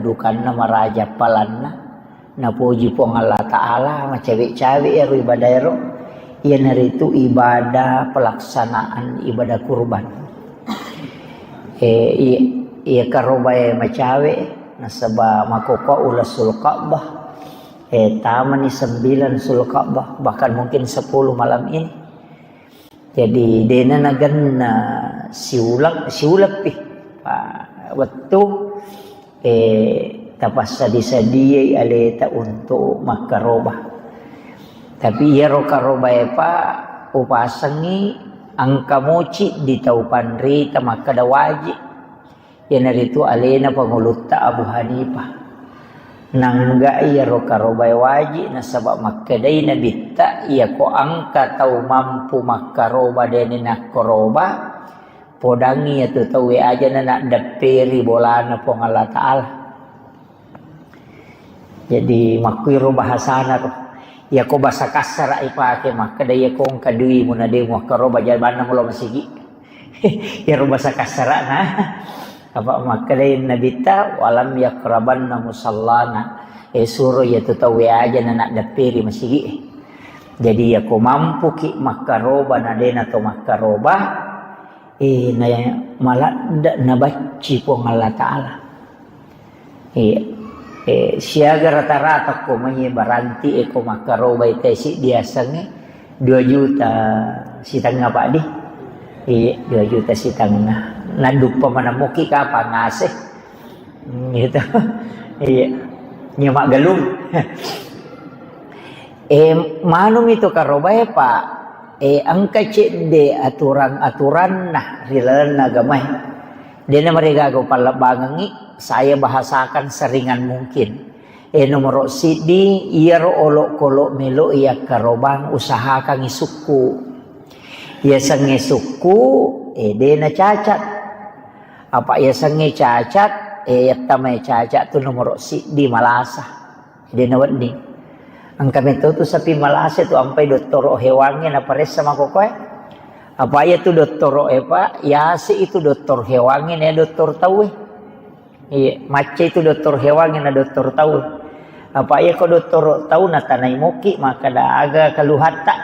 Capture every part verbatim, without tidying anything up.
dukanna maraja palanna, napoji Puang Allah Ta'ala, macawe-cawe ero ibadah ero, iyanaritu ibadah pelaksanaan ibadah kurban. Eh, iya, iya karobae macawe, nasaba makkokkoe ulasul Ka'bah, eh, tamani sembilan sul Ka'bah, bahkan mungkin sepuluh malam ini. Jadi, dena nagenna siuleng, siuleng pi. Pa-, wettu, eh, tapassadi-sadiai aleta untuk makkaroba. Tapi iyaro karobae pa upasengi engka moci di tau panrita makkeda waji. Iyanaritu alena pangulutta Abu Hanifah. Nangga iyaro karobae waji, nasaba makkedai Nabitta, iyako engka tau mampu makkaroba deni nakkaroba, podangi iyatu tauwe ajana naddepperi bolana Puang Allah Ta'ala. Jadi, makkuiro bahasana ro. Iyako bahasa kassara ipake, makkeda iyako engka dui muna de muakkaroba jabanna mulo masigi. Iyaro bahasa kassarana. Apa makkedai Nabitta, "Walam yakrabanna musallana." Eh, suro iyatu tauwe ajana naddepperi masigi. Jadi, iyako mampuki makkaroba na dena to makkaroba, eh, na maladde nabacci Puang Allah Ta'ala. Iya. Eh, siaga rata-rata ko mai baranti e ko makkarobai tesi diasengnge dua juta sitengnga, Pak, di. Iya, dua juta sitengnga. Naduppa manamuki kapang ase. Hmm, gitu. Iya. Nya maggalung. Eh, manumi tu karobae, Pak. Eh, engka cedde aturan-aturanna ri lalenna agamae. Dena marigaga upallebbangengngi, saya bahasakan seringan mungkin. Eh, nomoro siddi, iyaro olokolo melo iyakkarobang, usahakangngi sukku. Iyasengnge sukku, eh, dena cacat. Apa iyasengnge cacat, eh, yattamai cacat tu nomoro siddi malasa. Dena wedding. Engka metto tu sapi malasa tu ampai dottoro hewangnge naparessa makkokkoe. Apa iya tu dottoro e, Pak, yase itu doktor hewangnge, ne doktor tauwe. Iya, macca itu doktor hewangnge na doktor tauwe. Apa iya ko doktor tau natanai moki, makkeda aga keluhatta.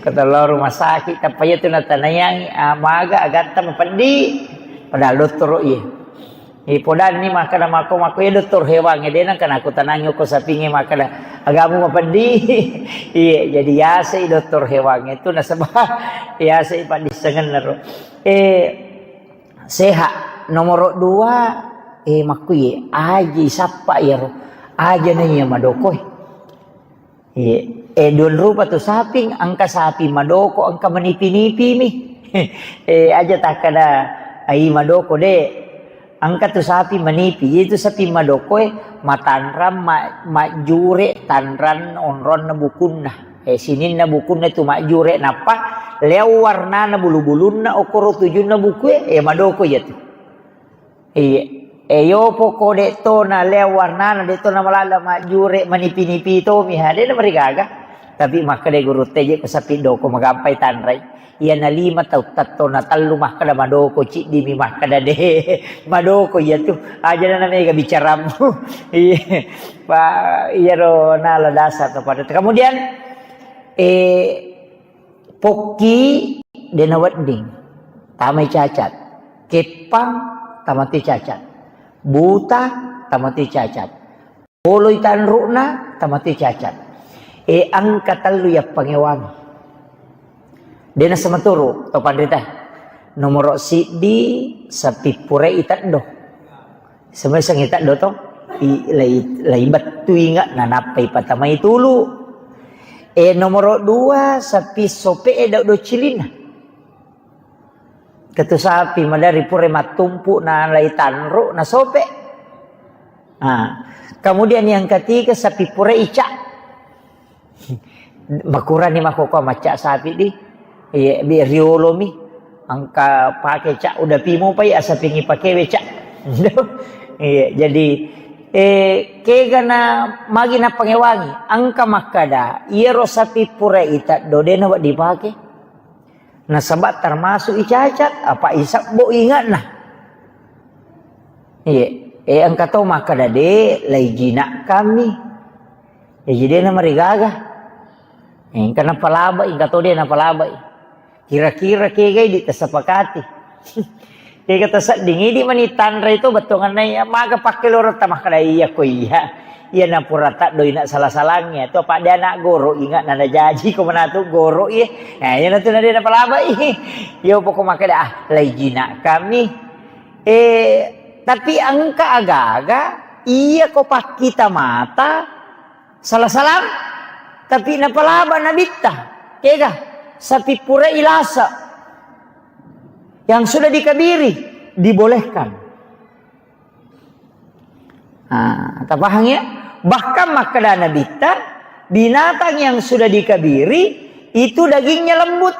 Kata lo rumah sakit, apa iya tu natanaiangi, ah, maga agatta mapeddi. Padahal dottoro iya. Eh, podanni makkeda mako, mako iya doktor hewangnge, de nengka nakutanangi ko sapingnge makkeda, "Agamu mapeddi?" Iya, jadi yasei doktor hewangnge tu nasaba yasei paddissengenna ro. Eh, sehat. Nomoro dua, eh, makkuye, aji sappa iyaro. Aja na iya madokoi. Iya. Eh, duanrupa tu saping, engka sapi madoko, engka manipi-nipi mi. Eh, aja takkeda, ai madoko de. Engka tu sapi manipi, itu sapi madokoe matanrang, ma-, majjure tanrang onronna bukunna. Eh, sininna bukunna tu majjure, nappa leo warnana bulu-bulunna, okoro tujunna bukue, eh, madoko iya tu. Iya. E, yopo ko de to na leo warnana, de to na malala majjure manipi-nipi to mi ha, de na marigaga. Tapi makkeda guru teje ko sapi doko magampai tanrai. Iya na lima tau tatto na tellu makkeda madoko, ciddi mi makkeda de madoko iya tu. Aja na mega bicaramu. Iya. Pa, iyaro nala dasar to pada. Kemudian, eh, Pokki de nawedding, tamai cacat. Keppang, tamati cacat. Buta, tamati cacat. Poloi tanru'na, tamati cacat. E, engka tellu yappangewangi. De nasematuru to panrita. Nomoro siddi, sapi purai teddo. Semeseng ita do to, i-, lai, lai bettu inga, nanappai patamai tulu. E, nomoro dua, sapi sope e do, do cilinna. Ketu sapi madari pura mattumpu na lai tanru na sope. Nah, kemudian yang ketiga, sapi pura ica. Makurani makkokkoe macca sapi di. Iya, bi riolomi. Engka pake ca udah pimo pai asapingi pakewe ca. Iya, jadi, eh, kegana magi napangewangi. Engka makkada, iyaro sapi pura ita dodena wa dipake. Nasaba termasuk icacat, apa isabbo ingatna. Iya. Eh, engka to makkeda de, lai jinakkammi. Eh, jadi na marigaga. Eh, engka napalabai, engka to de napalabai. Kira-kira kegai di tasepakati. Kega tasedding idi mani tanrai to bettuanganna iya, maga pakkeloretta makkeda iya ko iya. Iya napura taddoi na sala-salangnge to, apa de anak goro inga na najaji ko manatu goro iya. Nah, iya natu na de napalabai. Iya poko makkeda, ah, lai jinakkammi. Eh, tapi engka aga-aga iya ko pakkita mata sala-salang, tapi napalaba nabitta. Kega? Sapi pura ilasa yang sudah dikabiri dibolehkan. Ah, tapahang ya? Bahkan makkeda nabitta, binatang yang sudah dikabiri itu dagingnya lembut.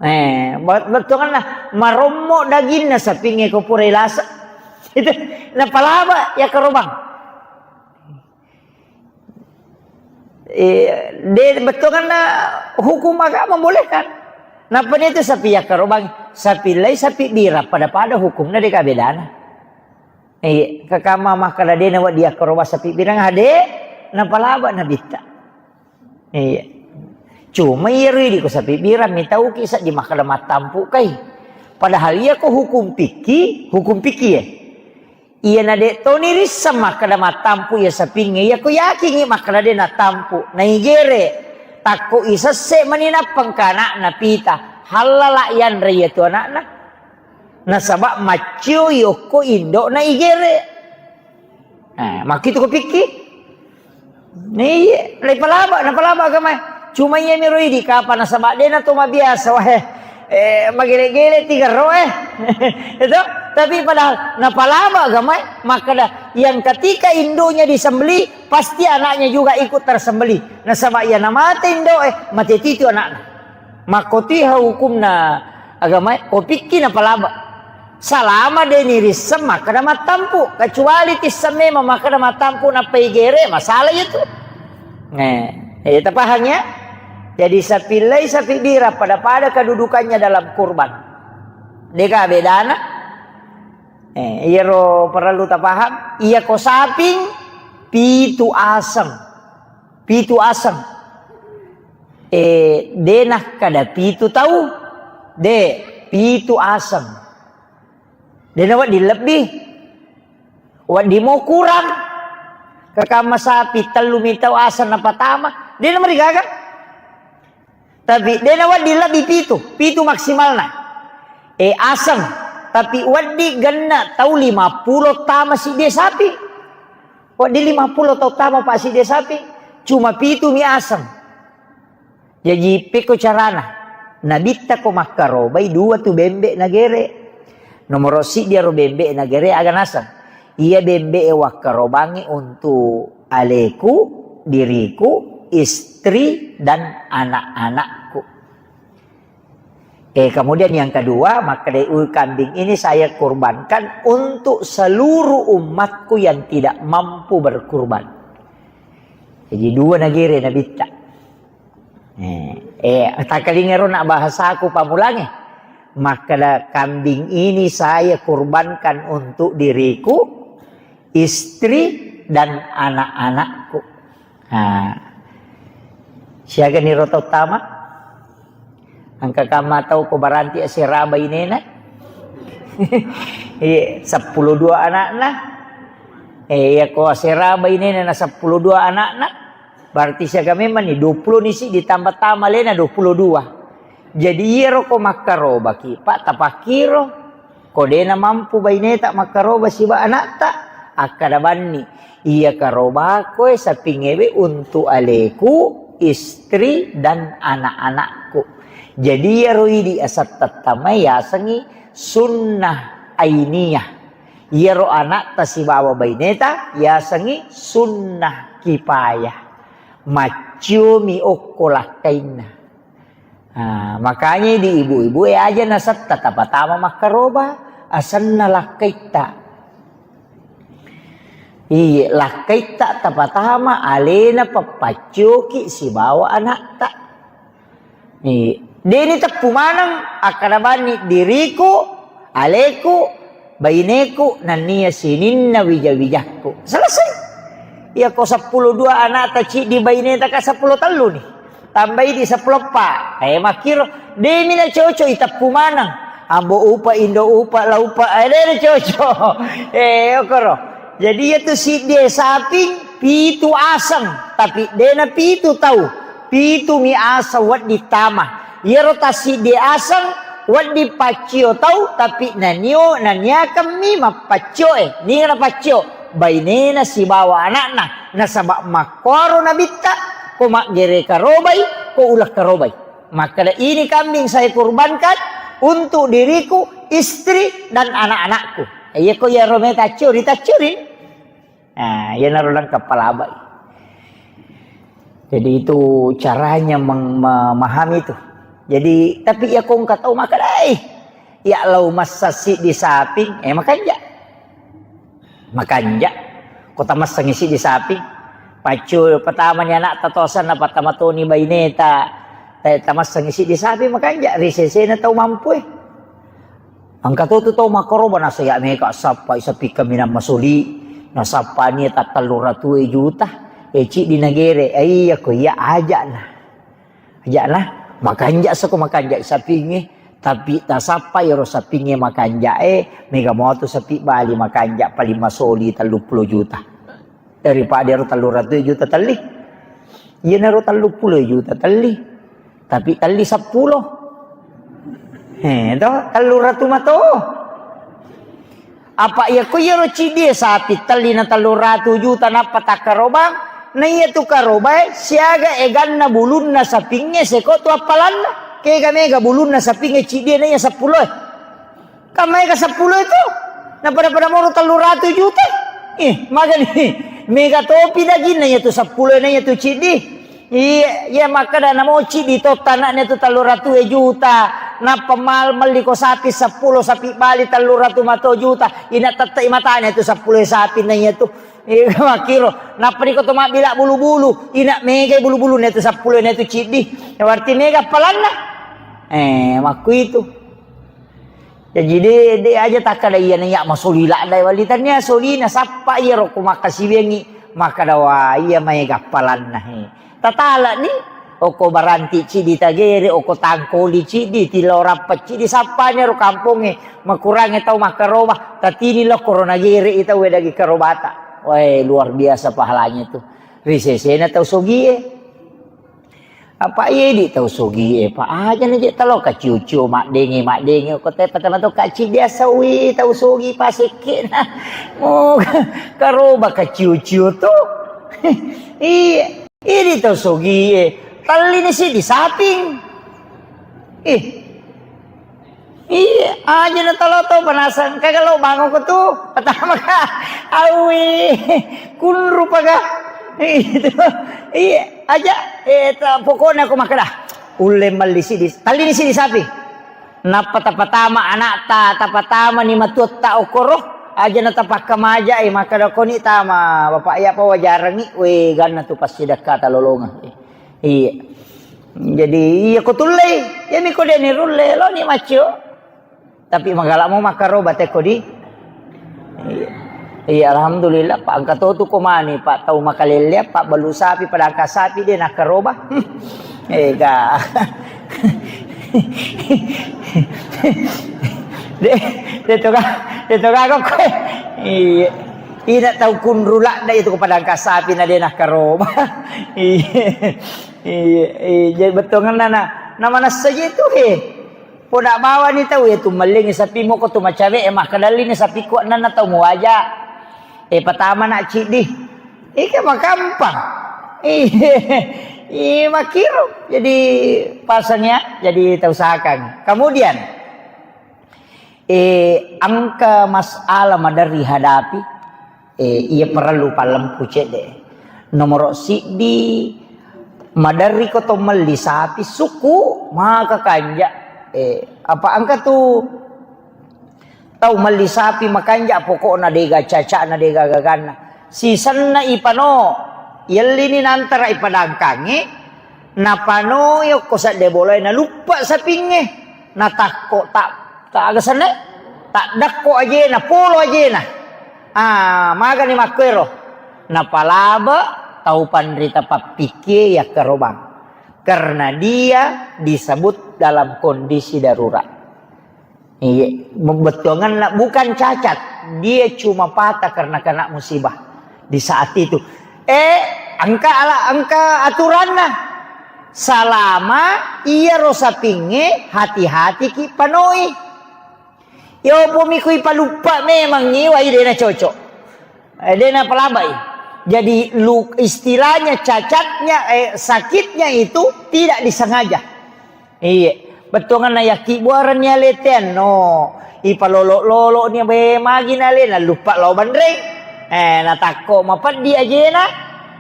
Eh, bet-, bettuanna marommo daginna sapingnge ko pura ilasa. Itu napalaba ya karobang. Eh, de bettuanna hukum agama membolehkan. Napa itu sapi ya karobang, sapi lai sapi bira pada-pada hukumna de kabedana. Iya, kakama makkeda de nawedding yakkaroba sapi birang ade, napalaba nabitta. Iya. Cuma iya ridi ko sapi birang mitauki seddi makkeda mattampu kai. Padahal iya ko hukum fikih, hukum fikih ya. Iya na de toni risseng makkeda mattampu iya sapingnge, iya ko yakingi makkeda de nattampu, naigere. Takko isesse mani nappengka anakna pita, hallala yanre iya tu anakna. Nasaba maccio yokko indo'na igere. Eh, makkitu ko pikki? Iya, napalaba, napalaba agamae. Cuma iya miro idi kapa nasaba dena to mabiasa wae. Eh, magele-gele tiga ro eh. Itu, tapi padahal napalaba agamae, makkeda yang ketika indonya disembelih, pasti anaknya juga ikut tersembelih. Nasaba iya namate indoe, mate titu anakna. Makkotiha hukumna agamae, ko pikki napalaba. Salama de nirisseng makkeda mattampu, kecuali tisseng memang makkeda mattampu nappa igere, masalah itu. Eh, eh, tapahang ya? Jadi sapi lai sapi bira pada-pada kedudukannya dalam kurban. Deka bedana? Eh, iyaro perlu tapaham, iya ko saping pitu aseng. Pitu aseng. Eh, de nakkeda pitu tau. De, pitu aseng. De nawedding lebbi. Wedding mo kurang. Kekamma sapi tellu mi tau aseng napatama. De namarigaga. Tapi de nawedding lebbi pitu. Pitu maksimalna. Eh, aseng. Tapi wedding genna tau lima pulo tama siddi sapi. Wedding lima pulo tau tama pa siddi sapi. Cuma pitu mi aseng. Jaji, pekko carana? Nabitta ko makkarobai dua tu bembe nagere. Nomoro siddi aro bembe nagere aga naseng? Iya bembe e wakkarobangi untuk aleku, diriku, istri, dan anak-anakku. Eh, kemudian yang kedua, makkedai, "Kambing ini saya kurbankan untuk seluruh umatku yang tidak mampu berkurban." Jadi dua nagere nabitta. Eh, eh, takkalingero nak bahasaku pamulange. Makkeda, "Kambing ini saya kurbankan untuk diriku, istri, dan anak-anakku." Nah, siaga ni roto tama? Engka kamma tau ko baranti asera bainena? Iya, seppulo dua anakna. Eh, iya ko asera bainena na seppulo dua anakna. Berarti siaga memang ni, dua puluh ni si ditambah tama lena dua puluh dua. Jadi iyaro ko makkarobaki, Pak, tapakkiro. Ko dena mampu baineta makkaroba siba anakta, akkada banni, iya karobako e sapingewe untuk aleku, istri, dan anak-anakku. Jadi iyaro idi asattattamai yasengi sunnah ainiyah. Iyaro anakta sibawa baineta yasengi sunnah kipayah. Macciomi okko lakkainna. Ah, makanya di ibu-ibu e aja nasetta tapatama makkaroba, asenna lakkaitta. Iye, lakkaitta tapatama alena pappaccioki sibawa anakta. Iya. Deni teppu maneng, akkada banni diriku, aleku, Baineku nennia sininna wija-wijakku. Selesai. Iyako seppulo dua anakta ciddi baineta ka seppulo tellu ni. Tambai di seppulo eppa. Eh, makkiro, demi na cocok iteppu maneng. Ambo upa, indo upa, la upa, eh, de na cocok. Eh, okoro. Jadi iyatu siddi saping, pitu aseng, tapi de na pitu tau. Pitu mi aseng wedding tama. Iyaro tassiddi aseng wedding paccio tau, tapi nanio naniakemmi mappaccio e. Niga napaccio? Bainena sibawa anakna. Nasaba makkuaro nabitta, ko maggere karobai, ko uleng karobai. Makkeda, ini kambing saya kurbankan untuk diriku, istri, dan anak-anakku. Iyako iyaro meta accuri, taccuri. Nah, iyanaro lengkap palabai. Jadi itu caranya meng-, memahami itu. Jadi, tapi iyako engka tau makkeda, "Eh, iya lao massa siddi saping, eh, makanja." Makanja. Ko tamassengi siddi saping. Paccu patamani anakta tosanna, patama toni baineta, eh, tamassengi siddi saping, makanja. Ri sesena tau mampu e. Engka to tu tau makkaroba nasaya mega sappai sappi kaminang masoli, nasappani tattellu ratue juta, e ciddi nagere, iya ko iya aja'na. Aja'na, makanja sako makanja sapingnge, tapi tasappa iyaro sapingnge makanja e, mega motu sappi bali makanja paling masoli telluppulo juta. Daripada ero telluratu juta telli. Iyanaro telluppulo juta telli. Tapi telli seppulo. Eh, to, telluratu mato. Apa iya ko iyaro ciddi e sapi telli na telluratu juta nappa takkarobang, na iya tu karobae siaga eganna bulunna sapingnge seko tu appalanna. Kega mega bulunna sapingnge ciddi e na iya seppulo e. Kan maega seppulo itu. Na pada-pada moro telluratu juta. Ih, magani. Mega topi daginna iya tu seppulo na iya tu ciddi. Iya, iya makkeda namo ciddi to tanakna tu telluratu juta. Nappa mal melli ko sapi seppulo, sapi bali telluratu mato juta. Ina tette matana tu seppulo sapi na iya tu. Iya makkiro. Nappa niko to mabbila bulu-bulu. Ina mega bulu-bulu na tu seppulo na tu ciddi. Berarti mega appalanna. Eh, makku itu. Jaji de, de aja takkada iyana iya masoli ladda wali tania solina sappa iyaro ko makkasiwiangngi makkada wa iya maega appalanna he. Tatalani okko baranti ciddi tagere, okko tangkoli ciddi, tilorappa ciddi, sappani ro kampongnge makurangnge tau makkaroba, tatini lo korona gere i tau dagi karobata. Wae luar biasa pahalanya tu. Ri sesena tau sogie. Apa iya idi tau sogie, Pak? Aja na je talo kaciu-ciu maddenge, maddenge. Ko te patama to kaci biasa wi tau sogi pasekke na. Mo karoba kaciu-ciu to. Iya, idi tau sogie. Talli ni si di saping. Ih. Iya, aja na talo to panasang. Kaga lo bangun ko tu. Pertama ka, awi, kunru paga. Itu. Iya, aja. Eh, ta-, pokoknya aku makkeda. Ulle melli sidi. Tali ni sidi sapi. Nappa tapatama anakta, tapatama ni matuatta okoro. Aja na tapakka maja, eh, makkeda koni tama. Bapak iya pa wajarangi. We, ganna tu pasti dekkata lolonga. Iya. Jadi, iya ko tullei, iya mi ko deni rulle, lo ni maccio. Tapi magala mo makkaroba teko di. Iya. Iya, alhamdulillah, Pak, engka to tu ko mani, Pak, tau makalelle, Pak, balu sapi, pada angka sapi de nakkaroba. Ega. De, de toga, de toga kok. Iya. Ina tau kunru ladda itu ko pada angka sapi na de nakkaroba. Iya. Iya, iya, jadi bettuangenna na, na manessa je tu he. Poda bawani tau ya tu mellingi sapi moko tu macawe e makkedalli ni sapi kuat nanna tau muwaja. Eh, patama na ciddi. Ika makampang. Iya, iya makiro. Jadi pasang ya, jadi tau sakang. Kemudian, eh, angka masalah maderri hadapi, eh, iya parellu pallempu cedde. Nomoro siddi, maderri ko to melli sapi suku, maka kanja. Eh, apa angka tu tau melli sapi makanja pokokna dega cacana dega gaganna. Sisenna ipano, yellini nantara ipadangkangi, Napanoi okko sedde bolae, naluppa sapingnge. Natakko ta-, ta aga senna? Taddakko ajena, polo ajena. Ah, magani makkuero. Napalaba tau panrita pappikkie yakkarobang. Karena dia disebut dalam kondisi darurat. Iya, bettuanganna bukan cacat, dia cuma patah karena kena musibah di saat itu. Eh, engka ala, engka aturanna. Salama iyaro sapingnge, hati-hati ki panoi. Yo pomi kui paluppa memang iwai dena cocok. Eh, dena palabai. Jadi lu, istilahnya cacatnya, eh, sakitnya itu tidak disengaja. Iya, bettuanganna yakki buarenni aletean no. Ipalolo-lolo ni be magi nale, naluppa lao banreng. Eh, natakko mapeddi ajena,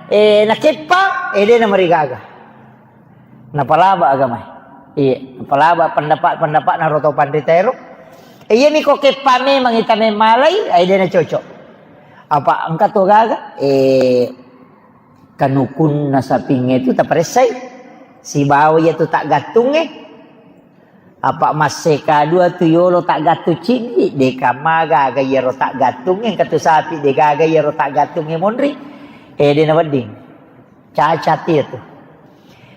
eh, nakeppa, eh, dena marigaga. Napalaba agama. Iya, napalaba pendapat-pendapat naro tau panrita ero. Eh, iya mi ko keppa memang ita memmalai, eh, dena cocok. Apa engka to gaga? Eh, kanukunna sapingnge tu taparessai. Sibawa iya tu taggattungnge. Apa masse kadua tu yolo taggattung ciddi, deka magaga iyaro taggattungnge, engka tu sapi degaga iyaro taggattungnge monri. Eh, dena wedding. Cacat iya tu.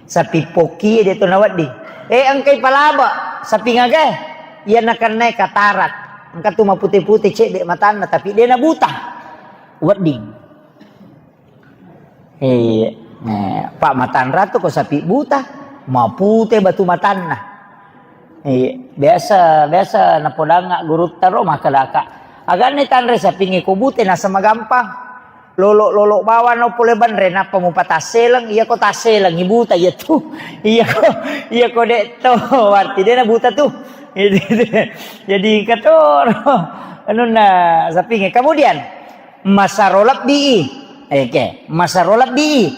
Sapi pokki de to nawedding. Eh, engkai palaba, sapi ngagai. Iya nakennai katarak. Engka tu mapute-pute cedde matanna, tapi de nabuta. Wedding. Iya. Eh, Pak Matanra tu ko sapi buta, mapute batu matanna. Iya, biasa, biasa napodanga gurutta ro makkedaka. Aganni tanre sapingnge ko bute nasama gampang. Lolo-lolo bawang no pole banre, nappa mupatasseleng, iya ko tasseleng, ibuta iya tu. Iya ko, iya ko dek to, berarti de nabuta tu. Jadi katoro. Anunna sapingnge. Kemudian, masaro lebbi. Oke, masaro lebbi.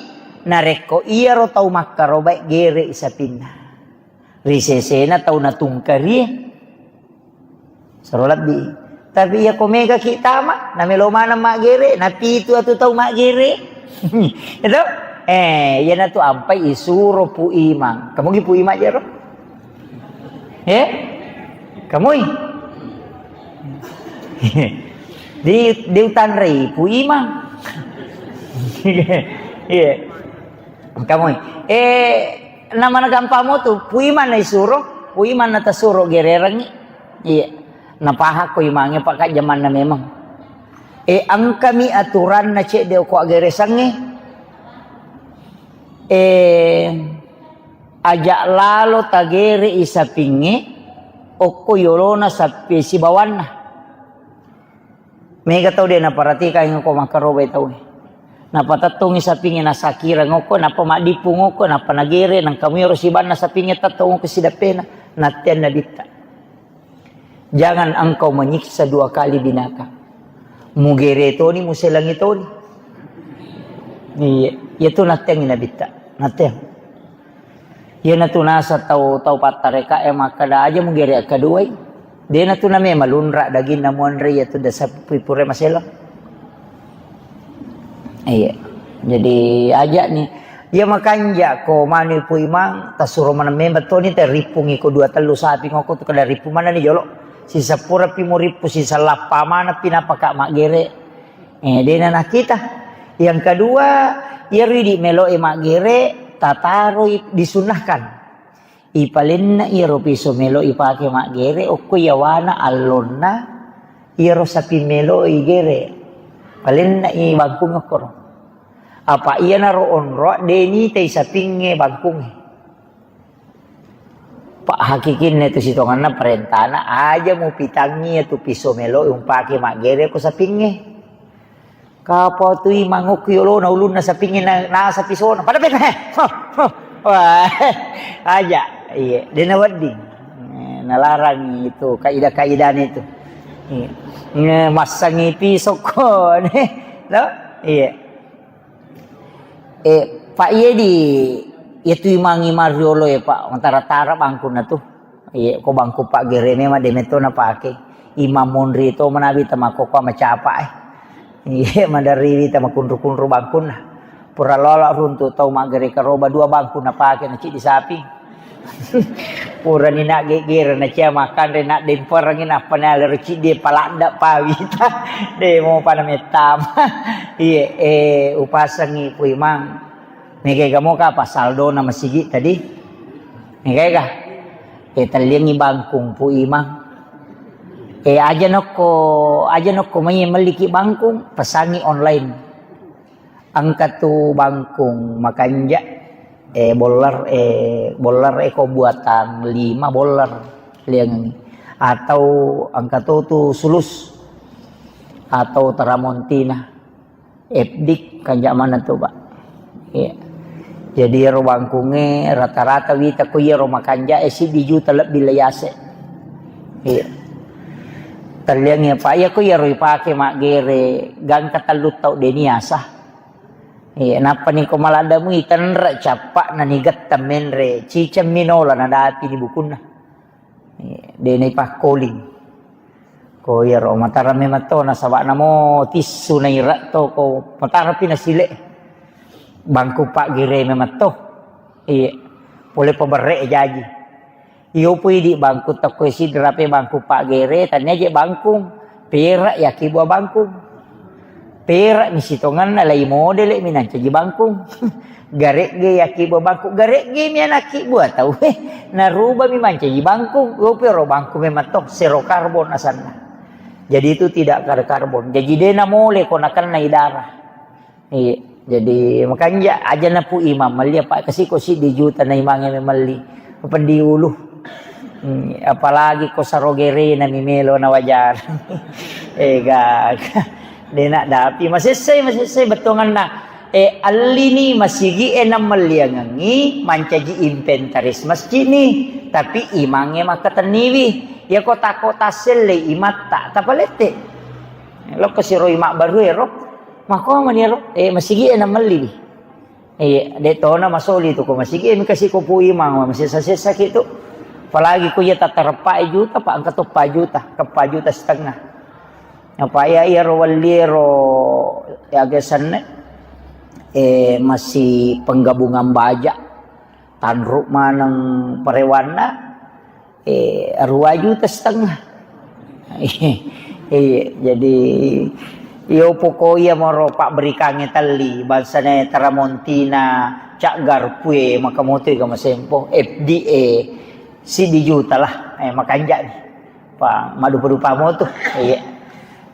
Narekko iyaro tau makkarobae gere sapinna. Ri sesena tau natungkarie. Saro lebbi. Tapi iya ko mega ki tama, namelo maneng maggere, napitu atu tau maggere. Itu? Eh, iyanatu ampai isuro Pu Imang. Kamu gi Pu Imang jero? Eh? Kamui? Di, diutanrei Pu Imang. Iya. Kamui. Eh, namana gampang mo tu, Pu Imang na isuro, Pu Imang na tasuro gererengngi. Iya. Napahakko imangnge, Pak, jamanna memang. Eh, engkami aturanna cedde okko aggeresangnge. Eh, aja lalo tagere i sapingnge, okko yolona sapi sibawanna. Mega tau de naparatikangngi ko makkarobai tau. Napatettongngi sapingnge nasakireng okko, nappa maddipung okko, nappa nagere, nangka muiro sibanna sapingnge tettong okko sidappena, natteang nabitta. Jangan engkau menyiksa dua kali binatang. Mugere toni, muselangi toni. Iya, iya tu natteangngi nabitta. Natteang. Iyanatu naseng tau, tau pattarekae makkeda, "Aja mugere akkaduai." Denatu name malunra daginna muanre, iyatu dasa pipure maselang. Iya. Jadi aja ni. Iya makanja ko manu Pu Imang, tasuro maneng memang toni, te rippungi ko dua tellu sapi ngoko tu kada rippung maneng ni jolo. Sisapura pi murippu, sisallappa maneng pi napaka maggere. Eh, dena nakita. Yang kedua, iyaro idi melo e maggere, tataroi disunnahkan. Ipalenna iyaro piso melo ipake maggere, okko yawana allonna iyaro sapi melo igere. Palenna i bangkung okkoro. Apa iyanaro onroa de nitai sapingnge bangkungnge. Pak hakikinna tu sitonganna parentana aja mupitangngi tu piso melo umpake maggere ko sapingnge. Kapau tu Imang okko yolona ulunna sapingnge na, nasa pisona. Pada peta, he. Ho, ho. Wah, aja. Iya, dena wedding. Eh, nalarang itu kaidah-kaidahnya itu. Iya. Nge-, massangi pisokko, ne. No? Iya. Eh, Pak, iya di, iya tu Imang, Imang riolo ya, Pak. Antara tara bangkunna tu. Iya, ko bangku paggere memang de metto napake. Imang monri to manabi tamakkokkoe macapa, eh. Iya, maderriwi tamakunru-kunru bangkunna. Pura lola runtu tau maggere karoba dua bangku napake na ciddi sapi. Purani naggeggere na cia makanre na demperengi nappa nalero ciddi paladda pawita. De mo pada mettama. Iye, eh, upasengi Pu Imang. Mega ega moka apa saldona masigi tadi? Mega ega? Eh, telliangi bangkung Pu Imang. Eh, aja nokko, aja nokko mai melliki bangkung, pesangi online. Engka tu bangkung makanja, eh, boller, eh, boller eko buatan lima boller liangengi. Atau engka to tu sulus atau teramontina. Epdik kanja mana tu, Pak? Iya. Jadi ero bangkunge rata-rata wita ko iyaro makanja e siddi juta lebbi le yase. Iya. Telliangi apa iya ko iyaro ipake maggere gangka tellu tau deni asa. Iya, nappa ni ko maladda mui tenre cappa na ni getta menre ciceng minola na dapi ni bukunna. Iya, de na ipakkoling. Ko iyaro matara memang to nasaba namo tissu na ira to ko matara pi nasile. Bangku paggere memang to. Iya. Pole paberre jaji. Iyo pui di bangku tokko sidra pe bangku paggere tania je bangkung. Pera yaki buah bangkung. Pera mi sitonganna lai modele mi nancaji bangkung. Garegge yaki buah bangkung. Garegge mi anaki buah tau. Naruba mi mancaji bangkung. Iyo pui ro bangkung memang to sero karbon asanna. Jadi itu tidak kar-, karbon. Jadi de namole ko nakennai darah. Iya, jadi makanja aja na Pu Imang melli apa kasi ko siddi juta na imangnge melli. Peddi ulu. Hmm, apalagi ko sarogerena mi melo na wajar. Ega. Dena dapi masessai, masessai bettonganna. Eh, allini masigi e na melliangengi mancaji inventaris masjid ni. Tapi imangnge makkatenniwi. Ya ko tako tasselle imatta tapalette. Lokko siroi mabbaru ero. Makko mani ero, eh, masigi e na melli. Eh, de tona masoli tu ko masigi e mika siko Pu Imang masessa-sessa ki tu. Apalagi ko iya tatareppa juta, pa engka to pa juta, ke pa juta setengah. Apa iya iya ro welli ero ya gesanne. Eh, masih penggabungan baja. Tanru maneng parewanna, eh, dua juta setengah. Iya, jadi, iyo poko iya moro pabberikangnge telli, bangsana Teramontina, Cak Garpue, maka moto ega masempo, F D A, siddi juta lah, eh, makanja ni. Pa, madupa-dupa moto. Iya.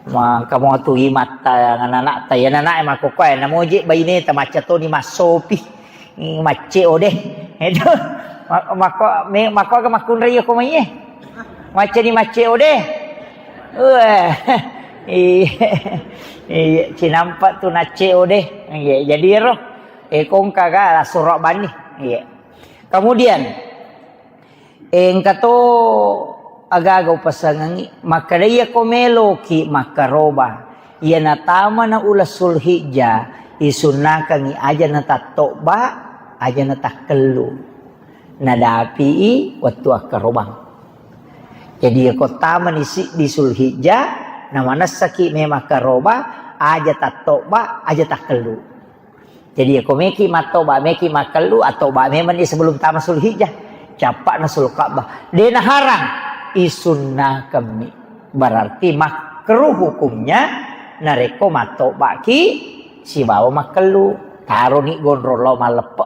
Maka moto imatta, anak-anak ta, ya anak-anak e makkokkoe, namoje baine ta macca toni massopi. Macce ode. Itu. Ma-, makko, me-, makko aga makkunrai ko mai e. Macca ni macce ode. Wah. Iya. Iya, cinampa tu nacce ode. Iya, jadi ero. Eh, kongka ga la suro banni. Iya. Kemudian, engka to aga-aga upasengengi, makkeda iyako meloki makkaroba, iya natamana uleng Sulhijjah, isunnakengngi aja natattobba, aja natakkellu. Nadapi'i wettu akkarobang. Jadi, iyako tamani siddi Sulhijjah, namanessaki memang karoba, aja tattobba, aja takkellu. Jadi, iyako meki mattoba, meki makkellu, attoba memang ni sebelum tama Sulhijjah. Cappa'na Sulka'bah. De naharang, isunnakammi. Berarti makruh hukumnya, narekko mattobaki sibawa makkellu. Taroni gondrong lao malleppe.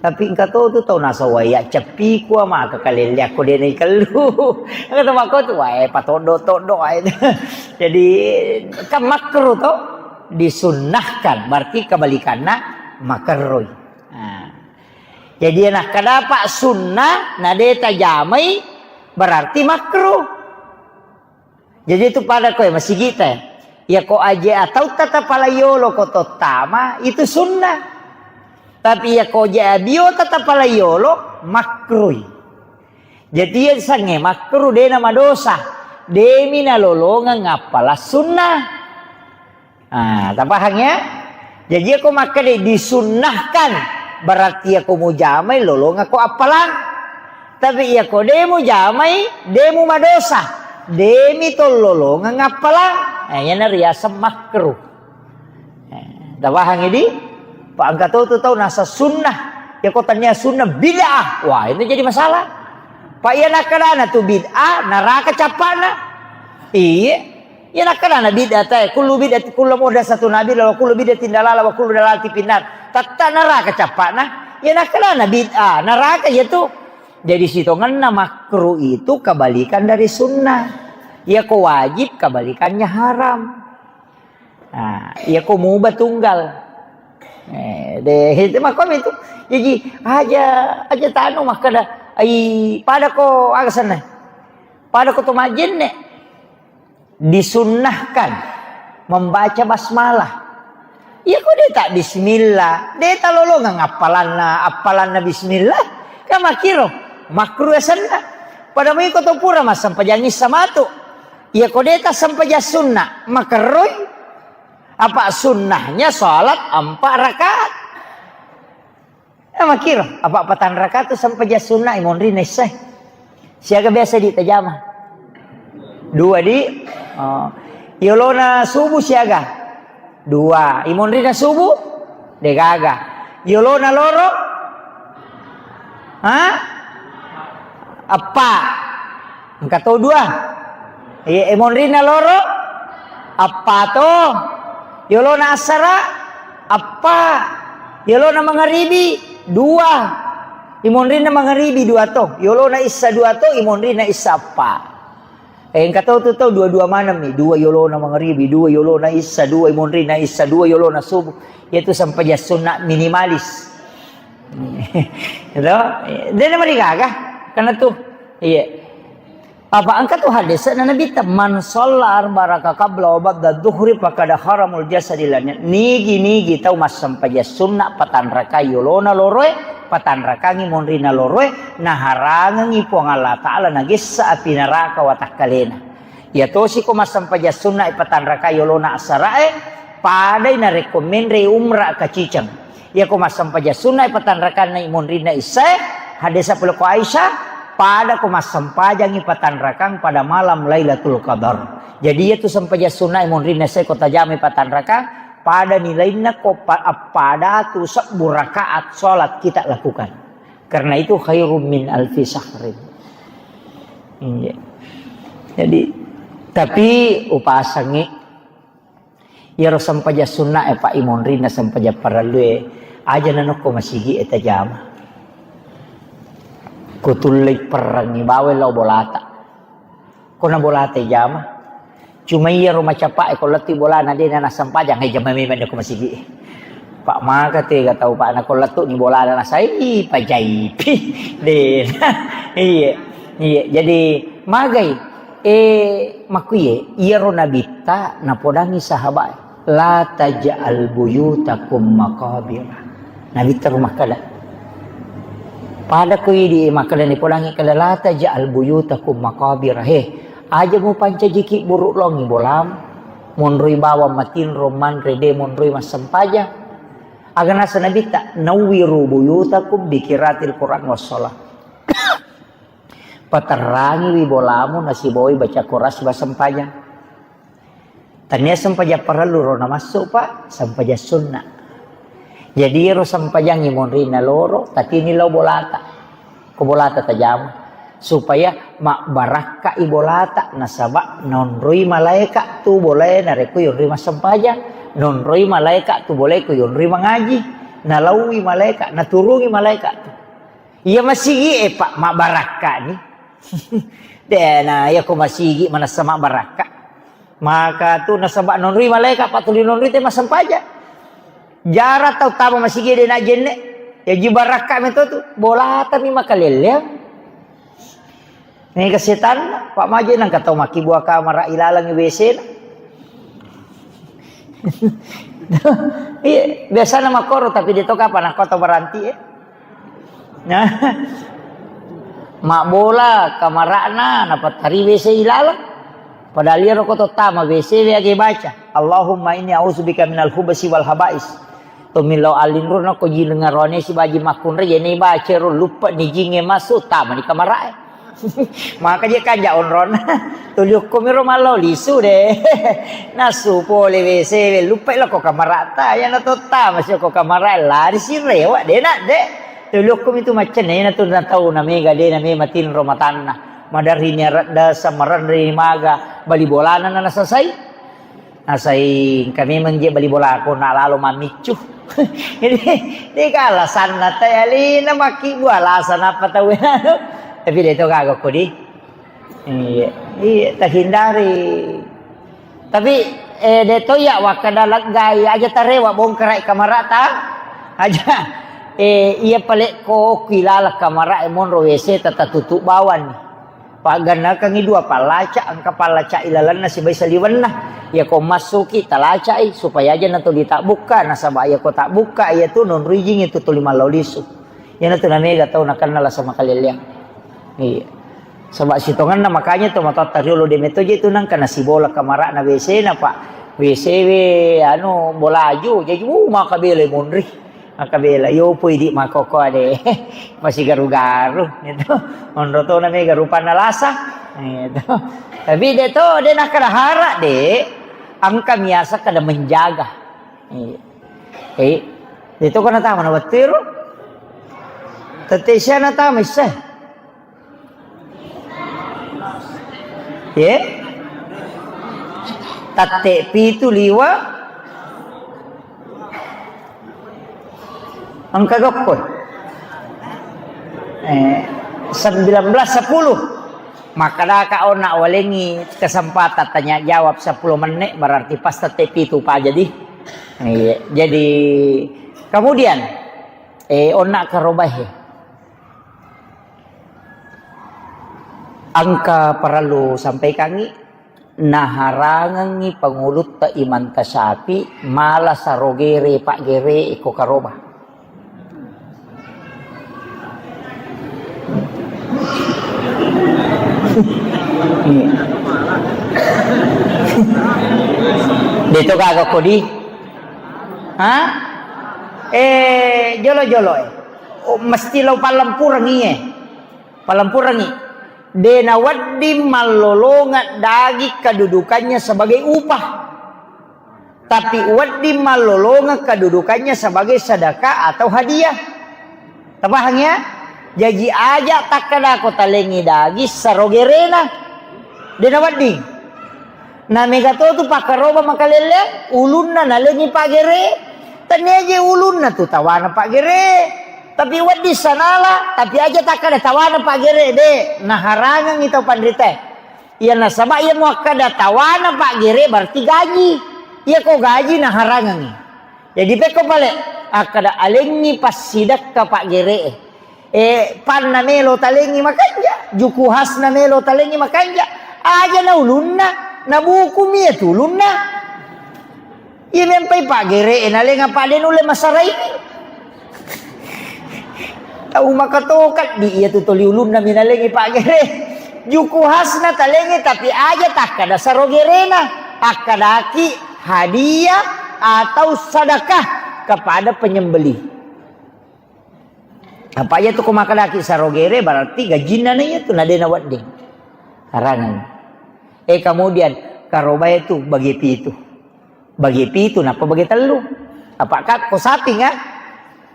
Tapi engka to tu tau nasawai, ya ceppiku ama ke kalelle akko de naikellu. Engka to makko tu, wae, patoddo-toddo wae. Jadi, kan makruh to, disunnahkan, berarti kebalikanna makerroi. Nah. Jadi, nakkadapa sunnah, na de tajamai, berarti makruh. Jadi itu pada koe masigita. Iyako aje atautta tapalaiolo ko tottama, itu sunnah. Tapi iyako aje abiota tapalaiolo, makruh. Jadi iya sange makruh, dena madosa. Demi nalolongeng appalang sunnah. Ah, tapahang ya? Jadi iyako makkeda disunnahkan, berarti iyako mujamai lolongako appalang. Tapi iyako de mujamai, de mumadosa. Demi tollolongeng appalang. Nah, iyana riaseng makruh. Eh, tapahang idi? Pa engka to tu tau nasa sunnah. Iya ko tania sunnah bid'ah. Wah, itu jadi masalah. Pak iya nakkedana tu bid'ah, neraka cappana. Iya. Iya nakkedana bid'ah tae, kullu bid'ah, kullu muhdatsatun bid'ah, wa kullu bid'atin dalalah, wa kullu dalalatin finnar. Tetta neraka cappana. Iya nakkedana bid'ah, neraka iya tu. Jadi sitongenna makruh itu kebalikan dari sunnah. Iya ko wajib kebalikannya haram. Nah, iya ko mubah tunggal. Eh, deh, itu makom itu. Jadi aja, aja tanu makkeda, ai pada ko aga senna. Pada ko to majenne. Disunnahkan membaca basmalah. Iya ko deta bismillah, deta lolongang appalanna, appalanna bismillah. Kan makkiro, makruh asenna. Pada mui ko to pura massempajang issa matu. Iya ko deta sempajang sunna, makerroi. Apa sunnahnya salat empat rakaat. Ya, makkiro, apa patang rakaat tu sempajang sunna imonrinna issae. Siaga biasa di tajama? Dua di. Oh. Yolona subuh siaga? Dua. Imonrinna subuh? Degaga. Yolona loro? Ha? Eppa. Engka to dua. Iya, imonrinna loro? Eppa to. Yolona assara? Eppa. Yolona mangaribi? Dua. Imonrinna mangaribi dua to. Yolona issa dua to, imonrinna issa eppa. Eh, engka tau tu tau dua-dua maneng mi. Dua yolona mangaribi, dua yolona issa, dua imonrinna issa, dua yolona subuh. Yaitu sempajang sunna minimalis. Gitu? Dia nama digaga. Karena tu, iya. Apa engka tu hadis na Nabi ta, "Man shalla arba raka qabla wa ba'da dhuhri faqad haramul jasadi lanya." Nigi-nigi tau massempajang sunna patanrakai yolona loroe, patanrakangi monrina loroe, naharangengi Puang Allah Ta'ala nagessa api neraka watakkalena. Iya tosi ko massempajang sunna patanrakai yolona assarae, padai narekko menre umra kaciceng. Iya ko massempajang sunna patanrakanna monrinna issae, hadesa pole ko Aisyah, pada ko massempajangi patanrakang pada malam Lailatul Qadar. Jadi iya tu sempajang sunna monrinna issae ko tajamai patanrakang, pada nilainna ko pa-, pada tu sebbu rakaat salat kita lakukan. Karena itu khairum min alfi syahrin. Iya. Jadi, tapi upasangi iyaro sempajang sunna e, Pak, imonrinna sempajang parellu e, aja nanokko masigi e tajama. Kutullei perrengi bawa lao bolata. Ko na bolata jama. Cuma iyaro macapa e ko lettu bolana de na nassempajang, e jama memang ko masigi. Pak maka tega tau, Pak, na ko lettu ni bolana nasai pajaipi. De. Iya. Iya, jadi magai, eh, makkuye, iyaro nabitta napodangi sahabat, "La taj'al buyutakum maqabira." Nabitta ro makkeda. Pada ko idi makkeda ni podangi kala, "La taj'al buyutakum maqabira." He, aja mupancajiki buruk longi bolam. Monroi bawang matinro manre de monroi massempajang. Aga nasa nabitta, "Nawwiru buyutakum bikiratil Quran wassalah." Paterrangiwi bolamu nasibawai baca Quran siba sempajang. Tania sempajang parellu ro namassu, Pak, sempajang sunna. Jadi ero sempajang imonrinna loro, tatini lao bolata. Ko bolata tajama. Supaya mabbarakka i bolata, nasaba nonroi malaeka tu bolae narekko yonroi massempajang, nonroi malaeka tu bolae ko yonroi mangaji, nalaui malaeka, naturungi malaeka tu. Iya masigi e, Pak, mabbarakka ni. De na iya ko masigi manessa mabbarakka. Maka tu nasaba nonroi malaeka, Pak, tuli nonroi te massempajang. Jara tau tama masigi de na jenne. Ya ji barakka meto tu. Bolata mi makalelleang. Nega setan, Pak, maje nang katau makkibua kamara ilalang W C na. Iya, biasana makkoro, tapi de to kapang nakko to baranti, eh. Nah. Mabbola kamarana napattari W C ilalang. Padahal iyaro ko to tama W C we age baca, "Allahumma inni a'udzubika minal khubasi wal habais." Tommi lao allinro nako ji lengaroane sibaji makkunrai, yene baca ro luppe ni jinge masuk, tama ni kamarae. Maka je kanja onrona. Tuli okko miro mallo lisu de. Nasu pole W C we luppe lo ko kamarata, yana to tama si ko kamarae lari si rewa de na de. Lokkomi tu maccenna, iyana tu na tau na mega de na mema tinro matanna. Maderri ni aradda samarenri maga bali bolana na nasasai. Nasai engka memang je bali bolako na lalo mammiccu. Jadi, de ka alasanna tai alena makkibbu alasan apa tau anu. Tapi de to gaga kodi. Iya, iya, terhindari. Tapi, eh, de to iya wakkada leggai aja tarewa bongkarai kamarata. Aja. Eh, iya palekko ki laleng kamara e monro W C tata tutup bawang. Paggannakangi dua pallaca, engka pallaca ilalenna sibai saliwenna. Iya ko massuki talacai supaya aja na tuli tabbukka, nasaba iya ko tabbukka iya tu nonrijing itu tuli mallau lisu. Iyana tu na mega tau nakenna lasa makalelleang. Iya. Saba sitongenna makanya to matoatta riolo de meto je tu nangka nasibola kamarana W C na, Pak. W C we anu bolaju, jaji, uh, maka bela monri. Maka bela, yo pui di makoko de. Masih garu-garu gitu. Monro to na mega rupanna lasa. Gitu. Tapi de to, de nakkada hara de, engka miasa kada menjaga. Iya. Eh, de to kana tama na wettu ero. Tette sia na tama isse. Ye? Tatte pitu liwa. Engka gokko. Eh, sembilan belas sepuluh. Makkadaka onna walengi kesempatan tanya jawab sepuluh menit, berarti pas tatte pitu pa jadi. Iya, jadi kemudian, eh, onna karobahe. Engka parellu sampaikangngi, naharangengngi pangulutta Imam Tasyafi mala sarogere paggere iko karoba. De to gaga kodi? Ha? Eh, jolo-jolo, eh. Oh, mesti lo pallempurengngi, eh. Pallempurengngi. De nawedding mallolongeng daging kedudukannya sebagai upah. Tapi wedding mallolongeng kedudukannya sebagai sedekah atau hadiah. Tapahang ya? Jaji aja takkadako talengi daging sarogerena. De nawedding. Na mega to tu pakkaroba makalelle, ulunna nalengi paggere. Tania je ulunna tu tawana paggere. Tapi wedding sanala, tapi aja takkada tawana paggere de. Naharangengi tau panrita. Iya nasaba iya muakkada tawana paggere berarti gaji. Iya ko gaji naharangengi. Jadi pekko pale akkada alengi passidekka paggere. Eh, panna melo talengi makanja, juku hasna melo talengi makanja. Aja na ulunna, na buku mi ya tulunna. Iya mempai paggere, eh, nalenga pade nulle masarai. Tau makatokat di iya tu toli ulunna mi nalengi paggere. Juku hasna talengi tapi aja takkada sarogerena, akkadaki hadiah atau sedekah kepada penyembelih. Apa iya tu ko makkadaki sarogere berarti gajinna na iya tu na de nawedding. Harangan. Eh, kemudian karobae tu bagi pitu. Bagi pitu, nappa bagi tellu. Apa kak ko sapi nga?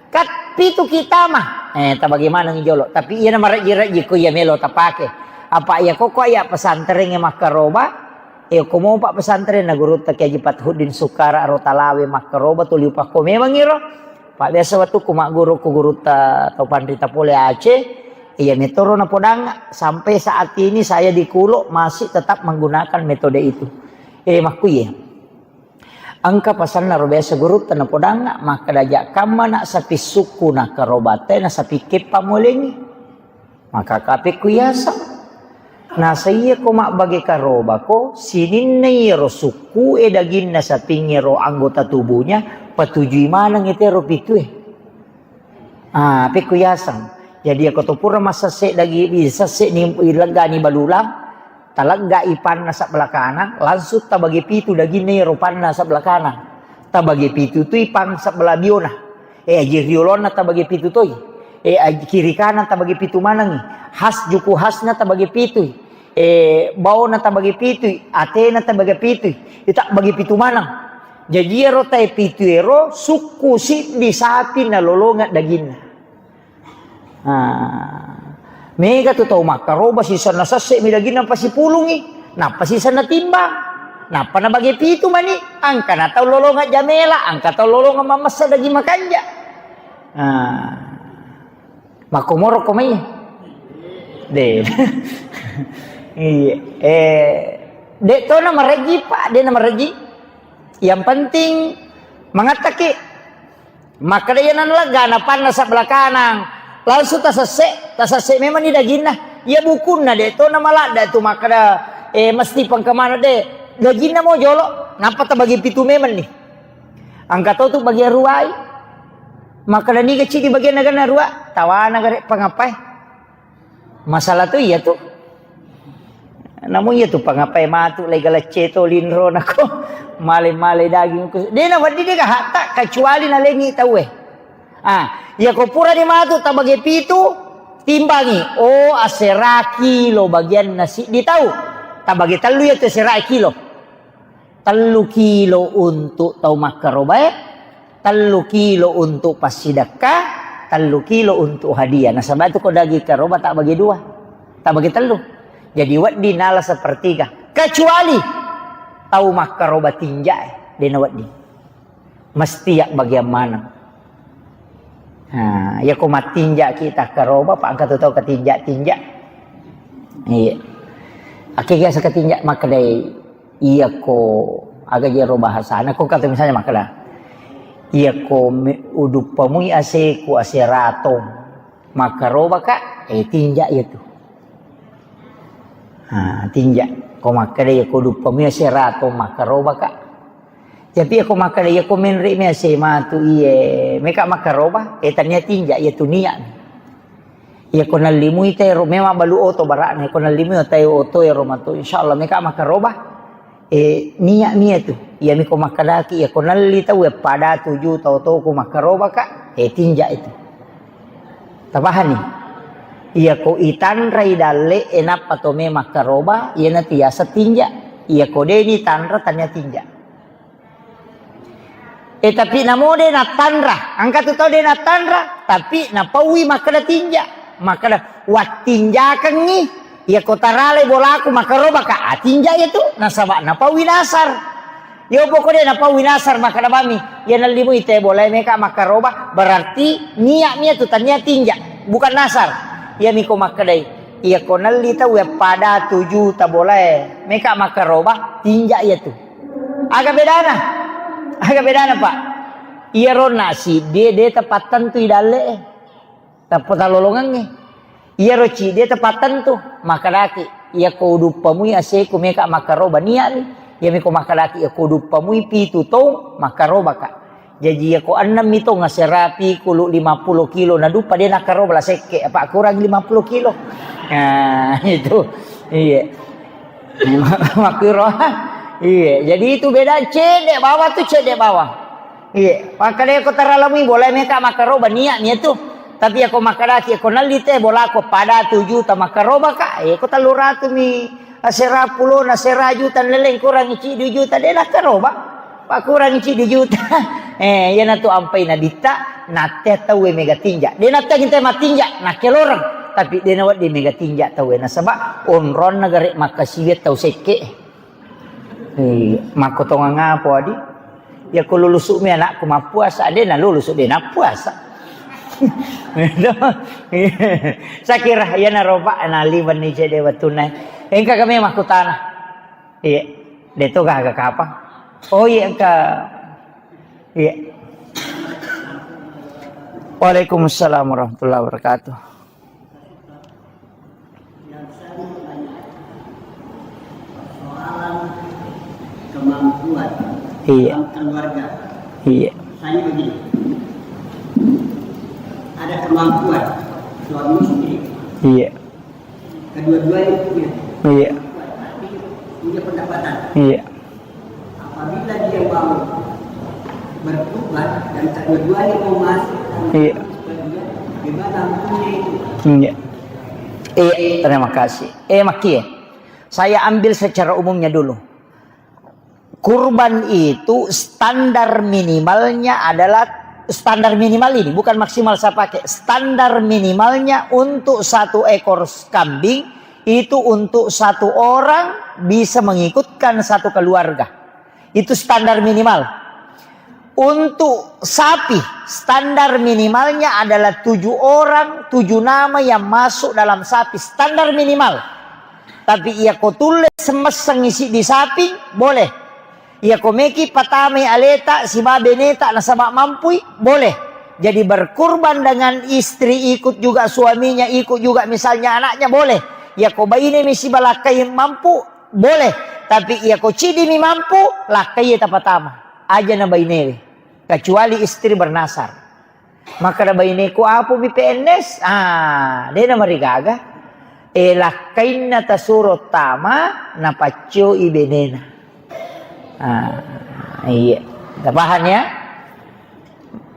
Kat pitu kita mah. Eh, tabagi maneng jolo. Tapi iya na marejji-rejji ko iya melo tapake. Apa iya koko iya pesantren ya makkaroba. Eh, ko mau pak pesantren na gurutta Kiai Haji Fathuddin Sukara ro talawe makkaroba tuli upakko memang iro. Pak biasa waktu ku magguru ku gurutta tau panrita pole Aceh. Iya metoro na podang sampai saat ini saya di Kulo masih tetap menggunakan metode itu. Eh, makkuye. Engka pasanna ro biasa gurutta napodangnga, makkeda, "Jakkamma nak sapi sukku na karobate na sapi keppa mulengi." Maka kapekku yaseng. Nasa iya ko mabbage karobako, sininna iyaro sukku e daginna sapingnge ro anggota tubuhnya, patujui maneng itero pitue. Ah, pekko yaseng. Jadi, ako to pura massesse dagi-, sesse ni, leggani balulang, taleggai panna sebelah kanan, langsung tabagi pitu daginna iyaro panna sebelah kanan. Tabagi pitu tui pang sebelah biona. Eh, aji riolonna tabagi pitu toi. Eh, aji kiri kanan tabagi pitu manengi. Has juku hasna tabagi pitui. Eh, baona tabagi pitui, atena tabagi pitui. Ita bagi pitu maneng. Jaji iyaro tae pitu ero sukku siddi sapi nalolongeng daginna. Ah, mega tu tau makkaroba sisenna sesse mi daginna pasipulungi, nappa sisenna timbang, nappa nabage pitu mani, angkana tau lolongeng jamela, angka tau lolongeng mammessa daging makanja. Ah, makkomoro ko mai. De. Iya. Eh, de to na mareji, Pak, de na mareji. Yang penting mangattaki. Makkeda, "Iya nanalegga, napanna sebelah kanang." Langsung tasesse, tasesse memang ni daginna. Iya bukunna, de to namaladda tu makkeda, eh, mesti pengkemana, de. Daginna mo jolo, nappa tabagi pitu memang ni. Angka to tu bagian ruai. Makkeda, "Niga cidi bagian naganna rua?" Tawana gare pangapai. Masalah tu iya tu. Namun iya tu pangapai matu lai galecce to linro nako male-male daging ku. De na wedding de gahatta kecuali nalengi tauwe. Ah, iya ko purani matu tabage pitu, timbangi. Oh, asera kilo bagianna siddi tau. Tabage tellu iya tu asera kilo. Tellu kilo untuk tau makkarobae, tellu kilo untuk passidekka, tellu kilo untuk hadiah. Nasaba tu ko daging karoba tak bagi dua, tak bagi tellu. Jadi wedding nala sepertiga. Kecuali tau makkaroba tinjae, dena wedding. Mesti yak bagian maneng. Nah, iya ko mattinja kita karoba, pa engka tu tau ketinja-tinja. Iya. Akhirnya seketinja makkedai, iya ko aga jero bahasana, ko kata misalnya makkeda, iya ko me-, uduppamui aseku ase ratong, makkaroba ka, eh, tinja iya tu. Ha, tinja. Ko makkeda iya ko uduppamui ase ratong, makkaroba ka. Tapi iya ko makkeda, iya ko menre mi ase matu iye, meka makkaroba, eh, tania tinja, iya tu niat. Iya ko nallimui tero, memang balu oto bara'na, iya ko nallimui otai oto ero matu, insyaallah meka makkaroba. Eh, niat mi iya tu. Iya mi ko makkedaki, iya ko nalli tau, eh, pada tuju tau toku makkaroba ka, eh, tinja itu. Tapahani? Iya ko itanrai dalle, eh, nappa to me makkaroba, iya na tiasa tinja. Iya ko deni tanra tania tinja. Eh, tapi namo de nattanra. Engka tu tau de nattanra, tapi napaui makkeda tinja. Makkeda, "Wattinjakengngi, iya ko taralai bolaku makkaroba ka." Ah, tinja iya tu, nasaba napaui nasar. Yo poko de napaui nasar makkeda bami, iya nallimui te bolae meka makkaroba, berarti niat mi iya tu tania tinja, bukan nasar. Iya mi ko makkedai, iya ko nalli tau ya pada tuju ta bolae meka makkaroba, tinja iya tu. Aga bedana? Aga bedana, Pak? Iyaro nasi de, de tapattentui dalle e. Tappa talolongengnge. Iyaro cide tapattentu. Makkedaki, iya ko uduppamui aseku meka makkaroba nia'ni. Iya miko makkedaki, iya ko uduppamui pitu tong makkarobaka. Jaji iya ko ennemmi tong aserapi kulu lima puluh kilo naduppa de nakkaroba la sekke, apa kurang lima puluh kilo. Nah, itu. Iya. Makkiro. Iya, jadi itu beda cedde bawang tu cedde bawang. Iya, makkeda ko taralamui boleh meka makkaroba niat niat tu. Tapi ako makkedaki ko nalli te bolako pada tu juta makkaroba ka. Eh, ko tellu ratu mi asera pulo na sera juta leleng kurang ci dua juta de nakkaroba. Pakkurangi ci dua juta. Eh, iyanatu ampai nabitta, natte tauwe mega tinja. De natte kita matinja, nakkeloreng. Tapi de nawedding mega tinja tauwe nasaba onronna gare makkasiwiang tau sekke. Eh, makkotongang apa adi? Ya ko lulusu mi anakku mappuasa, de na lulusu de nappuasa. Sakira yana roba na liban ni cede wattunna. Engka kami makkutana. Iya. De to gaga kapang. Oh iya, engka. Iya. Waalaikumsalam warahmatullahi wabarakatuh. Kemampuan. Iya. Dalam keluarga. Iya. Misalnya begini. Ada kemampuan suami istri. Iya. Kedua-duanya punya. Iya. Tapi punya pendapatan. Iya. Apabila dia mau bertobat dan kedua-duanya mau masuk dalam Iya. Islam, bagaimana hukumnya itu? Iya. Iya, terima kasih. Eh, Maki, saya ambil secara umumnya dulu. Kurban itu standar minimalnya adalah Standar minimal ini, bukan maksimal saya pakai. Standar minimalnya untuk satu ekor kambing itu untuk satu orang bisa mengikutkan satu keluarga. Itu standar minimal. Untuk sapi, standar minimalnya adalah tujuh orang, tujuh nama yang masuk dalam sapi. Standar minimal. Tapi iya ko tulle semesseng isi di sapi, boleh. Iya ko meki patamai aleta siba beneta nasaba mampui, boleh. Jadi berkurban dengan istri ikut juga, suaminya ikut juga, misalnya anaknya, boleh. Iya ko baine mi siba lakkai mampu, boleh. Tapi iya ko cidi mi mampu, lakkai tapatama. Aja na bainewe. Kecuali istri bernasar. Makkeda baineku, "Apo mi P N S?" Ah, de namarigaga. E, lakkainna tasuro tama, napaccoi benena. Ah, iya. Tapahang ya?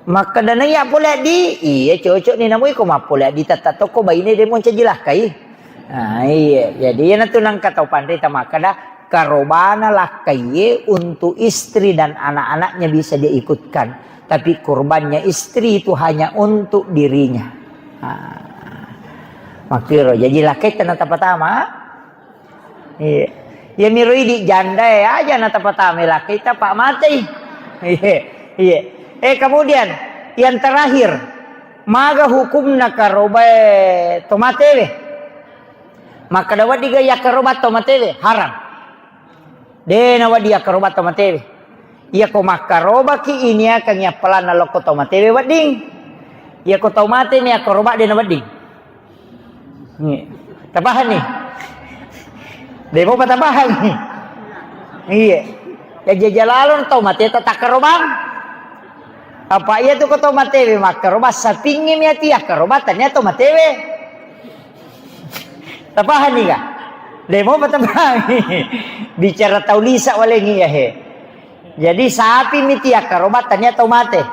Makkeda naiya pole di, iya cocok ni namu iko mappole di tata toko baine de moncaji lakkai. Ah, iya. Jadi iya natu nangka tau panrita makkeda karobana lakkaiye untuk istri dan anak-anaknya bisa dia ikutkan. Tapi kurbannya istri itu hanya untuk dirinya. Ah. Makkiro, jadi lakkaita na tapatama. Iya. Ya miro idi janda ya aja na tapatama lakkaita pak mati. Iya. Iya. Eh, kemudian yang terakhir, maga hukumna karobae tomatewe? Makkeda wedding ga yakkaroba tomatewe? Haram. De nawedding yakkaroba tomatewe. Iya ko makkarobaki iniakang yappalanna lokko tomatewe wedding. Iya ko tau mate ni yakkaroba de nawedding. Iya. Tapahang ni? De mopa tapahang ni. Iya. Ya jajalalo tau mate tatakkarobang. Apa iya tu ko tau matewe makkaroba sapingngi mi ati yakkaroba tania tau matewe. Tapahang ni ga? De mopa tapahang. Bicara tau lisa walengi ya he. Jadi sapi mi ti yakkaroba tania tau mate.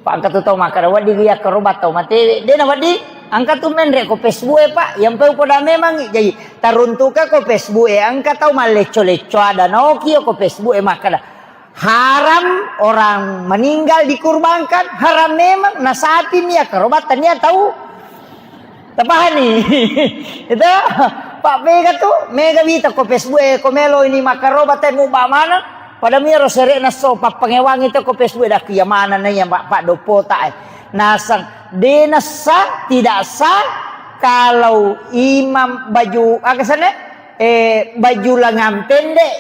Pak engka tu tau makkeda wedding yakkaroba tau matewe. De nawedding, engka tu menre ko Facebook e pak. Yang peu poda memang jadi taruntuka ko Facebook e engka tau mallecco-lecco ada naoki ko Facebook e makkeda. Haram orang meninggal dikurbankan, haram memang, na sapi mi yakkaroba tania tau. Tapahani? Itu, Pak, mega tu, mega wita ko Facebook e, ko melo ini makkaroba te muba mana? Pada miro sere'na so pappangewangi to ko Facebook e, dak iya mana na iya Pak, Pak Dopota e. Nasang, de nassa, tidak sah kalau imam baju, aga sana? Eh, baju lengan pendek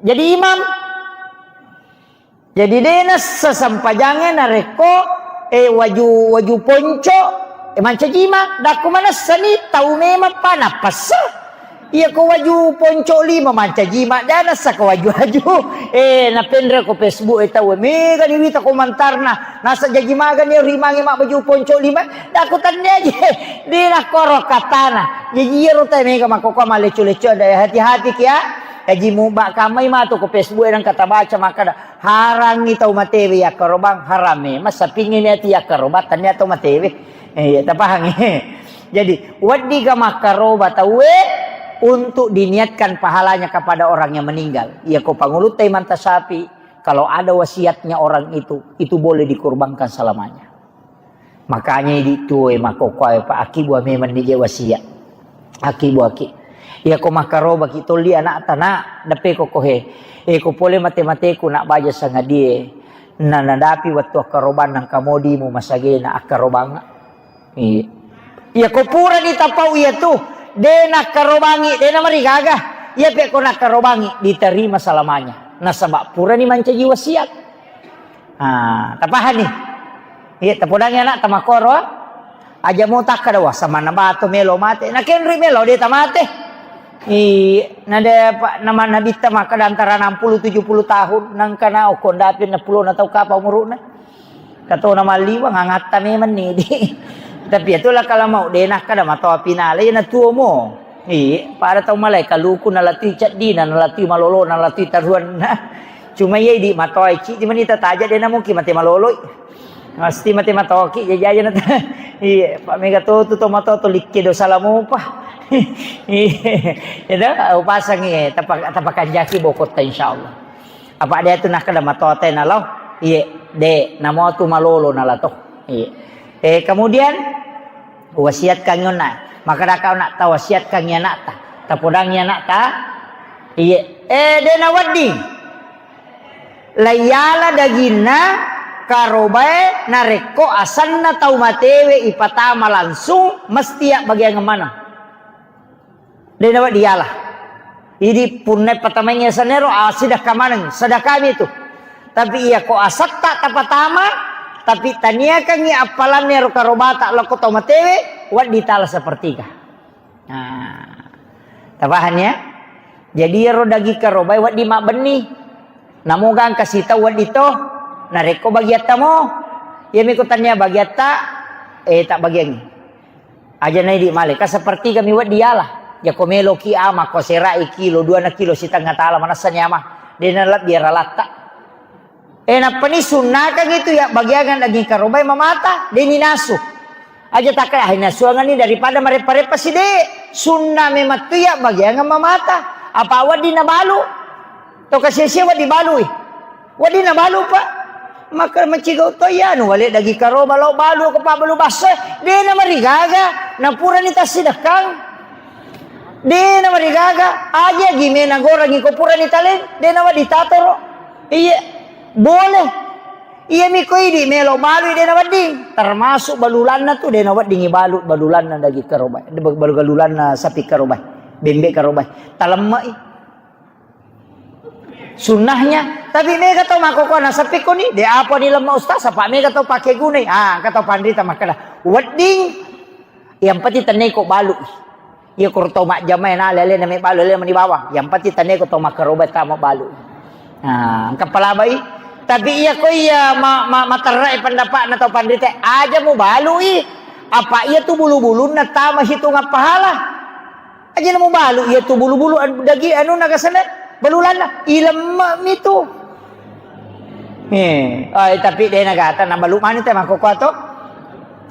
jadi imam. Jadi de nassa sempajangnge narekko, eh, waju, waju ponco, eh, mancaji imam. Dakku manessani tau memang pa nappassa. Iya ko waju ponco lima mancaji imam, de nassa ko waju-waju. Eh, napenre ko Facebook e tau, mega ni wita komentarna. Nasa jaji magani rimange mabbaju ponco lima. Dakku tannia je. De nakkoro katana. Jaji iyaro tau mega makkokkoe mallecco-lecco, ada hati-hati kia. Jaji muba kamai matu ko Facebook e nengka tabaca makkada, harangngi tau matewe yakkarobang, harame. Massapingngi ni ati yakkarobang, tania tau matewe. Eh, iya, tapahangi. Jadi, weddiga makkaroba tauwe untuk diniatkan pahalanya kepada orang yang meninggal. Iya ko pangulutta imanta sapi, kalau ada wasiatnya orang itu, itu boleh dikurbankan selamanya. Makanya idi tuoe makkokkoe, Pak, akkibuang memang nije wasiat. Akkibuaki. Iya ko makkarobaki tolli anakta, nak, deppe ko kohe. Eh, ko pole mate-mateku nak baja sangadie. Na nadapi wettu akkarobang nangka modimu masagena akkarobang. Iya. Iya ko purani tapau iya tu, de nakkarobangi, de namarigaga. Iya pe ko nakkarobangi, diterima selamanya. Nasaba purani mancaji wasiat. Ah, tapahani? Iya, tapodangi anak tamakkoro. Aja mo takkada, "Wah, samanna bato melo mate." Nakenri melo de tamate. Iya, nade pa-, nama nabitta makkada antara enam puluh tujuh puluh tahun, nangkana okko ndapi enam puluh na tau kapa umuruna. Katona malliwang angatta memang ni di. Tapi itulah kalau mau de nakkada matoa pinale na tuo mo. Iya, pada tau malai kaluku nalatui ceddina, nalatui malolo, nalatui taruanna. Cuma iya idi matoa ciddi mani tataja de namuki mate maloloi. Mesti mate matoki jajaja na. Iya, Pak mega to tu to mato to likke dosa lamupa. Iya, itu upasangi tapa-, tapakanjaki bokotta insyaallah. Apa dia tu nakkada matoa te nalo. Iya. De, namo tu malolo nala to. Iya. Eh, kemudian wasiatkan onna. Maka daka onna tawasiatkan anakta. Tapodangi anakta. Iya. Eh, de nawedding. Laiyala daginna karobae narekko asenna tau matewe ipatama langsung, mesti abbagiangeng maneng. De nawedding diala. Idi punna patamaingngi asenna ero, ah, sedekah maneng, sedekah mi tu. Tapi iya ko asetta tapatama, tapi taniakangngi appalanna ero karobata lokko tau matewe, wedding tala sepertiga. Nah, tapahang ya? Jadi ero daging karobae wedding mabbenni. Namoga engka sitau wedding to, narekko bagiatta mo, iyami ko tania bagiatta, eh, tak bagiangngi. Aja na idi male, ka sepertiga mi wedding diala. Jako meloki ama, ko serai kilo, dua na kilo sitengnga tala, manessani ama. De nalebbi ralatta. Eh, nappani sunnakang itu ya bagiangan daging karobai mamata, de ninasu. Aja takka, ah, nasuangan ni daripada mareppa-reppa side. Sunna memang tu ya bagiangan mamata. Apa wedding nabalu? To kasi-sia wedding balui. Wedding nabalu, Pak. Maka macigau to iya, anu, wale daging karoba lao balu ko pabbalu basso, de na marigaga, na purani tassidekkang. De na marigaga, aja gime na gorangi ko purani taleng, de na wedding tatoro. Iya, boleh. Iya mi ko idi melo balui de na wedding. Termasuk balulanna tu de na wedding ibalu balulanna daging karoba, balu-, balulanna sapi karoba, bembe karoba. Talemmai. Sunnahnya, tapi mega tau makkokkoe nasappi koni, de apa ni lemma ustaz, apa mega tau pake gunai. Ah, engka tau panrita makkeda, wedding, yang penting tennaiko balu. Iya ko tau majjama na lele na me balu, lele mani bawang. Yang penting tennaiko tau makkaroba tama balu. Nah, engka palabai. Tapi iya ko iya ma-, ma-, materrai pendapatna tau panrita, aja mu balui. Apa iya tu bulu-bulunna tama hitungan pahala. Aja na mubalu, iya tu bulu-bulu, an-, dagi-, anu nagasana, balulanna, ilemma mi tu. Eh, ai, tapi de nagata, na balu mani te makkokkoe to.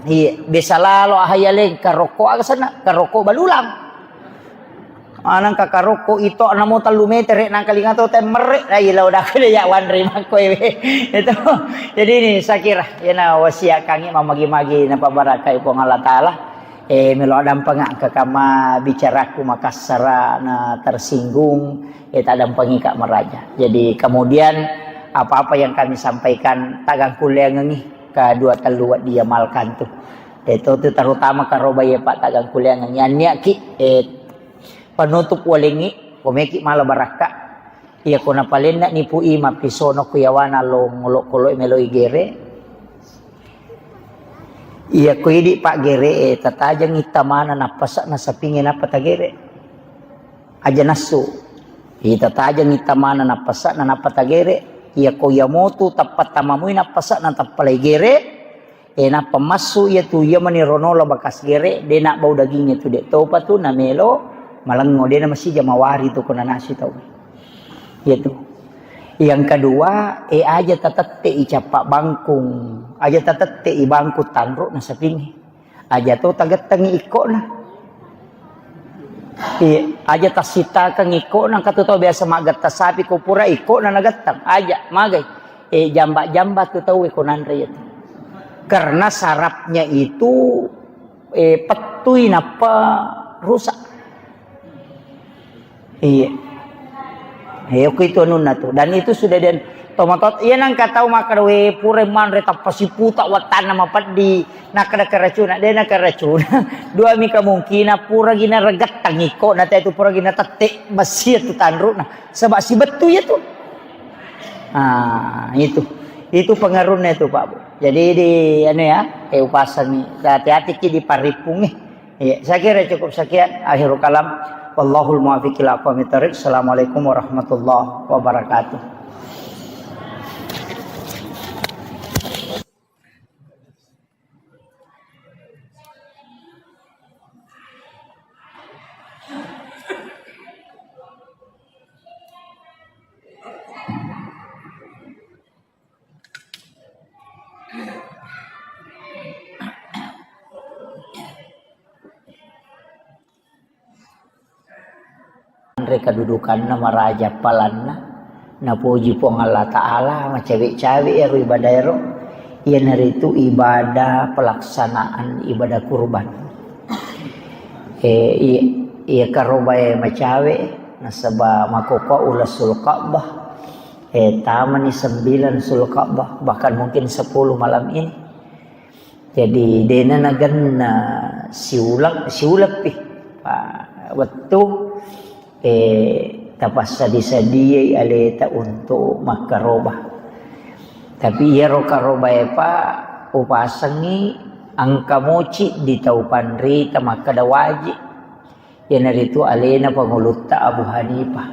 Iya, biasa lalo ahayaleng, karokko agasana, karokko balulang. Anang ka karokko ito namo tellu metere nangkalinga to temmerre, ai lao daku de ya wanri makkoe we. Itu. Jadi ini saya kira, iyana wasiat kangi mamagi-magi na pabarakai Puang Allah Taala. Eh, melo adampengeng engka kamma bicaraku makassara na tersinggung, eh, tadampengika maraja. Jadi kemudian apa-apa yang kami sampaikan tagangkulleangengi ka dua tellu wedding iamalkan tu. Eh, to tu terutama karoba iya Pak tagangkulleangengi. Anniaki, eh, penutup walengi, komeki mala barakka. Iya ko napalenna nipu i mappisono ku yawana lo ngolo-kolo melo igere. Iya ko idi paggere e, tatajengngi tamana nappasa nasapingnge nappa tagere. Aja nassu. Iya tatajengngi tamana nappasa na nappa tagere. Iya ko iya motu tappa tamamui nappasa na tappa lai gere. E nappa massu iya tu iya mani ronola bakas gere, de nabbau dagingnge tu de topa tu namelo malengngo, de na masija mawari tu ko nanasi tau. Iya tu. Yang kedua, e aja tatette i cappa bangkung, aja tatette i bangkung tanru nasapingnge. Aja to tagettengngi ikkona. Iya, aja tassitakeng ikkona, engka tu tau biasa maggetta sapi ko pura ikkona nagetteng. Aja, magai. Eh, jamba-jamba tu tau ko nanre itu. Karena sarapnya itu, eh, pettui nappa rusak. Iya. Iya, ku itu anunna tu. Dan itu sudah den tomatot, iya nangka tau makkeda, we, pura manre tappa siputa wattanna mapeddi, nakkeda keracuna, de na keracuna. Dua mi kemungkinan, pura gina regettang iko, na te tu pura gina tette, besi tu tanruna. Sebab si bettu ya tu. Ah, itu. Itu pengaruhnya itu, Pak Bu. Jadi di anu ya, eh, upasangi. Hati-hati ki di paripung, eh. Iya, saya kira cukup sekian. Akhirul kalam. Wallahul muwaffiq ila aqwamit thariq. Assalamualaikum warahmatullahi wabarakatuh. Anre kedudukanna maraja palanna. Napoji Puang Allah Ta'ala, macawe-cawe ero ibadah ero, iyanaritu ibadah pelaksanaan ibadah kurban. Eh, iya, iya karobae macawe, nasaba makkokkoe uleng Sulka'bah, eh, tamani sembilan Sulka'bah, bahkan mungkin sepuluh malam ini. Jadi, dena nagenna siuleng, siuleng pi. Pa-, wettu, eh, tapassadi-sadiai aleta untuk makkaroba. Tapi iyaro karobae pa upasengi engka moci di tau panrita makkeda waji. Iyanaritu alena pangulutta Abu Hanifah.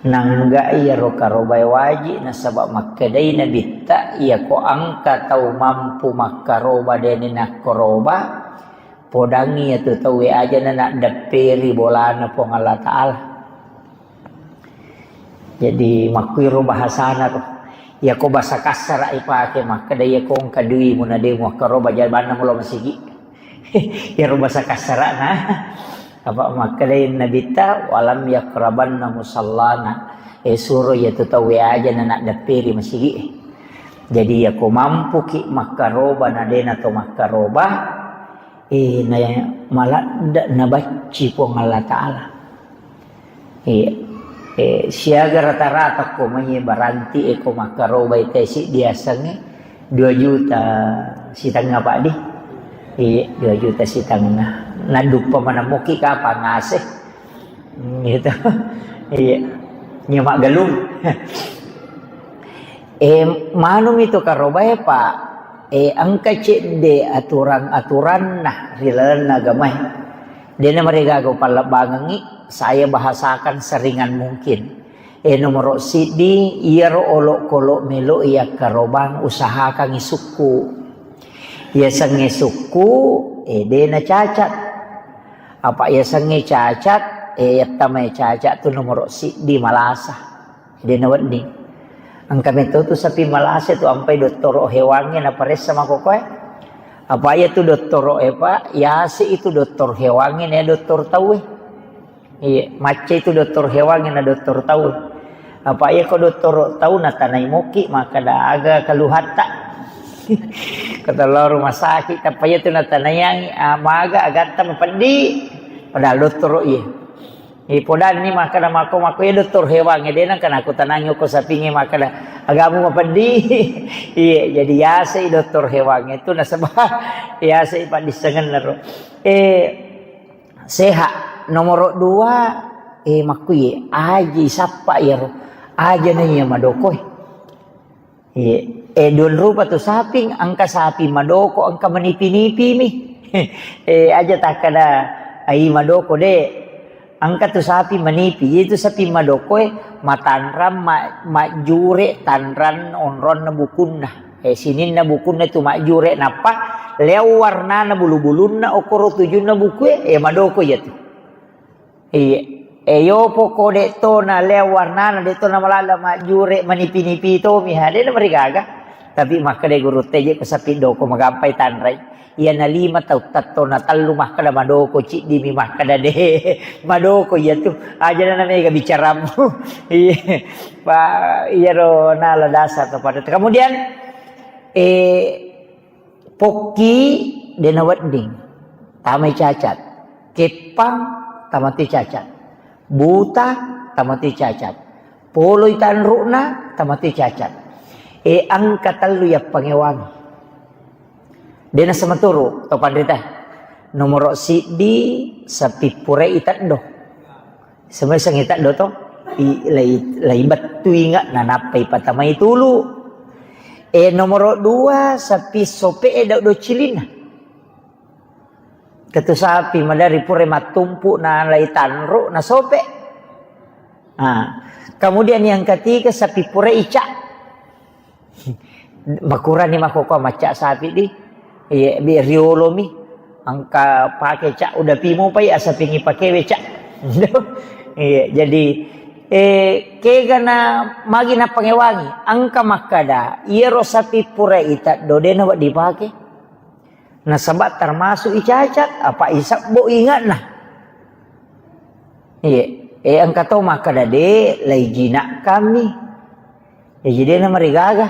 Nangga iyaro karobae waji, nasaba makkedai Nabitta, iyako engka tau mampu makkaroba deni nakkoroba, podangi iyatu tauwe ajana naddepperi bolana Puang Allah Ta'ala. Jadi, makkuiro bahasana ro. Iyako basa kassara ipake, makkeda iyako engka dui muna de muakkaroba jabanna mulo masigi. Iyaro basa kassarana. Apa makkedai Nabitta, "Walam yakrabanna musallana." Eh, suro iyatu tauwe ajana naddepperi masigi. Jadi, iyako mampuki makkaroba na dena to makkaroba, eh, na maladde nabacci Puang Allah Ta'ala. Iya. Eh, siaga rata-rata ko mai baranti eko makkarobai tesi diasengnge dua juta sitengnga, Pak, di. Iya, dua juta sitengnga. Naduppa maneng moki kapang ase. Hmm, gitu. Iya. Nya maggalung. Eh, manumi tu karobae, Pak. Eh, engka cedde aturan-aturanna ri lalenna agamae. Dena marigaga upallebbangengngi, saya bahasakan seringan mungkin. Eh, nomoro siddi, iyaro olokolo melo iyakkarobang, usahakangngi sukku. Iyasengnge sukku, eh, dena cacat. Apa iyasengnge cacat, eh, yattamai cacat tu nomoro siddi malasa. Dena wedding. Engka meto tu sapi malasa tu ampai dottoro hewangnge naparessa makokoe. Apa iya tu dottoro e, Pak, yase itu doktor hewangnge na doktor tauwe. Iya, macca itu doktor hewangnge na doktor tau. Apa iya ko doktor tau natanai moki makkeda aga kaluhatta. Kata lo rumah sakit, apa iya tu natanaiangngi, ah, maga agatta mapeddi. Padahal dottoro iya. Ipodanni makkeda mako, mako iya doktor hewangnge, de nengka nakutanangi ko sapingnge makkeda, "Agamu mapeddi?" Iya, jadi yasei doktor hewangnge tu nasaba yasei paddissengenna ro. Eh, sehat. Nomoro dua, eh, makkuye, aji sappa iyaro. Aja na iya madokoe. Iya. Eh, duanrupa tu saping, engka saping madoko, engka manipi-nipi mi. Eh, aja takkeda, ai madoko, de. Engka tu saping manipi, itu saping madokoe matanrang ma-, majjure tanrang onronna bukunna. Eh, sininna bukunna tu majjure, nappa leo warnana bulu-bulunna, okoro tujunna bukue, eh, madoko iya tu. Iya. E, yopo ko de to na leo warnana, de to na malala majjure manipi-nipi to mi ha, de na marigaga. Tapi makkeda guru teje ko sapi doko magampai tanrai. Iya na lima tau tatto na tellu makkeda madoko, ciddi mi makkeda de. Madoko iya tu. Aja na mega bicaramu. Iya. Pa, iyaro nala dasar to pada. Kemudian, eh, Pokki de nawedding, tamai cacat. Keppang, tamati cacat. Buta, tamati cacat. Poloi tanru'na, tamati cacat. E, engka tellu yappangewangi. De nasematuru to panrita. Nomoro siddi, sapi purai teddo. Semeseng ita doto, i-, lai, lai bettu inga, nanappa ipatamai tulu. E, nomoro dua, sapi sope e dau docilinna. Ketu sapi madari pura mattumpu na lai tanru na sope. Nah, kemudian yang ketiga, sapi pura ica. Makurani makkokkoe macca sapi di. Iya, bi riolomi. Engka pake ca uda pimo pai asapingi pakewe ca. Iya, jadi, eh, kegana magi napangewangi. Engka makkada, iyaro sapi pura ita dodena wa dipake. Nasaba termasuk icacat, apa isabbo ingatna. Iya, eh, engka to makkada de, lai jinak kami. Jaji de' namarigaga.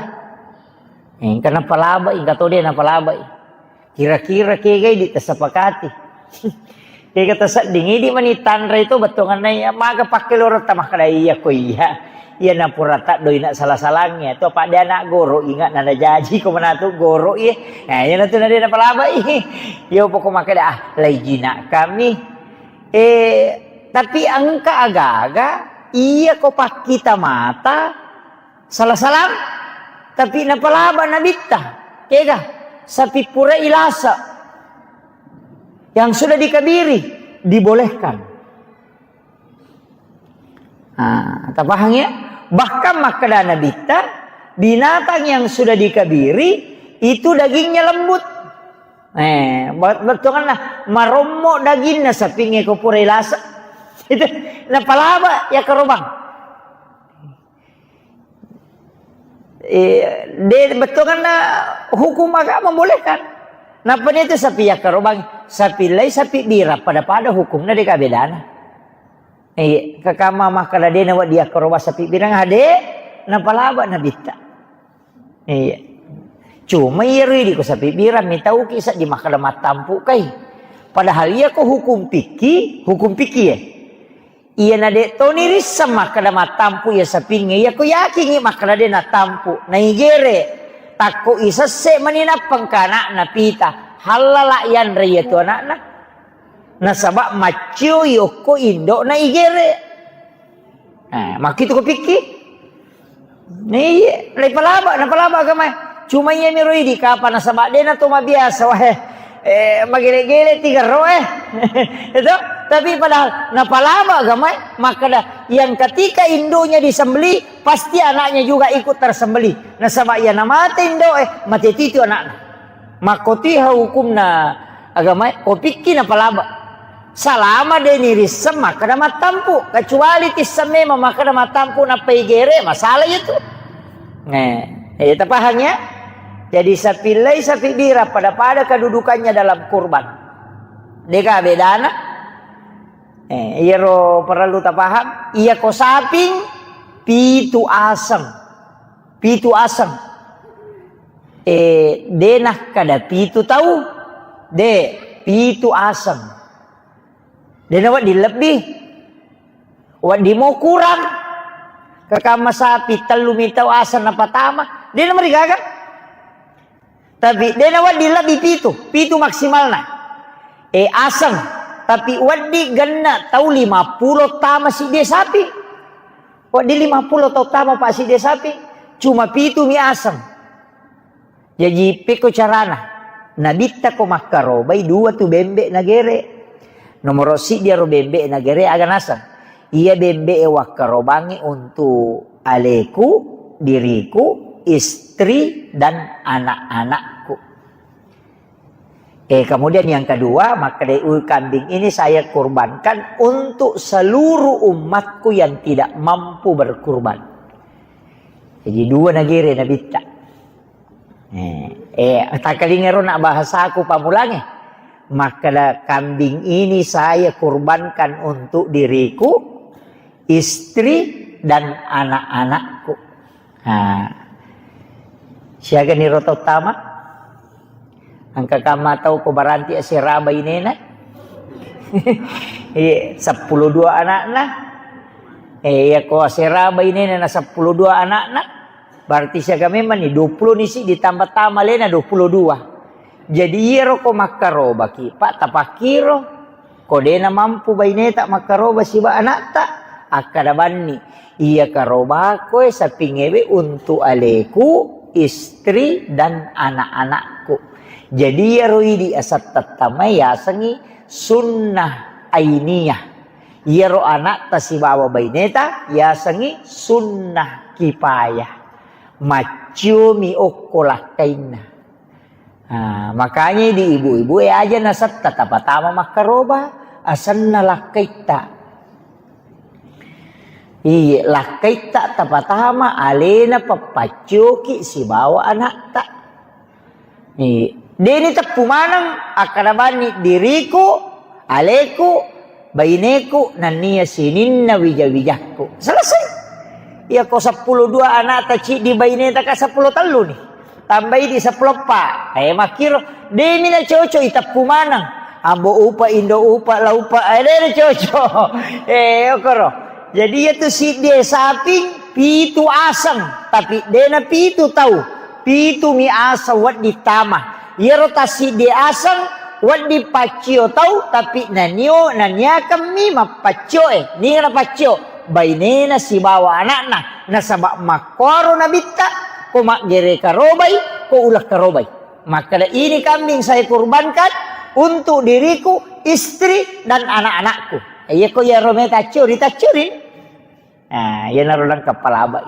Engka napalabai, engka to de' napalabai. Kira-kira kegai di tasapakati. Kega tasedding idi mani tanre itu bettuanna iya, maga pakkeloretta makkeda iya ko iya. Iya napura taddoi na sala-salangnge to, apa de' anak goro inga nana jaji ko manatu goro iye. Nah, iya natu na de' napalabai. Iya pokok makkeda ah, lai jinak kami. Eh, tapi engka aga-aga iya ko pakkita mata sala-salang, tapi napalaba nabitta. Kega? Sapi pura ilasa yang sudah dikabiri dibolehkan. Ah, tapahang ya? Bahkan makkeda nabitta, binatang yang sudah dikabiri itu dagingnya lembut. Eh, bet-, bettuanna marommo daginna sapingnge ko pura ilasa. Itu napalaba ya karobang. Eh, de, bettuanna hukum agama membolehkan. Napa itu sapi ya karobang, sapi lai, sapi bira, pada-pada hukumna de' ka bedana. Iya, kakama makkeda de' nawedding akkaroba sapi birang ade, napalaba nabitta. Iya. Cuma iya ridi ko sapi birang mitauki seddi makkeda mattampu kai. Padahal iya ko hukum fikih, hukum fikih ya. Iya na de' toni risseng makkeda mattampu iya sapingnge, iya ko yakingi makkeda de' nattampu, naigere, takko isesse mani nappengka anakna pita, hallala yanre iya tu anakna. Nasaba maccioi okko indo'na igere. Eh, makkitu ko pikki? Iya, napalaba, napalaba agamae. Cuma iya miro idi kapa nasaba de' na to mabiasa, wah, eh, magele-gele tiga ro, eh. Itu, tapi padahal napalaba agamae, makkeda yang ketika induknya disembelih, pasti anaknya juga ikut tersembelih. Nasaba iya namate indo'e, mate titu anakna. Makkotiha hukumna agamae, ko pikki napalaba. Salama de' nirisseng makkeda mattampu, kecuali tisseng memang makkeda mattampu nappa igere, masalah itu. Nah, eh, tapahang ya? Jadi sapi lai, sapi bira pada-pada kedudukannya dalam kurban. De' ka bedana? Eh, iyaro perlu tapahang, iya ko saping pitu aseng. Pitu aseng. Eh, de' nakkeda pitu tau, de', pitu aseng. De' nawedding lebbi. Wedding mo kurang. Kakamma sapi tellu mi tau aseng napatama, de' namarigaga. Tapi de' nawedding lebbi pitu, pitu maksimalna. Eh, aseng, tapi wedding genna tau lima pulo tama siddi sapi. Wedding lima pulo tau tama pa siddi sapi, cuma pitu mi aseng. Jaji pekko carana? Nabitta ko makkarobai dua tu bembe nagere. Nomoro siddi aro bembe nagere aga naseng. Iya bembe e wakkarobangi untuk aleku, diriku, istri, dan anak-anakku. Eh, kemudian yang kedua, makkeda, "Ui, kambing ini saya kurbankan untuk seluruh umatku yang tidak mampu berkurban." Jadi dua nagere nabitta. Eh, eh, takkalingero na bahasaku pamulange. Makkeda, "Kambing ini saya kurbankan untuk diriku, istri, dan anak-anakku." Nah, siaga niro tau tama? Engka kamma tau ko baranti asera bainena? Iya, seppulo dua anakna. Eh, iya ko asera bainena na seppulo dua anakna. Berarti siaga memang ni, dua pulo ni siddi ditambah tama alena dua pulo dua. Jadi iyaro ko makkarobaki, Pak, tapakkiro. Ko de'na mampu baineta makkaroba siba anakta, akkada banni, iya karobakoe sapingewe untuk aleku, istri, dan anak-anakku. Jadi iyaro idi asattattamai yasengi sunnah ainiyah. Iyaro anakta sibawa baineta yasengi sunnah kifayah. Macciomi okko lakkainna. Ah, makanya di ibu-ibu e aja nasetta tapatama makkaroba, asenna lakkaitta. Iye, lakkaitta tapatama alena pappaccioki sibawa anakta. Iye. Deni teppu maneng akkada banni diriku, aleku, baineku, nennia sininna wija-wijakku. Selesai. Iya ko seppulo dua anakta, ciddi baineta ka seppulo tellu ni. Tambai di seppulo eppa. Eh, makkiro. Demi na cocok iteppu maneng. Ambo upa, indo upa, la upa. Eh, de na cocok. Eh, okoro. Jadi iya tu siddi saping, pitu aseng. Tapi de na pitu tau. Pitu mi aseng wedding tama. Iyaro tassiddi aseng wedding paccio tau, tapi nanio, naniakemmi mappaccio e. Niga napaccio? Bainena sibawa anakna. Nasaba makkuaro nabitta, ko maggere karobai, ko uleng karobai. Makkeda, "Ini kambing saya kurbankan untuk diriku, istri, dan anak-anakku." Iya ko iyaro meta accuri, taccuri. Nah, iyanaro lengkap palabai.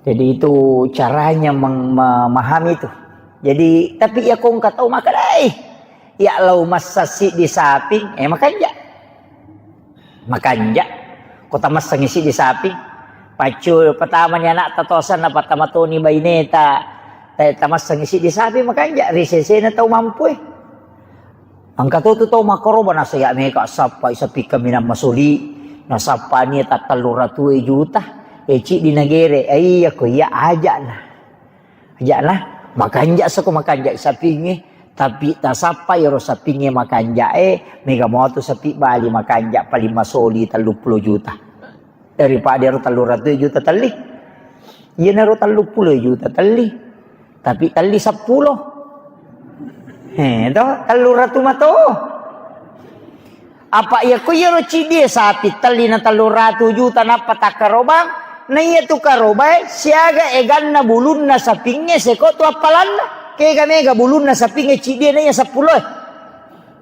Jadi itu caranya meng-, memahami itu. Jadi, tapi iya ko engka tau makkeda, "Eh, iya lao massa siddi saping, eh, makanja." Makanja. Ko tamassengi siddi saping. Paccu pertama ni anakta tosanna, pertama toni baineta, eh, tamassengi siddi saping, makanja. Ri sesena tau mampu, eh. Engka to tu tau makkaroba, nasaya mega sappai sapi kaminang masoli, nasappani ta tellu ratu juta, e ciddi nagere, e iya ko iya aja'na. Aja'na, makanja sako makanja sapingnge, tapi tasappa iyaro sapingnge makanja e, mega moto sapi bali makanja paling masoli telluppulo juta. Daripada ero tellu ratu juta telli. Iyanaro telluppulo juta telli. Tapi telli seppulo. Eh, to, tellu ratu mato. Apa iya ko iyaro ciddi e sapi telli na tellu ratu juta nappa takkarobang, na iya tu karobae siaga eganna bulunna sapingnge seko tu appalanna. Kega mega bulunna sapingnge ciddi e na iya seppulo e.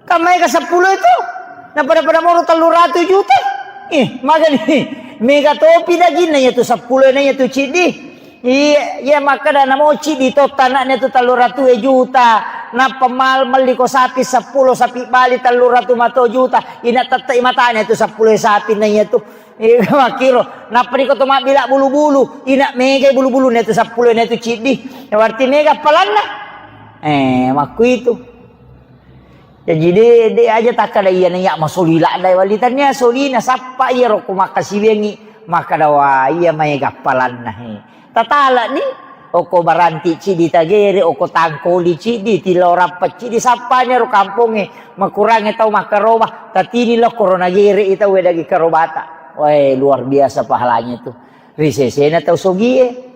Kan maega seppulo itu? Napada-pada moro tellu ratu juta. Ih, magani. Mega topi daginna iya tu seppulo na iya tu ciddi. Iya, iya makkeda namo ciddi totta anakna tu tellu ratu juta. Nappa mal-, melli ko sapi seppulo, sapi bali tellu ratu mato juta. Ina tette matana tu seppulo sapi na iya tu. Iya, makkiro. Nappa niko to mabbila bulu-bulu. Ina mega bulu-bulu na tu seppulo na tu ciddi. Ya, berarti mega appalanna. Eh, makku itu. Jaji de, de aja takkada iyana iya masoli ladda wali, tania solina sappa iyaro ko makkasiwiangngi makkada, "Wa iya maega appalanna he." Tatalani, oko baranti ciddi tagere, oko tangkoli ciddi, tilao rappa ciddi, sappani ro kampongnge makurangnge tau makkaroba, tatini lokko ro nagere i tau daging karobata. Wae, luar biasa pahalanya itu. Ri sesena tau sogie.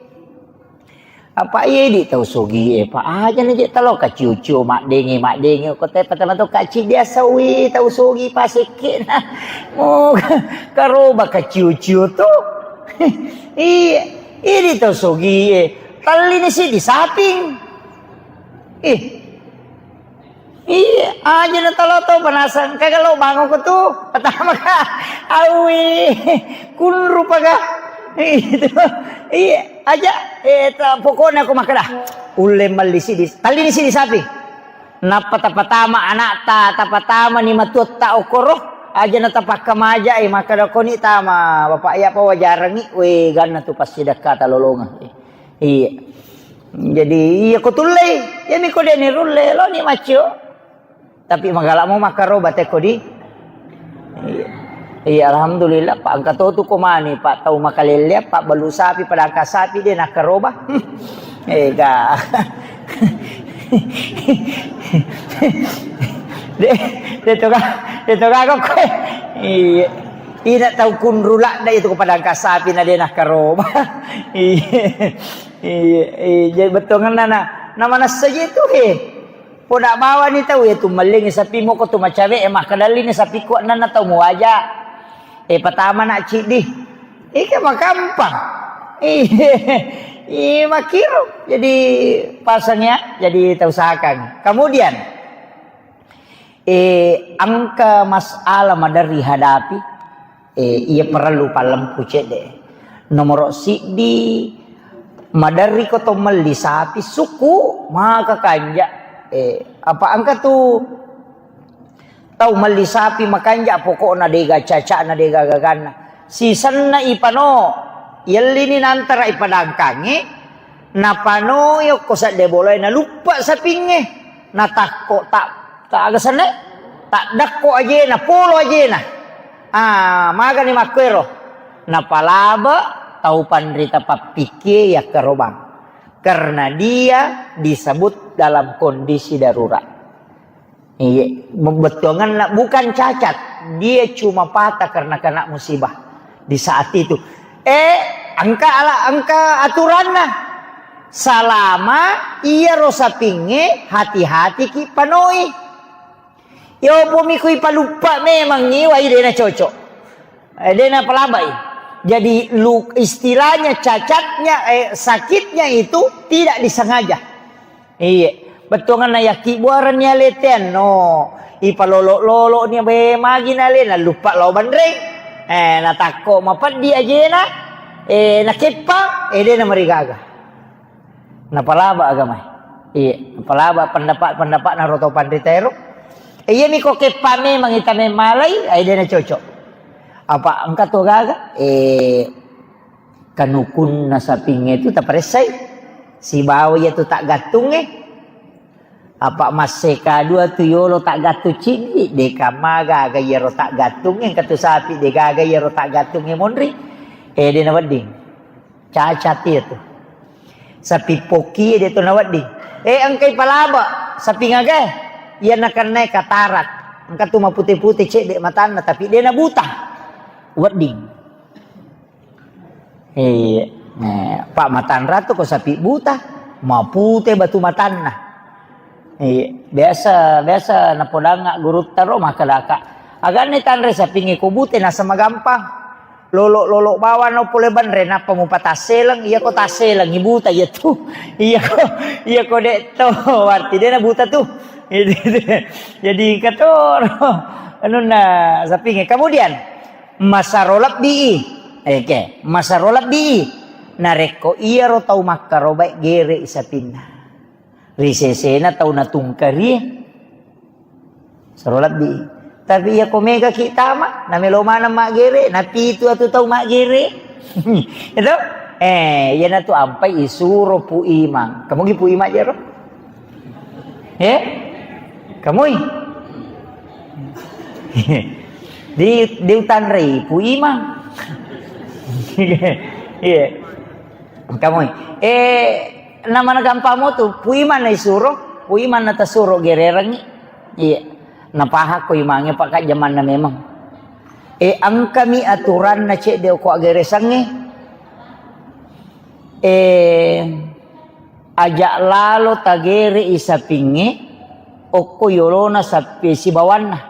Apa iya idi tau sogi e, Pak? Aja na je talo kaciu-ciu maddenge, maddenge ko te patama to kaci biasa wi tau sogi pasekke na. Mo karoba kaciu-ciu to. Iya, idi tau sogi e. Tallini siddi saping. Ih. Iya, aja na talo tau panasang. Kaga lo bango ko tu. Pertama ka, awi, kunru paga. Itu. Iya, aja. Eh, ta-, pokoknya aku makkeda. Ulle melli sidi, tallini sidi sapi. Nappa tapatama anakta, tapatama ni matuatta okoro. Aja na tapakkamaja, eh, makkeda koni tama bapak iya pa wajarangi, we ganna tu passidakka talolonga. Iya. Jadi, iya ko tullei, iya mi ko deni rulle, lo ni maccio. Tapi magala mo makkaroba teko di. Iya. Iya, alhamdulillah, Pak, engka to tu ko mani, Pak, tau makalelle, Pak, balu sapi, padangka sapi, de nakkaroba. Ega. De, de toga, de toga kok. Iya. Ina tau kunru ladda itu ko padangka sapi na de nakkaroba. Iya. Iya, iya, jadi bettuanna na, na manessa je tu, he. Poda bawani tau, iya, tu mellingi sapi moko tu macawe, eh, makkedallini sapi kuat nana tau muwaja. Eh, patama na ciddi. Ike makampang. Iya, iya, makiru. Jadi pasang ya, jadi tau usahakan. Kemudian, eh, engka masalah maderri hadapi, eh, iya parellu pallempu cedde. Nomoro siddi, maderri ko to melli sapi suku, maka kanja. Eh, apa engka tu tau melli sapi makanja, pokokna dega cacana, dega gaganna. Sisenna ipano, yellini nantara ipadangkangi, napanoi okko sedde bolae, naluppa sapingnge, natakko ta, ta aga senna, taddakko ajena, polo ajena. Ah, magani makkuero. Napalaba tau panrita pappikkie yakkarobang. Karena dia disebut dalam kondisi darurat. Iya, bettuanganna bukan cacat, dia cuma patah karena kena musibah di saat itu. Eh, engka ala, engka aturanna. Salama iyaro sapingnge, hati-hati ki panoi. Yo pomi kui paluppa memang iwai dena cocok. Eh, dena palabai. Jadi lu, istilahnya cacatnya, eh, sakitnya itu tidak disengaja. Iya, bettuanganna yakki buarenni aletean no. Ipalolo-lolo ni be magi nale, naluppa lao banreng. Eh, natakko mapeddi ajena. Eh, nakeppa, eh, dena marigaga. Napalaba agamae. Iya, napalaba pendapat-pendapat naro tau panrita ero. Eh, iya miko keppa memang ita memmalai, eh, dena cocok. Apa engka to gaga? Eh, kanukunna sapingnge tu taparessai. Sibawa iya tu taggattungnge. Apa masseka dua tu yolo taggattung ciddi, deka magaga iyaro taggattungnge, engka tu sapi degaga iyaro taggattungnge monri. Eh, dena wedding. Cacat iya tu. Sapi pokki de to nawedding. Eh, engkai palaba, sapi ngagai. Iya nakennae katarak. Engka tu mapute-pute cedde matanna, tapi de nabuta. Wedding. Iya. Eh, Pak matanra tu ko sapi buta, mapute batu matanna. Iya, biasa, biasa napodangnga gurutta ro makkedaka. Aganni tanre sapingnge ko bute naseng magampang. Lolo-lolo bawang no pole banre, nappa mupatasseleng, iya ko tasseleng, ibuta iya tu. Iya ko, iya ko de to, berarti de nabuta tu. Jadi engka to anunna sapingnge. Kemudian, masaro lebbi. Oke, masaro lebbi. Narekko iyaro tau makkarobai gere sapinna. Ri sesena tau natungkarie. Suro lebbi. Tapi iya ko mega ki tama, namelo maneng maggere, napitu atu tau maggere. Itu? Eh, iyana tu ampai isuro Pu Imang. Kamu gi Pu Imang jero? Eh? Kamui? Di, diutanrei Pu Imang. Iya. Kamui. Eh, namana gampang mo tu, Pu Imang na isuro, Pu Imang na tasuro gererengi. Iya. Napahakko imangnge, Pak, ka jamanna memang. Eh, engkami aturanna cedde okko aggeresangnge. Eh, aja lalo tagere i sapingnge, okko yolona sapi sibawanna.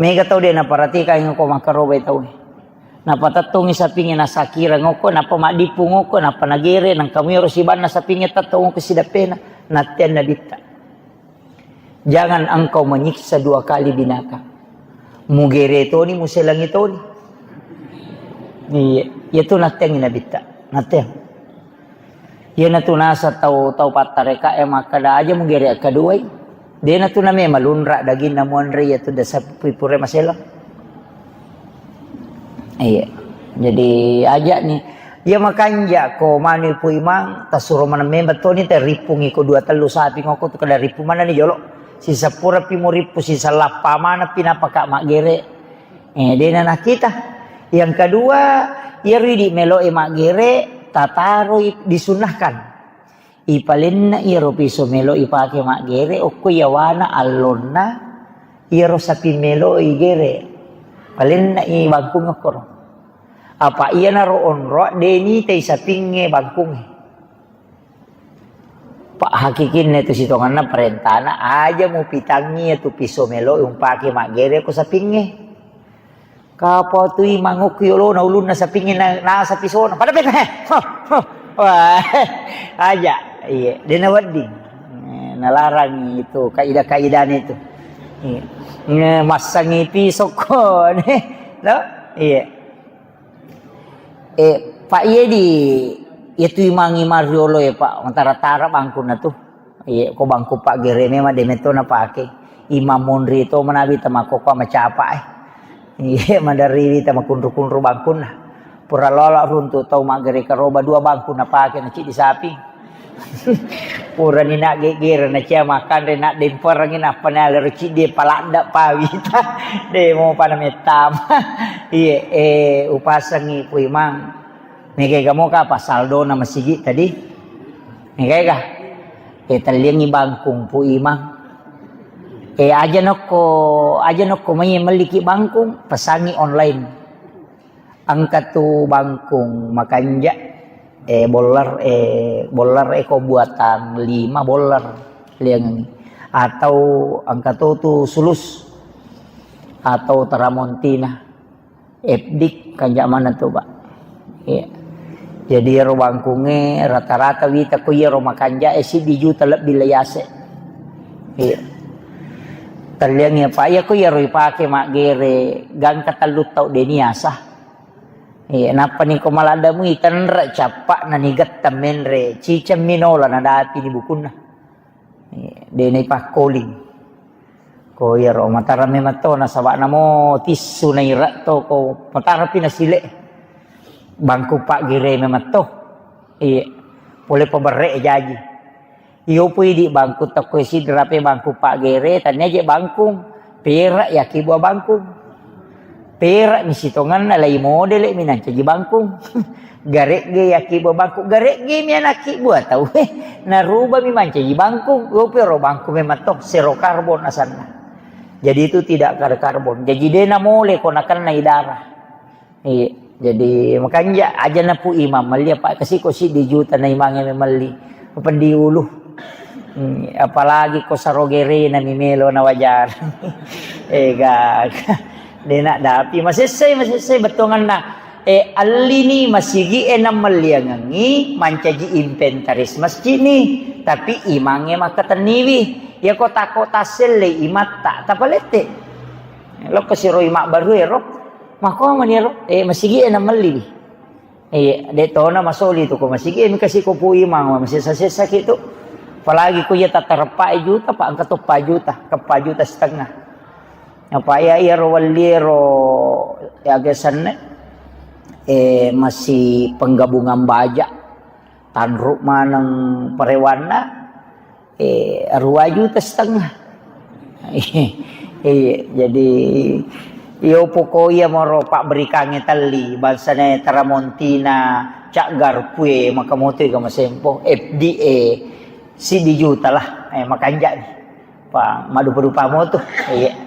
Mega tau de naparatikang ko makkarobai tau. Napatettongi sapingnge nasakireng okko, nappa maddippung okko, nappa nagere, nangka muero sibanna sapingnge tettong okko sidappena, natteang nabitta. Jangan engkau menyiksa dua kali binatang. Mugere toni, muselangi toni. Iya, iya tu natteangi nabitta. Natteang. Iyana tu naseng tau, tau pattareka e makkeda aja mugere akkaduai. Dena tu name malunra daginna muanre iya tu dasa pui pura maselang. Iya. Jadi aja ni. Iya makanja ko manu Pu Imang, tasuro maneng memang toni te rippungi ko dua tellu sapi ngoko tu kada rippung maneng ni jolo. Sisapura pi murippu, sisallappa maneng pi napaka maggere. Eh, dena nakita. Yang kedua, iyaro idi melo e maggere, tataroi disunnahkan. Ipalenna iyaro piso melo ipake maggere, okko iyawana allonna iyaro sapi melo igere. Palenna i bangkung okkoro. Apa iyanaro onroa de nitai sapingnge bangkungnge. Pak hakikinna tu sitonganna parentana aja mupitangi iyatu piso melo umpake maggere ko sapingnge. Kapau tu Imang okko yolona ulunna sapingnge na, nasa pisona. Pada peta, he. Huh, huh. Wah, aja. Iya, dena wedding. Eh, nalarang itu kaidah-kaidahnya itu. Iya. Nge, massangi pisokko, ne. No? Iya. Eh, Pak, iya di, iya tu Imang, Imang riolo ya, Pak. Tara-tara bangkunna tu. Iya, ko bangku paggere memang de metto napake. Imang monri to manabi tamakkokkoe macapa e. Iya, maderriwi tamakunru-kunru bangkunna. Pura lola runtu tau maggere karoba dua bangku napake na ciddi sapi. Purani na geggere na cia makanre na demperengi nappa na lero ciddi paladda pawita. De mopa na mettama. Iye, eh, upasengi Pu Imang. Mega ega moka apa saldona masigi tadi? Mega ega? Eh, telliangi bangkung Pu Imang. Eh, aja nokko, aja nokko mai melliki bangkung, pesangi online. Engka tu bangkung makanja, eh, boller, eh, boller, eh, ko buatan lima boller liangengi. Atau engka to tu sulus atau tramontina. Epdik kanja mana tu, Pak. Iya. Jadi ero bangkunge rata-rata wita ko iyaro makanja, eh, siddi juta lebbi le yase. Iya. Telliang ya, Pak, iya ko iyaro ipake maggere gangka tellu tau deni asa. Iya, nappa ni ko maladda mui tenre cappa na nigetta menre ciceng minola na dapi ni bukunna. Iya, de na ipakkoling. Ko iyaro matara memang to nasaba namo tissu na ira to ko matara pi nasile. Bangku paggere memang to. Iya. Pole paberre jaji. Iyo pui di bangku tokko sidra pe bangku paggere tania je bangkung. Perak yaki buah bangkung. Perak mi sitonganna lai modele mi nancaji bangkung. Garegge yaki buah bangkung. Garegge mi anaki buah tau. Eh, naruba mi mancaji bangkung. Iyo pui ro bangkung memang to zero karbon asanna. Jadi itu tidak ada karbon. Jadi de namole ko nakennai darah. Iya, jadi makanja aja na Pu Imang melli apa kasi ko siddi juta na imangnge melli. Pendi ulu. Hmm, apalagi ko sarogerena mi melo na wajar. Eh, gak. Dena dapi masessai, masessai bettuanganna. Eh, allini masigi e na melliangengi mancaji inventaris masjid ni. Tapi imangnge makkatenniwi. Ya ko tako tasselle imatta tapalette. Lokko siroi mabbaru ero. Makko mani ero, eh, masigi e na melli. Iya, de tona masoli tu ko masigi e mika si ko Pu Imang masessa-sessa ki tu. Apalagi ko iya tatareppa juta, Pak, engka to pa juta, ke pa juta setengah. Apa iya, iya ro welli ero, ya, gesanne, eh, masih penggabungan baja. Tanru maneng parewanna, eh, dua juta setengah. Iya, jadi, iyo poko iya moro pabberikangnge telli, bangsana Tramontina, Cak Garpue, maka moto ega masempo, F D A, siddi juta lah, eh, makanja ni. Pa, madupa-dupa moto. Iya.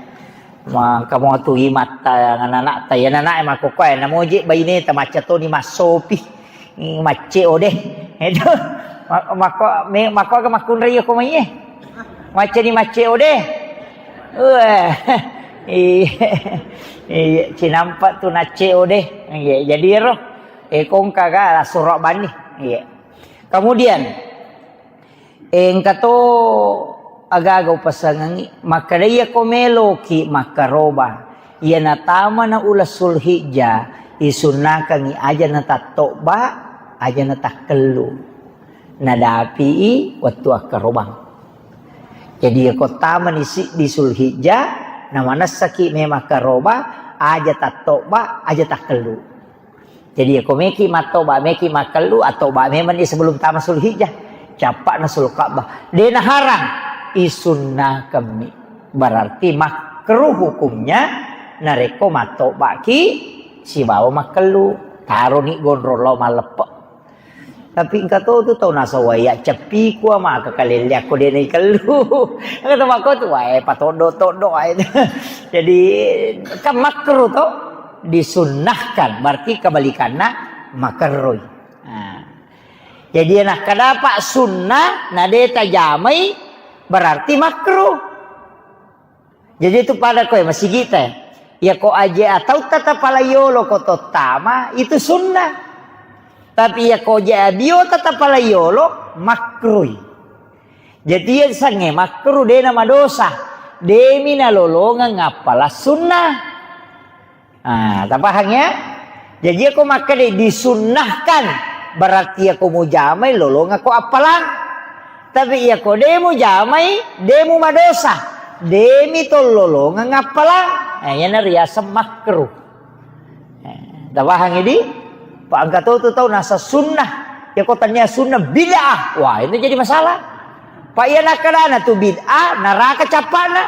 Maka moto imatta, anak-anak ta, ya, anak-anak, eh, makokkoe, namoje baineta, macca toni massopi. Macce ode. Itu. Ma-, mako, me-, mako aga makkunrai ko mai e. Macce ni macce ode. Wah. Iya. Iya, cinampa tu nacce ode. Iya, jadi ero. Eh, kongka ga surok bani. Iya. Kemudian, engka to agaga upasengengi, makkeda iyako meloki makkaroba, iyana tamana uleng Sulhijjah, isunnakangi aja na tattobba, aja na takkellu. Nadapi i wettu akkarobang. Jadi iyako tamani siddi Sulhijjah, namanessaki memang karoba, aja tattobba, aja takkellu. Jadi, ko meki mattoba, meki makkellu, attoba memang ni sebelum tama Sulhijjah. Cappa'na Sulka'bah. De naharang, isunnakammi. Berarti makruh hukumnya, narekko mattobaki sibawa makkellu. Taroni gondrong lao malleppe. Tapi engka to tu tau nasawai ya ceppi kua maka kalelle akko de naikellu. Engka to makko tu wae patoddo-toddo ae. Jadi kan makruh to. Disunnahkan, berarti kebalikanna makerroi. Nah. Jadi, nakkadapa sunnah, na de tajamai, berarti makruh. Jadi, itu pada koe, masigita. Ya, ko aje atau tata palayolo ko tottama, itu sunnah. Tapi, ya, ko je abio tata palayolo, makruh. Jadi, iya sange makruh, de na madosa. Demi nalolongeng appala sunnah. Ah, tapahang ya? Jadi, ako makkeda disunnahkan, berarti ako mujamai lolongako appalang. Tapi, ako de mujamai, de mu madosa. Demi to lolongeng appalang. Nah, yana riaseng makruh. Eh, tapahang idi? Pak, engka to tu tau nasa sunnah. Ya ko tania sunnah bid'ah. Wah, itu jadi masalah. Pak iya nakkedana tu bid'ah, neraka cappana.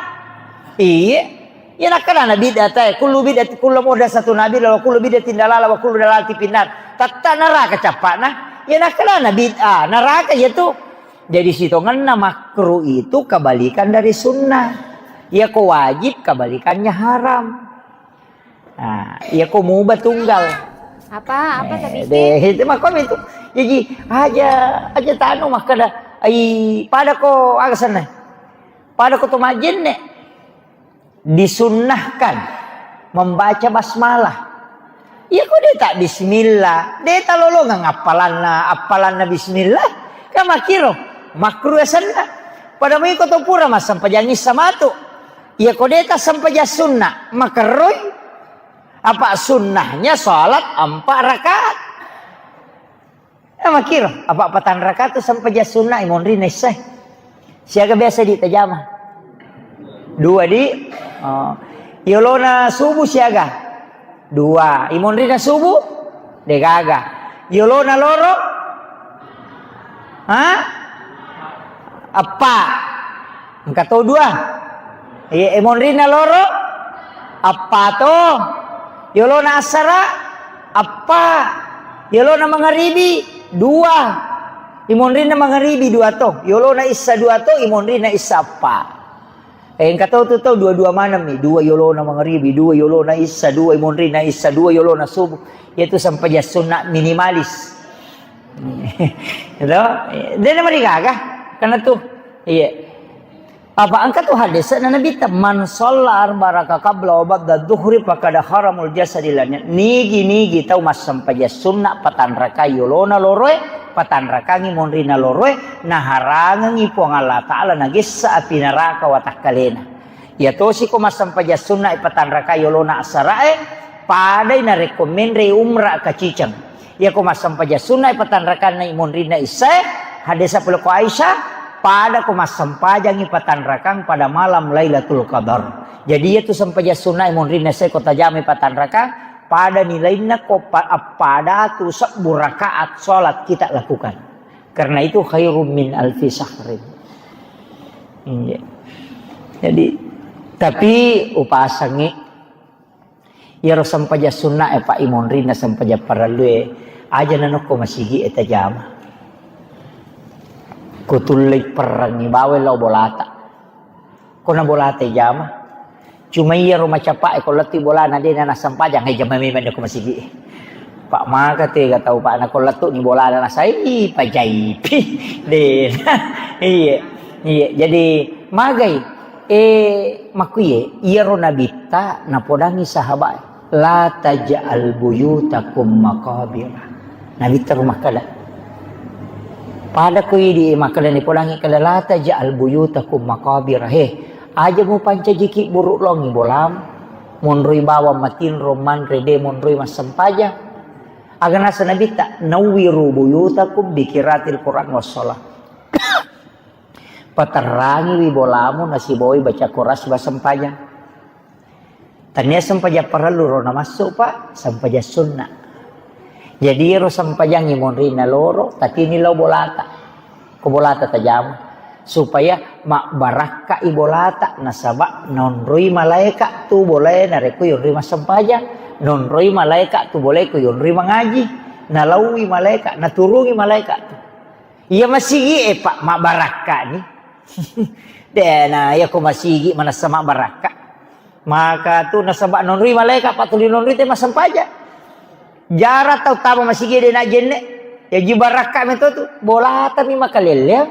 Iya. Iya nakkedana bid'ah tae, kullu bid'ah, kullu muhdatsatun bid'ah, wa kullu bid'atin dalalah, wa kullu dalalatin finnar. Tetta neraka cappana. Iya nakkedana bid'ah, neraka ya tu. Jadi sitongenna makruh itu kebalikan dari sunnah. Ya ko wajib kebalikannya haram. Nah, iya ko mubah tunggal. Apa? Apa tadi? Eh, deh, itu mah kau itu. Jadi aja, aja tanu mah kada. Ai pada ko aga sana. Pada ko to majenne. Disunnahkan membaca basmalah. Iya ko deta bismillah, deta lolongang appalanna, appalanna bismillah. Kan makkiro, makruh asenna. Pada mui ko to pura massempajang issa matu. Iya ko deta sempajang sunna, makerroi. Apa sunnahnya salat empat rakaat. Ya, makkiro, apa patang rakaat tu sempajang sunna imonri naissai. Siaga biasa di tajama? Dua di. Oh. Yolona subuh siaga? Dua. Imonrina subuh? Degaga. Yolona loro? Ha? Eppa. Engka to dua. Iya, imonrina loro? Eppa to. Yolona assara? Eppa. Yolona mangaribi? Dua. Imonrina mangaribi dua to. Yolona issa dua to, imonrina issa eppa. Eh, engka tau tu tau dua-dua maneng mi, dua yolona mangaribi, dua yolona issa, dua imonrina issa, dua yolona subuh. Yaitu sempajang sunna minimalis. Gitu? Dia nama digaga. Karena tu, iya. Apa engka tu hadis na Nabi ta, "Man shalla arba raka qabla wa ba'da dhuhri faqad haramul jasadi lanya." Nigi-nigi tau massempajang sunna patanrakai yolona loroe, patanrakangi monrina loroe, naharangengi Puang Allah Ta'ala nagessa api neraka watakkalena. Iya tosi ko massempajang sunna e patanrakai yolona asarae, padai narekko menre umra kaciceng. Iya ko massempajang sunna e patanrakanna monrina issae, hadis pole ko Aisyah, pada ko massempajangi patanrakang pada malam Lailatul Qadar. Jadi iya tu sempajang sunna e monrina issae ko tajamai patanrakang, pada nilainna ko pa-, appada tu sebbu rakaat salat kita lakukan. Karena itu khairum min alfi syahrin. Iya. Jadi, tapi upasangi iyaro sempajang sunna e, Pak, imonrinna sempajang parellu e, aja nanokko masigi e tajama. Kutullei perrengi bawel lao bolata. Ko na bolata jama. Cuma iyaro macapa e ko lettu bolana de na nassempajang, eh, jama memang ko masigi. Pak maka tega tau, Pak, na ko lettu ni bolana nasai pajaipi. De. Iya. Iya, jadi magai, eh, makkuye iyaro nabitta napodangi sahabat. La taj'al buyutakum maqabira. Nabitta ro makkeda. Pada ko idi makkeda ni podangi keda, "La taj'al buyutakum maqabira." He, aja mupancajiki buruk longi bolam. Monroi bawang matinro manre de monroi massempajang. Aga nasa Nabitta, "Nawwiru buyutakum bi qiraatil Qur'an was shalah." Paterrangiwi bolamu nasibawai baca Quran sibawa sempajang. Tania sempajang parellu ro namassu, Pak, sempajang sunna. Jadi ero sempajang imonrina loro, tatini lao bolata. Ko bolata tajama. Supaya mabbarakka i bolata, nasaba nonroi malaeka tu bolae narekko yonroi massempajang, nonroi malaeka tu bolae ko yonroi mangaji, nalaui malaeka, naturungi malaeka tu. Iya masigi e, Pak, mabbarakka ni. Dena, iya ko masigi manassa mabbarakka. Maka tu nasaba nonroi malaeka, Pak, tuli nonroi te massempajang. Jara tau tama masigi de na jenne. Ya ji barakka meto tu. Bolata mi makalelleang.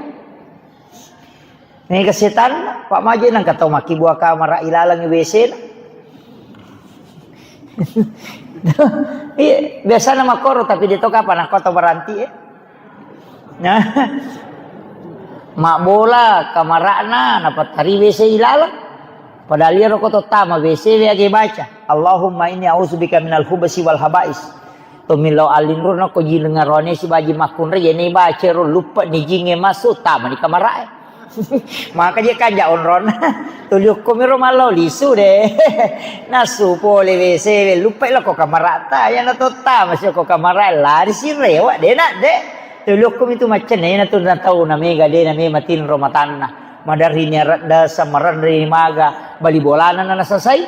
Mega setan, Pak, maje nangka tau makkibua kamara ilalang W C na. Iya, biasana makkoro, tapi de to kapang nakko to beranti, eh. Nah. Mabbola kamara'na napattari W C ilalang. Padahal iyaro ko to tama W C we age baca, "Allahumma inni a'udzubika minal khubsi wal khaba'is." Tommi lao alinro na ko jineng aroane sibaji makkunrai, yene baca ro luppe ni jinge masuk, tama ni kamara'e. Maka je kanja onrona. Tuli okko miro mallau lisu de. Nasu pole W C we luppe lo ko kamara'ta, yana to tama si ko kamara'e, lari si rewa de na de. Tolokkomi tu maccenna, iyana tu na tau na mega de na mema tinro matanna. Maderri ni areddasa, marenri ni maga, bali bolana na nasasai.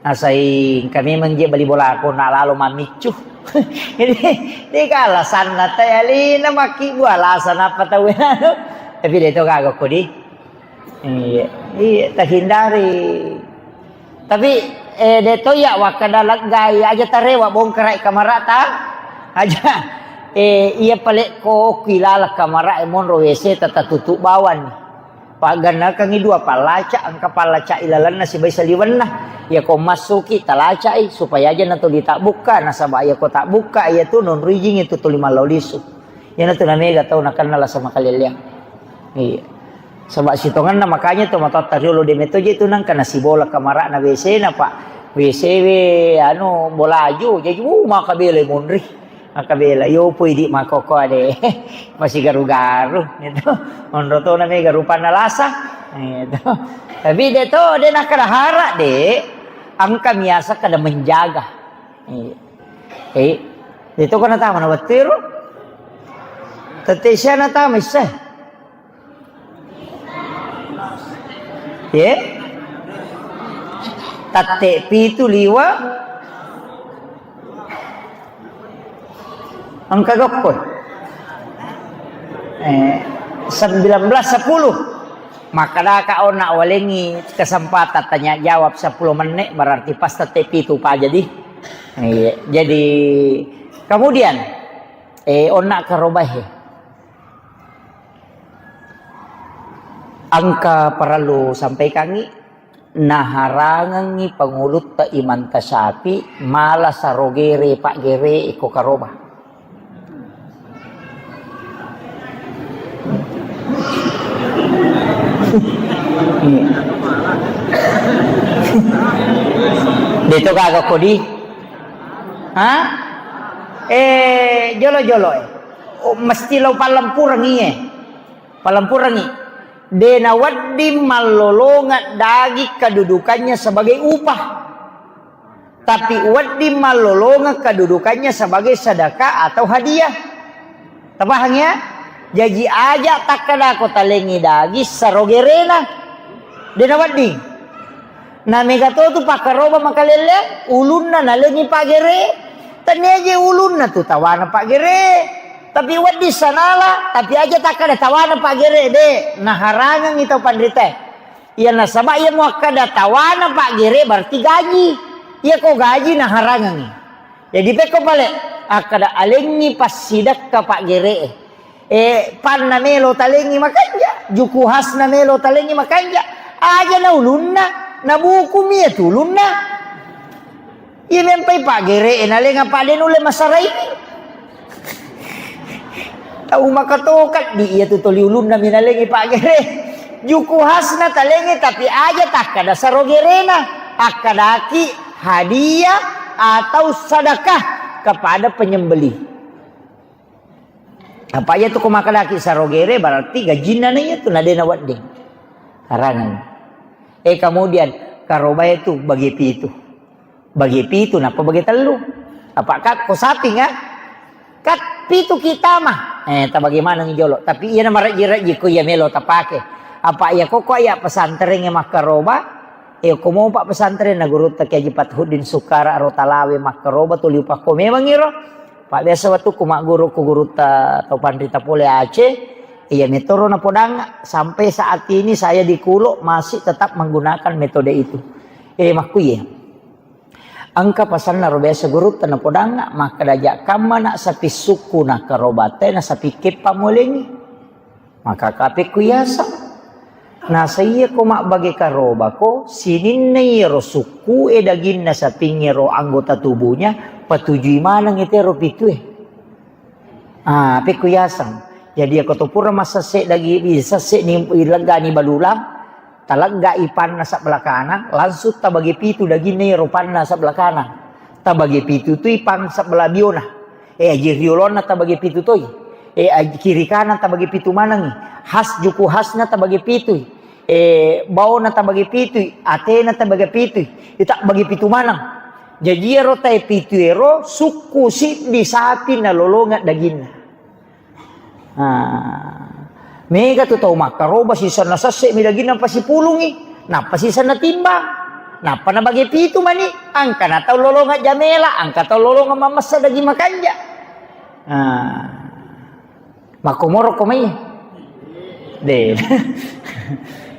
Nasai engka memang je bali bolako na lalo mammiccu. Jadi, de ka alasanna, tai alena makkibbu alasan apa tau anu. Tapi de to gaga ko di. Iya, iya, tahindari. Tapi, eh, de to iya wakkada leggai aja tarewa bongkarai kamarata. Aja. Eh, iya palekko ki laleng kamara e monro W C ta tatutup bawang. Paggannakangngi dua pallaca, engka pallaca ilalenna sibai saliwenna. Iya ko massuki talacai supaya aja na tuli tabbukka, nasaba iya ko tabbukka iya tu nonro ijing itu tuli mallau lisu. Iyana tu na mega tau nakenna lasa makalelleang. Iya. Saba sitongenna makanya to matoatta riolo de meto je tu nangka nasibola kamarana W C na, Pak. W C we anu bolaju, jaji, uh, maka bela monri. Maka bela, yo pui di makoko ade. Masih garu-garu, gitu. Monro to na mega rupanna lasa. Gitu. Tapi de to, de nakkada hara de, engka miasa kada menjaga. Iya. Eh, de to kana tama na wettu ero. Tette sia na tama isse. Ye? Tatte pitu liwa. Engka gokko. Eh, sembilan belas sepuluh. Makkadaka onna walengi kesempatan tanya jawab sepuluh menit, berarti pas tatte pitu pa jadi. Iya, jadi kemudian, eh, onna karobahe. Engka parellu sampaikangngi, naharangengngi pangulutta Imam Tasyafi mala sarogere paggere ko karoba. Iya. De to gaga kodi? Ha? Eh, jolo-jolo, eh. Oh, mesti lo pallempurengngi, eh. Pallempurengngi. De nawedding mallolongeng daging kedudukannya sebagai upah. Tapi wedding mallolongeng kedudukannya sebagai sedekah atau hadiah. Tapahang ya? Jaji aja takkadako talengi daging sarogerena. De nawedding. Na mega to tu pakkaroba makalelle, ulunna nalengi paggere. Tania je ulunna tu tawana paggere. Tapi wedding sanala, tapi aja takkada tawana paggere de, naharangengngi tau panrita. Iya nasaba iya muakkada tawana paggere berarti gaji. Iya ko gaji naharangengngi. Jadi pekko pale akkada alengngi passidekka paggere. Eh, panna melo talengngi makanja, juku hasna melo talengngi makanja. Aja na ulunna, na bukumi iya tu ulunna. Iya mempai paggere, eh, nalenga pade nulle masaraini. Tau makatoka di iya tu toli ulunna minalengi paggere. Juku hasna talengi tapi aja takkada sarogerena, akkadaki hadiah atau sedekah kepada penyembelih. Apa iya tu ko makkadaki sarogere berarti gajinna na iya tu na de nawedding. Harangan. Eh, kemudian karobae tu bagi pitu. Bagi pitu, nappa bagi tellu. Apa kat ko saping, ah? Kat pitu kita mah. Eh, tabagi maneng jolo. Tapi iya na marejji-rejji ko iya melo tapake. Apa iya ko ko iya pesantren e makkaroba. Eh, ko mopa pesantren na gurutta Kiai Haji Fathuddin Sukara ro Talawe makkaroba tuli upakko memang iro. Pak biasa wettu ku magguru ku gurutta to panrita pole Aceh. Iya metoro napodang sampai saat ini saya di Kulo masih tetap menggunakan metode itu. Eh, makkuye. Engka pasanna ro biasa gurutta napodangnga, makkeda, "Ja kammana sapi sukku na karobate na sapi keppa molengi." Maka kapekku yaseng. Nasa iya ko mabbage karobako, sininna iyaro sukku e daginna sapingnge ro anggota tubuhnya, patujui maneng itero pitue. Ah, pekku yaseng. Jadi, ako to pura massesse dagi-, sesse ni, leggani balulang, taleggai panna sebelah kanan, langsung tabagi pitu daginna iyaro panna sebelah kanan. Tabagi pitu tui pang sebelah biona. Eh, aji riolonna tabagi pitu toi. Eh, aji kiri kanan tabagi pitu manengi. Has juku hasna tabagi pitui. Eh, baona tabagi pitui, atena tabagi pitui. Ita bagi pitu maneng. Jaji iyaro tae pitu ero sukku siddi sapi nalolongeng daginna. Ah, mega tu tau makkaroba sisenna sesse mi daginna pasipulungi, nappa sisenna timbang, nappa nabage pitu mani, angka na tau lolongeng jamela, angka tau lolongeng mamessa daging makanja. Ah, makkomoro ko mai. De.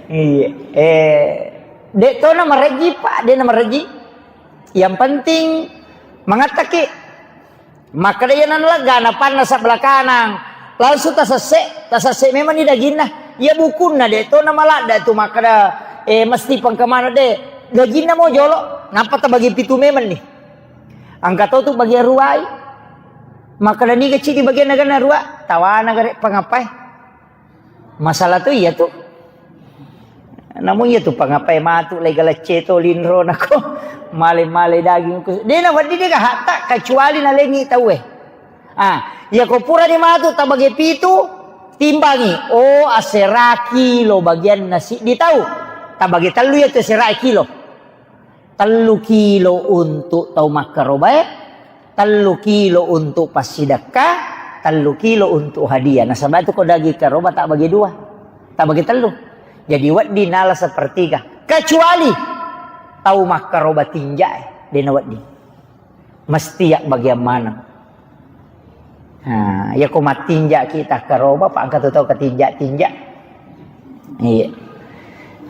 Iya. Eh, de to na mareji, Pak, de na mareji. Yang penting mangattaki. Makkeda, "Iya nana lega, napannasa belakanang." Langsung tasesse, tasesse memanni daginna. Iya bukunna, de to na maladda tu makkeda, eh, mesti pengkemana, de. Daginna mo jolo, nappa tabagi pitu memanni. Angka to tu bagian ruai. Makkeda, "Niga cidi bagian naganna rua?" Tawana gare pangapai. Masalah tu iya tu. Namu iya tu pangapai matu lai galecce to linro nako male-male daging ku. De na wedding de gahatta kecuali nalengi tauwe. Ah, iya ko pura ni matu tabage pitu, timbangi. Oh, asera kilo bagian nasi di tau. Tabage tellu iya tu asera kilo. Tellu kilo untuk tau makkarobae, tellu kilo untuk passidekka, tellu kilo untuk hadiah. Nasaba tu ko daging karoba tak bagi dua, tak bagi tellu. Jadi wedding nala sepertiga. Kecuali tau makkaroba tinjae, dena wedding. Mesti yak bagian maneng. Nah, iya ko mattinjaki takkaroba, pa engka tu tau katinja-tinja. Iya.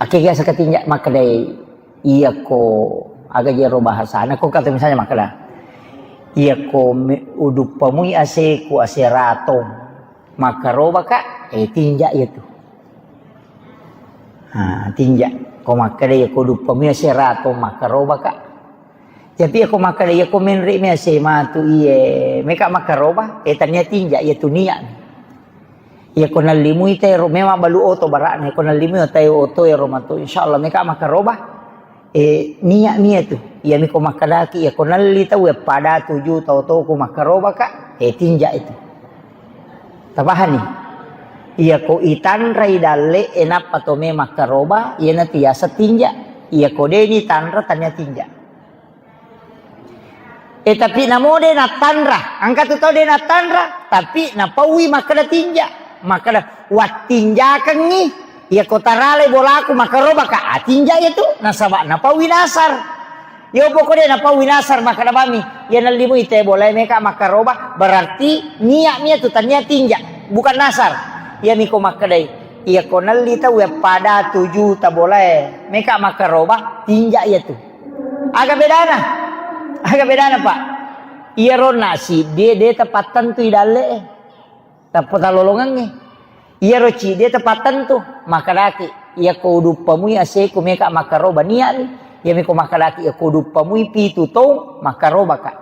Ake biasa katinja makkedai, iya ko aga jero bahasana, ko kata misalnya makkeda, iya ko me-, uduppamui aseku, ase ratong, makkaroba ka, eh, tinja iya tu. Ha, tinja. Ko makkeda, iya ko uduppamui ase ratong, makkaroba ka. Tapi iya ko makkeda, iya ko menre mi ase matu iye, meka makkaroba, eh, tania tinja, iya tu niat. Iya ko nallimui tero, memang balu oto bara'na, iya ko nallimui otai oto ero matu, insyaallah meka makkaroba. Eh, niat mi iya tu. Iya mi ko makkedaki, iya ko nalli tau, iya pada tuju tau toku makkaroba ka, eh, tinja itu. Tapahani? Iya ko itanrai dalle, eh, nappa to me makkaroba, iya na tiasa tinja. Iya ko de ni tanra, tania tinja. Eh, tapi namo de nattanra. Angka tu tau de nattanra, tapi napaui makkeda tinja. Makkeda, "Wattinjakengngi, iya ko taralai bolaku makkaroba ka, ah, tinja iya tu." Nasaba napaui nasar. Yo poko de napaui nasar makkeda bami, iya nallimui te bolae meka makkaroba, berarti niat mi iya tu tania tinja, bukan nasar. Iya mi ko makkedai, iya ko nalli tau ya pada tuju ta bolae meka makkaroba, tinja iya tu. Aga bedana? Aga bedana, Pak? Iyaro nasi de, de tapattentu i dalle e. Tappa talolongengngi. Iyaro cidi e tapattentu, makkedaki, iya ko uduppamui aseku meka makkaroba niat mi. Iya mi ko makkedaki, iya ko uduppamui pitu tong makkaroba ka.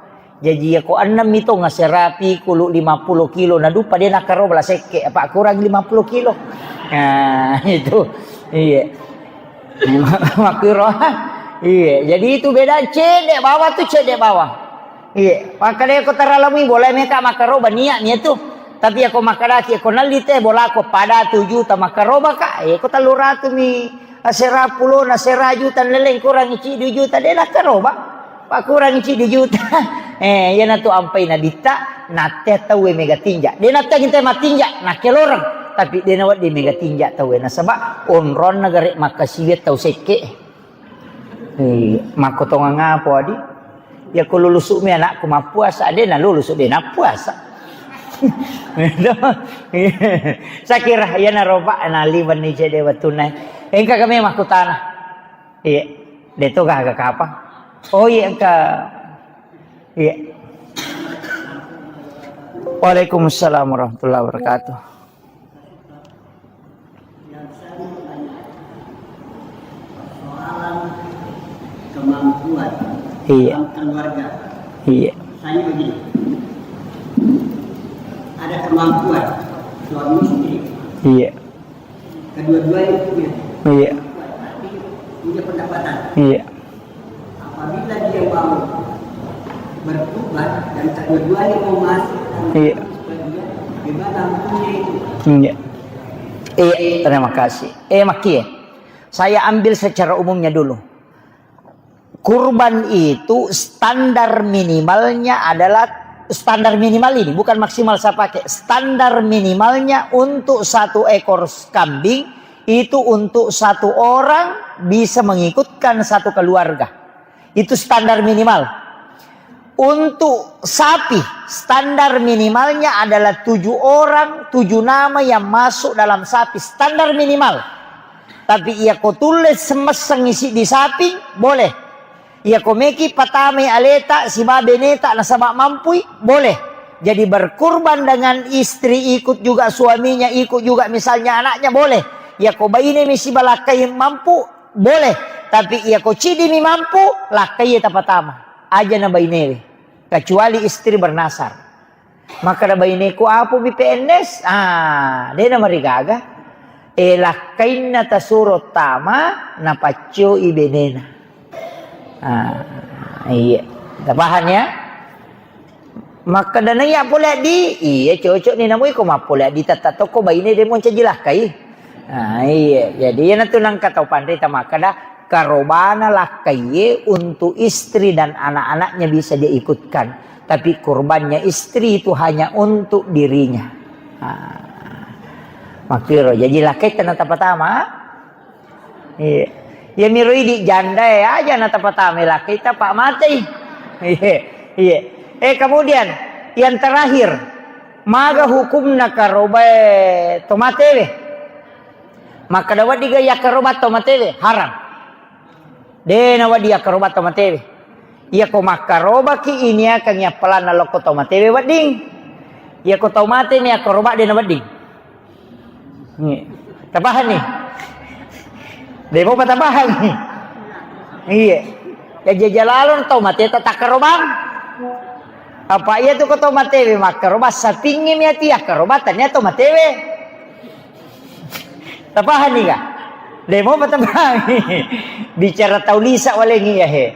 Jaji iya ko ennem mi tong asera pikulu lima puluh kilo naduppa de nakkaroba la sekke, apa kurang lima puluh kilo. Nah, itu. Iya. Makkuro. Iya, jadi itu beda cedde bawang tu cedde bawang. Iya, makkeda ko taralamui bola meka makkaroba niat mi tu. Tapi ako makkedaki ko nalli te bola ko pada tu juta makkaroba ka. Eh, ko tellu ratu mi asera pulo na sera juta leleng kurang ci dua juta de nakkaroba. Pakkurangi ci dua juta. Eh, iyanatu ampai nabitta, natte tauwe mega tinja. De natte kita matinja, nakkeloreng. Tapi de nawedding mega tinja tauwe. Nasaba onronna gare makkasiwiang tau sekke. Eh, makkotongang apa, Adi? Ya ko lulusu mi anakku mappuasa, de nalulusu de nappuasa. Sakira iyana roba naliwenni cede wettunna. Engka kami makkutana. Iya, de to gaga kapang. Oh iya, engka. Iya. Waalaikumsalam warahmatullahi wabarakatuh. Kemampuan. Iya. Dalam keluarga. Iya. Misalnya begini. Ada kemampuan suami istri. Iya. Kedua-duanya punya. Iya. Tapi punya pendapatan. Iya. Apabila dia mau bertobat dan kedua-duanya mau masuk, iya, bagaimana hukumnya itu? Iya. Iya, terima kasih. Eh, Maki, saya ambil secara umumnya dulu. Kurban itu standar minimalnya adalah Standar minimal ini, bukan maksimal saya pakai. Standar minimalnya untuk satu ekor kambing itu untuk satu orang bisa mengikutkan satu keluarga. Itu standar minimal. Untuk sapi, standar minimalnya adalah tujuh orang, tujuh nama yang masuk dalam sapi, standar minimal. Tapi iya ko tulle semesseng isi di sapi, boleh. Iya ko meki patamai aleta siba beneta nasaba mampui, boleh. Jadi berkurban dengan istri ikut juga, suaminya ikut juga, misalnya anaknya, boleh. Iya ko baine mi siba lakkai mampu, boleh. Tapi iya ko cidi mi mampu, lakkai tapatama. Aja na bainewe. Kecuali istri bernasar. Makkeda baineku, "Apo mi P N S?" Ah, de namarigaga. E, lakkainna tasuro tama, napaccoi benena. Ah, iya. Tapahang ya? Makkeda naiya pole addi, iya cocok ni namu iko mappole addi tetta tokko baine de moncaji lakkai. Ah, iya. Jadi iyanatu nangka tau panrita makkeda karobana lakkaiye untuk istri dan anak-anaknya bisa dia ikutkan. Tapi kurbannya istri itu hanya untuk dirinya. Ah. Makkiro, jaji lakkai tenata pertama. Iya. Iya miro idi janda ya aja na tapatama lakkai tapa matei. Iya. Iya. Eh, kemudian yang terakhir, maga hukumna karobae to matewe? Makkeda wedding ga yakkaroba to matewe? Haram. De na wedding yakkaroba to matewe. Iya ko makkarobaki iniakan yappalanna lokko to matewe wedding. Iya ko tau mate mi yakkaroba de na wedding. Iya. Tapahang ni? De mopa tapahang ni? Iya. Ya jaja lalon tau mate ta takkarobang. Apa iya tu ko tau matewe makkaroba sapingngi mi ati yakkaroba tania tau matewe. Tapahang ni ga? De mopa tapahang ni? Bicara tau lisa walengi ya he.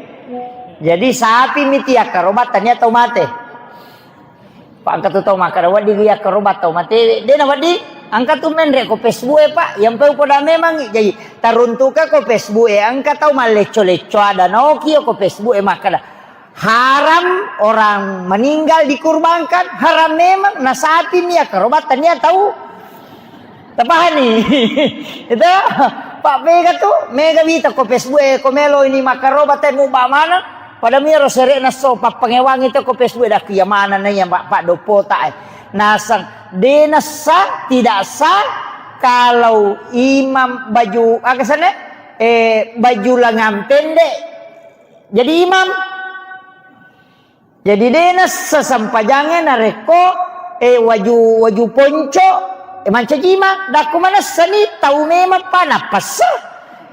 Jadi sapi mi ti yakkaroba tania tau mate. Pa engka tu tau makkeda, "Wedding iyakkaroba tau matewe." De na wedding, engka tu menre ko Facebook e, Pak. Yang peu poda memang, jadi taruntuka ko Facebook e, engka tau mallecco-lecco ada naoki ko Facebook e makkeda, "Haram orang meninggal dikurbankan, haram memang, na sapi mi yakkaroba tania tau." Tapahani? Itu, Pak, mega tu, mega wita ko Facebook e, ko melo ini makkaroba te muba mana? Pada miro sere'na so, pappangewangi to ko Facebook e, dak iya mana na iya, Pak, Pak Dopo ta, eh. Nasang, de nassa, tidak sah kalau imam baju, aga sana? Eh, baju lengan pendek jadi imam. Jadi de nassa sempajangnge narekko, eh, waju, waju ponco, eh, mancaji imang. Dakku manessani tau memang pa nappassa.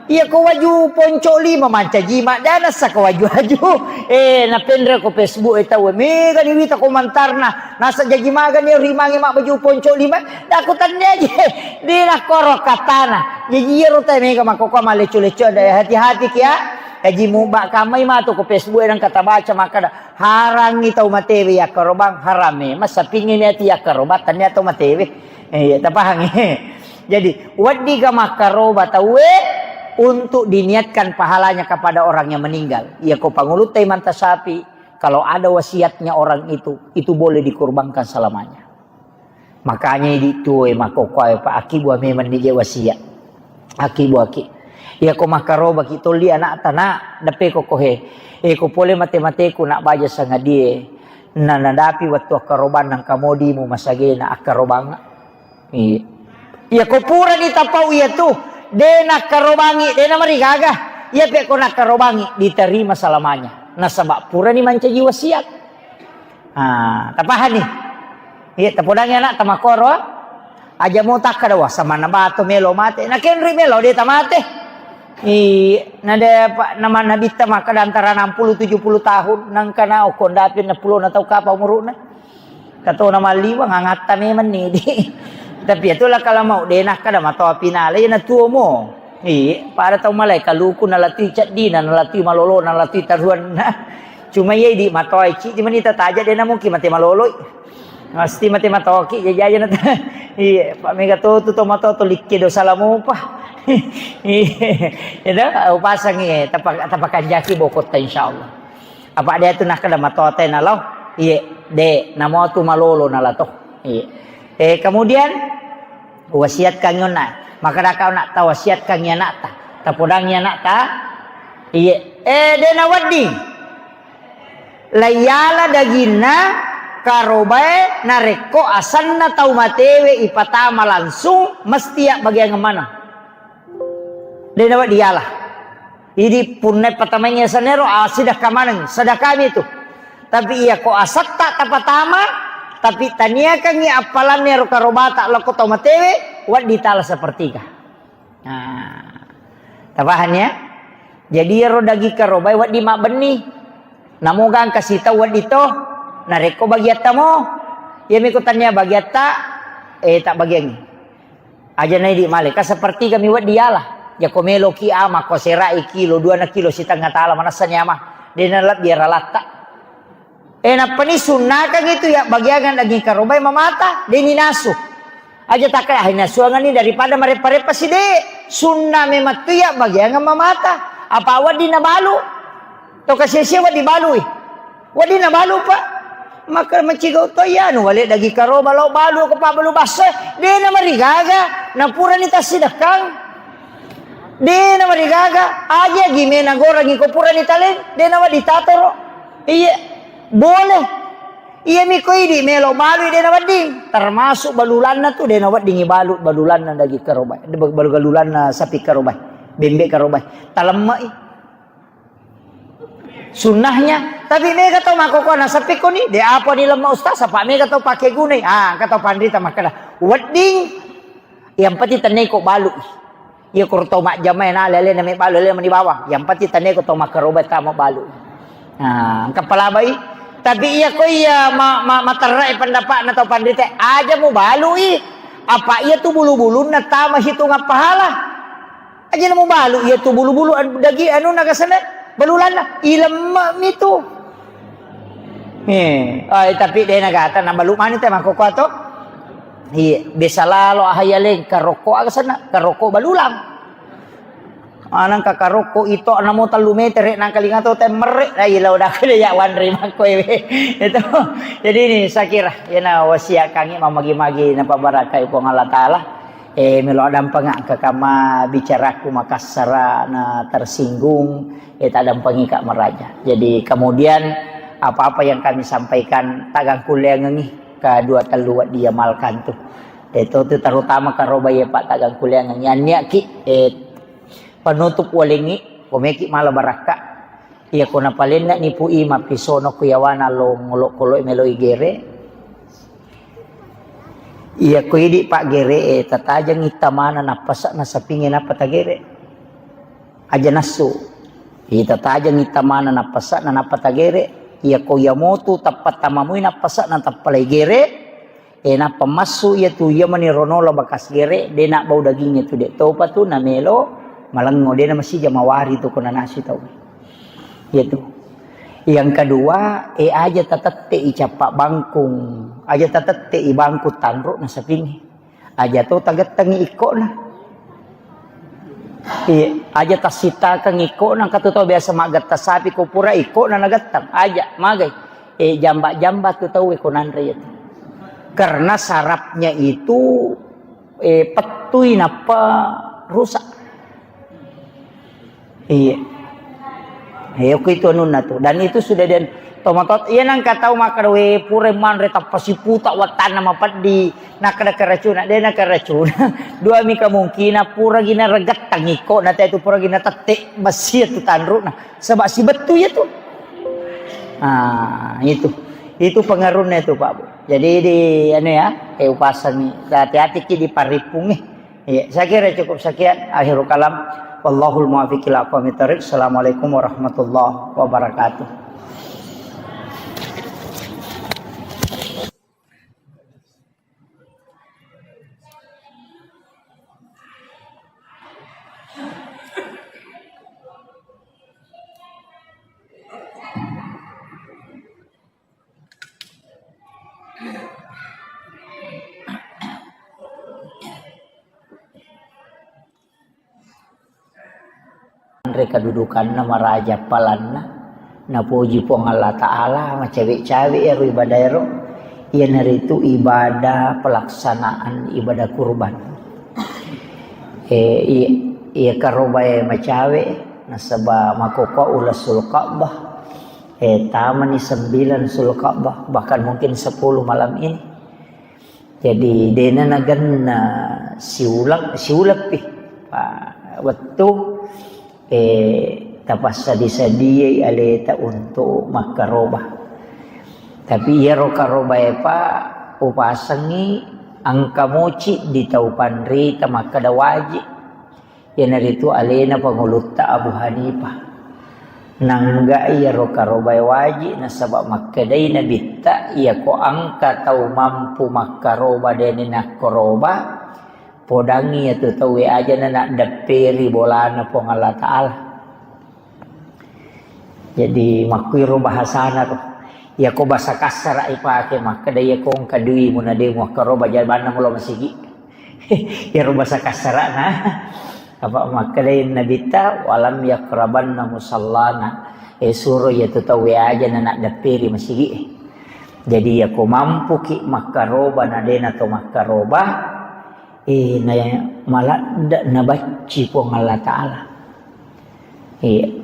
Iya ko waju ponco lima mancaji imang, de nassa ko waju-waju. Eh, napenre ko Facebook e tau, mega ni wita komentarna. Nasa jaji magani rimangi mabbaju ponco lima. Dakku tannia je. De nakkoro katana. Jaji iyaro tau mega makkokkoe mallecco-lecco, de hati-hati kia. Jaji muba kamai matu ko Facebook e nengka tabaca makkeda. Harangngi tau matewe yakkarobang, haram memang sapingngi niati yakkarobang, tania tau matewe. Eh, iya, tapahangi. Jadi, weddiga makkaroba tauwe untuk diniatkan pahalanya kepada orang yang meninggal. Iya, ko pangulutta imanta sapi, kalau ada wasiatnya orang itu, itu boleh dikurbankan selamanya. Makanya idi tuo e makkokkoe, Pak, akibua memang ni je wasiat. Akibuaki. Iya ko makkarobaki tolli anakta, nak, deppe ko kohe. Eh, ko pole mate-mateku nak baja sangadie. Na nadapi wettu akkarobang nangka modimu masagena akkarobang. Iya. Iya ko purani tapau iya tu, de nakkarobangi, de namarigaga. Iya pe ko nakkarobangi, diterima selamanya. Nasaba purani mancaji wasiat. Ah, tapahani? Iya, tapodangi anak tamakkoro. Aja mo takkada, "Wah, samanna bato melo mate." Nakenri melo de tamate. Iya, nade pa-, nama nabitta makkada antara enam puluh tujuh puluh tahun, nangkana okko ndapi enam puluh na tau kapa umuruna. Katona malliwa ngangatta memang ni di. Tapi itulah kalau mau de nakkada matoa pinale na tuo mo. Iya, pada tau malai kaluku nalatui ceddina, nalatui malolo, nalatui taruanna. Cuma iya idi matoa ciddi mani tataja de namuki mate maloloi. Mesti mate matoki jajaja na. Iya, Pak mega to tu to mato to likke dosa lamupa. Iya, itu upasangi tapa-, tapakanjaki bokotta insyaallah. Apa dia tu nakkada matoa tena lo. Iya. De, namo tu malolo nala to. Iya. Eh, kemudian wasiatkan onna. Maka daka ona tawasiatkan anakta. Tapodangi anakta. Iya. Eh, de nawedding. Laiyala daginna karobae narekko asenna tau matewe ipatama langsung, mesti abbagiangeng maneng. De nawedding diala. Idi punna patamaingngi asenna ero, ah, sedekah maneng, sedekah mi tu. Tapi iya ko asetta tapatama, tapi taniakangngi appalanna ero karobata lao ko tau matewe, wedding tala sepertiga. Nah, tapahang ya? Jadi ero daging karobae wedding mabbenni. Namo gangka sitau wedding to. Narekko bagiatta mo, iya mi ko tania bagiatta, eh, tak bagiangngi. Aja na idi male, ka sepertiga mi wedding diala. Jako meloki ama, ko serai kilo, dua na kilo sitengnga tala, manessani ama. De nalebbi aralatta. Eh, nappani sunnakang itu ya, bagiangan daging karobai mamata, de ninasu. Aja takka, ah, nasuangan ni daripada mareppa-reppa side. Sunna memang tu ya, bagiangan mamata. Apa wedding nabalu? To kasia-sia wedding balui. Wedding nabalu, Pak. Maka macigau to iya, anu, wale daging karoba lao balu, ko pabbalu basso, de na marigaga, na purani tassidekkang. De na marigaga, aja gi mena gorangi ko purani taleng, de na wedding tatoro. Iya, boleh. Iya mi ko idi melo balui de na wedding. Termasuk balulanna tu de na wedding ibalu balulanna daging karoba, balu-, balulanna sapi karoba, bembe karoba. Talemmei. Sunnahnya, tapi mega tau makkokkoe naseppikko ni, de apa ni lemma ustaz, apa mega tau pake gunai. Ah, engka tau panrita makkeda, wedding, yang penting tenneko balu. Iya koro tau majjama na lele na me balu, lele mani bawang. Yang penting tenneko tau makkaroba tama balu. Nah, engka palabai. Tapi iya ko iya ma, ma, materrai pendapatna tau panrita, aja mu balui. Apa iya tu bulu-bulunna tama hitungan pahala. Aja na mubalu iya tu bulu-bulu an-, dagi anu nagasana balulanna ilemme mi tu. Eh, ai, tapi de nagata na balu mani te makkokkoe to. Iya, biasa lalo ahayaleng karokko aga sana, karokko balulang. Anang ka karokko ito namo tellu metere nang kalinga to temmerre. Ai, lau dak de ya wanre makkoe we. Itu. Jadi ini saya kira, iyana wasiat kangi mamagi-magi na pabarakai Puang Allah Taala. Eh, melo addampengeng engka kamma bicaraku makassara na tersinggung, eh, taddampengika maraja. Jadi kemudian apa-apa yang kami sampaikan tagangkulleangengi ka dua tellu wedding diamalkan tu. Eh, to tu terutama karoba iya Pak tagangkulleangengi. Anniaki, eh, penutup walengi, komeki mala barakka. Iya ko napalenna nipu i mappisono ku yawana lo ngolo-kolo melo igere. Iya ko idi paggere e, tatajeng ittamana nappasa na sapinge nappa tagere. Aja nassu. Iya tatajeng ittamana nappasa na nappa tagere. Iya ko iya motu tappa tamamui nappasa na tappa lai gere. E, nappa massu iya tu iya mani ronola bakas gere, de na bau daging itu de topa tu na melo malengo, de na masija mawari tu ko nanasi tau. Iya tu. Yang kedua, e, aja tatette i cappa bangkung, aja tatette i bangkung tanru na sapingi. Aja to tagettengi ikkona. Iya, aja tassitakeng ikkona, engka tu tau biasa maggetta sapi ko pura ikkona nagetteng. Aja, magai. Eh, jamba-jamba tu tau ko nanre itu. Karena sarapnya itu, eh, pettui nappa rusak. Iya. Iya, ku itu anunna tu. Dan itu sudah dan tomatot, iya nang katau makkeda we pura manre tappa siputa wattanna mapeddi. Nakkeda keracuna, de na keracuna. Dua mi kemungkinan pura gina regettang iko, na tu pura gina tette besi tu tanruna. Sebab si bettu ya tu. Ah, itu. Itu pengaruhnya itu, Pak Bu. Jadi di anu ya, eh, upasangi. Hati-hati ki di paripung eh. Iya, saya kira cukup sekian. Akhirul kalam. Wallahul muwaffiq ila aqwamit thariq. Assalamualaikum warahmatullahi wabarakatuh. Anre kedudukanna maraja palanna, Napoji Puang Allah Ta'ala, macawe-cawe ero ibadah ero, iyanaritu ibadah pelaksanaan ibadah kurban. Eh, iya, iya karobae macawe, nasaba makkokkoe uleng Sulka'bah, eh, tamani sembilan Sulka'bah, bahkan mungkin sepuluh malam ini. Jadi, dena nagenna siuleng, siuleng pi. Pa, wettu, eh, tapassadi-sadiai aleta untuk makkaroba. Tapi iyaro karobae pa upasengi engka moci di tau panrita makkeda waji. Iyanaritu alena pangulutta Abu Hanifah. Nangga iyaro karobae waji, nasaba makkedai Nabitta, iyako engka tau mampu makkaroba deni nakkaroba, podangi iyatu tauwe ajana naddepperi bolana Puang Allah Ta'ala. Jadi, makkuiro bahasana ro. Iyako bahasa kassara ipake, makkeda iyako engka duimu na de muakkaroba jabanna mulo masigi. Iyaro bahasa kassarana. Apa makkedai Nabitta, "Walam yakrabanna musallana." Eh, suro iyatu tauwe ajana naddepperi masigi. Jadi, iyako mampuki makkaroba na dena to makkaroba, eh, na maladde nabacci Puang Allah Ta'ala. Iya.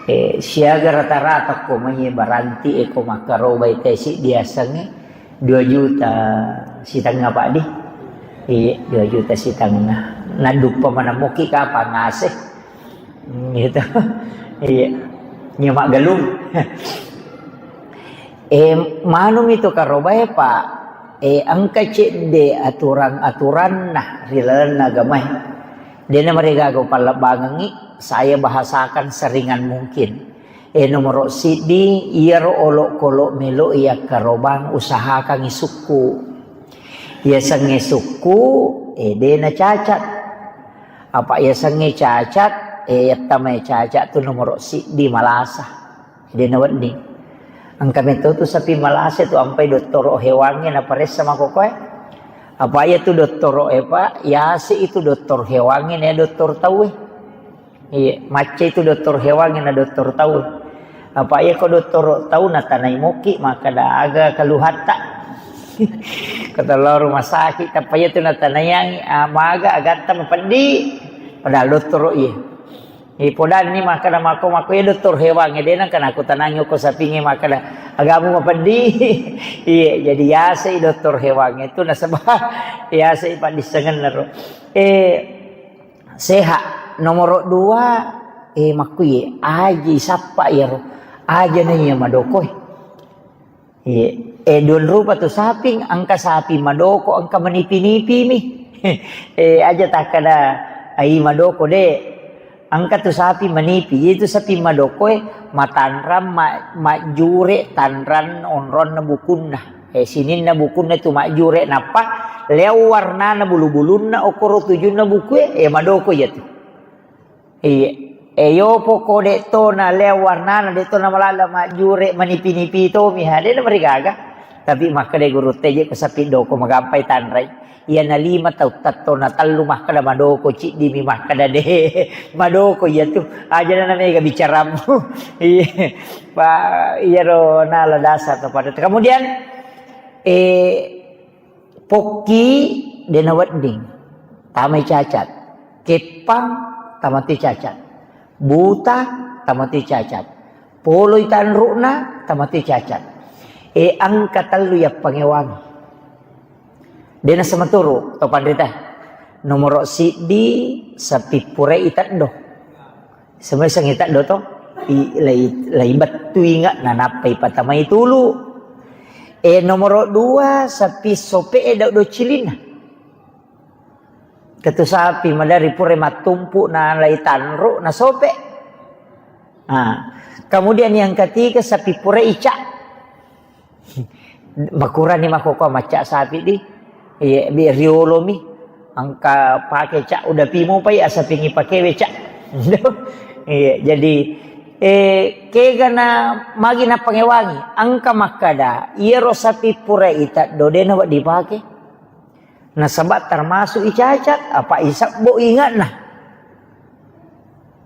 Eh, siaga rata-rata ko mai baranti e ko makkarobai tesi diasengnge dua juta sitengnga, Pak, di? Iya, dua juta sitengnga. Naduppa maneng muki kapang ase. Hmm, gitu. Iya. Nya maggalung. Eh, manumi tu karobae, Pak. Eh, engka cedde aturan-aturanna ri lalenna agamae. Dena marigaga upallebbangengngi, saya bahasakan seringan mungkin. Eh, nomoro siddi, iyaro olokolo melo yakkarobang usahakangngi sukku. Yasengnge sukku, eh, dena cacat. Apa yasengnge cacat, eh, yattamai cacat tu nomoro siddi malasa. Dena wedding. Engka meto tu sapi malasa tu ampai dottoro hewangnge naparessa makokoe. Apa iya tu dottoro e, Pak, yase itu doktor hewangnge na doktor tauwe. Iya, macca itu doktor hewangnge na doktor tau. Apa iya ko doktor tau natanai moki, makkeda aga keluhatta. Kata lo rumah sakit, apa iya tu natanaiangngi, ah, maga agatta mapeddi. Padahal doktor iya. Eh, podanni makkeda mako, mako iya doktor hewangnge, dena kana aku tanangi ko sapingnge makkeda agamu mapeddi. Iya, jadi yase i doktor hewangnge itu nasaba yase i paddissengenna ro. Eh, Sehat. Nomoro dua, eh, makkuye, aji sappa iyaro. Aja na iya madokoe. Iya. Eh, duan rupa tu saping, engka sapi madoko, engka manipi-nipi mi. Eh, aja takkada ai madoko de. Engka tu sapi manipi, itu sapi madokoe matanrang ma-, majjure tanrang onronna bukunna. Eh, sininna bukunna tu majjure, nappa leo warnana bulu-bulunna, okoro tujunna bukue, eh, madoko iya tu. Iya. Eh, yopo ko de to na leo warnana, de to na malala majjure manipi-nipi to mi, ha, de na marigaga. Tapi makkeda guru teje ko sapi doko magampai tanrai. Iya na lima tau tatto na tellu makkeda madoko, ciddi mi makkeda de. Madoko iya tu. Aja na mega bicaramu. Iya. Pa, iyaro nala dasar to pada. Kemudian, eh, pokki dena wedding. Tamai cacat. Keppang tamati cacat. Buta tamati cacat. Poloi tanrukna tamati cacat. Eh, engka tellu yappangewangi. Dena sematuru to panrita. Nomoro siddi sapi purai teddo. Semeseng teddo to. I, lai, lai bettu inga nanappai patamai tulu. Eh, nomoro dua sapi sope e dau do cilinna. Ketu sapi madari pura mattumpu na lai tanru na sope. Nah, kemudian yang ketiga sapi pura ica. Makurani makkokkoe macca sapi di. Iya, bi riolomi. Engka pake ca udah pimo pai asapingi pakewe ca. Iya, jadi, eh, kegana magi napangewangi. Engka makkada, iyaro sapi pura ita dodena wedding dipake. Nasaba termasuk icacat, apa isabbo ingatna.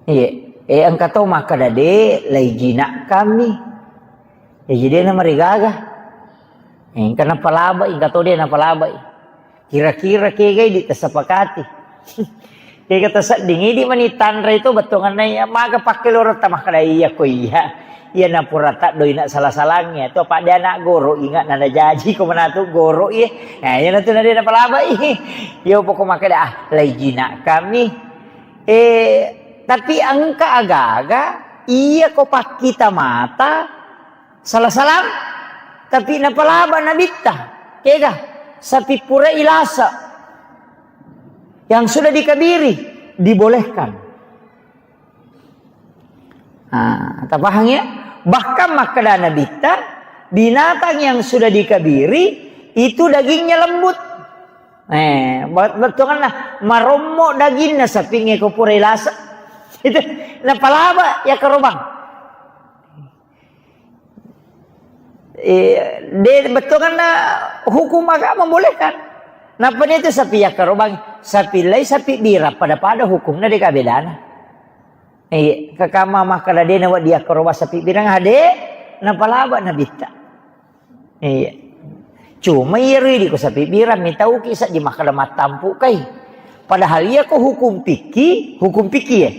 Iya. Eh, engka to makkeda de, laijinakkammi. Eh, jadi na marigaga. Eh, engka napalabai, engka to de napalabai. Kira-kira kegai di tasepakati. Kega tasedding idi mani tanre itu bettuanna iya, maga pakkeloretta makkeda iya ko iya. Iya napura taddoi na sala-salangnge to, pada anak goro inga nana jaji ko manatu goro iya. Nah, iya natu nade napalabai. Iya pokok makkeda ah, laijinakkammi. Eh, tapi engka aga-aga iya ko pakkita mata sala-salang, tapi napalaba nabitta. Kega? Sapi pura ilasa yang sudah dikabiri dibolehkan. Ah, tapahang ya? Bahkan makkeda nabitta, binatang yang sudah dikabiri itu dagingnya lembut. Eh, bet-, bettuanna marommo daginna sapingnge ko pura ilasa. Itu napalaba ya karobang. Eh, de bettuanna hukum agama membolehkan. Napa itu sapi ya karobang, sapi lai sapi bira pada-pada hukumna de kabedana. Iya, kakama makkeda de nawedding yakkaroba sapi birang ade, napalaba nabitta. Iya. Cuma iya ridi ko sapi birang mitauki seddi makkeda mattampu kai. Padahal iya ko hukum fikih, hukum fikih ya.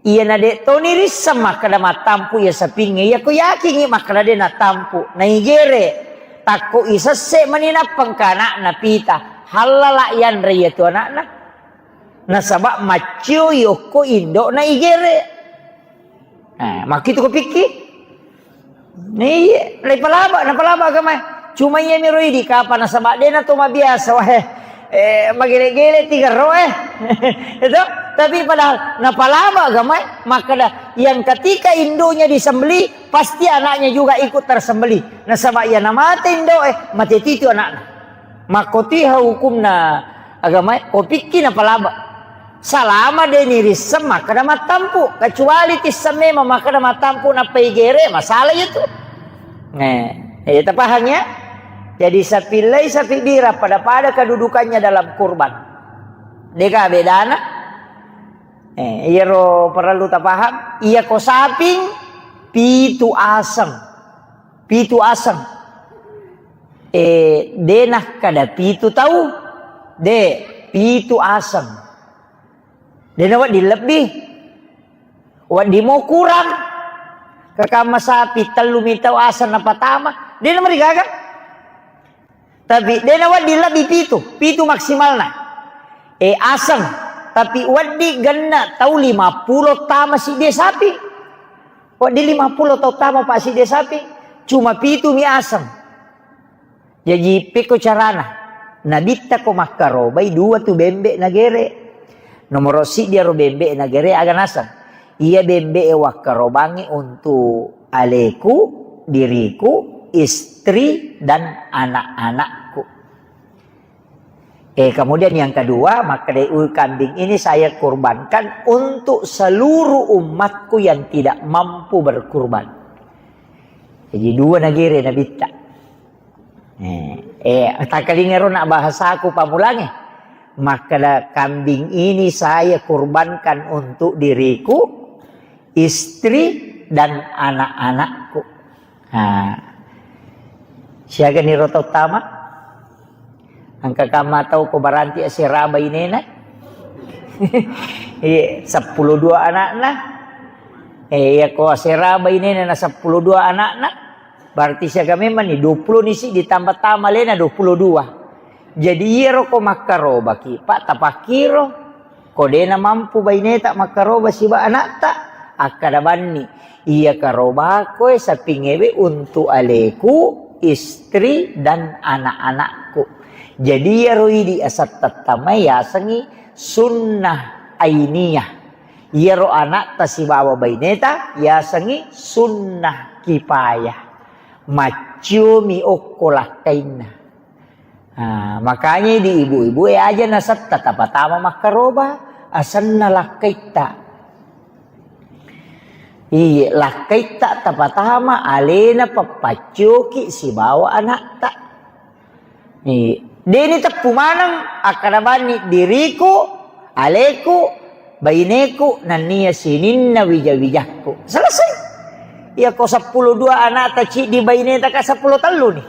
Iya na de toni risseng makkeda mattampu iya sapingnge, iya ko yakingi makkeda de nattampu, naigere. Takko isesse mani nappengka anakna pita, hallala yanre iya tu anakna. Nasaba maccio yokko indokna igere. Eh, makkitu ko pikki? Iya, napalaba, napalaba agamae. Cuma iya miro idi kapa nasaba dena to mabiasa wae. Eh, magele-gele tiga ro eh. Itu, tapi padahal napalaba agamae, makkeda yang ketika induknya disembelih, pasti anaknya juga ikut tersembelih. Nasaba iya namate indok eh, mate titu anakna. Makkotiha hukumna agamae, ko pikki napalaba. Salama de nirisseng makkeda mattampu, kecuali tisseng memang makkeda mattampu nappa igere, masalah itu. Eh, eh, tapahang ya? Jadi sapi lai sapi bira pada-pada kedudukannya dalam kurban. Deka bedana? Eh, iyaro perlu tapahang, iya ko saping pitu aseng. Pitu aseng. Eh, de nakkeda pitu tau, de, pitu aseng. De nawedding lebbi. Wedding mo kurang. Kekamma sapi tellu mi tau aseng napatama, de namarigaga. Tapi de nawedding lebbi pitu, pitu maksimalna. Eh, aseng, tapi wedding genna tau lima pulo tama sidde sapi. Wedding lima pulo tau tama pa sidde sapi, cuma pitu mi aseng. Jaji, pekko carana? Nabitta ko makkarobai dua tu bembe nagere. Nomoro siddi aro bembe nagere aga naseng. Iya bembe e wakkarobangi untuk aleku, diriku, istri, dan anak-anakku. Eh, kemudian yang kedua, makkeda, "Uh, kambing ini saya kurbankan untuk seluruh umatku yang tidak mampu berkurban." Jadi dua nagere nabitta. Eh, eh, takkalingero nak bahasaku pamulange. Makkeda, "Kambing ini saya kurbankan untuk diriku, istri, dan anak-anakku." Nah, siaga niro tau tama? Engka kamma tau ko baranti asera bainena? Iya, seppulo dua anakna. Eh, iya ko asera bainena na seppulo dua anakna. Berarti siaga memang ni, dua puluh ni si ditambah tama lena dua puluh dua. Jadi iyaro ko makkarobaki, Pak, tapakkiro. Ko dena mampu baineta makkaroba siba anakta, akkada banni, iya karobako e sapingewe untuk aleku, istri, dan anak-anakku. Jadi iyaro idi asattattamai yasengi sunnah ainiyah. Iyaro anakta sibawa baineta yasengi sunnah kipayah. Macciomi okko lakkainna. Ah, makanya di ibu-ibu e aja nasetta tapatama makkaroba, asenna lakkaitta. Iye, lakkaitta tapatama alena pappaccioki sibawa anakta. Iya. Deni teppu maneng akkada banni diriku, aleku, Baineku nennia sininna wija-wijakku. Selesai. Iyako seppulo dua anakta ciddi baineta ka seppulo tellu ni.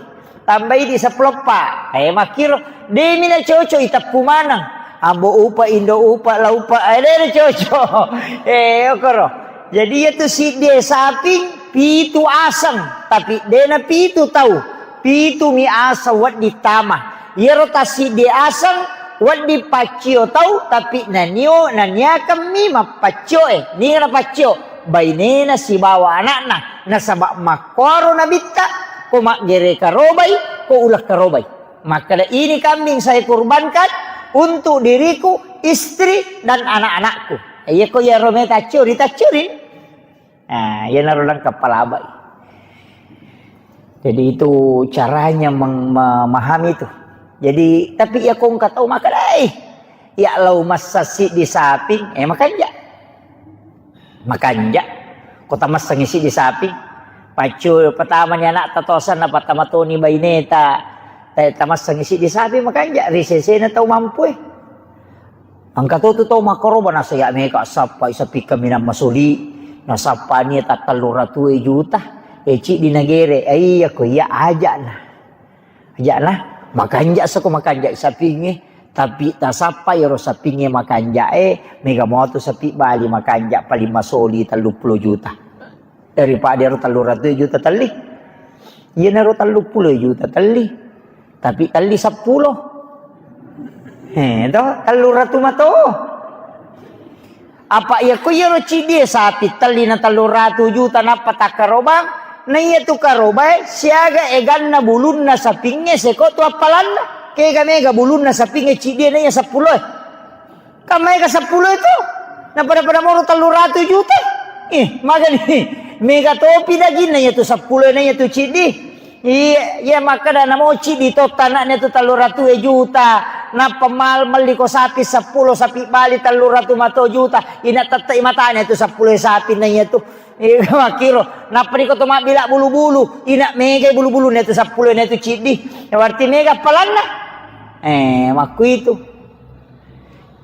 Tambai di seppulo eppa. Eh, makkiro. Demi na cocok iteppu maneng. Ambo upa, indo upa, la upa. Eh, deh, cocok. Eh, okoro. Jadi, iya tu siddi saping, pitu aseng. Tapi dena pitu tau. Pitu mi aseng wedding tama. Iyaro tassiddi aseng, wedding paccio tau, tapi nanio, naniakammi mappaccio e. Niga napaccio? Bainena sibawa anakna. Nasaba makkuaro nabitta, ko maggere karobai, ko uleng karobai. Makkeda, ini kambing saya kurbankan untuk diriku, istri, dan anak-anakku. Iya ko iyaro meta accori, taccori. Nah, iyanaro lengkap palabai. Jadi itu caranya meng-, memahami itu. Jadi, tapi iya ko engka tau makkeda, "Eh, iya lao massa siddi saping, eh, makanja." Makanja. Ko tamassengi siddi saping. Paccu pertama ni anakta tosanna, pertama toni baineta. Eh, tamassengi siddi saping makanja. Ri sesena tau mampu e. Engka to tu tau makkaroba, nasaya mega sappai sapi kaminang masoli, nasappani takkallu ratue juta, e ciddi nagere, e iya ko iya aja'na. Aja'na, makanja sako makanja sapingnge, tapi tasappa iyaro sapingnge makanja e, mega motu sapi bali makanja paling masoli telluppulo juta. Daripada ero telluratu juta telli. Iyanaro telluppulo juta telli. Tapi telli seppulo. Eh, to, telluratu mato. Apa iya ko iyaro ciddi e sapi telli na telluratu juta nappa takkarobang, na iya tu karobae siaga eganna bulunna sapingnge seko tu appalanna. Kega mega bulunna sapingnge ciddi e na iya seppulo e. Kan maega seppulo itu? Na pada-pada moro telluratu juta? Ih, magani. Mega topi daginna iya tu seppulo na iya tu ciddi. Iya, iya makkeda namo ciddi to tanakna tu telluratu juta. Nappa mal melli ko sapi seppulo, sapi bali telluratu mato juta. Ina tette matana tu seppulo sapi na iya tu. Iya, makkiro. Nappa niko to mabbila bulu-bulu. Ina mega bulu-bulu na tu seppulo na tu ciddi. Ya, berarti mega appalanna. Eh, makkuitu.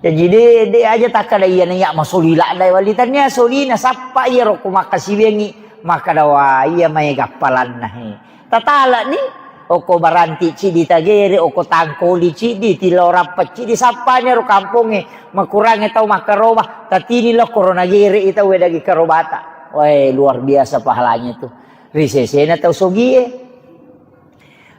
Jaji de, de aja takkada iyana iya masoli ladda wali tania solina sappa iya roko makkasiwiangngi makkada wa iya maega appalanna he. Tatalani okko baranti ciddi tagere, okko tangkoli ciddi, tilorappa ciddi sappanya ro kampongnge makurangnge tau makkaroba, tatini lokko ro nagere i tau daging karobata. Wae, luar biasa pahalanya tu. Ri sesena tau sogie.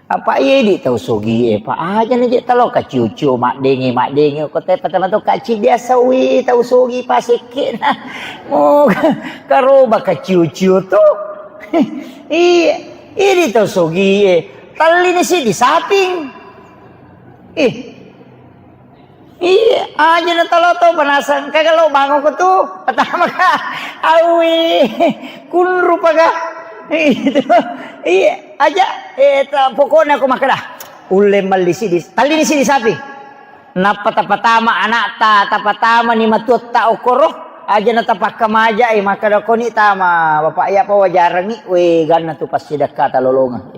Apa iya idi tau sogie, Pak? Aja na je talo kaciu-ciu maddenge, maddenge ko te patama to kaci biasa wi tau sogi pasekke na. Mo karoba kaciu-ciu to. Iya, idi tau sogie. Tallini siddi saping. Ih. Iya, aja na talo to penasang. Kagak lo bangun ko tu. Pertama ka, awi, kunru paga. Itu. Iya, aja. Eh, ta, pokoknya aku makkeda. Ulle melli sidi, tallini sidi sapi. Nappa tapatama anakta, tapatama ni matuatta okoro. Aja na tapakka maja, eh, makkeda koni tama bapak iya pa wajarangi, we ganna tu passidakka talolonga.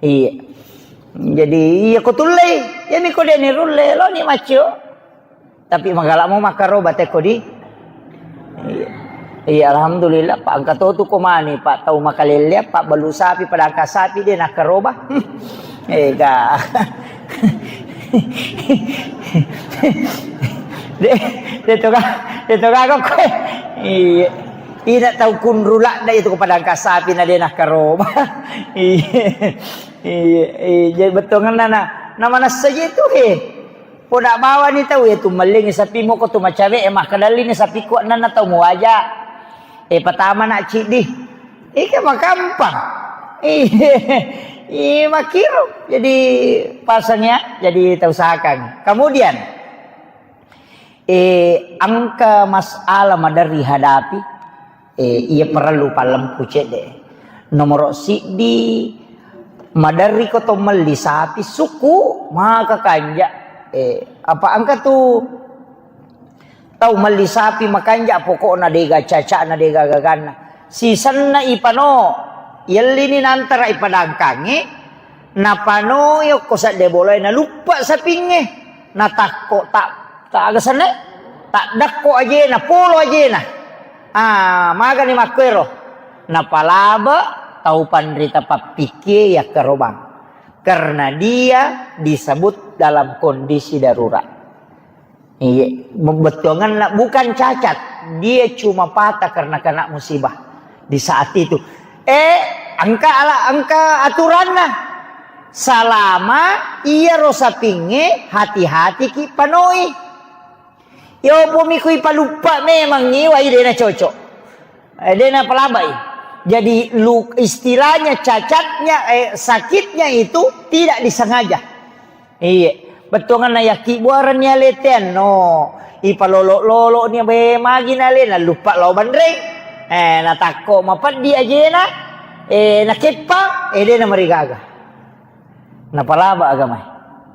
Iya. Jadi iya ko tullei, iyami ko deni rulle, loni maccio. Tapi magalamo makkaroba tekko di. Iya. Iya, alhamdulillah, Pak, engka to tu ko mani, Pak, tau makalelle, Pak, balu sapi, padangka sapi de nakkaroba. Ega. De, de to ga, de to ga ko. Iya. Ina tau kunru ladda itu ko padangka sapi na de nakkaroba. Iya. Iya, iya, jadi bettuanna na, na manessa je tu he. Poda bawani tau iya tu mellingi sapi moko tu macawe e makkedallini sapi kuat nanna tau muwaja. Eh, patama na ciddi. Ika makampang. Iya, iya makiru. Jadi pasang ya, jadi tau sakang. Kemudian, eh, engka masalah maderri hadapi, eh, iya parellu pallempu cedde. Nomoro siddi, maderri ko to melli sapi suku, maka kanja. Eh, apa engka tu tau melli sapi makanja pokokna dega cacana dega gaganna. Sisenna ipano, yellini nantara ipadangkangi, napano yokko sedde bolae naluppa sapingnge. Natakko tak, tak aga senne. Taddekko ajena, polo ajena. Ah, magani makkuero. Napalaba tau panrita pappikkie yakkarobang. Karena dia disebut dalam kondisi darurat. Iya, bettuanganna bukan cacat, dia cuma patah karena kena musibah di saat itu. Eh, engka ala, engka aturanna. Salama iyaro sapingnge, hati-hatiki panoi. Yopomi kui paluppa memang iwai dena cocok. Eh, dena palabai. Jadi lu, istilahnya cacatnya, eh, sakitnya itu tidak disengaja. Iya, bettuanganna yakki buaranni aletean no. Ipalolo-lolo ni be magi nale naluppa lao banreng. Eh, natakko mapeddi ajena, eh, nakeppa, eh, dena marigaga. Napalaba agama.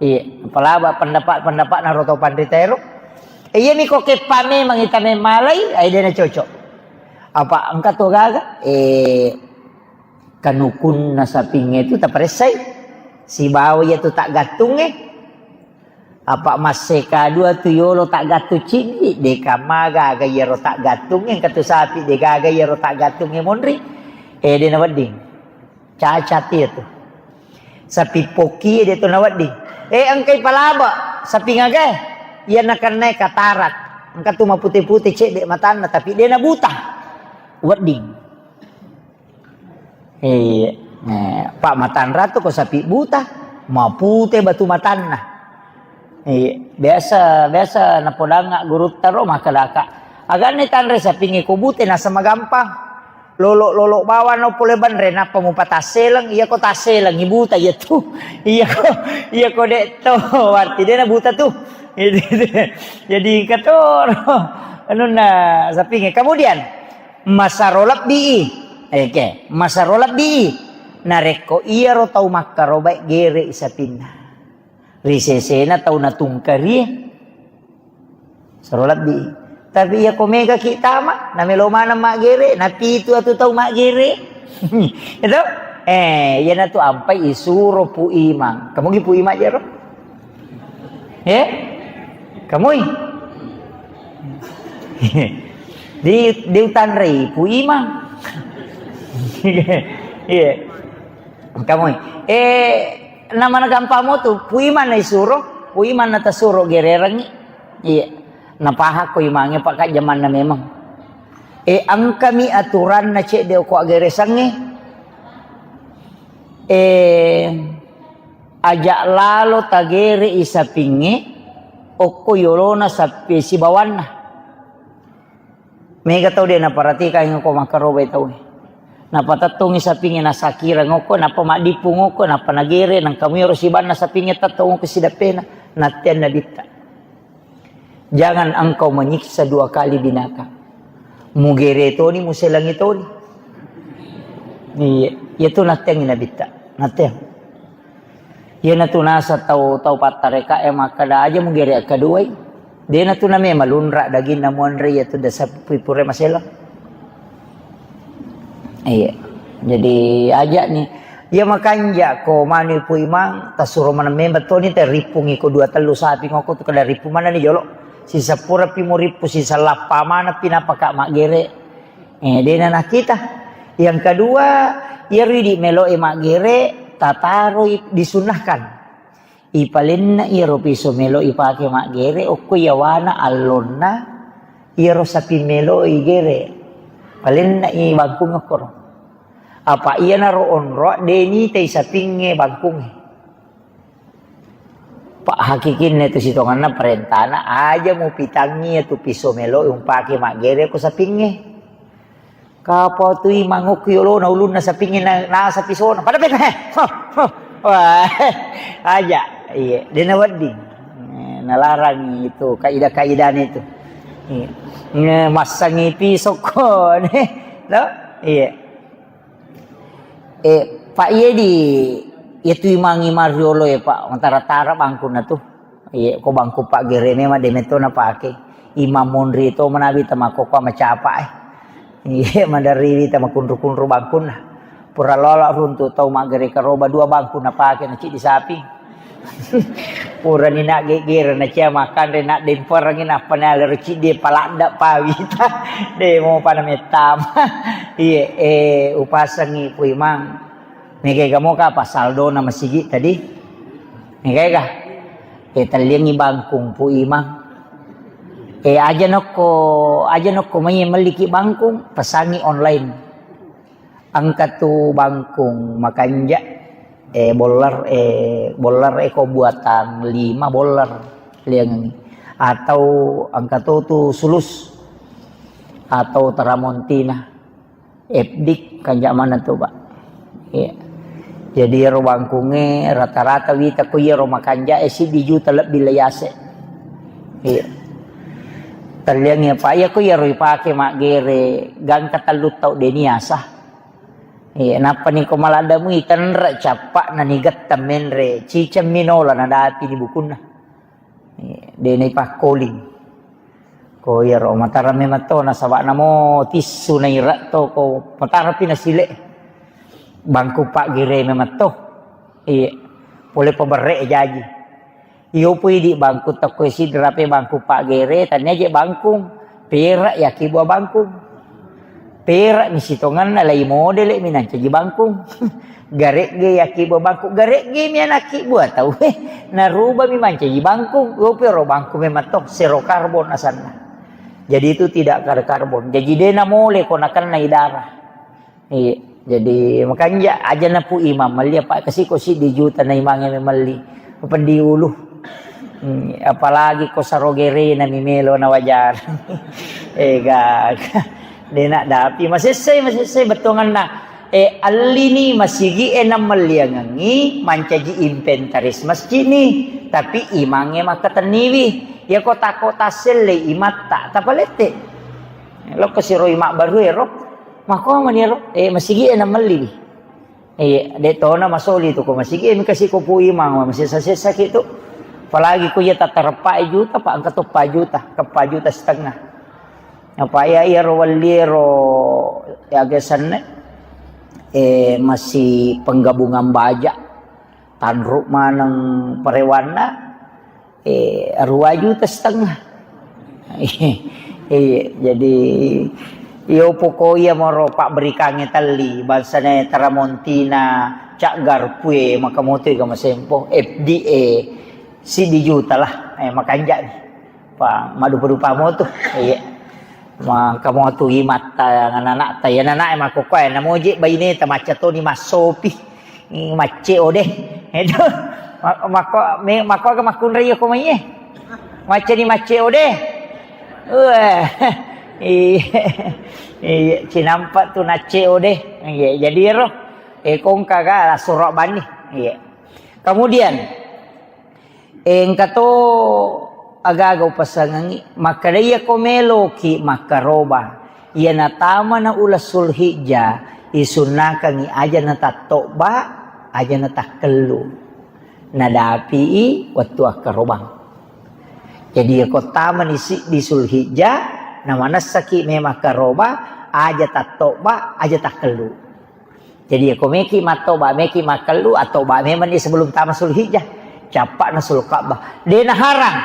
Iya, napalaba pendapat-pendapat naro tau panrita ero. Eh, iya miko keppa memang ita memmalai, ai dena cocok. Apa engka to gaga? Eh, kanukunna sapingnge tu taparessai. Sibawa iya tu taggattungnge. Apa masseka dua tu yolo taggattung ciddi, deka magaga iyaro taggattungnge, engka tu sapi degaga iyaro taggattungnge monri. Eh, dena wedding. Cacat iya tu. Sapi pokki de to nawedding. Eh, engkai palaba, sapi ngaga? Iya nakennae katarak. Engka tu mapute-pute cedde matanna, tapi de nabuta. Wedding. Iya. Eh, Pak Matanra tu ko sapi buta, mapute batu matanna. Iya, biasa, biasa napodangnga gurutta ro makkedaka, "Aganna tanre sapingnge ko bute nasa magampang. Lolo-lolo bawang no pole banre nappa mupatasseleng, iya ko tasseleng ibuta iya tu." Iya ko, iya ko de to, berarti de nabuta tu. Jadi katoro anunna sapingnge. Kemudian masaro lebbi. Oke, masaro lebbi. Narekko iyaro tau makkarobae gere sapinna. Ri sesena tau natungkarie, sero lebbi. Tapi iya ko mega ki tama, namelo maneng maggere, napitu atu tau maggere. Itu? Eh, iyanatu ampai isuro Pu Imang. Kamu gi Pu Imang jero? Eh? Kamui? Di, diutanrei Pu Imang. Iya. Kamui. Eh, namana gampang mo tu, Pu Imang na isuro, Pu Imang na tasuro gererengngi. Iya. Napahakko Imangnge, Pak, jamanna memang. Eh, engkami aturanna cedde okko aggeresangnge. Eh, aja lalo tagere i sapingnge, okko yolona sapi sibawanna. Mega tau de naparatikangngi ko makkarobai tau. Napatettongngi sapingnge nasakireng okko, nappa maddippung okko, nappa nagere, nangka muiro sibanna sapingnge tettong okko sidappena, natteanna bitta. Jangan engkau menyiksa dua kali binatang. Mugere toni, muselangi toni. Iya, iya tu natteangngi nabitta. Natteang. Iyanatu naseng tau, tau pattarekae makkeda, "Aja mugere akkaduai." Denatu name malunra daginna muanre, iyatu dasa pui pura maselang. Iya. Jadi aja ni. Iya makanja ko manu Pu Imang, tasuro maneng memang toni, tarippungi ko dua tellu sapi ngoko tu kada rippu manani jolo. Sisapura pi murippu, sisalappa maneng pi napaka maggere. Eh, dena nakita. Yang kedua, iyaro idi melo e maggere, tataroi disunnahkan. Ipalenna iyaro piso melo ipake maggere, okko yawana allonna iyaro sapi melo igere. Palenna i bangkung okkoro. Apa iyanaro onroa de nitai sapingnge bangkungnge. Pak hakikinna tu sitonganna parentana aja mupitangngi tu piso melo umpake maggere ko sapingnge. Kapau tu Imang okko yolona ulunna sapingnge na, nasa pisona. Pada peta, he. Ho, ho. Wah, aja. Iya, dena wedding. Eh, nalarang itu kaidah-kaidahnya itu. Iya. Nge, massangi pisokko, ne. No? Iya. Eh, Pak, iya di, iya tu Imang, Imang riolo ya, Pak. Matara-tara bangkunna tu. Iya, ko bangku paggere memang de metto napake. Imang monri to manabi tama ko kwa macapa, eh. Iya, maderri wi tama kunru-kunru bangkunna. Pura lola runtu tau maggere karoba dua bangku napake na cidi sapi. Purani na geggere na cia makanre na demperengi nappa na lero ciddi paladda pawita. De mo pada mettama. Iye, eh, upasengi Pu Imang. Mega ega moka apa saldona masigi tadi? Mega ega? Eh, telliangi bangkung Pu Imang. Eh, aja nokko, aja nokko mai melliki bangkung, pesangi online. Engka tu bangkung makanja, eh, boller, eh, boller eko buatan lima boller liangengi. Atau engka to tu sulus atau teramontina. Epdik kanja mana tu, Pak. Iya. Jadi ero bangkunge rata-rata wita ko iyaro makanja e siddi juta lebbi le yase. Iya. Telliangi apa iya ko iyaro ipake maggere gangka tellu tau deni asa. Iya, nappa ni ko maladda mui tenre cappa na ni getta menre ciceng minola na dapi di bukunna. Iya, de na ipakkoling. Ko iyaro matara memang to nasaba namo tissu na ira to ko matara pi na sile. Bangku paggere memang to. Iya. Pole paberre jaji. Iyo pui di bangku tokko sidra pe bangku paggere tania je bangkung. Pera yaki buah bangkung. Pera mi sitonganna lai modele mi nancaji bangkung. Garegge yaki buah bangkung. Garegge mi anaki buah tau. Naruba mi mancaji bangkung. Iyo pui ro bangkung memang to. Zero karbon asanna. Jadi itu tidak kar-, karbon. Jadi de namole ko nakennai darah. Iya, jadi makanja aja na Pu Imang melli apa kasi ko siddi juta na imangnge melli. Peddi ulu. Hmm, apalagi ko sarogerena mi melo na wajar. Ega. De na dapi masessai, masessai bettuanganna. Eh, allini masigi e na melliangengi mancaji inventaris masjid ni. Tapi imangnge makkatenniwi. Ya ko tako tasselle imatta tapalette. Lokko siroi mabbaru ero. Makko mani ero, eh, masigi e na melli. Eh, de tona masoli tu ko masigi e mi kasi ko Pu Imang masessa-sessa ki tu. Apalagi ko iya tatareppa juta, pa engka to pa juta, ke pa juta setengah. Apa iya iya ro welli ero ya gesanne. Eh, masih penggabungan baja. Tanru maneng parewanna, eh, dua juta setengah. Iya, jadi, iyo poko iya moro pabberikangnge telli, bangsana Teramontina, Cak Garpue, maka moto ega masempo, F D A, siddi juta lah, eh, makanjani. Pa, madupa-dupa moto, iya. Maka moto imatta, anak-anak ta, ya anak-anak e makkokkoe, namoje baine ta macca toni massopi. Ih, macce o de. Edo. Ma-, makko, me-, makko aga makkunrai ko mai e. Macce ni macce o de. Wah. Iya. Iya, cinampa tu nacce o de. Iya, jadi ero. Eh, kongka ga suro bani. Iya. Kemudian, engka to agaga upasangengi, makkeda iyako meloki makkaroba, iyana tamana uleng Sulhijjah, isunnakangi aja natattobba, aja natakkellu. Nadapi'i wettu akkarobang. Jadi iyako tamani siddi Sulhijjah, namanessaki memang karoba, aja tattobba, aja takkellu. Jadi, ko meki mattoba, meki makkellu, attoba memang ni sebelum tama Sulhijjah. Cappa'na Sulka'bah. De naharang,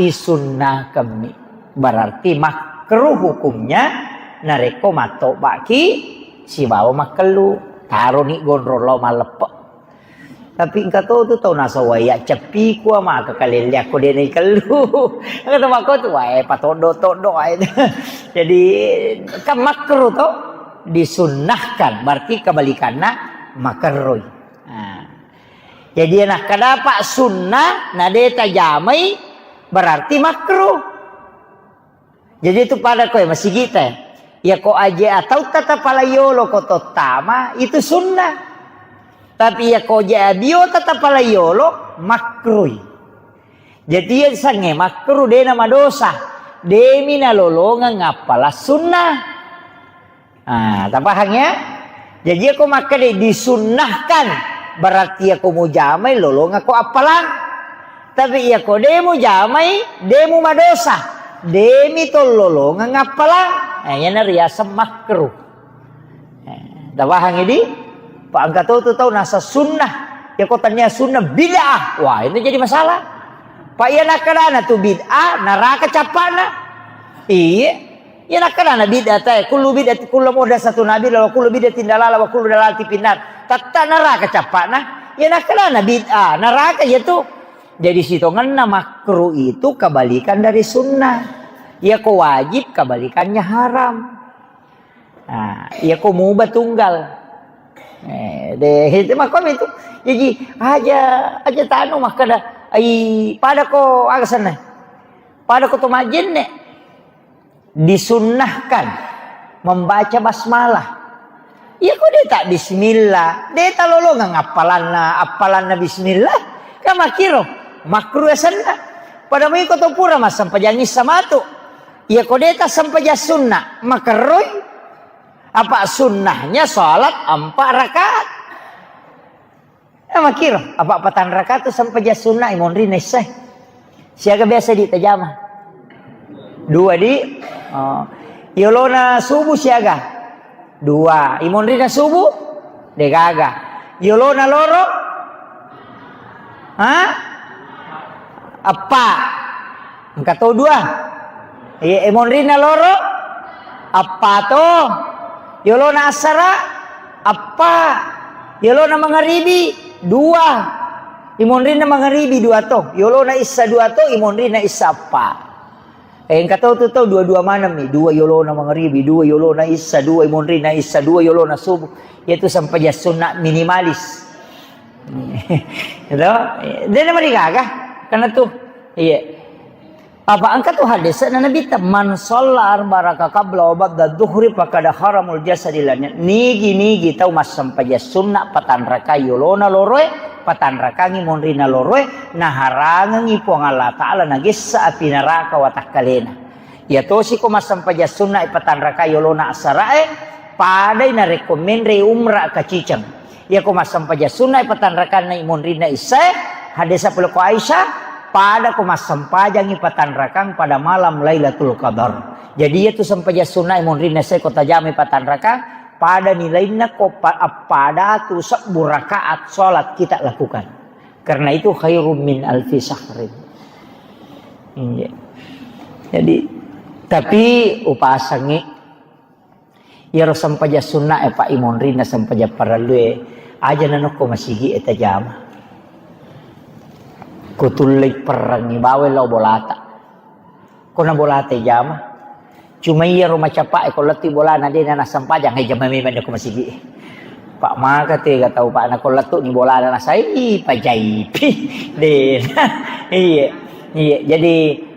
isunnakammi. Berarti makruh hukumnya, narekko mattobaki sibawa makkellu. Taroni gondrong lao malleppe. Tapi engka to tu tau nasawai ya ceppi kua maka kalelle akko de naikellu. Engka to makko tu wae patoddo-toddo wae. Jadi kan makruh to. Disunnahkan, berarti kebalikanna makerroi. Nah. Jadi, nakkadapa sunnah, na de tajamai, berarti makruh. Jadi, itu pada koe, masigita. Ya, ko aje atau tata palayolo ko tottama, itu sunnah. Tapi ya, ko aje abio tata palayolo, makruh. Jadi, iya sange makruh, de na madosa. Demi nalolongeng appala sunnah. Ah, tapahang ya? Jadi, iya ko makkeda disunnahkan, berarti iya ko mujamai lolongako appalang. Tapi iya ko de mujamai, de mu madosa. Demi to lolongeng appalang. Eh, iyana riaseng makruh. Eh, tapahang idi? Pa engka to tu tau nasa sunnah. Iya ko tania sunnah bid'ah. Wah, ini jadi masalah. Pak iya nakkedana tu bid'ah, neraka cappana. Iya. Iya nakkedana bid'ah tae, kullu bid'ah, kullu muhdatsatun bid'ah, wa kullu bid'atin dalalah, wa kullu dalalatin finnar. Tetta neraka cappana. Iya nakkedana bid'ah, neraka iya tu. Jadi sitongenna makruh itu kebalikan dari sunnah. Iya ko wajib kebalikannya haram. Nah, iya ko mubah tunggal. Eh, de, itu makko itu. Jadi aja, aja tanu makkeda, ai pada ko aga senna. Pada ko to majenne. Disunnahkan membaca basmalah. Iya ko de tak bismillah, de tak lolongang appalanna, appalanna bismillah. Kan makkiro, makruh asenna. Pada mui ko to pura massempajang issa matu. Iya ko de tak sempajang sunna, makerroi. Apa sunnahnya salat empat rakaat. Ya, makkiro, apa patang rakaat tu sempajang sunna imonrinna issae. Siaga biasa di tajama? Dua di. Oh. Yolona subuh siaga? Dua. Imonrinna subuh? Degaga. Yolona loro? Ha? Eppa. Engka to dua. Iya, imonrinna loro? Eppa to. Yolona assara? Eppa. Yolona mangaribi? Dua. Imonrinna mangaribi dua to. Yolona issa dua to, imonrinna issa eppa. Eh, engka tau tu tau dua-dua maneng mi, dua yolona mangaribi, dua yolona issa, dua imonrinna issa, dua yolona subuh. Yaitu sempajang sunna minimalis. Gitu? Dena marigaga. Karena tu, iya. Apa engka tu hadis na Nabi ta, "Man shalla arba raka qabla wa ba'da dhuhri faqad haramul jasadi lanya." Nigi-nigi tau massempajang sunna patanrakai yolona loroe, patanrakangi monrina loroe, naharangengi Puang Allah Ta'ala nagessa api neraka watakkalena. Iya tosi ko massempajang sunna patanrakai yolona assarae, padai narekko menre umra kaciceng. Iyako massempajang sunna patanrakanna monrinna issae, hadesa pole ko Aisyah, pada ko massempajangi patanrakang pada malam Lailatul Qadar. Jadi iyatu sempajang sunna monrinna issae ko tajamai patanrakang, pada nilainna ko pa-, appada tu sebbu rakaat salat kita lakukan. Karena itu khairum min alfi syahrin. Iya. Jadi, tapi upasangi Iyaro sempajang sunna e, Pak, imonrinna sempajang parellue, aja nanokko masigi e tajama. Kutullei perrengngi baweng lao bolata. Kona bolata jama. Cuma iyaro macapa e, ko lettu bolana de na nassempajang, e jama memang ko masigi e. Pak, maka tega tau, Pak, nako lettu ni bolana nasai pajaipi. De. Iya. Iya, jadi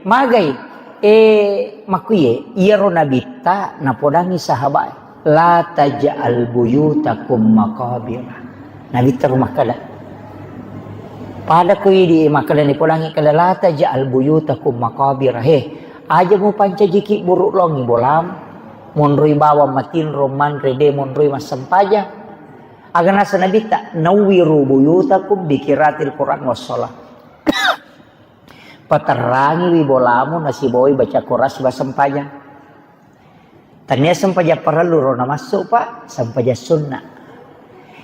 magai. Eh, makkuye, iyaro nabitta napodangi sahabat, "La taj'al buyutakum maqabira." Nabitta ro makkeda. Pada ko idi makkeda nipodangi keda, "La taj'al buyutakum maqabira." He, aja mupancajiki buruk longi bolam. Monroi bawang matinro manre de monroi massempajang. Aga nasa nabitta, "Nawwiru buyutakum bikiratil Quran wassalah." Paterrangiwi bolamu nasibawai baca Quran siba sempajang. Tania sempajang parellu ro namassu, Pak, sempajang sunna.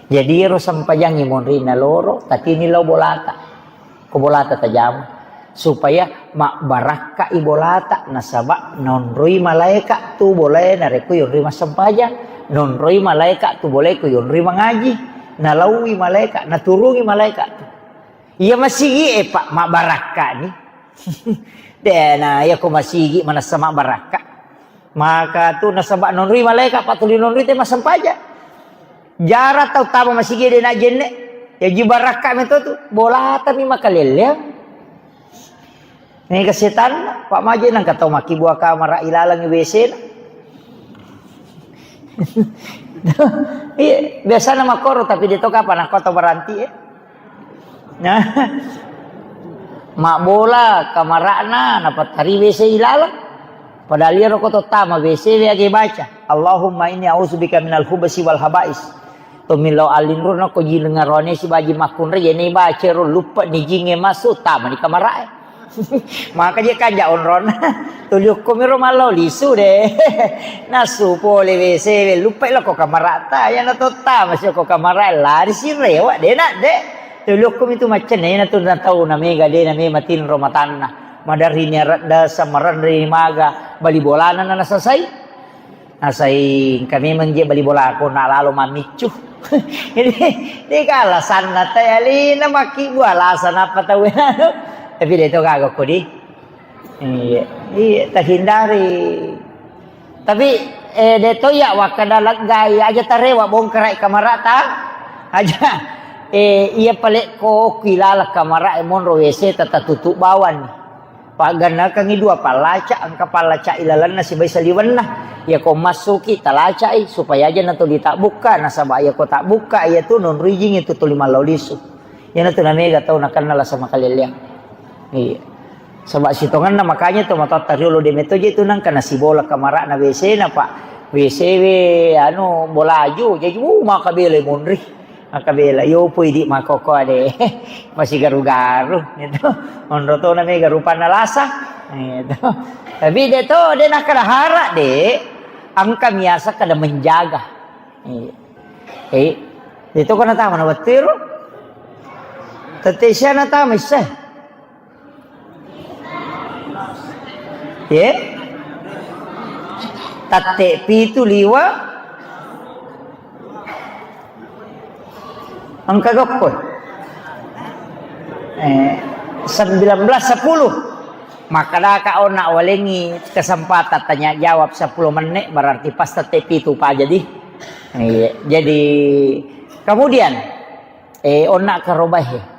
Jadi ro sempajangi monrinna loro, tatini lao bolata. Ko bolata tajama. Supaya mabbarakkai bolata, nasaba nonroi malaeka tu bolae narekko yonroi massempajang, nonroi malaeka tu bolae ko yonroi mangaji, nalaui malaeka, naturungi malaeka tu. Iya masigi e, Pak, mabbarakka ni. Dena, iya ko masigi manessa mabbarakka. Maka tu nasaba nonroi malaeka, Pak, tuli nonroi te massempajang. Jara tau tama masigi de na jenne. Ya ji barakka meto tu. Bolata mi makalelleang. Ni kesetan, Pak, maje nang katau makkibua kamara ilalang W C na. Iya, biasana makkoro, tapi de to kapang nakko to berhenti, eh. Nah. Mabbola kamara'na, napattari W C ilalang. Padahal iyaro ko to tama W C we age baca, "Allahumma inni a'udzubika minal khubsi wal khaba'is." Tommi lao allinro nako jiling aroane sibaji makkunrai, yene baca ro luppe ni jinge masuk, tama ni kamara'e. Maka je kanja onrona. Tuli okko miro mallo lisu de. Nasu pole W C we, luppe lako kamara'ta, yana to tama si ko kamara, lari si rewa de nak de. Tolokko mitu maccenna, ena tu na tau na mega de na mema tinro matanna. Madarri ni aradda samaranri maga bali bolana na nasasai. Nasai engka memang je bali bolako na lalo mammiccu. Jadi, de ka alasanna tai alena makkibbu alasan apa tau anu. Tapi de to gaga kodi. Iya, iya, terhindari. Tapi, eh, de to iya wakkada leggai aja tarewa bongkarai kamarata. Aja. Eh, iya palekko ki laleng kamara e monro W C tata tutup bawang. Paggannakangi dua pallaca, engka pallaca ilalenna sibai saliwenna. Iya ko massuki talacai supaya aja na tuli tabbukka, nasaba iya ko tabbukka iya tu nonro ijing itu tuli mallau lisu. Iyanatu namega tau nakenna lasa makalelleang. Iya. Saba sitongenna makanya to matoatta riolo de meto je tu nangka nasibola kamarana W C na, Pak. W C we anu bolaju, jaji, uh, makabela monri. Makabela. Yo pui di makoko ade. Masih garu-garu gitu. Onro to namega rupanna lasa. Gitu. Tapi de to de nakkada hara de, engka miasa kada menjaga. Iya. Eh, itu kana tama na wettu ero. Tette sia na tama isse. Ye? Tatte pitu liwa. Engka gokko. Eh, sembilan belas sepuluh. Makkadaka onna walengi kesempatan tanya jawab sepuluh menit, berarti pas tette pitu pa jadi. Iya, jadi kemudian, eh, onna karobahe.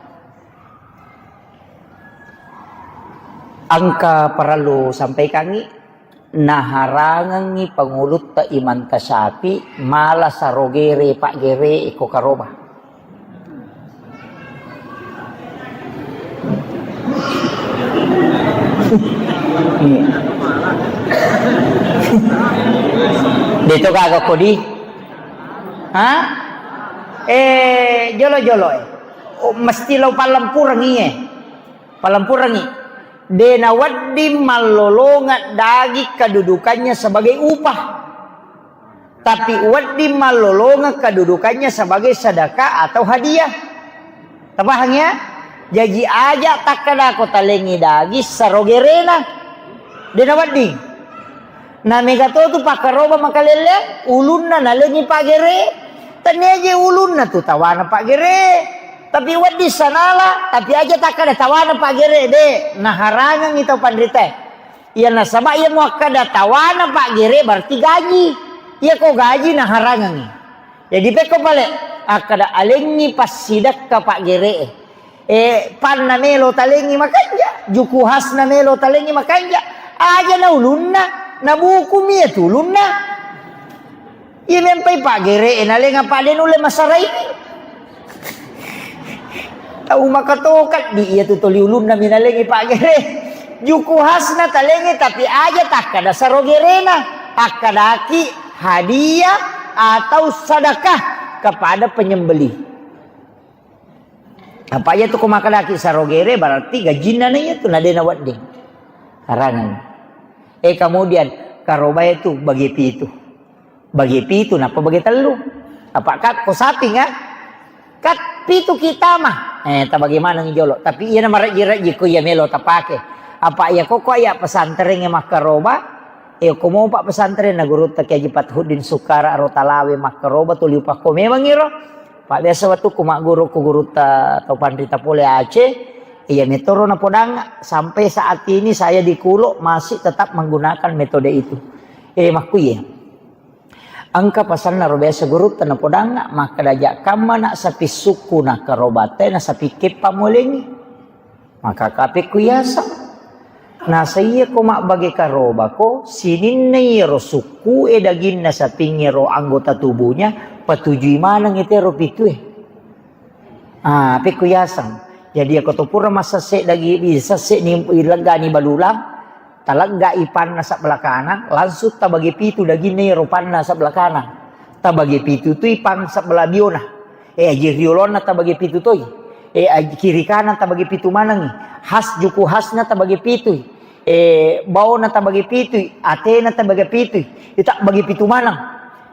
Engka parellu sampaikangi, naharangengi pangulutta Imam Tasyafi mala sarogere paggere iko karoba. Deto gaga kodi? Ha? Eh, jolo-jolo, eh. Oh, mesti lo pallempurengi, eh. Pallempurengi. De nawedding mallolongeng daging kedudukannya sebagai upah. Tapi wedding mallolongeng kedudukannya sebagai sedekah atau hadiah. Tapahang ya? Jaji aja takkadako talengi daging sarogerena. De nawedding. Na mega to tu pakkaroba makalelle, ulunna nalengi paggere. Tania je ulunna tu tawana paggere. Tapi wedding sanala, tapi aja takkada tawana paggere de. Naharangengi tau panrita. Iya nasaba iya muakkada tawana paggere berarti gaji. Iya ko gaji naharangengi. Jadi pekko pale akkada alengngi passidekka paggere. Eh, panna melo talengngi makanja, juku hasna melo talengngi makanja. Aja na ulunna, na buku mi iya tu ulunna. Iya mempai paggere, eh, nalenga pade nulle masara ini. Tau makatokat di iya tu toli ulunna minalengi paggere. Juku hasna talengi tapi aja takkada sarogerena. Takkadaki hadiah atau sedekah kepada penyembelih. Apa iya tu ko makkadaki sarogere berarti gajinna na iya tu na de nawedding. Harangan. Eh, kemudian karobae tu bagi pitu. Bagi pitu, nappa bagi tellu. Apa kat ko saping, ah? Kat pitu kita mah. Eh, tabagi maneng jolo. Tapi iya na marejji-rejji ko iya melo tapake. Apa iya ko ko iya pesantren e makkaroba? Eh, ko mopa pesantren na gurutta Kiai Haji Fathuddin Sukara ro Talawe makkaroba tuli upakko memang iro. Pak biasa wettu ku magguru ku gurutta tau panrita pole Aceh. Iya metoro napodang sampai saat ini saya di Kulo masih tetap menggunakan metode itu. Eh, makkuye. Engka pasanna ro biasa gurutta napodangnga, makkeda, "Ja kammana sapi sukku na karobate na sapi keppa mualengi." Maka kapekku yaseng. Nasa iya ko mabbage karobako, sininna iyaro sukku e daginna sapingnge ro anggota tubuhnya, patujui maneng itero pitue. Ah, pekku yaseng. Jadi, ako to pura massesse dagi-, sesse ni, leggani balulang, taleggai panna sebelah kanan, langsung tabagi pitu daginna iyaro panna sebelah kanan. Tabagi pitu tui pang sebelah biona. Eh, aji riolonna tabagi pitu toi. Eh, aji kiri kanan tabagi pitu manengi. Has juku hasna tabagi pitu. Eh, baona tabagi pitu. Atena tabagi pitu. Ita bagi pitu maneng.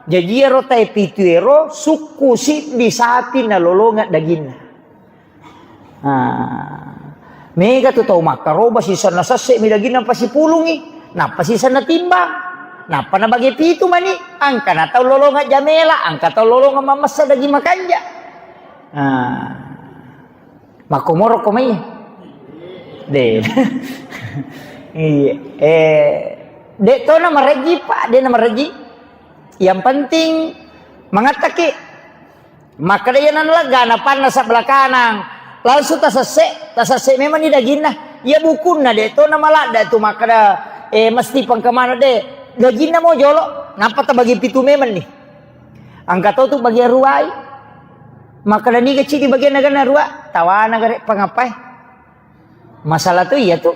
Jaji iyaro tae pitu ero sukku siddi sapi nalolongeng daginna. Nah, mega tu tau makkaroba sisenna sesse mi daginna pasipulungi, nappa sisenna timbang, nappa nabage pitu mani, angkana tau lolongeng jamela, angka tau lolongeng mammessa daging makanja. Nah, makkomoro ko mai. De. Iya. Eh, de to na marejji, Pak, de na marejji. Yang penting mangattaki. Makkeda, "Iya nanalegga, napanna sebelah kanang." Langsung tasesse, tasesse memang ni daginna. Iya bukunna, de to namaladda tu makkeda, eh, mesti pengkemana, de. Daginna mo jolo, nappa tabagi pitu memang ni. Angka to tu bagian ruai. Makkeda, "Niga cidi bagian naganna rua?" Tawana gare pangapai. Masalah tu iya tu.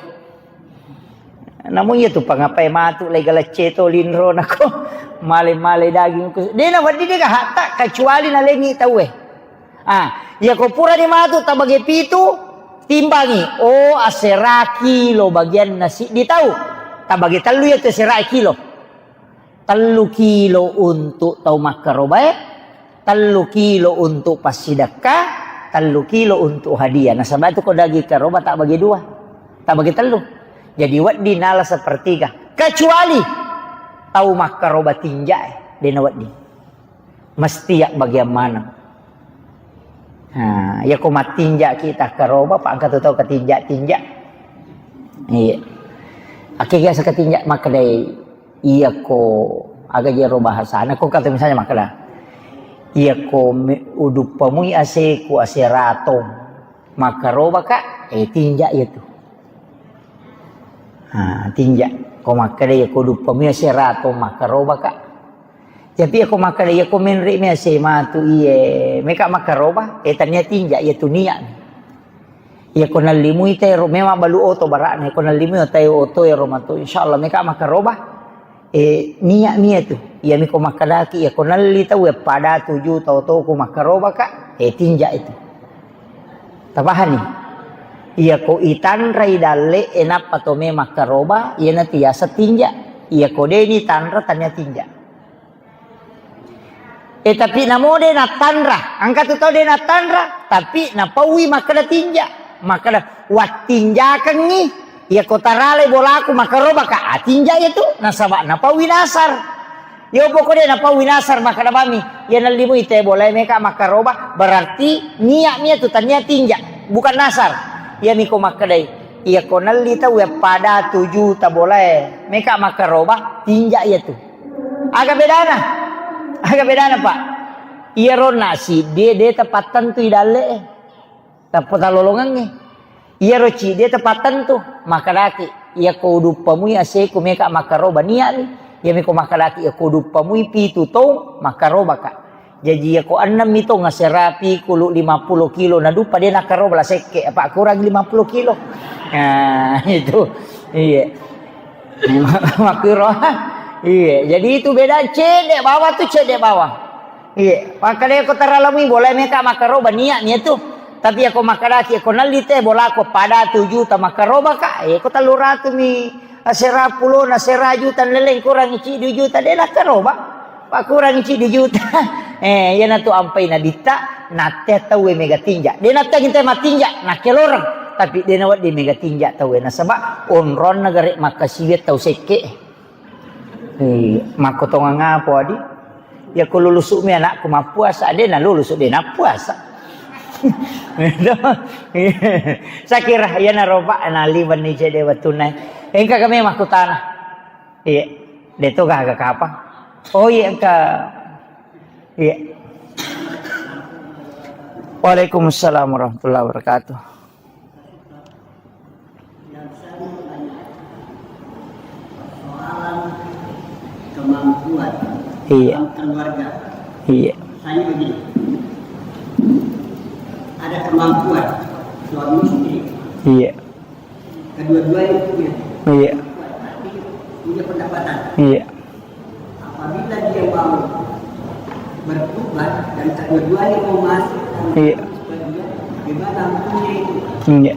Namun iya tu pangapai matu lai galacce to linro nako male-male daging ku. De na wedding de gahatta kecuali nalengi tauwe. Ah, iya ko pura de matu tabage pitu, timbangi. Oh, asera kilo bagian nasi di tau. Tabage tellu iya tu asera kilo. Tellu kilo untuk tau makkarobae, tellu kilo untuk passidekka, tellu kilo untuk hadiah. Nasaba tu ko daging karoba tak bagi dua, tak bagi tellu. Jadi wedding nala sepertiga. Kecuali tau makkaroba tinja e, dena wedding. Mesti ya bagian maneng. Nah, iya ko mattinja kita karoba, pa engka tu tau katinja-tinja. Iya. Akke biasa katinja makkedai, iya ko aga jero bahasana, ko kata misalnya makkeda, iya ko me-, uduppamui aseku, ase ratong, makkaroba ka, eh, tinja iya tu. Nah, tinja. Ko makkeda, iya ko uduppamui ase ratong, makkaroba ka. Tapi iya ko makkeda, iya ko menre mi ase matu iye, meka makkaroba, eh, tania tinja, iya tu niat. Iya ko nallimui tero, memang balu oto barakna, iya ko nallimui otai oto ero matu, insyaallah meka makkaroba. Eh, niat mi iya tu. Iya mi ko makkedaki, iya ko nalli tau ya pada tuju tau toku makkaroba ka, eh, tinja itu. Tapahani? Iya ko itanrai dalle, eh, nappa to me makkaroba, iya natiasa tinja. Iya ko deni tanra tania tinja. Eh, tapi namo de nattanra. Engka tu tau de nattanra, tapi napaui makkeda tinja. Makkeda, "Wattinjakengngi, iya ko tarale bolaku makkaroba ka, ah, tinja iya tu." Nasaba napaui nasar. Yo poko de napaui nasar makkeda bami, iya nallimui te bolae meka makkaroba, berarti niat mi iya tu tania tinja, bukan nasar. Iya mi ko makkedai, iya ko nalli tau ya pada tuju ta bolae meka makkaroba, tinja iya tu. Aga bedana? Aga bedana, Pak? Iyaro nasi de, de tapattentui dalle e. Tappa talolongengngi. Iyaro cidi e tapattentu. Makkedaki, iya ko uduppamui aseku meka makkaroba niatni. Iya mi ko makkedaki, iya ko uduppamui pitu tong makkarobaka. Jaji iya ko ennem mi tong asera pikulu lima puluh kilo naduppa de nakkaroba la sekke, apa kurang lima puluh kilo. Nah, itu. Iya. Makkuro. Iya, jadi itu beda cedde bawang tu cedde bawang. Iya, makkeda ko taralamui boleh meka makkaroba niat niat tu. Tapi ako makkedaki ko nalli te bolako pada tu juta makkaroba ka. Eh, ko tellu ratu mi asera pulo na sera juta leleng kurang ciddi juta de nakkaroba. Pakkurangi ciddi juta. Eh, iyanatu ampai nabitta, natte tauwe mega tinja. De natte ginte matinja, nakkeloreng. Tapi de nawedding mega tinja tauwe. Nasaba onronna gare makkasiwiang tau sekke. Eh, makkotongang apa, Adi? Yako lulusu mi anakku mappuasa, de nalulusu, de nappuasa. Sakira, iyanaro, Pak, naliwenni cede wettunna. Engka kami makkutana. Iya, de to gaga kapang. Oh iya, engka. Iya. Waalaikumsalam warahmatullahi wabarakatuh. Soalan kemampuan. Iya. Dalam keluarga. Iya. Misalnya begini. Ada kemampuan suami istri. Iya. Kedua-duanya punya. Iya. Tapi punya pendapatan. Iya. Apabila dia mau bertobat dan kedua-duanya mau masuk dalam Iya. Islam, bagaimana hukumnya itu? Iya.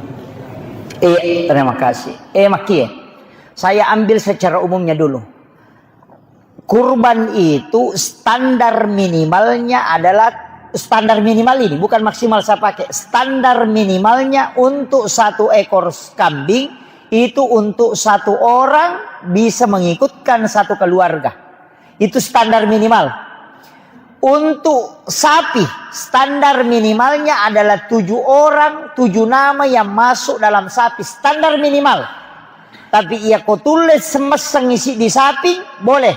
Iya, terima kasih. Eh, Maki, saya ambil secara umumnya dulu. Kurban itu standar minimalnya adalah Standar minimal ini, bukan maksimal saya pakai. Standar minimalnya untuk satu ekor kambing itu untuk satu orang bisa mengikutkan satu keluarga. Itu standar minimal. Untuk sapi, standar minimalnya adalah tujuh orang, tujuh nama yang masuk dalam sapi. Standar minimal. Tapi iya ko tulle semesseng isi di sapi, boleh.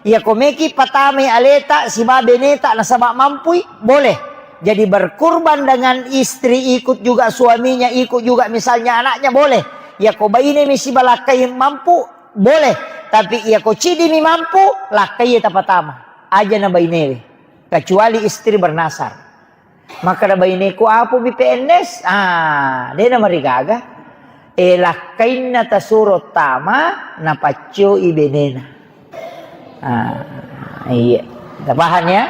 Iya ko meki patamai aleta siba beneta nasaba mampui, boleh. Jadi berkurban dengan istri, ikut juga suaminya, ikut juga misalnya anaknya, boleh. Iya ko baine mi siba lakkai mampu, boleh. Tapi iya ko cidi mi mampu, lakkai tapatama. Aja na bainewe. Kecuali istri bernasar. Makkeda baineku, "Apo mi P N S?" Ah, de na marigaga. E, lakkainna tasuro tama, napaccoi benena. Ah, iya. Tapahang ya?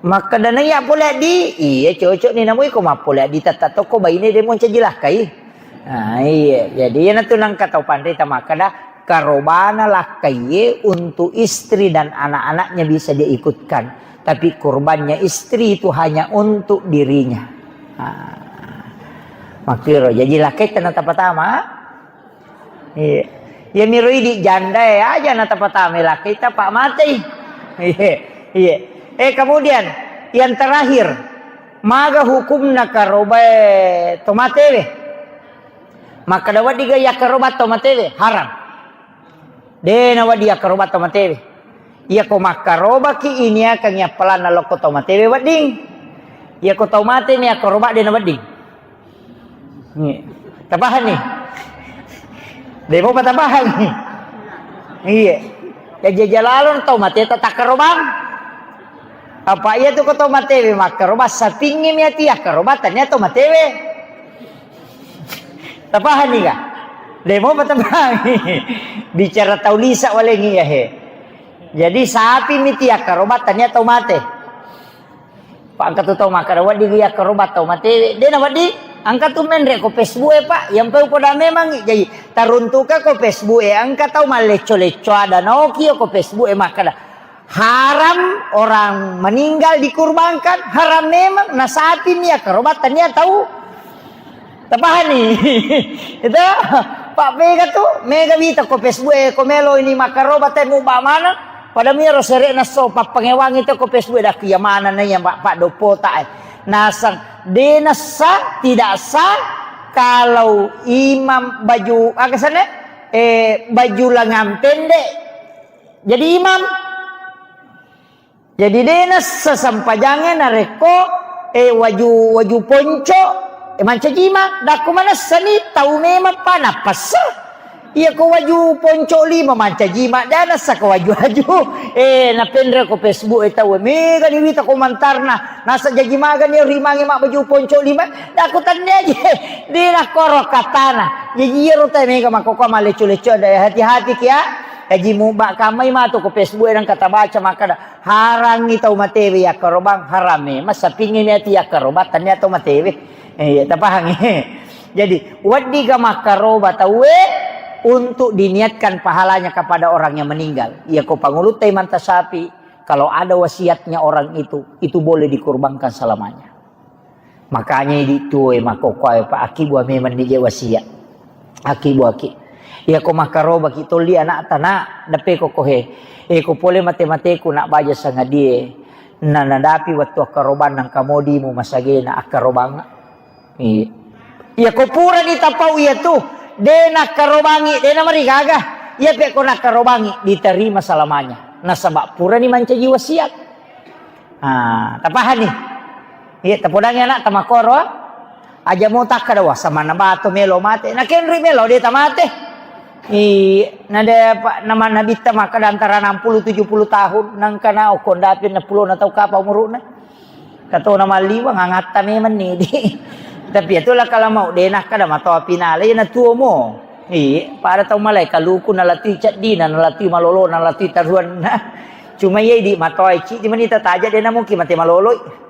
Makkeda na iya pole di, iya cocok ni namu iko mappole di tetta tokko baine de moncaji lakkai. Ah, iya. Jadi iya natu nangka tau panrita makkeda karobana lakkaiye untuk istri dan anak-anaknya bisa dia ikutkan. Tapi kurbannya istri itu hanya untuk dirinya. Ah. Makkiro, jadi lakkai tena tapatama. Iya. Ya miro idi janda ya aja na tapatama lakkai tapa matei. Iya. Iya. Eh, kemudian yang terakhir, maga hukumna karobae tomatewe? Makkeda wedding ga yakkaroba tomatewe? Haram. De na wedding yakkaroba tomatewe. Iya ko makkarobaki iniakang yappalanna lokko tomatewe wedding. Iya ko tau mate mi yakkaroba de na wedding. Iya. Tapahang ni? De mopa tapahang ni? Iya. Ya jaja lalon tau mate ta takkarobang. Apa iya tu ko tau matewe makkaroba sapingngi mi ati yakkaroba tania tau matewe. Tapahang ni ga? De mopa tapahang. Bicara tau lisa walengi ya he. Jadi sapi mi ti yakkaroba tania tau mate. Pak engka tu tau makkeda wedding yakkaroba tau matewe. De na wedding, engka tu menre ko Facebook e, Pak. Yang peu poda memang jadi taruntuka ko Facebook e, engka tau mallecco-lecco ada naoki ko Facebook e makkeda haram orang meninggal dikurbankan, haram memang, na sapi mi yakkaroba tania tau. Tapahani? Itu, Pak, mega tu, mega wita ko Facebook e, ko melo ini makkaroba te muba mana? Pada miro sere'na so pappangewangi to ko Facebook e, dak iya mana na iya, Pak, Pak Doppo ta e. Nasang, de nassa, tidak sah kalau imam baju, aga sana? Eh, baju lengan pendek jadi imam. Jadi de nassa sempajangnge narekko, eh, waju, waju ponco, eh, mancaji imang. Dakku manessani tau memang pa nappassa. Iya ko waju ponco lima mancaji imang, de nassa ko waju-waju. Eh, napenre ko Facebook e tau, mega ni wita komentarna. Nasa jaji magani rimangi mabbaju ponco lima. Dakku tannia je. De nakkoro katana. Jaji iyaro tau mega makkokkoe mallecco-lecco, de hati-hati kia. Jaji muba kammai matu ko Facebook e nengka tabaca makkeda. Harangngi tau matewe yakkarobang, haram memang sapingngi niati yakkarobang, tania tau matewe. Eh, iya, tapahangi. Jadi, weddiga makkaroba tauwe untuk diniatkan pahalanya kepada orang yang meninggal. Iya, ko pangulutta imanta sapi, kalau ada wasiatnya orang itu, itu boleh dikurbankan selamanya. Makanya idi tuoe makkokkoe, Pak, akibua memang nije wasiat. Akibuaki. Iya ko makkarobaki tolli anakta, nak, deppe ko kohe. Eh, ko pole mate-mateku nak baja sangadie. Na nadapi wettu akkarobanna engka modimu masagena akkarobang. Iya. Iya ko purani tapau iya tu, de nakkarobangi, de namarigaga. Iya pe ko nakkarobangi, diterima selamanya. Nasaba purani mancaji wasiat. Ah, tapahani? Iya, tapodangi anak tamakkoro. Aja mo takkada, "Wah, samanna batu melo mate." Nakenri melo de tamate. Iya, nade pa-, nama nabitta makkada antara enam puluh tujuh puluh tahun, nangkana okko ndapi enam puluh na tau kapa umuruna. Katona malliwang angatta memang ni di. Tapi itulah kalau mau de nakkada matoa pinale na tuo mo. Iya, pada tau malai kaluku nalatui ceddina, nalatui malolo, nalatui taruanna. Cuma iya idi matoa cidi manita taja de na mungkin mate maloloi.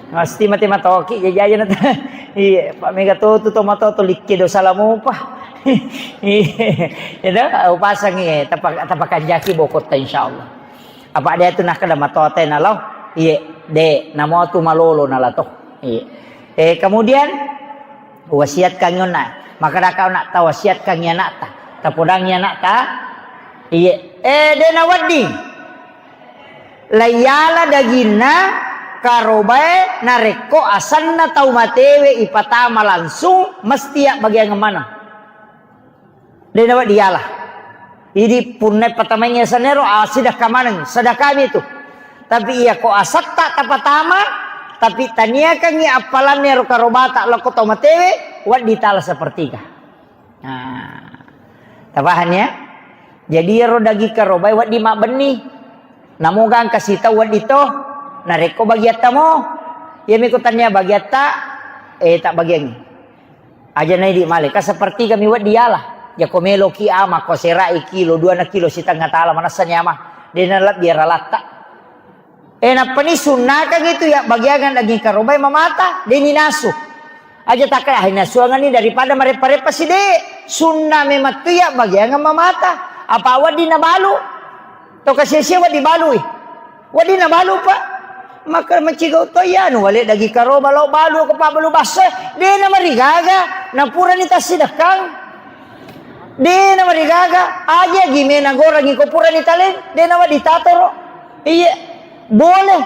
Mesti mate matoki, jajaja na ta-, iya, Pak, mega to tu to mato to likke dosa lamopa. Iya, itu, upasangi, tapa-, tapakanjaki bokotta, insyaallah. Apa dia tu nakkada matoa te nalo? Iye, de, namo tu malolo nala to. Iye. Eh, kemudian wasiatkan onna. Maka daka onna ta wasiatkan anakta. Tapodangi anakta. Iye. Eh, de nawedding. Laiyala daginna karobae narekko asenna tau matewe ipatama langsung mesti abbagiangeng maneng. De nawedding diala. Idi punna patamaingi asenna ero, ah, sedekah maneng, sedekah mi tu. Tapi iya ko asetta tapatama, tapi taniakangi appalanna ero karobata lokko tau matewe, wedding tala sepertiga. Nah, tapahang ya? Jadi ero daging karobae wedding mabbenni. Namo gangka sitau wedding to. Narekko bagiatta mo, iya miko tania bagiatta, eh, tak bagiangi. Aja na idi male, ka sepertiga mi wedding diala. Jako meloki ama, ko serai kilo, dua na kilo sitengnga tala, manessani ama. De nalebbi ralatta. Eh, nappani sunnakang itu ya bagiangan daging karobai mamata, de ninasu. Aja takkeda, ah, nasuangan ni daripada mareppa-reppa si de. Sunna memang tu ya bagiangan mamata. Apa wedding nabalu? To kasia-sia wedding balui. Wedding nabalu, Pak. Maka mancigau to iya anu wale daging karoba lao balu ko pabbalu basso. De namarigaga, napurani tassidekkang. De namarigaga, aja gimena gorangi ko purani taleng, de nawedding tatoro. Iya, boleh.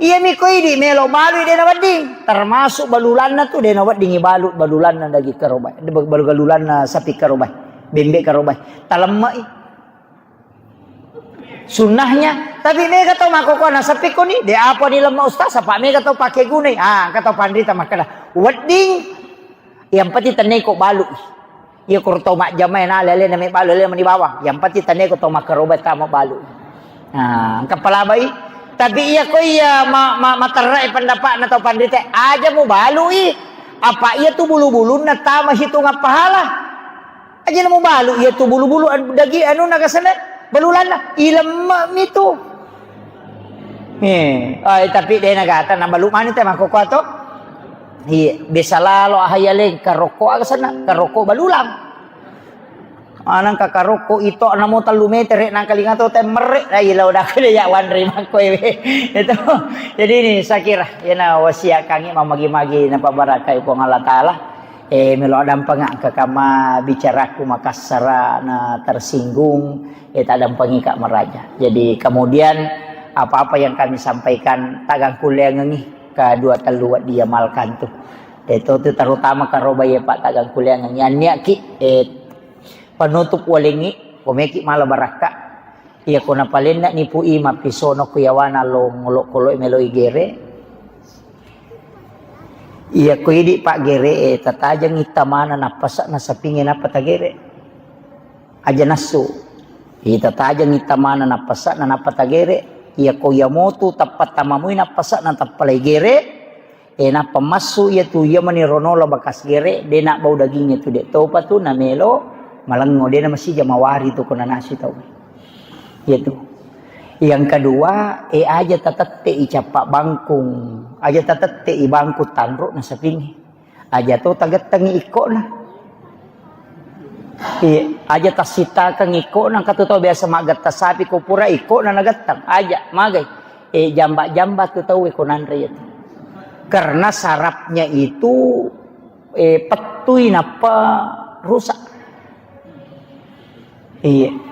Iya miko idi melo balui de nawedding. Termasuk balulanna tu de naweddingi balu balulanna daging karoba, balu balulanna sapi karoba, bembe karoba. Talemmai. Sunnahnya, tapi mega tau makkokkoe nasappi koni, de apa ni lemma ustaz, apa mega tau pake gunai. Ah, engka tau panrita makkeda, wedding, yang penting tennaiko balu. Iya koro tau majjamai na ale-ale na me balu, ale mani bawang. Yang penting tennaiko tau makkaroba tama balu. Nah, engka palabai. Tapi iya ko iya ma, ma, materrai pendapatna tau panrita, aja mu balui. Apa iya tu bulu-bulunna tama hitungan pahala. Aja na mubalu, iya tu bulu-bulu, an-, dagi-, anu nagasana, balulanna, ilemma mi tu. Eh, ai, tapi de nagata, na balu mani te makkokkoe to. Iya, biasa lalo ahayaleng karokko agasana, karokko balulang. Manang ka karokko ito namo tellu metere nangkalinga to te merre, ai lao dake de ya wanre makkoe we. Itu. Jadi ini saya kira, iyana wasiat kangi mamagi-magi na pabarakai Puang Allah Taala. Eh, melo addampengeng engka kamma bicaraku makassara na tersinggung, eh, taddampengika maraja. Jadi kemudian apa-apa yang kami sampaikan tagangkulleangengi ka dua tellu wedding iamalkan tu. Eh, to tu terutama karoba iya Pak tagangkulleangengi. Anniaki, eh, penutup walengi, komeki mala barakka. Iya ko napalenna nipu i mappisono ku yawana lo ngolo-kolo melo igere. Iya ko idi paggere e, tatajengngi tamana nappasa nasapingnge nappa tagere. Aja nassu. Iya tatajengngi tamana nappasa na nappa tagere. Iya ko iya motu tappa tamamui nappasa na tappa lai gere. E nappa massu iya tu iya mani ronola bakas gere, de nabbau dagingnge tu de topa tu namelo malengo, de na masija mawari tu ko nanasi tau. Iya tu. Yang kedua, e aja tatette i cappa bangkung, aja tatette i bangkung tanru nasapingnge. Aja to tagettengngi ikkona. Iya, aja tassitakeng ikkona, engka tu tau biasa maggetta sapi ko pura ikkona nagetteng. Aja, magai. Eh, jamba-jamba tu tau ko nanre itu. Karena sarafnya itu, eh, pettui nappa rusak. Iya.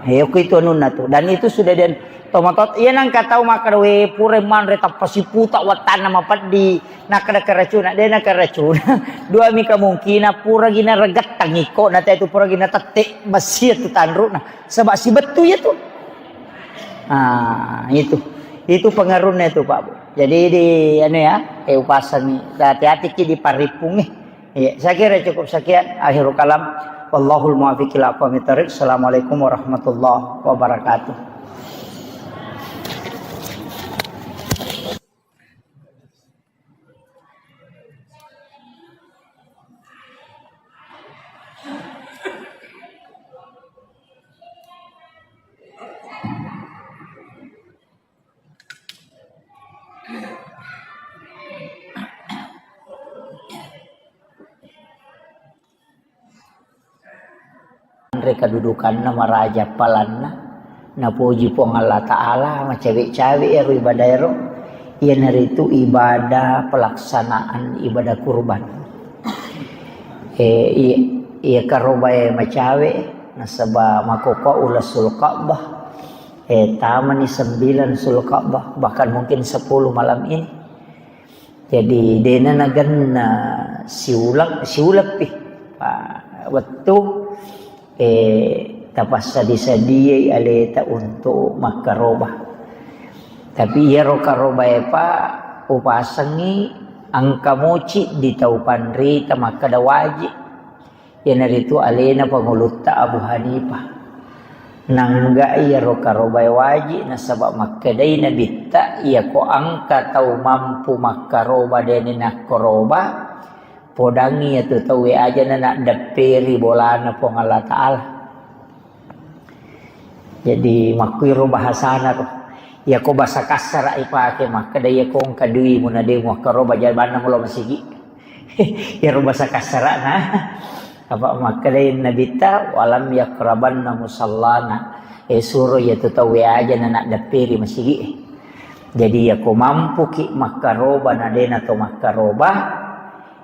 Iya, ku itu anunna tu. Dan itu sudah dan tomatot, iya nangka tau makkeda, we, pura manre tappa siputa wattanna mapeddi, nakkeda karacuna, de na karacuna. Dua mi kemungkinan, pura gina regettang iko, na te tu pura gina tette besi tu tanruna. Sebab si bettu ya tu. Ah, itu. Itu pengaruhnya itu, Pak Bu. Jadi di anu ya, eh, upasangi. Hati-hati ki di paripung nih. Iya, saya kira cukup sekian. Akhirul kalam. Wallahul muwaffiq ila aqwamit thariq. Assalamualaikum warahmatullahi wabarakatuh. Anre kedudukanna maraja palanna, Napoji Puang Allah Ta'ala, macawe-cawe ero ibadah ero, iyanaritu ibadah pelaksanaan ibadah kurban. Eh, iya, iya karobae macawe, nasaba makkokkoe uleng Zulka'bah. Eh, tamani sembilan Zulka'bah, bahkan mungkin sepuluh malam ini. Jadi, dena nagenna siuleng, siuleng pi. Pa, wettu, eh, tapassadi-sadiai aleta untuk makkaroba. Tapi iyaro karobae pa upasengi engka moci di tau panrita makkeda wajib. Iyanaritu alena pangulutta Abu Hanifah. Nangga iyaro karobae wajib, nasaba makkedai Nabitta, iyako engka tau mampu makkaroba dena nakkoroba, podangi iyatu tauwe aja na naddepperi bolana Puang Allah Ta'ala. Jadi, makkuiro bahasana ro. Iyako bahasa kassara ipake, makkeda iyako engka duimu na de muakkaroba, jabanna mulo masigi. Iyaro bahasa kassarana. Apa makkedai Nabitta, "Walam yakrabanna musallana." Eh, suro iyatu tauwe aja na naddepperi masigi. Jadi, iyako mampuki makkaroba na dena to makkaroba,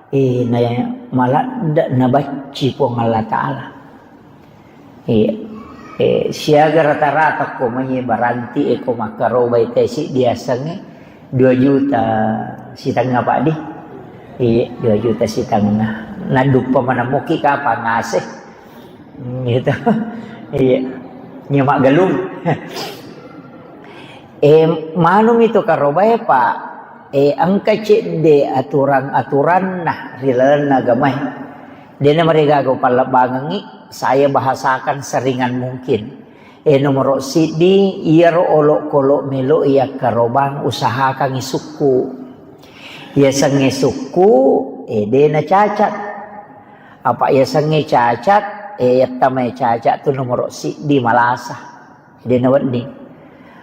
eh, na maladde nabacci Puang Allah Ta'ala. Iya. Eh, siaga rata-rata ko mai baranti e ko makkarobai tesi diasengnge dua juta sitengnga, Pak, di? Iya, dua juta sitengnga. Naduppa maneng muki kapang ase. Hmm, gitu. Iya. Nyemak gelung. Eh, manumi tu karobae, Pak. Eh, engka cedde aturan-aturanna ri lalenna agamae. Dena marigaga upallebbangengngi, saya bahasakan seringan mungkin. Eh, nomoro siddi, iyaro olokolo melo yakkarobang, usahakangngi sukku. Yasengnge sukku, eh, dena cacat. Apa yasengnge cacat, eh, yattamai cacat tu nomoro siddi malasa. Dena wedding.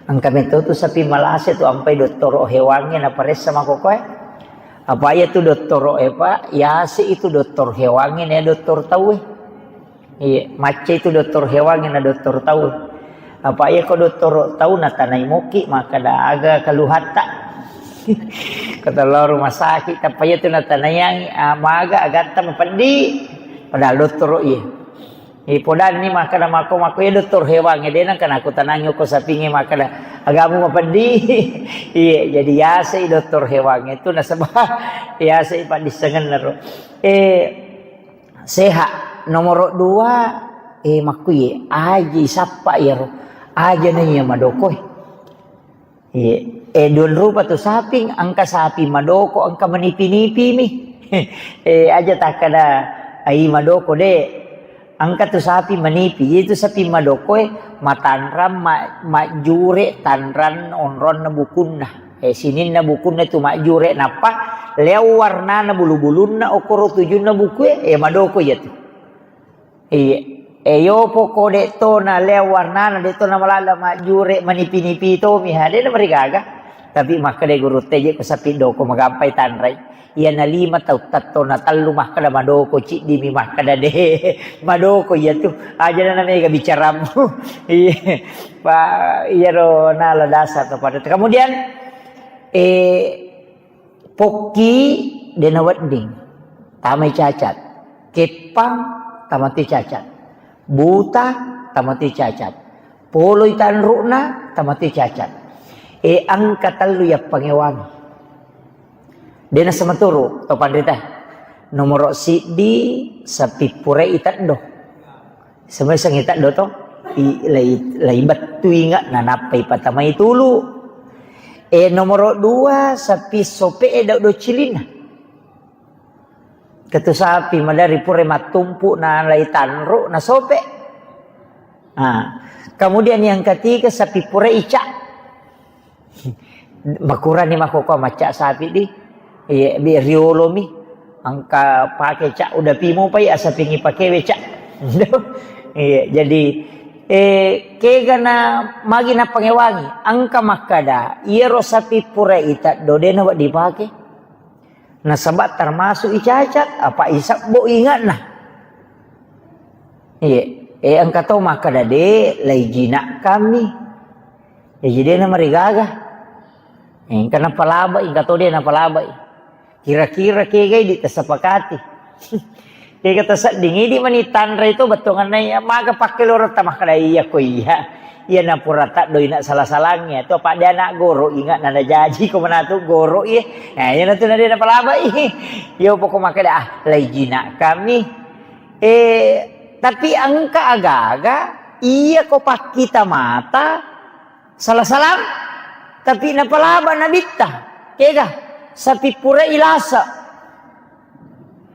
Engka metto tu sapi malasa tu ampai dottoro hewangnge naparessa makokoe. Apa iya tu dottoro e, Pak, yase itu doktor hewangnge na doktor tauwe. Iya, macca itu doktor hewangnge na doktor tauwe. Apa iya ko dottoro tau natanai moki, makkeda aga keluhatta. Ko tollo rumah sakit, tappa iya tu natanaiangngi, ah, maga agatta mapeddi. Padahal dottoro iya. Eh, podanni makkeda mako-mako, iya doktor hewangnge, de nengka nakutanangi ko sapingnge makkeda, "Agamu mapeddi?" Iya, jadi yasei doktor hewangnge tu nasaba yasei paddissengenna ro. Eh, sehat. Nomoro dua, eh, makkuye, aji sappa iyaro. Aja na iya madokoe. Iya. Eh, duan rupa tu saping, engka sapi madoko, engka manipi-nipi mi. Eh, aja takkeda, ai madoko, de. Engka tu sapi manipi, itu sapi madokoe matanrang, ma-, majjure tanrang onronna bukunna. Eh, sininna bukunna tu majjure, nappa leo warnana bulu-bulunna, okoro tujunna bukue, eh, madoko iya tu. Iya. E, yopo ko de to na leo warnana, de to na malala majjure manipi-nipi to mi, ha, de na marigaga. Tapi makkeda guru teje ko sapi doko magampai tanrai. Iya na lima tau tatto na tellu makkeda madoko, ciddi mi makkeda de. Madoko iya tu. Aja na mega bicaramu. Iya. Pa, iyaro nala dasar to pada. Kemudian, eh, Pokki de nawedding, tamai cacat. Keppang, tamati cacat. Buta, tamati cacat. Poloi tanru'na, tamati cacat. E, engka tellu yappangewangi. De nasematuru to panrita. Nomoro siddi, sapi purai teddo. Semeseng ita do to, i-, lai, lai bettu inga, nanappai patamai tulu. E, nomoro dua, sapi sope e dau do cilinna. Ketu sapi madari pura mattumpu na lai tanru na sope. Nah, kemudian yang ketiga, sapi pura ica. Makurani makkokkoe macca sapi di. Iya, bi riolomi. Engka pake ca uda pimo pai asapingi pakewe ca. Iya, jadi, eh, kegana magi nappangewangi. Engka makkada, iyaro sapi pura ita do dena wedding dipake. Nasaba termasuk icacat, apa isabbo ingatna. Iya, eh, engka to makkada de, lai jinak kami, Jaji de' namarigaga. Engka napalabai, engka to de' napalabai. Kira-kira kegai di tasapakati. Kega tasedding idi mani tanrai to bettuanganna iya, maga pakkeloretta makkeda iya ko iya. Iya napura taddoi na sala-salangnge to, apa de' anak goro inga nana jaji ko manatu goro iya. Nah, iya natu na de' napalabai. Iya poko makkeda, ah, lai jinak kami. Eh, tapi engka aga-aga iya ko pakkita mata sala-salang, tapi napalaba nabitta. Kega? Sapi pura ilasa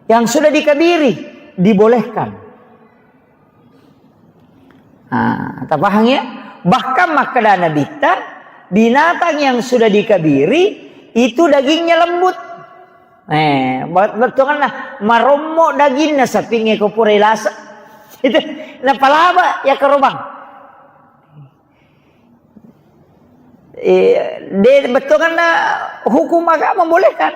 yang sudah dikabiri dibolehkan. Nah, tapahang ya? Bahkan makkeda nabitta, binatang yang sudah dikabiri itu dagingnya lembut. Eh, bet-, bettuanna marommo daginna sapingnge ko pura ilasa. Itu napalaba ya karobang. Eh, de, bettuanna hukum agama membolehkan.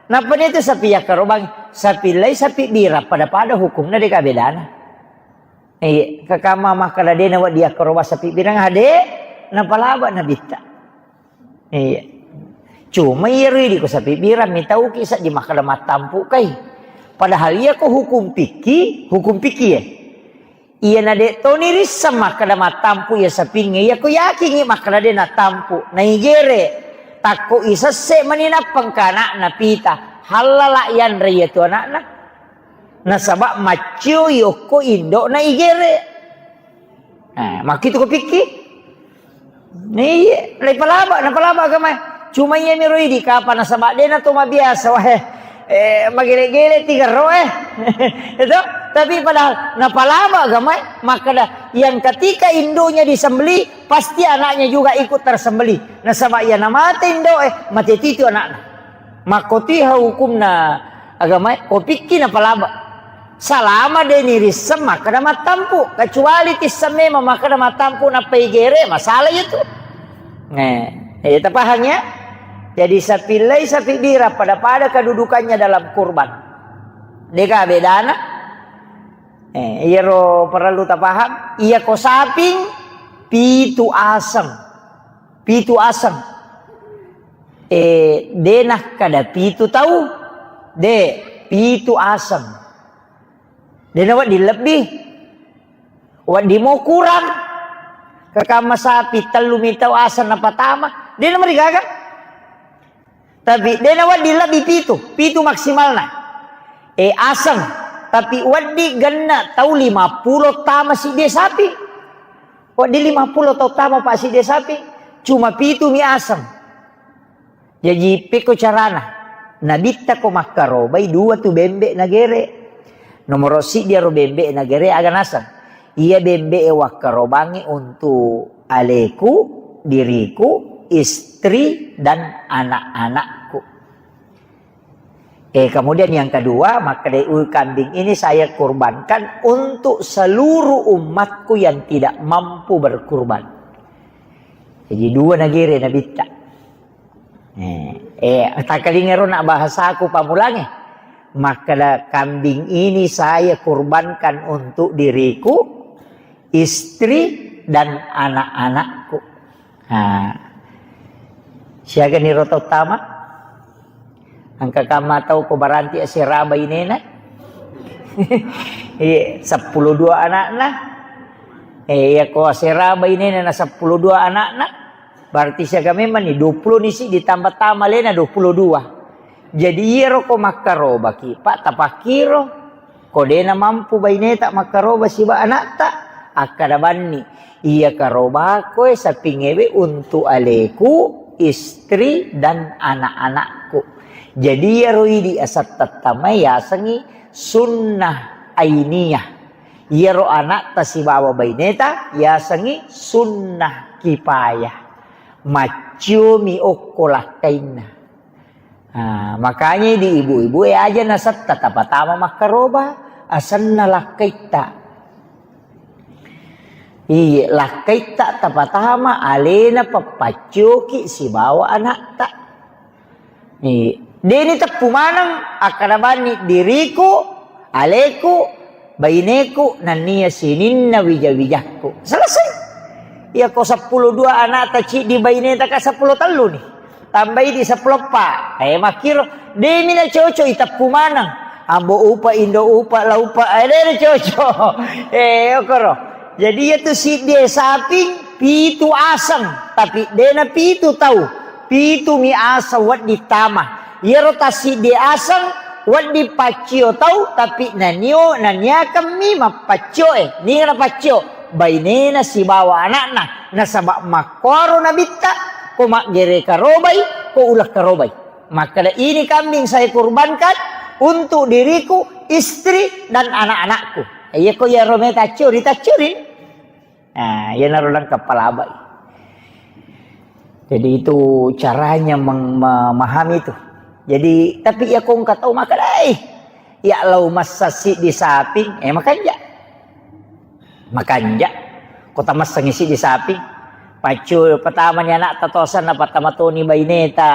Napa de' tu sapi yakkarobang, sapi lai, sapi bira, pada-pada hukumna de' ka bedana. Iya, kakama makkeda de' nawedding yakkarobang sapi bira, ade, napalaba nabitta. Iya. Cuma iya ridi ko sapi bira, mitauki seddi makkeda mattampu kai. Padahal iya ko hukum fikih, hukum fikih ya. Iyana de' toni risseng makkeda mattampu iya sapingnge, iya ko yakingngi makkeda de' nattampu, naigere, takko isesse mani nappa engka ana'na pita, hallala yanre iya tu ana'na. Nasaba maccio yokko indo'na igere. Nah, makkitu ko pikki? Iya, naipalaba, napalaba agamae. Cuma iya miro idi kapa nasaba de' na to mabiasa, wah, eh, magele-gele tiga roe. Itu, tapi padahal napalaba agamae, makkeda yang ketika induknya disembelih, pasti anaknya juga ikut tersembelih. Nasaba iya namate indo'e, mate titu anakna. Makkotiha hukumna agamae, ko pikki napalaba. Salama de' nirisseng makkeda mattampu, kecuali tisseng memang makkeda mattampu nappa igere, masalah iya tu. Eh, eh, tapahang ya? Jadi sapi lai, sapi bira pada-pada kedudukannya dalam kurban. De' ka bedana? Eh, iyaro perlu tapahang, iya ko saping pitu aseng. Pitu aseng. Eh, de' nakkeda pitu tau, de', pitu aseng. De' nawedding lebbi. Wedding mo kurang. Kakamma sapi tellu mi tau aseng napatama, de' namarigaga. Tapi de' nawedding lebbi pitu, pitu maksimalna. Eh, aseng, tapi wedding genna tau lima pulo tama siddi sapi. Wedding lima pulo tau tama pa siddi sapi, cuma pitu mi aseng. Jaji, pekko carana? Nabitta ko makkarobai dua tu bembe nagere. Nomoro siddi aro bembe nagere aga naseng. Iya bembe e wakkarobangi untuk aleku, diriku, istri, dan anak-anakku. Eh, kemudian yang kedua, makkedai, "Kambing ini saya kurbankan untuk seluruh umatku yang tidak mampu berkurban." Jadi dua nagere nabitta. Eh, eh, takkalingero na bahasaku pamulange. Makkeda, "Kambing ini saya kurbankan untuk diriku, istri, dan anak-anakku." Nah, siaga niro tau tama? Engka kamma tau ko baranti asera bainena? Iya, seppulo dua anakna. Eh, iya ko asera bainena na seppulo dua anakna. Berarti siaga memang ni, dua pulo ni siddi ditambah tama alena dua pulo dua. Jadi iyaro ko makkarobaki, Pak, tapakkiro. Ko dena mampu baineta makkaroba siba anatta, akkada banni, iya karobako e sapingewe untuk aleku, istri, dan anak-anakku. Jadi iyaro idi asattattamai yasengi sunnah ainiyah. Iyaro anatta sibawa baineta yasengi sunnah kifayah. Macciomi okko lakkainna. Ah, makanya di ibu-ibu e aja nasetta tapatama makkaroba, asenna lakkaitta. Iye, lakkaitta tapatama alena pappaccioki sibawa anatta. Iye. Deni teppu maneng akkada banni diriku, aleku, baineku, nennia sininna wija-wijakku. Selesai. Iya ko seppulo dua anakta ciddi baineta ka seppulo tellu ni. Tambai di seppulo eppa. Eh, makkiro, demi na cocok iteppu maneng. Ambo upa, indo upa, la upa, eh, de na cocok. Eh, okoro. Jadi iya tu siddi saping, pitu aseng, tapi dena pitu tau. Pitu mi aseng wedding tama. Iyaro tassiddi aseng wedding paccio tau, tapi nanio, naniakemmi mappaccio e. Ninga napaccio? Bainena sibawa anakna. Nasaba makkuaro nabitta, ko maggere karobai, ko uleng karobai. Makkeda, "Ini kambing saya kurbankan untuk diriku, istri, dan anak-anakku." Iya ko iyaro meta accuri, taccuri. Nah, iyanaro lengkap palabai. Jadi itu caranya meng-, memahami itu. Jadi, tapi iya ko engka tau makkeda, "Eh, iya lao massassi di saping, eh, makanja." Makanja. Ko tamassengi siddi sapi. Paccu patamani anakta tosanna, patama toni baineta,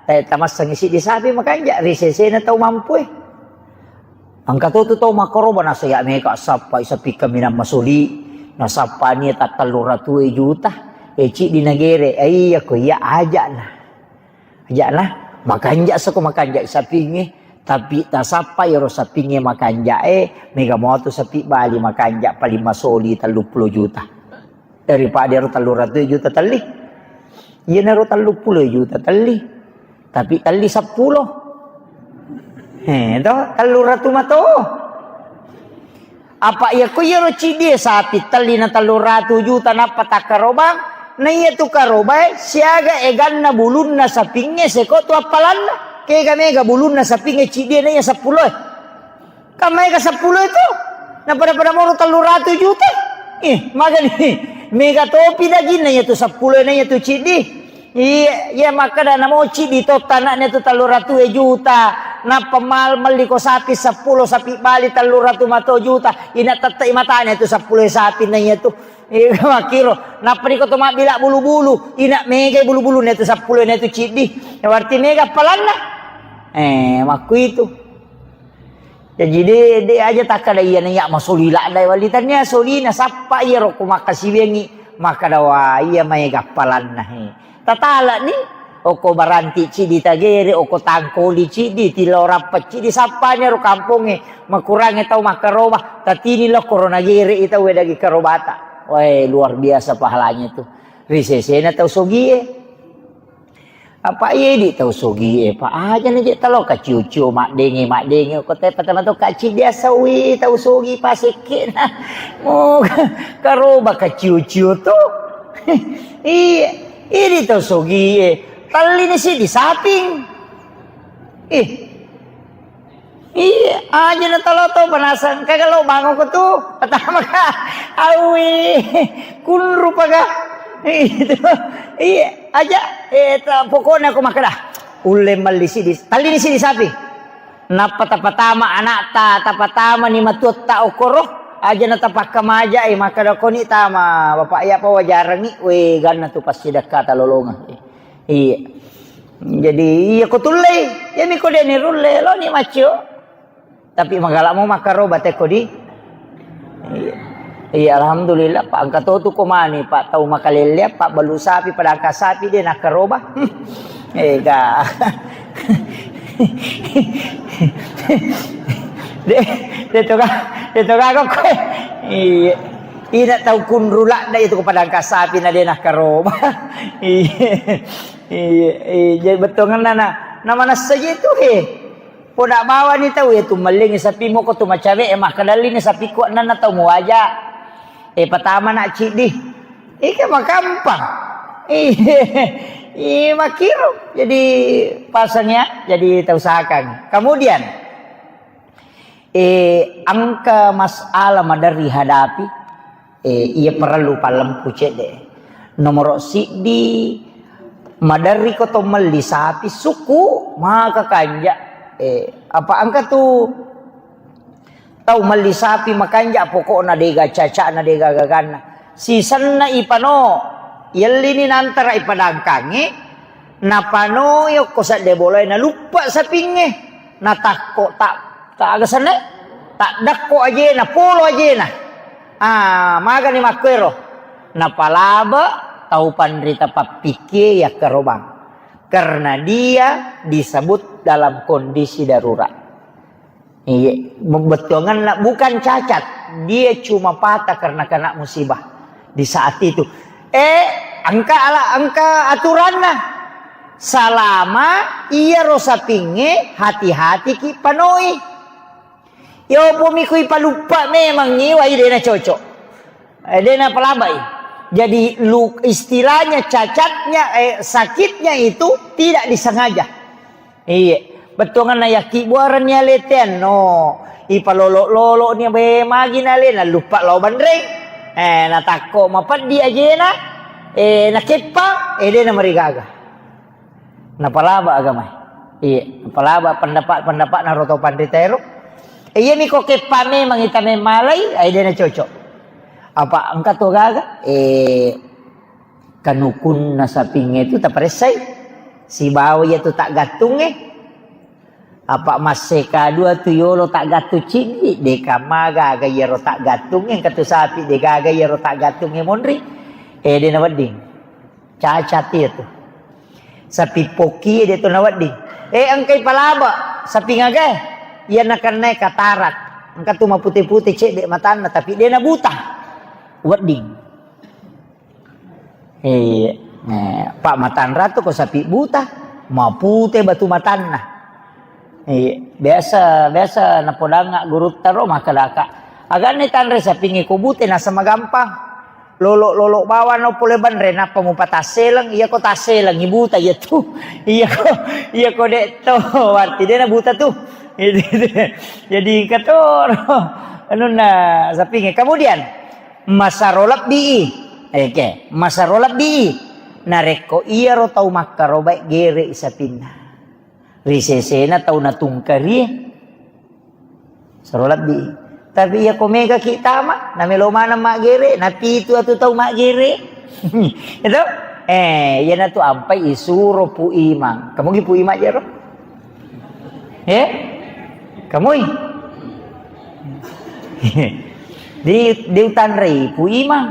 ta-, tamassengi siddi sapi, makanja ri sesena tau mampu e. Engka to tu tau makkaroba nasaya meka sappai sapi kaminang masoli, nasappani tattellu ratu e juta. E ciddi nagere, e iya ko iya ajana. Aja'na, makanja sako makanja sapingnge, tapi tasappa iyaro sapingnge makanja e, mega moto sapi bali makanja paling masoli telluppulo juta. Daripada iyaro tellu ratu juta telli. Iyanaro telluppulo juta telli. Tapi telli seppulo. Eh, to, tellu ratu mato. Apa iya ko iyaro ciddi e sapi telli na tellu ratu juta nappa takkarobang, na iya tu karobae siaga eganna bulunna sapingnge seko tu appalanna. Kega mega bulunna sapingnge ciddi e na iya seppulo e. Kan maega seppulo e tu. Na pada-pada moro tellu ratu juta. Ih, magani mega topi daginna iya tu seppulo e na iya tu ciddi. Iya, iya, makkeda namo ciddi to tanakna tu tellu ratu e juta. Nappa mal-, melli ko sapi seppulo, sapi bali tellu ratu mato juta. Ina tette i matana tu seppulo e sapi na iya tu. Iya, makkiro. Nappa niko to mabbila bulu-bulu. Ina mega bulu-bulu na tu seppulo na tu ciddi. Ya, berarti mega appalanna. Eh, makku itu. Jaji de, de aja takkada iyana iya masoli ladda wali tania solina sappa iyaro ko makkasiwiangngi makkada wa iya maega appalanna he. Tatalani oko baranti ciddi tagere, oko tangkoli ciddi, tilorappa ciddi sappani ro kampongnge makurangnge tau makkaroba, tatini lokko ro nagere i tau wedagi karobata. Wae luar biasa pahalanya tu. Ri sesena tau sogie. Apa iya idi tau sogi e, pa aja na je talo kaciu-ciu maddenge, maddenge ko te patama to kaci biasa wi tau sogi pasekke na. Mo karoba kaciu-ciu to. Iya, idi tau sogi e. Talli ni si di saping. Ih. Iya, aja na talo to panasang. Kaga lo bangun ko tu. Pertama ka, awi, kunru paga. Itu. Iya, aja. Eh, ta-, pokoknya aku makan dah. Ulle malli sidi, tallini sidi sapi. Nappa tapatama anakta, tapatama ni matuatta okoro. Aja na tapakka maja, eh, maka da koni tama. Bapak ya apa wajarangi, we ganna tu pasti dekkata lolonga. Iya. Jadi, iya ko tullei, iya mi ko deni rulle, lo ni maccio. Tapi magala mo makkaroba tekko di. Iya. Iya, alhamdulillah, Pak, engka to tu ko mani, Pak, tau makalelle, Pak, balu sapi, padangka sapi, de nakkaroba. Eh, ga. De, de to ga, de to ga kok. Iya. Ina tau kunru ladda itu ko padangka sapi na de nakkaroba. Iya. Iya, iya, jadi bettuanna na, na manessa je tu, he. Poda bawani tau, iya, tu mellingi sapi moko tu macawe, eh, makkedalli ni sapi kuat nanna tau muwaja. Eh, patama na ciddi. Ike makampang. Iya, iya, makiro. Jadi pasang ya, jadi tau sakang. Kemudian, eh, engka masalah maderri hadapi, eh, iya parellu pallempu cedde. Nomoro siddi, maderri ko to melli sapi suku, maka kanja. Eh, apa engka tu tau melli sapi makanja, pokokna dega cacana, dega gaganna. Sisenna ipano, yellini nantara ipadangkangi, napanoi okko sedde bolae, naluppa sapingnge, natakko ta-, ta-, aga senna, taddakko ajena, polo ajena. Ah, magani makkuero. Napalaba tau panrita pappikkie yakkarobang. Karena dia disebut dalam kondisi darurat. Iya, bettuanganna bukan cacat, dia cuma patah karena kena musibah di saat itu. Eh, engka ala, engka aturanna. Salama iyaro sapingnge, hati-hati ki panoi. Yopomi kui paluppa memang iwai dena cocok. Eh, dena palabai. Jadi lu, istilahnya cacatnya, eh, sakitnya itu tidak disengaja. Iya, bettuanganna yakki buarenni aleteanno. Ipalolo-lolo ni be magi nale, naluppa lao banreng. Eh, natakko mapeddi ajena. Eh, nakeppa, eh, dena marigaga. Napalaba agama. Iya, napalaba pendapat-pendapat naro tau panrita ero. Eh, iya miko keppa memang ita memmalai, eh, dena cocok. Apa engka to gaga? Eh, Kanukunna sapingnge tu taparessai, sibawa iya tu taggattungnge. Apa masseka dua tu yolo taggattung ciddi, deka magaga iyaro taggattungnge, engka tu sapi degaga iyaro taggattungnge monri. Eh, dena wedding. Cacat iya tu. Sapi pokki de tu nawedding. Eh, engkai palaba, sapi ngagae. Iya nakennai katarak. Engka tu mapute-pute cedde matanna, tapi dena buta. Wedding. Iya. Eh, Pak Matanra tu ko sapi buta, mapute batu matanna. Iya. Biasa, biasa napodanga gurutta ro makkedaka, "Aganni tanre sapingnge ko bute nasama gampang. Lolo-lolo bawang no pole banre nappa mupatasseleng, iya ko tasseleng ibuta iya tu." Iya ko, iya ko dek to, berarti dena buta tu. Jadi katoro anunna sapingnge. Kemudian, Masaro lebbii. Oke, masaro lebbii. Narekko iyaro tau makkarobae gerei sapinna. Ri sesena tau natungkarie. Saro lebbii. Tapi iya ko mega ki tama, namelo maneng maggere, napitu atu tau maggere. Itu? Eh, iyanatu ampai isuro Pu Imang. Kamu gi Pu Imang jero? Eh? Kamui? Di, diutanrei Pu Imang.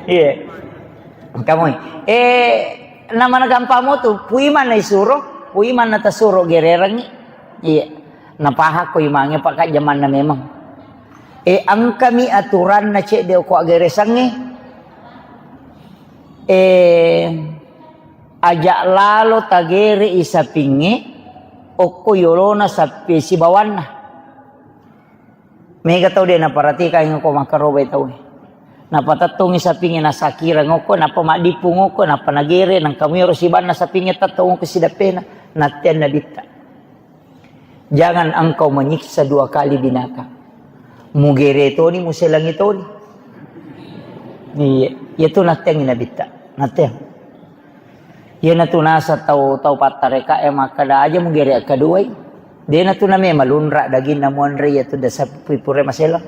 Iya. Kamui. Eh, namana gampang mo tu, Pu Imang na isuro, Pu Imang na tasuro gererengngi. Iya. Napahakko Imangnge pakajjamanna memang. Eh, engkami aturanna cedde ko aggeresangnge. Eh, Aja lalo tagere i sapingnge okko yolona sappie sibawanna. Mega tau de naparatikangngi ko makkarobai tauwe. Napatettongi sapingnge nasakireng okko, nappa maddippung okko, nappa nagere, nangka muero sibanna sapingnge tettong okko sidappena, natteang nabitta. Jangan engkau menyiksa dua kali binatang. Mugere toni, muselangi toni. Iya, iya tu natteangi nabitta. Natteang. Iya natu nasa tau, tau pattareka e makkada aja mugere akkaduai. Dena tu name malunra daginna muanre iya tu dasa pipure maselang.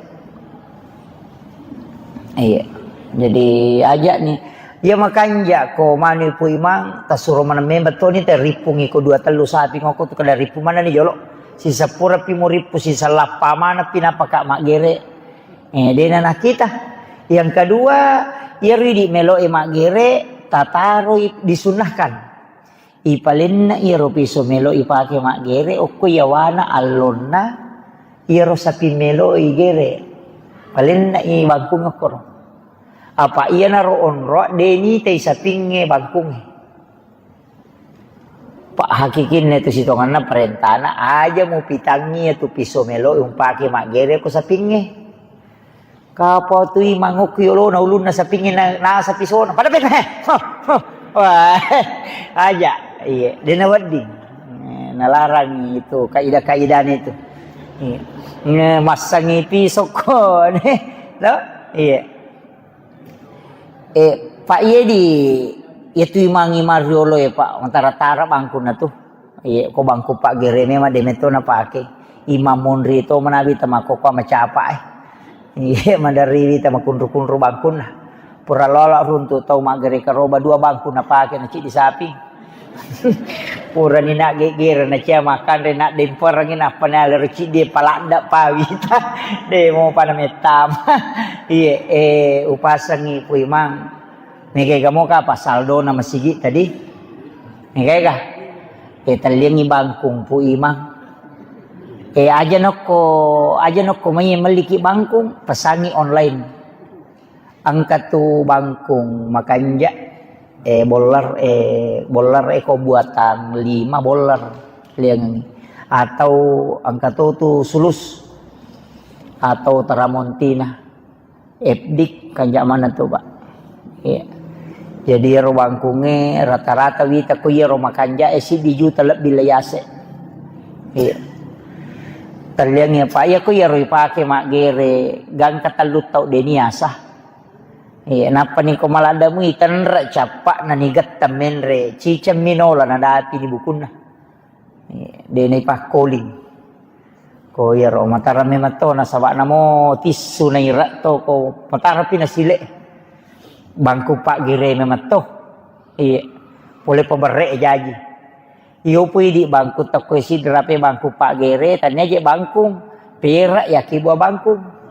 Iya. Jadi aja ni. Iya makanja ko manu Pu Imang, tasuro maneng memang toni te rippungi ko dua tellu sapi ngoko tu kada rippung maneng ni jolo. Sisapura pi murippu, sisallappa maneng pi napaka maggere. Eh, dena nakita. Yang kedua, iya ridi melo e maggere, tataroi disunnahkan. Ipalenna iyaro piso melo ipake maggere okko yawana allonna iyaro sapi melo igere. Palenna i bangkung okkoro. Apa iyanaro onroa de nitai sapingnge bangkungnge. Pa hakikinna itu sitonganna parentana aja mupitangngi itu piso melo umpake maggere ko sapingnge. Kapau tu Imang okko yolona ulunna sapingnge na, nasa pisona. Pada peta, he. Ho, ho. Wah, aja. Iya, dena wedding. Eh, nalarang itu kaidah-kaidahnya itu. Iya. Nge, massangi pisokko, ne. No? Iya. Eh, Pak, iya di, iya tu Imang, Imang riolo ya, Pak. Mantara-tara bangkunna tu. Iya, ko bangku paggere memang de metto napake. Imang monri to manabi tamakkokkoe macapa e. Iya, maderriwi tamakunru-kunru bangkunna. Pura lolo runtu tau maggere karoba dua bangku napake na ciddi sapi. Purani naggeggere na cia makanre, naddemperengngi, nappa nalero ciddi paladda pawita. De mopa na mettama. Iye, eh, upasengngi Pu Imang. Megaga moka apa saldona masigi tadi? Megaga? Eh, telliangngi bangkung Pu Imang. Eh, aja nokko, aja nokko mai melliki bangkung, pesangi online. Engka tu bangkung makanja, eh, boller, eh, boller, eh, ko buatan lima boller liangengi. Atau engka to tu sulus atau taramontina. F D kanja mana tu, Pak. Iya. Jadi ero bangkunge rata-rata wita ko iyaro makanja, eh, siddi juta lebbi le yase. Iya. Telliangngi apa iya ko iyaro ipake maggere gangka tellu tau deni asa. Iya, nappa ni ko maladda mui tenre cappa na ni getta menre ciceng minola na dapi ni bukunna. Iya, de na ipakkoling. Ko iyaro matara memang to nasaba namo tissu na ira to ko matara pi nasile. Bangku paggere memang to. Iya. Pole paberre jaji. Iyo pui di bangku tokko sidra pe bangku paggere, tania je bangkung. Pera yaki buah bangkung.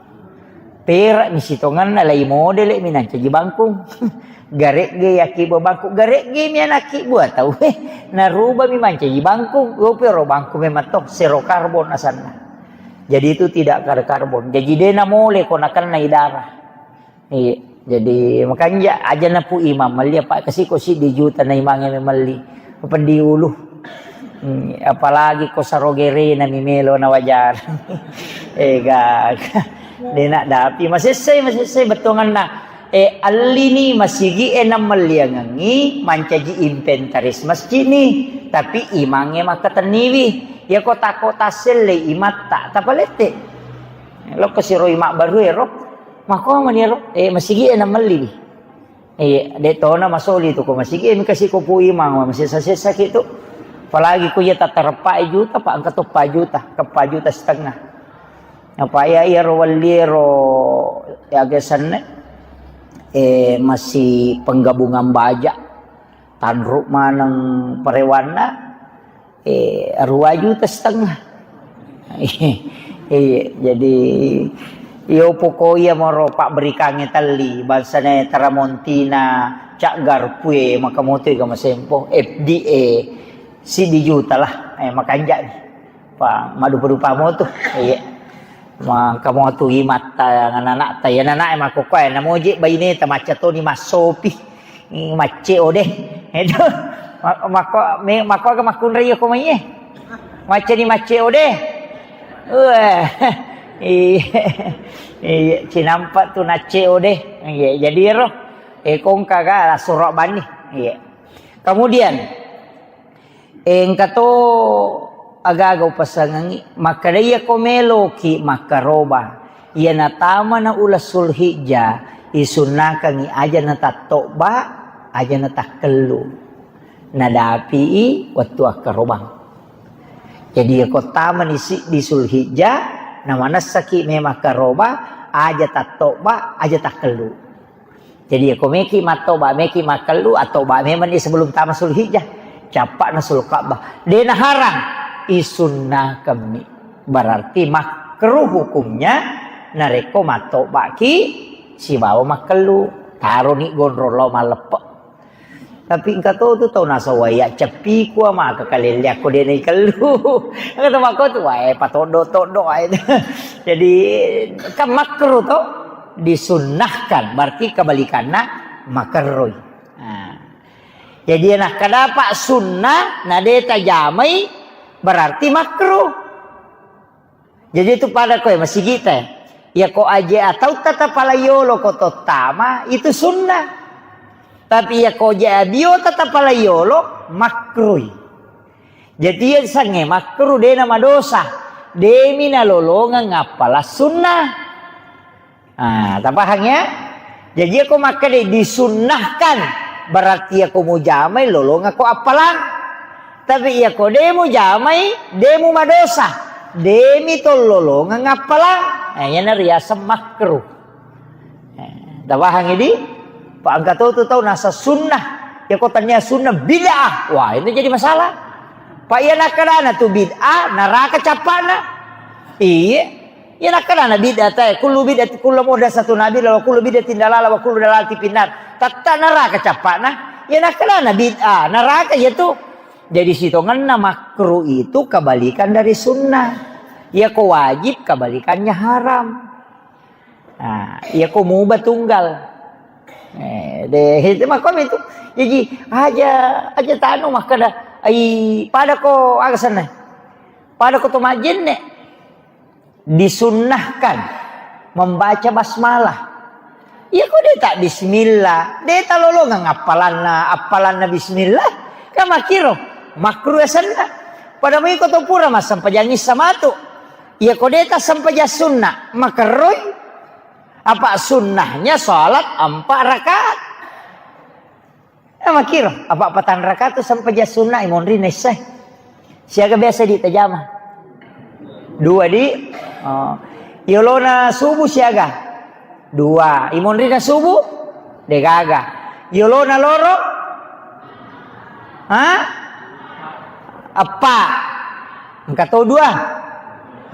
Pera mi sitonganna lai modele mi nancaji bangkung. Garegge yaki buah bangkung. Garegge mi anaki buah tau. Naruba mi mancaji bangkung. Iyo pi ro bangkung memang to. Zero karbon asanna. Jadi itu tidak kar-, karbon. Jadi de namole ko nakennai darah. Iya, jadi makanja aja na Pu Imang melli apa kasi ko siddi juta na imangnge melli. Peddi ulu. Hmm, apalagi ko sarogerena mi melo na wajar. Ega. Dena dapi masessai, masessai bettuanganna. Eh, allini masigi e na melliangengi mancaji inventaris masjid ni. Tapi imangnge makkatenniwi. Ya ko tako tasselle imatta tapalette. Lokko siroi mabbaru ero. Makko mani ero, eh, masigi e na melli. Eh, de tona masoli tu ko masigi e, mika si ko Pu Imang, masessa-sessa ki tu. Apalagi ko iya tatareppa juta, pa engka to pa juta, ke pa juta setengah. Apa iya, iya ro welli ero, ya, aga senna, eh, masih penggabungan baja, tanru maneng parewanna, Eh, dua juta setengah. Iya, jadi, iyo poko iya moro pabberikangnge telli, bangsana Taramontina, Cak Garpue, maka moto ega masempo, F D A, siddi juta lah, eh, makanja ni. Pa, madupa-dupa moto. Iya. Maka moto imatta, anak-anakta, ya, anak-anak, eh, makkokkoe, namoje baineta, macca toni massopi. Ih, macce o de. Edo. Ma-, makko, me-, makko aga makkunrai ko mai e. Macce ni macce o de. Wah. Iya. Iya, cinampa tu nacce o de. Iya, jadi ero. Eh, kongka ga la suro banni. Iya. Kemudian, engka to aga-aga upasengengngi, makkeda iyako meloki makkaroba, iyana tamana uleng Sulhijjah, isunnakengngi aja natattobba, aja natakkellu. Nadapi i wettu akkarobang. Jadi iyako tamani siddi Sulhijjah, namanessaki memang makkaroba, aja tattobba, aja takkellu. Jadi, ko meki mattoba, meki makkellu, attoba memang ni sebelum tama Sulhijjah. Cappa'na Sulka'bah. De naharang, isunnakammi. Berarti makruh hukumnya, narekko mattobaki sibawa makkellu. Taroni gondrong lao malleppe. Tapi engka to tu tau nasawaya ceppiku ama ke kalelle akko de naikellu. Engka to makko tu, wae, patoddo-toddo ae. Jadi, kan makruh to. Disunnahkan, berarti kebalikanna makerroi. Nah. Jadi, nakkadapa sunnah, na de tajamai, berarti makruh. Jadi, itu pada koe, masigita. Ya, ko aje atau tata palayolo ko tottama, itu sunnah. Tapi ya, ko aje abio tata palayolo, makruh. Jadi, iya sange makruh, de na madosa. Demi nalolongeng appala sunnah. Ah, tapahang ya? Jadi, ako makkeda disunnahkan, berarti ako mujamai lolongako appalang. Tapi ako de mujamai, de mu madosa. Demi to lolongeng appalang. Nah, iyana riaseng makruh. Eh, tapahang idi? Pa engka to tu tau nasa sunnah. Iya ko tania sunnah bid'ah. Wah, ini jadi masalah. Pak iya nakkedana tu bid'ah, neraka cappana. Iya. Iya nakkedana bid'ah tae, kullu bid'ah, kullu muhdatsatun bid'ah, wa kullu bid'atin dalalah, wa kullu dalalatin finnar. Tetta neraka cappana. Iya nakkedana bid'ah, neraka iya tu. Jadi sitongenna makruh itu kebalikan dari sunnah. Iya ko wajib kebalikannya haram. Nah, iya ko muba tunggal. Eh, deh, itu mah kami itu. Jadi aja, aja tanu mah kada. Ai pada ko aga senna. Pada ko to majenne. Disunnahkan membaca basmalah. Iya ko deta bismillah, deta lolongang appalanna, appalanna bismillah. Kan makkiro, makruh asenna. Pada mui ko to pura massempajang issa matu. Iya ko deta sempajang sunna, makerroi. Apa sunnahnya salat empat rakaat. Nah, makkiro, apa patang rakaat tu sempajang sunna imonrinna issae. Siaga biasa di tajama? Dua di. Oh. Yolona subuh siaga? Dua. Imonrinna subuh? Degaga. Yolona loro? Ha? Eppa. Engka to dua.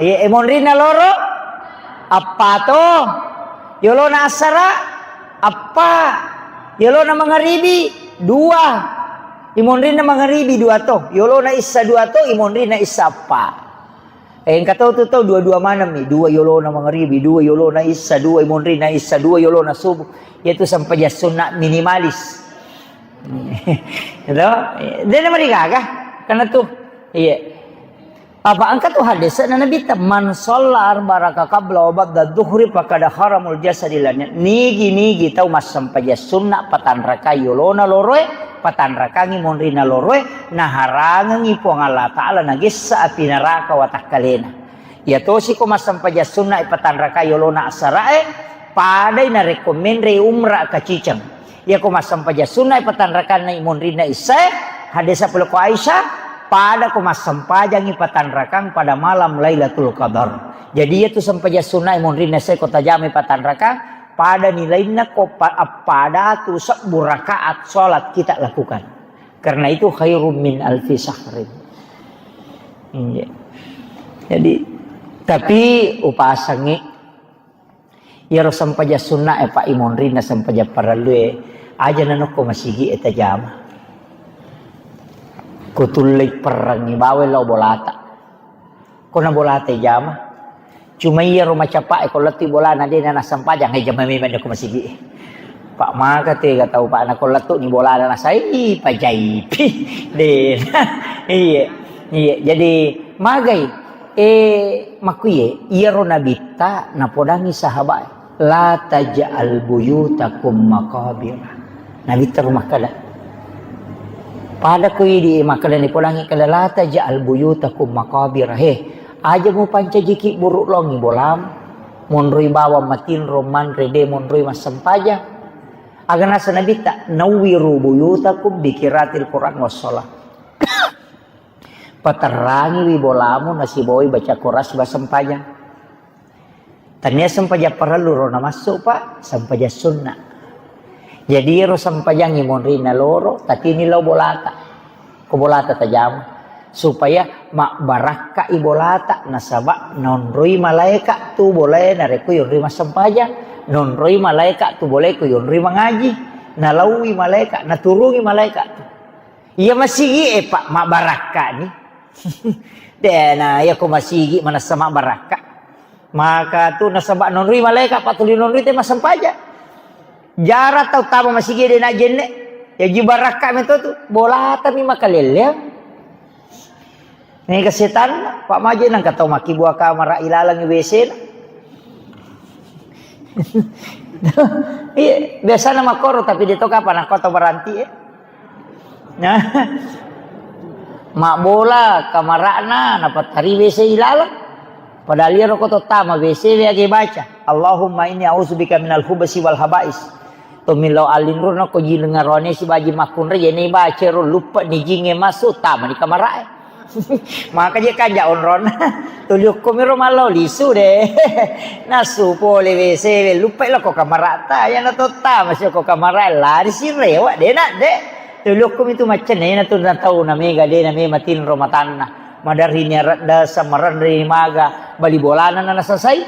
Iya, imonrinna loro? Eppa to. Yolona assara? Eppa. Yolona mangaribi? Dua. Imonrinna mangaribi dua to. Yolona issa dua to, imonrinna issa eppa. Eh, engka tau tu tau dua-dua maneng mi. Dua yolona mangaribi, dua yolona issa, dua imonrinna issa, dua yolona subuh. Yaitu sempajang sunna minimalis. Gitu? Dia nama digaga. Karena tu. Iya. Apa engka tu hadis na Nabi ta, "Man shalla arba raka qabla wa ba'da dhuhri faqad haramul jasadi lanya." Nigi-nigi tau massempajang sunna patanrakai yolona loroe, patanrakangi monrina loroe, naharangengi Puang Allah Ta'ala nagessa api neraka watakkalena. Iya tosi ko massempajang sunna patanrakai yolona asarae, padai narekko menre umra kaciceng. Iya ko massempajang sunna patanrakanna monrinna issae, hadesa pole ko Aisyah, pada ko massempajangi patanrakang pada malam Lailatul Qadar. Jadi iya tu sempajang sunna monrinna issae ko tajamai patanrakang, pada nilainna ko pa-, appada tu sebbu rakaat salat kita lakukan. Karena itu khairum min alfi syahrin. Iya. Jadi, tapi upasangi iyaro sempajang sunna e, Pak, imonrinna sempajang parellu e, aja nanokko masigi e tajama. Kutullei perrangi bawa lao bolata. Ko na bolata jama. Cuma iyaro macapa e ko lettu bolana de na nassempajang e jama memang ko masigi. Pak maka tega tau Pak na ko lettu ni bolana nasai pajaipi. De. Iya. Iya. Jadi magai e makuye iyaro nabitta napodangi sahabat. La taj'al buyutakum maqabira. Nabi teru makkeda. Pada ko idi makkeda ni podangi kala la taj'al buyutakum maqabira. He, aja mupancajiki buruk longi bolam. Monroi bawang matinro manre de monroi massempajang. Aga nasa Nabi ta nawwiru buyutakum bikiratil Quran wassalah. Paterrangiwi bolamu nasibawai baca Quran siba sempajang. Tania sempajang parellu ro namassu, Pak, sempajang sunna. Jadi ero sempajang imonrinna loro, tatini lao bolata. Ko bolata tajama. Supaya mabbarakka i bolata, nasaba nonroi malaeka tu bolae narekko yonroi massempajang, nonroi malaeka tu bolae ko yonroi mangaji, nalaui malaeka, naturungi malaeka tu. Iya masigi e, Pak, mabbarakka ni. Dena, iya ko masigi manassa mabbarakka. Maka tu nasaba nonroi malaeka, Pak, tuli nonroi te massempajang. Jara tau tama masigi de na jenne. Ya ji barakka meto tu. Bolata mi makalelleang. Nega setan, Pak Maje nang katau makkibua kamara ilalang W C na. Iya, biasana makkoro tapi de to kapa nang kota baranti e. Nah. Mabbola kamara'na napattari W C ilalang. Padahal iyaro ko to tama W C we age baca. Allahumma inni a'udzubika minal khubsi wal khaba'is. Tommi lao allinro nako ji lengaroane sibaji makkunrai, yene baca ro luppe ni jinge masuk tama ni kamara'e. Maka je kanja onrona. Tuli okko miro mallo lisu de. Nasu pole W C we luppe lako kamara'ta, yana to tama si ko kamara'e lari si rewa de nak de. Tulokku mitu maccenna, iyana tu na tau na mega de na mema tinro matanna. Maderri ni aradda samaranri maga bali bolana na nasasai.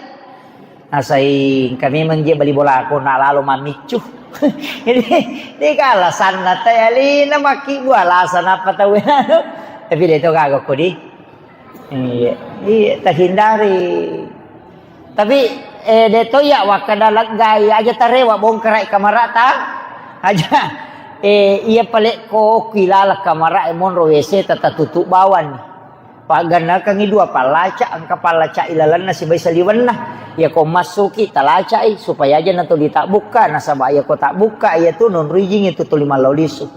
Nasai engka memang je bali bolako na lalo mammiccu. Jadi, de ka alasanna tai alina makkibbu alasan apa tau anu. Tapi de to gaga kodi. Iya, iya, terhindari. Tapi, eh, de to iya wakkada leggai aja tarewa bongkarai kamarata. Aja. Eh, iya palekko ki laleng kamara e monro W C tata tutup bawang. Paggannakangi dua pallaca, engka pallaca ilalenna sibai saliwenna. Iya ko massuki talacai supaya aja na tuli tabbukka, nasaba iya ko tabbukka iya tu nonrijing itu tuli mallau lisu.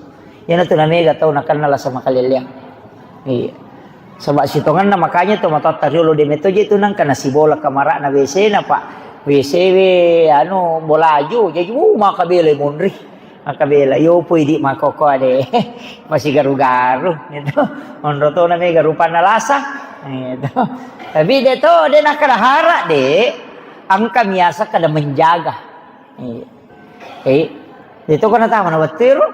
Iyana tu na mega tau nakenna lasa makalelleang. Iya. Saba sitongenna makanya to matoatta riolo de meto je tu nangka nasibola kamarana W C na, Pak. W C we anu bolaju, jaji, uh, maka bela monri. Maka bela, yo pui di makoko de. Masih garu-garu gitu. Monro to na mega rupanna lasa. Gitu. Tapi de to, de nakkada hara de, engka miasa kada menjaga. Iya. Eh, de to kana tama na wettu ero.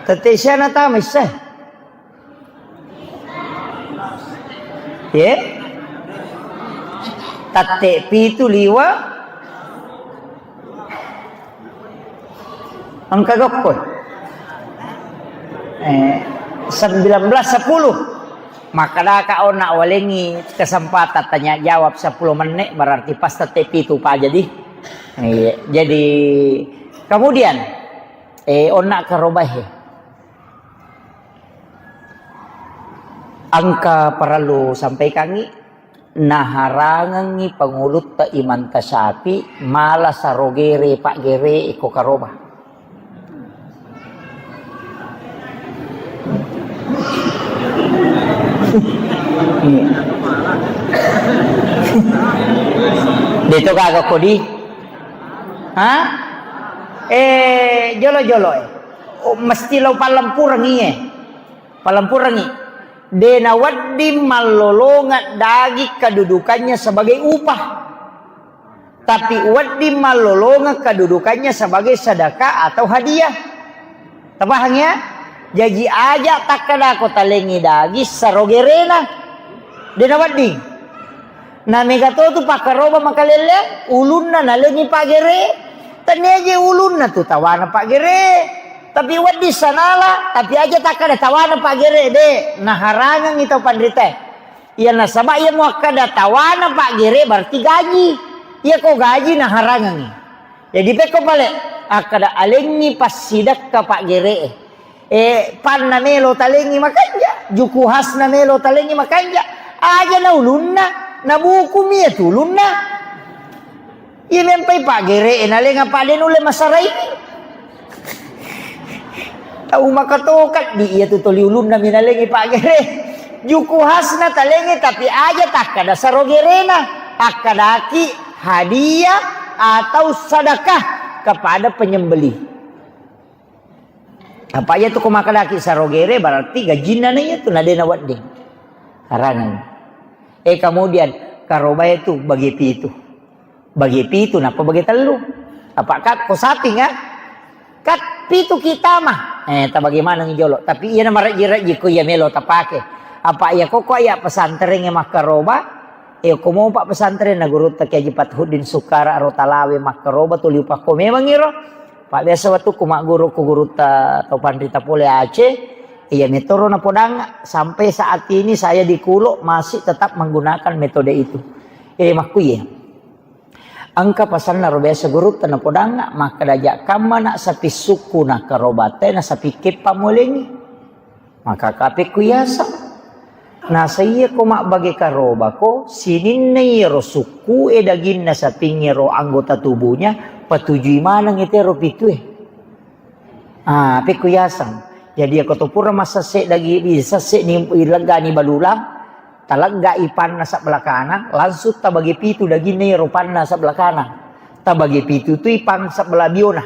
Tette sia na tama isse. Ye? Tette pitu liwa. Engka gokko. Eh, sembilan belas sepuluh. Makkadaka onna walengi kesempatan tanya jawab sepuluh menit, berarti pas tette pitu pa jadi. Iya, jadi kemudian, eh, onna karobahe. Engka parellu sampaikangi, naharangengngi pangulutta Imam Tasyafi mala sarogere paggere iko karoba. De to gaga kodi? Ha? Eh, jolo-jolo, eh. Oh, mesti lo pallempurengi, eh. Pallempurengi. De nawedding mallolongeng daging kedudukannya sebagai upah. Tapi wedding mallolongeng kedudukannya sebagai sedekah atau hadiah. Tapahang ya? Jaji aja takkadako talengi daging sarogerena. De nawedding. Na mega to tu pakkaroba makalelle, ulunna nalengi paggere. Tania je ulunna tu tawana paggere. Tapi wedding sanala, tapi aja takkada tawana paggere de. Naharangengi tau panrita. Iya nasaba iya muakkada tawana paggere berarti gaji. Iya ko gaji naharangengi. Jadi pekko pale akkada alengi passidekka paggere. Eh, panna melo talengi makanja, juku hasna melo talengi makanja. Aja na ulunna, na buku mi ya tu ulunna. Iya mempai paggere, eh, nalenga pade nulle masarai. Tau makatokat di iya tu toli ulunna mi nalengi paggere. Juku hasna talengi tapi aja takkada sarogerena, takkadaki hadiah atau sedekah kepada penyembelih. Apa iya tu ko makkadaki sarogere berarti gajinna na iya tu na de nawedding. Harangengi. Eh, kemudian karobae tu bagi pitu. Bagi pitu napa bagi tellu. Apa kat ko saping ah? Kat pitu kita mah. Eh, tabagi maneng jolo. Tapi iya na marejji-rejji ko iya melo tapake. Apa iya koko iya pesantren e makkaroba. Eh, ko mopa pesantren na gurutta Kiai Haji Fathuddin Sukara ro talawe makkaroba tuli upakko memang iro. Pak biasa wettukku magguru ku gurutta to panrita pole Aceh, iya metoro napodang sampai saat ini saya di Kulo masih tetap menggunakan metode itu. Eh, makkuye. Engka pasanna ro biasa gurutta napodang, makkada ja kamma na sapi sukku na karobate na sapi keppa molengi. Maka kapekku yaseng. Nasa iya ko mabbage karobako, sininna iyaro sukku e daginna sapingnge ro anggota tubuhnya, patujui maneng itero pitue. Ah, pekku yaseng. Jadi ako to pura massesse dagi, sesse ni leggani balulang, talegga ipanna sebelah kanan, langsung tabage pitu daginna iyaro panna sebelah kanan. Tabage pitu tu ipang sebelah biona.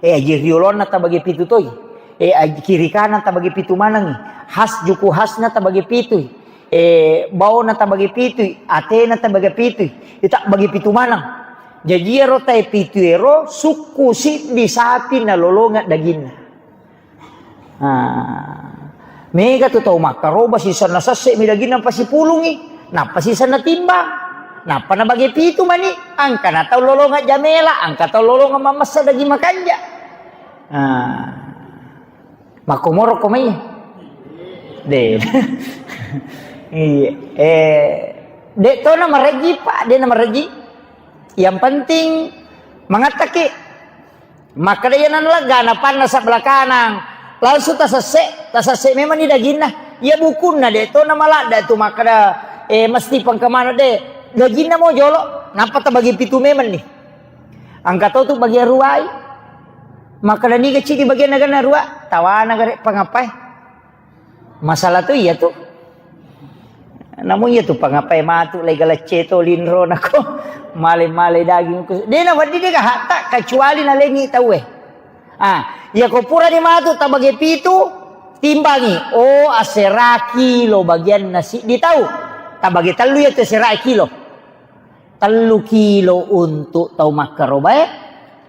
Eh, aji riolonna tabage pitu toi. Eh, aji kiri kanan tabage pitu manengi. Has juku hasna tabage pitui. Eh, baona tabage pitui. Atena tabage pitui. Ita bage pitu maneng. Jaji ero tae pitu ero sukku siddi sapi nalolonga daginna. Ah, mega tu tau makkaroba sisenna sesse mi daginna pasipulungi, nappa sisenna timbang, nappa nabage pitu mani, angkana tau lolongeng jamela, angka tau lolongeng mammessa daging makanja. Ah, makkomoro ko mai. De. Iya. Eh, de to na mareji, Pak, de na mareji. Yang penting mangattaki. Makkeda, "Iya nanalegga, napanna sebelah kanang." Langsung tasesse, tasesse memang ni daginna. Iya bukunna, de to namaladda tu makkeda, eh, mesti pengkemana, de. Daginna mo jolo, nappa tabagi pitu memang ni. Angka to tu bagian ruai. Makkeda, "Niga cidi bagian naganna rua?" Tawana gare pangapai. Masalah tu iya tu. Namun iya tu pangapai matu lai galecce to linro nako male-male daging ku. De na wedding de gahatta kecuali nalengi tauwe. Ah, iya ko purani matu tabage pitu, timbangi. Oh, asera kilo bagianna siddi tau. Tabage tellu iya tu asera kilo. Tellu kilo untuk tau makkarobae,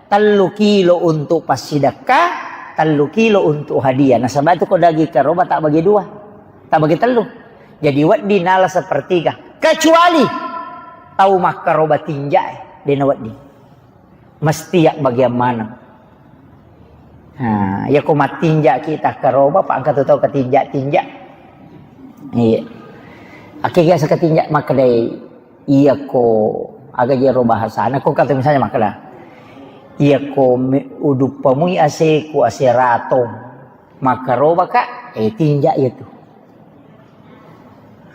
tellu kilo untuk passidekka, tellu kilo untuk hadiah. Nasaba tu ko daging karoba tak bagi dua, tak bagi tellu. Jadi wedding nala sepertiga. Kecuali tau makkaroba tinja e, dena wedding. Mesti ya bagian maneng. Nah, iya ko mattinja kita karoba, pa engka tu tau katinja-tinja. Iya. Akke biasa katinja makkedai, iya ko aga jero bahasana, ko kata misalnya makkeda, iya ko me-, uduppamui aseku, ase ratong, makkaroba ka, eh, tinja iya tu.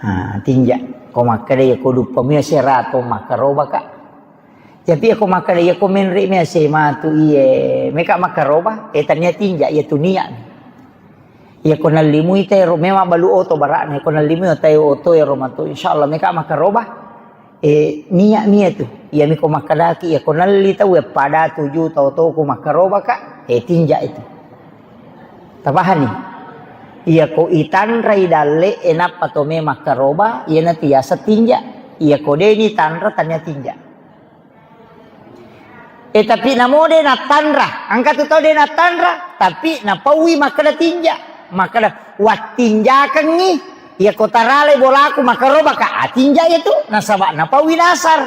Ha, tinja. Ko makkeda iya ko uduppamui ase ratong, makkaroba ka. Tapi iya ko makkeda, iya ko menre mi ase matu iye, meka makkaroba, eh, tania tinja, iya tu niat. Iya ko nallimui tero, memang balu oto bara'na, iya ko nallimui otai oto ero matu, insyaallah meka makkaroba. Eh, niat mi iya tu. Iya mi ko makkedaki, iya ko nalli tau, iya pada tuju tau toku makkaroba ka, eh, tinja itu. Tapahani? Iya ko itanrai dalle, eh, nappa to me makkaroba, iya na tiasa tinja. Iya ko deni tanra tania tinja. Eh, tapi namo de nattanra. Engka tu tau de nattanra, tapi napaui makkeda tinja. Makkeda, "Wattinjakengngi, iya ko tarale bolaku makkaroba ka." Ah, tinja iya tu, nasaba napaui nasar.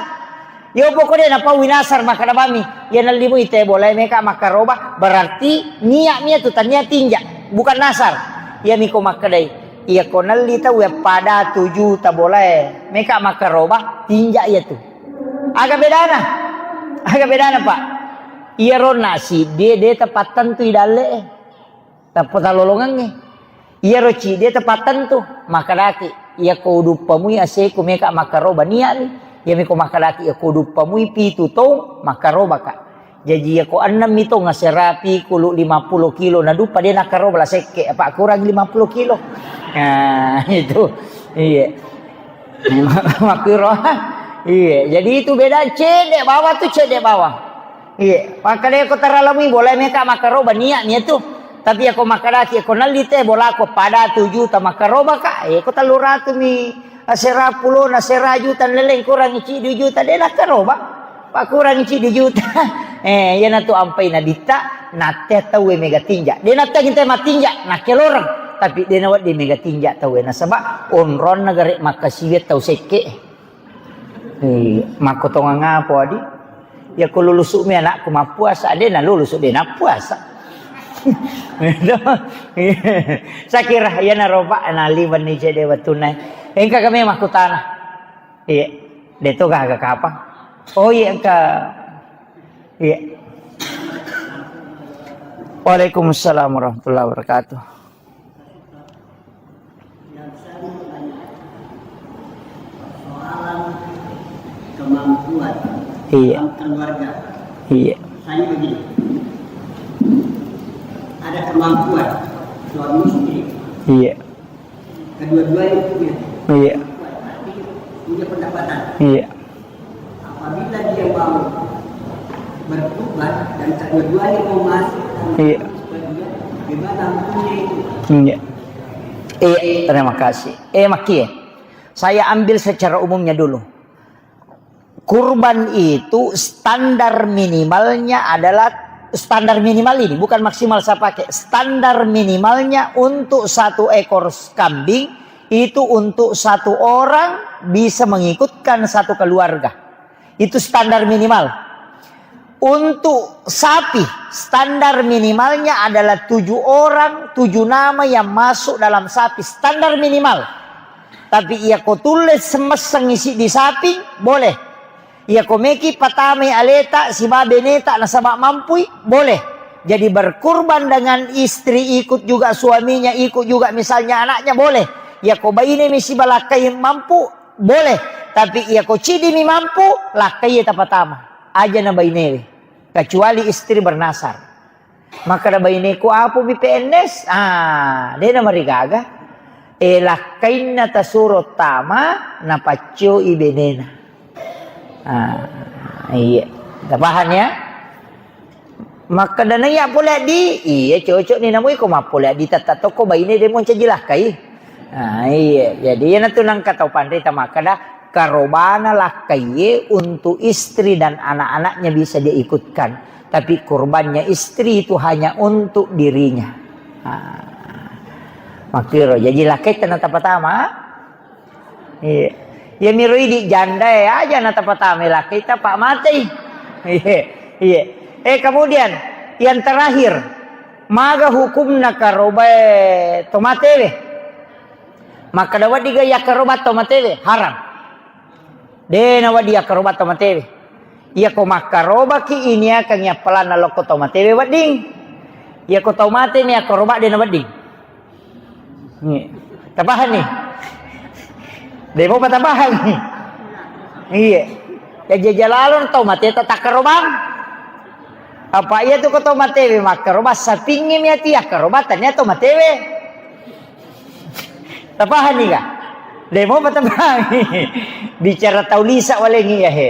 Yo poko de napaui nasar, makkeda bami, iya nallimui te bolae meka makkaroba, berarti niat mi iya tu tania tinja, bukan nasar. Iya mi ko makkedai, iya ko nalli tau ya pada tuju ta bolae meka makkaroba, tinja iya tu. Aga bedana? Aga bedana, Pak? Iyaro nasi de, de tapattentui dalle e. Tappa talolongengnge. Iyaro cide tapattentu. Makkedaki, iya ko uduppamui aseku meka makkaroba nia'ni. Iya miko makkedaki, iya ko uduppamui pitu tong makkarobaka. Jaji iya ko ennemmi tong asera pikulu lima puluh kilo naduppa de nakkaroba la sekke, apa kurang lima puluh kilo. Nah, itu. Iya. Makkuro. Iya, jadi itu beda cedde bawang tu cedde bawang. Iya, makkedai ko taralamui bola meka makkaroba niat niat tu. Tapi ako makkedaki ko nalli te bola ko pada tu juta makkaroba ka. Eh, ko tellu ratu mi asera pulo na sera juta leleng kurang ci dua juta de nakkaroba. Pakkurangi ci dua juta. Eh, iyanatu ampai nabitta, natte tauwe mega tinja. De natte kita matinja, nakkeloreng. Tapi de nawedding mega tinja tauwe nasaba onronna gare makkasiwiang tau sekke. Eh, makkotongang apa, Adi? Ya ko lulusu mi anakku mappuasa, de na lulusu de nappuasa. Sakira iyana roba na liwenni cede wettunna. Engka kami makkutana. Iya. De to gaga kapang. Oh iya, engka. Iya. Waalaikumsalam warahmatullahi wabarakatuh. Soalan kemampuan. Iya. Dalam keluarga. Iya. Misalnya begini. Ada kemampuan suami istri. Iya. Kedua-duanya punya. Iya. Tapi punya pendapatan. Iya. Apabila dia mau bertobat dan kedua-duanya mau masuk dalam Iya. Islam, bagaimana hukumnya itu? Iya. Iya, terima kasih. Eh, Maki, saya ambil secara umumnya dulu. Kurban itu standar minimalnya adalah Standar minimal ini, bukan maksimal saya pakai. Standar minimalnya untuk satu ekor kambing itu untuk satu orang bisa mengikutkan satu keluarga. Itu standar minimal. Untuk sapi, standar minimalnya adalah tujuh orang, tujuh nama yang masuk dalam sapi. Standar minimal. Tapi iya ko tulle semesseng isi di sapi, boleh. Iya ko meki patamai aleta siba beneta nasaba mampui, boleh. Jadi berkurban dengan istri ikut juga, suaminya ikut juga, misalnya anaknya, boleh. Iya ko baine mi siba lakkai mampu, boleh. Tapi iya ko cidi mi mampu, lakkai tapatama. Aja na bainewe. Kecuali istri bernasar. Makkeda baineku, "Apo bi P N S?" Ah, de namarigaga. E, lakkainna tasuro tama, napaccoi benena. Ah, iya. Tapahang ya? Makkeda naiya pole di, iya cocok ni namu iko mappole di tetta tokko baine de moncaji lakkai. Ah, iya. Jadi iya natu nangka tau panrita makkeda karobana lakkaiye untuk istri dan anak-anaknya bisa dia ikutkan. Tapi kurbannya istri itu hanya untuk dirinya. Ah. Makkiro, jadi lakkaita na tapatama. Iya. Ya miro idi janda ya aja na tapatama lakkaita pak mati. Iya. Iya. Eh, kemudian yang terakhir, maga hukumna karobae tomatewe? Makkeda wedding ga yakkaroba tomatewe? Haram. De nawedding yakkaroba tomatewe. Iya ko makkarobaki iniakang yappalanna lokko tomatewe wedding. Iya ko tau mate mi yakkaroba de nawedding. Iya. Tapahang ni? De mopa tapahang ni. Iya. Ya jajalalo tau mate ta takkarobang. Apa iya tu ko tau matewe makkaroba sapingnge mi ati yakkaroba tania tau matewe. Tapahani ga? Demo patapahani. Bicara tau lisa walengi ya he.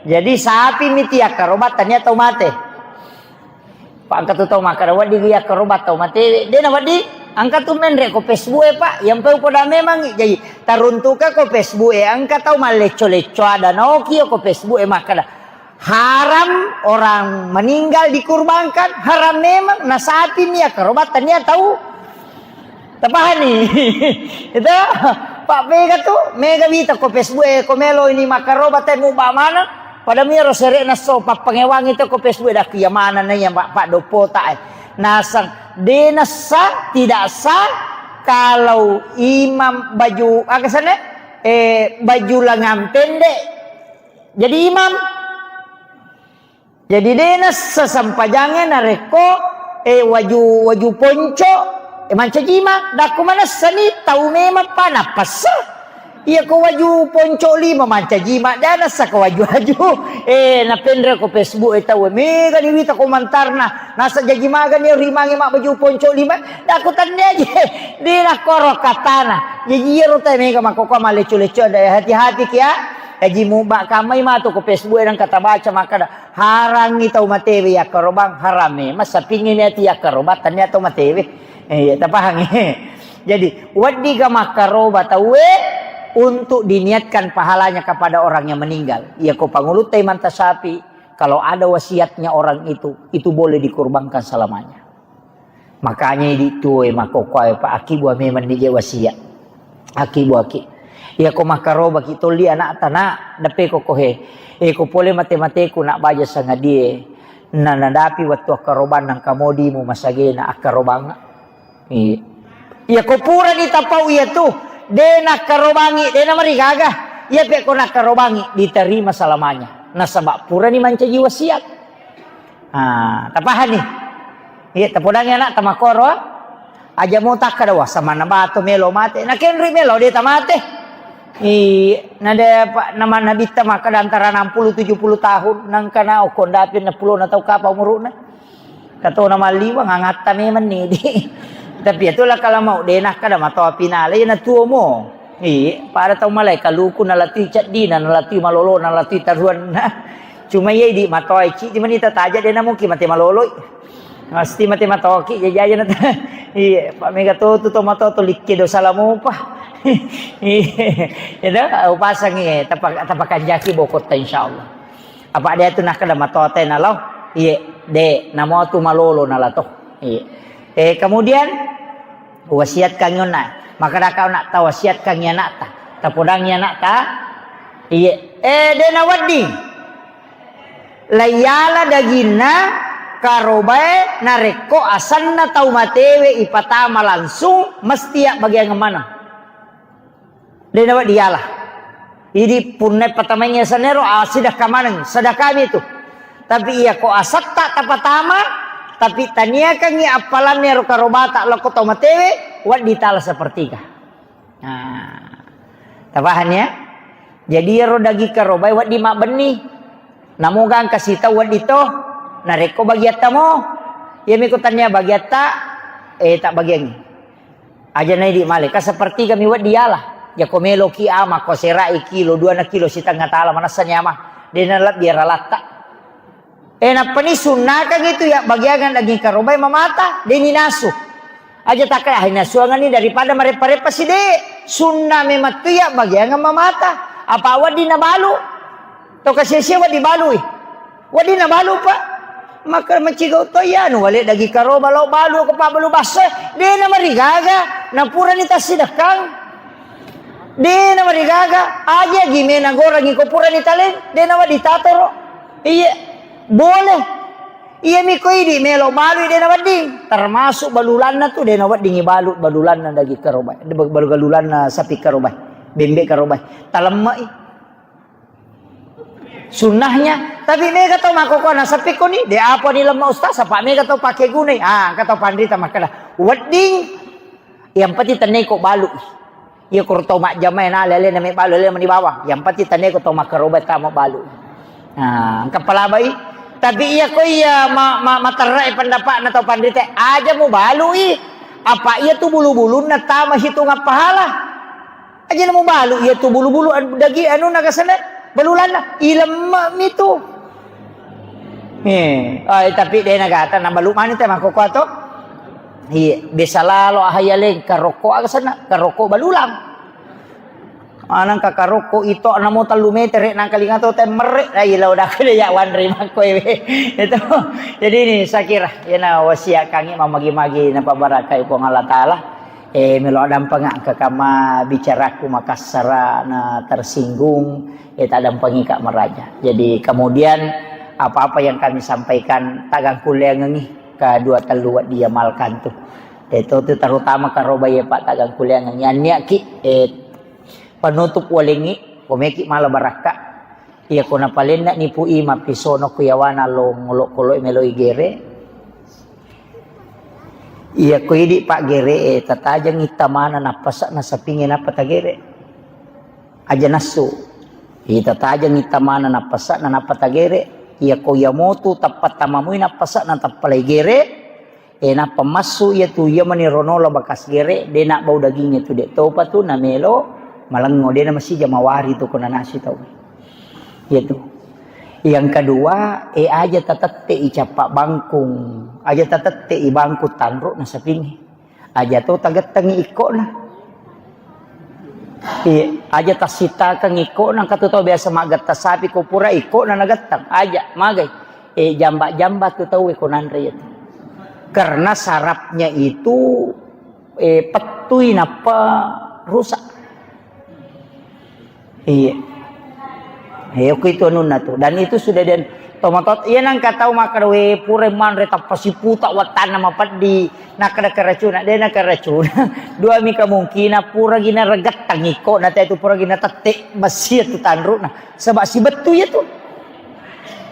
Jadi sapi miti yakkaroba tania tau mate. Pak angka tu tau makkada wedding yakkaroba tau mate. De na wedding angka tu menre ko Facebook e pak. Yang peu poda memang jadi taruntuka ko Facebook e angka tau mallecco-lecco ada noki ko Facebook e makkada. Haram orang meninggal dikurbankan, haram memang. Na sapi mi yakkaroba tania tau. Tapahani? Itu, Pak, mega tu, mega wita ko Facebook e, ko melo ini makkaroba te muba mana? Pada miro sere naso pappangewangi tu ko Facebook e, dak iya mana na iya Pak, Pak Dopota e. Nasang, de nasa, tidak sah kalau imam baju, aga sana? Eh, baju lengan pendek jadi imam. Jadi de nassa sempajangnge narekko, eh, waju, waju ponco, eh, mancaji imam. Dakko manessani tau memang pa nappassa. Iya ko waju ponco lima mancaji imam, de nassa ko waju-waju. Eh, napenre ko Facebook e tau, mega diwita komentarna. Nasa jaji magani rimange mabbaju ponco lima. Dakko tannia je. De nakkoro katana. Jaji iyaro tau mega makkokkoe mallecco-lecco ada, hati-hati kia. Jaji muba kamai matu ko Facebook e nengka tabaca makkada, harangngi tau matewe yakkarobang, haram e. Massapingngi niati yakkarobang, tania tau matewe. Eh, iya, tapahangngi. Jadi, weddiga makkaroba tauwe untuk diniatkan pahalanya kepada orang yang meninggal. Iya ko pangulutta imanta sapi, kalau ada wasiatnya orang itu, itu boleh dikurbankan selamanya. Makanya idi tuoe makkokkoe, Pak, akibua memang nije wasiat. Akibuaki. Iya ko makkarobaki tolli anakta, Nak, deppe ko kohe. Eh, ko pole mate-mateku, Nak, baja sangadie. Na nadapi wettu akkarobanna engka modimu masagena akkarobang. Iya. Iya ko purani tapau iya tu, de nakkarobangi, de namarigaga. Iya pe ko nakkarobangi, diterima selamanya. Nasaba purani mancaji wasiat. Ah, tapahani? Iya, tapodangi anak tamakkoro. Aja mo takkada, "Wah, samanna bato melo mate." Nakenri melo de tamate. Iya, nade pa-, nama nabitta makkada antara enam puluh tujuh puluh tahun, nangkana okko ndapi enam puluh na tau kapa umuruna. Katona malliwang angatta memang ni di. Tapi itulah kalau mau de nakkada matoa pinale na tuo mo. Iya, pada tau malai kaluku nalatui ceddina, nalatui malolo, nalatui taruanna. Cuma iya idi matoa icci di manita taja de na mungkin mate maloloi. Mesti mate matoki jajaja na. Iya, Pak mega to tu to mato to likke dosa lamupa. Iya, itu upasangi tapak tapakanjaki bokotta insyaallah. Apa dia tu nakkada matoa tena lo. Iya. De, namo tu malolo nala to. Iya. Eh, kemudian wasiatkan onna. Maka daka ona tawasiatkan anakta. Tapodangi anakta. Iya. Eh, de nawedding. Laiyala daginna karobae narekko asenna tau matewe ipatama langsung, mesti yabbagiangeng maneng. De nawedding yala. Idi punna patamaingi asenna ero, ah, sedekah maneng, sedekah mi tu. Tapi iya ko asetta tapatama, tapi taniakangi appalanna ero karobata lokko tau matewe, wedding tala sepertiga. Nah, tapahang ya? Jadi ero daging karobae wedding mabbenni. Namo gangka sitau wedding to, narekko bagiatta mo, iya mi ko tania bagiatta, eh, tak bagiangi. Aja na idi male, ka sepertiga mi wedding yala. Jako meloki ama, ko serai kilo, dua na kilo sitengnga tala, manessani ama. De nalebbi ralatta. Eh, nappani sunnakang itu ya bagiangan daging karobai mamata, de ninasu. Aja takka, ah, nasuangan ni daripada mareppa-reppa si de. Sunna memang tu ya bagiangan mamata. Apa wedding nabalu? To kasia-sia wedding balui. Wedding nabalu, Pak. Maka macigau to iya anu wale daging karoba lao balu ko pabbalu basso. De na marigaga, na purani tassidekkang. De na marigaga, aja gime na gorangi ko purani taleng, de na wedding tatoro. Iya. Boleh. Iya mi ko idi melo balui de na wedding. Termasuk balulanna tu de na wedding ibalu balulanna daging karoba. Balu-, balulanna sapi karoba. Bembe karoba. Talemmai. Sunnahnya, tapi mega tau makkokkoe nasappi koni, de apa ni lemma ustaz, apa mega tau pake gunai. Ah, engka tau panrita makkeda, wedding, yang penting tenneko balu. Iya ko tau majjamai na lele na me balu, lele mani bawang. Yang penting tenneko tau makkaroba tama balu. Ah, engka palabai. Tapi iya ko iya ma-, ma-, materrai pendapatna tau panrita, aja mu balui. Apa iya tu bulu-bulunna tama hitungan pahala. Aja na mubalu, iya tu bulu-bulu, an-, dagi-, anu nagasana, balulanna, ilemma mi tu. Eh, ai, tapi de nagata, na balu mani te makkokkoe to. Iya, biasa lalo ahaya leng, karokko agasana, karokko balulang. Anang ka karokko ito namo tellu metere nang kalinga to te merre, ai lao dakku de ya wanre makkoe we. Itu. Jadi ini saya kira, ya na wasiat kangi mamagi-magi na pabarakai Puang Allah Taala. Eh, melo addampengeng engka kamma bicaraku makassara na tersinggung, eh, taddampengika maraja. Jadi kemudian apa-apa yang kami sampaikan tagang kulleangengi kedua tellu wedding iamalkan tu. Eh, to tu terutama karoba iya Pak tagang kulleangengi. Anniaki, eh, penutup walengi, komeki mala barakka. Iya ko napalenna nipu i mappisono ku yawana lo ngolo-kolo meloi gere. Iya ko idi paggere e, tatajeng ittamana nappasa nasapinge nappa tagere. Aja nassu. Iya tatajeng ittamana nappasa na nappa tagere. Iya ko iya motu tappa tamamui nappasa na tappa lai gere. E nappa massu iya tu iya mani ronola bakas gere, de na bau dagingnge tu de topa tu na melo malengo, de na masija mawari tu ko nanasi tau. Iya tu. Yang kedua, e aja tatette i cappa bangkung, aja tatette i bangkung tanru na sapingi. Aja to tagettengi ikkona. Iya, aja tassitakeng ikkona, engka tu tau biasa maggetta sapi ko pura ikkona nagetteng. Aja, magai. Eh, jamba-jamba tu tau ko nanre itu. Karena sarafnya itu, eh, pettui nappa rusak. Iya. Iya, ku itu anunna tu. Dan itu sudah den tomatot, iya nang katau makkeda we pura manre tappa siputa wattanna mapeddi. Nakkeda keracunan, de na keracunan. Dua mi kemungkinan pura gina regettang iko, na te tu pura gina tette besi tu tanruna. Sebab si bettu ya tu.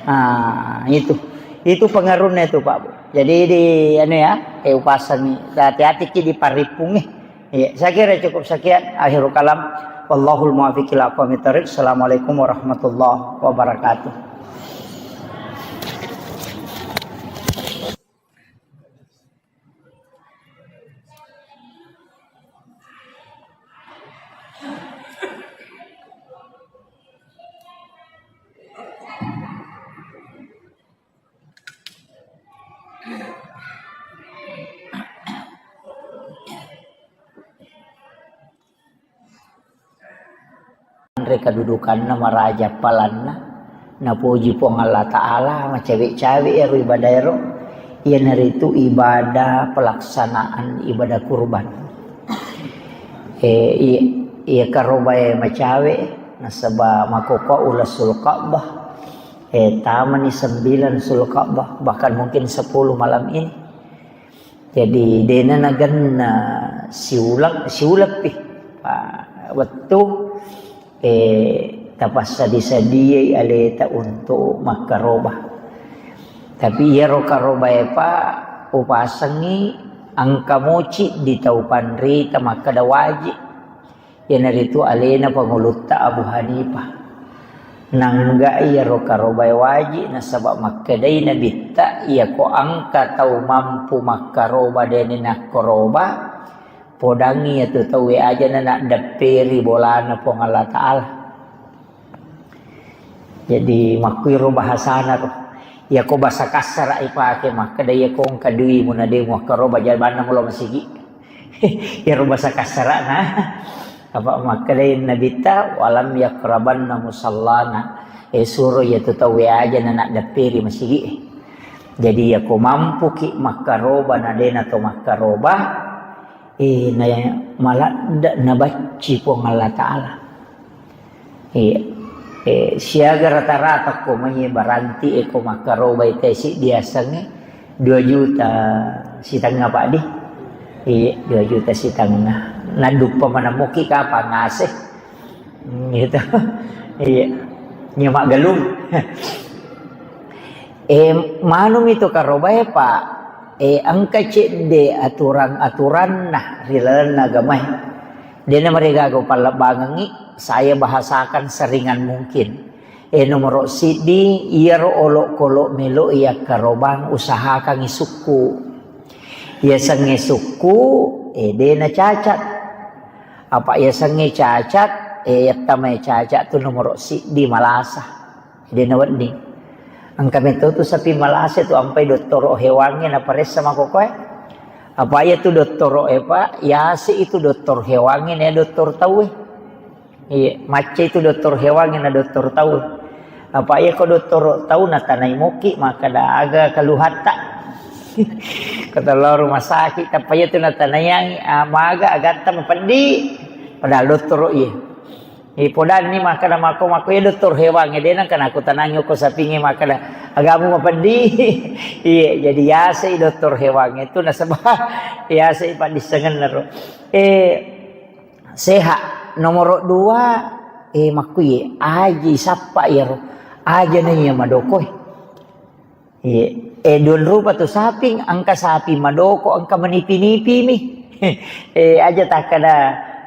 Ah, itu. Itu pengaruhnya itu, Pak Bu. Jadi di anu ya, eh, upasangi. Hati-hati ki di paripung eh. Iya, saya kira cukup sekian. Akhirul kalam. Wallahul muwaffiq ila aqwamit thariq. Assalamualaikum warahmatullahi wabarakatuh. Anre kedudukanna maraja palanna, Napoji Puang Allah Ta'ala, macawe-cawe ero ibadah ero, iyanaritu ibadah pelaksanaan ibadah kurban. Eh, iya, iya karobae macawe, nasaba makkokkoe uleng Sulka'bah, eh, tamani sembilan Sulka'bah, bahkan mungkin sepuluh malam ini. Jadi, dena nagenna siuleng, siuleng pi. Pa-, wettu, eh, tapassadi-sadiai aleta untuk makkaroba. Tapi iyaro karobae pa upasengi engka moci di tau panrita makkeda waji. Iyanaritu alena pangulutta Abu Hanifah. Nangga iyaro karobae waji nasaba makkedai Nabitta, iyako engka tau mampu makkaroba deni nakkoroba, podangi iyatu tauwe ajana naddepperi bolana Puang Allah Ta'ala. Jadi, makkuiro bahasana ro. Iyako basa kassara ipake, makkeda iyako engka duimu na de muakkaroba jabanna mulo masigi. Iyaro basa kassarana. Apa makkedai Nabitta, "Walam yakrabanna musallana." Eh, suro iyatu tauwe aja na naddepperi masigi. Jadi, iyako mampuki makkaroba na dena to makkaroba, eh, na maladde nabacci Puang Allah Ta'ala. Iya. Eh, siaga rata-rata ko mai baranti e ko makkarobai tesi diasengnge dua juta sitengnga, Pak, di. Iya, dua juta sitengnga. Naduppa manammuki kapang ase. Hmm, gitu. Iya. Nyemak gelung. Eh, manumi tu karobae, Pak. Eh, engka cedde aturan-aturanna ri lalenna agamae. Dena marigaga upallebbangengngi, saya bahasakan seringan mungkin. Eh, nomoro siddi, iyaro olokolo melo yakkarobang usahakangngi sukku. Yasengnge sukku, eh, dena cacat. Apa yasengnge cacat, eh, yattamai cacat tu nomoro siddi malasa. Dena wedding. Engka metto tu sapi malasa tu ampai dottoro hewangnge naparessa makokoe. Apa iya tu dottoro e, Pak, yase itu doktor hewangnge na doktor tauwe. Iya, macca itu doktor hewangnge na doktor tauwe. Apa iya ko dottoro tau natanai moki makkeda aga kaluhatta. Kata lo rumah sakit, apa iya tu natanaiangi, ah, maga agatta mapeddi. Padahal dottoro iya. Ipodanni makkeda mako, mako iya doktor hewangnge, dena kana kutanangi ko sapingnge makkeda agamu mapeddi. Iya, jadi yase i doktor hewangnge tu nasaba yase i paddissengenna ro. Eh, sehat. Nomoro dua, eh, makkuye, aji sappa iyaro. Aja na iya madokoe. Iya. Eh, duan rupa tu saping, engka saping madoko, engka manipi-nipi mi. Eh, aja takkeda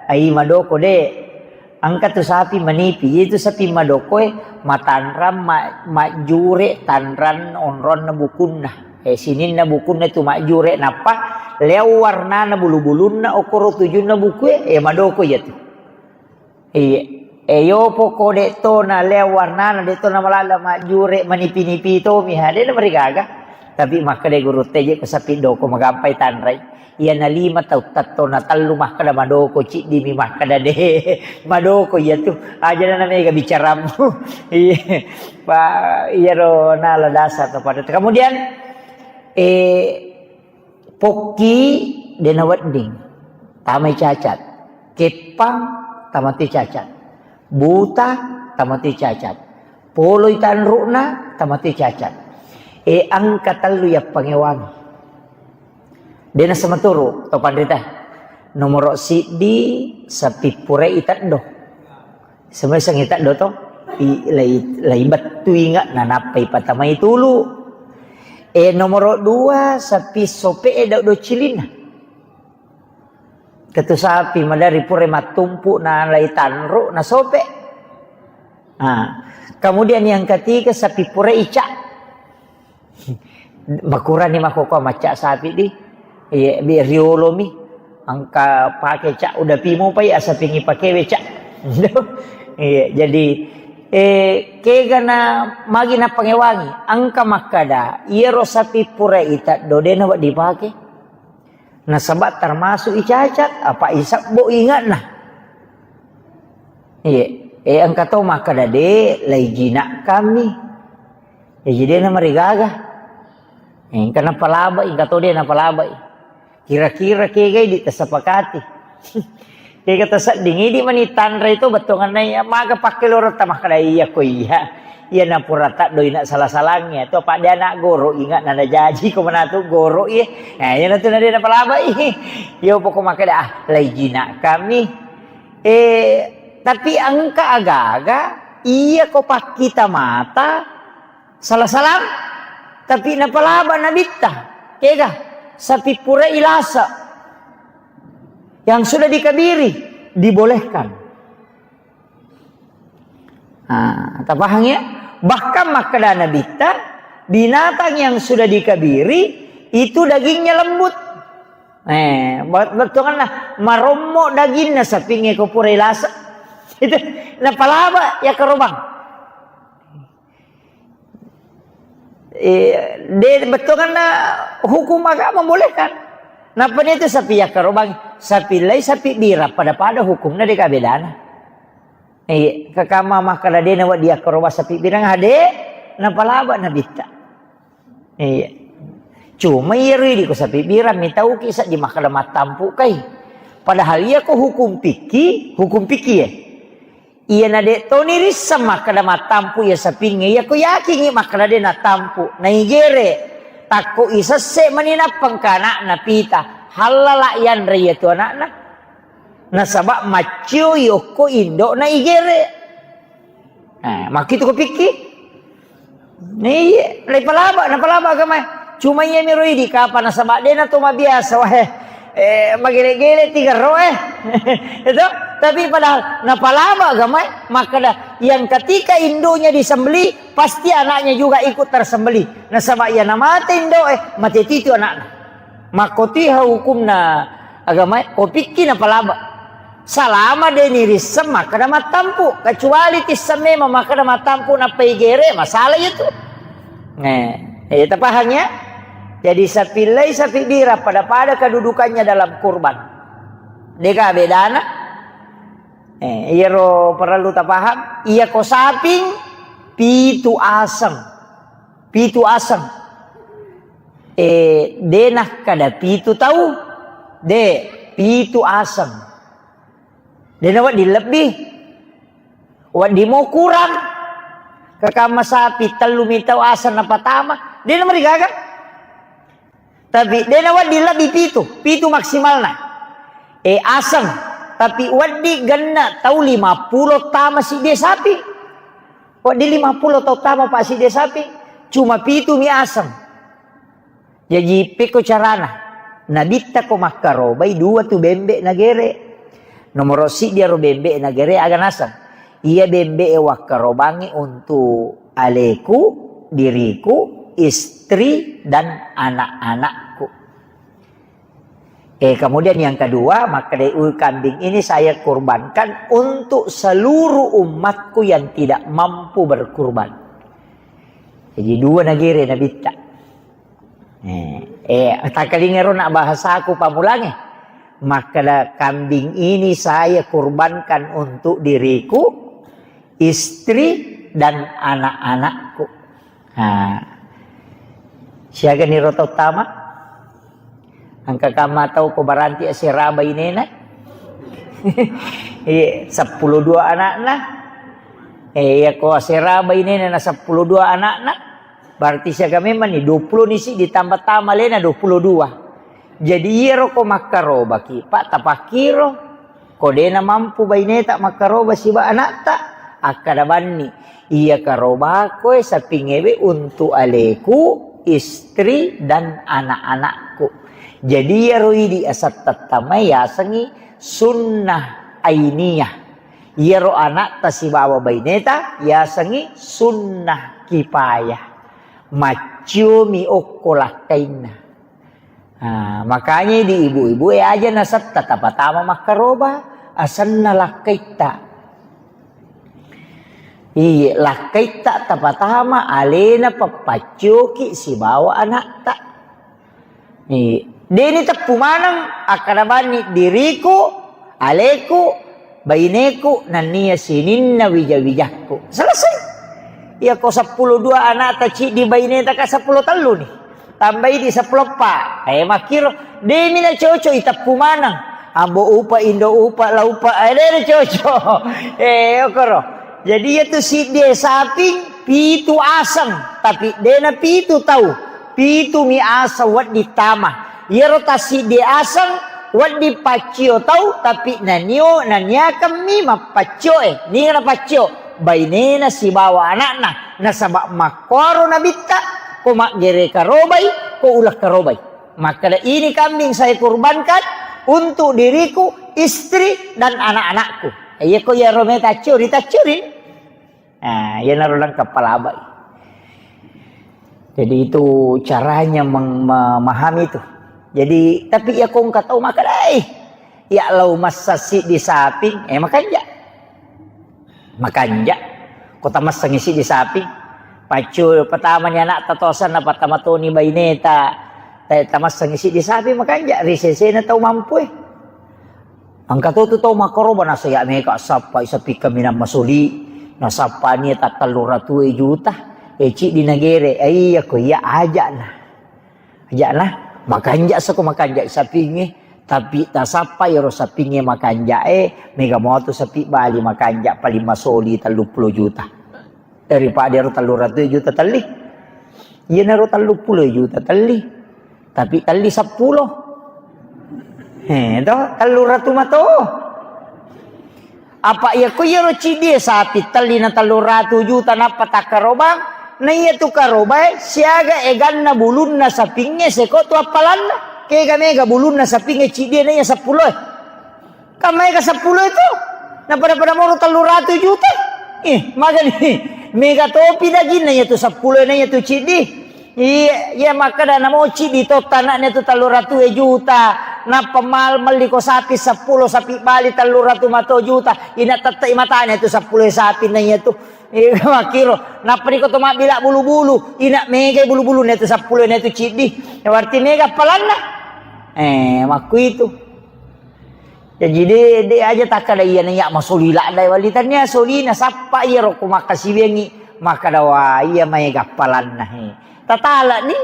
ai madoko de. Engka tu saping manipi, itu saping madokoe matanrang ma-, majjure tanrang onronna bukunna. Eh, sininna bukunna tu majjure nappa leo warnana bulu-bulunna okoro tujunna bukue, eh, madoko iya tu. Iya. E, yopo ko de to na lea warnana, de to na malala majjure manipi-nipi to mi ha, de na marigaga. Tapi makkeda guru teje ko sapi doko magampai tanrai. Iya na lima tau tatto na tellu makkeda madoko, ciddi mi makkeda de. Madoko iya tu. Aja na mega bicaramu. Iya. Pa, iyaro nala dasar to pada. Kemudian, eh, Pokki de nawedding, tamai cacat. Keppang, tamati cacat. Buta, tamati cacat. Poloi tanru'na, tamati cacat. E, engka tellu yappangewangi. De nasematuru to panrita. Nomoro siddi, sapippurai teddo. Semeseng ita doto, i-, lai, lai bettu inga, nanappa ipatamai tulu. E, nomoro dua, sapi sope e dau docilina. Ketu sapi madari pura mattumpu na lai tanru na sope. Nah, kemudian yang ketiga, sapi pura ica. Makurani makkokkoe macca sapi di. Iya, bi riolomi. Engka pake cak udah pimo pai asapingi pakewe cak. Iya, jadi, eh, kegana magi napangewangi. Engka makkada, iyaro sapi pura ita dodena wak dipake. Nasaba termasuk icacat, apa isabbo ingatna. Iya. Eh, engka to makkeda de, laijinakkammi. Eh, jadi na marigaga. Eh, engka napalabai, engka to de napalabai. Kira-kira kegai di tasepakati. Kega tasedding idi mani tanre itu bettuanna iya, maga pakkeloretta makkeda iya ko iya. Iya napura taddoi na sala-salangngi atau pada anak goro ingat nana jaji ko manatu goro iya. Nah, iya natu nade napalabai. Iya pokok makkeda ah, laijinakkammi. Eh, tapi engka aga-aga iya ko pakkita mata sala-salang, tapi napalaba nabitta. Kega? Sapi pura ilasa yang sudah dikabiri dibolehkan. Ah, tapahang ya? Bahkan makkeda nabitta, binatang yang sudah dikabiri itu dagingnya lembut. Eh, bet-, bettuanna marommo daginna sapingnge ko pura ilasa. Itu napalaba ya karobang. Eh, de bettuanna hukum agama membolehkan. Napa itu sapi ya karobang, sapi lai sapi bira pada-pada hukumna de kabedana. Iya, kakama makkeda de nawedding yakkaroba sapi birang ade, napalaba nabitta. Iya. Cuma iya ridi ko sapi birang mitauki saddi makkeda mattampu kai. Padahal iya ko hukum fikih, hukum fikih ya. Iya na de toni risseng makkeda mattampu iya sapingnge, iya ko yakingi makkeda de natampu, naigere. Takko isesse mani nappa engka anakna pita, hallala yanre iya tu anakna. Nasaba maccio yokko indokna igere. Eh, makkitu ko pikki? Iya, napalaba, napalaba agamae. Cuma iya miro idi kapa nasaba dena to mabiasa wae. Eh, magele-gele tiga ro eh. Itu, tapi padahal napalaba agamae, makkeda yang ketika induknya disembelih, pasti anaknya juga ikut tersembelih. Nasaba iya namate indok eh, mate titu anakna. Makkotoi ha hukumna agamae, ko pikki napalaba. Salama de nirisseng makkeda mattampu, kecuali tisseng memang makkeda mattampu nappa igere, masalah iya tu. Eh, eh, tapahang ya? Jadi sapi lai sapi bira pada-pada kedudukannya dalam kurban. Deka bedana? Eh, iyaro perlu tapahang, iya ko saping pitu aseng. Pitu aseng. Eh, de nakkeda pitu tau, de, pitu aseng. De nawedding lebbi. Wedding mo kurang. Kakamma sapi tellu mi tau aseng napatama, de namarigaga. Tapi de nawedding lebbi pitu, pitu maksimalna. Eh, aseng, tapi wedding genna tau lima pulo tama sidde sapi. Wedding lima pulo tau tama pa sidde sapi, cuma pitu mi aseng. Jaji, pekko carana? Nabitta ko makkarobai dua tu bembe nagere. Nomoro siddi aro bembe nagere aga naseng. Iya bembe e wakkarobangi untuk aleku, diriku, istri, dan anak-anakku. Eh, kemudian yang kedua, makkeda, "Ui, kambing ini saya kurbankan untuk seluruh umatku yang tidak mampu berkurban." Jadi dua nagere nabitta. Eh, eh, takkalingero nak bahasaku pamulange. Makkeda, "Kambing ini saya kurbankan untuk diriku, istri, dan anak-anakku." Nah, siaga niro tau tama? Engka kamma tau ko baranti asera bainena? Iya, seppulo dua anakna. Eh, iya ko asera bainena na seppulo dua anakna, berarti siaga memang ni dua pulo nisi ditambah tama lena dua pulo dua. Jadi iyaro ko makkarobaki, Pak, tapakkiro. Ko dena mampu baineta makkaroba siba anakta, akkada banni, iya karobako e sapingewe untuk aleku, istri, dan anak-anakku. Jadi iyaro idi asattattamai yasengi sunnah ainiyah. Iyaro anakta sibawa baineta yasengi sunnah kipayah. Macciomi okko lakkainna. Ah, makanya di ibu-ibu e aja nasetta tapatama makkaroba, asenna lakkaitta. Iye, lakkaitta tapatama alena pappaccioki sibawa anakta. Iye, deni teppu maneng akkada banni diriku, aleku, Baineku nennia sininna wija-wijakku. Selesai. Iyako seppulo dua anakta ciddi baineta ka seppulo tellu ni. Tambaidi seppulo eppa. Eh, makkiro. Demi na cocok iteppu maneng. Ambo upa, indo upa, la upa. Eh, de na cocok. Eh, okoro. Jadi iyatu siddi saping pitu aseng. Tapi de na pitu tau. Pitumi aseng wedding tama. Iyaro tassiddi aseng wedding paccio tau, tapi nanio naniakammi mappaccioe. Niga napaccio? Bainena sibawa anakna. Nasaba makkuaro nabitta, ko maggere karobai, ko uleng karobai. Makkeda, ini kambing saya kurbankan untuk diriku, istri, dan anak-anakku. Iyako iyaro meta accio, ritacciori. Nah, iyanaro lengkap palabai. Jadi itu caranya meng-, memahami itu. Jadi, tapi iya ko engka tau makkeda, "Eh, iya lao massa siddi saping," eh, makanja. Makanja. Ko tamassengi siddi saping. Paccu pertama ni anakta tosanna, patama toni baineta. Ta-, tamassengi siddi saping, makanja. Ri sesena tau mampu, eh. Engka to tu tau makkaroba, nasaya mega sappai sapi kaminang masoli, nasappani tattellu ratue juta, e ciddi nagere, e iya ko iya aja'na. Aja'na, makanja sako makanja sapingnge, tapi tasappa iyaro sapingnge makanja e, mega motu sapi bali makanja paling masoli telluppulo juta. Daripada ero tellu ratu juta telli. Iyanaro telluppulo juta telli. Tapi telli seppulo. Eh, to, tellu ratu mato. Apa iya ko iyaro ciddi e sapi telli na tellu ratu juta nappa takkarobang, na iya tu karobae siaga eganna bulunna sapingnge seko tu appalanna. Kega mega bulunna sapingnge ciddi e na iya seppulo e. Kan maega seppulo itu? Na pada-pada moro tellu ratu juta? Ih, magani. Mega topi daginna iya tu seppulo na iya tu ciddi. Iya, iya makkeda namo ciddi totta anakna tu tellu ratu juta. Nappa mal-, melli ko sapi seppulo, sapi bali tellu ratu mato juta. Ina tette matana tu seppulo sapi na iya tu. Iya, makkiro. Nappa niko to mabbila bulu-bulu. Ina mega bulu-bulu na tu seppulo na tu ciddi. Ya, berarti mega appalanna. Eh, makkuitu. Jaji de, de aja takkada iyana iya masoli ladda wali, tania solina sappa iyaro ko makkasiwiangngi makkada, wa iya maega appalanna he. Tatalani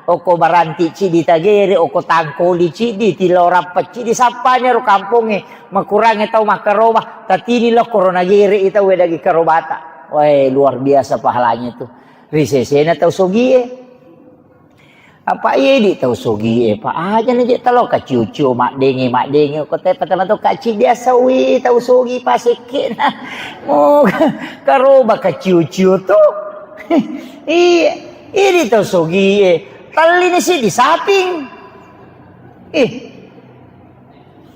okko baranti ciddi tagere, okko tangkoli ciddi, tilorappa ciddi, sappani ro kampongnge makurangnge tau makkaroba, tatini lokko ro nagere i tau daging karobata. Wae, luar biasa pahalanya itu. Ri sesena tau sogie. Apa iya idi tau sogie, Pak? Aja na je talo kaciu-ciu maddenge, maddenge ko te patama to kaci biasa wi tau sogi pasekke na. Mo karoba kaciu-ciu to. Iya, idi tau sogie. Tellini siddi saping. Ih.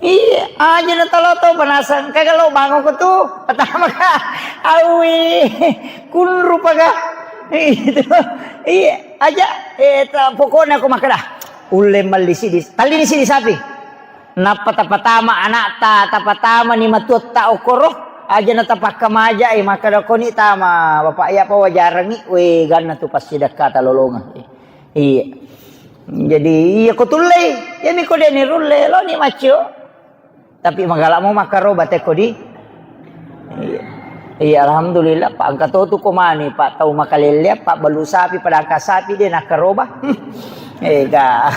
Iya, aja na talo to panasang. Kaga lo bango ko tu. Pertama ka, awi, kunru paga. Itu. Iya, aja. Eh, ta-, pokoknya aku makkeda. Ulle melli sidi, tallini sidi sapi. Nappa tapatama anakta, tapatama ni matuatta okoro. Aja na tapakka maja, eh, makkeda koni tama. Bapak iya pa wajarangi, we, ganna tu passidakka talolonga. Iya. Jadi, iya ko tullei, iyami ko deni rulle, lo ni maccio. Tapi magala mo makkaroba tekko di. Iya. Iya, alhamdulillah, Pak. Engka to tu ko mani, Pak, tau makalelle, Pak, balu sapi, padangka sapi, de nakkaroba. Ega.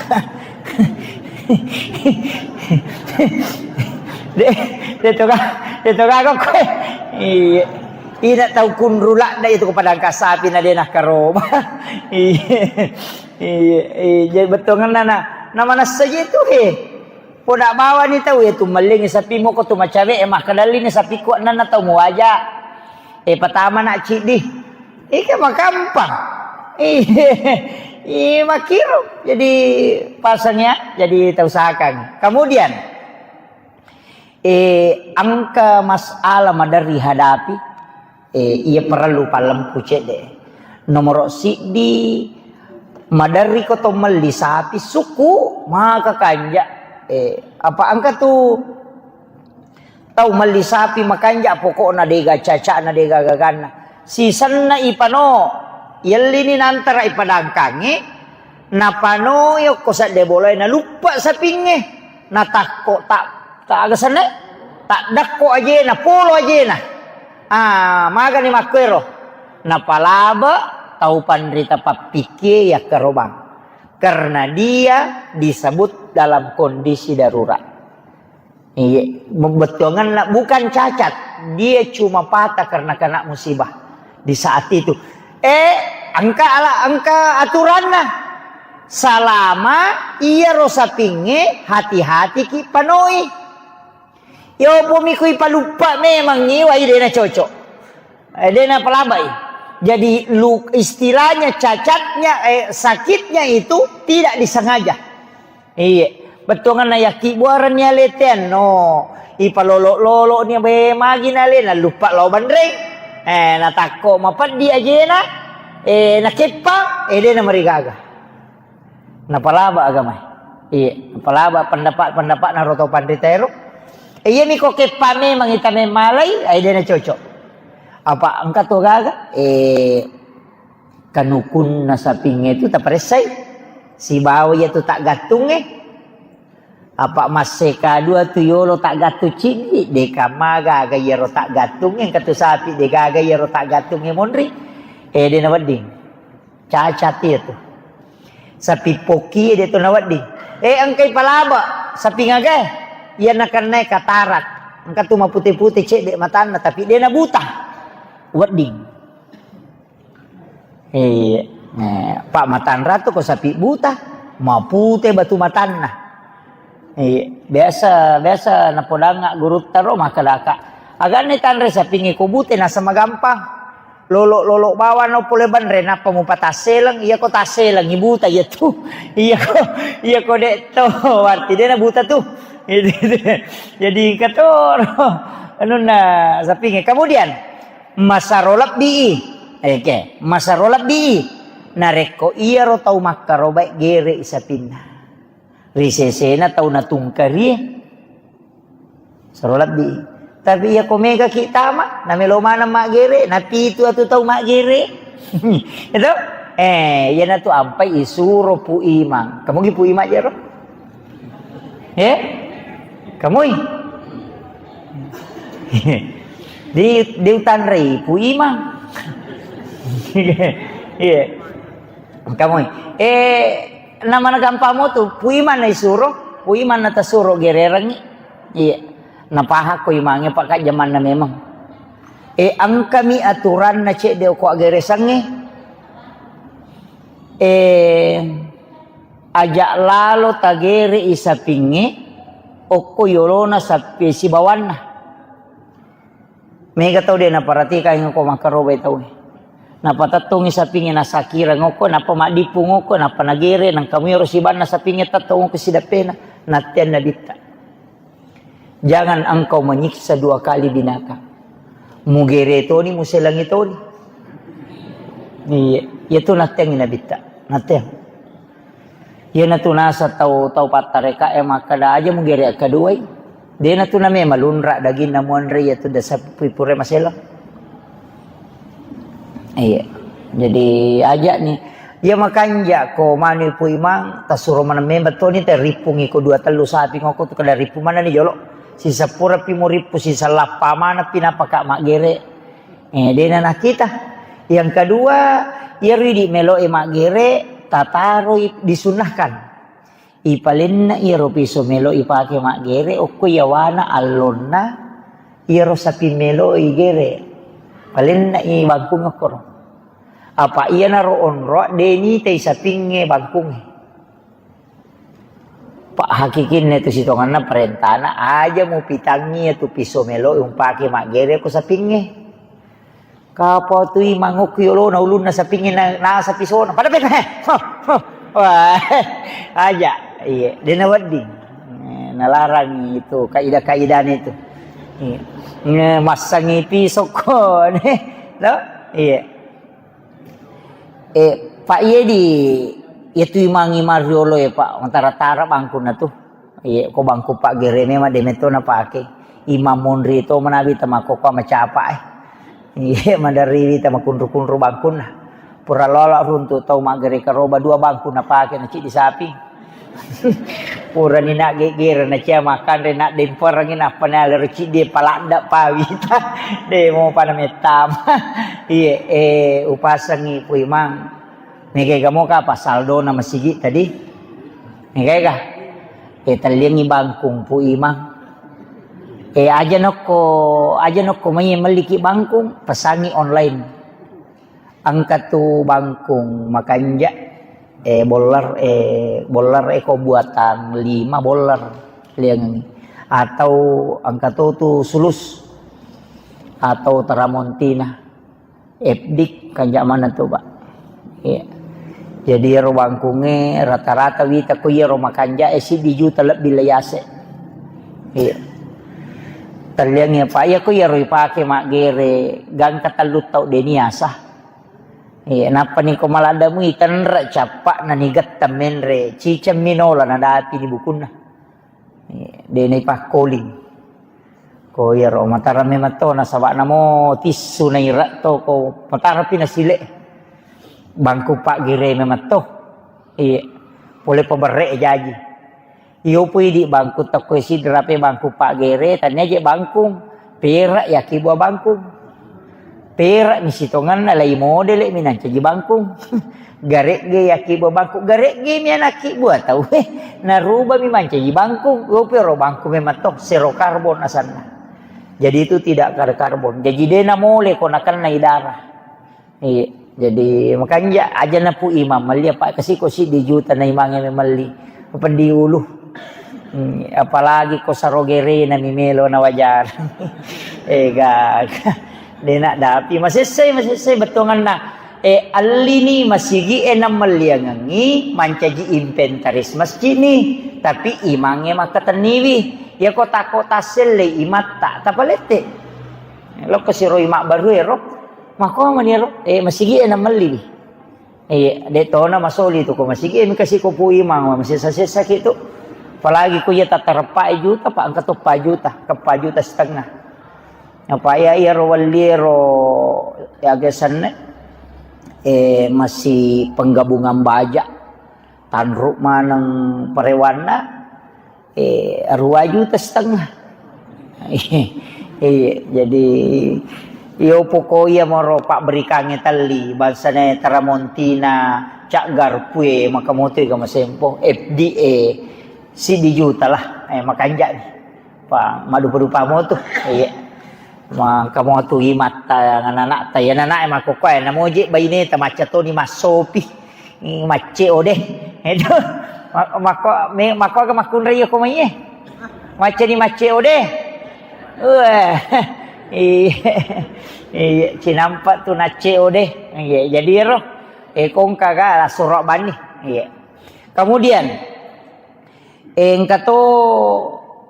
De, de to ga, de to ga kok. Iya. Ina tau kunru ladda itu ko padangka sapi na de nakkaroba. Iya. Iya, iya, jadi bettuanna na, na manessa je tu, he. Poda bawani tau, ya, tu mellingi sapi mo ko tu macawe, eh, makkedallini sapi ku annanna tau muwaja. Eh, patama na ciddi. Ika makampang. Iya, iya, makiru. Jadi pasang ya, jadi tau sakang. Kemudian, eh, engka masalah maderri hadapi. Eh, iya parellu pallempu cedde. Nomoro siddi, maderri ko to melli sapi suku, maka kanja. Eh, apa engka tu tau melli sapi makanja, pokokna dega cacana, dega gaganna. Sisenna ipano, yellini nantara ipadangkangi, napano yokko sedde bolae, naluppa sapingnge, natakko tak, tak aga senne. Taddakko ajena, polo ajena. Ah, magani makkuero. Napalaba tau panrita pappikkie yakkarobang. Karena dia disebut dalam kondisi darurat. Iya, bettuanganna bukan cacat, dia cuma patah karena kena musibah di saat itu. Eh, engka ala, engka aturanna. Salama iyaro sapingnge, hati-hatiki panoi. Yo, pomi kui paluppa memang iwai dena cocok. Eh, dena palabai. Jadi, lu, istilahnya cacatnya, eh, sakitnya itu tidak disengaja. Iya. Bettuanganna yakki buaranni aletean, no. Ipalolo-lolo ni be magi nale, naluppa lao banreng. Eh, natakko mapeddi ajena, eh, nakeppa, eh, dena marigaga. Napalaba agamae. Iya, napalaba pendapat-pendapat naro tau panrita ero. Eh, iya miko keppa memang ita memmalai, ai dena cocok. Apa engka to gaga? Eh, kanukunna sapingnge tu taparessai. Sibawa iya tu taggattungnge. Apa masseka dua tu yolo taggattung ciddi, deka magaga iyaro taggattungnge, engka tu sapi degaga iyaro taggattungnge monri. Eh, dena wedding. Cacat iya tu. Sapi pokki de to nawedding. Eh, engkai palaba, sapi ngagai. Iya nakennae katarak. Engka tu mapute-pute cedde matanna, tapi de nabuta. Wedding. Iya. Eh, Pak Matanra tu ko sapi buta, mapute batu matanna. Iya, biasa, biasa napodangnga gurutta ro makkedaka, "Aganni tanre sapingnge ko bute naseng magampang. Lolo-lolo bawang no pole banre nappa mupatasseleng, iya ko tasseleng ibuta iya tu." Iya ko, iya ko de to, berarti de nabuta tu. Jadi engka to ro anunna sapingnge. Kemudian masaro lebbi. Oke, masaro lebbi. Narekko iyaro tau makkarobae gere i sapinna. Ri sesena tau natungkarie, saro lebbi. Tapi iya ko mega ki tama, namelo maneng maggere, napitu atu tau maggere. Itu? Eh, iyanatu ampai isuro Pu Imang. Kamu gi Pu Imang jero? Eh? Kamui? Di, diutanrei Pu Imang. Iya. Kamui. Eh, namana gampang mo tu, Pu Imang na isuro, Pu Imang na tasuro gererengngi. Iya. Napahakko Imangnge pakajjamanna memang. Eh, engkami aturanna cedde okko aggeresangnge. Eh, aja lalo tagere i sapingnge, okko yolona sapi sibawanna. Mega tau de naparatikangngi ko makkarobai tau. Napatettongngi sapingnge nasakireng okko, nappa maddippung okko, nappa nagere, nangka muiro sibanna sapingnge tettong okko sidappena, natteang nabitta. Jangan engkau menyiksa dua kali binatang. Mugere toni, muselangi toni. Iya, iya tu natteangngi nabitta. Natteang. Iyanatu naseng tau, tau pattarekae makkeda, "Aja mugere akkaduai." Denatu name malunra daginna muanre iyatu dasa pui pura maselang. Iya. Jadi aja ni. Iya makanja ko manu Pu Imang, tasuro maneng memang toni, tarippungi ko dua tellu sapi ngoko tu kada rippu maneng ni jolo. Sisapura pi murippu, sisallappa maneng pi napaka maggere. Eh, dena nakita. Yang kedua, iyaro idi melo e maggere, tataroi disunnahkan. Ipalenna iyaro piso melo ipake maggere, okko iyawana allonna iyaro sapi melo igere. Palenna i bangkung okkoro. Apa iyanaro onroa de nitai sapingnge bangkungnge. Pak hakikinna tu sitonganna parentana aja mupitangngi tu piso melo umpake maggere ko sapingnge. Kapau tu Imang okko yolona ulunna sapingnge na, nasa pisona. Pada peka, he. Ho, ho. Wah, aja. Iya, dena wedding. Eh, nalarang itu kaidah-kaidahnya itu. Iya. Nge, massangi pisokko, ne. No? Iya. Eh, Pak, iya di, iya tu Imang, Imang riolo ya, Pak. Matara-tara bangkunna tu. Iya, ko bangku paggere memang de metto napake. Imang monri to manabi tama ko macapa, eh. Iya, maderriwi tama kunru-kunru bangkunna. Pura lola runtu tau maggere karoba dua bangku napake na ceddi sapi. Purani na geggere na cia makanre na demperengi nappa na lero ciddi paladda pawita. De mo pada mettama. Iye, eh, upasengi Pu Imang. Mega ega moka apa saldona masigi tadi? Mega ega? Eh, telliangi bangkung Pu Imang. Eh, aja nokko, aja nokko mai melliki bangkung, pesangi online. Engka tu bangkung makanja, eh, boller, eh, boller eko buatan lima boller liangengi. Atau engka to tu sulus atau teramontina. Epdik kanja mana tu, Pak. Iya. Jadi ero bangkunge rata-rata wita ko iyaro makanja e siddi juta lebbi le yase. Iya. Telliangi apa iya ko iyaro ipake maggere gangka tellu tau deni asa. Iya, nappa ni ko maladda mui tenre cappa na ni getta menre ciceng minola na dapi ni bukunna. Iya, de na ipakkoling. Ko iyaro matara memang to nasaba namo tissu na ira to ko matara pi nasile. Bangku paggere memang to. Iya. Pole paberre jaji. Iyo pui di bangku tokko sidra pe bangku paggere tania je bangkung. Perak yaki buah bangkung. Perak mi sitonganna lai modele mi nancaji bangkung. Garegge yaki buah bangkung. Garegge mi anaki buah tau. Naruba mi mancaji bangkung. Iyo pui ro bangkung memang to sero karbon asanna. Jadi itu tidak kar-, karbon. Jadi de namole ko nakennai darah. Iya, jadi makanja aja na Pu Imang melli apa kasi ko siddi juta na imangnge melli. Peddi ulu. Hmm, apalagi ko sarogerena mi melo na wajar. Ega. Dena dapi masessai, masessai bettuanganna. Eh, allini masigi e nammelliangengi mancaji inventaris masjid ni. Tapi imangnge makkatenniwi. Iya ko tako tasselle imatta tapalette. Lokko siroi mabbaru ero. Makko mani ero, eh, masigi e namelli. Eh, de tona masoli tu ko masigi e mika si ko Pu Imang masessa-sessa ki tu. Apalagi ko iya tatareppa juta, pa engka to pa juta, ke pa juta setengah. Apa iya iya ro walli ero ya gesanne. Eh, masih penggabungan baja. Tanru maneng parewanna, eh, dua juta setengah. Iya, jadi, iyo poko iya moro pabberikangnge telli, bangsana Teramontina, Cak Garpue, maka moto ega masempo, F D A, siddi juta lah, eh, makanjani. Pa, madupa-dupa moto, iya. Maka moto imatta, anak-anak ta, ya anak-anak, eh, makokkoe, namoje baine ta, macca toni massopi. Macce ode. Itu. Ma-, mako, me-, mako aga makkunrai ko mai e. Macce ni macce ode. Wah. Iya. Iya, cinampa tu nacce ode. Iya, jadi ero. Eh, kongka ga surok bani. Iya. Kemudian, engka to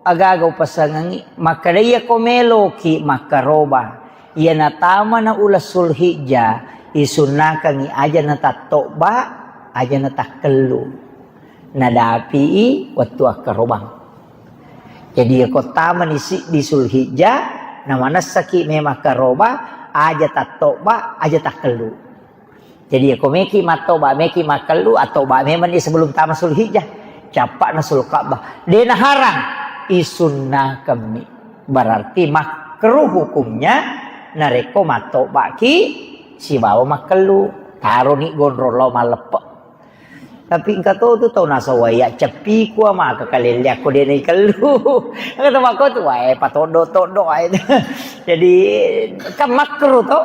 agaga upasangengi, makkeda iya ko meloki makkaroba, iya natamana uleng Sulhijjah, isunnakangi aja natattobba, aja natakkellu. Nadapi i wettu akkarobang. Jadi iya ko tamani siddi Sulhijjah, namanessaki memang karoba, aja tattobba, aja takkellu. Jadi, ko meki mattoba, meki makkellu, attoba memang ni sebelum tama Sulhijjah. Cappa'na Sulka'bah. De naharang, isunnakammi. Berarti makruh hukumnya, narekko mattobaki sibawa makkellu. Taroni gondrong lao malleppe. Tapi engka to tu tau nasawai, ya ceppiku ama ke kalelle akko de naikellu. Engka to makko tu, wae patoddo-toddo ae. Jadi, kan makruh to.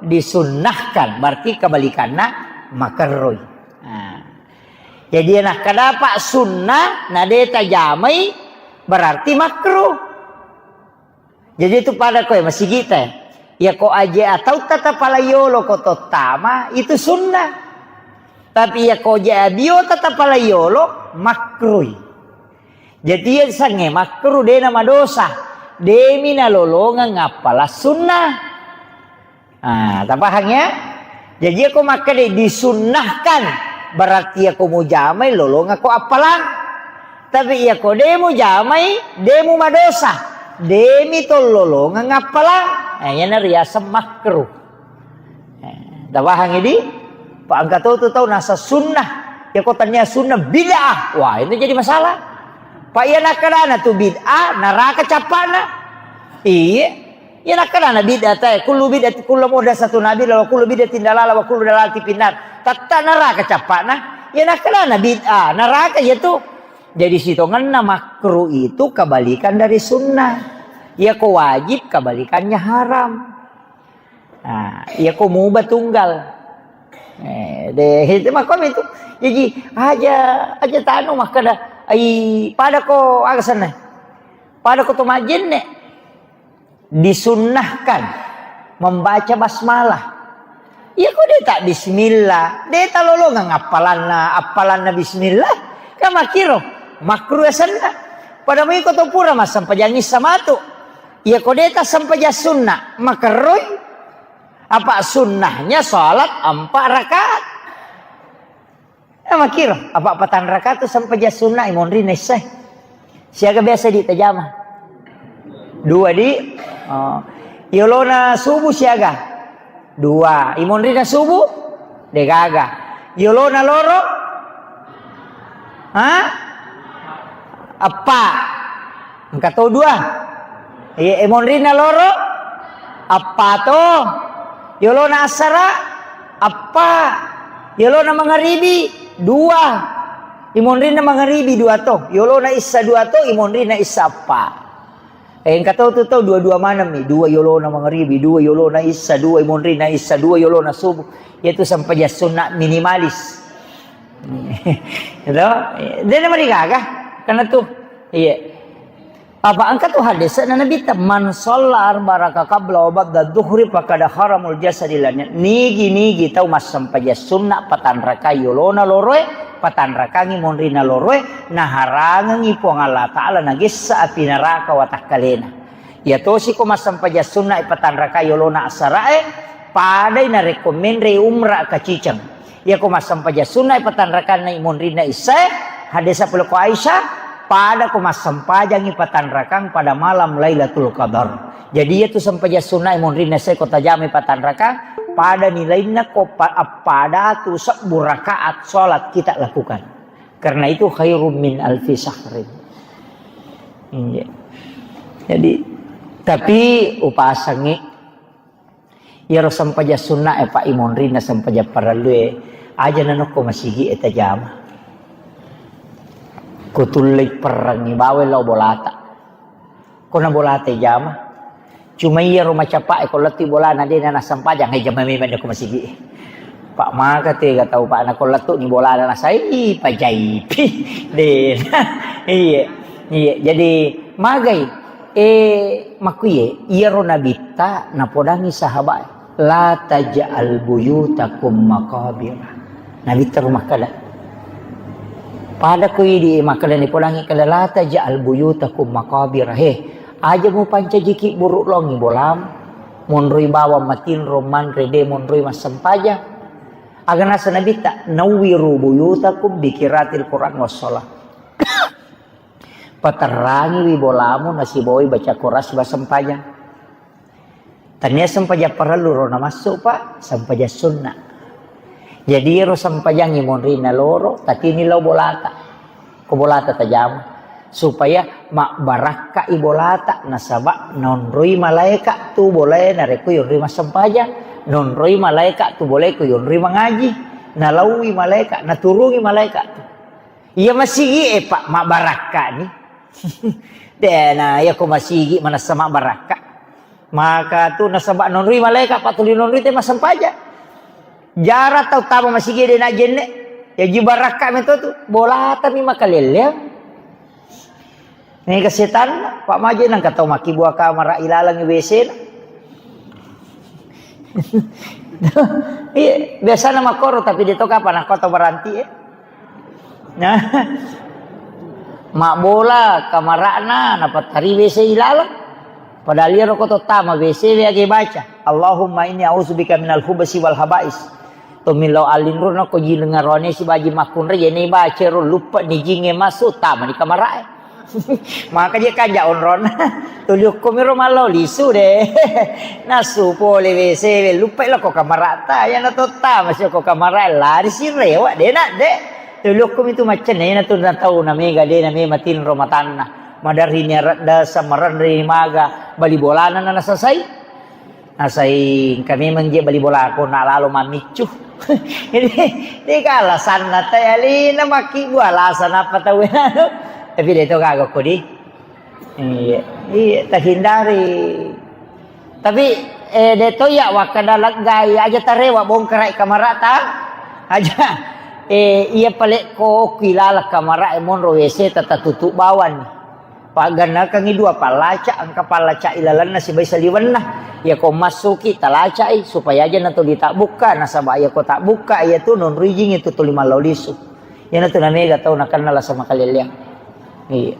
Disunnahkan, berarti kebalikanna makerroi. Nah. Jadi, nakkadapa sunnah, na de tajamai, berarti makruh. Jadi, itu pada koe, masigita. Ya, ko aje atau tata palayolo ko tottama, itu sunnah. Tapi, ya, ko aje abio tata palayolo, makruh. Jadi, iya sange makruh, de na madosa. Demi nalolongeng appala sunnah. Ah, tapahang ya? Jadi, iya ko makkeda disunnahkan, berarti iya ko mujamai lolongeng ko appalang. Tapi iya ko de mujamai, de mu madosa. Demi to lolongeng appalang. Eh, iyana riaseng makruh. Eh, tapahang idi? Pa engka to tu tau nasa sunnah. Iya ko tania sunnah bid'ah. Wah, ini jadi masalah. Pak iya nakkedana tu bid'ah, neraka cappana. Iya. Iya nakkedana bid'ah tae, kullu bid'ah, kullu muhdatsatun bid'ah, wa kullu bid'atin dalalah, wa kullu dalalatin finnar. Tetta neraka cappana. Iya nakkedana bid'ah, neraka iya tu. Jadi sitongenna makruh itu kebalikan dari sunnah. Iya ko wajib kebalikannya haram. Nah, iya ko mubah tunggal. Eh, de, itu makko itu. Jadi aja, aja tanu makkada, ai pada ko aga senna. Pada ko to majenne. Disunnahkan membaca basmalah. Iya ko de tak bismillah, de tak lolongang appalanna, appalanna bismillah. Kan makkiro, makruh asenna. Pada mui ko to pura massempajang issa matu. Iya ko de tak sempajang sunnah, makerroi. Apa sunnahnya salat empat rakaat. Ya, makkiro, apa patang rakaat tu sempajang sunnah imonrinna issae. Siaga biasa di tajama? Dua di. Oh. Yolona subuh siaga? Dua. Imonrinna subuh? Degaga. Yolona loro? Ha? Eppa. Engka to dua. Iya, imonrinna loro? Eppa to. Yolona assara? Eppa. Yolona mangaribi? Dua. Imonrinna mangaribi dua to. Yolona issa dua to, imonrinna issa eppa. Eh, engka to tu to dua-dua maneng mi. Dua yolona mangaribi, dua yolona issa, dua imonrinna issa, dua yolona subuh. Yaitu sempajang sunnah minimalis. Gitu? Dena marigaga. Karena tu. Iya. Apa engka tu hadis na Nabi ta, "Man shalla arba raka qabla wa ba'da dhuhri faqad haramul jasadi lanya." Nigi-nigi tau massempajang sunnah patang rakaat yolona loroe, patang rakaat monrina loroe, naharangengi Puang Allah Ta'ala nagessa api neraka watakkalena. Iya tosi ko massempajang sunnah patang rakaat yolona asarae, padai narekko menre umrah kaciceng. Iyako massempajang sunna'i patanrakanna monrinna issae, hadesa pole ko Aisyah, pada ko massempajangngi patanrakang pada malam Lailatul Qadar. Jadi, iyatu sempajang sunna'i monrinna issae ko tajamai patanrakang, pada nilainna ko pa-, appada tu sebbu rakaat salat kita lakukan. Karena itu khairum min alfi syahrin. Iya. Jadi, tapi upasangngi Iyaro sempajang sunnae, Pak, imonrinna sempajang parellue, aja nanokko masigi'e tajama. Kutullei perrengngi bawang lao bolata. Kona bolata jama. Cuma iyaro macapa'e ko lettu bolana de na nassempajang, hai jama memang ko masigi'e. Pak, maka tega tau, Pak, nako lettu ni bolana nasai pajaipi. De. Iya. Iya, jadi magai. Eh, makkuye, iyaro Nabitta napodangi sahabat, "La taj'al buyutakum maqabira." Nabitta ro makkeda. Pada ko idi makkeda nipodangi kada, "La taj'al buyutakum maqabira." He, aja mupancajiki buruk longi bolam, monroi bawang matinro manre de monroi massempajang. Aga nasa Nabitta, "Nawwiru buyutakum bi qiraatil Qur'an was shalah." Paterrangiwi bolamu nasibawai baca Quran siba sempajang. Tania sempajang parellu ro namassu, Pak, sempajang sunna. Jadi ro sempajang monrinna loro, tatini lao bolata. Ko bolata tajama. Supaya mabbarakkai bolata, nasaba nonroi malaeka tu bolae narekko yonroi massempajang, nonroi malaeka tu bolae ko yonroi mangaji, nalaui malaeka, naturungi malaeka tu. Iya masigi'e, Pak, mabbarakkani. Dena, iya ko masigi manessa mabbarakka. Maka tu nasaba nonroi malaeka, Pak, tuli nonroi te massempajang. Jara tau tama masigi de najenne. Yaji barakka meto tu. Bolatami makalelleang. Nega setan, Pak, maje nangka tau makkibua kamara ilalang W C na. Iya, biasana makkoro, tapi de to kapang nakko tau baranti, eh. Nah. Mabbola kamara'na, napattari W C ilaleng. Padahal iyaro ko to tama W C we age baca, "Allahumma inni a'udzubika minal khubsi wal khaba'is." To millau allinro na ko jiling aroane sibaji makkunrai, yene baca ro luppe ni jinge masuk, tama ni kamara'e. Maka je kanja onrona. Tuli okko miro mallau lisu de. Nasu pole W C we, luppe lo ko kamara'ta, yana to tama si ko kamara, lari si rewa de na de. Tolokko mitu maccenna, iyana tu na tau na mega de na mema tinro matanna. Maderri ni aradda samarenri maga bali bolana na nasasai. Nasai engka memang je bali bolako na lalo mammiccu. Jadi, de ka alasanna tai alena makkibbu alasan apa tau anu. Tapi de to gaga ko di. Iya, iya, terhindari. Tapi, eh, de to iya wakkada leggai aja tarewa bongkarai kamarata. Aja. Eh, iya pale ko ki laleng kamara e monro W C tata tutup bawang. Paggannakangi dua pallaca, engka pallaca ilalenna sibai saliwenna. Iya ko massuki talacai supaya aja na tuli tabbukka, nasaba iya ko tabbukka iya tu non rijing itu tuli mallau lisu. Iyana tu na mega tau nakenna lasa makalelleang. Iya.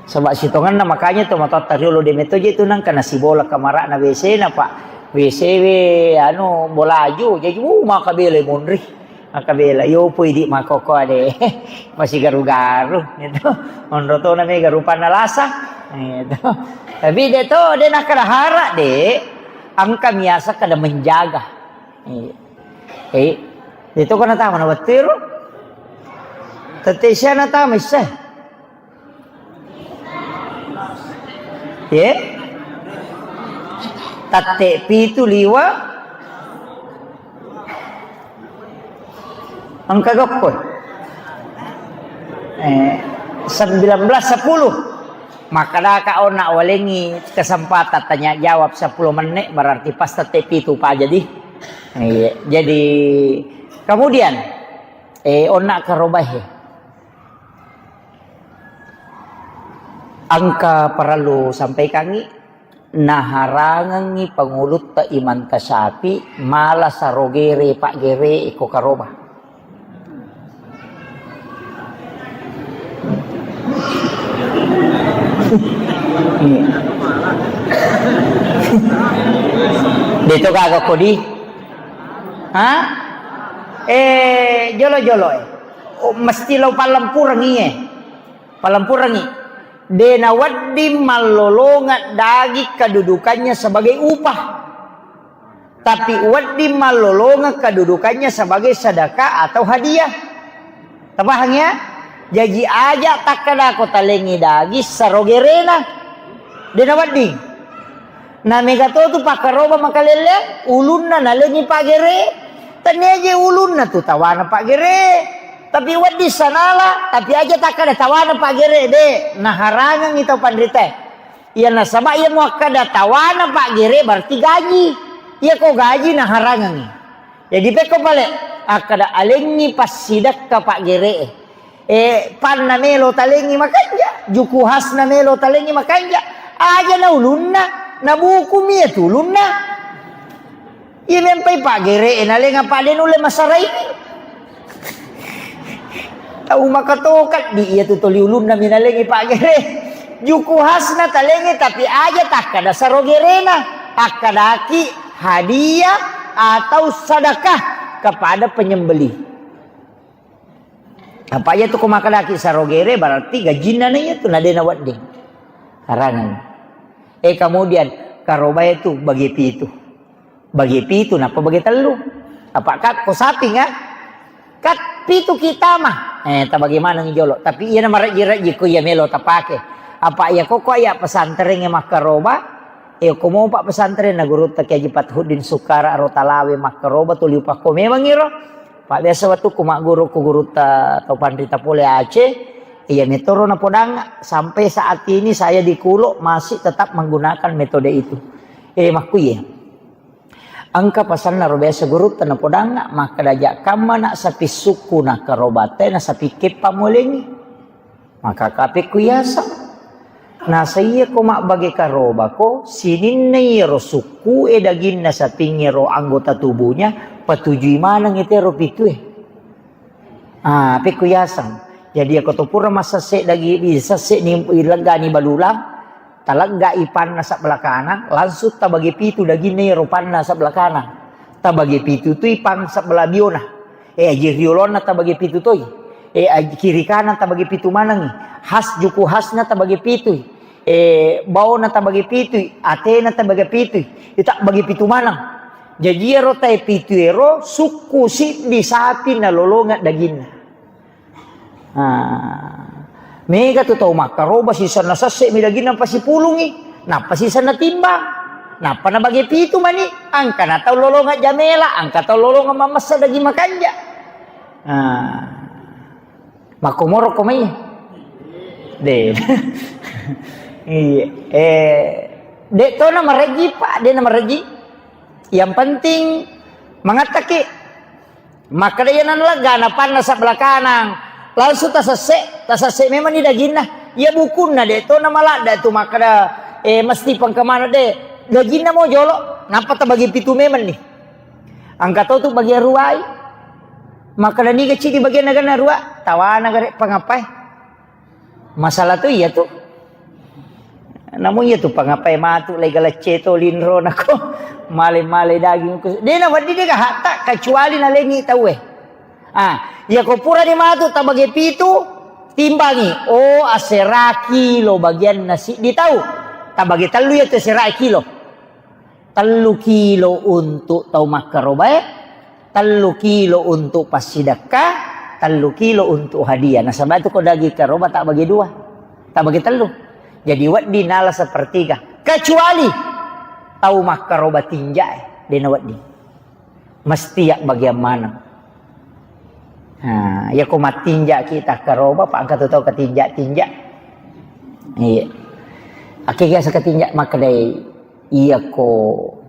Saba sitongenna makanya to matoatta riolo de meto je tu nangka nasibola kamarana W C na, Pak. W C we anu bolaju, jadi, uh, makabela monri. Makabela, yo pui di makoko ade. Masih garu-garu, gitu. Monro to na mega rupanna lasa. Gitu. Tapi de to, de nakkada hara de, engka miasa kada menjaga. Iya. Eh, de to kana tama na wettu ero. Tette sia na tama isse. Ye? Tatte pitu liwa. Engka gokko. Eh, sembilan belas sepuluh. Makkadaka onna walengi kesempatan tanya jawab sepuluh menit, berarti pas tette pitu pa jadi. Iya, jadi kemudian, eh, onna karobahe. Engka parellu sampaikangi, naharangengngi pangulutta Imam Tasyafi mala sarogere paggere iko karoba. Deto gaga kodi? Ha? Eh, jolo-jolo, eh. Oh, mesti lo pallempurengi, eh. Pallempurengi. De nawedding mallolongeng daging kedudukannya sebagai upah. Tapi wedding mallolongeng kedudukannya sebagai sedekah atau hadiah. Tapahang ya? Jaji aja takkadako talengi daging sarogerena. De nawedding. Na mega to tu pakkaroba makalelle, ulunna nalengi paggere. Tania je ulunna tu tawana paggere. Tapi wedding sanala, tapi aja takkada tawana paggere de, naharangengi tau panrita. Iya nasaba iya muakkada tawana paggere berarti gaji. Iya ko gaji naharangengi. Jadi pekko pale akkada alengi passidekka paggere. Eh, panna melo talengi makanja, juku hasna melo talengi makanja. Aja na ulunna, na buku mi iya tu ulunna. Iya mempai paggere, eh, nalenga pade nulle masaraini. Tau makatokat di iya tu toli ulunna mi nalengi paggere. Juku hasna talengi tapi aja takkada sarogerena, akkadaki hadiah atau sedekah kepada penyembelih. Apa iya tu ko makkadaki sarogere berarti gajinna na iya tu na de nawedding. Harangan. Eh, kemudian karobae tu bagi pitu. Bagi pitu, nappa bagi tellu. Apa kat ko saping, ah? Kat pitu kita mah. Eh, tabagi maneng jolo. Tapi iya na marejji-rejji ko iya melo tapake. Apa iya ko ko iya pesantren e makkaroba. Eh, ko mopa pesantren na gurutta Kiai Haji Fathuddin Sukara ro Talawe makkaroba tuli upakko memang iro. Pak biasa wettukku magguru ku gurutta tau panrita pole Aceh. Iya metoro napodang sampai saat ini saya di Kulo masih tetap menggunakan metode itu. Eh, makkuye. Engka pasanna ro biasa gurutta napodangnga, makkeda, "Ja kammana sapi sukku na karobate na sapi keppa molengi." Maka kapekku yaseng. Nasa iya ko mabbage karobako, sininna iyaro sukku e daginna sapingnge ro anggota tubuhnya, patujui maneng itero pitue. Ah, pekku yaseng. Jadi, ako to pura massesse dagi-, sesse ni, leggani balulang, taleggai panna sebelah kanan, langsung tabagi pitu daginna iyaro panna sebelah kanan. Tabagi pitu tui pang sebelah biona. Eh, aji riolonna tabagi pitu toi. Eh, aji kiri kanan tabagi pitu manengi. Has juku hasna tabagi pitui. Eh, baona tabagi pitui. Atena tabagi pitui. Ita bagi pitu maneng. Jaji iyaro tae pitu ero sukku siddi sapi nalolongeng daginna. Ah, mega tu tau makkaroba sisenna sesse mi daginna pasipulungi, nappa sisenna timbang, nappa nabage pitu mani, angkana tau lolongeng jamela, angka tau lolongeng mamessa daging makanja. Ah, makkomoro ko mai. De. Iya. Eh, de to na mareji, Pak, de na mareji. Yang penting mangattaki. Makkeda, "Iya nana lega napanna sebelah kanang." Langsung tasesse, tasesse memang ni daginna. Iya bukunna de to na maladda tu makkeda, eh, mesti pengkemana de. Daginna mo jolo, nappa tabagi pitu memang ni. Angka to tu bagian ruai. Makkeda niga cidi bagian naganna rua, tawana gare pangapai. Masalah tu iya tu. Namun iya tu pangapai matu lai galacce to linro nako male-male daging ku. De na wedding de gahatta kecuali nalengi tauwe. Ah, iya ko pura de matu tabage pitu timbangi. Oh, asera kilo bagian nasi di tau. Tabage tellu iya tu asera kilo. Tellu kilo untuk tau makkarobae, tellu kilo untuk passidekka, tellu kilo untuk hadiah. Nasaba tu ko daging karoba tak bagi dua, tak bagi tellu. Jadi wedding nala sepertiga. Kecuali tau makkaroba tinjae, dena wedding. Mesti ya bagian maneng. Nah, iya ko mattinjaki takkaroba, pa engka tu tau katinja-tinja. Iya. Akke biasa katinja makkedai, iya ko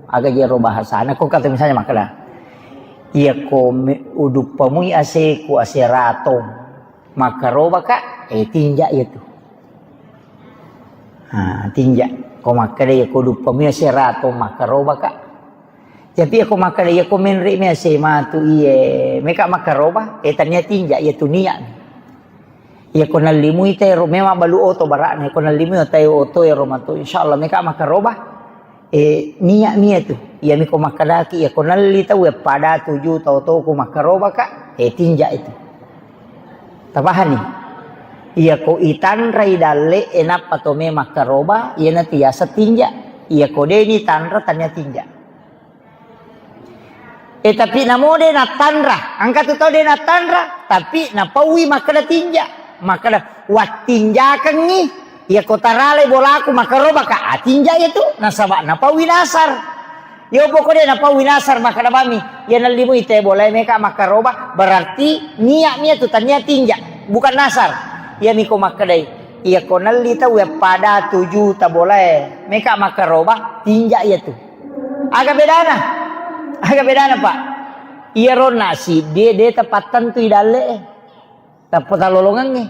aga jero bahasana, ko kata misalnya makkeda, iya ko me-, uduppamui aseku, ase ratong, makkaroba ka, eh, tinja iya tu. Ha, tinja. Ko makkeda iya ko uduppamui ase ratong, makkaroba ka. Tapi iya ko makkeda, iya ko menre mi ase matu iye, meka makkaroba, eh, tania tinja, iya tu niat. Iya ko nallimui tero, memang balu oto barakna, iya ko nallimui oto, oto ero matu, insyaallah meka makkaroba. Eh, niat mi iya tu. Iya mi ko makkedaki, iya ko nalli tau, iya pada tuju tau to ko makkaroba ka, eh, tinja itu. Tapahani? Iya ko itanrai dalle, eh, nappa to me makkaroba, iya natiasa tinja. Iya ko deni tanra, tania tinja. Eh, tapi namo de nattanra. Angka tu tau de nattanra, tapi napaui makkeda tinja. Makkeda, "Wattinjakengngi, iya ko tarale bolaku makkaroba ka, ah, tinja iya tu." Nasaba napaui nasar. Yo poko de napaui nasar makkeda bami, iya nallimui te bolae meka makkaroba, berarti niat mi iya tu tania tinja, bukan nasar. Iya mi ko makkedai, iya ko nalli tau ya pada tuju ta bolae meka makkaroba, tinja iya tu. Aga bedana? Aga bedana, Pak? Iyaro nasi de, de tapattentui dalle e. Tappa talolongengnge.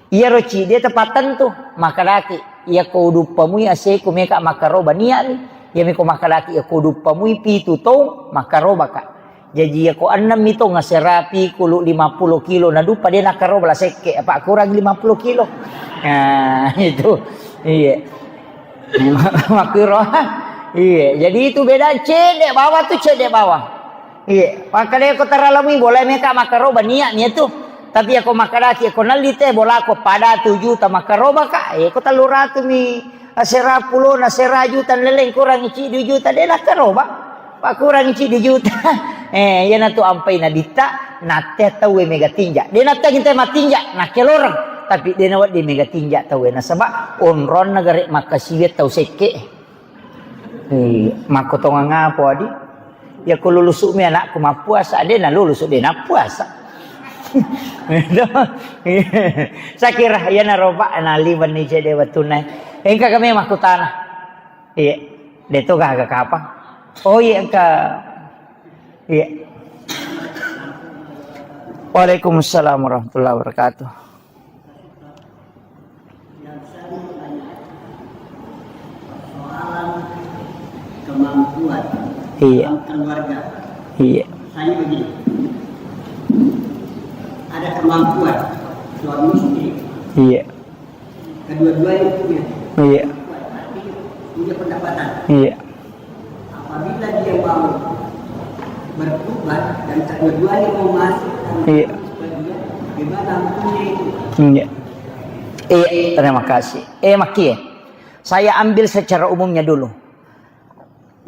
Iyaro cidi e tapattentu, makkedaki, iya ko uduppamui aseku meka makkaroba niatni. Iya mi ko makkedaki, iya ko uduppamui pitu tong makkarobaka. Jaji iya ko ennemmi tong aserapi kulu lima puluh kilo naduppa de nakkaroba la sekke, apa kurang lima puluh kilo. Nah, itu. Iya. Makkuro. Iya, jadi itu beda cedde bawang tu cedde bawang. Iya, makkeda ko taralamui boleh meka makkaroba niat niat tu. Tapi ako makkedaki ko nalli te bolaku pada tu juta makkaroba ka. Eh, ko tellu ratu mi asera pulo na sera juta leleng kurang ici dua juta de nakkaroba. Pakkurangi cidi juta. Eh, iyanatu ampai nabitta, nattea tauwe mega tinja. De nattea ginte matinja, nakkeloreng. Tapi de nawedding mega tinja tauwe nasaba onronna gare makkasiwiang tau sekke. Eh, makkotongang apa adi? Yako lulusumi anakku mappuasa, de nalulusu de nappuasa. Sakira iyanaro Pak naliwenni cede wettunna. Engka kami makkutana. Iya, de to gaga kapang. Oh iya, engka. Iya. Waalaikumsalam warahmatullahi wabarakatuh. Kemampuan. Iya. Dalam keluarga. Iya. Misalnya begini. Ada kemampuan suami istri. Iya. Kedua-duanya punya. Iya. Tapi punya pendapatan. Iya. Apabila dia mau bertobat dan kedua-duanya mau masuk, iya, bagaimana hukumnya itu? Iya. Iya, terima kasih. Eh, Maki, saya ambil secara umumnya dulu.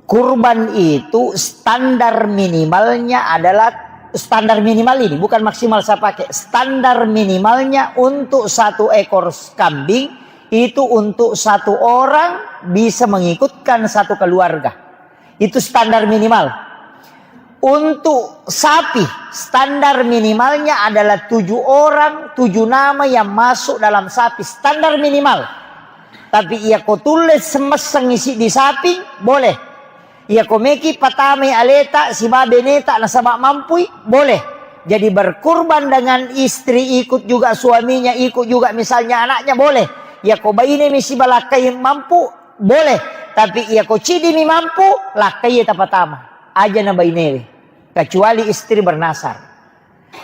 Kurban itu standar minimalnya adalah Standar minimal ini, bukan maksimal saya pakai. Standar minimalnya untuk satu ekor kambing itu untuk satu orang bisa mengikutkan satu keluarga. Itu standar minimal. Untuk sapi, standar minimalnya adalah tujuh orang, tujuh nama yang masuk dalam sapi, standar minimal. Tapi iya ko tulle semesseng isi di sapi, boleh. Iya ko meki patamai aleta siba beneta nasaba mampui, boleh. Jadi berkurban dengan istri, ikut juga suaminya, ikut juga misalnya anaknya, boleh. Iya ko baine mi siba lakkai mampu, boleh. Tapi iya ko cidi mi mampu, lakkai tapatama. Aja na bainewe. Kecuali istri bernasar.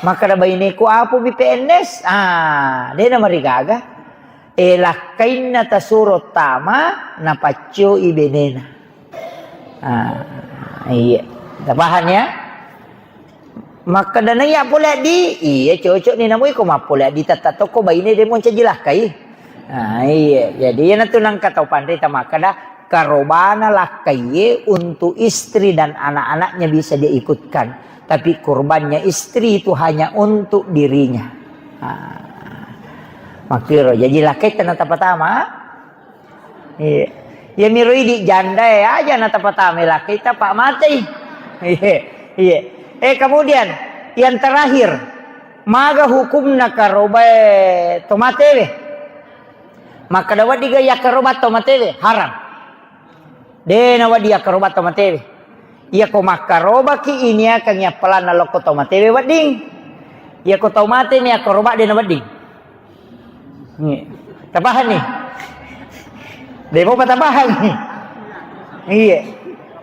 Makkeda baineku, "Apomi P N S?" Ah, de namarigaga. E, lakkainna tasuro tama, napaccoi benena. Ah, iya. Tapahang ya? Makkeda naiya pole di, iya cocok ni namu iko mappole di tetta toko baine de moncaji lakkai. Ah, iya. Jadi iyanatu nangka tau panrita makkeda karobana lakkaiye untuk istri dan anak-anaknya bisa dia ikutkan. Tapi kurbannya istri itu hanya untuk dirinya. Ah. Makkiro, jadi lakkai tena tapatama. Iya. Ya miro idi janda ya aja na tapatama lakkai tapa matei. Iya. Iya. Eh, kemudian yang terakhir, maga hukumna karobae tomatewe? Makkeda wedding ga yakkaroba tomatewe? Haram. De nawedding yakkaroba tomatewe. Iya ko makkarobaki iniakangi appalanna lokko tomatewe wedding. Iya ko tau mate mi yakkaroba de nawedding. Iya. Tapahang ni? De mopa tapahang ni? Iya.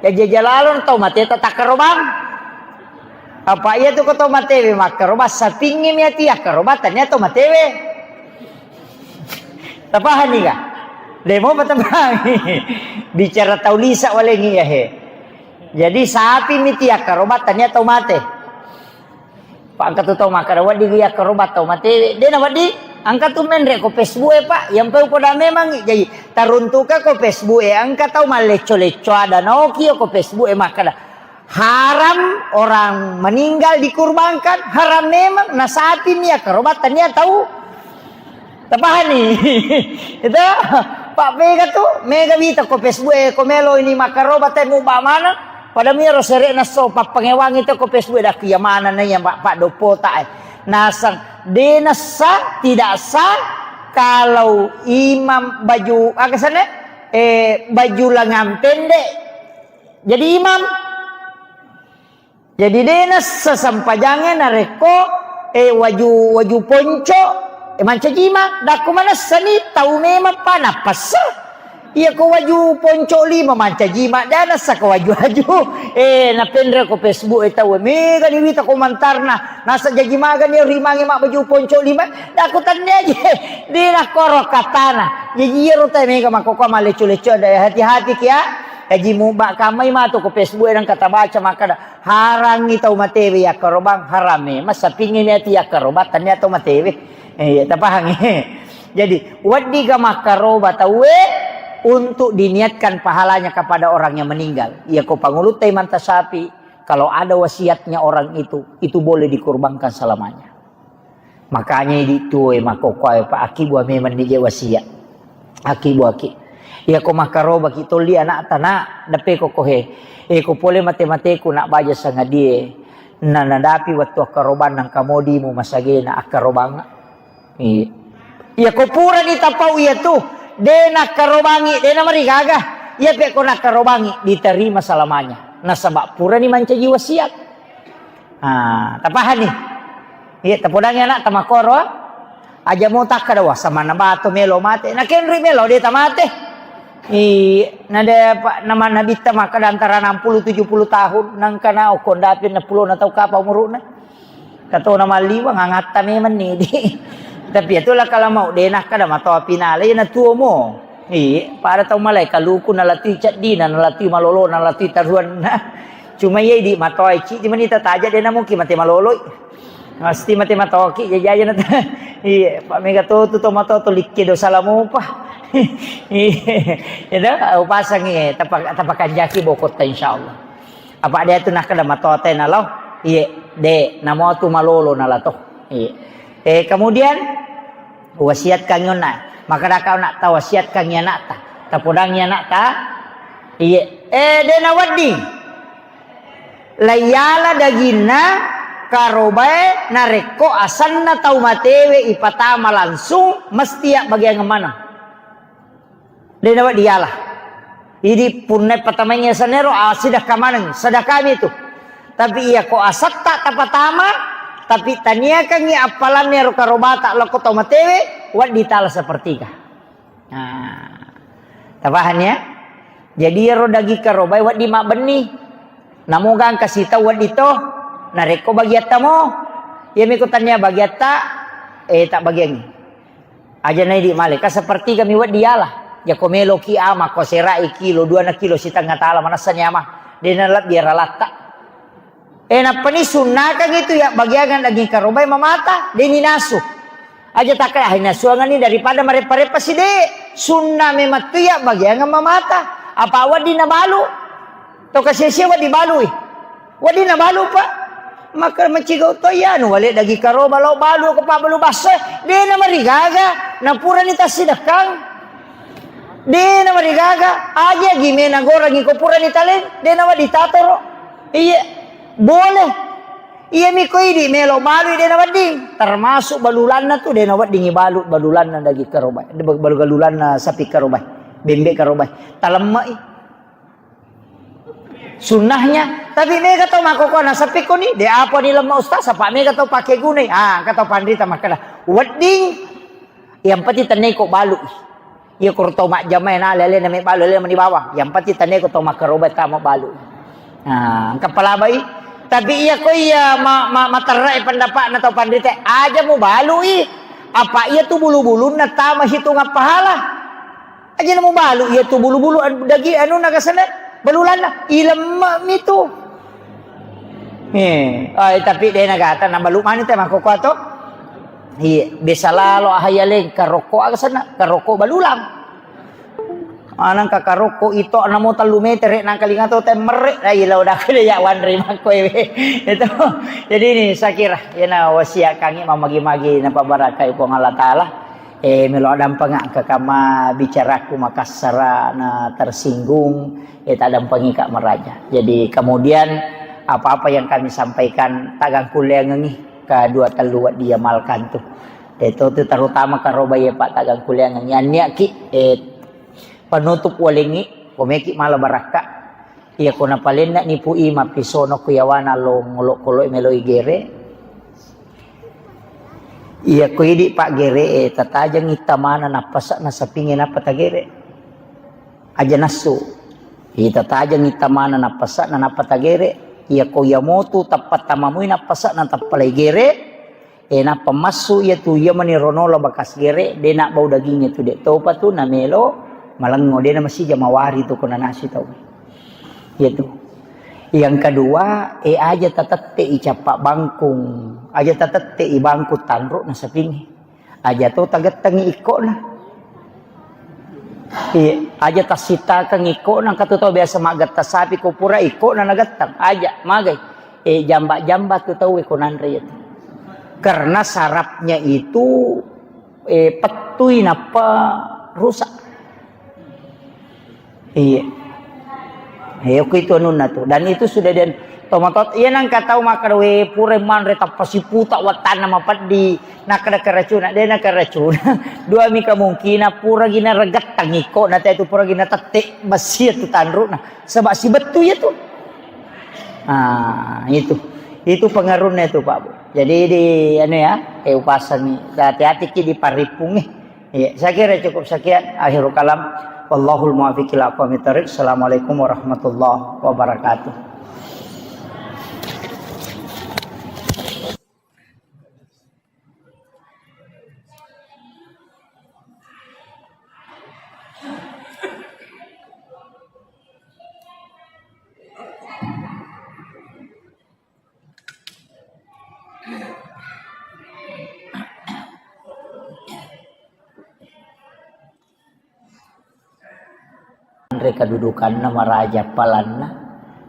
Ya jajalalo tau mate ta takkarobang. Apa iya tu ko tau matewe makkaroba sapingngi mi ati yakkaroba tania tau matewe. Tapahang ni ga? De mopa tapahang. Bicara tau lisa walengi ya he. Jadi sapi mi ti yakkaroba tania tau mate. Pak engka tu tau makkeda wedding yakkaroba tau matewe. De nawedding, engka tu menre ko Facebook e, Pak. Yang pe upoda memang jadi taruntuka ko Facebook e, engka tau mallecco-lecco ada naoki ko Facebook e makkeda haram orang meninggal dikurbankan, haram memang, na sapi mi yakkaroba tania tau. Tapahani? Itu, Pak, mega tu, mega wita ko Facebook e, ko melo ini makkaroba te muba mana? Pada miro sere'na so, pappangewangi to ko Facebook e, dak iya mana na iya, Pak, Pak Doppo ta e. Nasang, de nassa, tidak sah, kalau imam baju, aga sana? Eh, baju lengan pendek. Jadi imam. Jadi de nassa sempajangnge narekko, eh, waju, waju ponco, eh, mancaji imang. Dakko manessani tau memang pa nappassa. Iya ko waju ponco lima mancaji imang, de nassa ko waju-waju. Eh, napenre ko Facebook e tau, mega ni wita komentarna. Nasa jaji magani rimangi mak baju ponco lima. Dakko tannia je. De nakkoro katana. Jaji iyaro tau mega makkokkoe mallecco-lecco, ada hati-hati kia. Jaji muba kamai matu ko Facebook e nang kata baca makkada. Harangngi tau matewe yakkarobang, haram e. Massapingngi niati yakkarobang, tania tau matewe. Eh, iya, tapahangngi. Jadi, weddiga makkaroba tauwe untuk diniatkan pahalanya kepada orang yang meninggal. Iya, ko pangulutta imanta sapi, kalau ada wasiatnya orang itu, itu boleh dikurbankan selamanya. Makanya idi tuoe makkokkoe, Pak, akibua memang nije wasiat. Akibuaki. Iya ko makkarobaki tolli anakta, nak, deppe ko kohe. Eh, ko pole mate-mateku, nak, baja sangadie. Na nadapi wettu akkarobang nangka modimu masagena akkarobang. Iya. Iya ko purani tapau iya tu, de nakkarobangi, de namarigaga. Iya pe ko nakkarobangi, diterima selamanya. Nasaba purani mancaji wasiat. Ah, tapahani? Iya, tapodangi anak tamakkoro. Aja mo takkada, "Wah, samanna bato melo mate." Nakenri melo de tamate. Iya, nade pa-, nama nabitta makkada antara enam puluh tujuh puluh tahun, nangkana okko ndapi enam puluh na tau kapa umuruna. Katona malliwang angatta memang ni di. Tapi itulah kalau mau de nakkada matoa pinale na tuo mo. Iya, pada tau malai kaluku nalatui ceddina, nalatui malolo, nalatui taruanna. Cuma iya idi matoa icci, cuma ni tataja de namuki mate maloloi. Mesti mate matoki, jajaja na. Iya, Pak, mega to tu to mato to likke dosa lamupa. Iya, itu upasangi, tapa-, tapakanjaki bokotta insyaallah. Apa dia tu nakkada matoa te nalo? Iya. De, namo tu malolo nala to. Iya. Eh, kemudian wasiatkan onna. Maka daka ona tawasiatkan anakta. Tapodangi anakta. Iya. Eh, de nawedding. Laiyala daginna karobae narekko asenna tau matewe ipatama langsung, mesti ya bagian maneng. De nawedding diala. Idi punna patamaingngi asenna ero, ah, sedekah maneng, sedekah mi tu. Tapi iya ko asetta tapatama, tapi taniakangngi appalanna ero karobata lokko tau matewe, wedding tala sepertiga. Nah, tapahang ya? Jadi ero daging karobae wedding mabbenni. Namo gangka sitau wedding to. Narekko bagiatta mo, iya miko tania bagiatta, eh, tak bagiangngi. Aja na idi male, ka sepertiga mi wedding diala. Jako meloki ama, ko serai kilo, dua na kilo sitengnga tala, manessani ama. De nalebbi ralatta. Eh, nappani sunnakang itu ya bagiangan daging karobai mamata, de ninasu. Aja takka, ah, nasuangan ni daripada mareppa-reppa side. Sunna memang tu ya bagiangan mamata. Apa wedding nabalu? To kasia-sia wedding balui. Wedding nabalu, Pak. Maka macigau to iya, anu wale daging karoba lao balu ko pabbalu basso, de na marigaga, na purani tassidekkang. De na marigaga, aja gimena gorangi ko purani taleng, de na wedding tatoro. Iya, boleh. Iya mi ko idi melo balui de na wedding. Termasuk balulanna tu de na wedding ibalu balulanna daging karoba, balu-, balulanna sapi karoba, bembe karoba. Talemmai. Sunnahnya, tapi mega tau makkokkoe nasappi koni, de apa ni lemma ustaz, apa mega tau pake gunai. Ah, engka tau panrita makkeda, wedding, yang penting tennaiko balu. Iya ko tau majjama na lele na me balu, lele mani bawang. Yang penting tennaiko tau makkaroba tama balu. Ah, engka palabai. Tapi iya ko iya ma-, ma-, materrai pendapatna tau panrita, aja mu balui. Apa iya tu bulu-bulunna tama hitungan pahala. Aja na mubalu iya tu bulu-bulu an-, dagi anu nagasana balulanna ilemma mi tu. Eh, ai, tapi de nagata na balu mani te makkokkoe to. Iya, biasa lalo ahayaleng karokko aga sana, karokko balulang. Anang ka karokko ito namo tellu metere nangkalinga to temmerre. Ai, lao dake de ya wanre makkoe we. Itu. Jadi ini saya kira, iyana wasiat kangi mamagi-magi na pabarakai Puang Allah Taala. Eh, melo addampengeng engka kamma bicaraku makassara na tersinggung, eh, taddampengika maraja. Jadi kemudian apa-apa yang kami sampaikan tagangkulleangengi ka dua tellu wedding iamalkan tu. Eh, to tu terutama karoba iya Pak tagangkulleangengi. Anniaki, eh, penutup walengi, komeki mala barakka. Iya ko napalenna nipu i mappisono ku yawana lo ngolo-kolo meloi gere. Iya ko idi paggere e, tatajeng ittamana nappasa na sapinge nappa tagere. Aja nassu. Iya tatajeng ittamana nappasa na nappa tagere. Iya ko iya motu tappa tamamui nappasa na tappa lai gere. E, nappa massu iya tu iya mani ronola bakas gere, de nabbau daging itu de topa tu namelo malengo, de na masija mawari tu ko nanasi tau. Iya tu. Yang kedua, e, aja tatette i cappa bangkung, aja tatette i bangkung tanru na sapingi. Aja to tagettengi ikkona. Iya, aja tassitakeng ikkona, engka tu tau biasa maggetta sapi ko pura ikkona nagetteng. Aja, magai. Eh, jamba-jamba tu tau ko nanre itu. Karena sarafnya itu, eh, pettui nappa rusak. Iya. Iya, ku itu anunna tu. Dan itu sudah den tomatot, iya nangka tau makkeda, we, pura manre tappa siputa wattanna mapeddi. Nakkeda keracuna, de na keracuna. Dua mi kemungkinan, pura gina regettang iko, na te tu pura gina tette besi tu tanruna. Sebab si bettu ya tu. Ah, itu. Itu pengaruhnya itu, Pak Bu. Jadi di anu ya, eh, upasangi. Hati-hati ki di paripung, eh. Iya, saya kira cukup sekian. Akhirul kalam. Wallahul muwaffiq ila aqwamit thariq. Assalamualaikum warahmatullahi wabarakatuh. Anre kedudukanna maraja palanna,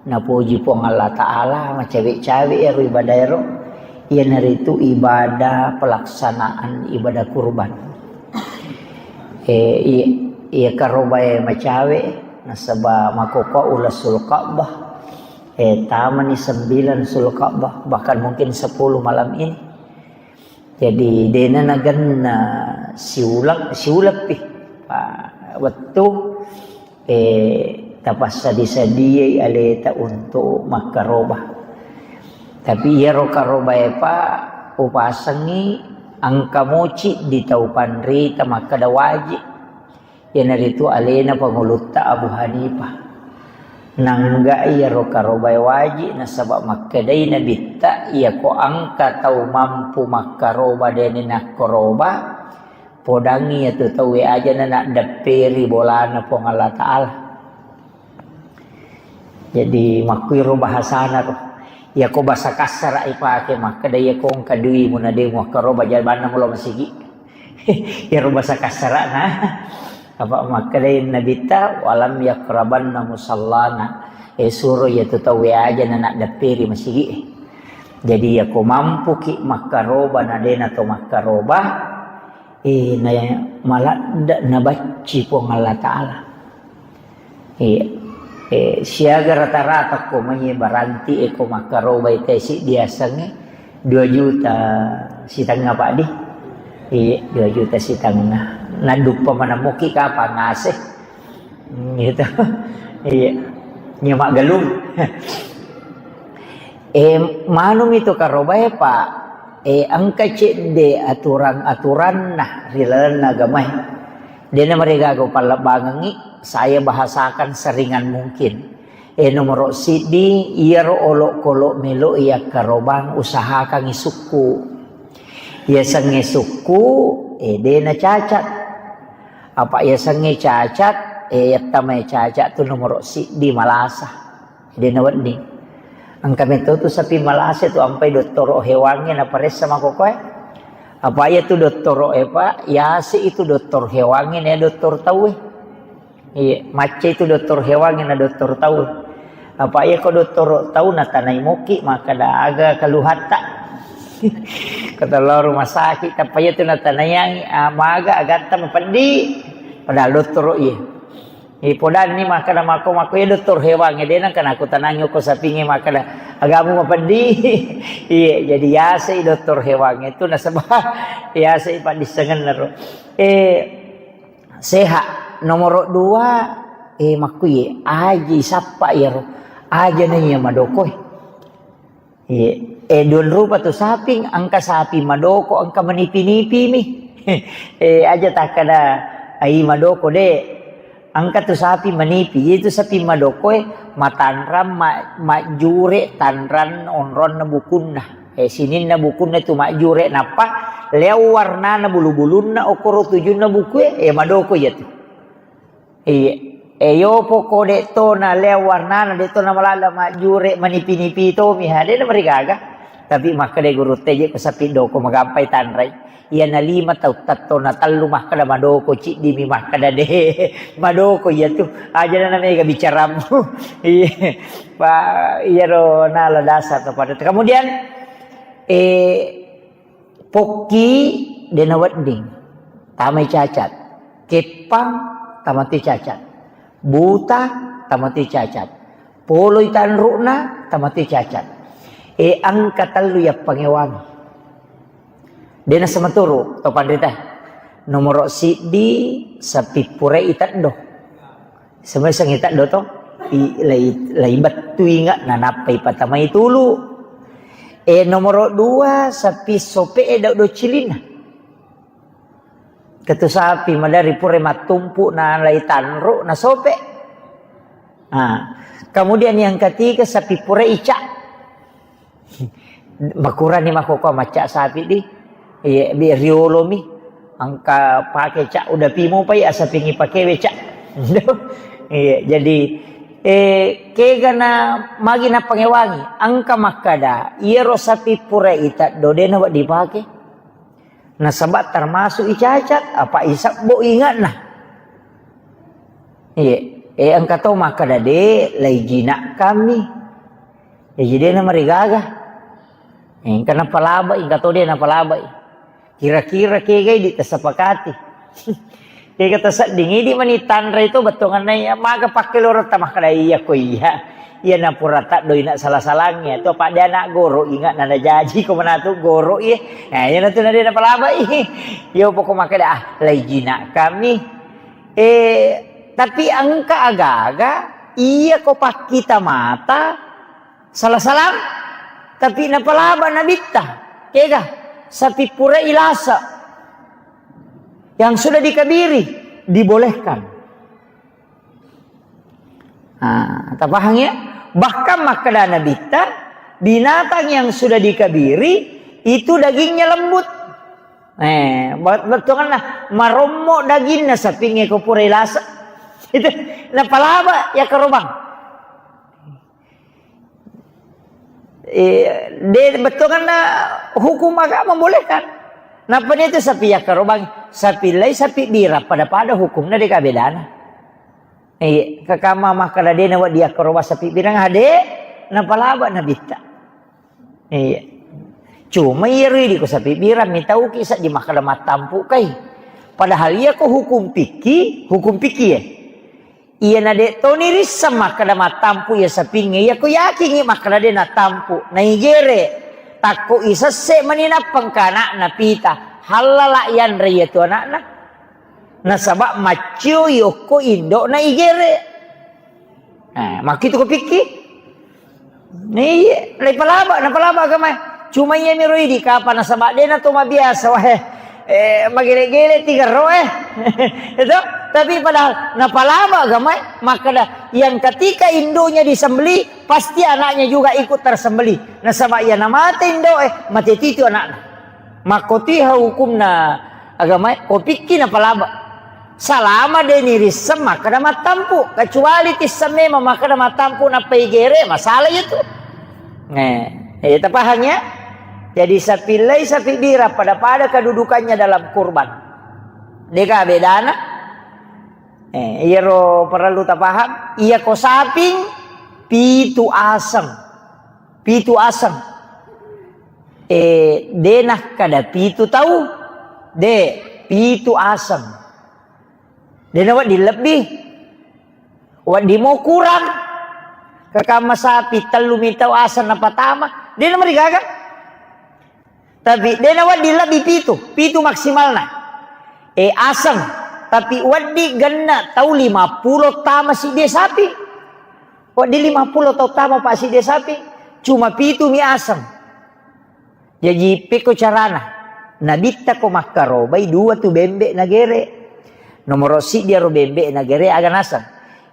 Napoji Puang Allah Ta'ala, macawe-cawe ero ibadah ero, iyanaritu ibadah pelaksanaan ibadah kurban. Eh, iya, iya karobae macawe, nasaba makkokkoe ulas Zulka'bah, eh, tamani sembilan Zulka'bah, bahkan mungkin sepuluh malam ini. Jadi, dena nagenna siuleng, siuleppi. Pa-, wettu, eh, tapassadi-sadiai aleta untuk makkaroba. Tapi iyaro karobae, Pak, upasengi engka moci di tau panrita makkeda waji. Iyanaritu alena pangulutta Abu Hanifah. Nangga iyaro karobae waji, nasaba makkedai Nabitta, iyako engka tau mampu makkaroba deni nakkaroba, podangi iyatu tauwe aja na naddepperi bolana Puang Allah Ta'ala. Jadi, makkuiro bahasana ro. Iyako basa kassara ipake, makkeda iyako engka duimu na de muakkaroba, jabanna mulo masigi. Iyaro basa kassarana. Apa makkedai Nabitta, "Walam yakrabanna musallana." Eh, suro iyatu tauwe aja na naddepperi masigi. Jadi, iyako mampuki makkaroba na dena to makkaroba, eh, na maladde nabacci Puang Allah Ta'ala. Iya. Eh, siaga rata-rata ko mai baranti e ko makkarobai tesi diasengnge dua juta sitengnga, Pak, di. Iya, dua juta sitengnga. Naduppa maneng muki kapang ase. Hmm, gitu. Iya. Nyemak gelung. Eh, manumi tu karobae, Pak. Eh, engka cedde aturan-aturanna ri lalenna agamae. Dena marigaga pallebbangengngi, saya bahasakan seringan mungkin. Eh, nomoro siddi, iyaro olokolo melo yakkarobang, usahakangngi sukku. Yasengnge sukku, eh, dena cacat. Apa yasengnge cacat, eh, yattamae cacat tu nomoro siddi malasa. Dena wedding. Engka metto tu sapi malasa tu ampai dottoro hewangnge naparessa makkokoe. Apa iya tu dottoro e, Pak, yase itu doktor hewangnge na doktor tauwe. Iya, macca itu doktor hewangnge na doktor tauwe. Apa iya ko dottoro tau natanai moki, makkeda aga keluhatta. Ko tau lao rumah sakit, tappa iya tu natanaiangngi, ah, maga agatta mapeddi. Padahal dottoro iya. Eh, podanni makkeda makko-makko, iya doktor hewangnge, dena kana kutanangi ko sapingnge makkeda, agamu mapeddi. Iya, jadi yasei doktor hewangnge tu nasaba yasei paddissengenna ro. Eh, sehat. Nomoro dua, eh, makkuye, aji sappa iyaro. Aja na iya madokoe. Iya. Eh, duan rupa tu saping, engka sapi madoko, engka manipi-nipi mi. Eh, aja takkeda, ai madoko, de. Engka tu sapi manipi, itu sapi madokoe matanrang, ma-, majjure tanrang onronna bukunna. Eh, sininna bukunna tu majjure, nappa leo warnana bulu-bulunna, okoro tujunna bukue, eh, madoko iya tu. Iya. E, yopo ko de to na lea warnana, de to na malala majjure manipi-nipi to mi, ha, de na marigaga. Tapi makkeda guru teje ko sapi doko magampai tanrai. Iya na lima tau tatto na tellu makkeda madoko, ciddi mi makkeda de. Madoko iya tu. Aja na mega bicaramu. Iya. Pa, iyaro nala dasar to pada. Kemudian, eh, Pokki de na wedding, tamai cacat. Keppang, tamati cacat. Buta, tamati cacat. Poloi tanru'na, tamati cacat. E, engka tellu yappangewangi. De na sematuru to panrita. Nomoro siddi, sapi purai teddo. Semeseng ita do to, i-, lai, lai bettu inga, nanappai patamai tulu. E, nomoro dua, sapi sope e dau do cilinna. Ketu sapi madari pura mattumpu na lai tanru na sope. Nah, kemudian yang ketiga, sapi pura ica. Makurani makkokkoe macca sapi di. Iya, bi riolomi. Engka pake cak udah pimo pai asapingi pakewe cak. Iya, jadi, eh, kegana magi napangewangi. Engka makkada, iyaro sapi pura ita dodena wa dipake. Nasaba termasuk icacat, apa isabbo ingatna. Iya, eh, engka to makkada de, lai jinak kami. Jaji de' namarigaga. Engka napalabai, engka to de' napalabai. Kira-kira kegai di tasapakati. Kega tasedding idi mani tanre itu bettuanna iya, maga pakkeloretta makkeda iya ko iya. Iya napura taddoi na sala-salangnge to, apa de' anak goro inga nana jaji ko manatu goro iya. Nah, iya natu nade' napalabai. Iya pokok makkeda ah, lai jinak kami. Eh, tapi engka aga-aga iya ko pakkita mata sala-salang, tapi napalaba nabitta. Kega? Sapi pura ilasa yang sudah dikabiri dibolehkan. Nah, tapahang ya? Bahkan makkeda nabitta, binatang yang sudah dikabiri itu dagingnya lembut. Eh, bet-, bettuanna marommo daginna sapingnge ko pura ilasa. Itu napalaba ya karobang. Eh, de' bettuanna hukum agama membolehkan. Napa de' itu sapi yakkarobang, sapi lai, sapi bira, pada-pada hukumna de' kabedana. Iya, kakama makkeda de' nawedding yakkarobang sapi bira, ade' napalaba nabitta. Iya. Cuma iya ridi ko sapi bira mitauki seddi makkeda mattampu kai. Padahal iya ko hukum fikih, hukum fikih ya. Iyana de' toni risseng makkeda mattampu iya sapingnge, iya ko yakingngi makkeda de' nattampu, naigere, takko isesse mani nappa engka ana'na pita, hallala yanre iya tu ana'na. Nasaba maccio yokko indo'na igere. Nah, makkitu ko pikki? Iya, naipalaba, napalaba agamae. Cuma iya miro idi kapang nasaba de' na to mabiasa, wah, eh, eh, magele-gele tiga ro, eh. Itu, tapi padahal napalaba agamae, makkeda yang ketika induknya disembelih, pasti anaknya juga ikut tersembelih. Nasaba iya namate indo, eh, mate titu anakna. Makkoti ha hukumna agamae, ko pikki napalaba. Salama de' nirisseng makkeda mattampu, kecuali tisseng memang makkeda mattampu nappa igere, masalah itu. Eh, eh, tapahang ya? Jadi sapi lai, sapi bira pada-pada kedudukannya dalam kurban. De' ka bedana? Eh, iyaro perlu tapaham. Iya ko saping pitu aseng. Pitu aseng. Eh, de' nakkeda pitu tau. De', pitu aseng. De' nawedding lebbi. Wedding mo kurang. Kakamma sapi tellu mitau aseng napatama. De' namarigaga. Tapi de' nawedding lebbi pitu. Pitu maksimalna. Eh, aseng. Tapi wedding genna tau lima pulo tama siddi sapi. Wedding lima pulo tau tama pa siddi sapi. Cuma pitu mi aseng. Jaji, pekko carana? Nabitta ko makkarobai dua tu bembe nagere. Nomoro siddi aro bembe nagere aga naseng.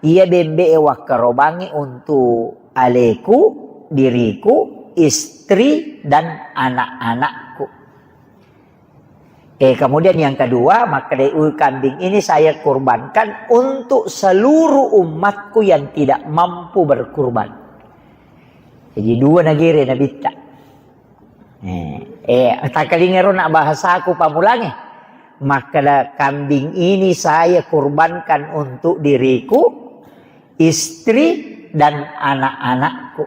Iya bembe e wakkarobangi untuk aleku, diriku, istri, dan anak-anakku. Eh, kemudian yang kedua, makkeda, "Uh, kambing ini saya kurbankan untuk seluruh umatku yang tidak mampu berkurban." Jadi dua nagere nabitta. Eh, eh, takkalingero na bahasaku pamulange. Makkeda, "Kambing ini saya kurbankan untuk diriku, istri, dan anak-anakku."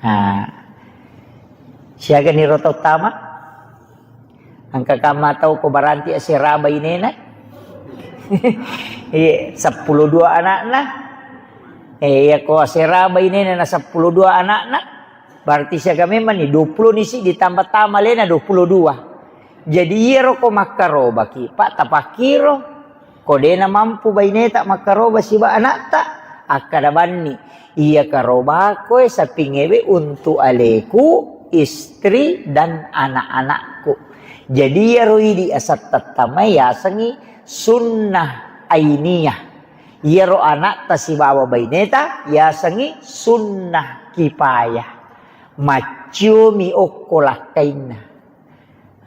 Nah, siaga niro tau tama? Engka kamma tau ko baranti asera bainena? Iya, seppulo dua anakna. Eh, iya ko asera bainena na seppulo dua anakna. Berarti siaga memang ni, dua pulo ni siddi ditambah tama alena dua pulo dua. Jadi iyaro ko makkarobaki, Pak, tapakkiro. Ko dena mampu baineta makkaroba siba anatta, akkada banni, iya karobako e sapingewe untuk aleku, istri, dan anak-anakku. Jadi iyaro idi asattattamai yasengi sunnah ainiyah. Iyaro anatta sibawa baineta yasengi sunnah kipayah. Macciomi okko lakkainna.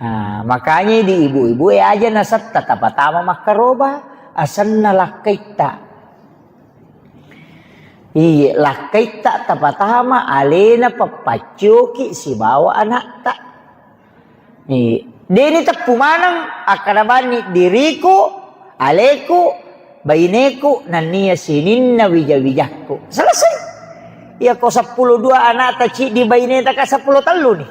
Ah, makanya di ibu-ibu e aja nasetta tapatama makkaroba, asenna lakkaitta. Iye, lakkaitta tapatama alena pappaccioki sibawa anatta. Iya. Deni teppu maneng akkada banni diriku, aleku, baineku, nennia sininna wija-wijakku. Selesai. Iya ko seppulo dua anakta ciddi baineta ka seppulo tellu ni.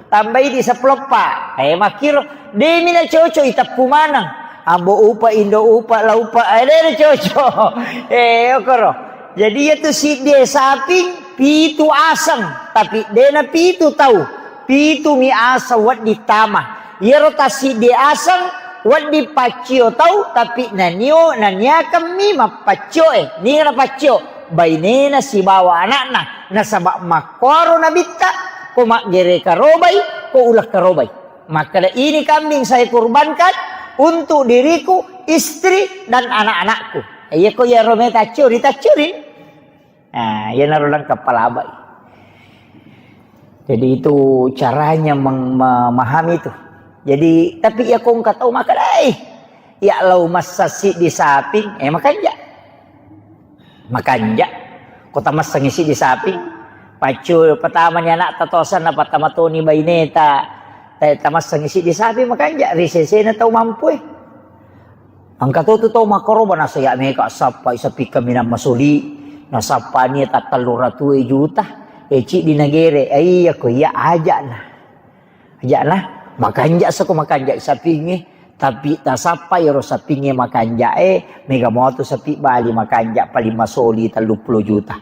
Tambai di seppulo eppa. Eh, makkiro, demi na cocok iteppu maneng. Ambo upa, indo upa, la upa, eh, de na cocok. Eh, okoro. Jadi iya tu siddi saping, pitu aseng, tapi dena pitu tau. Pitu mi aseng wedding tama. Iyaro tassiddi aseng wedding paccio tau, tapi nanio, naniakemmi mappaccio e. Ninga napaccio? Bainena sibawa anakna. Nasaba makkoro nabitta, ko maggere karobai, ko uleng karobai. Makkeda, "Ini kambing saya kurbankan untuk diriku, istri, dan anak-anakku." Iya ko iyaro meta accuri, taccuri. Nah, iyanaro lengkap palabai. Jadi itu caranya meng-, memahami itu. Jadi, tapi iya ko engka tau makkeda, "Eh, iya lao massa siddi saping, eh, makanja." Makanja. Ko tamassengi siddi saping, paccu patamani anakta tosanna, patama toni baineta, eh, tamassengi siddi saping, makanja ri sesena tau mampu e. Engka to tu tau makkaroba, nasaya meka sappai sapikka minang masoli, nasappani tattellu ratu e juta, e ciddi nagere, e iya ko iya aja'na. Aja'na, makanja sako makanja sapingnge, tapi tasappa iyaro sapingnge makanja e, mega moto sapi bali makanja paling masoli telluppulo juta.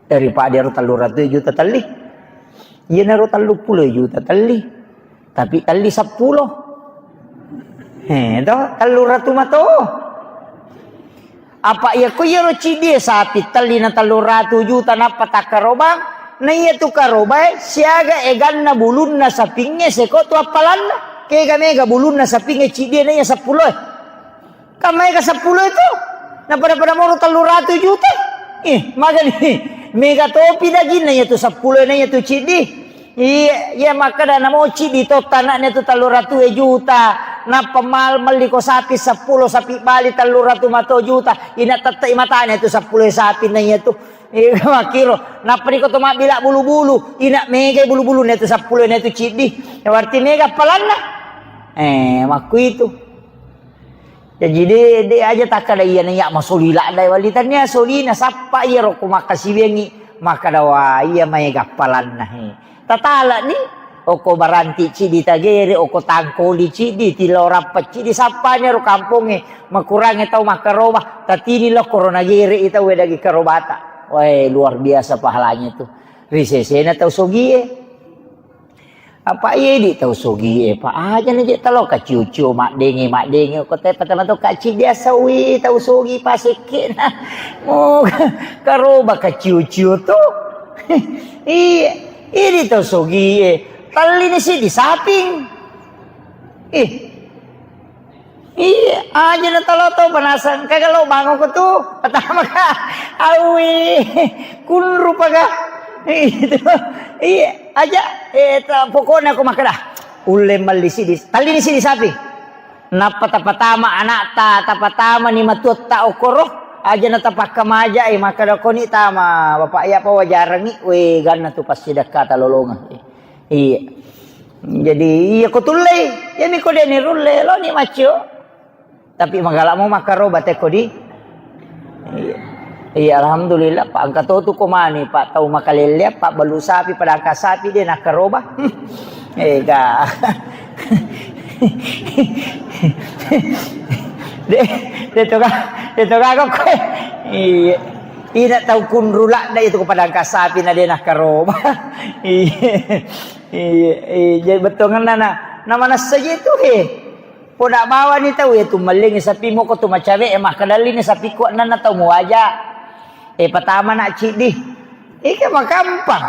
Daripada ero tellu ratu juta telli. Iyanaro telluppulo juta telli. Tapi telli seppulo. Eh, to, tellu ratu mato. Apa iya ko iyaro ciddi e sapi telli na tellu ratu juta nappa takkarobang, na iya tu karobae siaga eganna bulunna sapingnge seko tu appalanna. Kega mega bulunna sapingnge ciddi e na iya seppulo e. Kan maega seppulo itu? Na pada-pada moro tellu ratu juta. Ih, magani. Mega topi daginna iya tu seppulo na iya tu ciddi. Iya, iya makkeda namo ciddi to tanakna tu tellu ratu juta. Nappa mal melli ko sapi seppulo, sapi bali tellu ratu mato juta. Ina tette matana tu seppulo sapi na iya tu. Iya, makkiro. Nappa niko to mabbila bulu-bulu. Ina mega bulu-bulu na tu seppulo na tu ciddi. Ya berarti mega appalanna. Eh, makku itu. Jaji de, de aja takkada iyana iya masoli ladda wali, tania solina sappa iyaro ko makkasiwiangngi makkada, "Wa iya maega appalanna he." Tatalani, oko baranti ciddi tagere, oko tangkoli ciddi, tilorappa ciddi, sappani ro kampongnge makurangnge tau makkaroba, tatini lo korona gere i tau wedagi karobata. Wae, luar biasa pahalanya tu. Ri sesena tau sogie. Apa iya idi tau sogi e, pa aja na je talo kaciu-ciu maddenge, maddenge ko te patama to kaci biasa wi tau sogi pasekke na. Mo karoba kaciu-ciu to. Iya, idi tau sogi e. Tallini si di saping. Ih, Iya, aja na talo to panasang. Kaga lo bango ko tu. Pertama ka, awi, kunru paga. Itu. Iya, aja. Eh, ta-, pokoknya aku makkeda. Ulle melli sidi, tallini sidi sapi. Nappa tapatama anakta, tapatama ni matuatta okoro. Aja na tapakka maja, eh, makkeda koni tama. Bapak iya pa wajarangi, we ganna tu pasti dekka talolonga. Iya. Jadi, iya ko tullei, iyami ko deni rulle, lo ni maccio. Tapi magala mo makkaroba teko di. Iya. Iya, alhamdulillah, Pak, engka to tu ko mani, Pak, tau makalelle, Pak, balu sapi, padangka sapi, de nakkaroba. Ega. De, de to ka, de to ka ko. Iya. Ina tau kunru ladda itu ko padangka sapi na de nakkaroba. Iya. Iya, iya, jadi bettuangenna na, na manessa je tu, he. Poda bawani tau, iya, tu mellingi sapi moko tu macawe, eh, makkedallini sapi kuat nanna tau muwaja. Eh, patama na ciddi. Ika makampang.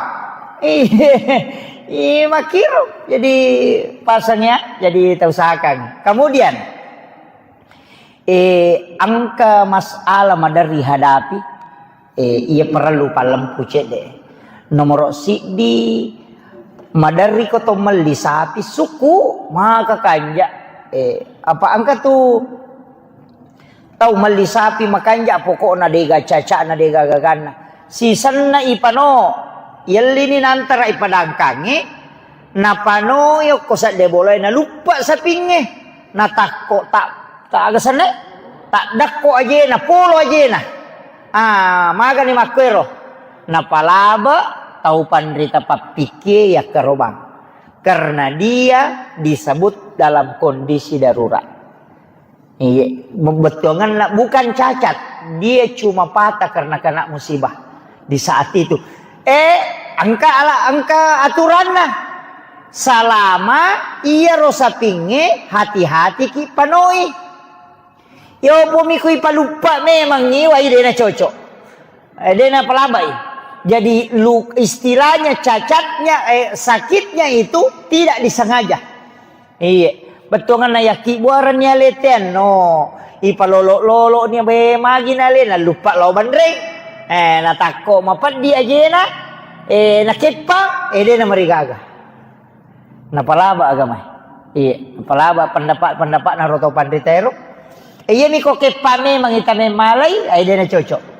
Iya, iya, makiro. Jadi pasang ya, jadi tau sakang. Kemudian, Eh, engka masalah maderri hadapi, eh, iya parellu pallempu cedde. Nomoro siddi, maderri ko to melli sapi, sukku, maka kanja. Eh, apa engka tu tau melli sapi makanja, pokokna dega cacana, dega gaganna. Sisenna ipano, yellini nantara ipadangkangi, napanoi okko sedde bolae, naluppa sapingnge, natakko ta-, ta-, aga senna, taddakko ajena, polo ajena. Ah, magani makkuero. Napalaba tau panrita pappikkie yakkarobang. Karena dia disebut dalam kondisi darurat. Iya, bettuanganna bukan cacat, dia cuma patah karena kena musibah di saat itu. Eh, engka ala, engka aturanna. Salama iyaro sapingnge, hati-hati ki panoi. Yopomi kui paluppa memang iwai dena cocok. Eh, dena palabai. Jadi lu, istilahnya cacatnya, eh, sakitnya itu tidak disengaja. Iya, bettuanganna yakki buarenni aletean no. Ipalolo-lolo ni be magi nale, naluppa lao banreng. Eh, natakko mapeddi ajena. Eh, nakeppa, eh, dena marigaga. Napalaba agama. Iya, napalaba pendapat-pendapat naro tau panrita ero. Eh, iya niko keppa memang ita memmalai, eh, dena cocok.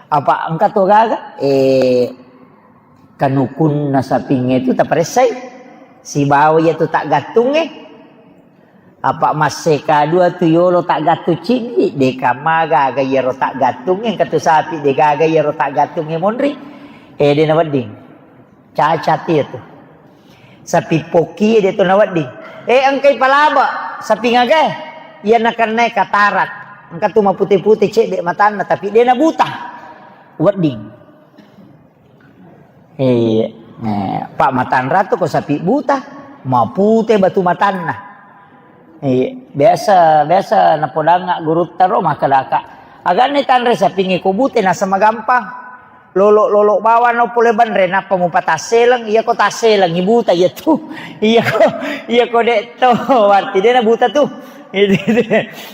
Apa engka to gaga? Eh, kanukunna sapingnge tu taparessai. Sibawa iya tu taggattungnge. Apa masseka dua tu yolo taggattung ciddi, deka magaga iyaro taggattungnge, engka tu sapi degaga iyaro taggattungnge monri. Eh, dena wedding. Cacat iya tu. Sapi pokki de to nawedding. Eh, engkai palaba, sapi ngagai. Iya nakennai katarak. Engka tu mapute-pute cedde matanna, tapi dena buta. Wedding. Iya. Eh, Pak Matanra tu ko sapi buta, mapute batu matanna. Iya, biasa, biasa napodanga gurutta ro makkedaka. Agani tanre sapingnge ko bute naseng magampang. Lolo-lolo bawang no pole banre nappa mupatasseleng, iya ko tasseleng ibuta iya tu. Iya ko, iya ko de to, berarti de nabuta tu.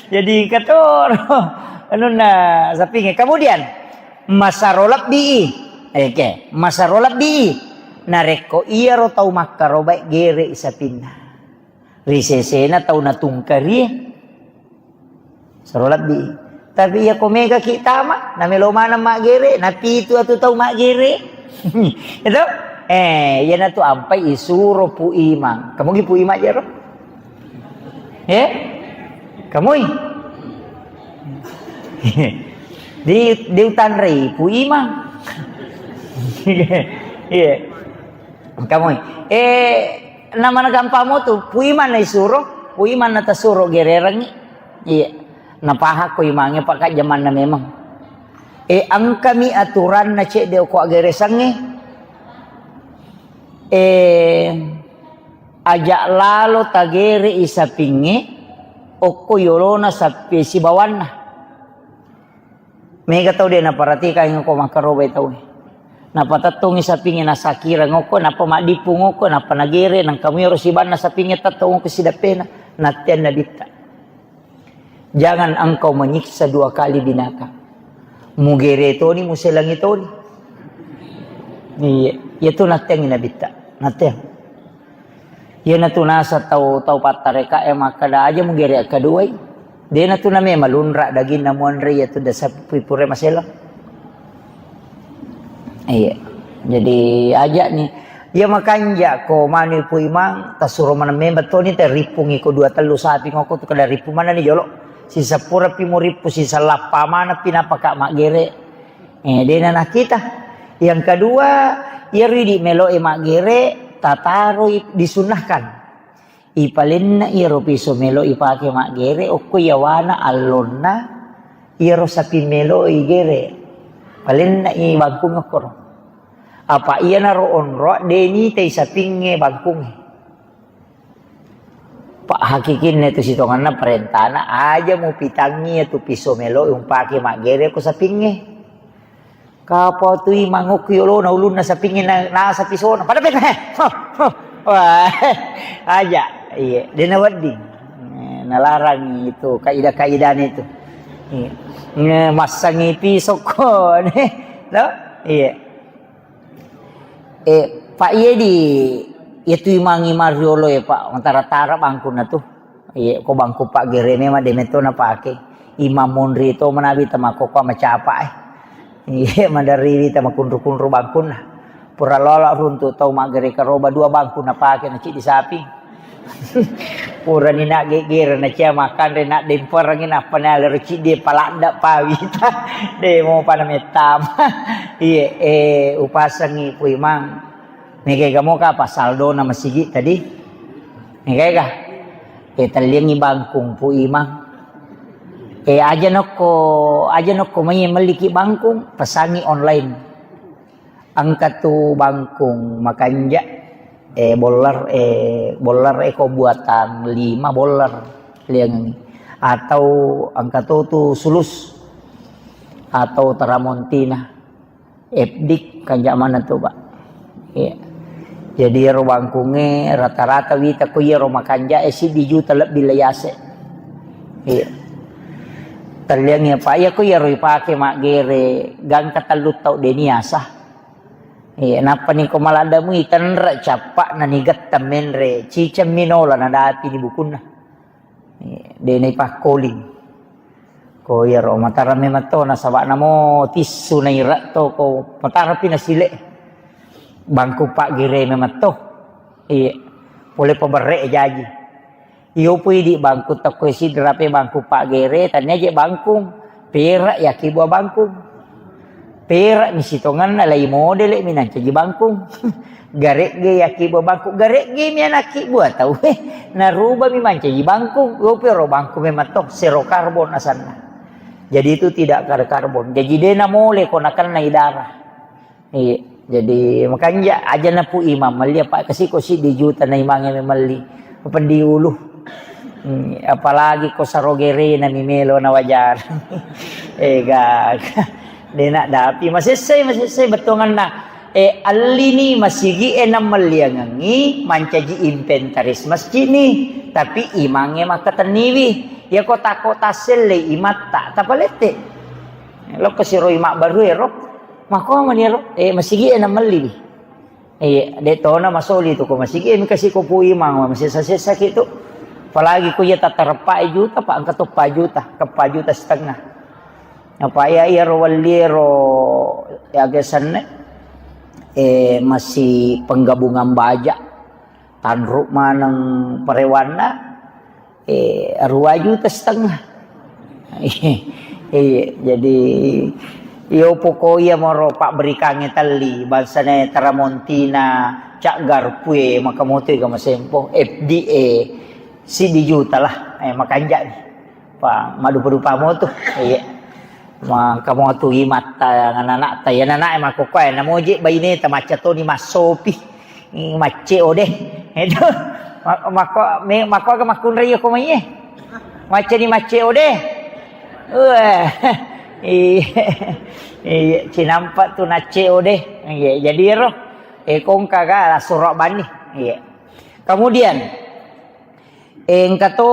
Jadi engka to ro anunna sapingnge. Kemudian, masaro lebbi. Oke, masaro lebbi. Narekko iyaro tau makkarobae gere sapinna. Ri sesena tau natungkarie. Saro lebbi. Tapi iya ko mega ki tama, namelo maneng maggere, napitu atu tau maggere. Itu? Eh, iya natu ampai isuro Pu Imang. Kamu ki Pu Imang jero? Eh? Kamui? Di, diutanrei Pu Imang. Iya. Kamui. Eh, namana gampang mo tu, Pu Imang na isuro, Pu Imang na tasuro gererengngi. Iya. Napahakko imangnge, Pak, jamanna memang. Eh, engkami aturanna cedde ko aggeresangnge. Eh, aja lalo tagere i sapingnge, okko yolona sapi sibawanna. Mega tau de naparatikangngi ko makkarobai tau. Napatettongi sapingnge nasakireng okko, nappa maddipung okko, nappa nagere, nangka muiro sibanna sapingnge tettong okko sidappena, natteang nabitta. Jangan engkau menyiksa dua kali binatang. Mugere toni, muselangi toni. Iya, iya tu natteangi nabitta. Natteang. Iyanatu naseng tau, tau pattareka e makkeda, "Aja mugere akkaduai." Dena tu name malunra daginna muanre, iya tu dasa pui pura maselang. Iya. Jadi aja ni. Iya makanja ko manu Pu Imang, tasuro maneng memang toni te rippungi ko dua tellu sapi ngoko tu kada rippung maneng ni jolo. Sisapura pi murippu, sisalappa maneng pi napaka maggere. Eh, dena nakita. Yang kedua, iyaro idi melo e maggere, tataroi disunnahkan. Ipalenna iyaro piso melo ipake maggere, okko iyawana allonna iyaro sapi melo igere. Palenna i bangkung okkoro. Apa iyanaro onroa de nitai sapingnge bangkungnge. Pak hakikinna itu sitonganna parentana aja mupitangngi itu piso melo umpake maggere ko sapingnge. Kapau tu Imang okko yolona ulunna sapingnge na, nasa pisona. Pada peka, he. Ho, ho. Wah, aja. Iya, dena wedding. Eh, nalarang itu kaidah-kaidahnya itu. Iya. Nge, massangi pisokko, ne. No? Iya. Eh, Pak, iya di, iya tu Imang, Imang riolo ya, Pak. Mantara-tara bangkunna tu. Iya, ko bangku paggere memang de metto napake. Imang monri to manabi tamakkokkoe macapa e. Iya, maderriwi tamakunru-kunru bangkunna. Pura lola runtu tau maggere karoba dua bangku napake na ciddi sapi. Purani naggeggere na cia makanre na demperengi nappa nalero ciddi paladda pawita. De mo pada mettama. Iye, eh, upasengi Pu Imang. Mega ega moka apa saldona masigi tadi? Mega ega? Eh, telliangi bangkung Pu Imang. Eh, aja nokko, aja nokko mai melliki bangkung, pesangi online. Engka tu bangkung makanja, eh, boller, eh, boller eko buatan lima boller liangengi. Atau engka to tu sulus atau teramontina. F D kanja mana tu, Pak. Iya. Jadi ero bangkunge rata-rata wita ko iyaro makanja e siddi juta lebbi leyase. Iya. Telliangi apa iya ko iyaro ipake maggere gangka tellu tau deni asa. Iya, nappa ni ko maladda mui tenre cappa na ni getta menre ciceng minola na dapi ni bukunna. Iya, de na ipakkoling. Ko iyaro matara memang to nasaba namo tissu na ira to ko matara pi na sile. Bangku paggere memang to. Iya. Pole paberre jaji. Iyo pui di bangku tokko sidra pe bangku paggere tania je bangkung. Pera yaki buah bangkung. Pera mi sitonganna lai modele mi nancaji bangkung. Garegge yaki buah bangkung. Garegge mi anakki buah tau. Naruba mi mancaji bangkung. Iyo pi ro bangkung memang to. Zero karbon asanna. Jadi itu tidak ada karbon. Jadi de na mole ko nakennai darah. Iya, jadi makanja aja na Pu Imang melli apa kasi ko siddi juta na imangnge melli. Peddi ulu. Hmm, apalagi ko sarogerena mi melo na wajar. Ega. Dena dapi masessai, masessai bettuanganna. Eh, allini masigi e na melliangengi mancaji inventaris masjid ni. Tapi imangnge makkatenniwi. Ya ko tako tasselle imatta tapalette. Lokko siroi mabbaru ero. Makko mani ero, eh, masigi e na melli wi. Eh, de tona masoli tu ko masigi e, mika si ko Pu Imang, masessa-sessa ki tu. Apalagi ko iya tatareppa juta, pa engka to pa juta, ke pa juta setengah. Apa iya, iya ro welli ero, ya, aga senna, eh, masih penggabungan baja. Tanru maneng parewanna, eh, dua juta setengah. Iya, jadi, iyo poko iya moro pabberikangnge telli, bangsana Teramontina, Cak Garpue, maka moto ega masempo, F D A, siddi juta lah, eh, makanja ni. Pa, madupa-dupa moto. Iya. Maka moto imatta, anak-anak ta, ya, anak-anak e makkokkoe, namoje baine ta macca toni massopi. Ih, macce o de. Itu. Ma-, makko, me-, makko aga makkunrai ko mai e. Macca ni macce o de. Wah. Iya. Iya, cinampa tu nacce o de. Iya, jadi ero. Eh, kongka ga la suro bani. Iya. Kemudian, engka to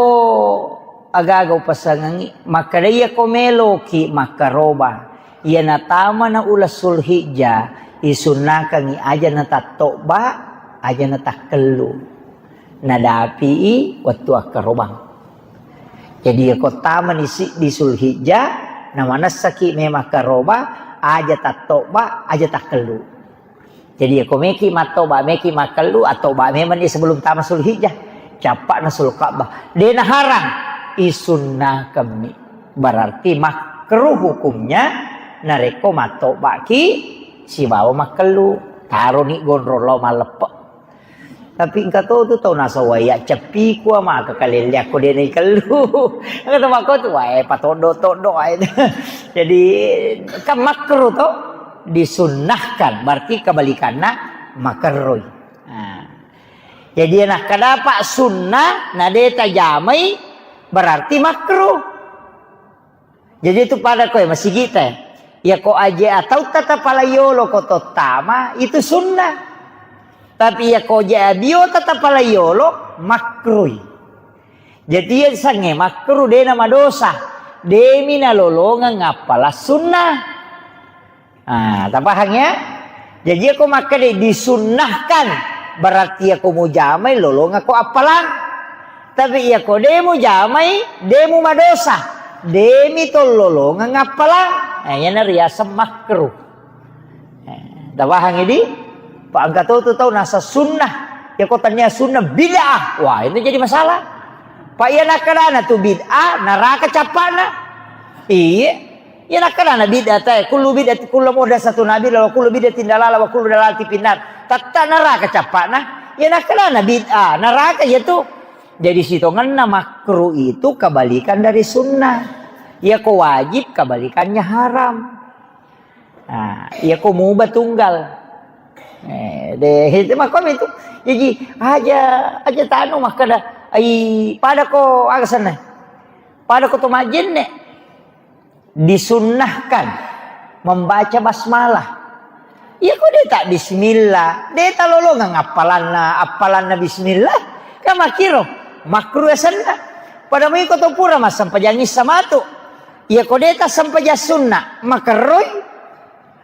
aga-aga upasengengi, makkeda iya ko meloki makkaroba, iya natamana uleng Sulhijjah, isunnakengi aja na tattobba, aja na takkellu. Nadapi'i wettu akkarobang. Jadi iya ko tamani siddi Sulhijjah, namanessaki memang karoba, aja tattobba, aja takkellu. Jadi, ko meki mattoba, meki makkellu, attoba memang ni sebelum tama Sulhijjah. Cappa'na Sulka'bah. De naharang, isunnakammi. Berarti makruh hukumnya, narekko mattobaki sibawa makkellu. Taroni gondrong lao malleppe. Tapi engka to tu tau nasawai ya ceppi kua maka kalelle akko de naikellu. Engka to makko tu wae patoddo-toddo wae. Jadi kan makruh to. Disunnahkan, berarti kebalikanna makerroi. Nah. Jadi, nakkadapa sunnah, na de tajamai, berarti makruh. Jadi, itu pada koe, masigita. Ya, ko aje atau tata palayolo ko tottama, itu sunnah. Tapi ya ko aje abio tata palayolo, makruh. Jadi, iya sange makruh, de na madosa. Demi nalolongeng appala sunnah. Ah, tapahang ya? Jadi, iya ko makkeda disunnahkan, berarti iya ko mujamai lolongeng ko appalang. Tapi iya ko de mujamai, de mu madosa. Demi to lolongeng appalang. Nah, iyana riaseng makruh. Eh, tapahang idi? Pak, engka to tu tau nasa sunnah. Ya ko tania sunnah bid'ah. Wah, itu jadi masalah. Pa iya nakkedana tu bid'ah, neraka cappa'na. Iya. Iya nakkedana bid'ah tae, kullu bid'ah, kullu muhdatsatun bid'ah, wa kullu bid'atin dalalah, wa kullu dalalatin finnar. Tetta neraka cappa'na. Iya nakkedana bid'ah, neraka iya tu. Jadi sitongenna makruh itu kebalikan dari sunnah. Iya ko wajib kebalikannya haram. Nah, iya ko muba tunggal. Eh, de, itu makko itu. Jadi aja, aja tanu makkeda, ai pada ko aga senna. Pada ko to majenne. Disunnahkan membaca basmalah. Iya ko de tak bismillah, de tak lolongang appalanna, appalanna bismillah. Kan makkiro, makruh senna. Pada mui ko to pura massempajang issa matu. Iya ko de tak sempajang sunna, makerroi.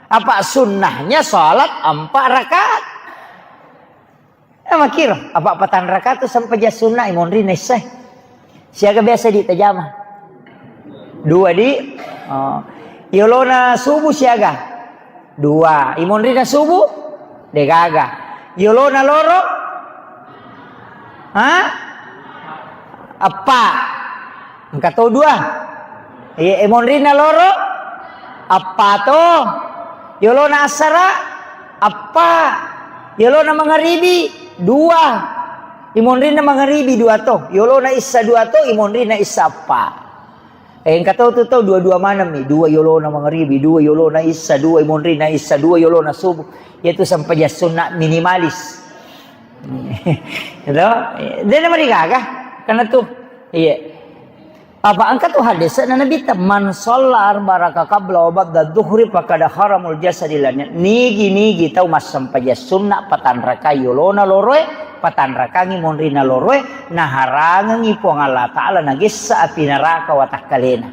Apa sunnahnya salat empat rakaat? Eh, makkiro, apa patang rakaat tu sempajang sunna, imonri na issae. Siaga biasa di tajama? Dua di. Oh. Yolona subuh siaga? Dua. Imonri na subuh? Degaga. Yolona loro? Ha? Eppa. Engka to dua. Iya, eh, monrinna loro? Eppa to. Yolona assara? Eppa. Yolona mangaribi? Dua. Imonrinna mangaribi dua to. Yolona issa dua to, imonrinna issa eppa. Eh, engka to tu to dua-dua maneng mi. Dua yolona mangaribi, dua yolona issa, dua imonrinna issa, dua yolona subuh. Yaitu sempajang sunna minimalis. Gitu? Dia nama digaga. Karena tu. Iya. Apa engka tu hadis na Nabi ta, "Man shalla arba raka qabla wa ba'da dhuhri faqad haramul jasadi lanya." Nigi-nigi tau massempajang sunna patanrakai yolona loroe, patanrakangi monrina loroe, naharangengi Puang Allah Ta'ala nagessa api neraka watakkalena.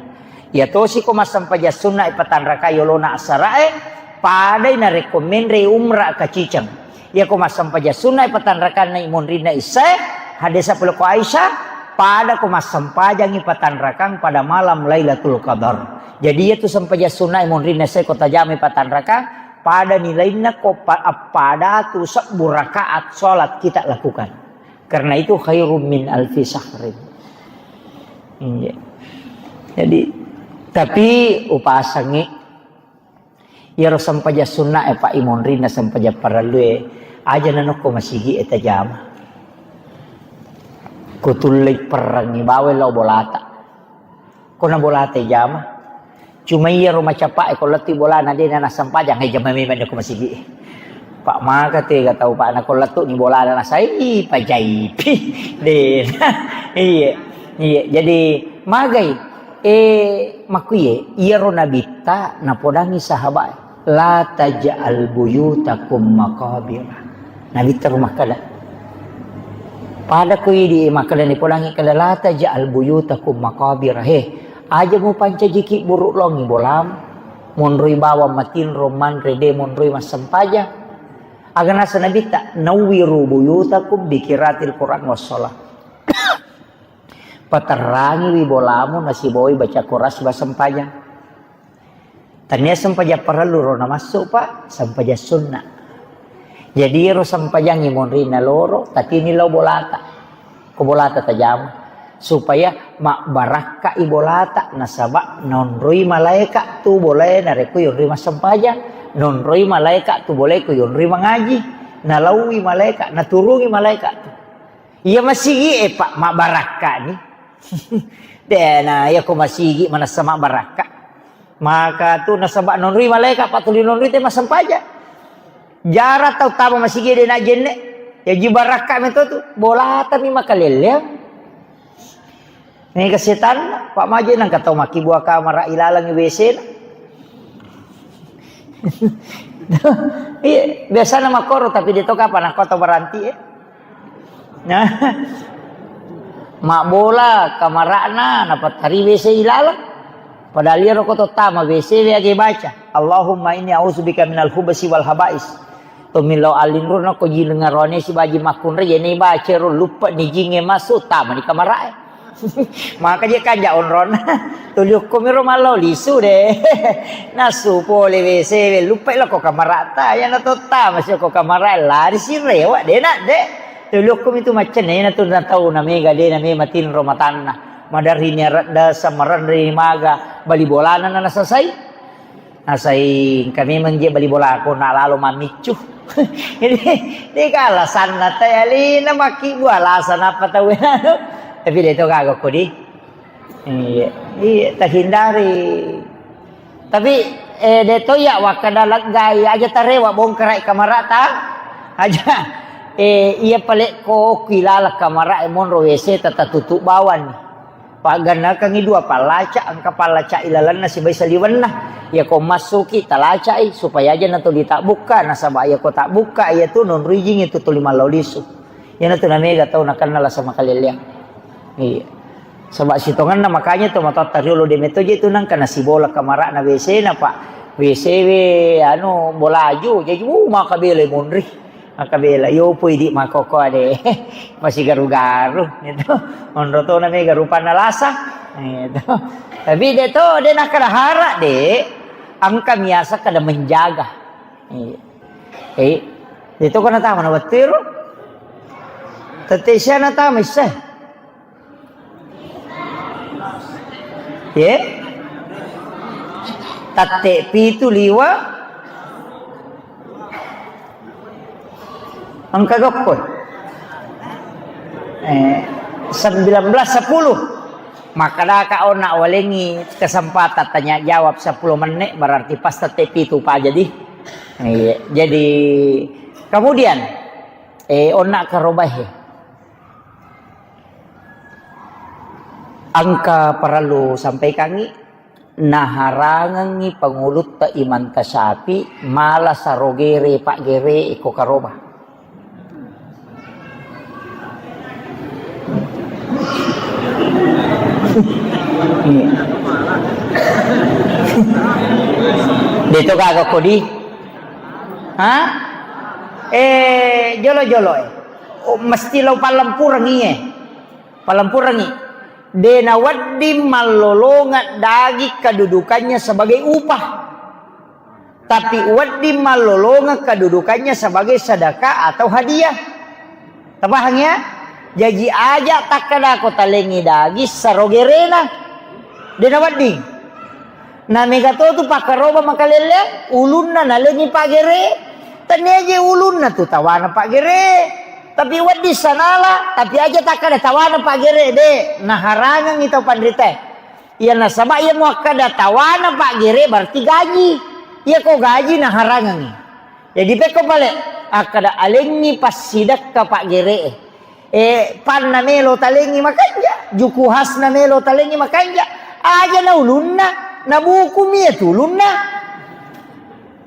Iya tosi ko massempajang sunna patanrakai yolona asarae, padai narekko menre umra kaciceng. Iyako massempajang sunna patanrakanna monrinna issae, hadesa pole ko Aisyah, pada ko massempajangi patanrakang pada malam Lailatul Qadar. Jadi iyatu sempajang sunna monrinna issae ko tajamai patanrakang, pada nilainna ko pa-, appada tu sebbu rakaat salat kita lakukan. Karena itu khairum min alfi syahrin. Iya. Jadi, tapi upasangi Iyaro sempajang sunna e, Pak, imonrinna sempajang parellue, aja nanokko masigi e tajama. Ko tullei perrengngi bawang lao bolata. Ko na bolata jama. Cuma iyaro macapa e ko lettu bolana de na nassempajang, e jama memang ko masigi e. Pak, maka tega tau, Pak, na ko lettu ni bolana nasai pajaipi. De. Iya. Iya, jadi magai. Eh, makkuye, iyaro nabitta napodangi sahabat, "La taj'al buyutakum maqabira." Nabitta ro makkeda. Pada ko idi makkeda nipodangi keda, "La taj'al buyutakum maqabira." He, aja mupancajiki buru longi bolam. Monroi bawang matinro manre de monroi massempajang. Aga nasa nabitta, "Nawwiru buyutakum bikiratil Quran wassalah." Paterrangiwi bolamu nasibawai baca Quran siba sempajang. Tania sempajang parellu ro namassu, Pak, sempajang sunna. Jadi ero sempajangi monrinna loro, tatini lao bolata. Ko bolata tajama. Supaya mabbarakkai bolata, nasaba nonroi malaika tu bolae narekko yonroi massempajang, nonroi malaika tu bolae ko yonroi mangaji, nalaui malaika, naturungi malaika tu. Iya masigi e, Pak, mabbarakka ni. Dena, iya ko masigi manessa mabbarakka. Maka tu nasaba nonroi malaika, Pak, tuli nonroi te massempajang. Jara tau tama masigi de na jenne. Ya ji barakka meto tu. Bolata mi makalelleang. Ni kesetan, Pak, maje nang katau makkibua kamara ilalang W C na. Iya, biasana makkoro, tapi de to kapang nakko to berhenti, eh. Nah, mabbola kamara'na, napattari W C ilalang. Padahal iyaro ko to tama W C we age baca, "Allahumma inni a'udzubika minal khubsi wal khaba'is." Tommi lao allinro nako jileng arone sibaji makkunrai, jene baca ro luppe ni jinge masuk tama ni kamara'e. Maka je kanja onronna. Tuli okko miro mallo lisu de. Nasu pole W C we, lupai lako kamarata. Yana totta masih ko kamara lari si rewa de nak de. Tulukku mitu maccenna, iyana tu na tau na mega de na mema tinro matanna. Madarri ni aradda samaranri maga bali bolana na nasasai. Nasai engka memang je bali bola ko na lalo mamiccu. Jadi, de ka alasanna tai alina makkibbu alasan apa tau anu. Tapi de to gaga ko di. Iya, iya, terhindari. Tapi, eh, de to iya wakkada leggai aja tarewa bongkarai kamarata. Aja. Eh, iya pale ko ki lala kamara e monro W C tata tutup bawang. Paggannakangi dua pallaca, engka pallaca ilalenna sibai saliwenna. Iya ko massuki talacai supaya aja na tuli tabbukka, nasaba iya ko tabbukka iya tu nonro ijing itu tuli mallau lisu. Iyana tu na mega tau nakenna lasa makalelleang. Iya. Saba sitongenna makanya to matoatta riolo de meto je tu nangka nasibola kamarana W C na, Pak. W C we anu bolaju, jaji, uh, makabela monri. Makabela, yo pui di makoko ade. Masih garu-garu gitu. Monro to na mega rupanna lasa. Gitu. Tapi de to, de nakkada hara de, engka miasa kada menjaga. Iya. Eh, de to kana tama na wettu ero. Tette sia na tama isse. Ye? Tatte pitu liwa. Engka gokko. Eh, sembilan belas sepuluh. Makkadaka onna walengi kesempatan tanya jawab sepuluh menit, berarti pas tette pitu pa jadi. Iya, jadi kemudian, eh, onna karobahe. Engka parellu sampaikangngi, naharangengngi pangulutta Imam Tasyafi mala sarogere paggere iko karoba. De to gaga kodi? Ha? Eh, jolo-jolo, eh. Oh, mesti lo pallempurengngi, eh. Pallempurengngi. De nawedding mallolongeng daging kedudukannya sebagai upah. Tapi wedding mallolongeng kedudukannya sebagai sedekah atau hadiah. Tapahang ya? Jaji aja takkadako talengi daging sarogerena. De nawedding. Na mega to tu pakkaroba makalelle, ulunna nalengi paggere. Tania je ulunna tu tawana paggere. Tapi wedding sanala, tapi aja takkada tawana paggere de. Naharangengi tau panrita. Iya nasaba iya muakkada tawana paggere berarti gaji. Iya ko gaji naharangengi. Jadi pekko pale akkada alengi passidekka paggere. Eh, panna melo talengi makanja, juku hasna melo talengi makanja. Aja na ulunna, na buku mi ya tu ulunna.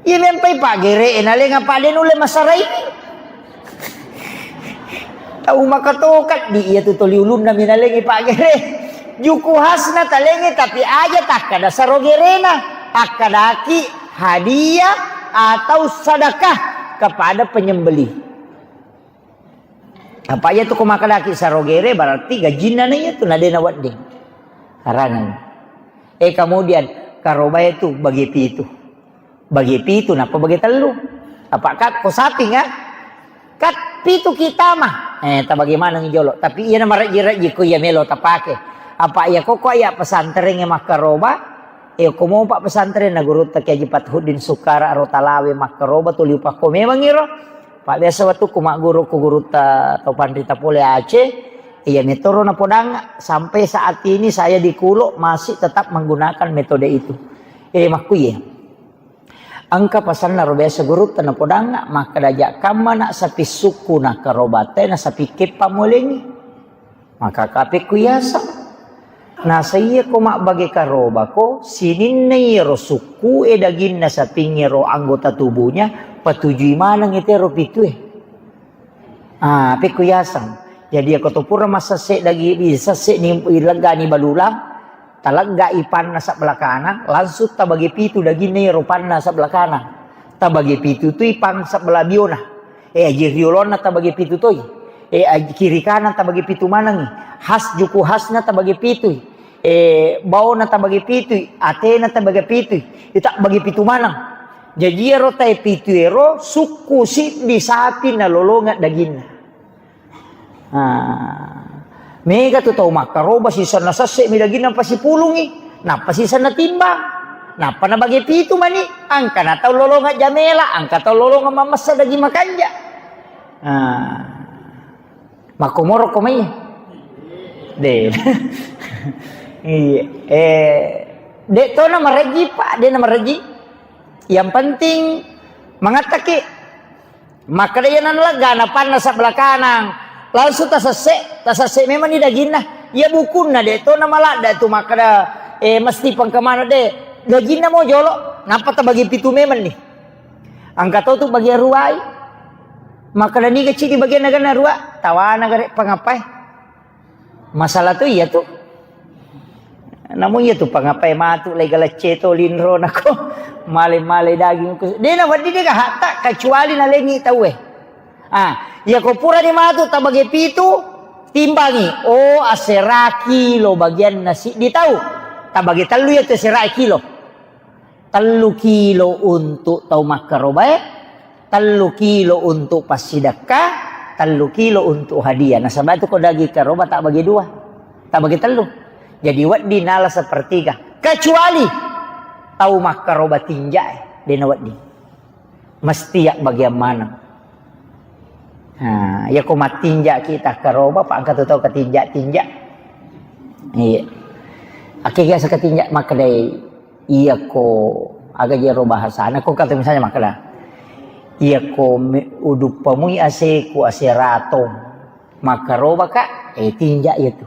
Iya mempai paggere, eh, nalenga pade nulle masaraini. Tau makatokat di iya tu toli ulunna mi nalengi paggere. Juku hasna talengi tapi aja takkada sarogerena, akkadaki hadiah atau sedekah kepada penyembelih. Apa iya tu ko makkadaki sarogere berarti gajinna na iya tu na de nawedding. Harangengi. Eh, kemudian karobae tu bagi pitu. Bagi pitu, nappa bagi tellu. Apa kat ko saping, ah? Kat pitu kita mah. Eh, tabagi maneng jolo. Tapi iya na marejji-rejji ko iya melo tapake. Apa iya ko, ko iya pesantren e makkaroba? Eh, ko mopa pesantren na gurutta Kiai Haji Fathuddin Sukkara ro Talawe makkaroba tuli upakko memang iro. Pak biasa wettukku magguru ko gurutta tau panrita pole Aceh. Iya metoro napodang sampai saat ini saya di Kulo masih tetap menggunakan metode itu. Eh, makkuye. Engka pasanna ro biasa gurutta napodangnga, makkada ja kammana sapi sukku na karobate na sapi keppa mulengi. Maka kapekku yaseng. Nasa iya ko mabbage karobako, sininna iyaro sukku e daginna sapingnge ro anggota tubuhnya, patujui maneng itero pitue. Ah, pekko yaseng. Jadi, ako to pura massesse dagi-, sesse ni, leggani balulang, taleggai panna sebelah kanan, langsung tabagi pitu daginna ero panna sebelah kanan. Tabagi pitu tui pang sebelah biona. Eh, aji riolonna tabagi pitu toi. Eh, aji kiri kanan tabagi pitu manengi. Has juku hasna tabagi pitu. Eh, baona tabagi pitu. Atena tabagi pitu. Ita bagi pitu maneng. Jaji ero tae pitu ero sukku siddi sapi nalolongeng daginna. Nah, mega tu tau makkaroba sisenna sesse mi daginna pasipulungi, nappa sisenna timbang, nappa nabage pitu mani, angkana tau lolongeng jamela, angka tau lolongeng mamessa daging makanja. Nah, makkomoro ko mai. De. Iya. Eh, de to na marejji, Pak, de na marejji. Yang penting mangattaki. Makkeda, "Iya nanalegga, napanna sebelah kanang." Langsung tasesse, tasesse memang ni daginna. Iya bukunna de to namaladda tu makkeda, eh, mesti pengkemana de. Daginna mo jolo, nappa tabagi pitu memang ni. Angka to tu bagian ruai. Makkeda, "Niga cidi bagian naganna rua?" Tawana gare pangapai. Masalah tu iya tu. Namun iya tu pangapai matu lai galecce to linro nako male-male daging ku. De na wedding de gahatta kecuali nalengi tauwe. Ah, iya ko pura ni matu tabage pitu, timbangi. Oh, asera kilo bagianna siddi tau. Tabage tellu iya tu asera kilo. Tellu kilo untuk tau makkarobae, tellu kilo untuk passidekka, tellu kilo untuk hadiah. Nasaba itu ko daging karoba tak bagi dua, tak bagi tellu. Jadi wedding nala sepertiga. Kecuali tau makkaroba tinja e, dena wedding. Mesti ya bagian mana. Nah, iya ko mattinja kita karoba, pak angka tu tau ketinja-tinja. Iya. Akhirnya seketinja makkedai Iya ko, aga jero bahasana, ko kata misalnya makkeda, iya ko me-, uduppamui aseku, ase ratong, makkarobaka, eh, tinja iya tu.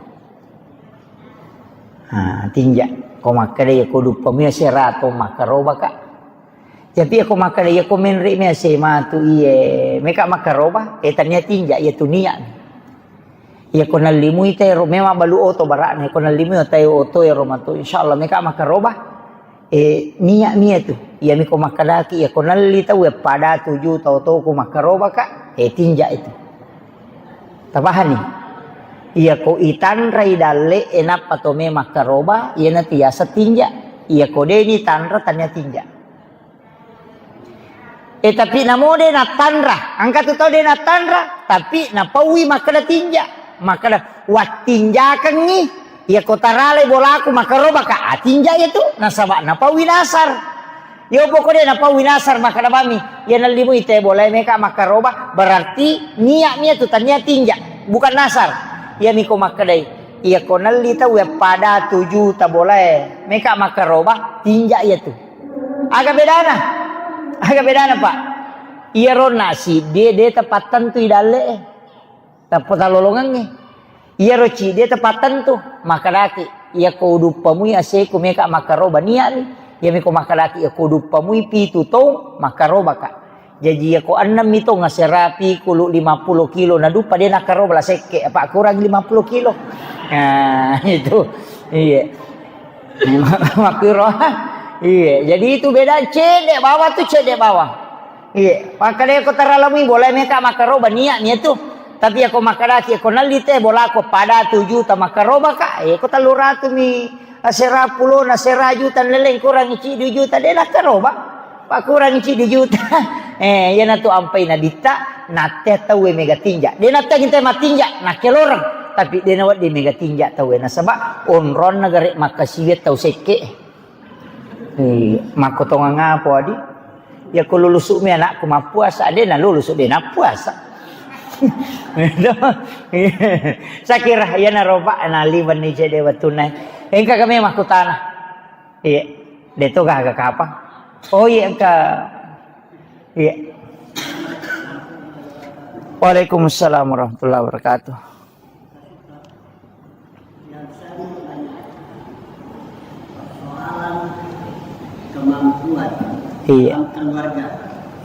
Ha, tinja. Ko makkeda iya ko uduppamui ase ratong, makkarobaka. Tapi iya ko makkeda iya ko menre mi ase matu iye, meka makkaroba, eh, tania tinja iya tu niat. Iya ko nallimui tero, memang balu oto bara'na, iya ko nallimui tero oto ero matu, insyaallah meka makkaroba. Eh, niat mi iya tu. Iya mi ko makkedaki, iya ko nalli tau ya pada tuju tau toku makkarobaka, eh, tinja itu. Tapahani? Iya ko itanrai dalle, eh, nappa to me makkaroba, iya natiasa tinja. Iya ko deni tanra tania tinja. Eh, tapi namo de nattanra. Angka tu tau de nattanra, tapi napaui makkeda tinja. Makkeda, "Wattinjakengngi, iya ko tarale bolaku makkarobaka." Ah, tinja iya tu, nasaba napaui nasar. Yo poko de napaui nasar makkeda bami, iya nallimui te bolae meka makkaroba, berarti niat mi iya tu tania tinja, bukan nasar. Iya mi ko makkedai, iya ko nalli tau ya pada tuju ta bolae meka makkaroba, tinja iya tu. Aga bedana? Aga bedana, Pak? Iyaro nasi de, de tapattentui dalle e. Tappa talolongengnge. Iyaro ci de tapattentu. Makkedaki, iya ko uduppamui aseku meka makkaroba niatni. Iya mi ko makkedaki, iya ko uduppamui pitu tong makkarobaka. Jaji iya ko ennem mi tong asera pikulu lima puluh kilo naduppa de nakkaroba la sekke, apa kurang lima puluh kilo. Nah, itu. Iya. Makkiro. Iya, jadi itu beda cedde bawang tu cedde bawang. Iya, makkeda ko taralamui boleh meka makkaroba niat niat tu. Tapi ako makkedaki ko nalli te bolako pada tu juta makkaroba ka. Eh, ko tellu ratu mi asera pulo na sera juta leleng kurang ci dua juta de nakkaroba. Pakkurangi ci dua juta. Eh, iyanatu ampai nabitta, natte tauwe mega tinja. De natte kita matinja, nakkeloreng. Tapi de nawedding mega tinja tauwe nasaba onronna gare makkasiwiang tau sekke. Eh, makkotongang apa adi? Ya ko lulusu mi anakku mappuasa, de nalulusu de nappuasa. Sakira iyana roba naliwenni cede wettunna. Engka kami makkutana. Iya. De to gaga kapang. Oh iya, engka. Iya. Waalaikumsalam warahmatullahi wabarakatuh. Soalan kemampuan. Iya. Dalam keluarga.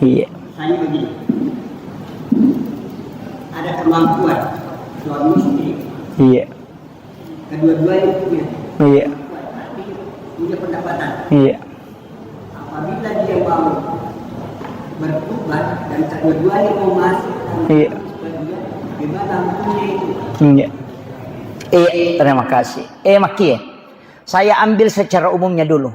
Iya. Misalnya begini. Ada kemampuan suami istri. Iya. Kedua-duanya punya. Iya. Tapi punya pendapatan. Iya. Apabila dia mau bertobat dan kedua-duanya mau masuk dalam Iya. Dia, bagaimana hukumnya itu? Iya. Iya, terima kasih. Eh, Maki, saya ambil secara umumnya dulu.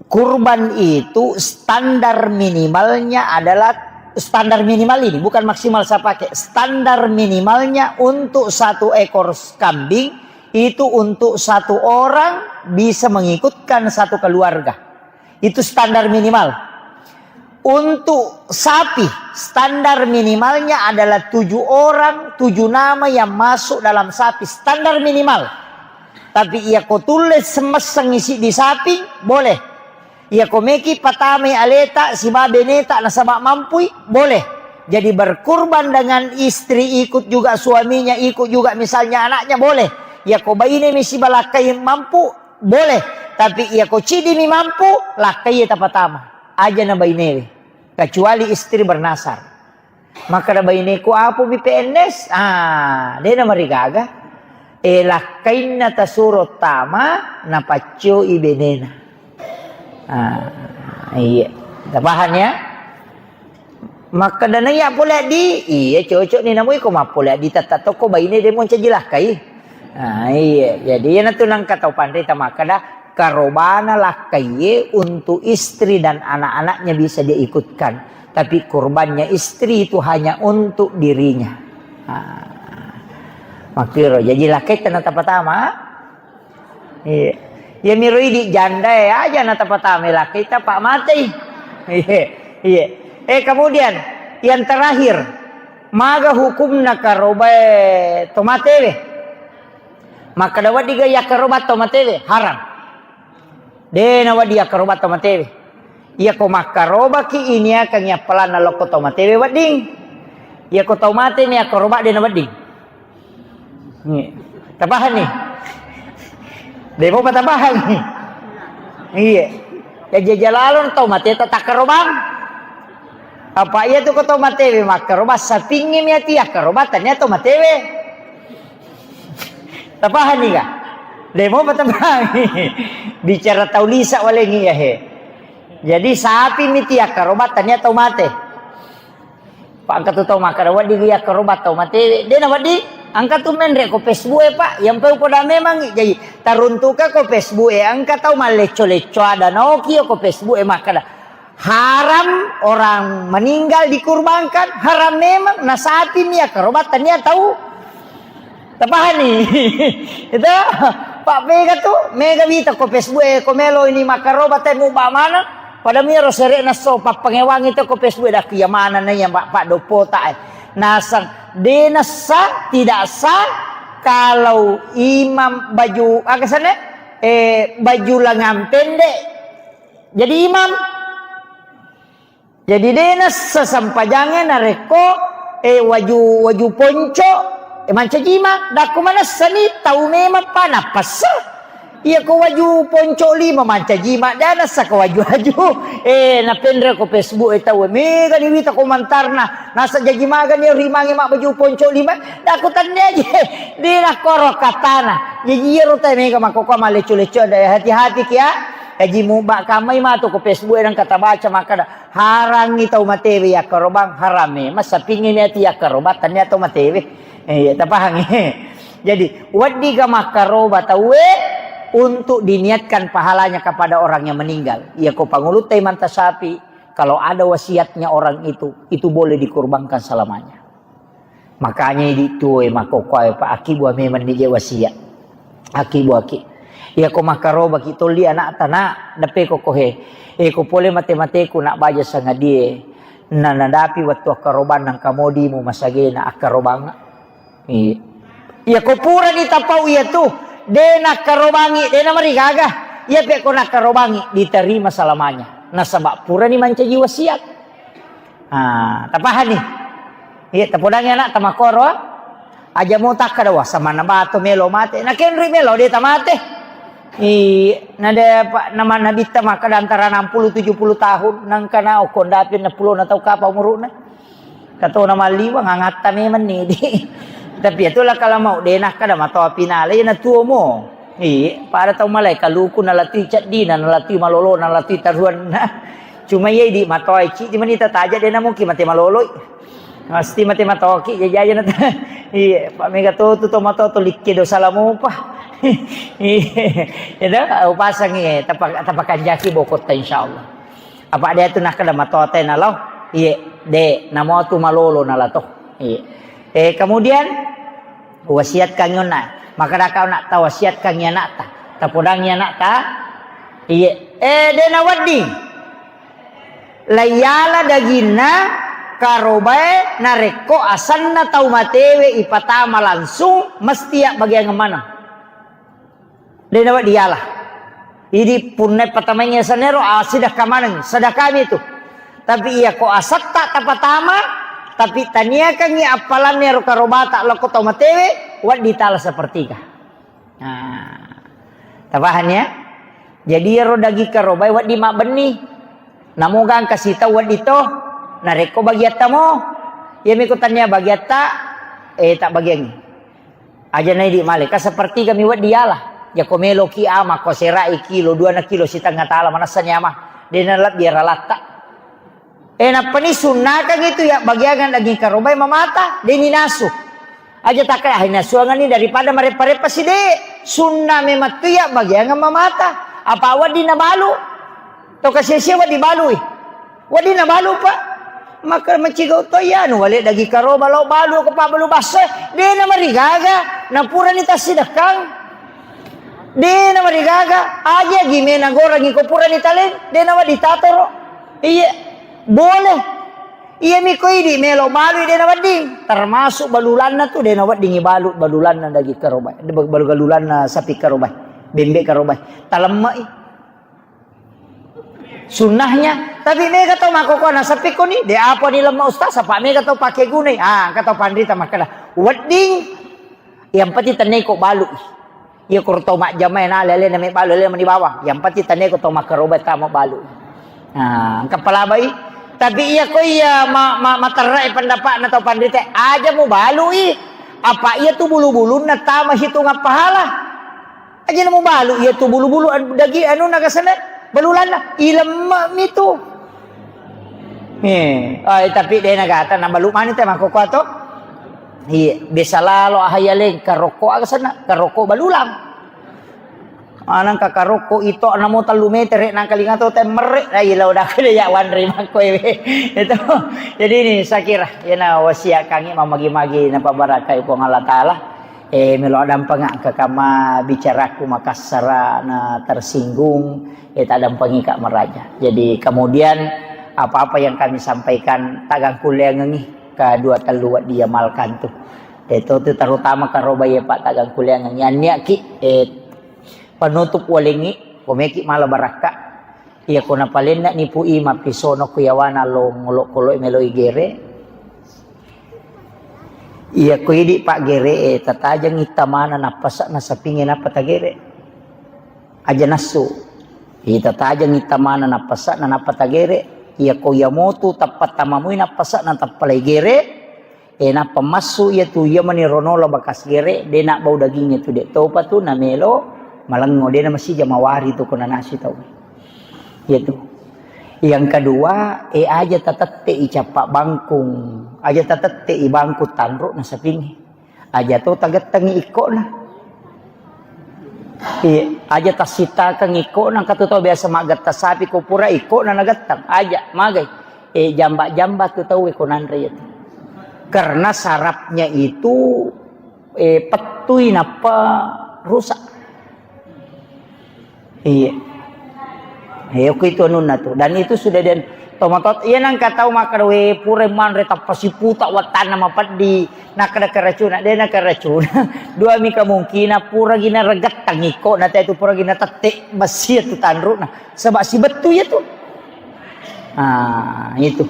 Kurban itu standar minimalnya adalah Standar minimal ini, bukan maksimal saya pakai. Standar minimalnya untuk satu ekor kambing itu untuk satu orang bisa mengikutkan satu keluarga. Itu standar minimal. Untuk sapi, standar minimalnya adalah tujuh orang, tujuh nama yang masuk dalam sapi, standar minimal. Tapi iya ko tulle semesseng isi di sapi, boleh. Iya ko meki patamai aleta siba beneta nasaba mampui, boleh. Jadi berkurban dengan istri, ikut juga suaminya, ikut juga misalnya anaknya, boleh. Iya ko baine mi siba lakkai mampu, boleh. Tapi iya ko cidi mi mampu, lakkai tapatama. Aja na bainewe. Kecuali istri bernasar. Makkeda baineku, "Apo bi P N S?" Ah, de namarigaga. E, lakkainna tasuro tama, napaccoi benena. Ah, iya. Tapahang ya? Makkeda na iya pole di, iya cocok ni namu iko mappole di tetta tokko baine de moncaji lakkai. Ah, iya. Jadi iya natu nangka tau panrita makkeda karobana lakkaiye untuk istri dan anak-anaknya bisa dia ikutkan. Tapi kurbannya istri itu hanya untuk dirinya. Ah. Makkiro, jadi lakkaita na tapatama. Iya. Ya miro idi janda ya aja na tapatama lakkaita pak matei. Iya. Iya. Eh, kemudian yang terakhir, maga hukumna karobae tomatewe? Makkeda wedding ga yakkaroba tomatewe? Haram. De nawedding yakkaroba tomatewe. Iya ko makkarobaki iniakangi appalanna lokko tomatewe wedding. Iya ko tau mate ni yakkaroba de nawedding. Iya. Tapahang ni? De mopa tapahang ni. Iya. Ya jajalalo tau mate ta takkarobang. Apa iya tu ko tau matewe makkaroba sapingngi mi ati yakkaroba tania tau matewe. Tapahang ni ga? De mopa tapahang. Bicara tau lisa walengi ya he. Jadi sapi mi ti yakkaroba tania tau mate. Pak engka tu tau makkeda wedding yakkaroba tau matewe. De nawedding, engka tu menre ko Facebook e pak, yang peu poda memang jadi taruntuka ko Facebook e engka tau mallecco-lecco ada naoki ko Facebook e makkeda haram orang meninggal dikurbankan, haram memang, na sapi mi yakkaroba tania tau. Tapahani? Itu, Pak, mega tu, mega wita ko Facebook e, ko melo ini makkaroba te muba mana? Pada miro sere'na so pappangewangi to ko Facebook e, dak iya mana na iya, Pak, Pak Doppo ta e. Nasang, de nassa, tidak sah kalau imam baju, aga sana? Eh, baju lengan pendek jadi imam. Jadi de nassa sempajangnge narekko, eh, waju, waju ponco, eh, mancaji imang. Dakku manessani tau memang pa nappassa. Iya ko waju ponco lima mancaji imang, de nassa ko waju-waju. Eh, napenre ko Facebook e tau, mega ni wita komentarna. Nasa jaji magani rimange mabbaju ponco lima. Dakku tannia je. De nakkoro katana. Jaji iyaro tai mega makkokkoe mallecco-lecco ada, hati-hati kia. Jaji muba kamai matu ko Facebook e nangka tabaca makkada. Harangngi tau matewe yakkarobang, haram memang sapingngi niati yakkarobang, tania tau matewe. Eh, iya, tapahangi. Jadi, weddiga makkaroba tauwe untuk diniatkan pahalanya kepada orang yang meninggal. Iya, ko pangulutta imanta sapi, kalau ada wasiatnya orang itu, itu boleh dikurbankan selamanya. Makanya idi tuoe makkokkoe, Pak, akibua memang nije wasiat. Akibuaki. Iya ko makkarobaki tolli anakta, Nak, deppe ko kohe. Eh, ko pole mate-mateku, Nak, baja sangadie. Na nadapi wettu akkarobang nangka modimu masagena akkarobang. Iya. Iya ko purani tapau iya tu, de nakkarobangi, de namarigaga. Iya pe ko nakkarobangi, diterima selamanya. Nasaba purani mancaji wasiat. Ah, tapahani? Iya, tapodangi anak tamakkoro. Aja mo takkada, "Wah, samanna bato melo mate." Nakenri melo de tamate. Iya, nade pa-, nama nabitta makkada antara enam puluh tujuh puluh tahun, nangkana okko ndapi enam puluh na tau kapa umuruna. Katona malliwang angatta memang ni di. Tapi itulah kalau mau de nakkada matoa pinale na tuo mo. Iya, pada tau malai kaluku nalatui ceddina, nalatui malolo, nalatui taruanna. Cuma iya idi matoa cidi manita taja de na mungkin mate maloloi. Mesti mate matoki jajaja na. Iya, Pak mega to tu to mato to likke dosa lamupa. Iya, itu upasangi tapa-, tapakanjaki bokotta insyaallah. Apa dia tu nakkada matoa tena lo. Iya. De, namo tu malolo nala to. Iya. Eh, kemudian wasiatkan onna. Maka daka onna tawasiatkan anakta. Tapodangi anakta. Iya. Eh, de nawedding. Laiyala daginna karobae narekko asenna tau matewe ipatama langsung, mesti yabbagiangeng maneng. De nawedding diala. Idi punna patamaingi asenna ero, ah, sedekah maneng, sedekah mi tu. Tapi iya ko asetta tapatama, tapi taniakangi appalanna ero karobata lokko tau matewe, wedding tala sepertiga. Nah, tapahang ya? Jadi ero daging karobae wedding mabbenni. Namo gangka sitau wedding to, narekko bagiatta mo, iya mi ko tania bagiatta, eh, tak bagiangi. Aja na idi male, ka sepertiga mi wedding diala. Jako meloki ama, ko serai kilo, dua na kilo sitengnga tala, manessani ama. De nalebbi ralatta. Eh, nappani sunnakang itu yabbagiangeng daging karobae mamata, de ninasu. Aja takka, ah, nasuanganni daripada mareppa-reppa side. Sunna memang tu yabbagiangeng mamata. Apa wedding nabalu? To kasia-sia wedding balui. Wedding nabalu, Pak. Maka macigau to iya, anu, wale daging karoba lao balu ko pabbalu basso, de namarigaga, napurani tassidekkang. De namarigaga, aja gime nagorangi ko purani taleng, de nawedding tatoro. Iya, boleh. Iya mi ko idi melo balui de nawedding, termasuk balulanna tu de naweddingi balu, balulanna daging karoba, balu-, balulanna sapi karoba, bembe karoba. Talemmei. Sunnahnya, tapi mega tau makkokkoe naseppi koni, de apa ni lemma ustaz, apa mega tau pake gunai. Ah, engka tau panrita makkeda, wedding, yang penting tennaiko balu. Iya ko tau majjama na lele na me balu, lele mani bawang. Yang penting tennaiko tau makkaroba tama balu. Ah, engka palabai. Tapi iya ko iya ma-, ma-, materrai pendapatna tau panrita, aja mu balui. Apa iya tu bulu-bulunna tama hitungan pahala. Aja na mubalu, iya tu bulu-bulu an-, dagi anu nagasana, balulanna, ilemma mi tu. Eh, ai, tapi de nagata, nabalu mani te makkokkoe to. Iya, biasa lalo ahaya leng, karokko agasana, karokko balulang. Ah, nangka karokko ito namo tellu metere, nangka linga to temmerre, ai lao dake de ya wanre makkoe we. Itu. Jadi ini saya kira, iyana wasiat kangi mamagi-magi napabarakai Puang Allah Taala. Eh, melo adampengeng engka kamma bicaraku makassara na tersinggung, eh, tadampengika maraja. Jadi kemudian apa-apa yang kami sampaikan tagang kulleangengi kedua tellu wedding iamalkan tu. Eh, to tu terutama karoba iya Pak tagang kulleangengi. Anniaki, eh, penutup walengi, komeki mala barakka. Iya ko napalenna nipu i mappisono ku yawana lo ngolo-kolo meloi gere. Iya ko idi paggere e, tatajengngi tamana nappasa nasapingnge nappa tagere. Aja nassu. Iya tatajengngi tamana nappasa na nappa tagere. Iya ko iya motu tappa tamamui nappasa na tappa lai gere. E nappa massu iya tu iya mani ronola bakas gere, de nabbau dagingnge tu de topa tu namelo malengngo, de na masija mawari tu ko nanasi tau. Iya tu. Yang kedua, e aja tatette i cappa bangkung, aja tatette i bangkung tanru nasapingnge. Aja to tagettengi ikkona. Iya, aja tassitakeng ikkona, engka tu tau biasa maggetta sapi ko pura ikkona nagetteng. Aja, magai. Eh, jamba-jamba tu tau ko nanre itu. Karena sarafnya itu, eh, pettui nappa rusak. Iya. Iya, ku itu anunna tu. Dan itu sudah den tomatot, iya nangka tau makkeda, we, pura manre tappa siputa wattanna mapeddi, nakkeda keracuna, de na keracuna. Dua mi kemungkinan, pura gina regettang iko, na te tu pura gina tette, besi tu tanruna. Sebab si bettu ya tu. Ah, itu.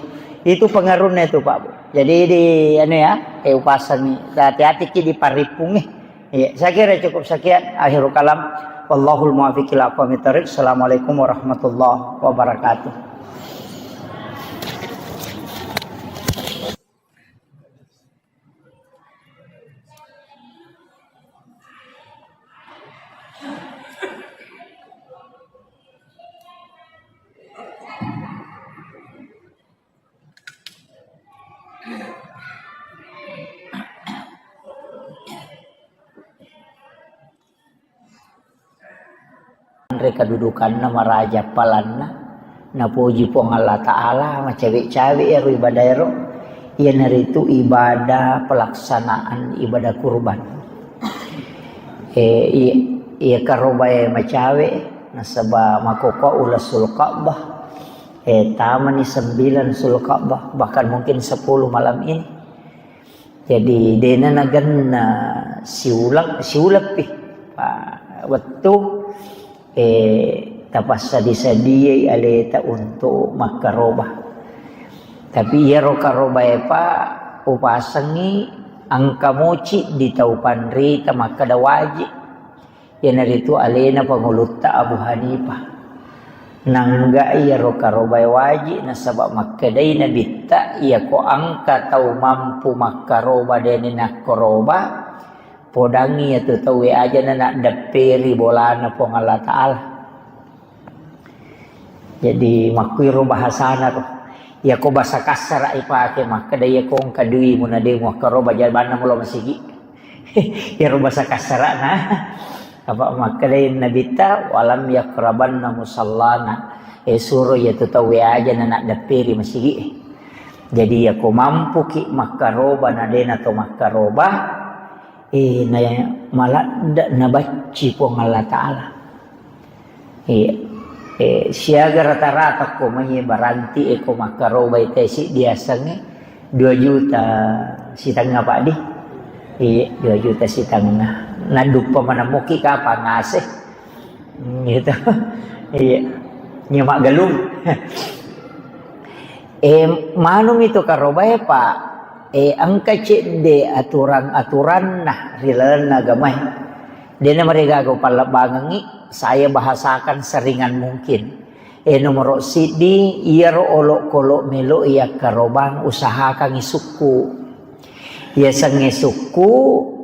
Itu pengaruhnya itu, Pak Bu. Jadi di anu ya, eh, upasangi. Hati-hati ki di paripung, eh. Iya, saya kira cukup sekian. Akhirul kalam. Wallahul muwaffiq ila aqwamit thariq. Assalamualaikum warahmatullahi wabarakatuh. Anre kedudukanna maraja palanna, Napoji Puang Allah Ta'ala, macawe-cawe ero ibadah ero, iyanaritu ibadah pelaksanaan ibadah kurban. Eh, iya, iya karobae macawe, nasaba makkokkoe uleng Zulqa'dah, eh, tamani sembilan Zulqa'dah, bahkan mungkin sepuluh malam ini. Jadi, dena nagenna siuleng, siuleng pi. Pa, wettu, eh, tapassadi-sadiai aleta untuk makkaroba. Tapi iyaro karobae pa upasengi engka moci di tau panrita makkeda waji. Iyanaritu alena pangulutta Abu Hanifah. Nangga iyaro karobae waji, nasaba makkedai Nabitta, iyako engka tau mampu makkaroba dena nakkoroba, podangi iyatu tauwe ajana naddepperi bolana Puang Allah Ta'ala. Jadi, makkuiro bahasana ro. Iyako bahasa kassara ipake, makkeda iyako engka dui muna de muakkaroba jabanna mulo masigi. Iyaro bahasa kassarana. Apa makkedai Nabitta, "Walam yakrabanna musallana." Eh, suro iyatu tauwe ajana naddepperi masigi. Jadi, iyako mampuki makkaroba na dena to makkaroba, eh, na maladde nabacci Puang Allah Ta'ala. Iya. Eh, siaga rata-rata ko mai baranti e ko makkarobai tesi diasengnge dua juta sitengnga, Pak, di. Iya, dua juta sitengnga. Naduppa maneng muki kapang ase. Hmm, gitu. Iya. Nyemak gelung. Eh, manumi tu karobae, Pak. Eh, engka cedde aturan-aturanna ri lalenna agamae. Dena marigaga pallebbangengngi, saya bahasakan seringan mungkin. Eh, nomoro siddi, iyaro olokolo melo yakkarobang usahakangngi sukku. Yasengnge sukku,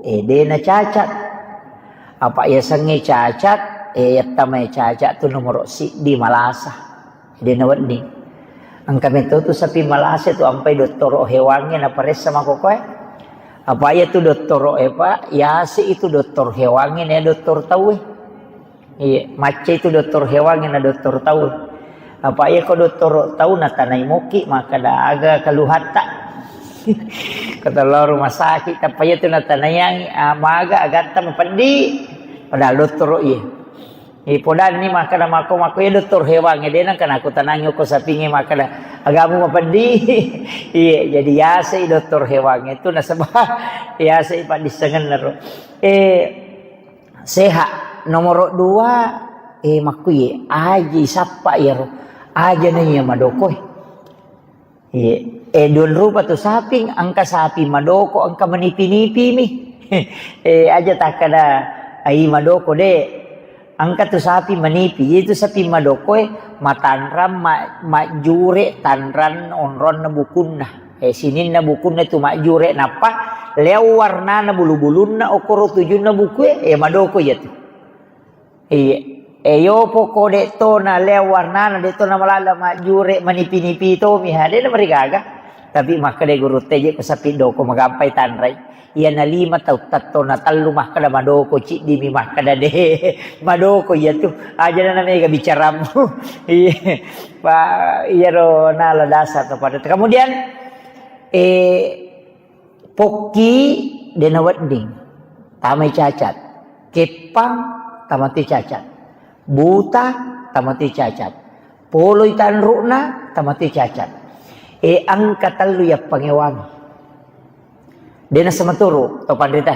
eh, dena cacat. Apa yasengnge cacat, eh, yattamai cacat tu nomoro siddi malasa. Dena wedding. Engka metto tu sapi malasa tu ampai dottoro hewangnge naparessa makkokoe. Apa iya tu dottoro e, Pak, yase itu doktor hewangnge na doktor tauwe. Iya, macca itu doktor hewangnge na doktor tauwe. Apa iya ko dottoro tau natanai moki makkeda aga keluhatta. Kata lo rumah sakit, apa iya tu natanaiangi, ah, maga agatta mapeddi. Padahal dottoro iya. Eh, podanni makkeda mako-mako, iya doktor hewangnge, de nengka nakutanangi ko sapingnge makkeda, "Agamu mapeddi?" Iya, jadi yasei doktor hewangnge tu nasaba yasei paddissengenna ro. Eh, sehat. Nomoro dua, eh, makkuye, aji sappa iyaro. Aja na iya madokoi. Iya. Eh, duan rupa tu saping, engka saping madoko, engka manipi-nipi mi. Eh, aja takkeda, ai madoko de. Engka tu saping manipi, itu saping madokoe matanrang ma-, majjure tanrang onronna bukunna. Eh, sininna bukunna tu majjure nappa leo warnana bulu-bulunna okoro tujunna bukue, eh, madoko iya tu. Iya. E, yopo ko de to na leo warnana, de to na malala majjure manipi-nipi to mi ha, de na marigaga. Tapi makkeda guru teje ko sapi doko magampai tanrai. Iya na lima tau tatto na tellu makkeda madoko, ciddi mi makkeda de. Madoko iya tu. Aja na mega bicaramu. Iya. Pa, iyaro nala dasar to pada. Kemudian, eh, Pokki de nawedding, tamai cacat. Keppang, tamati cacat. Buta, tamati cacat. Poloi tanru'na, tamati cacat. E, engka tellu yappangewangi. De nasematuru to panrita.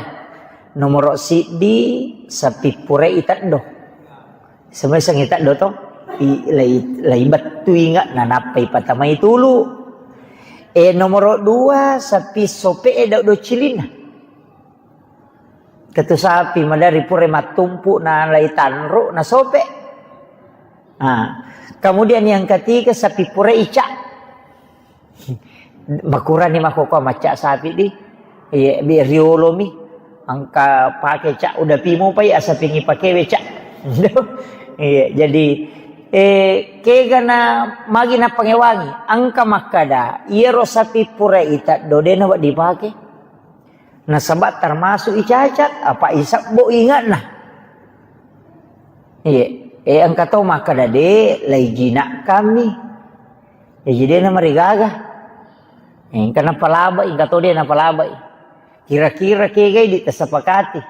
Nomoro siddi, sapippurai teddo. Semeseng ita doto, i-, lai, lai bettu inga, nanappa ipatamai tulu. E, nomoro dua, sapi sope e dau do cilinna. Ketu sapi madari pura mattumpu na lai tanru na sope. Nah, kemudian yang ketiga, sapi pura ica. Makurani makkokkoe macca sapi di. Iya, bi riolomi. Engka pake ca uda pimu pai asapingi pakewe ca. Iya, jadi, eh, kegana magi napangewangi. Engka makkada, iyaro sapi pura iteddo de nawedding dipake. Nasaba termasuk icacat, apa isebbo ingatna. Iya, eh, engka to makkada de, lai jina kami. Jaji de' namarigaga. Engka napalabai, engka to de' napalabai. Kira-kira kega idi' tasepakati.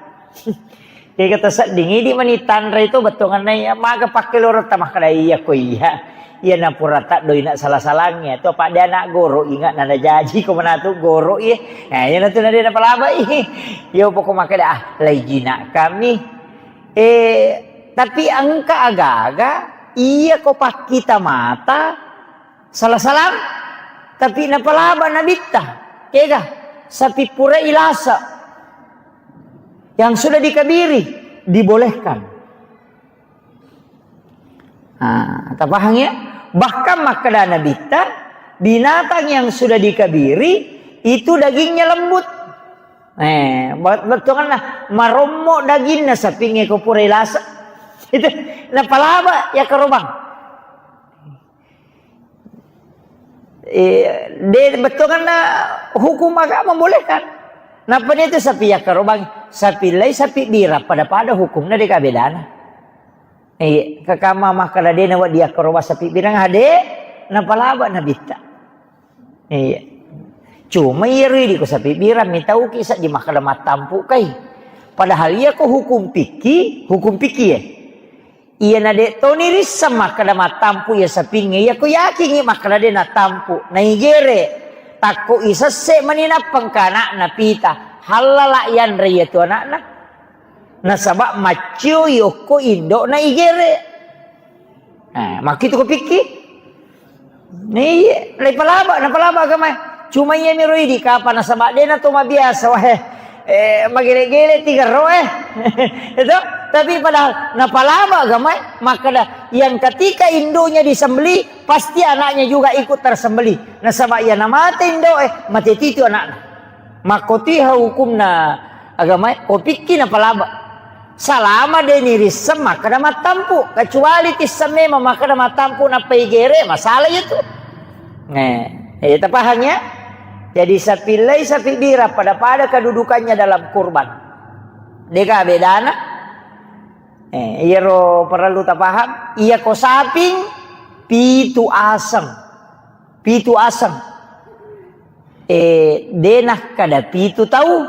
Kega tasedding idi' mani tanrai to bettuanna iya, maga pakkeloretta makkeda iya ko iya. Iya napura taddoi na sala-salangnge to, apa' de' ana' goro' inga' na najaji ko manatu goro' iya. Nah, iya natu na de' napalabai. Iya poko makkeda, ah, lai jina' kami. Eh, tapi engka aga-aga iya ko pakkita mata sala-salang, tapi napalaba nabitta. Kega? Sapi pura ilasa yang sudah dikabiri dibolehkan. Ah, tapahang ya? Bahkan makkeda nabitta, binatang yang sudah dikabiri itu dagingnya lembut. Eh, bet-, bettuanna marommo daginna sapingnge ko pura ilasa. Itu napalaba ya karobang. Eh, de, bettuanna hukum agama membolehkan. Nappa itu sapi ya karobang, sapi lai sapi bira pada-pada hukumna de' kabedana. Iya, kakama makkeda de' nawedding akkaroba sapi birang ade, napalaba nabitta. Iya. Cuma iya ridi ko sapi birang mitauki seddi makkeda mattampu kai. Padahal iya ko hukum fikih, hukum fikih ya. Iya na de' toni risseng makkeda mattampu iya sapingnge, iya ko yakingi makkeda de' natampu, naigere. Takko isesse mani nappa engka ana'na pita, hallala yanre iya tu ana'na. Nasaba' maccioi okko indo'na igere. Eh, makkitu ko pikki? Iya, le palaba, napalaba agama. Cuma iya miro idi kapa nasaba' de' na to mabiasa, wah, eh, magele-gele tiga ro, eh. Itu, tapi padahal napalaba agama, makkeda yang ketika induknya disembelih, pasti anaknya juga ikut tersembelih. Nasaba' iya namate indo'e, mate titu anakna. Makkotiha hukumna agamae, ko pikki napalaba. Salama de' nirisseng makkeda mattampu, kecuali tisseng memang makkeda mattampu nappa igere, masalah itu. Eh, eh, tapahang ya? Jadi sapi lai sapi bira pada-pada kedudukannya dalam kurban. De' ka bedana? Eh, iyaro perlu tapahang, iya ko saping pitu aseng. Pitu aseng. Eh, de' nakkeda pitu tau,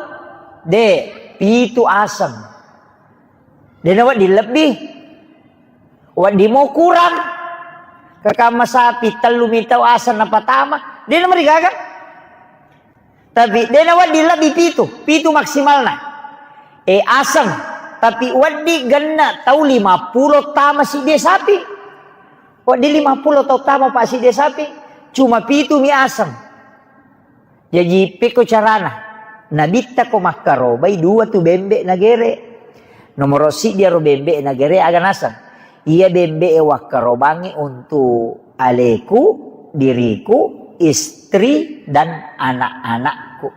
de', pitu aseng. De' nawedding lebbi, wedding mo kurang. Kakamma sapi tellu mi tau aseng napatama, de' namarigaga. Tapi de' nawedding lebbi pitu, pitu maksimalna. Eh, aseng, tapi wedding genna tau lima pulo tama siddi sapi. Wedding lima pulo tau tama pa siddi sapi, cuma pitu mi aseng. Jaji, pekko carana? Nabitta ko makkarobai dua tu bembe' nagere. Nomoro siddi aro bembe' nagere aga naseng. Iya bembe' e wakkarobangngi untuk aleku, diriku, istri, dan anak-anakku.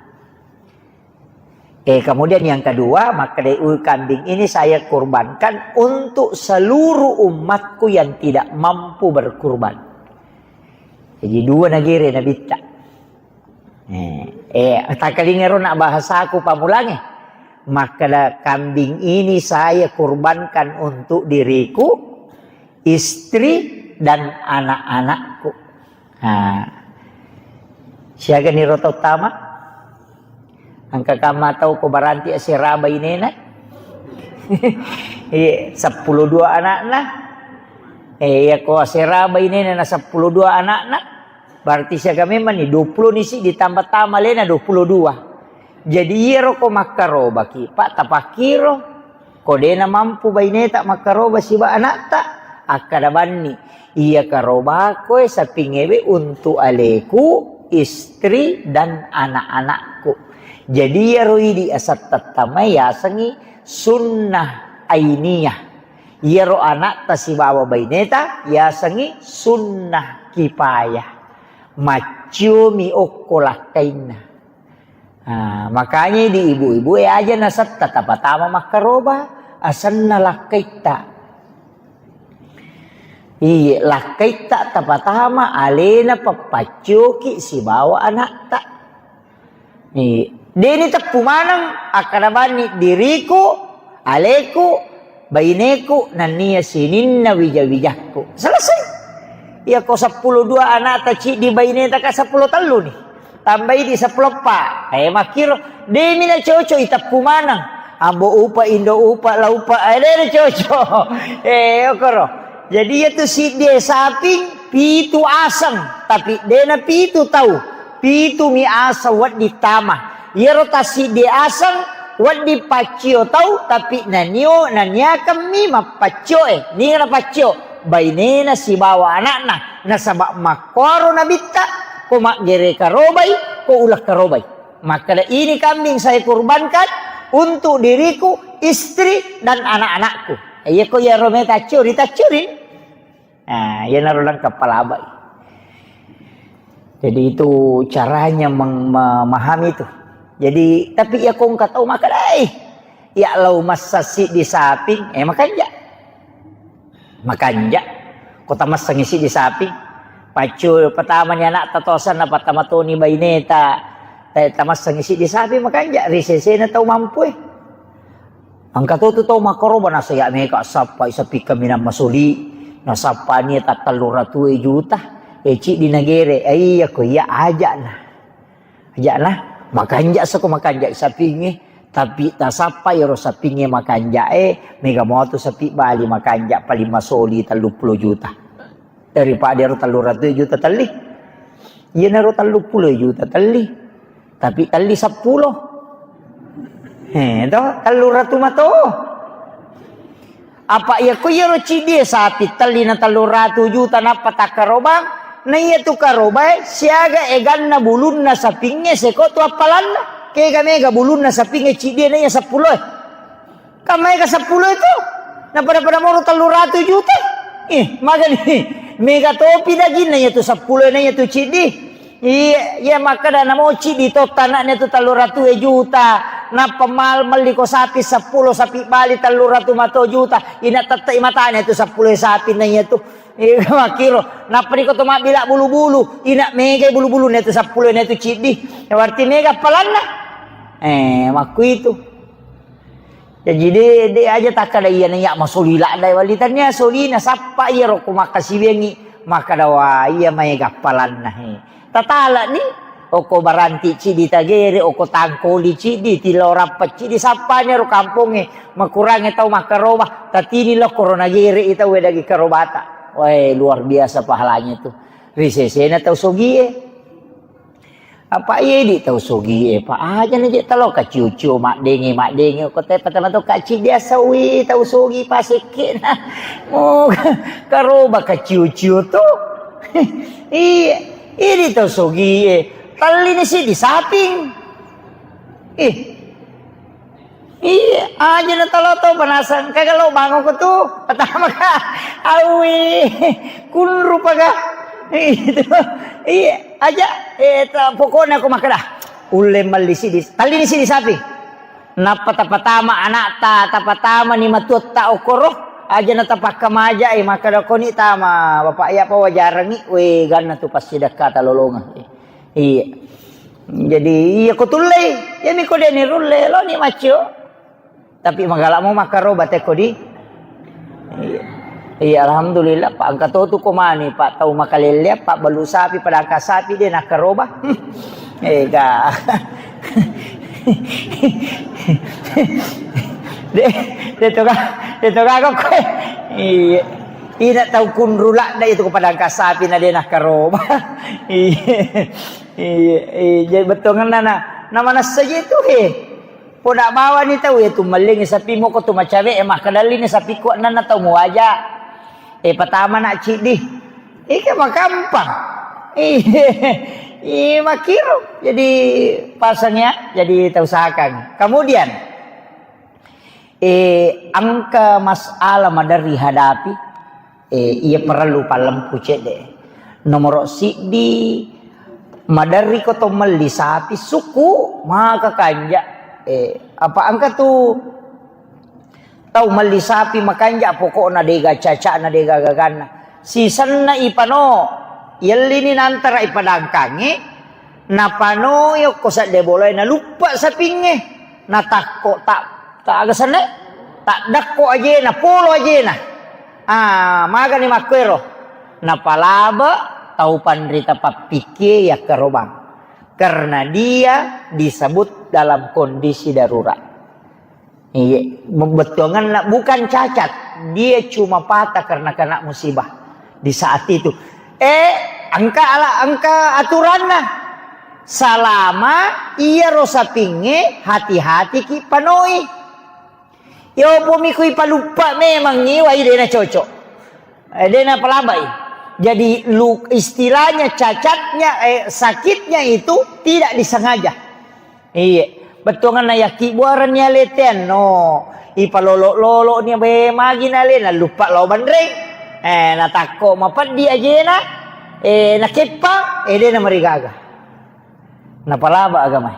Eh, kemudian yang kedua, makkeda, "Kambing ini saya kurbankan untuk seluruh umatku yang tidak mampu berkurban." Jadi dua nagere nabitta. Eh, eh, takkalingero na bahasaku pamulange. Makkeda, "Kambing ini saya kurbankan untuk diriku, istri, dan anak-anakku." Nah, siaga niro tau tama? Engka kamma tau ko baranti asera bainena? Iya, seppulo dua anakna. Eh, iya ko asera bainena na seppulo dua anakna. Berarti siaga memang ni, dua pulo ni siddi ditambah tama alena dua pulo dua. Jadi iyaro ko makkarobaki, Pak, tapakkiro. Ko de'na mampu baineta makkaroba siba anakta, akkada banni, iya karobakoe sapingewe untuk aleku, istri, dan anak-anakku. Jadi iyaro idi asattattamai yasengi sunnah ainiyah. Iyaro anakta sibawa baineta yasengi sunnah kifayah. Macciomi okko lakkainna. Ah, makanya di ibu-ibu e aja nasetta tapatama makkaroba, asenna lakkaitta. Iye, lakkaitta tapatama alena pappaccoki sibawa anakta. Iye, deni teppu maneng akkada banni diriku, aleku, baineku, nennia sininna wija-wijakku. Selesai. Iya ko seppulo dua anakta ciddi baineta ka seppulo tellu ni. Tambai di seppulo eppa. Eh, makkiro, demi na cocok iteppu maneng. Ambo upa, indo upa, la upa, eh, de na cocok. Eh, okoro. Jadi iya tu siddi saping, pitu aseng, tapi dena pitu tau. Pitu mi aseng wedding tama. Iyaro tassiddi aseng wedding paccio tau, tapi nanio, naniakemmi mappaccio e. Ninga napaccio? Bainena sibawa anakna. Nasaba makkuaro nabitta, ko maggere karobai, ko uleng karobai. Makkeda, "Ini kambing saya kurbankan untuk diriku, istri, dan anak-anakku." Iya ko iyaro meta accuri, taccuri. Nah, iyanaro lengkap palabai. Jadi itu caranya meng-, memahami itu. Jadi, tapi iya ko engka tau makkeda, "Eh, iya lao massa siddi saping, eh, makanja." Makanja. Ko tamassengi siddi saping. Paccu pertama ni anakta tosanna, pertama toni baineta, eh, tamassengi siddi saping, makanja. Ri sesena tau mampu, eh. Engka to tu tau makkaroba, nasaya meka sappai sapi kaminang masoli, nasappani tattellu ratu juta, e ciddi nagere, e iya ko iya aja'na. Aja'na, makanja sako makanja sapingnge, tapi tasappai ro sapingnge makanja e, mega moto sapi bali makanja paling masoli telluppulo juta. Daripada ero tellu ratu juta telli. Iyanaro telluppulo juta telli. Tapi telli seppulo. Eh, to, tellu ratu mato. Apa iya ko iyaro ciddi sapi telli na tellu ratu juta nappa takkarobang, na iya tu karobae siaga eganna bulunna sapingnge seko tu appalanna. Kega mega bulunna sapingnge ciddi na iya seppulo e. Kan maega seppulo itu? Napada-pada moro tellu ratu juta. Ih, magani. Mega topi daginna iya tu seppulo na iya tu ciddi. Iya, iya makkeda namo ciddi to tanaknya tu tellu ratu juta. Nappa mal melli ko sapi seppulo, sapi bali tellu ratu mato juta. Ina tette matanya tu seppulo sapi na iya tu. Iya makkiro. Nappa niko to mabbila bulu-bulu. Ina mega bulu-bulu na tu seppulo na tu ciddi. Ya berarti mega appalanna. Eh, makku itu. Jaji de, de aja takkada iyana iya masoli ladda wali tania solina sappa iyaro ko makkasiwiangngi makkada wa iya maega appalanna he. Tatalani oko baranti cidi tagere, oko tangkoli cidi, tilorappa cidi, sappanya ro kampongnge makurangnge tau makkaroba, tatini lo korona gere i tau dagi karobata. Wae, luar biasa pahalanya itu. Ri sesena tau sogie. Apa iya idi tau sogi e, pa aja na je talo kaciu-ciu maddenge, maddenge ko te patama to kaci biasa wi tau sogi pasekke na. Oh, karoba kaciu-ciu to. Iya, idi tau sogi e. Talli ni si di saping. Ih, Iya, aja na talo to panasang. Kaga lo bangun ko tu. Pertama ka, awi, kunru paga. Itu. Iya, aja. Eh, ta-, pokoknya aku makan dah. Ulle malli sidi, tali ni sidi sapi. Nappa tapatama anak ta, tapatama ni matuatta okoro. Aja na tapakka maja, eh, maka da koni tama. Bapak iya apa wajarangi, we ganna tu pasti dekat talolonga. Iya. Jadi, iya ko tullei. Iya mi ko deni rulle, lo ni macio. Tapi magala mo makkaroba teko di. Iya. Iya, alhamdulillah, Pak. Engka to tu ko mani, Pak, tau makalelle, Pak, balu sapi, padangka sapi, de nakkaroba. Ega. De, de toga, de toga kok. Iya. Ina tau kunru ladda itu ko padangka sapi na de nakkaroba. Iya. Iya, iya, jadi bettuanna na, na manessa je tu, he. Poda bawani tau iya tu mellingi sapi moko tu macawe e, makkedalli ni sapi kuat nana tau muaja. Eh, patama nak cidi. Ike makampang. Iya, iya, makiro. Jadi pasang ya, jadi tau usahakan. Kemudian, eh, engka masalah maderri hadapi, eh, iya parellu pallempu cedde. Nomoro siddi, maderri ko to melli sapi suku, maka kanja. Eh, apa engka tu tau melli sapi makanja, pokokna dega cacana, dega gaganna. Sisenna ipano, yellini nantara ipadangkangi, napanoi okko sedde bolae, naluppa sapingnge, natakko ta, ta aga senna, taddakko ajena, polo ajena. Ah, magani makkuero. Napalaba tau panrita pappikkie yakkarobang. Karena dia disebut dalam kondisi darurat. Iya, bettuanganna bukan cacat, dia cuma patah karena kena musibah di saat itu. Eh, engka ala, engka aturanna. Salama iyaro sapingnge, hati-hati ki panoi. Yo pomi kui paluppa memang iwai dena cocok. Eh, dena palabai. Jadi lu, istilahnya cacatnya, eh, sakitnya itu tidak disengaja. Iya, bettuanganna yakki buarenni aletean no. Ipalolo-lolo ni be magi nale, naluppa lao banreng. Eh, natakko mapeddi ajena. Eh, nakeppa, eh, dena marigaga. Napalaba agama.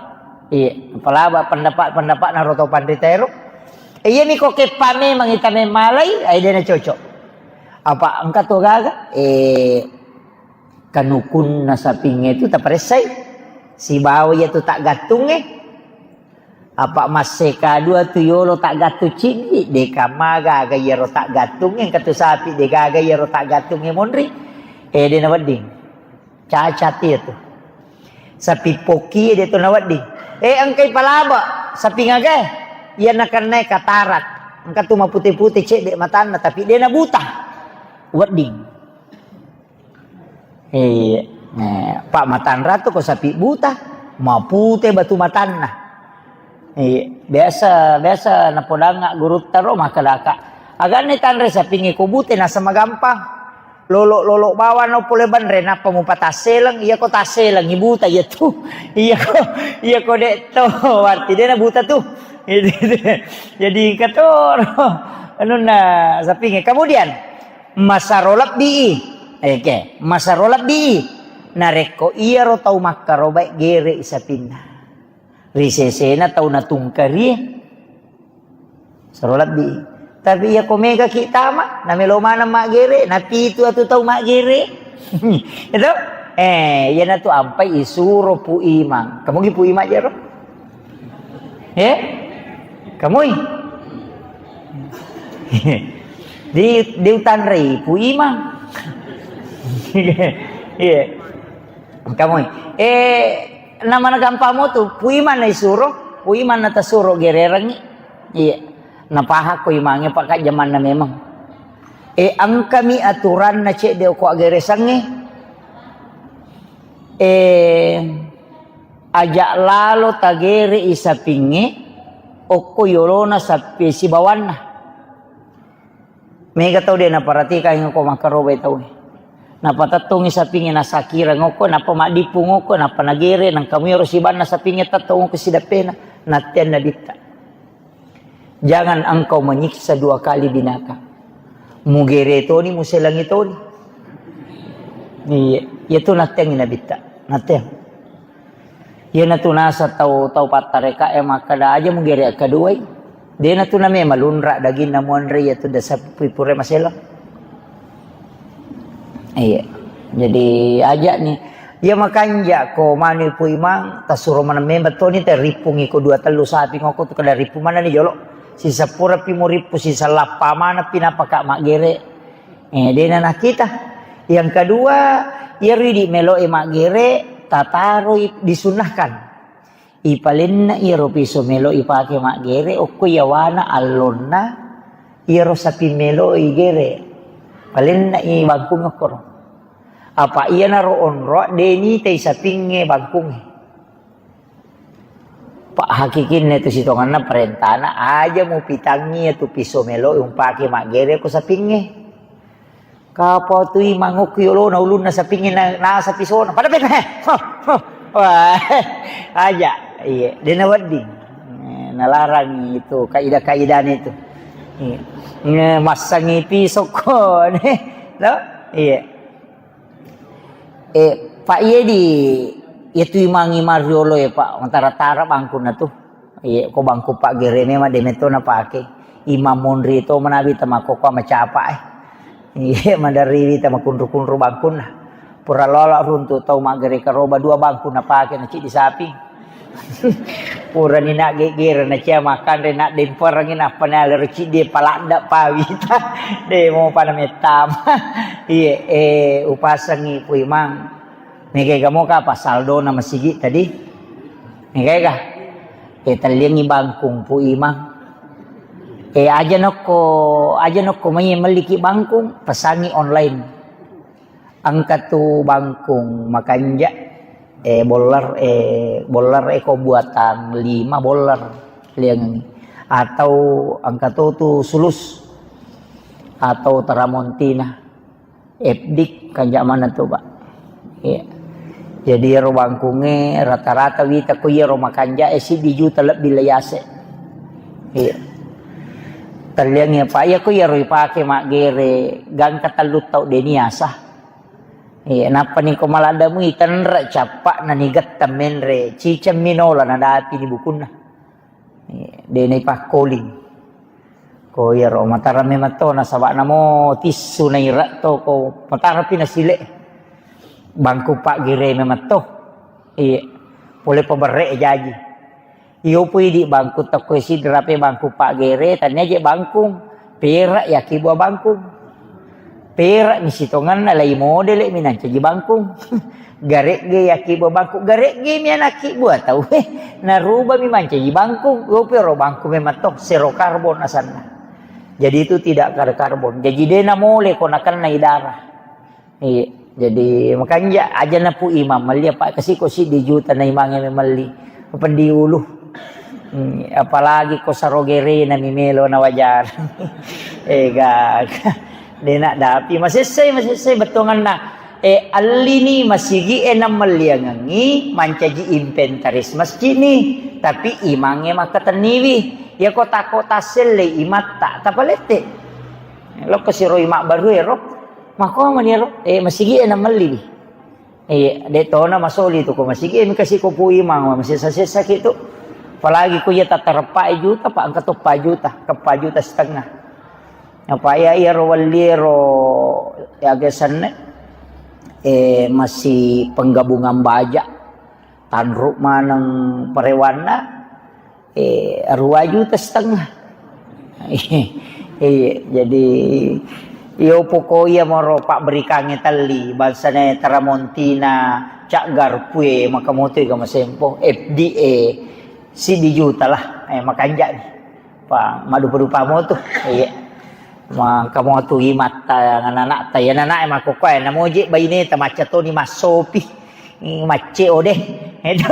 Iya, napalaba pendapat-pendapat naro to panrita ero. Eh, iya mi ko keppa memang ita memmalai, eh, dena cocok. Apa engka to gaga? Eh, kanukunna sapingnge tu taparessai sibawa iya tu taggattungnge. Apa masseka dua tu yolo taggattung ciddi, deka magaga iyaro taggattungnge, engka tu sapi de gaga iyaro taggattungnge monri. Eh, de nawedding. Cacat iya tu. Sapi pokki de tu nawedding. Eh, engkai palaba, sapi ngagae. Iya nakennai katarak. Engka tu mapute-pute cedde matanna, tapi de nabuta. Wedding. Iya. Eh, Pak Matanra tu ko sapi buta, mapute batu matanna. Iya, biasa, biasa napodangnga gurutta ro makkedaka, "Aganni tanre sapingnge ko bute naseng magampang. Lolo-lolo bawang no pole banre nappa mupatasseleng, iya ko tasseleng ibuta iya tu." Iya ko, iya ko de to, berarti de nabuta tu. Jadi katoro anunna sapingnge. Kemudian, Masaro lebbii. Oke, masaro lebbii. Narekko iyaro tau makkarobae gerei sapinna. Ri sesena tau natungkarie. Saro lebbii. Tapi iya ko mega ki tama, namelo maneng maggere, napitu atu tau maggere. Itu? Eh, iyanatu ampai isuro Pu Imang. Kamu gi Pu Imang jero? Eh? Kamui? Di, diutanrei Pu Imang. Iya. Kamui. Eh, namana gampang mo tu, Pu Imang na isuro, Pu Imang na tasuro gererengngi. Iya. Napahakko Imangnge pakajjamanna memang. Eh, engkami aturanna cedde ko aggeresangnge. Eh, Aja lalo tagere i sapingnge, okko yolona sapi sibawanna. Mega tau de naparatikangngi ko makkarobai tau. Napatettongi sapingnge nasakireng okko, nappa maddippung okko, nappa nagere, nangka muyaro sibanna sapingnge tettong okko sidappena, natteang nabitta. Jangan engkau menyiksa dua kali binatang. Mugere toni, muselangi toni. Iya, iya tu natteangi nabitta. Natteang. Iya natu nasa tau, tau pattareka e makkada aja mugere akkaduai. Dena tu name malunra daginna muanre iya tu dasa pipure maselang. Iya. Jadi aja ni. Iya makanja ko manu Pu Imang, tasuro maneng memang toni te rippungi ko dua tellu sapi ngoko tu kada rippung maneng ni jolo. Sisapura pi murippu, sisallappa maneng pi napaka maggere. Eh, dena nakita. Yang kedua, iya ridi melo e maggere, tataroi disunnahkan. Ipalenna iyaro piso melo ipake maggere, okko iyawana allonna iyaro sapi melo igere. Palenna i bangkung okkoro. Apa iyanaro onroa de nitai sapingnge bangkungnge. Pa hakikinna tu sitonganna parentana aja mupitangngi iyatu piso melo umpake maggere ko sapingnge. Kapau tu Imang okko yolona ulunna sapingnge na, nasa pisona. Pada peta, he. Wah, aja. Iya, dena wedding. Eh, nalarang itu kaidah-kaidahnya itu. Iya. Nge-, massangi pisokko, ne. No? Iya. Eh, Pak, iya di, iya tu Imang, Imang riolo ya, Pak. Mantara-tara bangkunna tu. Iya, ko bangku paggere memang de metto napake. Imang monri to manabi tamakkokkoe macapa e. Iya, maderriwi tamakunru-kunru bangkunna. Pura lola runtu tau maggere karoba dua bangku napake na ciddi sapi. Purani na geggere na cia makanre na demperengi nappa na lero ciddi paladda pawita. De mo pada mettama. Iye, eh, upasengi Pu Imang. Mega ga moka apa saldona masigi tadi? Mega ga? Eh, telliangi bangkung Pu Imang. Eh, aja nokko, aja nokko mai melliki bangkung, pesangi online. Engka tu bangkung makanja, eh, boller, eh, boller eko buatan lima boller liangengi. Atau engka to tu sulus atau teramontina. Epdik kanja mana tu, Pak. Iya. Jadi ero bangkunge rata-rata wita ko iyaro makanja e siddi juta lebbi le yase. Iya. Telliangi apa iya ko iyaro ipake maggere gangka tellu tau deni asa. Iya, nappa ni ko maladda mui tenre cappa na ni getta menre ciceng minola na dapi ni bukunna. Iya, de na ipakkoling. Ko iyaro matara memang to nasaba namo tissu na ira to ko matara pi na sile. Bangku paggere memang to. Iya, pole paberre jaji. Iyo pui di bangku tokko sidra pe bangku paggere tania je bangkung. Pera yaki buah bangkung. Pera mi sitonganna lai modele mi nancaji bangkung. Garegge yaki buah bangkung. Garegge mi anaki buah tau. Naruba mi mancaji bangkung. Iyo pi ro bangkung memang to. Zero karbon asanna. Jadi itu tidak ada karbon. Jadi de namole ko nakennai darah. Iya, jadi makanja aja na Pu Imang melli apa kasi ko siddi juta na imange melli. Peddi ulu. Hmm, apalagi ko sarogerena mi melo na wajar. Eh, gak. De na dapi masessai, masessai bettuanganna. Eh, allini masigi e na melliangengi mancaji inventaris masjid ni. Tapi imange makkatenniwi. Ya ko tako tasselle imatta tapalette. Lokko siroi mabbaru ero. Makko mani ero. Eh, masigi e na melli. Iya, de tona masoli tu ko masigi e mika siko Pu Imang masessa-sessa ki tu. Apalagi ko iya tatareppa juta, Pak, engka to pa juta, ke pa juta setengah. Apa iya iya ro welli ero ya gesanne. Eh, masih penggabungan baja. Tanru maneng parewanna, eh, dua juta setengah. Iya, jadi, iyo poko iya moro pabberikangnge telli, bangsana Teramontina, Cak Garpue, maka moto ega masempo, F D A, siddi juta lah, eh, makanja ni. Pa, madupa-dupa moto. Iya. Maka moto imatta, anak-anakta, ya anak-anak makkokkoe, namoje baineta macca toni massopi. Ih, macce ode. Itu.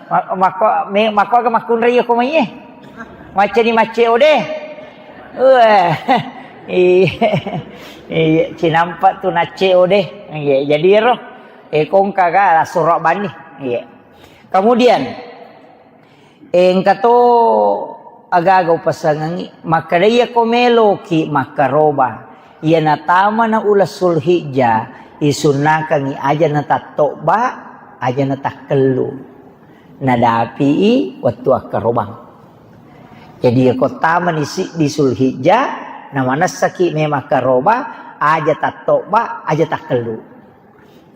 Ma-, mako, me-, mako aga makkunrai ko mai e. Macce ni macce ode. Wah. Iya. Iya, cinampa tu nacce ode. Iya, jadi ero. Eh, kongka ga surok bani. Iya. Kemudian, engka to aga-aga upasengengngi, makkeda iyako meloki makkaroba, iya natamana uleng Sulhijjah, isunnakengngi aja natattobba, aja natakkellu. Nadapi i wettu akkarobang. Jadi iyako tamani siddi Sulhijjah, namanessaki memang karoba, aja tattobba, aja takkellu.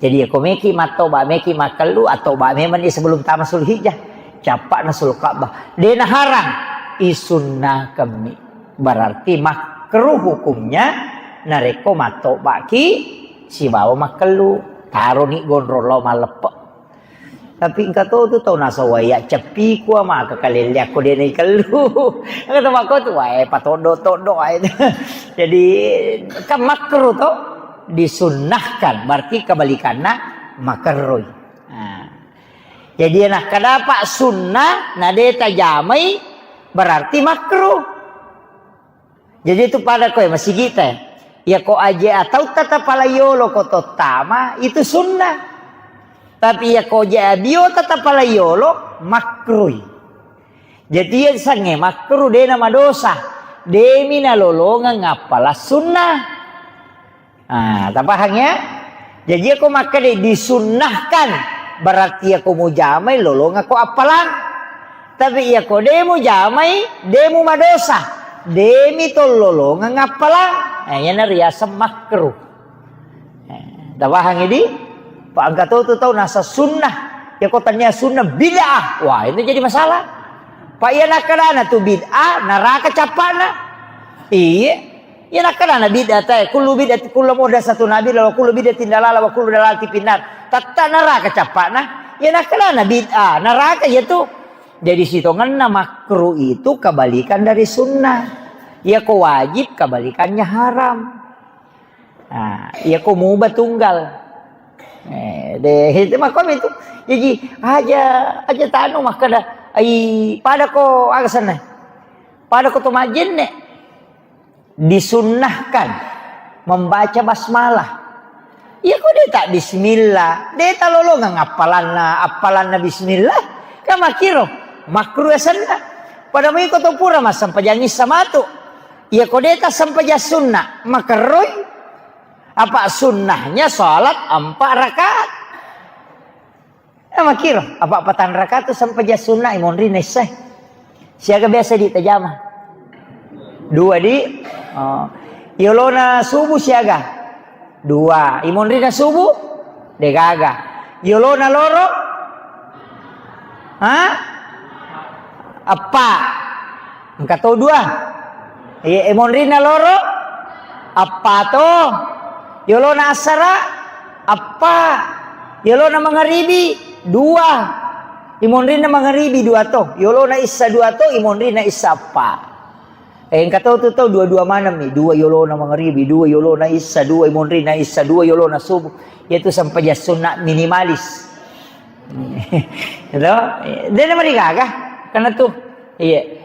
Jadi, ko meki mattoba, meki makkellu, attoba memang ni sebelum tama Sulhijjah. Cappa'na Sulka'bah. De naharang, isunnakammi. Berarti makruh hukumnya, narekko mattobaki sibawa makkellu. Taroni gondrong lao malleppe. Tapi engka to tu tau nasawai ya ceppi kua maka kalelle akko de naikellu. Engka to makko tu, wae, patoddo-toddo ae. Jadi, kan makruh to. Disunnahkan, berarti kebalikanna makerroi. Nah. Jadi, nakkadapa sunnah, na de tajamai, berarti makruh. Jadi, itu pada koe, masigita. Ya, ko aje atau tata palayolo ko tottama, itu sunnah. Tapi ya, ko je abio tata palayolo, makruh. Jadi, iya sange makruh, de na madosa. Demi nalolongeng appala sunnah. Ah, tapahang ya? Jadi, ako makkeda disunnahkan, berarti ako mujamai lolongako appalang. Tapi ako de mujamai, de mu madosa. Demi to lolongeng appalang. Nah, iyana riaseng makruh. Eh, tapahang idi? Pa engka to tu tau nasa sunnah. Iya ko tania sunnah bid'ah. Wah, ini jadi masalah. Pak iya nakkedana tu bid'ah, neraka cappana. Iya. Iya nakkedana bid'ah tae, kullu bid'ah, kullu muhdatsatin bid'ah, wa kullu bid'atin dalalah, wa kullu dalalatin finnar. Tetta neraka cappana. Iya nakkedana bid'ah, neraka iya tu. Jadi sitongenna makruh itu kebalikan dari sunnah. Iya ko wajib kebalikannya haram. Nah, iya ko mubah tunggal. Eh, deh, itu makko itu. Jadi aja, aja tanu makkeda, ai pada ko aga senna. Pada ko to majenne. Disunnahkan membaca basmalah. Iya ko de tak bismillah, de talolongang appalanna, appalanna bismillah. Kan makkiro, makruh asenna. Pada mui ko to pura massempajang issa matu. Iya ko de tassempajang sunna, makerroi. Apa sunnahnya salat empat rakaat. Eh, makkiro, apa patang rakaat tu sempajang sunna imonrinna issae. Siaga biasa di tajama? Dua di. Oh. Yolona subuh siaga? Dua. Imonrinna subuh? Degaga. Yolona loro? Ha? Eppa. Engka to dua. Iya, imonrinna loro? Eppa to. Yolona assara? Eppa. Yolona mangaribi? Dua. Imonrinna mangaribi dua to. Yolona issa dua to, imonrinna issa eppa. Eh, engka to tu tau dua-dua maneng mi. Dua yolona mangaribi, dua yolona issa, dua imonrinna issa, dua yolona subuh. Yaitu sempajang sunna minimalis. Gitu? Dena marigaga. Karena tu. Iya.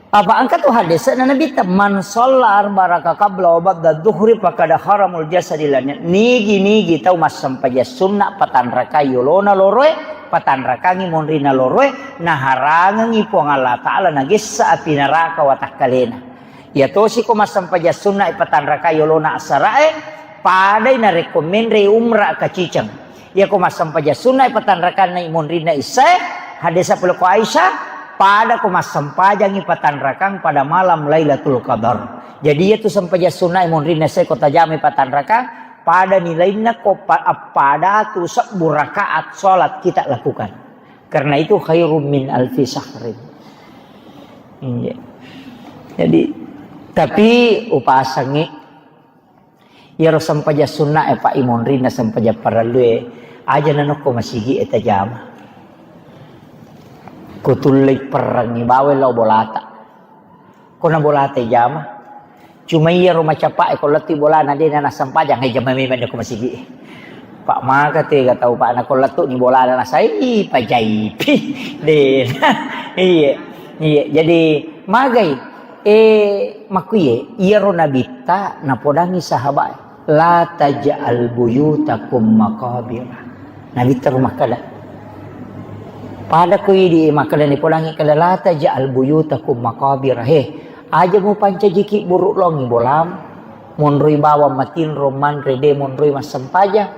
Apa engka tu hadis na Nabi ta, "Man shalla arba raka qabla wa ba'da dhuhri faqad haramul jasadi lanya." Nigi-nigi tau massempajang sunna patanrakai yolona loroe, patanrakangi monrina loroe, naharangengi Puang Allah Ta'ala nagessa api neraka watakkalena. Iya tosi ko massempajang sunna patanrakai yolona asarae, padai narekko menre umra kaciceng. Iyako massempajang sunna patanrakanna monrinna issae, hadis pole ko Aisyah, pada ko massempajangi patanrakang pada malam Lailatul Qadar. Jadi iyatu sempajang sunna monrinna issae ko tajamai patanrakang, pada nilainna ko pa-, pada tu sebbu rakaat salat kita lakukan. Karena itu khairum min alfi syahrin. Iya. Jadi, tapi upasangi Iyaro sempajang sunna e, Pak, imonrinna sempajang parellu e, aja nanokko masigi e tajama. Kutullei perrengngi bawai lao bolata. Ko na bolata jama. Cuma iyaro macapa e ko lettu bolana de na sempajang e jama memang ko masigi e. Pak, maka tega tau, Pak, na ko lettu ni bolana nasai pajaipi. De. Iya. Iya, jadi magai. Eh, makkuye, iyaro nabitta napodangi sahabat, "La taj'al buyutakum maqabira." Nabitta ro makkeda. Pada ko idi makkeda nipodangi keda, "La taj'al buyutakum maqabira." He, aja mupancajiki buruk longi bolam. Monroi bawang matinro manre de monroi massempajang.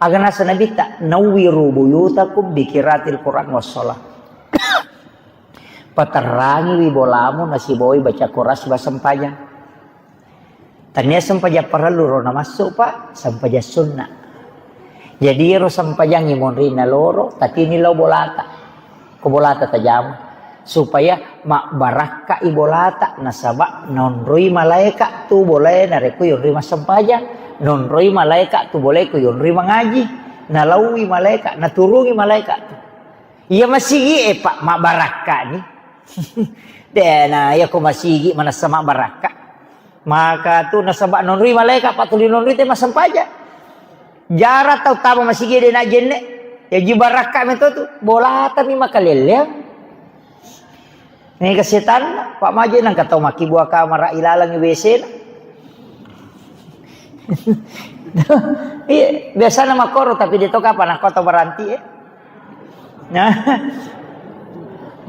Aga nasa nabitta, "Nawwiru buyutakum bi qiraatil Qur'an was shalah." Paterrangiwi bolamu nasibawai baca Quran siba sempajang. Tania sempajang parellu ro namassu, Pak, sempajang sunna. Jadi ero sempajang imonrinna loro, tatini lao bolata. Ko bolata tajama. Supaya mabbarakka i bolata, nasaba nonroi malaeka tu bolae narekko yonroi massempajang, nonroi malaeka tu bolae ko yonroi mangaji, nalauwi malaeka, naturungi malaeka tu. Iya masigi e, Pak, mabbarakka ni. De na, iya ko masigi manessa mabbarakka. Maka tu nasaba nonroi malaeka, Pak, tuli nonroi te massempajang. Jara tau tama masigi de na jenne. Ya ji barakka meto tu. Bolata mi makalelleang. Ni kesetan, Pak, maje nang katau makkibua kamara ilalang W C na. Iya, biasana makkoro, tapi de to kapang nakko to berhenti, eh. Nah.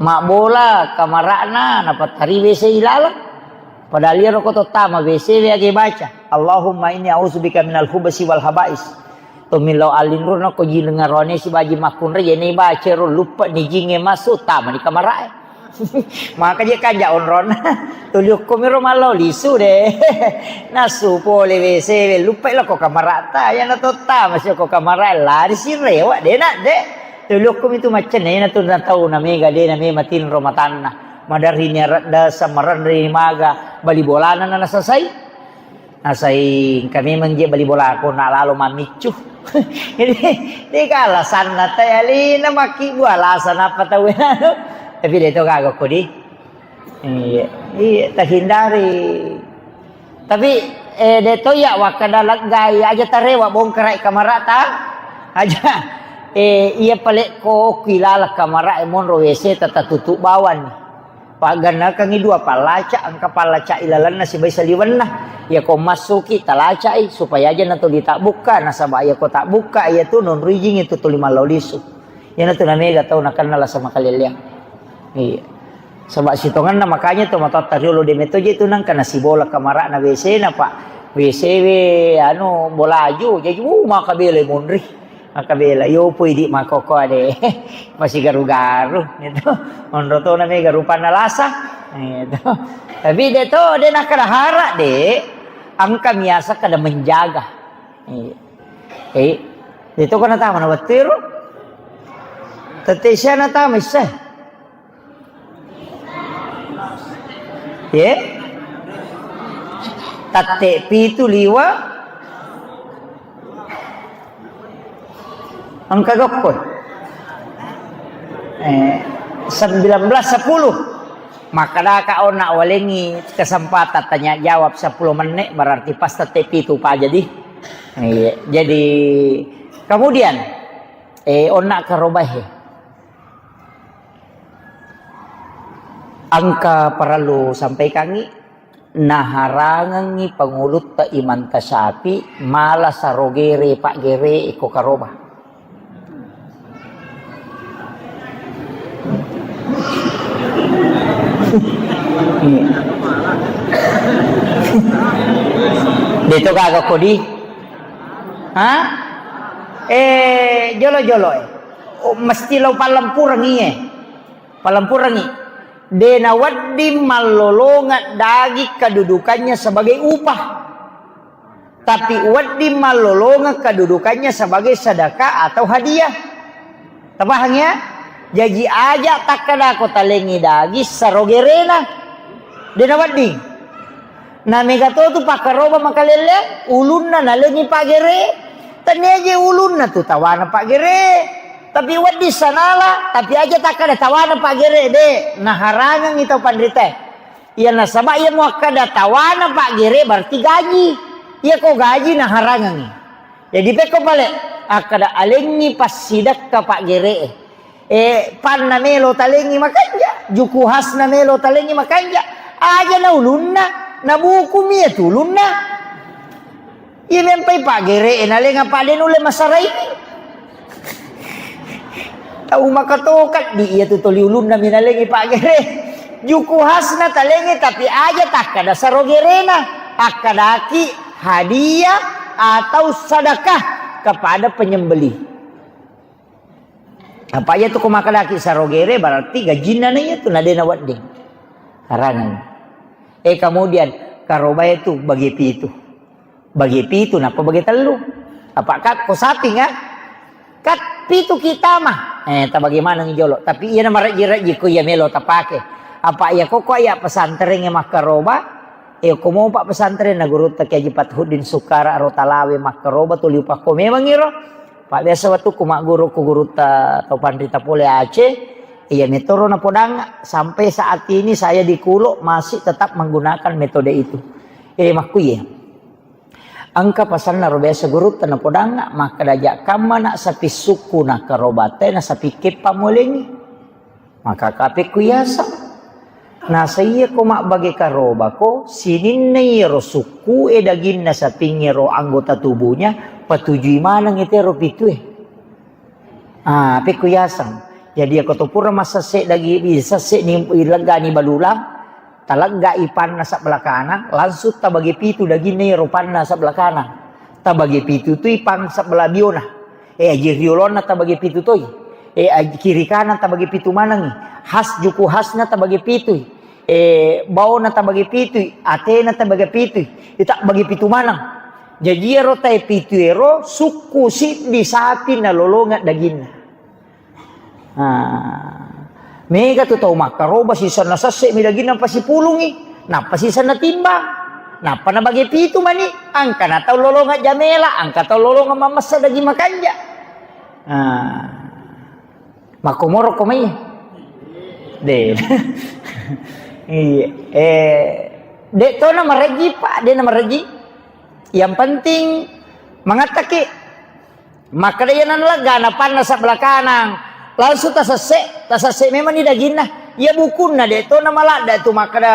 Mabbola kamara'na, napattari W C ilalang. Padahal iyaro ko to tama W C we age baca, "Allahumma inni a'udzubika minal khubsi wal khaba'is." Tommi lao allinro nako ji lengaroane sibaji makkunrai, yene baca ro luppe ni jinge masuk, tama ni kamara'e. Maka je kanja onron. Tuli okko miro mallo lisu de. Nasu pole W C we luppe lako kamara'ta, yana to tama si ko kamara lari si rewa de nak de. Jolokko mitu maccenna, iyana tu na tau na mega de na mema tinro matanna. Maderri ni aradda samarenri maga bali bolana na nasasai. Nasai engka memang je bali bolako na lalo mammiccu. Jadi, de ka alasanna tai alina makkibbu alasan apa tau anu. Tapi de to gaga kodi. Iya, iya, terhindari. Tapi, eh, de to iya wakkada leggai aja tarewa bongkarai kamarata. Aja, eh, iya palekko okki laleng kamara e monro W C tata tutup bawang. Paggannakangi dua pallaca, engka pallaca ilalenna sibai saliwenna. Iya ko massuki talacai supaya aja na tuli tabbukka, nasaba iya ko tabbukka iya tu nonro ijing itu tuli mallau lisu. Iyana tu na mega tau nakenna lasa makalelleang. Iya. Saba sitongenna makanya to matoatta riolo de metto je tu nangka nasibola kamarana W C na, Pak. W C we anu bolaju, jaji, uh, maka bela monri. Maka bela yo pui di makoko ade. Masih garu-garu gitu. Monro to na mega rupanna lasa. Gitu. Tapi de to de nakada hara de angka miasa kada menjaga. Iya. Eh, de to kana tama na wettu ero. Tette sia na tama isse. Ye? Tatte pitu liwa. Engka gokko. Eh, sembilan belas sepuluh. Makkadaka onna walengi kesempatan tanya jawab sepuluh menit, berarti pas tatte pitu pa jadi. Iya, jadi kemudian, eh, onna karobahe. Engka parellu sampaikangngi, naharangengngi pangulutta Imam Tasyafi mala sarogere paggere iko karoba. Deto gaga kodi? Ha? Eh, jolo-jolo, eh. Oh, mesti lo pallempurengngi, eh. Pallempurengngi. De nawedding mallolongeng daging kedudukannya sebagai upah. Tapi wedding mallolongeng kedudukannya sebagai sedekah atau hadiah. Tapahang ya? Jaji aja takkadako talengi daging sarogerena. De nawedding. Na mega to tu pakkaroba makalelle, ulunna nalengi paggere. Tania je ulunna tu tawana paggere. Tapi wedding sanala, tapi aja takkada tawana paggere de, naharangengngi tau panritae. Iya nasaba iya muakkada tawana paggere berarti gaji. Iya ko gaji naharangengngi. Jadi pekko pale akkada alengngi passidekka paggere. Eh, panna melo talengi makanja, juku hasna melo talengi makanja. Aja na ulunna, na buku mie tu ulunna. Iya mempai paggere, na lenga pade nulle masaraini. Tau makatokat di iya tu toli ulunna mi nalengi paggere. Juku hasna talengi tapi aja takkada sarogerena. Akkadaki hadiah atau sedekah kepada penyembelih. Apa iya tu ko makkadaki sarogere berarti gajinna na iya tu na de nawedding. Harangan. Eh, kemudian karobae tu bagi pitu. Bagi pitu napa bagi tellu. Apa kat ko saping ah? Kat pitu kita mah. Eh, tabagi maneng jolo. Tapi iya na marejji-rejji ko iya melo tapake. Apa iya koko iya pesantren e makkaroba. Eh, ko mopa pesantren na gurutta Kiai Haji Fathuddin Sukara ro Talawe makkaroba tuli upakko memang iro. Pak biasa wettukku magguru ku gurutta to panrita pole Aceh, iya metoro napodang sampai saat ini saya di Kulo masih tetap menggunakan metode itu. Eh, makkuye. Engka pasanna ro biasa gurutta napodang makkada ja kamma na sapi sukku na karobate na sapi keppa molengi. Maka kapekku yaseng. Nasa iya ko mabbage karobako, sininna iyaro sukku e daginna sapingnge ro anggota tubuhnya, patujui maneng itero pitue. Ah, pekku yaseng. Jadi ako to pura massesse dagi, sesse ni leggani balulang, talegga ipanna sebelah kanan, langsung tabage pitu daginna iyaro panna sebelah kanan. Tabage pitu tu ipang sebelah biona. Eh, aji riolonna tabagi pitu toi. Eh, aji kiri kanan tabagi pitu manengi. Has juku hasna tabagi pitui. Eh, baona tabagi pitui, atena tabagi pitui. Ita bagi pitu maneng. Jaji ero tae pitu ero sukku siddi sapi nalolonga daginna. Ah, mega tu tau makkaroba sisenna sesse mi daginna pasipulungi, nappa sisenna timbang, nappa nabage pitu mani, angkana tau lolonga jamela, angka tau lolonga mamessa daging makanja. Ah, makkomoro ko mai. De. Iya. Eh, de to na mareji, Pak, de na mareji. Yang penting mangattaki. Makkeda, "Iya nanalegga, napannasa belakanang." Langsung tasesse, tasesse memanni daginna. Iya bukunna, de to namaladda tu makkeda,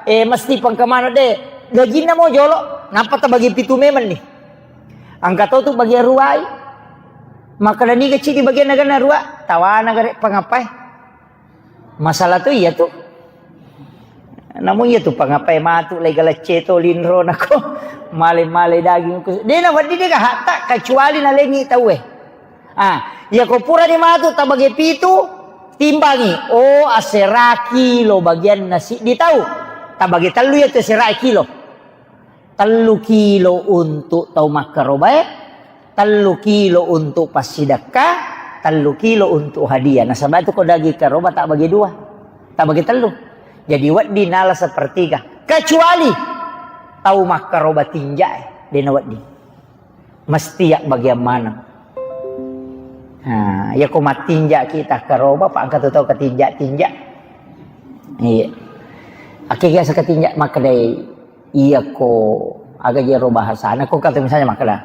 eh, mesti pengkemana, de. Daginna mo jolo, nappa tabagi pitu memanni. Angka to tu bagian ruai. Makkeda, "Niga cidi bagian naganna rua?" Tawana gare pangapai. Masalah tu iya tu. Namun iya tu pangapai matu lai galacce to linro nako male-male daging ku. De na wedding de gahatta kecuali nalengi tauwe. Ah, iya ko purani matu tabage pitu, timbangi. Oh, asera kilo bagianna siddi tau. Tabage tellu iya tu asera kilo. Tellu kilo untuk tau makkarobae, tellu kilo untuk passidekka, tellu kilo untuk hadiah. Nasaba tu ko daging karoba tak bagi dua, tak bagi tellu. Jadi wedding nala sepertiga. Kecuali tau makkaroba tinja e, dena wedding. Mesti ya bagian maneng. Nah, ya ko mattinja kita karoba, pak angka tu tau ketinja-tinja. Iya. Akhirnya seketinja makkedai Iyako aga jero bahasana, ko kata misalnya makkeda,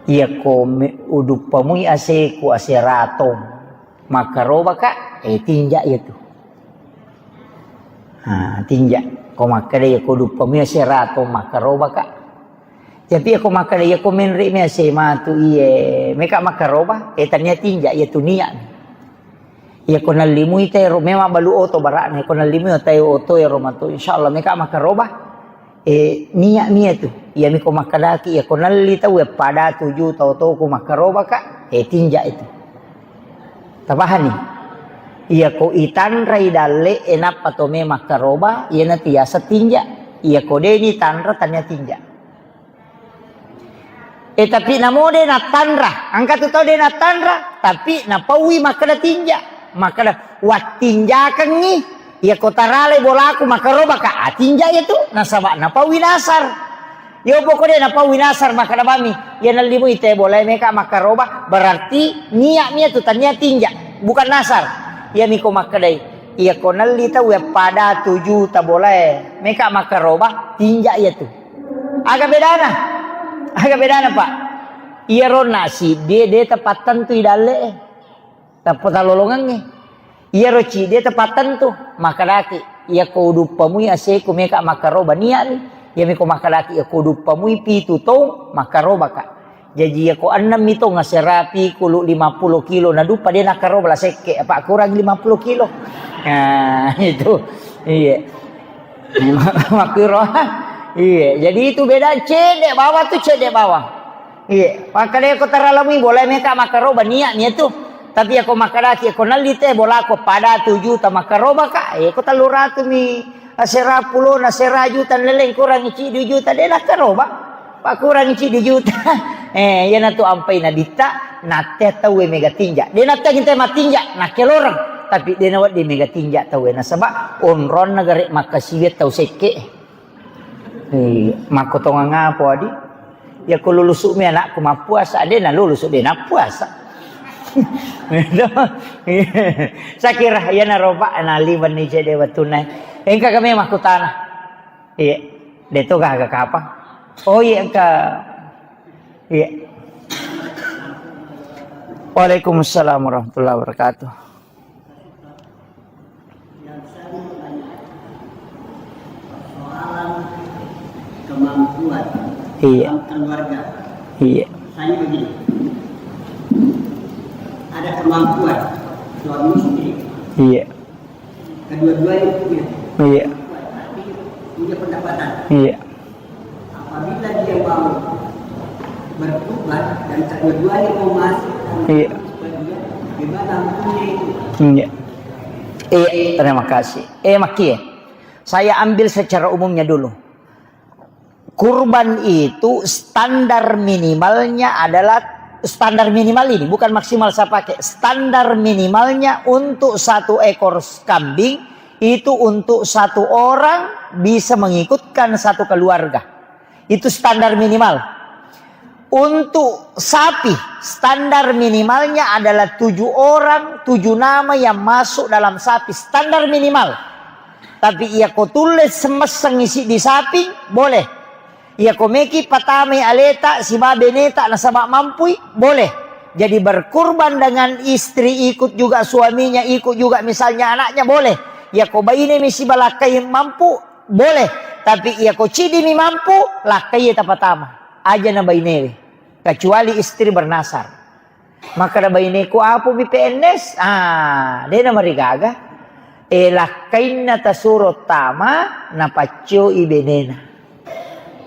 iyako me-, uduppamui aseku ase ratong, makkarobaka, eh, tinja iyatu. Ha, tinja. Ko makkeda iyako uduppamui ase ratong, makkarobaka. Tapi iyako makkeda iyako menre mi ase matu iye, meka makkaroba, eh, tania tinja iyatu niat. Iyako nallimui tero, memang balu oto bara'na, iyako nallimui otai oto ero matu, insyaallah meka makkaroba. Eh, niat mi iyatu. Iyami ko makkedaki, iyako nalli tau, eh, pada tuju tau toku makkarobaka, eh, tinja itu. Tapahani? Iyako itanrai dalle, eh, nappa to me makkaroba, iyana tiasa tinja. Iyako deni tanra, tania tinja. Eh, tapi namo de nattanra. Angka tu tau de nattanra, tapi napaui makkeda tinja. Makkeda, "Wattinjakengngi, iyako taralai bolaku makkarobaka." Ah, tinja iyatu, nasaba napaui nasar. Yo pokok de napaui nasar, makkeda bami, iya nallimui te bolae meka makkaroba, berarti niat mi iyatu, tania tinja, bukan nasar. Iyami ko makkedai, iyako nalli tau ya pada tuju ta bolae meka makkaroba, tinja iyatu. Aga bedana? Aga bedana, Pak? Iyaro nasi de, de tapattentui dalle e. Tappa talolongengnge. Iyaro cide tapattentu. Makkedaki, iyako uduppamui aseku meka makkaroba niatni. Iyami ko makkedaki, iyako uduppamui pitu tong makkarobaka. Jaji iyako ennemmi tong asera pikulu lima puluh kilo naduppa de nakkaroba la sekke, apa kurang lima puluh kilo. Nah, itu. Iya. Makkuro. Iya, jadi itu beda cedde bawang tu cedde bawang. Iya, makkedai ko taralamui boleh meka makkaroba niat niat tu. Tapi ako makkedaki ko nalli te bolako pada tu juta makkaroba ka. Eh, ko tellu ratu mi asera pulo na sera juta leleng kurang ci dua juta de nakkaroba. Pak kurang ci dua juta. Eh, iyana tu ampai nabitta natte tau mega tinja. De natte kita matinja nakkeloreng. Tapi de nawedding mega tinja tau nasaba onronna gare makkasiwiang tau sekke. Eh, makkotongang apa adi? Ya ko lulusu mi anakku mappuasa, de na lulusu de nappuasa. Sakira iyana roba naliwenni cede wettunna. Engka kami makkutana. Iya, de to gaga kapang. Oh iya engka. Iya. Waalaikumsalam warahmatullahi wabarakatuh. Yang saya mau tanyakan persoalan kemampuan Iya. dalam keluarga. Iya. Misalnya begini, ada kemampuan suami istri, Iya. kedua-duanya punya Iya. kemampuan, tapi punya pendapatan. Iya. Apabila dia mau bertobat dan kedua-duanya mau masuk dalam Iya. kehidupan dia, bagaimana hukumnya itu? Iya. Iya, terima kasih. Eh, Maki, saya ambil secara umumnya dulu. Kurban itu standar minimalnya adalah Standar minimal ini, bukan maksimal saya pakai. Standar minimalnya untuk satu ekor kambing itu untuk satu orang bisa mengikutkan satu keluarga. Itu standar minimal. Untuk sapi, standar minimalnya adalah tujuh orang, tujuh nama yang masuk dalam sapi. Standar minimal. Tapi iya ko tulle semesseng isi di sapi, boleh. Iya ko meki patamai aleta siba beneta nasaba mampui, boleh. Jadi berkurban dengan istri ikut juga suaminya, ikut juga misalnya anaknya, boleh. Iya ko baine mi siba lakkai mampu, boleh. Tapi iya ko cidi mi mampu, lakkai tapatama. Aja na bainewe. Kecuali istri bernasar. Makkeda baineku, "Apo mi P N S?" Ah, de namarigaga. E, lakkainna tasuro tama, napaccoi benena.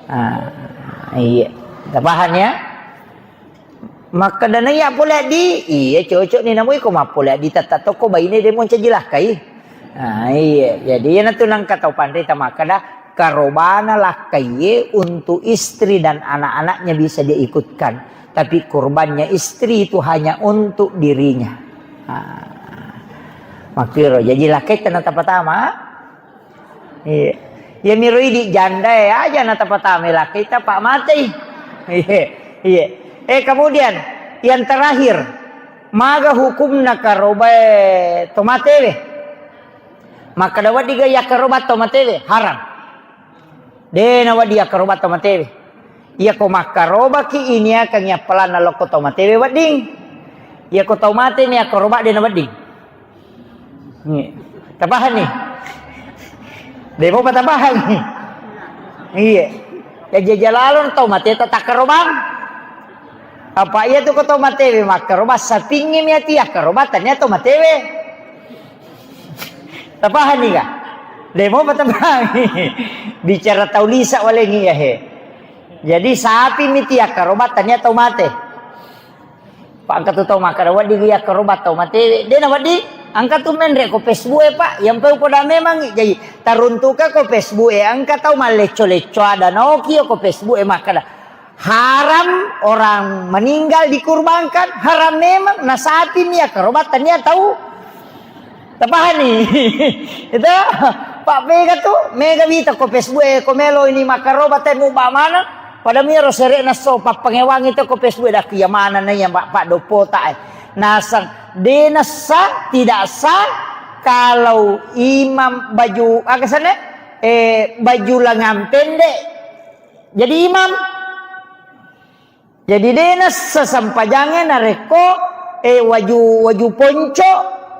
Ah, iya. Tapahang ya? Makkeda naiya pole addi, iya cocok ni namu iko mappole addi tetta tokko baine de moncaji lakkai. Ah, iya. Jadi iyanatu nangka tau panrita makkeda, karobana lakkaiye untuk istri dan anak-anaknya bisa dia ikutkan. Tapi kurbannya istri itu hanya untuk dirinya. Ah. Makkiro, jadi lakkaita na tapatama. Iya. Ya miro idi janda ya aja na tapatama lakkaita pak mati. Iya. Iya. Eh, kemudian yang terakhir, maga hukumna karobae tomatewe? Makkeda wedding ga yakkaroba tomatewe? Haram. De nawedding yakkaroba tomatewe. Iya ko makkarobaki iniakang yappalanna lokko tomatewe wedding. Iya ko tau mate ni yakkaroba de nawedding. Iya. Tapahang ni? De mopa tapahang ni. Iya. Ya jajalalo tau mate tatakkarobang. Apa iya tu ko tau matewe makkaroba sapingngi mi ati yakkaroba tania tau matewe. Tapahang ni ga? De mopa tapahang. Bicara tau lisa walengi ya he. Jadi sapi mi ti yakkaroba tania tau mate. Pak engka tu tau makkeda wedding yakkaroba tau matewe. De nawedding, engka tu menre ko Facebook e pak. Yang peu poda memang jadi taruntuka ko Facebook e engka tau mallecco-lecco ada naoki ko Facebook e makkeda. Haram orang meninggal dikurbankan, haram memang. Na sapi mi yakkaroba tania tau. Tapahani? Itu, Pak, mega tu, mega wita ko Facebook e, ko melo ini makkaroba te muba mana? Pada miro sere'na so pappangewangi to ko Facebook e, dak iya mana na iya Pak, Pak Dopota e. Nasang, de nassa, tidak sah kalau imam baju, aga sana? Eh, baju lengan pendek jadi imam. Jadi de nassa sempajangnge narekko, eh, waju, waju ponco,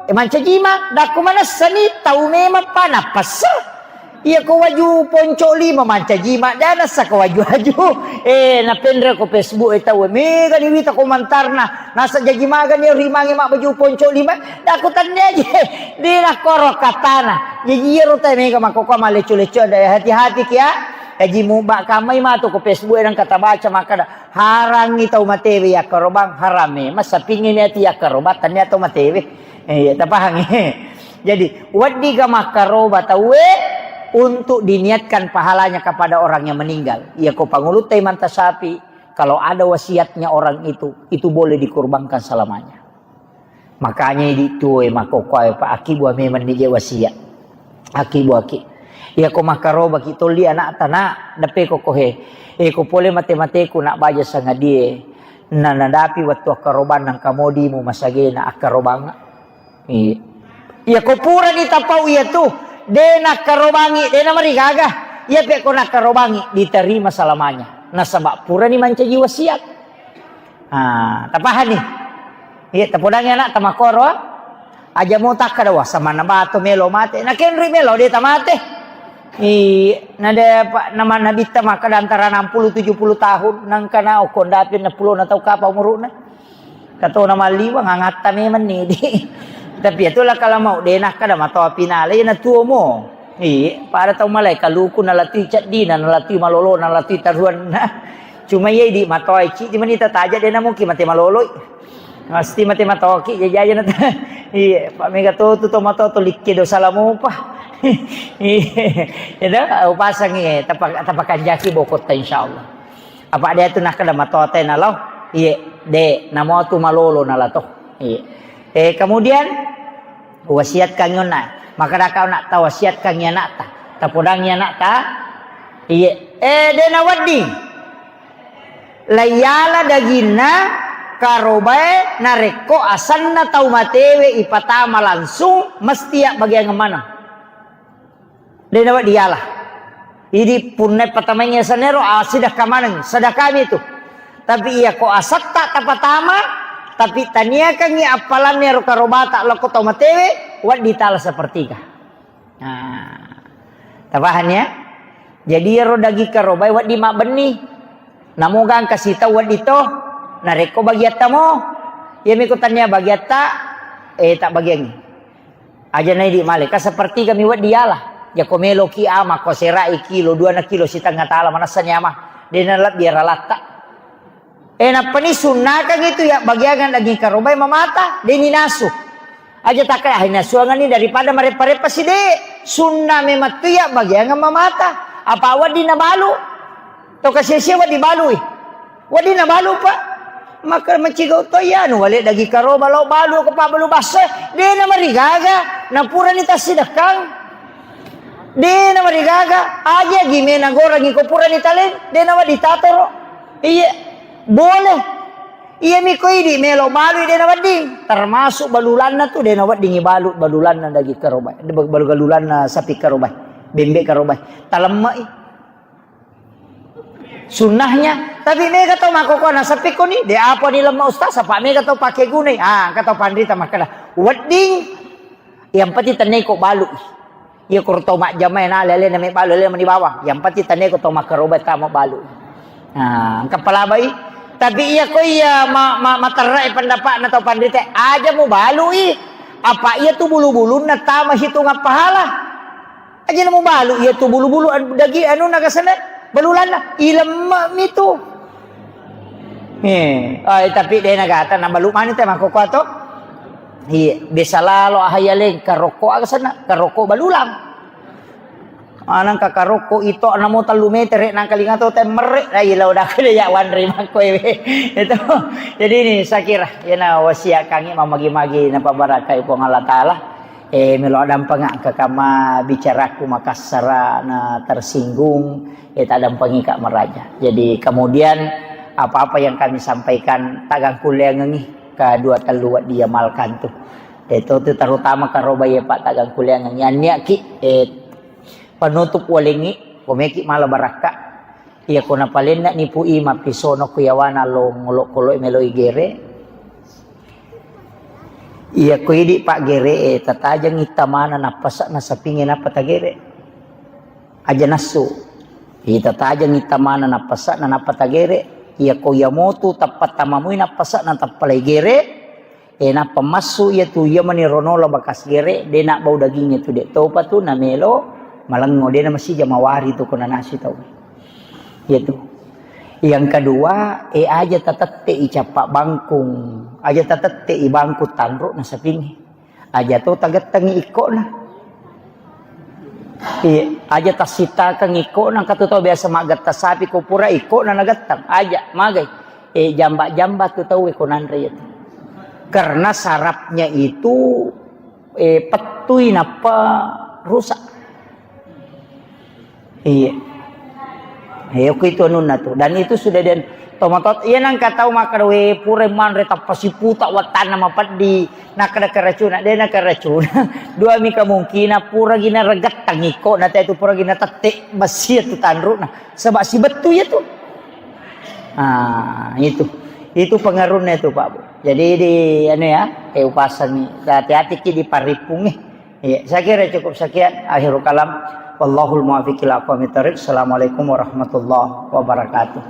eh, mancaji imang. Dakku manessani tau memang pa nappassa. Iya ko waju ponco lima mancaji imang, de nassa ko waju-waju. Eh, napenre ko Facebook e tau, mega ni wita komentarna. Nasa jaji magani rimange mabbaju ponco lima. Dakku tannia je. De nakkoro katana. Jaji iyaro tau mega makkokkoe mallecco-lecco, de hati-hati kia. Jaji muba kamai matu ko Facebook e nengka tabaca makkeda. Harangngi tau matewe yakkarobang, haram e. Massapingngi niati yakkarobang, tania tau matewe. Eh, iya, tapahangngi. Jadi, weddiga makkaroba tauwe untuk diniatkan pahalanya kepada orang yang meninggal. Iya, ko pangulutta imanta sapi, kalau ada wasiatnya orang itu, itu boleh dikurbankan selamanya. Makanya idi tuo e makkokkoe, Pak, akibua memang nije wasiat. Akibua ki. Iya ko makkarobaki tolli anakta, Nak, deppe ko kohe. Eh, ko pole mate-mateku, Nak, baja sangadie. Na nadapi wettu akkarobang nangka modimu masagena akkarobang. Iya. Iya ko purani tapau iya tu, de nakkarobangi, de namarigaga. Iya pe ko nakkarobangi, diterima selamanya. Nasaba purani mancaji wasiat. Ah, tapahani? Iya, tapodangi anak tamakoro. Aja mo takkada, "Wah, samanna bato melo mate." Nakenri melo de tamate. Iya, nade pa-, nama nabitta makkada antara enam puluh tujuh puluh tahun, nangkana okko ndapi enam puluh na tau kapa umuruna. Katona malliwang angatta memang ni di. Tapi itulah kalau mau de nakkada matoa pinale na tuo mo. Iya, pada tau malai kaluku nalatui ceddina, nalatui malolo, nalatui taruanna. Cuma iya idi matoa ciddi mani tataja de namuki mate maloloi. Mesti mate matoki jajaja na. Iya, Pak mega to tu to mato to likke dosa lamupa. Iya, ya dah, upasangi, tapa-, tapakanjaki bokotta insyaallah. Apa dia tu nakkada matoa te nalo? Iya. De, namo tu malolo nala to. Iya. Eh, kemudian wasiatkan onna. Maka daka onna tawasiatkan anakta. Tapodangi anakta. Iya. Eh, de nawedding. Laiyala daginna karobae narekko asenna tau matewe ipatama langsung, mesti ya bagian maneng. De nawedding diala. Idi punna patamaingngi asenna ero, ah, sedekah maneng, sedekah mi tu. Tapi iya ko asetta tapatama, tapi taniakangngi appalanna ero karobata lokko tau matewe, wedding tala sepertiga. Nah, tapahang ya? Jadi ero daging karobae wedding mabbenni. Namoga engka sitau wedding to, narekko bagiatta mo, iya mi ko tania bagiatta, eh, tak bagiangngi. Aja na idi male, ka sepertiga mi wedding diala. Jako meloki ama, ko serai kilo, dua na kilo sitengnga tala, manessani ama. De nalebbi ralatta. Eh, nappani sunnakang itu ya bagiangan daging karobai mamata, de ninasu. Aja takka, ah, nasuangan ni daripada mareppa-reppa side. Sunna memang tu ya bagiangan mamata. Apa wedding nabalu? To kasi-sia wedding balui. Wedding nabalu, Pak. Maka macigau to iya, anu, wale daging karoba lao balu ko pabbalu basso, de na marigaga, na purani tassidekkang. De na marigaga, aja gime na gorangi ko purani taleng, de na wedding tatoro. Iya, boleh. Iya mi ko idi melo balui de na wedding. Termasuk balulanna tu de na wedding ibalu balulanna daging karoba, balu-, balulanna sapi karoba, bembe karoba. Talemmai. Sunnahnya, tapi mega tau makkokkoe nasappi koni, de apa ni lemma ustaz, apa mega tau pake gunai. Ah, engka tau panrita makkeda, wedding, yang penting tennaiko balu. Iya ko tau majjama na lele na me balu, lele mani bawang. Yang penting tennaiko tau makkaroba tama balu. Nah, engka palabai. Tapi iya ko iya ma-, ma-, materrai pendapatna tau panrita, aja mu balui. Apa iya tu bulu-bulunna tama hitungan pahala. Aja na mubalu, iya tu bulu-bulu, an-, dagi-, anu nagasana, balulanna, ilemme mi tu. Eh, ai, tapi de nagata, na balu mani te makkokkoe to. Iya, biasa lalo ahayaleng, karokko aga sana, karokko balulang. Maneng ka karokko ito namo tellu metere nangkalinga to temmerre, ai lao dako de ya wanre makkoe we. Itu. Jadi ini saya kira, yana wasiat kangi mamagi-magi na pabarakai Puang Allah Taala. Eh, melo addampengeng engka kamma bicaraku makassara na tersinggung, eh, taddampengika maraja. Jadi kemudian apa-apa yang kami sampaikan tagangkulleangengi ka dua tellu wedding iamalkan tu. Eh, to tu terutama karoba iya Pak tagangkulleangengi. Anniaki, eh, penutup walengi, komeki mala barakka. Iya ko napalenna nipu i mappisono ku yawana lo ngolo-kolo melo igere. Iya ko idi paggere e, tatajengngi tamana nappasa nasapingnge nappa tagere. Aja nassu. Iya tatajengngi tamana nappasa na nappa tagere. Iya ko iya motu tappa tamamui nappasa na tappa lai gere. E nappa massu iya tu iya mani ronola bakas gere, de nabbau dagingnge tu de topa tu namelo malengngo, de na masija mawari tu ko nanasi tau. Iya tu. Yang kedua, e aja tatette i cappa bangkung, aja tatette i bangkung tanru nasapingnge. Aja to tagettengi ikkona. Iya, aja tassitakeng ikkona, engka tu tau biasa maggetta sapi ko pura ikkona nagetteng. Aja, magai. Eh, jamba-jamba tu tau ko nanre itu. Karena sarafnya itu, eh, pettui nappa rusak. Iya. Iya, ku itu anunna tu. Dan itu sudah den tomatot, iya nangka tau makkeda, we, pura manre tappa siputa wattanna mapeddi, nakkeda keracuna, de na keracuna. Dua mi kemungkinan, pura gina regettang iko, na te tu pura gina tette, besi tu tanruna. Sebab si bettu ya tu. Ah, itu. Itu pengaruhnya itu, Pak Bu. Jadi di anu ya, eh, upasangi. Hati-hati ki di paripung, eh. Iya, saya kira cukup sekian. Akhirul kalam. Wallahul muwaffiq ila aqwamit thariq. Assalamualaikum warahmatullahi wabarakatuh.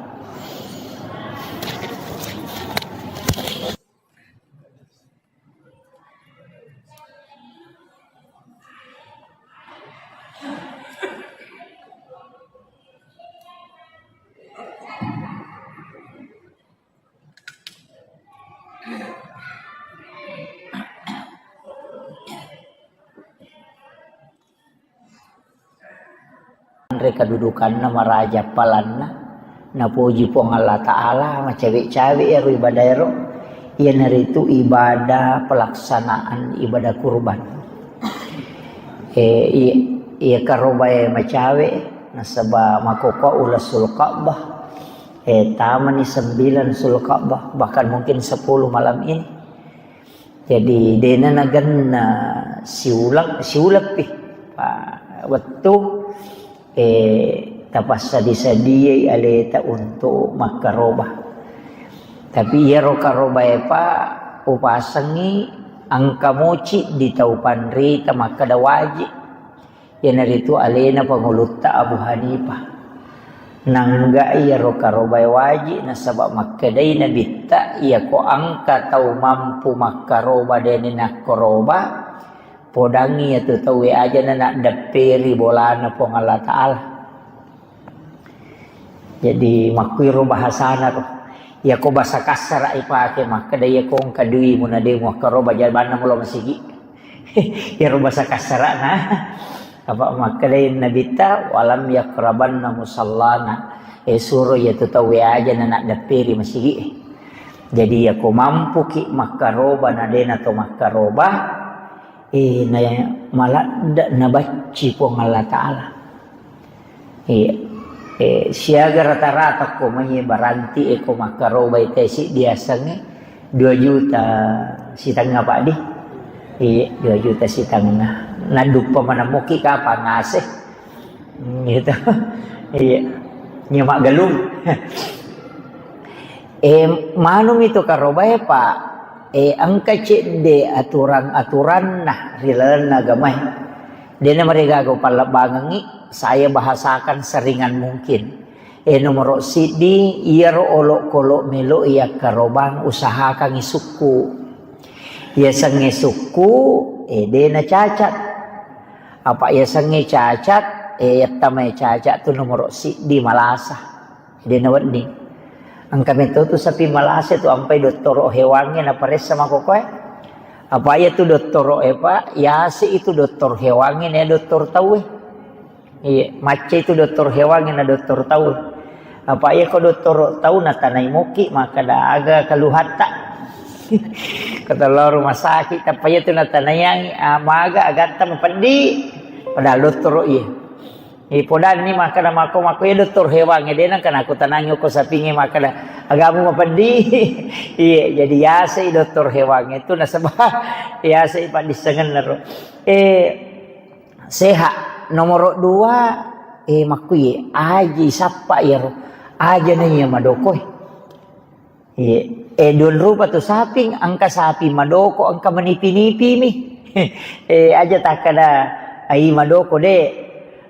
Anre kedudukanna maraja palanna. Napoji Puang Allah Ta'ala, macawe-cawe ero ibadah ero, iyanaritu ibadah pelaksanaan ibadah kurban. Eh, iya, iya karobae macawe, nasaba makkokkoe uleng Sulka'bah, eh, tamani sembilan Sulka'bah, bahkan mungkin sepuluh malam ini. Jadi, dena nagenna siuleng, siuleng pi. Pa, wettu, eh, tapassadi-sadiai aleta untuk makkaroba. Tapi iyaro karobae pa upasengi engka moci di tau panrita makkeda waji. Iyanaritu alena pangulutta Abu Hanifah. Nangga iyaro karobae waji, nasaba makkedai Nabitta, iyako engka tau mampu makkaroba deni nakkoroba, podangi iyatu tauwe ajana naddepperi bolana Puang Allah Ta'ala. Jadi, makkuiro bahasana ro. Iyako basa kassara ipake, makkeda iyako engka dui muna de muakkaroba jabanna mulo masigi. Iyaro basa kassarana. Apa makkedai Nabitta, "Walam yakrabanna musallana." Eh, suro iyatu tauwe ajana naddepperi masigi. Jadi, iyako mampuki makkaroba na dena to makkaroba, eh, na maladde nabacci Puang Allah Ta'ala. Iya. Eh, siaga rata-rata ko mai baranti eko makkarobai tesi diasengnge dua juta sitengnga, Pak, di. Iya, dua juta sitengnga. Naduppa maneng moki kapang ase. Hmm, gitu. Iya. Nya maggalung. Eh, manumi tu karobae, Pak. Eh, engka cedde aturan-aturanna ri lalenna agamae. Dena marigaga upallebbangengngi, saya bahasakan seringan mungkin. Eh, nomoro siddi, iyaro olokolo melo iyakkarobang, usahakangngi sukku. Iyasengnge sukku, eh, dena cacat. Apa iyasengnge cacat, eh, yattamai cacat tu nomoro siddi malasa. Dena wedding. Engka meto tu sapi malasa tu ampai dottoro hewangnge naparessa mako koe. Apa iya tu dottoro e, Pak, yase itu doktor hewangnge na doktor tauwe. Iya, macca itu doktor hewangnge na doktor tauwe. Apa iya ko dottoro tau natanai moki, makkeda aga kaluhatta. Kata lo rumah sakit, apa iya tu natanaiangi, ah, maga agatta mapeddi. Padahal dottoro iya. Ipodanni makkeda mako, mako iya doktor hewangnge, de nengka nakutanangi ko sapingnge makkeda, "Agamu mapeddi?" Iya, jadi yasei doktor hewangnge tu nasaba yasei paddissengenna ro. Eh, sehat. Nomoro dua, eh, makkuye, aji sappa iyaro. Aja na iya madokoe. Iya. Eh, duanrupa tu saping, engka sapi madoko, engka manipi-nipi mi. Eh, aja takkeda, ai madoko, de.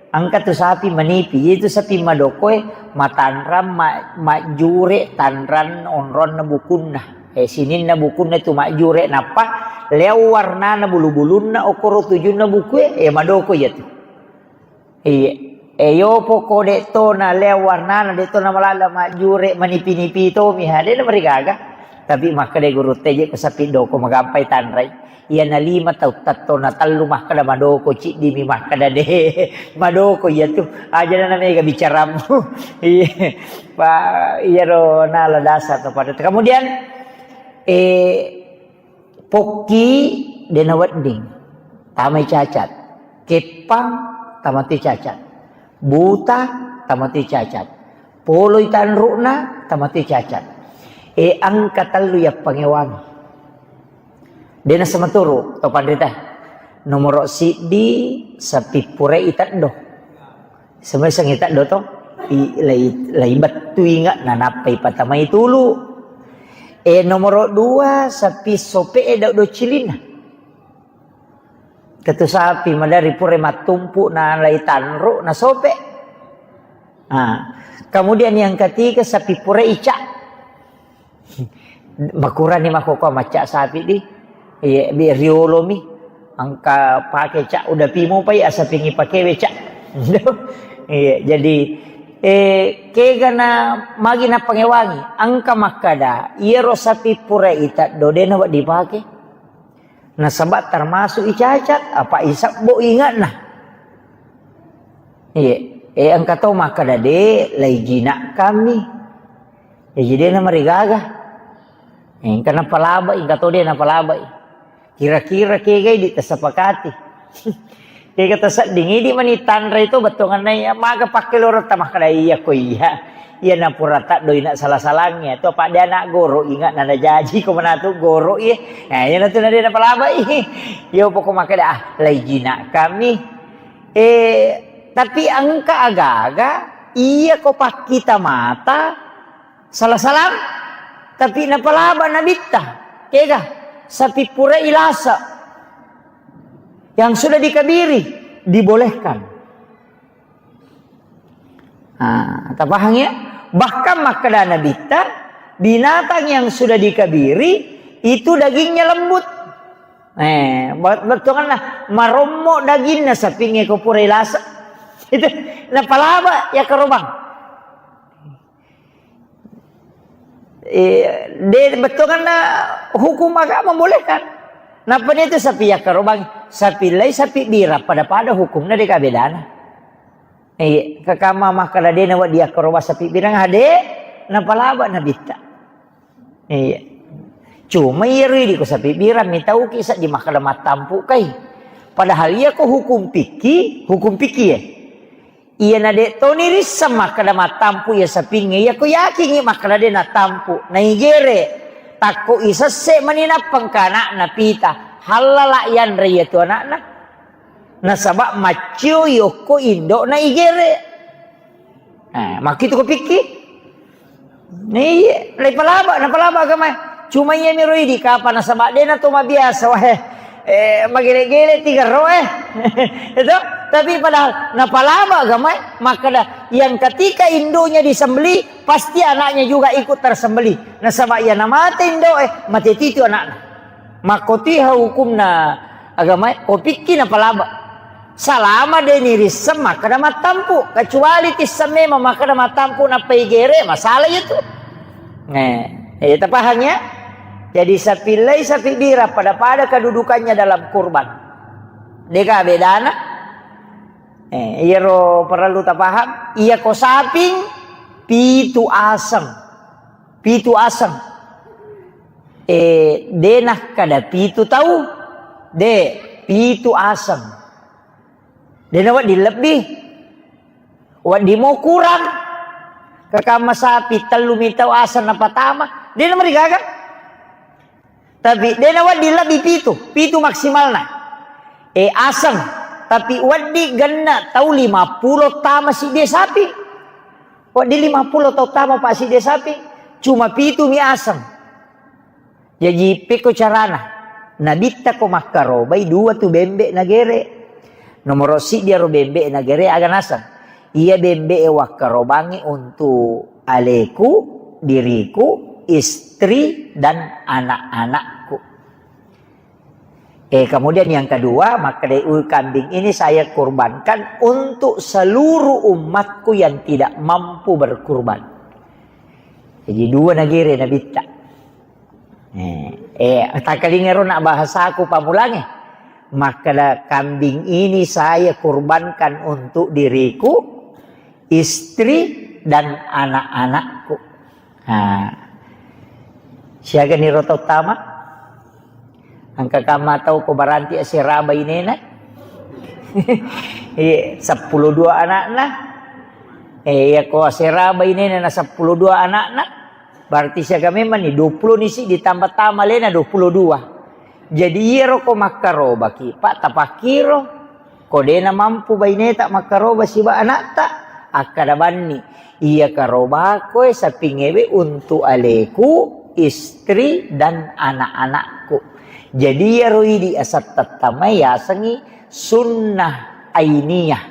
Engka tu sapi manipi, itu sapi madokoe matanrang ma-, majjure tanrang onronna bukunna. Eh, sininna bukunna tu majjure, nappa leo warnana bulu-bulunna, okoro tujunna bukue, eh, madoko iya tu. Iya. E, yopo ko de to na leo warnana, de to na malala majjure manipi-nipi to mi ha, de na marigaga. Tapi makkeda guru teje ko sapi doko magampai tanrai. Iya na lima tau tatto na tellu makkeda madoko, ciddi mi makkeda de. Madoko iya tu. Aja na mega bicaramu. Iya. Pa, iyaro nala dasar to pada. Kemudian, eh, Pokki de nawedding, tamai cacat. Keppang, tamati cacat. Buta, tamati cacat. Poloi tanru'na, tamati cacat. E, engka tellu yappangewangi. De nasematuru to panrita. Nomoro siddi, sapi purai teddo. Semeseng ita doto, i-, lai, lai bettu inga, nanappa ipatamai tulu. E, nomoro dua, sapi sope e dau cilinna. Tetu sapi madari pura mattumpu na lai tanru na sope. Nah, kemudian yang ketiga, sapi pura ica. Makurani makkokkoe macca sapi di. Iya, bi riolomi. Engka pake ca uda pimo pai asapingi pakewe ca. Iya, jadi, eh, kegana magi napangewangi. Engka makkada, iyaro sapi pura ita dodena wa dipake. Nasaba termasuk icacat, apa isabbo ingatna. Iya, eh, engka to makkada de, lai jina kami. Jaji de' namarigaga. Engka napalabai, engka to de' napalabai. Kira-kira kegai di tasepakati. Kega tasedding idi mani tanre itu bettuanna iya, maga pakkeloretta makkeda iya ko iya. Iya napura taddoina sala-salangnge to, apa de' anak goro inga nana jaji ko manatu goro iye. Nah, iya natu nade' napalabai. Iya pokok makkeda ah, lai jinak kami. Eh, tapi engka aga-aga iya ko pakkita mata sala-salang, tapi napalaba nabitta. Kega? Sapi pura ilasa yang sudah dikabiri dibolehkan. Ah, tapahang ya? Bahkan makkeda nabitta, binatang yang sudah dikabiri itu dagingnya lembut. Eh, bet-, bettuanna marommo daginna sapingnge ko pura ilasa. Itu napalaba ya karobang. Eh, de' bettuanna hukum agama membolehkan. Nappa itu sapi yakkarobang, sapi lai, sapi bira, pada-pada hukumna de' ka bedana. Iya, kakama makkeda de' nawedding yakkarobang sapi bira, ade' napalaba nabitta. Iya. Cuma iya ridi ko sapi bira mitauki seddi makkeda mattampu kai. Padahal iya ko hukum fikih, hukum fikih ya. Iyana de' toni risseng makkeda mattampu iya sapingnge, iya ko yakingngi makkeda de' nattampu, naigere, takko isesse mani nappa engka ana'na pita, hallala yanre iya tu ana'na. Nasaba maccio yokko indo'na igere. Eh, makkitu ko pikki? Iya, napalaba, napalaba agamae. Cuma iya miro idi kapa nasaba de' na to mabiasa, wah, eh, magele-gele tiga ro, eh. Itu, tapi padahal napalaba agamae, makkeda yang ketika induknya disembelih, pasti anaknya juga ikut tersembelih. Nasaba iya namate indo'e, mate titu anakna. Makkoti ha hukumna agamae, ko pikki napalaba. Salama de' nirisseng makkeda mattampu, kecuali tisseng memang makkeda mattampu nappa igere, masalah itu. Eh, eh, tapahang ya? Jadi sapi lai, sapi bira pada-pada kedudukannya dalam kurban. De' ka bedana? Eh, iyaro perlu tapahang, iya ko saping pitu aseng. Pitu aseng. Eh, de' nakkeda pitu tau, de', pitu aseng. De' nawedding lebbi. Wedding mo kurang. Kakamma sapi tellu mi tau aseng napatama, de' namarigaga. Tapi de' nawedding lebbi pitu, pitu maksimalna. Eh, aseng, tapi wedding genna tau lima pulo tama siddi sapi. Wedding lima pulo tau tama pa siddi sapi, cuma pitu mi aseng. Jaji, pekko carana? Nabitta ko makkarobai dua tu bembe nagere. Nomoro siddi aro bembe nagere aga naseng. Iya bembe e wakkarobangi untuk aleku, diriku, istri, dan anak-anakku. Eh, kemudian yang kedua, makkeda, "Ui, kambing ini saya kurbankan untuk seluruh umatku yang tidak mampu berkurban." Jadi dua nagere nabitta. Eh, eh, takkalingero nak bahasaku pamulange. Makkeda, "Kambing ini saya kurbankan untuk diriku, istri, dan anak-anakku." Nah, siaga niro tau tama? Engka kamma tau ko baranti asera bainena? Iya, seppulo dua anakna. Eh, iya ko asera bainena na seppulo dua anakna. Berarti siaga memang ni, dua pulo nisi ditambah tama lena dua pulo dua. Jadi iyaro ko makkarobaki, Pak, tapakkiro. Ko dena mampu baineta makkaroba siba anakta, akkada banni, iya karobakoe sapingewe untuk aleku, istri, dan anak-anakku. Jadi iyaro idi asattattamai yasengi sunnah ainiyah.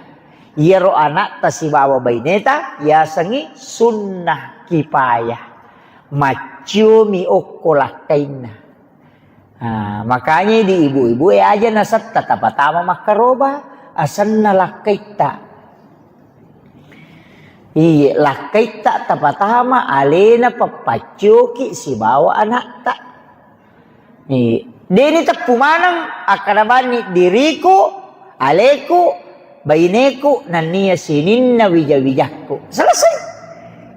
Iyaro anakta sibawa baineta yasengi sunnah kipayah. Macciomi okko lakkainna. Ah, makanya di ibu-ibu e aja nasetta tapatama makkaroba, asenna lakkaitta. Iye, lakkaitta tapatama alena pappaccioki sibawa anakta. Iye. Deni teppu maneng akkada banni diriku, aleku, baineku, nennia sininna wija-wijakku. Selesai.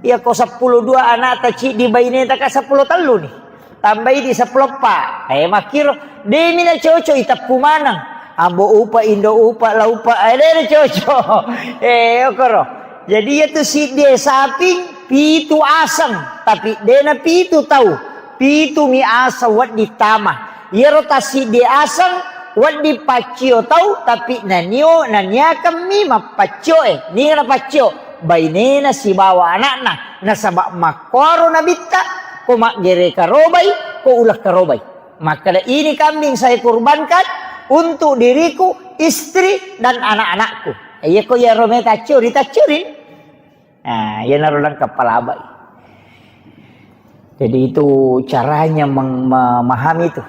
Iya ko seppulo dua anakta ciddi baineta ka seppulo tellu ni. Tambai di seppulo eppa. Eh, makkiro. Demi na cocok iteppu maneng. Ambo upa, indo upa, la upa. Eh, de na cocok. Eh, okoro. Jadi iya tu siddi saping pitu aseng. Tapi de na pitu tau. Pitu mi aseng wedding tama. Iyaro tassiddi aseng wedding paccio tau, tapi nanio, naniakemmi mappaccio e. Niga napaccio? Bainena sibawa anakna. Nasaba makkuaro nabitta, ko maggere karobai, ko uleng karobai. Makkeda, "Ini kambing saya kurbankan untuk diriku, istri, dan anak-anakku." Iya ko iyaro meta accuri, taccuri. Nah, iyanaro lengkap palabai. Jadi itu caranya meng-, memahami itu.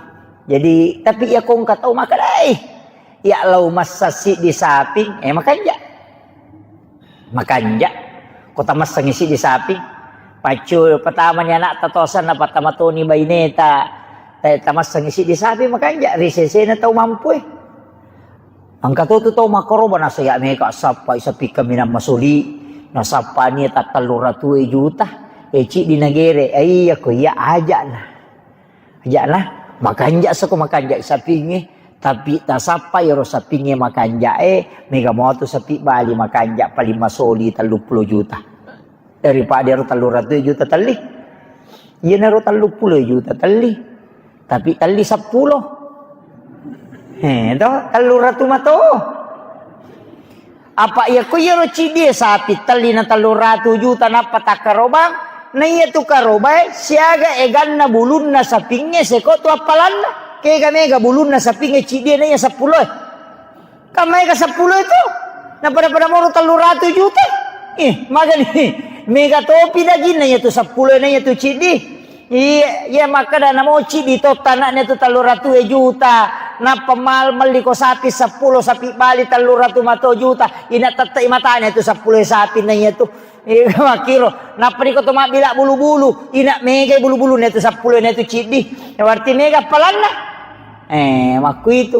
Jadi, tapi iya ko engka tau makkeda, "Eh, iya lau massa siddi saping, eh, makanja." Makanja. Ko tamassengi siddi saping. Paccu pertama ni anakta tosanna, pertama toni baineta, eh, tamassengi siddi saping, makanja. Ri sesena tau mampu, eh. Engka to tu tau makkaroba, nasaya mega sappai sapi kaminang masoli, nasappani tattellu ratu juta, e ciddi nagere, e iya ko iya aja'na. Aja'na, makanja sako makanja sapinge, tapi tasappa iyaro sapinge makanja e, mega moto sapi bali makanja paling masoli telluppulo juta. Daripada ero tellu ratu juta telli. Iyanaro telluppulo juta telli. Tapi telli seppulo. Eh, to, tellu ratu mato. Apa iya ko iyaro ciddi e sapi telli na tellu ratu juta nappa takkarobang, na iya tu karobae siaga eganna bulunna sapingnge seko tu appalanna. Kega mega bulunna sapingnge ciddi e na iya seppulo e. Kan maega seppulo itu? Napada-pada moro tellu ratu juta. Ih, magani. Mega topi daginna iya tu seppulo na iya tu ciddi. Iya, iya makkeda namo ciddi totta anaknya tu tellu ratu juta. Nappa mal melli ko sapi seppulo, sapi bali tellu ratu mato juta. Ina tette matanya tu seppulo sapi na iya tu. Iya, makkiro. Nappa niko to mabbila bulu-bulu. Ina mega bulu-bulu na tu seppulo na tu ciddi. Ya, berarti mega appalanna. Eh, makku itu.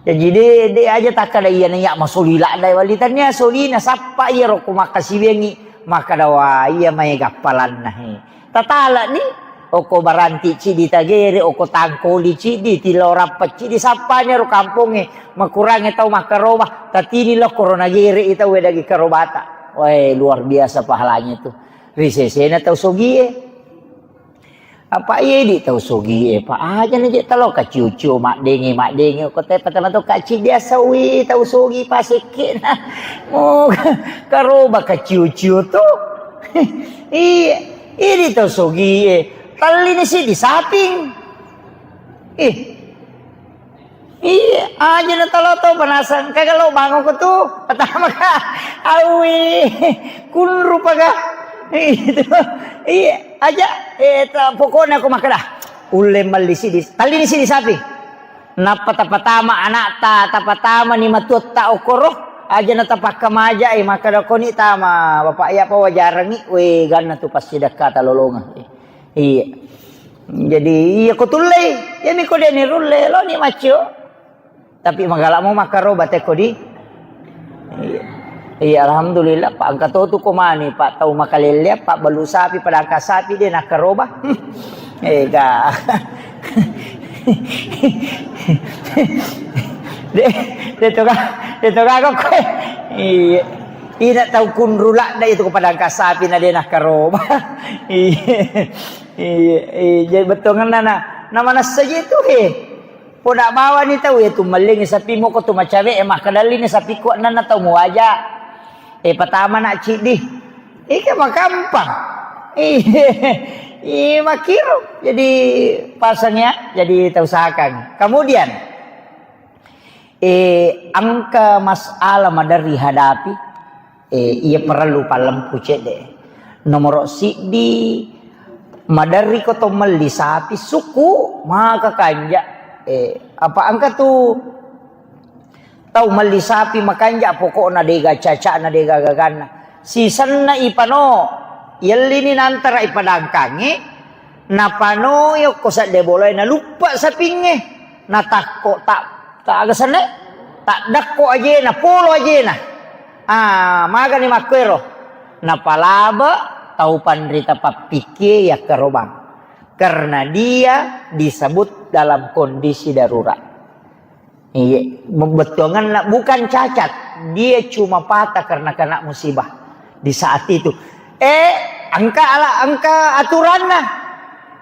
Jaji de, de aja takkada iyana iya masoli ladda wali, tania solina sappa iyaro ko makkasiwiangngi makkada, "Wa iya maega appalanna he." Tatalani, oko baranti ciddi tagere, oko tangkoli ciddi, tilorappa ciddi, sappanya ro kampongnge makurangnge tau makkaroba, tatini lokko ro nagere i tau daging karobata. Wae, luar biasa pahalanya itu. Ri sesena tau sogie. Apa idi tau sogi e, pa aja na je talo kaciu-ciu maddenge, maddenge ko te patama to kaci biasa wi tau sogi pasekke na. Mo karoba kaciu-ciu to. Iya, idi tau sogi e. Tallini siddi saping. Ih, Iya, aja na talo tau panasang. Kaga lo bangun ko tu. Pertama ka, awi, kunru paga. Itu. Iya, aja. Eh, ta, pokoknya aku makan dah. Ulle melli sidi, tali ni sidi sapi. Nappa tapatama anak ta, tapatama ni matuatta okoro. Aja na tapakka maja, eh, maka da koni tama. Bapak iya pa wajarangi, we ganna tu pasti dakka talolonga. Iya. Jadi, iya ko tullei. Iya mi ko deni rulle, lo ni macio. Tapi magala mo makkaroba teko di. Iya. Iya, alhamdulillah, Pak, engka to tu ko mani, Pak, tau makalelle, Pak, balu sapi, padangka sapi, de nakkaroba. Ega. De, de toga, de toga kok. Iya. Ina tau kunru ladda itu ko padangka sapi na de nakkaroba. Iya. Iya, iya, jadi bettuanna na, na manessa je tu, he. Poda bawani tau, iya, tu mellingi sapi moko tu macawe, eh, makkedalli ni sapi kuat nana tau muaja. Eh, patama na ciddi. Ike makampang. Iya, iya, makiru. Jadi pasang ya, jadi tau usahakan. Kemudian, eh, engka masalah maderri hadapi, eh, iya parellu pallempu cedde. Nomoro siddi, maderri ko to melli sapi suku, maka kanja. Eh, apa engka tu tau melli sapi makanja, pokokna dega cacana, dega gaganna. Sisenna ipano, yellini nantara ipadangkangi, napano yokko sedde bolae, naluppa sapingnge, natakko tak, tak aga senne, tak dakko ajena, polo ajena. Ah, magani makkuero. Napalaba tau panrita pappikkie yakkarobang. Karena dia disebut dalam kondisi darurat. Iya, bettuanganna bukan cacat, dia cuma patah karena kena musibah di saat itu. Eh, engka ala, engka aturanna.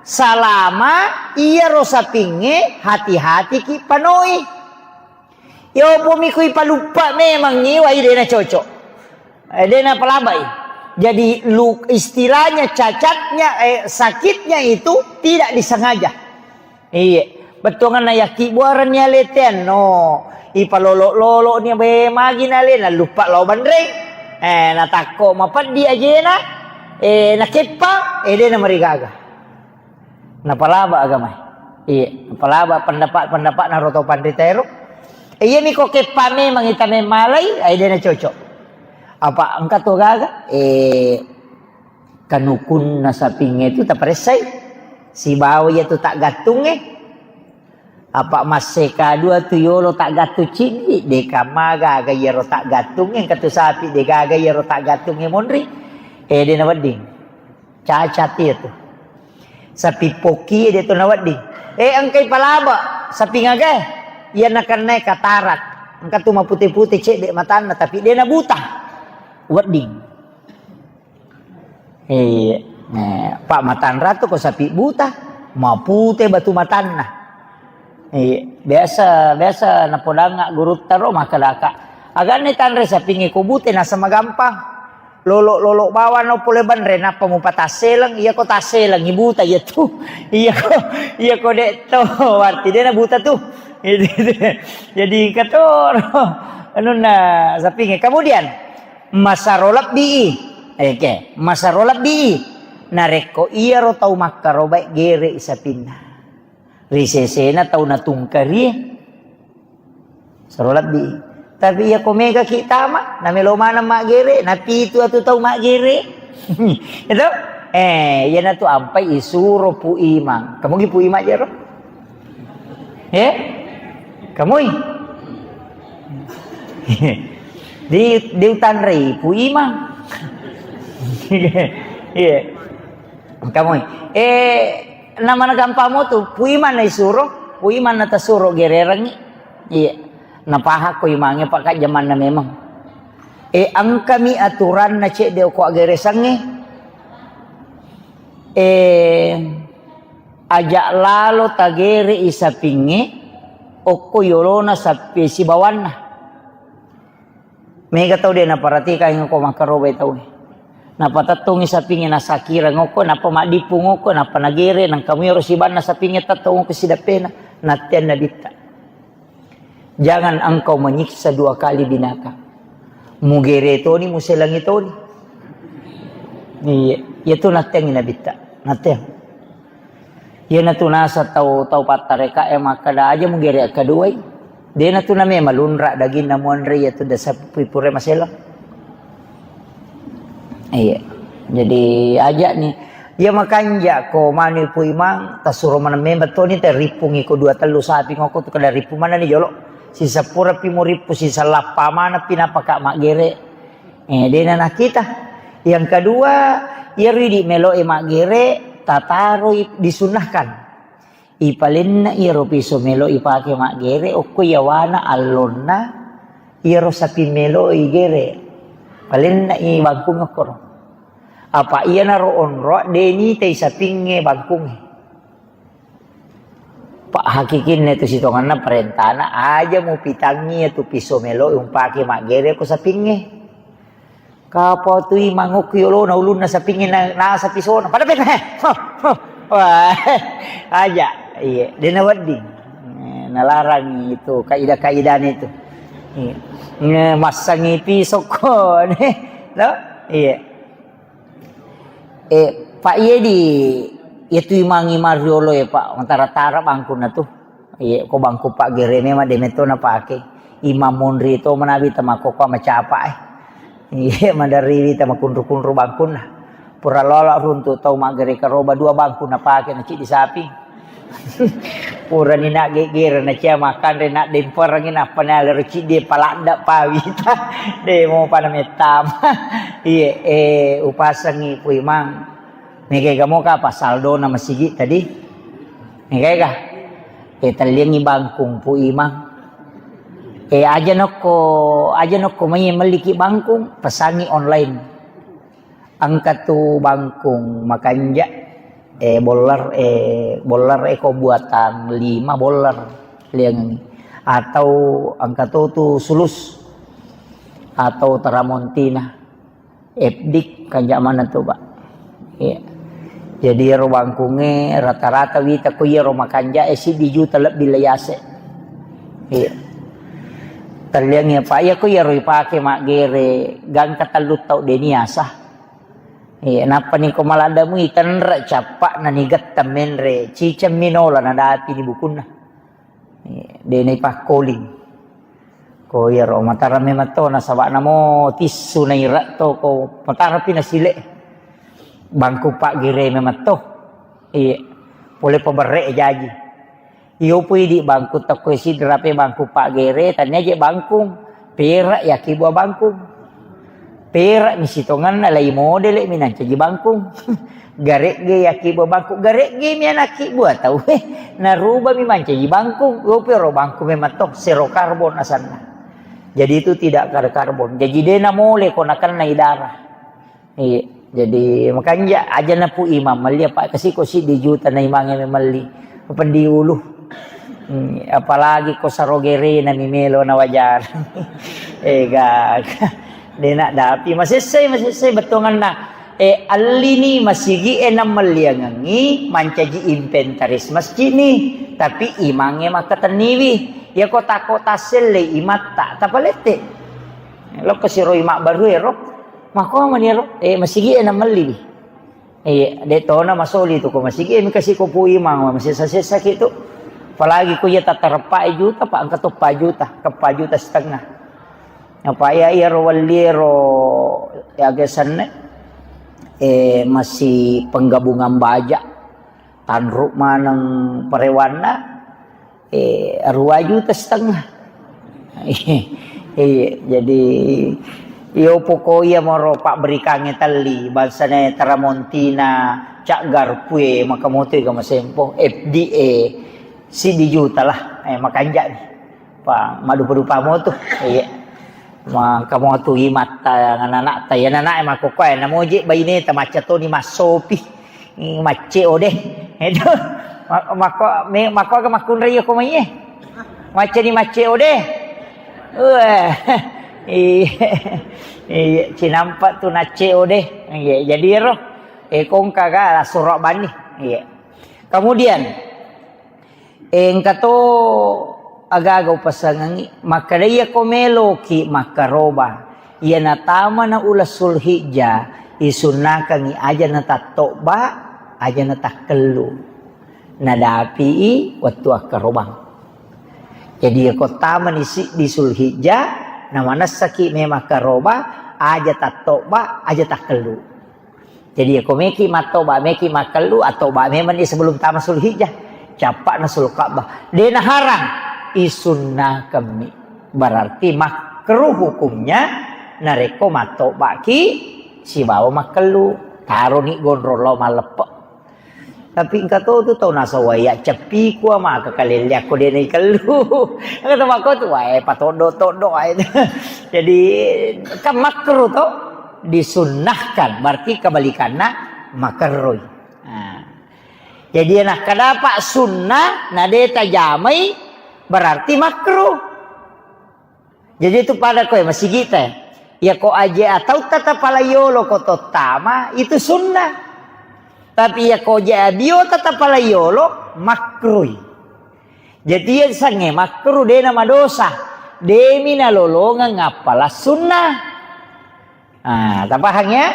Salama iyaro sapingnge, hati-hati ki panoi. Yo pomi kui paluppa memang iwai dena cocok. Eh, dena palabai. Jadi lu, istilahnya cacatnya, eh, sakitnya itu tidak disengaja. Iya, bettuanganna yakki buarenni aletean no. Ipalolo-lolo ni be magi nale, naluppa lao banreng. Eh, natakko mapeddi ajena. Eh, nakeppa, eh, dena marigaga. Napalaba agamae. Iya, napalaba pendapat-pendapat naro tau panrita ero. Eh, iya miko keppa memang ita memmalai, eh, dena cocok. Apa engka to gaga? Eh, Kanukunna sapingnge tu taparessai. Sibawa iya tu taggattungnge. Apa masseka dua tu yolo taggattung ciddi, deka magaga iyaro taggattungnge, engka tu sapi degaga iyaro taggattungnge monri. Eh, dena wedding. Cacat iya tu. Sapi pokki de tu nawedding. Eh, engkai palaba, sapi ngagae. Iya nakennae katarak. Engka tu mapute-pute cedde matanna, tapi dena buta. Wedding. Iya. Eh, Pak Matanra tu ko sapi buta, mapute batu matanna. Iya, biasa, biasa napodangnga gurutta ro makkedaka, "Aganni tanre sapingnge ko bute naseng magampang. Lolo-lolo bawang no pole banre nappa mupatasseleng, iya ko tasseleng i buta iya tu." Iya ko, iya ko de to, berarti de na buta tu. Jadi engka to ro anunna sapingnge. Kemudian, Masaro lebbii. Eke, masaro lebbii. Narekko iyaro tau makkarobae gerei sapinna. Ri sesena tau natungkarie. Saro lebbii. Tapi iya ko mega ki tama, namelo maneng maggere, napitu atu tau maggere. Itu? Eh, iyanatu ampai isuro Pu Imang. Kamu gi Pu Imang jero? Eh? Kamui? Di, diutanrei Pu Imang. Iya. Kamui. Eh, namana gampang mo tu, Pu Imang na isuro, Pu Imang na tasuro gererengngi. Iya. Napahakko Imangnge, Pak, ka jamanna memang. Eh, engkami aturanna cedde okko aggeresangnge. Eh, Aja lalo tagerei sapingnge okko yolona sapi sibawanna. Mega tau de naparatikang okko makkarobai tau. Napatettongi sapingnge nasakireng okko, nappa maddippung okko, nappa nagere, nangka muero sibanna sapingnge tettong okko sidappena, natteang nabitta. Jangan engkau menyiksa dua kali binatang. Mugere toni, muselangi toni. Iya, iya tu natteangi nabitta. Natteang. Iya natu nasa tau, tau pattareka e makkada aja mugere akkaduai. Dena tu name malunra daginna muanre iya tu dasa pui pure maselang. Iya. Jadi aja ni. Iya makanja ko manu Pu Imang, tasuro maneng memang toni te rippungi ko dua tellu sapi ngoko tu kada rippung maneng ni jolo. Sisapura pi murippu, sisallappa maneng pi napaka maggere. Eh, dena nakita. Yang kedua, iya ridi melo e maggere, tataroi disunnahkan. Ipalenna iyaro piso melo ipake maggere, okko iyawana allonna iyaro sapi melo igere. Palenna i bangkung okkoro. Apa iyanaro onroa de nitai sapingnge bangkungnge. Pak hakikinna itu sitonganna parentana aja mupitangi itu piso melo umpake maggere ko sapingnge. Kapau tu Imang okko yolona ulunna sapingnge na, nasa pisona. Pada peta, he. Huh, huh. Wah, aja. Iya, dena wedding. Eh, nalarang itu kaidah-kaidahnya itu. Iya. Nge, massangi pisokko, ne. No? Iya. Eh, Pak, iya di, iya tu Imang, Imang riolo ya, Pak. Tara-tara bangkunna tu. Iya, ko bangku paggere memang de metto napake. Imang monri to manabi tamakkokkoe macapa e. Iya, maderriwi tamakunru-kunru bangkunna. Pura lola runtu tau maggere karoba dua bangku napake na ciddi sapi. Purani na geggere na cia makanre na demperengi nappa na lero ciddi paladda pawita. De mopa na mettama. Iye, eh, upasengi Pu Imang. Mega ega moka apa saldona masigi tadi? Mega ega? Eh, telliangi bangkung Pu Imang. Eh, aja nokko, aja nokko mai melliki bangkung, pesangi online. Engka tu bangkung makanja, eh, boller, eh, boller eko buatan lima boller liangengi. Atau engka to tu sulus atau tramontina. Epdik kanja mana tu, Pak. Iya. Jadi ero bangkunge rata-rata wita ko iyaro makanja e siddi juta lebbi le yase. Iya. Telliang ya, Pak, iya ko iyaro ipake maggere gangka tellu tau deni asa. Iya, nappa ni ko maladda mui tenre cappa na ni getta menre ciceng minola na dapi ni bukunna. Iya, de na ipakkoling. Ko iyaro matara memang to nasaba namo tissu na ira to ko matara pi na sile. Bangku paggere memang to. Iya. Pole paberre jaji. Iyo pui di bangku tokko sidra pe bangku paggere tania je bangkung. Perak yaki buah bangkung. Perak mi sitonganna lai modele mi nancaji bangkung. Garegge yaki buah bangkung. Garegge mi anaki buah tau. Naruba mi mancaji bangkung. Iyo pui ro bangkung memang to sero karbon asanna. Jadi itu tidak ada karbon. Jadi de namole ko nakennai darah. Iya, jadi makanja aja na Pu Imang melli apa kasi ko siddi juta na imangnge melli. Pendi ulu. Hmm, apalagi ko sarogerena mi melo na wajar. Eh, gak. Dena dapi masessai, masessai bettuanganna. Eh, allini masigi e na melliangengi mancaji inventaris masjid ni. Tapi imangnge makkatenniwi. Ya ko tako tasselle imatta tapalette. Lokko siroi mabbaru ero. Makko mani ero, eh, masigi e na melli. Iya, de tona masoli tu ko masigi e mika si ko Pu Imang masessa-sessa ki tu. Apalagi ko iya tatareppa juta, Pak, engka to pa juta, ke pa juta setengah. Apa iya iya ro welli ero ya gesanne. Eh, masih penggabungan baja. Tanru maneng parewanna, eh, dua juta setengah. Iya, jadi iyo poko iya moro pabberikangnge telli, bangsane Tramontina, Cak Garpue, maka moto ega masempo, F D A, siddi juta lah, eh, makanja ni. Pa, madupa-dupa moto. Iya. Maka moto imatta, anak-anakta, ya anak-anak, eh, makokkoe, namoje baineta, macca toni massopi. Macce ode. Itu. Ma-, mako, me-, mako aga makkunrai ko mai e. Macca ni macce ode. Wah. Iya. Iya, cinampa tu nacce ode. Iya, jadi ero. Eh, kongka ga surok bani. Iya. Kemudian, engka to agaga upasengengi, makkeda iyako meloki makkaroba, iyana tamana uleng Sulhijjah, isunnakangi aja na tattobba, aja na takkellu. Nadapi i wettu akkarobang. Jadi iyako tamani siddi Sulhijjah, namanessaki memang karoba, aja tattobba, aja takkellu. Jadi, ya, ko meki mattoba, meki makkellu, attoba memang ni sebelum tama Sulhijjah. Cappa'na Sulka'bah. De naharang, isunnakammi. Berarti makruh hukumnya, narekko mattobaki sibawa makkellu. Taroni gondrong lao malleppe. Tapi engka to tu tau nasawai, ya, ceppiku ama ke kalelle akko de naikellu. Engka to makko tu, wae, patoddo-toddo ae. Jadi, kan makruh to. Disunnahkan, berarti kebalikanna makerroi. Nah. Jadi, nakkadapa sunnah, na de tajamai, berarti makruh. Jadi, itu pada koe, masigita. Ya, ko aje atau tata palayolo ko tottama, itu sunnah. Tapi, ya, ko aje abio tata palayolo, makruh. Jadi, iya sange makruh, de na madosa. Demi nalolongeng appala sunnah. Ah, tapahang ya?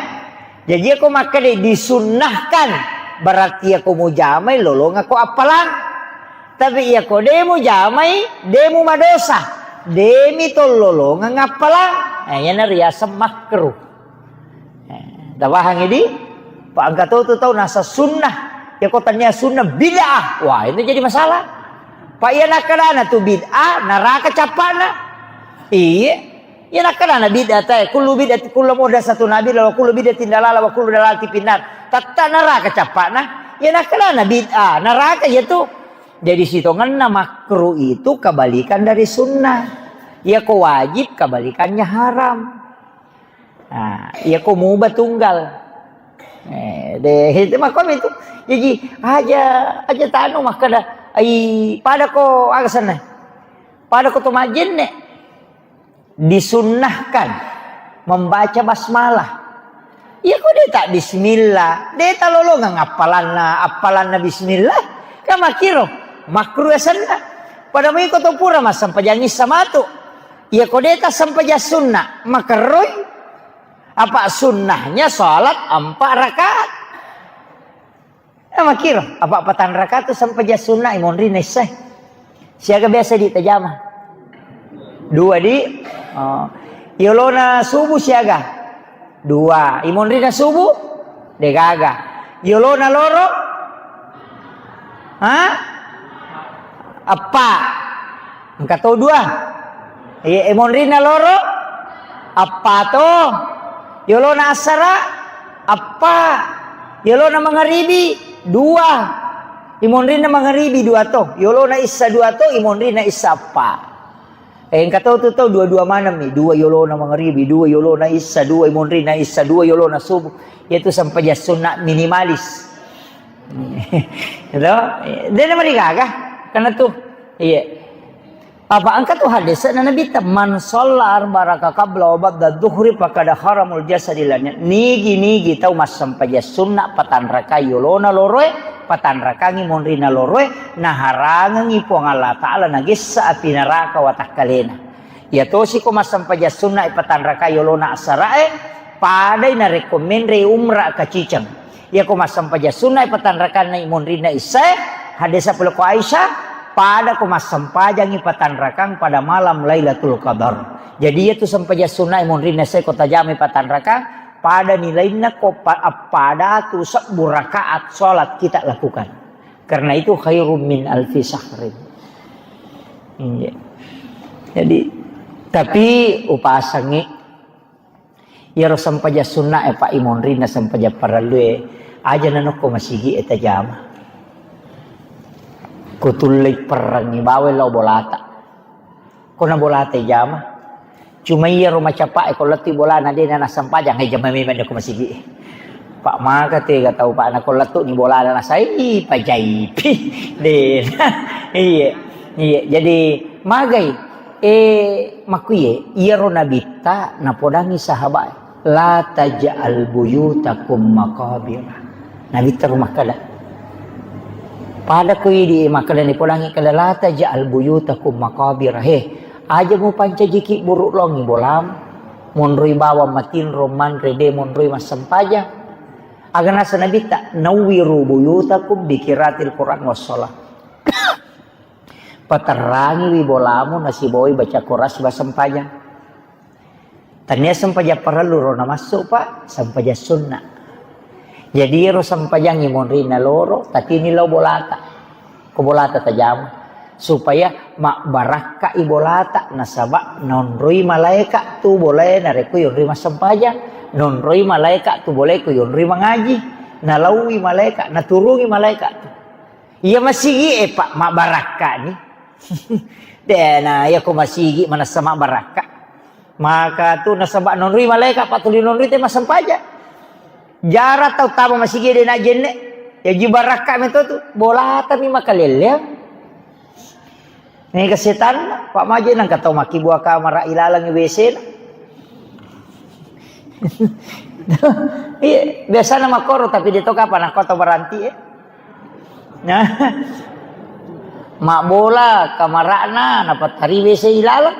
Jadi, iya ko makkeda disunnahkan, berarti iya ko mujamai lolongeng ko appalang. Tapi iya ko de mujamai, de mu madosa. Demi to lolongeng appalang. Nah, iya na riaseng makruh. Eh, tapahang idi? Pa engka to tu tau nasa sunnah. Ya ko tania sunnah bid'ah. Wah, itu jadi masalah. Pak iya nakkedana tu bid'ah, neraka cappana. Iya. Iya nakkedana bid'ah tae, kullu bid'ah, kullu muhdatsatun bid'ah, wa kullu bid'atin dalalah, wa kullu dalalatin finnar. Tetta neraka cappana. Iya nakkedana bid'ah, neraka ya tu. Jadi sitongenna makruh itu kebalikan dari sunnah. Ya ko wajib kebalikannya haram. Nah, iya ko muba tunggal. Eh, de, itu makom itu. Jadi aja, aja tanu makkada, ai pada ko aga senna. Pada ko to majenne. Disunnahkan membaca basmalah. Iya ko de tak bismillah, de tak lolongang appalanna, appalanna bismillah. Kan makkiro, makruh asenna. Pada mui ko to pura massempajang issa matu. Iya ko de tak sempajang sunna, makerroi. Apa sunnahnya salat empat rakaat. Ya, makkiro, apa patang rakaat tu sempajang sunna imonri naissai. Siaga biasa di tajama? Dua di. Oh. Yolona subuh siaga? Dua. Imonrina subuh? Degaga. Yolona loro? Ha? Eppa. Engka to dua. Iya, imonrina loro? Eppa to. Yolona assara? Eppa. Yolona mangaribi? Dua. Imonrina mangaribi dua to. Yolona issa dua to, imonrina issa eppa. Eh, engka tau tu tau dua-dua maneng mi, dua yolona mangaribi, dua yolona issa, dua imonrina issa, dua yolona subuh. Yaitu sempajang sunna minimalis. Gitu? Dia nama digaga. Karena tu, iya. Apa engka tu hadis na Nabi ta, "Man shalla arba raka qabla wa ba'da dhuhri faqad haramul jasadi lanya." Nigi-nigi tau massempajang sunna patanrakai yolona loroe, patanrakangi monrina loroe, naharangengi Puang Allah Ta'ala nagessa api neraka watakkalena. Iya tosi ko massempajang sunna e patanrakai yolona asarae, padai narekko menre umra kaciceng. Iya ko massempajang sunna e patanrakanna monrina issae, hadesa pole ko Aisyah, pada ko massempajangi patanrakang pada malam Lailatul Qadar. Jadi iya tu sempajang sunna e monrina issae ko tajamai patanrakang, pada nilainna ko pa-, appada tu sebbu rakaat salat kita lakukan. Karena itu khairum min alfi syahrin. Iya. Jadi, tapi upasangi iyaro sempajang sunna e, Pak, imonrinna sempajang parellu e, aja nanokko masigi e tajama. Kutullei perrengi bawel lao bolata. Ko na bolata jama. Cuma iyaro macapa e ko lettu bolana de na nassempajang, eh, jama memang ko masigi. Pak maka tega tau, Pak, na ko lettu ni bolana nasai pajaipi. De. Iya. Iya, jadi magai, eh, makkuye iyaro nabitta napodangi sahabat e. La taj'al buyutakum maqabira. Nabitta ro makkeda. Pada ko idi makkeda ni podangi keda, "La taj'al buyutakum maqabira." He, aja mupancajiki buruk longi bolam. Monroi bawang matinro manre de monroi massempajang. Aga nasa Nabitta, "Nawwiru buyutakum bi qiraatil Qur'an was shalah." Paterrangiwi bolamu nasibawai baca Qur'an sibawa sempajang. Tania sempajang parellu ro namassu, Pak, sempajang sunna. Jadi ero sempajang imonrina loro, tatini lao bolata. Ko bolata tajama. Supaya mabbarakka i bolata, nasaba nonroi malaeka tu bolae narekko yonroi massempajang, nonroi malaeka tu bolae ko yonroi mangaji, nalaui malaeka, naturungi malaeka tu. Iya masigi e, Pak, mabbarakka ni. Dena, iya ko masigi manessa mabbarakka. Maka tu nasaba nonroi malaeka, Pak, tuli nonroi te massempajang. Jara tau tama masigi de na jenne. Ya ji barakka meto tu. Bolata mi makalelleang. Mega setanna, Pak, maje nangka tau makkibua kamara ilalang W C na. Iya, biasana makkoro, tapi de to kapang nakko tau baranti e. Nah. Mabbola kamara'na napattari W C ilalang.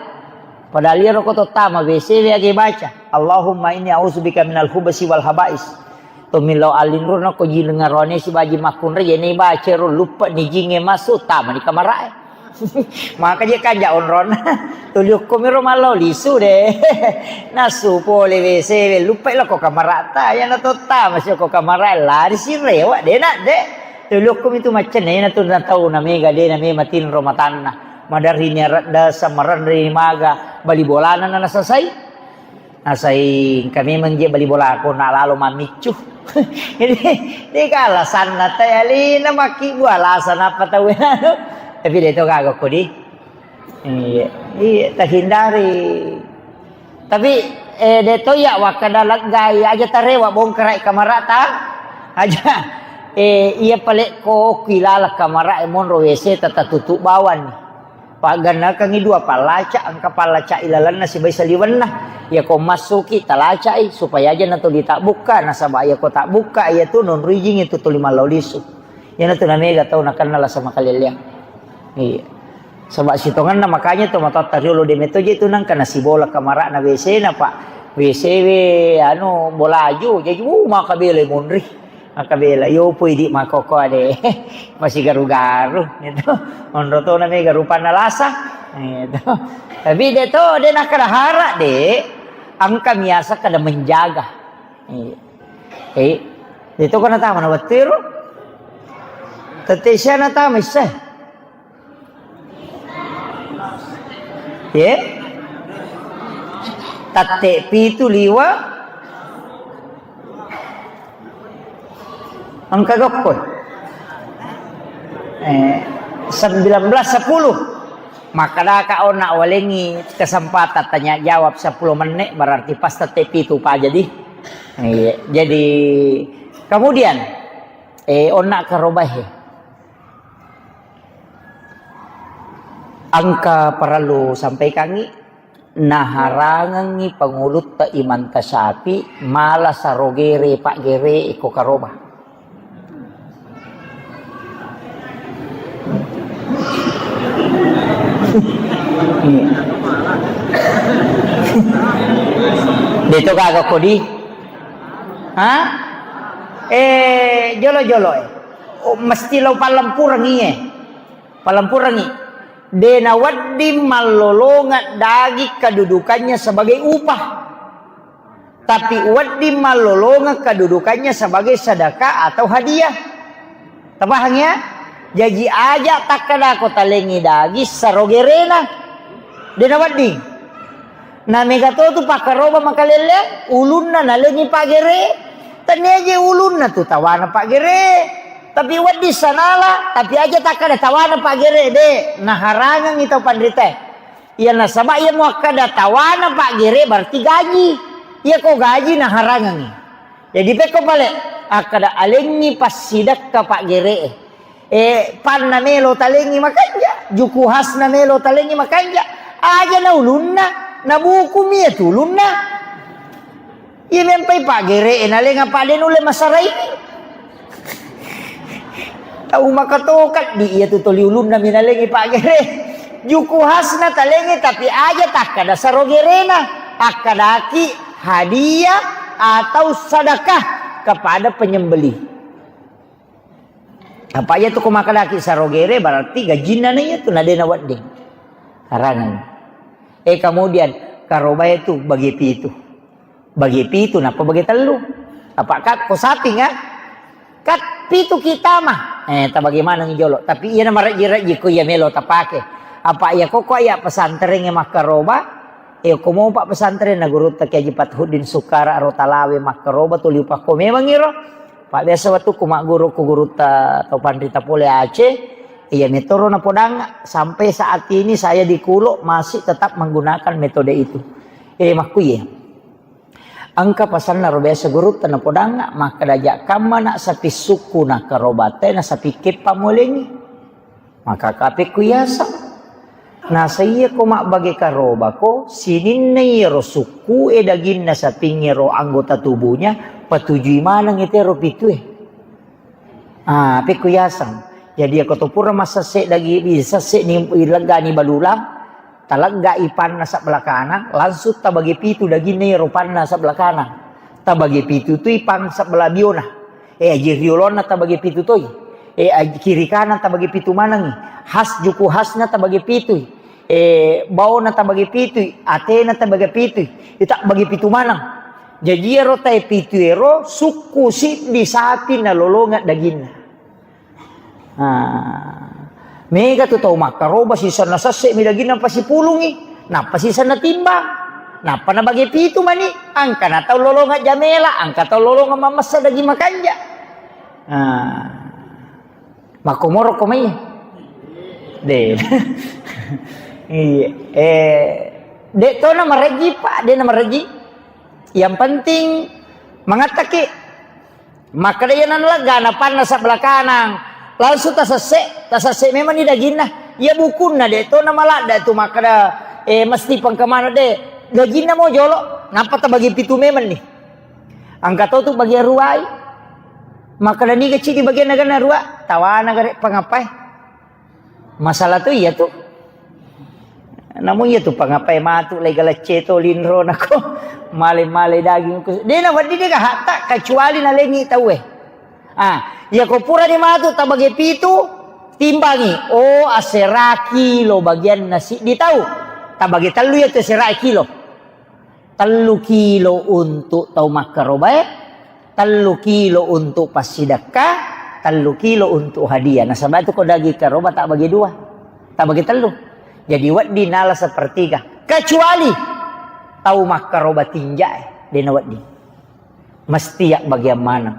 Padahal iyaro ko to tama W C we age baca, "Allahumma inni a'udzubika minal khubsi wal khaba'is." Tommi lao allinro na ko jineng aroane sibaji makkunrai, yene baca ro luppe ni jinge massu, tama ni kamara'e. Maka je kanja onronna. Tuli okko miro mallau lisu de. Nasu pole W C we luppe lo ko kamara'ta, yana to tama si ko kamara'e, lari si rewa de na de. Tolokkomi tu maccenna, iyana tu na tau na mega de na mema tinro matanna. Maderri ni aradda samarenri maga bali bolana na nasasai. Nasai engka memang je bali bolako na lalo mammiccu. Jadi, de ka alasanna tai alena makkibbu alasan apa tau anu. Tapi de to gaga kodi. Iya, iya, tahindari. Tapi, eh, de to iya wakkada leggai aja tarewa bongkarai kamarata. Aja. Eh, iya palekko ki laleng kamara e monro W C ta tatutup bawang. Paggannakangi dua pallaca, engka pallaca ilalenna sibai saliwenna. Iya ko massuki talacai supaya aja na tuli tabbukka, nasaba iya ko tabbukka iya tu nonro ijing itu tuli mallau lisu. Iyana tu na mega tau nakenna lasa makalelleang. Iya. Saba sitongenna makanya tomatoatta riolo de meto je tu nangka nasibola kamarana W C na, Pak. W C we anu bolaju, jaji, uh, maka bela monri. Maka bela, yo pui di makoko ade. Masih garu-garu, gitu. Onro to na mega rupanna lasa. Gitu. Tapi de to, de nakkada hara de, engka miasa kada menjaga. Iya. Eh, de to kana tama na wettu ero. Tette sia na tama isse. Ye? Tatte pitu liwa. Engka gokko. Eh, sembilan belas sepuluh. Makkadaka onna walengi kesempatan tanya jawab sepuluh menit, berarti pas tatte pitu pa jadi. Iya, jadi kemudian, eh, onna karobahe. Engka parellu sampaikangngi, naharangengngi pangulutta Imam Tasyafi mala sarogere paggere ko karoba. Iya. Deto gaga kodi? Ha? Eh, jolo-jolo, eh. Oh, mesti lo pallempurengngi, eh. Pallempurengngi. De nawedding mallolongeng daging kedudukannya sebagai upah. Tapi wedding mallolongeng kedudukannya sebagai sedekah atau hadiah. Tapahang ya? Jaji aja takkadako talengi daging sarogerena. De nawedding. Na mega to tu pakkaroba makalelle, ulunna nalengi paggere. Tania je ulunna tu tawana paggere. Tapi wedding sanala, tapi aja takkada tawana paggere de, naharangengngi tau panritae. Iya nasaba iya muakkada tawana paggere berarti gaji. Iya ko gaji naharangengngi. Jadi pekko pale akkada alengngi passidekka paggere. Eh, panna melo talengngi makanja, juku hasna melo talengngi makanja. Aja na ulunna, na buku mi iya tu ulunna. Iya mempai paggere, eh, nalenga pade nulle masaraini. Tau makatokat di iya tu toli ulunna mi nalengi paggere. Juku hasna talengi tapi aja takkada sarogerena. Akkadaki hadiah atau sedekah kepada penyembelih. Apa iya tu ko makkadaki sarogere berarti gajinna na iya tu na de nawedding. Harangengngi. Eh, kemudian karobae tu bagi pitu. Bagi pitu nappa bagi tellu. Apa kat ko saping, ah? Kat pitu kita mah. Eh, tabagi maneng jolo. Tapi iya na marejji-rejji ko iya melo tapake. Apa iya ko ko iya pesantren e makkaroba. Eh, ko mopa pesantren na gurutta Kiai Haji Fathuddin Sukkara ro Talawe makkaroba tuli upakko memang iro. Pak biasa wettukku magguru ku gurutta tau panrita pole Aceh. Iya metoro napodang sampai saat ini saya di Kulo masih tetap menggunakan metode itu. Eh, makkuye. Engka pasanna ro biasa gurutta napodangnga, makkeda, "Ja kammana sapi sukku na karobate na sapi keppa molengi." Maka kapekku yaseng. Nasa iya ko mabbage karobako, sininna iyaro sukku e daginna sapingnge ro anggota tubuhnya, patujui maneng itero pitue. Ah, pekku yaseng. Jadi, ako to pura massesse dagi-, sesse ni, leggani balulang, taleggai panna sebelah kanan, langsung tabagi pitu daginna iyaro panna sebelah kanan. Tabagi pitu tui pang sebelah biona. Eh, aji riolonna tabagi pitu toi. Eh, aji kiri kanan tabagi pitu manengi. Has juku hasna tabagi pitui. Eh, baona tabagi pitui, atena tabagi pitui. Ita bagi pitu maneng. Jaji iyaro tae pitu ero sukku siddi sapi nalolongeng daginna. Ah, mega tu tau makkaroba sisenna sesse mi daginna pasipulungi, nappa sisenna timbang, nappa nabage pitu mani, angka na tau lolongeng jamela, angka tau lolongeng mamessa daging makanja. Ah, makkomoro ko mai. De. Iya. Eh, de to na mareji, Pak, de na mareji. Yang penting mangattaki. Makkeda, "Iya nana lega, napannasa belakanang." Langsung tasesse, tasesse memang ni daginna. Iya bukunna, de to na maladda tu makkeda, eh, mesti pengkemana, de. Daginna mo jolo, nappa tabagi pitu memang ni. Angka to tu bagian ruai. Makkeda, "Niga cidi bagian naganna rua?" Tawana gare pangapai. Masalah tu iya tu. Namu iya tu pangapai matu lai galecce to linro nako male-male daging ku. De na wedding de gahatta kecuali nalengi tauwe. Ah, iya ko pura ni matu tabage pitu, timbangi. Oh, asera kilo bagian nasi di tau. Tabage tellu iya tu asera kilo. Tellu kilo untuk tau makkarobae, tellu kilo untuk passidekka, tellu kilo untuk hadiah. Nasaba tu ko daging karoba tak bagi dua, tak bagi tellu. Jadi wedding nala sepertiga. Kecuali tau makkaroba tinjae, dena wedding. Mesti ya bagian maneng.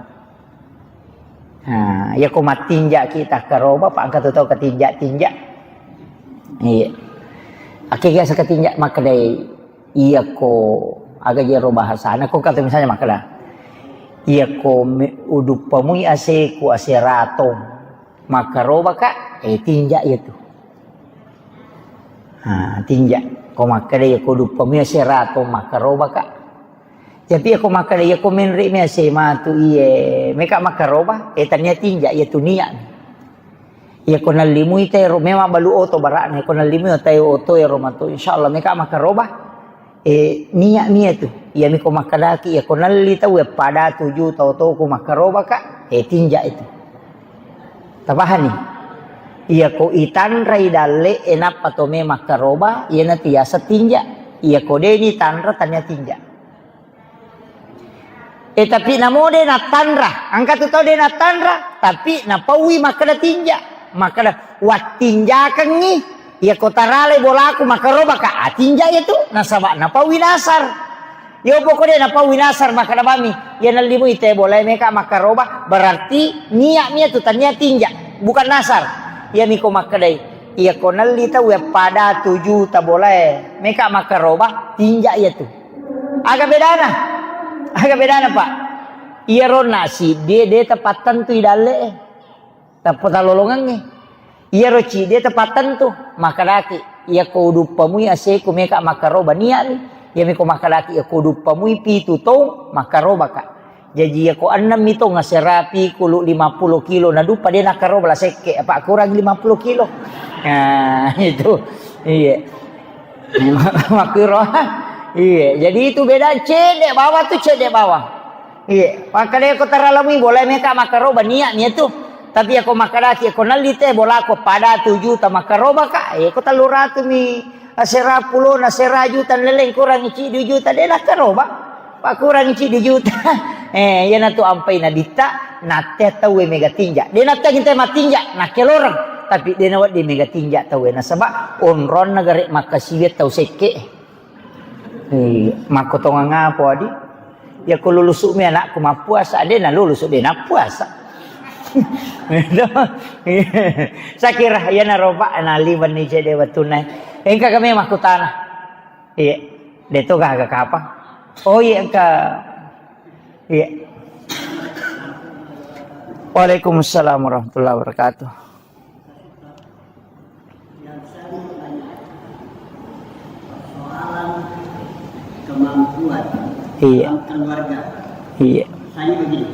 Nah, iya ko mattinja kita karoba, pa engka tu tau ketinja-tinja. Iya. Ake biasa ketinja makkedai, iya ko aga jero bahasana, ko kata misalnya makkeda, iya ko me-, uduppamui aseku, ase ratong, makkaroba ka, eh, tinja iya tu. Ha, tinja. Ko makkeda, iya ko uduppamui ase ratong, makkaroba ka. Tapi iya ko makkeda, iya ko menre mi ase matu iye, meka makkaroba, eh, tania tinja, iya tu niat. Iya ko nallimui tero, memang balu oto bara'na, iya ko nallimui otai oto ero matu, insyaallah meka makkaroba. Eh, niat mi iya tu. Iya mi ko makkedaki, iya ko nalli tau, iya pada tuju tau toku makkaroba ka, eh, tinja itu. Tapahani? Iya ko itanrai dalle, eh, nappa to me makkaroba, iya na tiasa tinja. Iya ko de ni tanra, tania tinja. Eh, tapi namo de nattanra. Angka tu tau de nattanra, tapi napaui makkeda tinja. Makkeda, "Wattinjakengngi, iya ko tarale bolaku makkaroba ka, ah, tinja iya tu." Nasaba napaui nasar. Yo poko de napaui nasar makkeda bami, iya nallimui te bolae meka makkaroba, berarti niat mi iya tu tania tinja, bukan nasar. Iya mi ko makkedai, iya ko nalli tau ya pada tuju ta bolae meka makkaroba, tinja iya tu. Aga bedana? Aga bedana, Pak? Iyaro nasi de, de tapattentu i dalle e. Tappa talolongengngi. Iyaro cidi e tapattentu. Makkedaki, iya ko uduppamui aseku meka makkaroba niat mi. Iya mi ko makkedaki, iya ko uduppamui pitu tong makkaroba ka. Jaji iya ko ennem mi tong asera pikulu lima puluh kilo naduppa de nakkaroba la sekke, apa kurang lima puluh kilo. Nah, itu. Iya. Makkuro. Iya, jadi itu beda cedde bawang tu cedde bawang. Iya, makkeda ko taralamui bola meka makkaroba niat mi tu. Tapi ako makkedaki ko nalli te bola ko pada tu juta makkaroba ka. Eh, ko tellu ratu mi asera pulo na sera juta leleng kurang ci dua juta de nakkaroba. Pakkurangi ci dua juta. Eh, iyanatu ampai nabitta, nattea tauwe mega tinja. De nattea kita matinja, nakkeloreng. Tapi de nawedding mega tinja tauwe. Nasaba onronna gare makkasiwiang tau sekke. Eh, makkotongang apa, Adi? Yako lulusu mi anakku mappuasa, de nalulusu, de nappuasa. Sakira, iyanaro, Pak, naliwenni cede wettunna. Engka kami makkutana. Iya, de to gaga kapang. Oh iya, engka. Iya. Waalaikumsalam warahmatullahi wabarakatuh. Persoalan kemampuan Iya. dalam keluarga. Iya. Misalnya begini,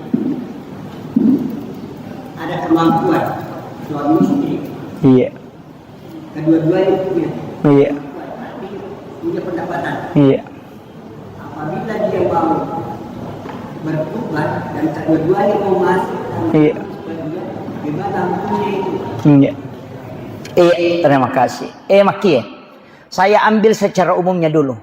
ada kemampuan suami istri. Iya. Kedua-duanya punya. Iya. Tapi punya pendapatan. Iya. Apabila dia mau bertobat dan kedua-duanya mau masuk, Iya. Bagaimana hukumnya itu? Iya. Iya, terima kasih. Eh, Maki, saya ambil secara umumnya dulu.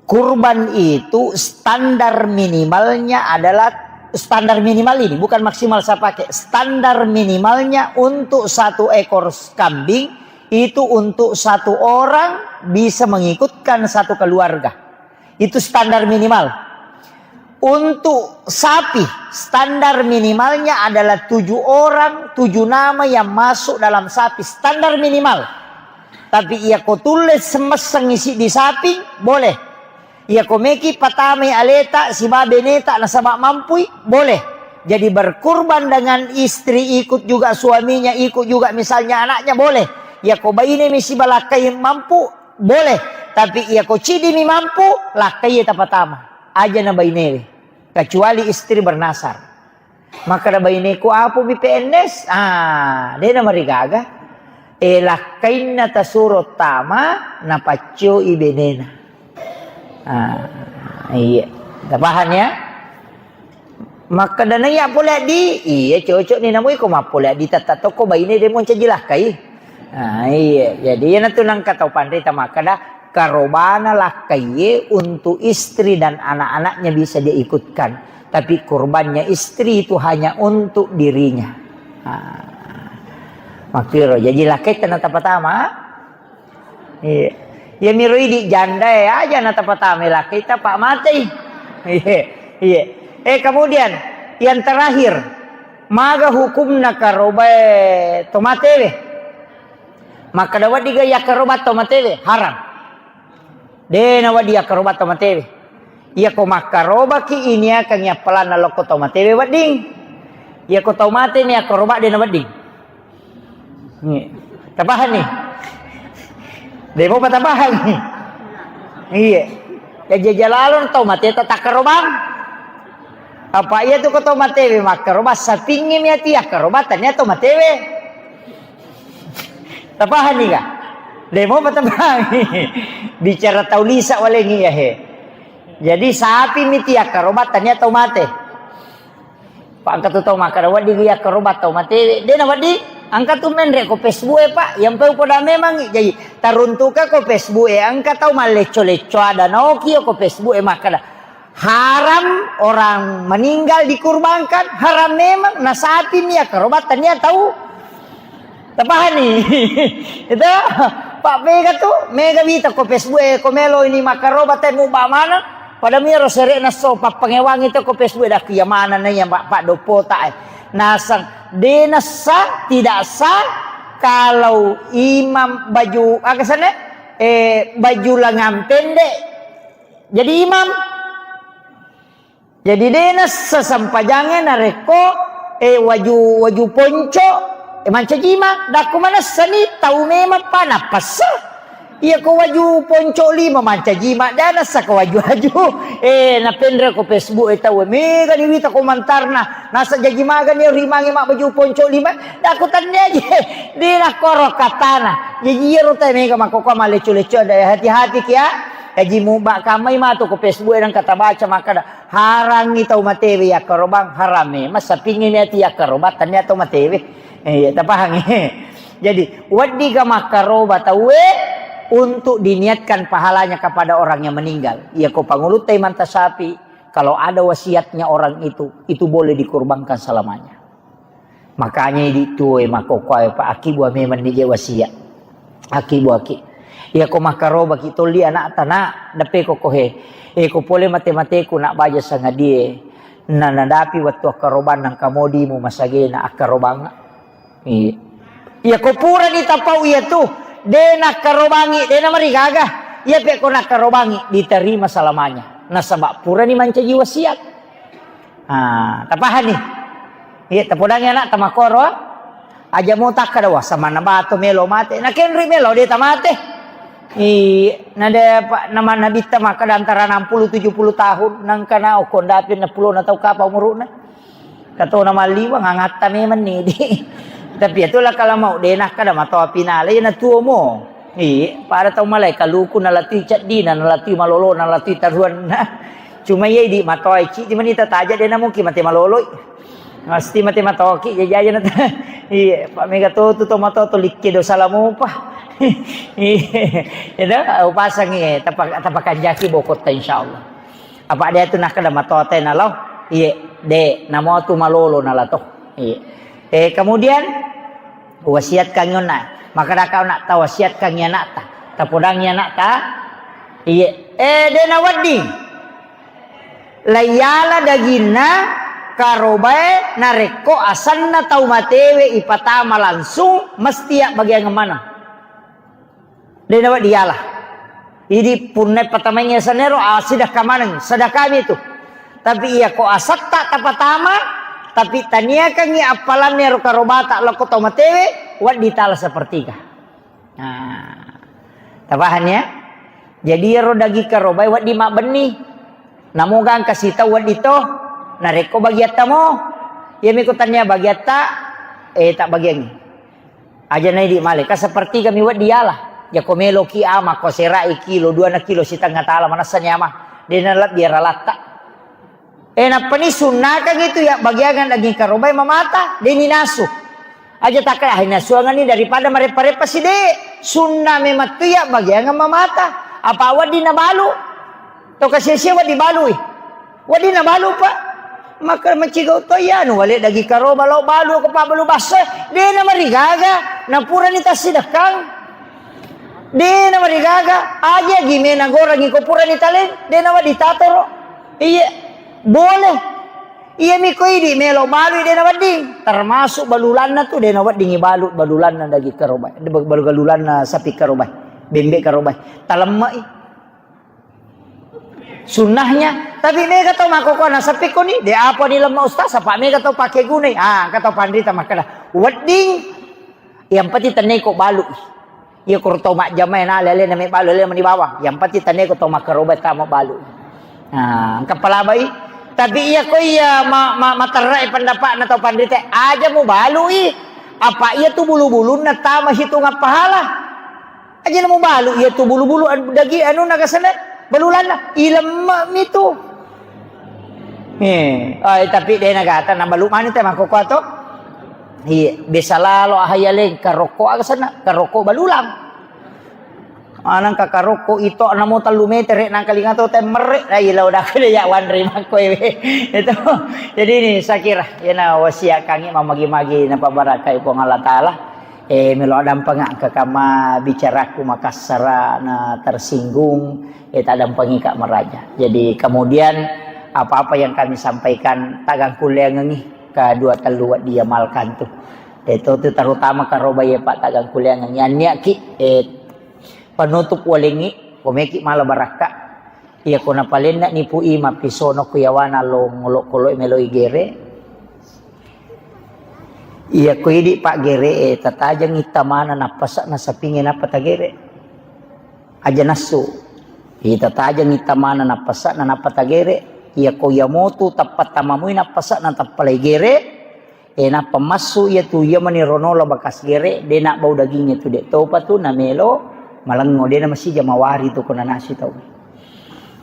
Kurban itu standar minimalnya adalah Standar minimal ini, bukan maksimal saya pakai. Standar minimalnya untuk satu ekor kambing itu untuk satu orang bisa mengikutkan satu keluarga. Itu standar minimal. Untuk sapi, standar minimalnya adalah tujuh orang, tujuh nama yang masuk dalam sapi. Standar minimal. Tapi iya ko tulle semesseng isi di sapi, boleh. Iya ko meki patamai aleta siba beneta nasaba mampui, boleh. Jadi berkurban dengan istri ikut juga suaminya, ikut juga misalnya anaknya, boleh. Iya ko baine mi siba lakkai mampu, boleh. Tapi iya ko cidi mi mampu, lakkai tapatama. Aja na bainewe. Kecuali istri bernasar. Makkeda baineku, "Apo mi P N S?" Ah, de namarigaga. E, lakkainna tasuro tama, napaccoi benena. Ah, iya. Tapahang ya? Makkeda naiya pole addi, iya cocok ni namu iko mappole addi tetta tokko baine de moncaji lakkai. Ah, iya. Jadi iyanatu nangka tau panrita makkeda karobana lakkaiye untuk istri dan anak-anaknya bisa dia ikutkan. Tapi kurbannya istri itu hanya untuk dirinya. Ah. Makkiro, jaji lakkaita na tapatama. Iya. Iya miro idi janda ya aja na tapatama lakkaita pak matei. Iya. Iya. Eh, kemudian yang terakhir, maga hukumna karobae tomatewe? Makkeda wedding ga yakkaroba tomatewe? Haram. De nawedding yakkaroba tomatewe. Iya ko makkarobaki iniakangi appalanna lokko tomatewe wedding. Iya ko tau mate ni yakkaroba de nawedding. Iya. Tapahang ni? De mopa tapahang ni? Iya. Ya jajalalo tau mate ta takkarobang. Apa iya tu ko tau matewe makkaroba sapingngi mi ati yakkaroba tania tau matewe. Tapahang ni ga? De mopa tapahang. Bicara tau lisa walengi ya he. Jadi sapi mi ti yakkaroba tania tau mate. Pak engka tu tau makkeda wedding yakkaroba tau matewe. De nawedding, engka tu menre ko Facebook e pak. Yang pau poda memang jadi taruntuka ko Facebook e engka tau mallecco-lecco ada naoki ko Facebook e makkeda. Haram orang meninggal dikurbankan, haram memang, na sapi mi yakkaroba tania tau. Tapahani? Itu, Pak, mega tu, mega wita ko Facebook e, ko melo ini makkaroba te muba mana? Pada miro sere naso pappangewangi tu ko Facebook e, dak iya mana na iya Pak, Pak Dopota e. Nasang, de nasa, tidak sah kalau imam baju, aga sana? Eh, baju lengan pendek jadi imam. Jadi de nassa sempajangnge narekko, eh, waju, waju ponco, eh, mancaji imang. Dakku manessani tau memang pa nappassa. Iya ko waju ponco lima mancaji imang, de nassa ko waju-waju. Eh, napenre ko Facebook e tau, mega ni wita komentarna. Nasa jaji magani rimangi mak baju ponco lima. Dakku tannia je. De nakkoro katana. Jaji iyaro tau mega makkokkoe mallecco-lecco, de hati-hati kia. Jaji muba kamai matu ko Facebook e nengka tabaca makkada. Harangngi tau matewe yakkarobang, haram memang sapingngi niati yakkarobang, tania tau matewe. Eh, iya, tapahangngi. Jadi, weddiga makkaroba tauwe untuk diniatkan pahalanya kepada orang yang meninggal. Iya, ko pangulutta imanta sapi, kalau ada wasiatnya orang itu, itu boleh dikurbankan selamanya. Makanya idi tuo e makkokkoe, Pak, akibua memang ni je wasiat. Akibuaki. Iya ko makkarobaki tolli anakta, Nak, deppe ko kohe. Eh, ko pole mate-mateku, Nak, baja sangadie. Na nadapi wettu akkarobang nangka modimu masagena akkarobang. Iya. Iya ko purani tapau iya tu, de nakkarobangi, de namarigaga. Iya pe ko nakkarobangi, diterima selamanya. Nasaba purani mancaji wasiat. Ah, tapahani? Iya, tapodangi anak tamakkoro. Aja mo takkada, "Wah, samanna bato melo mate." Nakenri melo de tamate. Iya, nade pa-, nama nabitta makkada antara enam puluh tujuh puluh tahun, nangkana okko ndapi enam puluh na tau kapa umuruna. Katona malliwa ngangatta memang ni di. Tapi itulah kalau mau de nakkada matoa pinale na tuo mo. Iya, pada tau malai kaluku nalatui ceddina, nalatui malolo, nalatui taruanna. Cuma iya idi matoa ciddi mani tataja de namuki mate maloloi. Mesti mate matoki jajaja na. Iya, Pak mega to tu to mato to likke dosa lamupa. Iya, itu upasangi tapa-, tapakanjaki bokotta insyaallah. Apa dia tu nakkada matoa tena lo. Iya. De, namo tu malolo nala to. Iya. Eh, kemudian wasiatkan yonna. Maka daka nak tawasiatkan anakta. Tapodangi anakta. Iya. Eh, de nawedding. Laiyala daginna karobae narekko asenna tau matewe ipatama langsung, mesti ya bagian maneng. De nawedding diala. Idi punna patamaingngi asenna ero, ah, sedekah maneng, sedekah mi tu. Tapi iya ko asetta tapatama, tapi taniakangngi appalanna ero karobata lokko tau matewe, wedding tala sepertiga. Nah, tapahang ya? Jadi ero daging karobae wedding mabbenni. Namo gangka sitau wedding to. Narekko bagiatta mo, iya miko tania bagiatta, eh, tak bagiangngi. Aja na idi male, ka sepertiga mi wedding diala. Jako meloki ama, ko serai kilo, dua na kilo sitengnga tala, manessani ama. De nalebbi aralatta. Eh, nappani sunnakang itu ya bagiangan daging karobai mamata, de ninasu. Aja takka, ah, nasuangan ni daripada mareppa-reppa side. Sunna memang tu ya bagiangan mamata. Apa wedding nabalu? To kasia-sia wedding balui. Wedding nabalu, Pak. Maka macigau to iya, anu, wale daging karoba lao balu, ko pabbalu basso, de na marigaga, na purani tassidekkang. De na marigaga, aja gimena gorangi ko purani taleng, de na wedding tatoro. Iya, boleh. Iya mi ko idi melo balui de na wedding. Termasuk balulanna tu de na wedding ibalu balulanna daging karoba, balu-, balulanna sapi karoba, bembe karoba. Talemmai. Sunnahnya, tapi mega tau makkokkoe nasappi koni, de apa ni lemma ustaz, apa mega tau pake gunai. Ah, engka tau panrita makkeda, wedding, yang penting tenneko balu. Iya koro tau majjama na lele na me balu, lele mani bawang. Yang penting tenneko tau makkaroba tama balu. Nah, engka palabai. Tapi iya ko iya ma, ma, materrai pendapatna tau panrita, aja mu balui. Apa iya tu bulu-bulunna tama hitungan pahala. Aja na mubalu iya tu bulu-bulu an-, dagi anu nagasana balulanna ilemme mi tu. Eh, ai, tapi de nagata na balu mani te makkokkoe to. Iya, biasa lalo ahayaleng karokko aga sana, karokko balulang. Anang ka karokko ito namo tellu metere nang kalinga to temmerre. Ai, lau dak de ya wanre makkoe we. Itu. Jadi ini saya kira, iyana wasiat kangi mamagi-magi na pabarakai Puang Allah Taala. Eh, melo addampengeng engka kamma bicaraku makassara na tersinggung, eh, taddampengika maraja. Jadi kemudian apa-apa yang kami sampaikan tagangkulleangengi ka dua tellu wedding diamalkan tu. Eh, to tu terutama karoba iya Pak tagangkulleangengi. Anniaki, eh, penutup walengi, komeki mala barakka. Iya ko napalenna nipu i mappisono ku yawana lo ngolo-kolo melo igere. Iya ko idi paggere e, tatajeng ittamana nappasa na sapinge nappa tagere. Aja nassu. Iya tatajeng ittamana nappasa na nappa tagere. Iya ko iya motu tappa tamamui nappasa na tappa lai gere. E, nappa massu iya tu iya mani ronola bakas gere, de na bau daging itu de topa tu na melo malengo, de na masija mawari tu ko nanasi tau.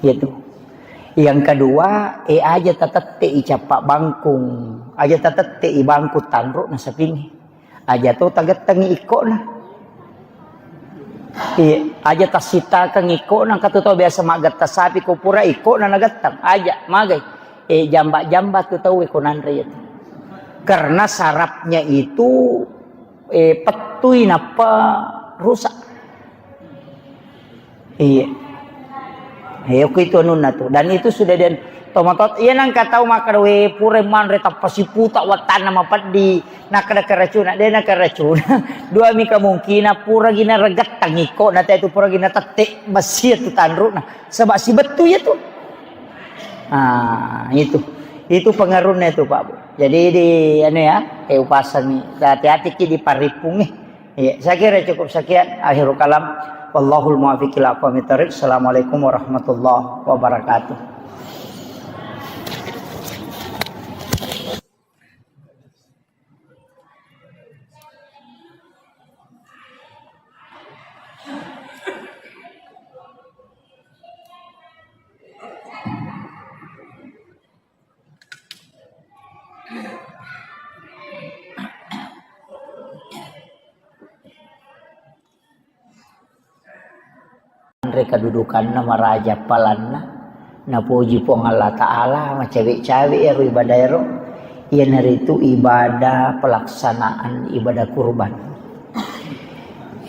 Iya tu. Yang kedua, e, aja tatette i cappa bangkung, aja tatette i bangkung tanru na sapingi. Aja to tagettengi ikkona. Iya, aja tassitakeng ikkona, engka tu tau biasa maggetta sapi ko pura ikkona nagetteng. Aja, magai. Eh, jamba-jamba tu tau ko nanre itu. Karena sarapnya itu, eh, pettui nappa rusak. Iya. Iya, ku itu anunna tu. Dan itu sudah dan tomatot, iya nang katau makkeda we pura manre tappa siputa wattanna mapeddi. Nakkeda keracuna, de na keracuna. Dua mi kemungkinan pura gina regettang iko, na tu pura gina tette besi tu tanruna. Sebab si bettu ya tu. Ah, itu. Itu pengaruhnya itu, Pak Bu. Jadi di anu ya, eh, upasangi. Hati-hati ki di paripung eh. Iya, saya kira cukup sekian. Akhirul kalam. Wallahul muwaffiq ila aqwamit thariq. Assalamualaikum warahmatullahi wabarakatuh. Anre kedudukanna maraja palanna, Napoji Puang Allah Ta'ala, macawe-cawe ero ibadah ero, iyanaritu ibadah pelaksanaan ibadah kurban.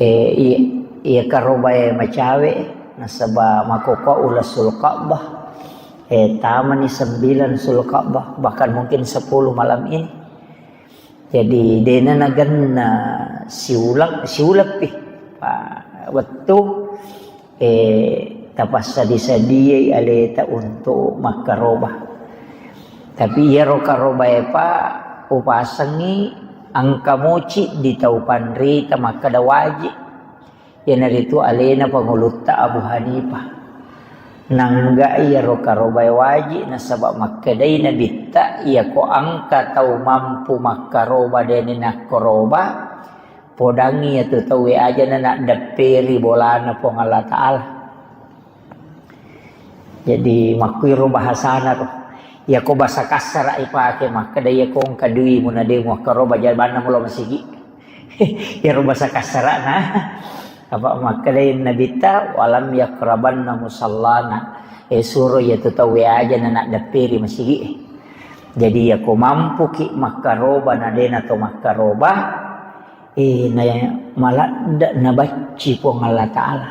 Eh, iya, iya karobae macawe, nasaba makkokkoe uleng Sulka'bah, eh, tamani sembilan Sulka'bah, bahkan mungkin sepuluh malam ini. Jadi, dena nagenna siuleng, siuleng pi. Pa-, wettu, eh, tapassadi-sadiai aleta untuk makkaroba. Tapi iyaro karobae pa upasengi engka moci di tau panrita makkeda waji. Iyanaritu alena pangulutta Abu Hanifah. Nangga iyaro karobae waji, nasaba makkedai Nabitta, iyako engka tau mampu makkaroba deni nakkaroba, podangi iyatu tauwe aja na naddepperi bolana Puang Allah Ta'ala. Jadi, makkuiro bahasana to. Iyako basa kassara ipake, makkeda iyako engka duimu na de muakkaroba, jabanna mulo masigi. Iyaro basa kassarana. Apa makkedai Nabitta, "Walam yakrabanna musallana." Eh, suro iyatu tauwe aja na naddepperi masigi. Jadi, iyako mampuki makkaroba na dena to makkaroba, eh, na maladde nabacci Puang Allah Ta'ala.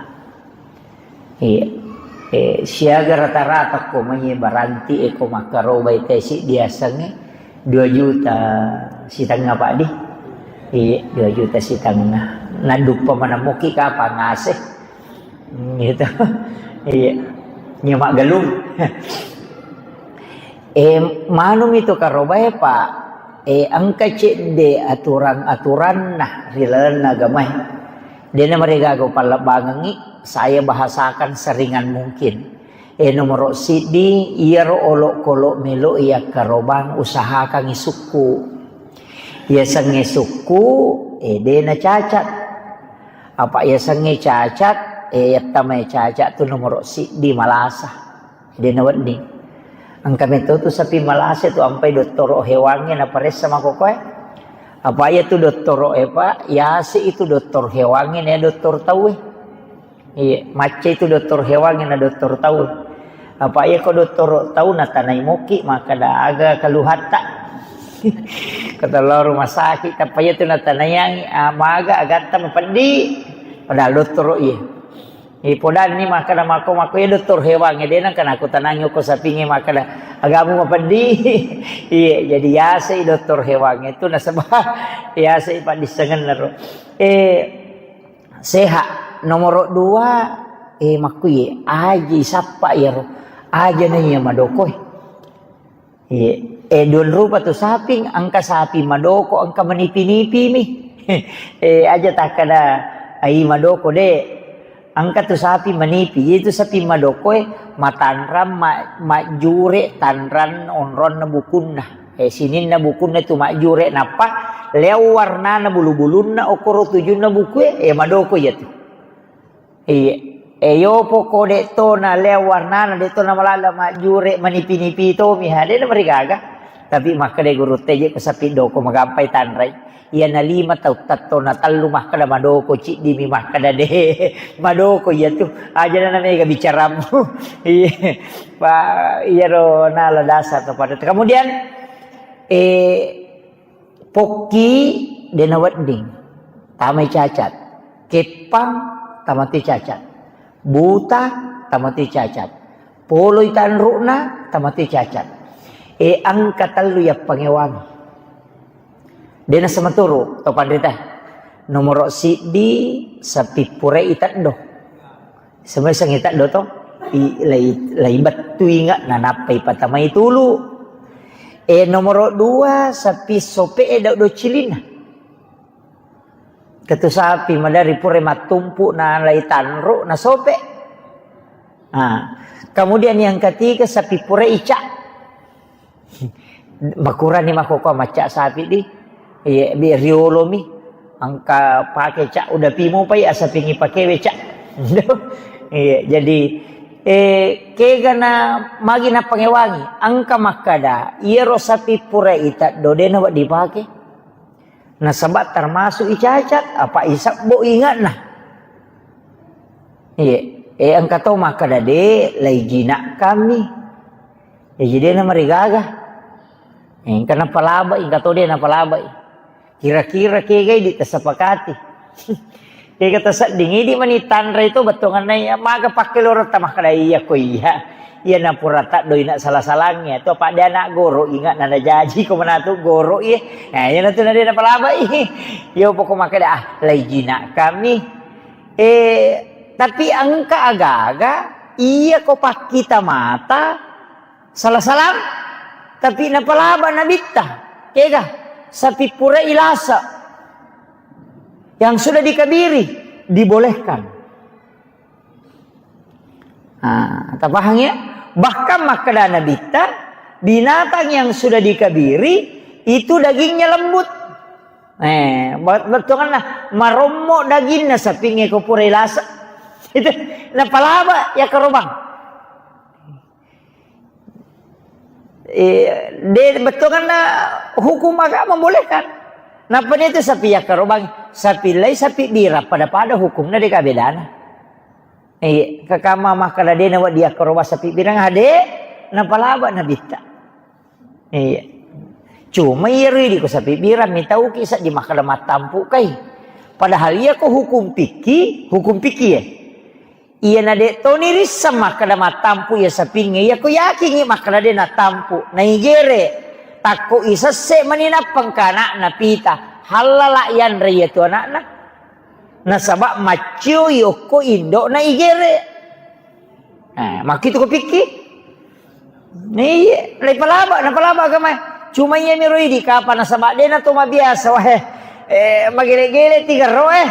Iya. Eh, siaga rata-rata ko mai baranti e ko makkarobai tesi diasengnge dua juta sitengnga, Pak, di. Iya, dua juta sitengnga. Naduppa maneng muki kapang ase. Hmm, gitu. Iya. Nyemak gelung. Eh, manumi tu karobae, Pak. Eh, engka cedde aturan-aturanna ri lalenna agamae. Dena marigaga upallebbangengngi, saya bahasakan seringan mungkin. Eh, nomoro siddi, iyaro olokolo melo yakkarobang usahakangngi sukku. Yasengnge sukku, eh, dena cacat. Apa yasengnge cacat, eh, yattamai cacat tu nomoro siddi malasa. Dena wedding. Engka metto tu sapi malasa tu ampai dottoro hewangnge naparessa makokoe. Apa iya tu dottoro e, Pak, yase itu doktor hewangnge na doktor tauwe. Iya, macca itu doktor hewangnge na doktor tauwe. Apa iya ko dottoro tau natanai moki makkeda aga kaluhatta. Ko tau lao rumah sakit, tappa iya tu natanaiangngi, ah, maga agatta mapeddi. Padahal dottoro iya. Eh, podanni makkeda mako-mako, "Iya, doktor hewangnge, de nengka nakutanangi ko sapingnge," makkeda, "Agamu mapeddi." Iya, jadi yasei doktor hewangnge tu nasaba yasei paddissengenna ro. Eh, sehat. Nomoro dua, eh, makkuye, aji sappa iyaro. Aja na iya madokoe. Iya. Eh, duanrupa tu saping, engka sapi madoko, engka manipi-nipi mi. Eh, aja takkeda, ai madoko, de. Engka tu sapi manipi, itu sapi madokoe matanrang, ma-, majjure tanrang onronna bukunna. Eh, sininna bukunna tu majjure, nappa leo warnana bulu-bulunna, okoro tujunna bukue, eh, madoko iya tu. Iya. E, yopo ko de to na leo warnana, de to na malala majjure manipi-nipi to mi, ha, de na marigaga. Tapi makkeda guru teje ko sapi doko magampai tanrai. Iya na lima tau tatto na tellu makkeda madoko, ciddi mi makkeda de. Madoko iya tu. Aja na mega bicaramu. Iya. Pa, iyaro nala dasar to pada. Kemudian, eh, Pokki de na wedding, tamai cacat. Keppang, tamati cacat. Buta, tamati cacat. Poloi tanru'na, tamati cacat. E, engka tellu yappangewangi. De na sematuru to panrita. Nomoro siddi, sapi purai teddo. Semeseng ita do to, i-, lai, lai bettu inga, nanappai patamai tulu. E, nomoro dua, sapi sope e dau do cilina. Ketu sapi madari pura mattumpu na lai tanru na sope. Nah, kemudian yang ketiga, sapi pura ica. Makurani makkokkoe macca sapi di. Iya, bi riolomi. Engka pake cak udah pimu pai asapingi pakewe cak. Iya, jadi, eh, kegana magi napangewangi. Engka makkada, iyaro sapi pura ita dodena wa dipake. Nasaba termasuk icacat, apa isabbo ingatna. Iya. Eh, engka to makkeda de, lai jinakkammi. Eh, jadi na marigaga. Eh, engka napalabai, engka to de napalabai. Kira-kira kegai di tasepakati. Kega tasedding idi mani tanre itu bettuanna iya, maga pakkeloretta makkeda iya ko iya. Iya napura taddoi na sala-salangnge to, apa de anak goro inga nana jaji ko manatu goro iya. Nah, iya natu nade napalabai. Iya pokok makkeda, ah, lai jinakkammi. Eh, tapi engka aga-aga iya ko pakkita mata sala-salang, tapi napalaba nabitta. Kega? Sapi pura ilasa yang sudah dikabiri dibolehkan. Ah, tapahang ya? Bahkan makkeda nabitta, binatang yang sudah dikabiri itu dagingnya lembut. Eh, bet-, bettuanna marommo daginna sapingnge ko pura ilasa. Itu napalaba ya karobang. Eh, de bettuanna hukum agama membolehkan. Napa itu sapi ya karobang, sapi lai sapi bira pada-pada hukumna de kabedana. Iya, kakama makkeda de nawedding yakkaroba sapi birang ade, napalaba nabitta. Iya. Cuma iya ridi ko sapi birang mitauki seddi makkeda mattampu kai. Padahal iya ko hukum fikih, hukum fikih ya. Iya na de toni risseng makkeda mattampu iya sapingnge, iya ko yakingi makkeda de nattampu, naigere. Takko isesse mani nappengka anakna pita, hallala yanre iya tu anakna. Nasaba maccioi okko indo'na igere. Eh, makkitu ko pikki? Iya, lai palaba, napalaba agamae. Cuma iya miro idi kapa nasaba de na to mabiasa wae. Eh, magele-gele tiga ro eh.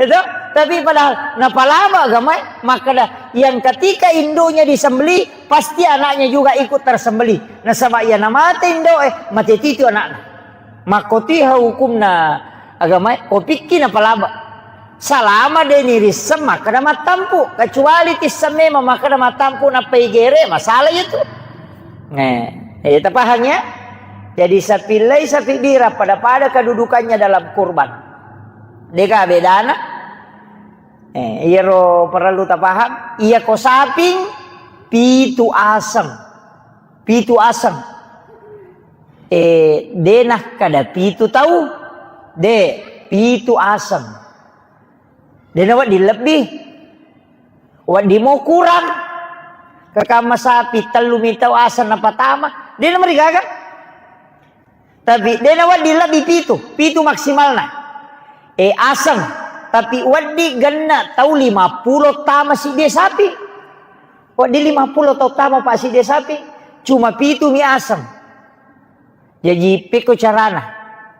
Itu, tapi padahal napalaba agamae, makkeda yang ketika indonya disembelih, pasti anaknya juga ikut tersembelih. Nasaba iya namate indoe, mate titu anakna. Makkotui ha hukumna agamae, ko pikki napalaba. Salama de nirisseng makkeda mattampu, kecuali tisseng memang makkeda mattampu nappa igere, masalah itu. Eh, eh, tapahang ya? Jadi sapi lai sapi bira pada-pada kedudukannya dalam kurban. Deka bedana? Eh, iyaro perlu tapaham, iya ko saping pitu aseng. Pitu aseng. Eh, de nakkeda pitu tau, de, pitu aseng. De nawedding lebbi. Wedding mo kurang. Kekamma sapi tellu mi tau aseng napatama, de namarigaga. Tapi de nawedding lebbi pitu, pitu maksimalna. Eh, aseng, tapi wedding genna tau lima pulo tama siddi sapi. Wedding lima pulo tau tama pa siddi sapi, cuma pitu mi aseng. Jaji, pekko carana?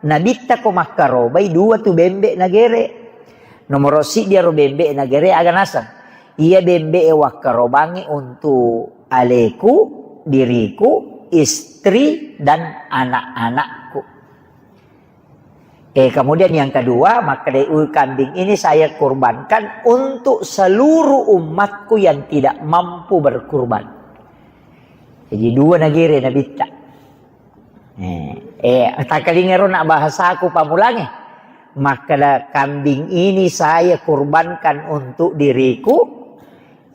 Nabitta ko makkarobai dua tu bembe nagere. Nomoro siddi aro bembe nagere aga naseng? Iya bembe e wakkarobangi untuk aleku, diriku, istri, dan anak-anakku. Eh, kemudian yang kedua, makkedai, "Kambing ini saya kurbankan untuk seluruh umatku yang tidak mampu berkurban." Jadi dua nagere nabitta. Eh, eh, takkalingero nak bahasaku pamulange. Makkeda, "Kambing ini saya kurbankan untuk diriku,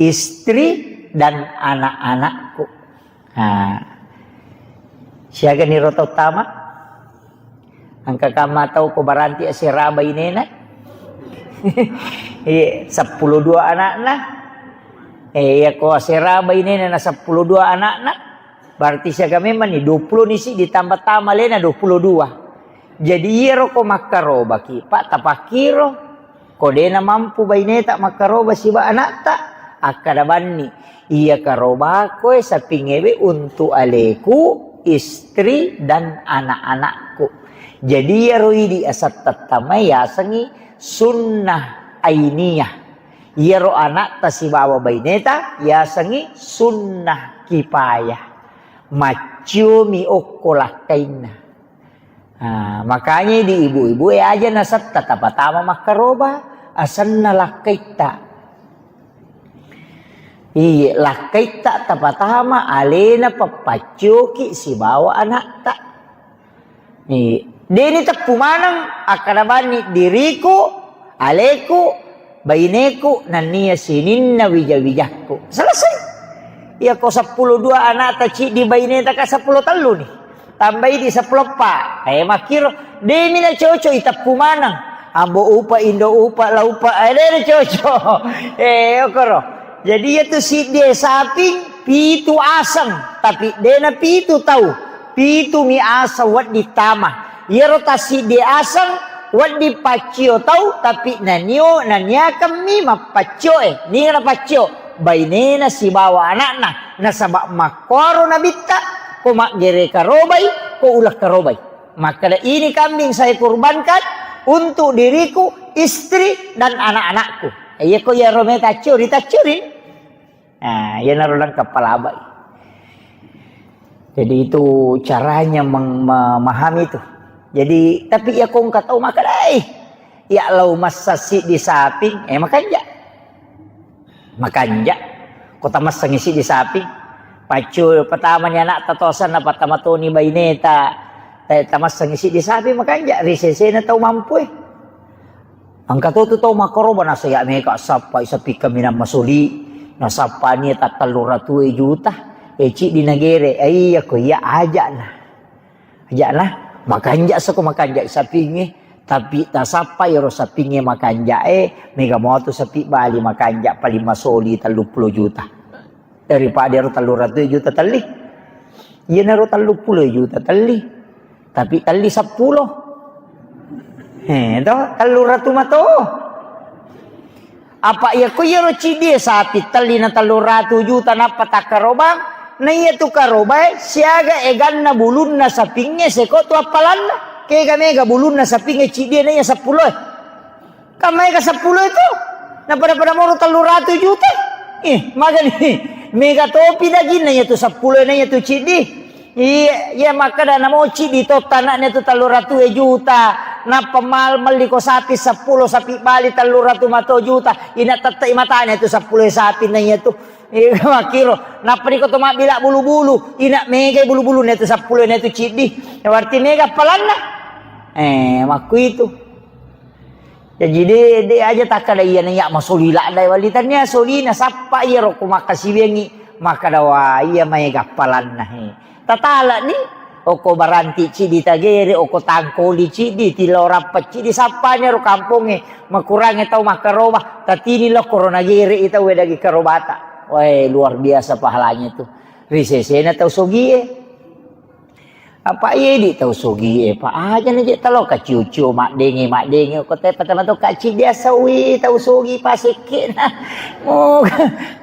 istri, dan anak-anakku." Nah, siaga niro tau tama? Engka kamma tau ko baranti asera bainena? Iya, seppulo dua anakna. Eh, iya ko asera bainena na seppulo dua anakna. Berarti siaga memang ni, dua puluh ni si ditambah tama lena dua puluh dua. Jadi iyaro ko makkarobaki, Pak, tapakkiro. Ko dena mampu baineta makkaroba siba anakta, akkada banni, iya karobako e sapingewe untuk aleku, istri, dan anak-anakku. Jadi iyaro idi asattattamai yasengi sunnah ainiyah. Iyaro anakta sibawa baineta yasengi sunnah kipayah. Macciomi okko lakkainna. Ah, makanya di ibu-ibu e aja nasetta tapatama makkaroba, asenna lakkaitta. Iye, lakkaitta tapatama alena pappaccioki sibawa anakta. Iye, deni teppu maneng akkada banni diriku, aleku, Baineku nennia sininna wija-wijakku. Selesai. Iyako seppulo dua anakta ciddi baineta ka seppulo tellu ni. Tambai di seppulo eppa. Eh, makkiro, demi na cocok iteppu maneng. Ambo upa, indo upa, la upa, eh, de na cocok. Eh, okoro. Jadi iyatu siddi saping, pitu aseng, tapi de na pitu tau. Pitu mi aseng wedding tama. Iyaro tassiddi aseng wedding paccio tau, tapi nanio naniakemmi mappaccio e. Niga napaccio? Bainena sibawa anakna. Nasaba makkuaro nabitta, ko maggere karobai, ko uleng karobai. Makkeda, ini kambing saya kurbankan untuk diriku, istri, dan anak-anakku. Iyako iyaro meta accuri, taccuri. Nah, iyanaro lengkap palabai. Jadi itu caranya meng-, memahami itu. Jadi, tapi iya ko engka tau makkeda, "Eh, iya lao massa siddi saping, eh, makanja." Makanja. Ko tamassengi siddi saping. Paccu patamani anakta tosanna, patama toni baineta, eh, tamassengi siddi saping, makanja. Ri sesena tau mampu, eh. Engka to tu tau makkaroba, nasaya mega sappai sappi kaminang masoli, nasappani tattellu ratue juta, e ciddi nagere, e iya ko iya aja'na. Aja'na, makanja soko makanja sapingnge, tapi tasappa iyaro sapingnge makanja e, mega motu sappi bali makanja paling masoli telluppulo juta. Daripada ero telluratu juta telli. Iyanaro telluppulo juta telli. Tapi telli seppulo. Eh, to, telluratu mato. Apa iya ko iyaro ciddi e sapi telli na telluratu juta nappa takkarobang, na iya tu karobae siaga eganna bulunna sapingnge seko tu appalanna. Kega mega bulunna sapingnge ciddi e na iya seppulo e. Kan maega seppulo itu. Na pada-pada moro telluratu juta. Ih, magani. Mega topi daginna iya tu seppulo na iya tu ciddi. Iya, iya makkeda namo ciddi to tanakna tu telluratu juta. Nappa mal melli ko sapi seppulo, sapi bali telluratu mato juta. Ina tette matana tu seppulo sapi na iya tu. Iya, makkiro. Nappa niko to mabbila bulu-bulu. Ina mega bulu-bulu na tu seppulo na tu ciddi. Berarti mega appalanna. Eh, makku itu. Jaji de, de aja takkada iyana iya masoli ladda wali tania solina sappa iyaro ko makkasiwiangngi makkada wa iya maega appalanna he. Tatalani okko baranti ciddi tagere, okko tangkoli ciddi, tilorappa ciddi, sappani ro kampongnge makurangnge tau makkaroba, tatini lo korona gere i tau wedagi karobata. Wae, luar biasa pahalanya tu. Ri sesena tau sogie. Apa iya idi tau sogie, Pak? Aja na je talo kaciu-ciu maddenge, maddenge. Ko te patama to kaci biasa wi tau sogi pasekke na. Mo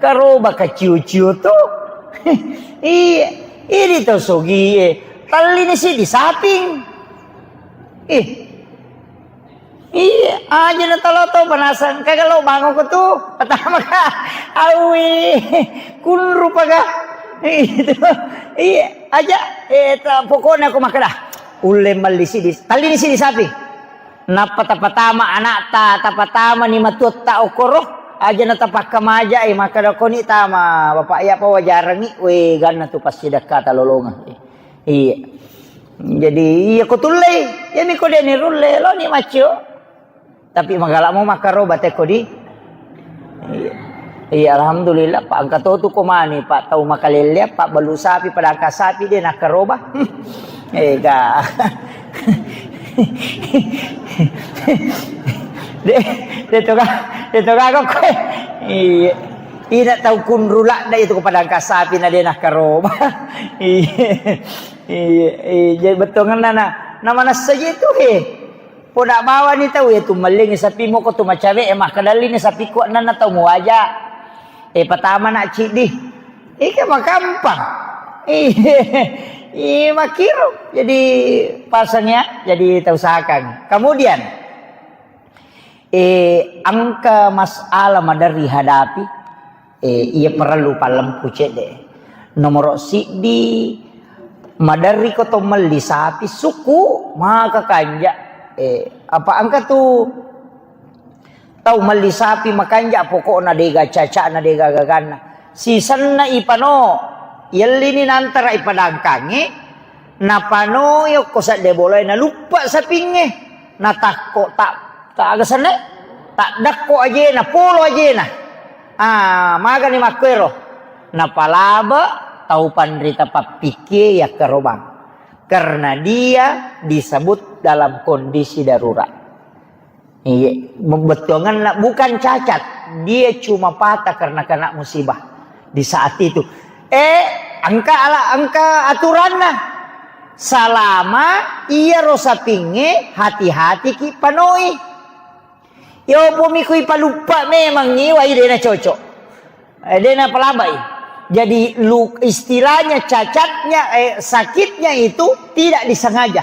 karoba kaciu-ciu to. Iya, idi tau sogie. Tallini siddi saping. Ih, Iya, aja na talo to panasang. Kaga lo bango ko tu. Pertama ka, awi, kunru paga. Itu. Iya, aja. Eh, ta, pokoknya aku makkeda. Ulle melli sidi. Tallini sidi sapi. Nappa tapatama anakta, tapatama ni matuatta okoro. Aja na tapakka maja, eh, makkeda koni tama. Bapak iya pa wajarangi, we ganna tu pasti dekka talolonga. Iya. Jadi, iya ko tullei, iyami ko deni rulle, lo ni maccio. Tapi magala mo makkaroba tekko di. Iya. Iya, alhamdulillah, Pak. Engka to tu ko mani, Pak, tau makalelle, Pak, balu sapi, padangka sapi, de nakkaroba. Ega. De, de to ka, de to ka ko. Iya. Ina tau kunru ladda itu ko padangka sapi na de nakkaroba. Iya. Iya, iya, jadi bettuangenna na, na manessa je tu he. Poda bawani tau ya tu mellingi sapi moko tu macawe e makkedallini sapi kuat nanna tau muaja. Eh, patama na ciddi. Ika makampang. Iya, iya makiru. Jadi pasang ya, jadi tau sakang. Kemudian, Eh, engka masalah maderri hadapi, eh, iya parellu pallempu cedde. Nomoro siddi, maderri ko to melli sapi suku, maka kanja. Eh, apa engka tu tau melli sapi makanja pokokna dega cacana dega gaganna. Sisenna ipano, yellini nantara ipadangkangi, napano yokko sedde bolae naluppa sapingnge. Natakko tak, tak aga senne. Taddakko ajena, polo ajena. Ah, magani makkuero. Napalaba tau panrita pappikkie yakkarobang. Karena dia disebut dalam kondisi darurat. Iya, bettuanganna bukan cacat, dia cuma patah karena kena musibah di saat itu. Eh, engka ala, engka aturanna. Salama iyaro sapingnge, hati-hati ki panoi. Yo pomi kui paluppa memang iwai dena cocok. Eh, dena palabai. Jadi lu, istilahnya cacatnya, eh, sakitnya itu tidak disengaja.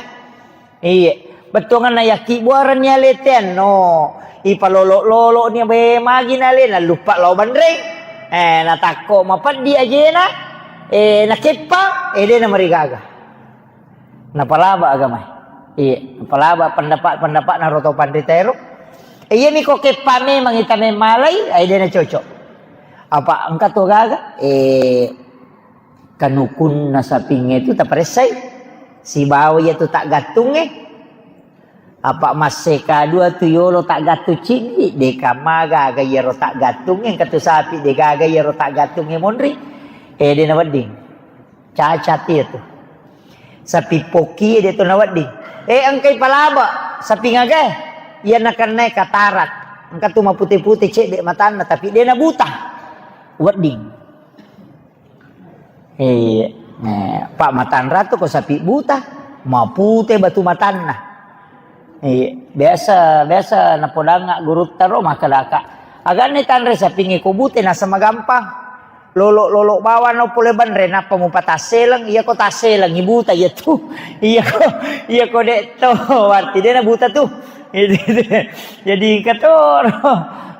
Iya, bettuanganna yakki buarenni aletean no. Ipalolo-lolo ni be magi nale naluppa lao banreng. Eh, natakko mapeddi ajena, eh, nakeppa, eh, dena marigaga. Napalaba agama. Iya, napalaba pendapat-pendapat naro tau panrita ero. Eh, iya mi ko keppa memang ita memmalai, eh, dena cocok. Apa engka to gaga? Eh, kanukunna sapingnge tu taparessai. Sibawa iya tu taggattungnge. Apa masse kadua tu yolo taggattung ciddi, deka magaga iyaro taggattungnge, engka tu sapi degaga iyaro taggattungnge monri. Eh, dena wedding. Cacat iya tu. Sapi pokki de to nawedding. Eh, engkai palaba, sapi ngaga? Iya nakennai katarak. Engka tu mapute-pute cedde matanna, tapi de nabuta. Wedding. Iya. Eh, Pak matanra tu ko sapi buta, mapute batu matanna. Iya, biasa, biasa napodangnga gurutta ro makkedaka, "Aganni tanre sapingnge ko bute naseng magampang. Lolo-lolo bawang no pole banre nappa mupatasseleng, iya ko tasseleng ibuta iya tu." Iya ko, iya ko de to, berarti de nabuta tu. Jadi katoro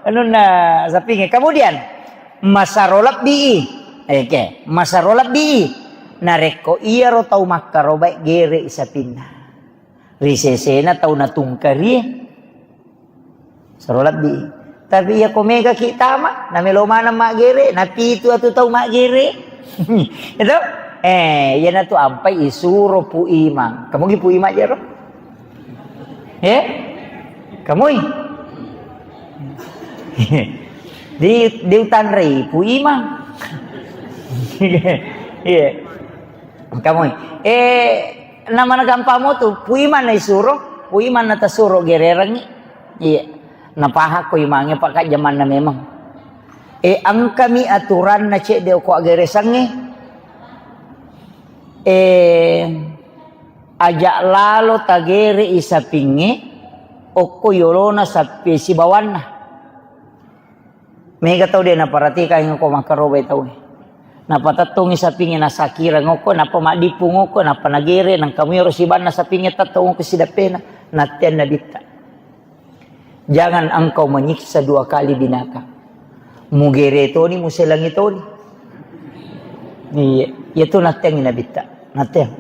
anunna sapingnge. Kemudian masaro lebbi. Oke, masaro lebbi. Narekko iyaro tau makkarobae gere sapinna. Ri sesena tau natungkarie. Sero lebbi. Tapi iya ko mega ki tama, namelo maneng maggere, napitu atu tau maggere. Itu? Eh, iya natu ampai isuro Pu Imang. Kamu gi Pu Imang jero? Eh? Kamui? Di, di utanrei Pu Imang. Iya. Kamui. Eh, namana gampang mo tu, Pu Imang na isuro, Pu Imang na tasuro gererengngi. Iya. Napahakko Imangnge pakajjamanna memang. Eh, engkami aturanna cedde ko aggeresangnge. Eh, aja lalo tagere i sapingnge, okko yolona sapi sibawanna. Mega tau de naparatikangngi ko makkarobai tau. Napatettongngi sapingnge nasakireng okko, nappa maddippung okko, nappa nagere, nangka muiro sibanna sapingnge tettong okko sidappena, natteanna bitta. Jangan engkau menyiksa dua kali binatang. Mugere toni, muselangi toni. Iya, iya tu natteangngi nabitta. Natteang.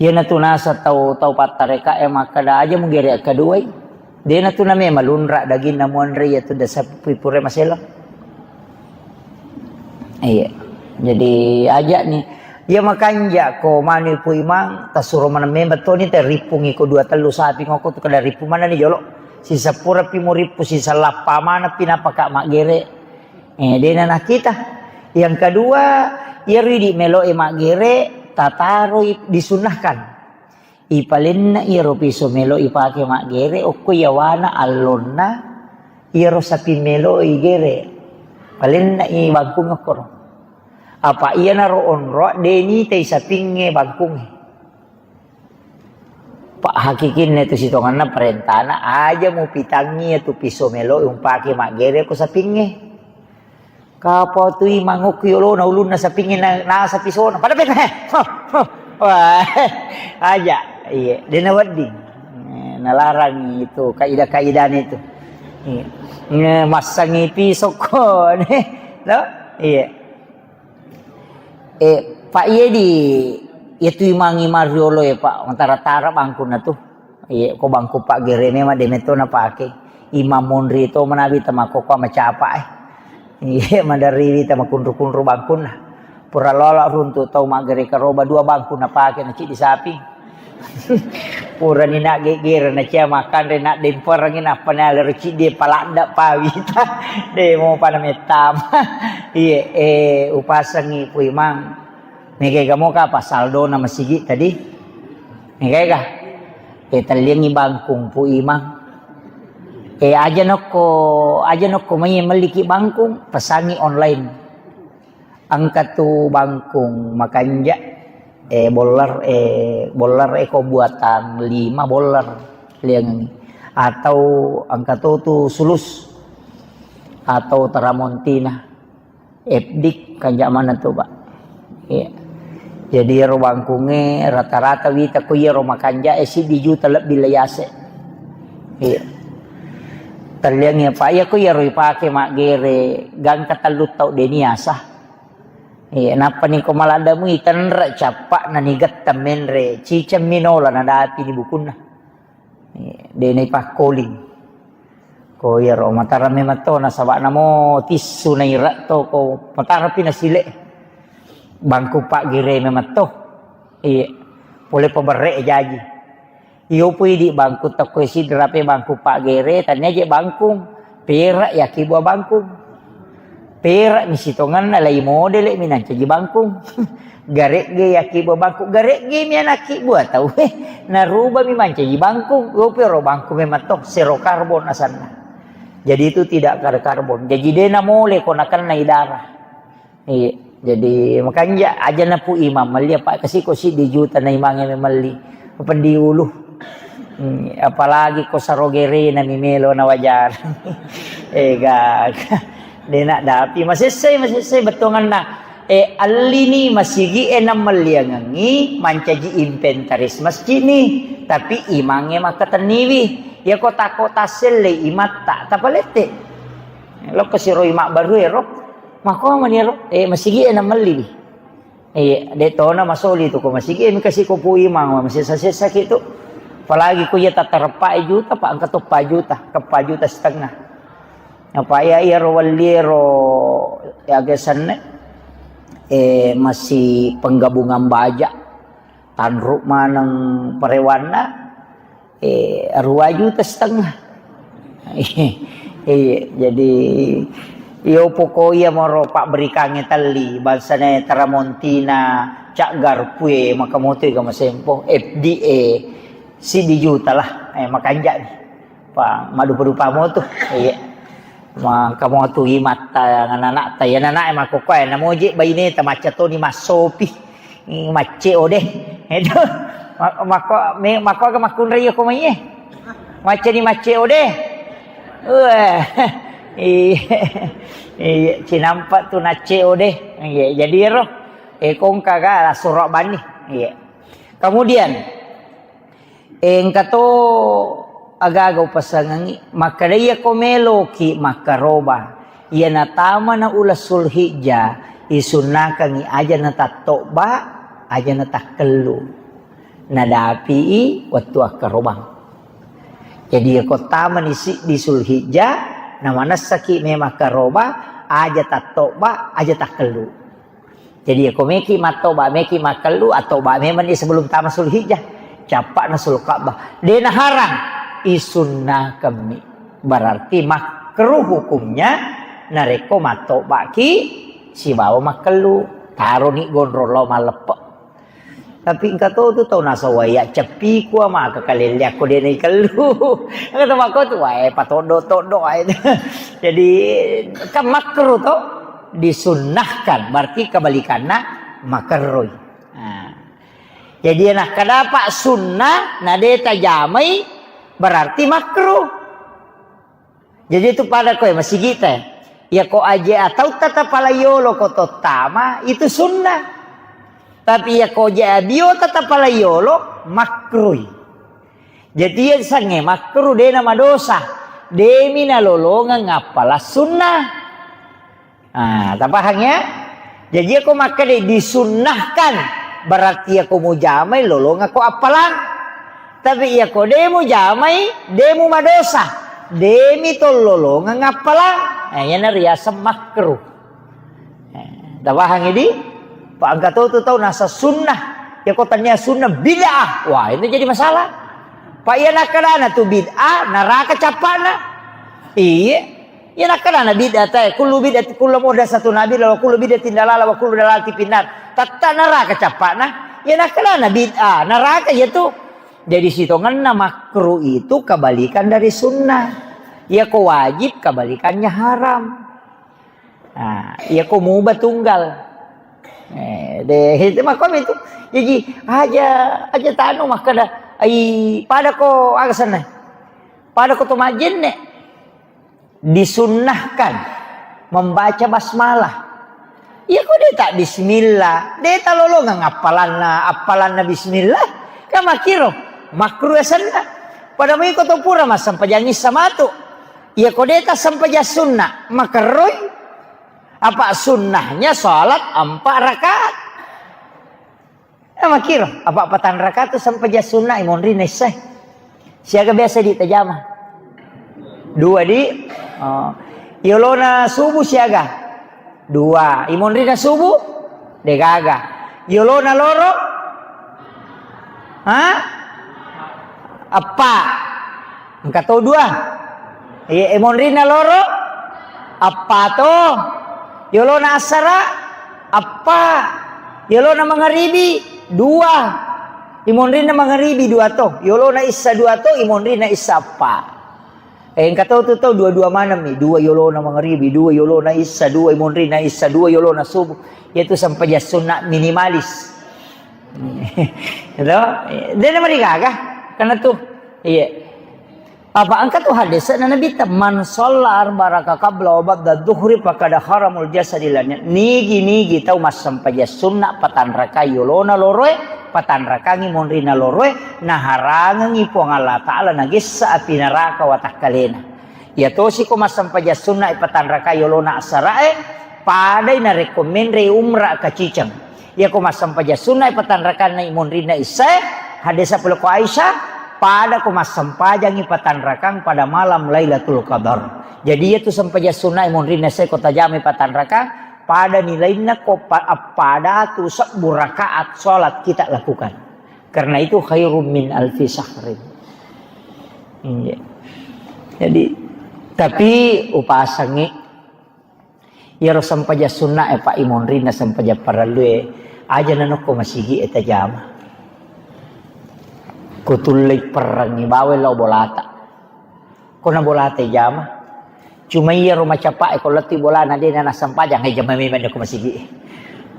Iyanatu naseng tau, tau pattarekae makkeda, "Aja mugere akkaduai." Denatu name malunra daginna muanre iyatu dasa pui pura maseleng. Iya. Jadi aja ni. Iya makanja ko manu Pu Imang, tasuro maneng memang toni te rippungi ko dua tellu sapi ngoko tu kada rippung maneng ni jolo. Sisapura pi murippu, sisalappa maneng pi napaka maggere. Eh, dena nakita. Yang kedua, iyaro idi meloe maggere, tataroi disunnahkan. Ipalenna iyaro piso melo ipake maggere, okko yawana allonna iyaro sapi melo igere. Palenna i bangkung okkoro. Apa iyanaro onroa de nitai sapingnge bangkungnge. Pa hakikinna tu sitonganna parentana aja mupitangngi iyatu piso melo umpake maggere ko sapingnge. Kapau tu Imang okko yolona ulunna sapingnge na, nasa pisona. Pada peka, he. Ho, ho. Wah, aja. Iya, dena wedding. Eh, nalarang itu kaidah-kaidahnya itu. Iya. Nge, massangi pisokko, ne. No? Iya. Eh, Pak, iya di, iya tu Imang, Imang riolo ya, Pak. Antara-tara bangkunna tu. Iya, ko bangku paggere memang de metto napake. Imang monri to manabi tama ko macapa, eh. Iya, maderriwi tama kunru-kunru bangkunna. Pura lola runtu tau maggere karoba dua bangku napake na cidi sapi. Purani naggeggere na cia makkanre, naddemperengngi, nappa nalero ciddi paladda pawita. De mopa namettama. Iye, eh, upasengngi Pu Imang. Megaga moka apa saldona masigi tadi? Megaga? Eh, telliangngi bangkung Pu Imang. Eh, aja nokko, aja nokko mai melliki bangkung, pesangi online. Engka tu bangkung makanja, eh, boller, eh, boller, eh, ko buatan lima boller liangengngi. Atau engka to tu sulus atau taramontina. F D kanja mana tu, Pak. Iya. Jadi ero bangkungnge rata-rata wita ko iyaro makanja, eh, siddi juta lebbi leyase. Iya. Telliangngi apa iya ko iyaro ipake maggere gangka tellu tau deniasa. Iya, nappa ni ko maladdamu itenre cappa na nigetta menre ciceng minola nadapi ni bukunna. Iya, de na ipakkoling. Ko iyaro matara memang to nasaba namo tissu naira to ko matara pi nasile. Bangku paggere memang to. Iya. Pole paberre jaji. Iyo pui di bangku tokko sidra pe bangku paggere, tania je bangkung. Pera yaki buah bangkung. Pera mi sitonganna lai modele mi nancaji bangkung. Garegge yaki buah bangkung. Garegge mi anaki buah tau. Naruba mi mancaji bangkung. Iyo pi ro bangkung memang to. Zero karbon asanna. Jadi itu tidak ada karbon. Jadi de namole ko nakennai darah. Iya, jadi makanja aja na Pu Imang melli apa kasi ko siddi juta na imangnge melli. Peddi ulu. Hmm, apalagi ko sarogerena mi melo na wajar. Ega. Dena dapi masessai, masessai bettuanganna. Eh, allini masigi e na melliangengngi mancaji inventaris masjid ni, tapi imangnge makkatenniwi. Ya ko tako tasselle imatta, tapalette. Lokko siro imang baru ero. Makko mani ero, eh, masigi e na melli wi. Eh, de tona masoli tu ko masigi e, mika si ko Pu Imang, masessa-sessa ki tu. Apalagi ko iya tatareppa e juta, pa engka to pa juta, ke pa juta setengah. Apa iya, iya ro welli ero, ya, aga senna, eh, masih penggabungan baja. Tanru maneng parewanna, eh, dua juta setengah. Iya, jadi, iyo poko iya moro pabberikangnge telli, bangsana taramontina, caggar pue, maka moto ega masempo, F D A, siddi juta lah, eh, makanja ni. Pa, madupa-dupa moto. Iya. Maka moto imatta, anak-anak ta, ya, anak-anak e makkokkoe, namoje baine ta macca toni massopi. Macce ode. Itu. Ma-, mako, me-, mako aga makkunrai ko mai e. Macca ni macce ode. Wah. Iya. Iya, cinampa tu nacce ode. Iya, jadi ero. Eh, kongka ga surok bani. Iya. Kemudian, engka to agaga upasengengi, makkeda iya ko meloki makkaroba, iya natamana uleng Sulhijjah, isunnakengi aja na tattobba, aja na takkellu. Nadapi i wettu akkarobang. Jadi iya ko tamani siddi Sulhijjah, namanessaki memang karoba, aja tattobba, aja takkellu. Jadi, ko meki mattoba, meki makkellu, attoba memang ni sebelum tama Sulhijjah. Cappa'na Sulka'bah. De naharang, isunnakemmi. Berarti makruh hukumnya, narekko mattobaki sibawa makkellu. Taroni gondrong lao malleppe. Tapi engka to tu tau nasawai ya ceppi kua maka kalelle akko de naikellu. Engka to makko tu wae patoddo-toddo wae. Jadi kan makruh to. Disunnahkan, berarti kebalikanna makerroi. Nah. Jadi, nakkadapa sunnah, na de tajamai, berarti makruh. Jadi, itu pada koe, masigita. Ya, ko aje atau tata pala yolo ko tottama, itu sunnah. Tapi ya, ko aje abio tata pala yolo, makruh. Jadi, iya sange makruh, de na madosa. Demi nalolongeng appala sunnah. Ah, tapahang ya? Jadi, iya ko makkeda disunnahkan, berarti iya ko mujamai lolongako appalang. Tapi iya ko de mujamai, de mu madosa. Demi to lolongeng appalang. Eh, iyana riaseng makruh. Eh, tapahang idi? Pa engka to tu tau nasa sunnah. Iya ko tania sunnah bid'ah. Wah, itu jadi masalah. Pak iya nakkadana tu bid'ah, naraka cappana. Iya. Iya nakkadana bid'ah tae, kullu bid'ah, kullu muhdatsatun bid'ah, wa kullu bid'atin dalalah, wa kullu dalalatin finnar. Tatta naraka cappana. Iya nakkadana bid'ah, naraka iya tu. Jadi sitongenna makruh itu kebalikan dari sunnah. Iya ko wajib kebalikannya haram. Nah, iya ko muba tunggal. Eh, de, itu makko itu. Jadi aja, aja tanu makkada, ai pada ko aga senna. Pada ko to majenne. Disunnahkan membaca basmalah. Iya ko de tak bismillah, de talolongang appalanna, appalanna bismillah. Kan makkiro, makruh asenna. Pada mui ko to pura massempajang issa matu. Iya ko de tassempajang sunna, makerroi. Apa sunnahnya salat empat rakaat. Ya, makkiro, apa patang rakaat tu sempajang sunna imonrinna issae. Siaga biasa di tajama? Dua di. Oh. Yolona subuh siaga? Dua. Imonrinna subuh? Degaga. Yolona loro? Ha? Eppa. Engka to dua. Iya, imonrinna loro? Eppa to. Yolona assara? Eppa. Yolona mangaribi? Dua. Imonrinna mangaribi dua to. Yolona issa dua to, imonrinna issa eppa. Eh, engka tau tu tau dua-dua maneng mi, dua yolona mangaribi, dua yolona issa, dua imonrinna issa, dua yolona subuh. Yaitu sempajang sunna minimalis. Gitu? Dena marigaga. Karena tu, iya. Apa engka tu hadis na Nabi ta, "Man shalla arba raka qabla wa ba'da dhuhri faqad haramul jasadi lanya." Nigi-nigi tau massempajang sunna patanrakai yolona loroe, patanrakangi monrina loroe, naharangengi Puang Allah Ta'ala nagessa api naraka watakkalena. Iya tosi ko massempajang sunna e patanrakai yolona asarae, padai narekko menre umra kaciceng. Iya ko massempajang sunna e patanrakanna monrinna issae, hadesa pole ko Aisyah, pada ko massempajangi patanrakang pada malam Lailatul Qadar. Jadi iya tu sempajang sunna e monrinna issae ko tajamai patanrakang, pada nilainna ko pa-, appada tu sebbu rakaat salat kita lakukan. Karena itu khairum min alfi syahrin. Iya. Jadi, tapi upasangi iyaro sempajang sunna e, Pak, imonrinna sempajang parellu e, aja nanokko masigi e tajama. Kutullei perrengi baweng lao bolata. Ko na bolata jama. Cuma iyaro macapae ko lettu bolana de na nassempajang, eh, jama memang ko masigi.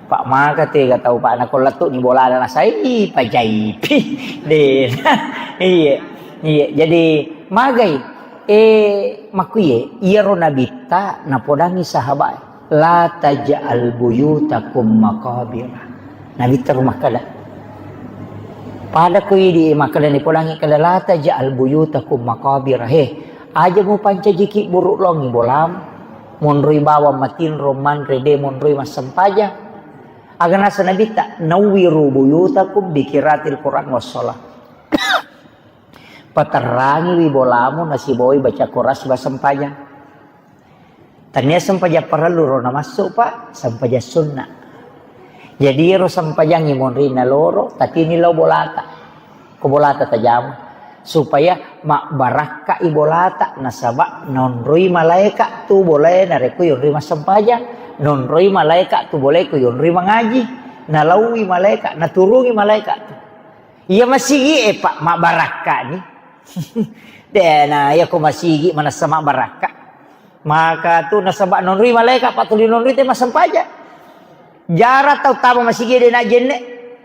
Pak maka tega tau, Pak, na ko lettu ni bolana nasai pajaipi. De. Iya. Iya, jadi magai, eh, makkuye iyaro nabitta napodangi sahabat, "La taj'al buyutakum maqabira." Nabitta ro makkeda. Pada ko idi makkeda ni podangi keda, "La taj'al buyutakum maqabira." He, aja mupancajiki buruk longi bolam. Monroi bawang matinro manre de monroi massempajang. Aga nasa nabitta, "Nawwiru buyutakum bikiratil Quran wassalah." Paterrangiwi bolamu nasibawai baca Quran siba sempajang. Tania sempajang parellu ro namassu, Pak, sempajang sunna. Jadi ro sempajangi monrinna loro, tatini lao bolata. Ko bolata tajama. Supaya mabbarakkai bolata, nasaba nonroi malaeka tu bolae narekko yonroi massempajang, nonroi malaeka tu bolae ko yonroi mangaji, nalaui malaeka, naturungi malaeka tu. Iya masigi e, Pak, mabbarakka ni. Dena, iya ko masigi manessa mabbarakka. Maka tu nasaba nonroi malaeka, Pak, tuli nonroi te massempajang. Jara tau tama masigi de na jenne.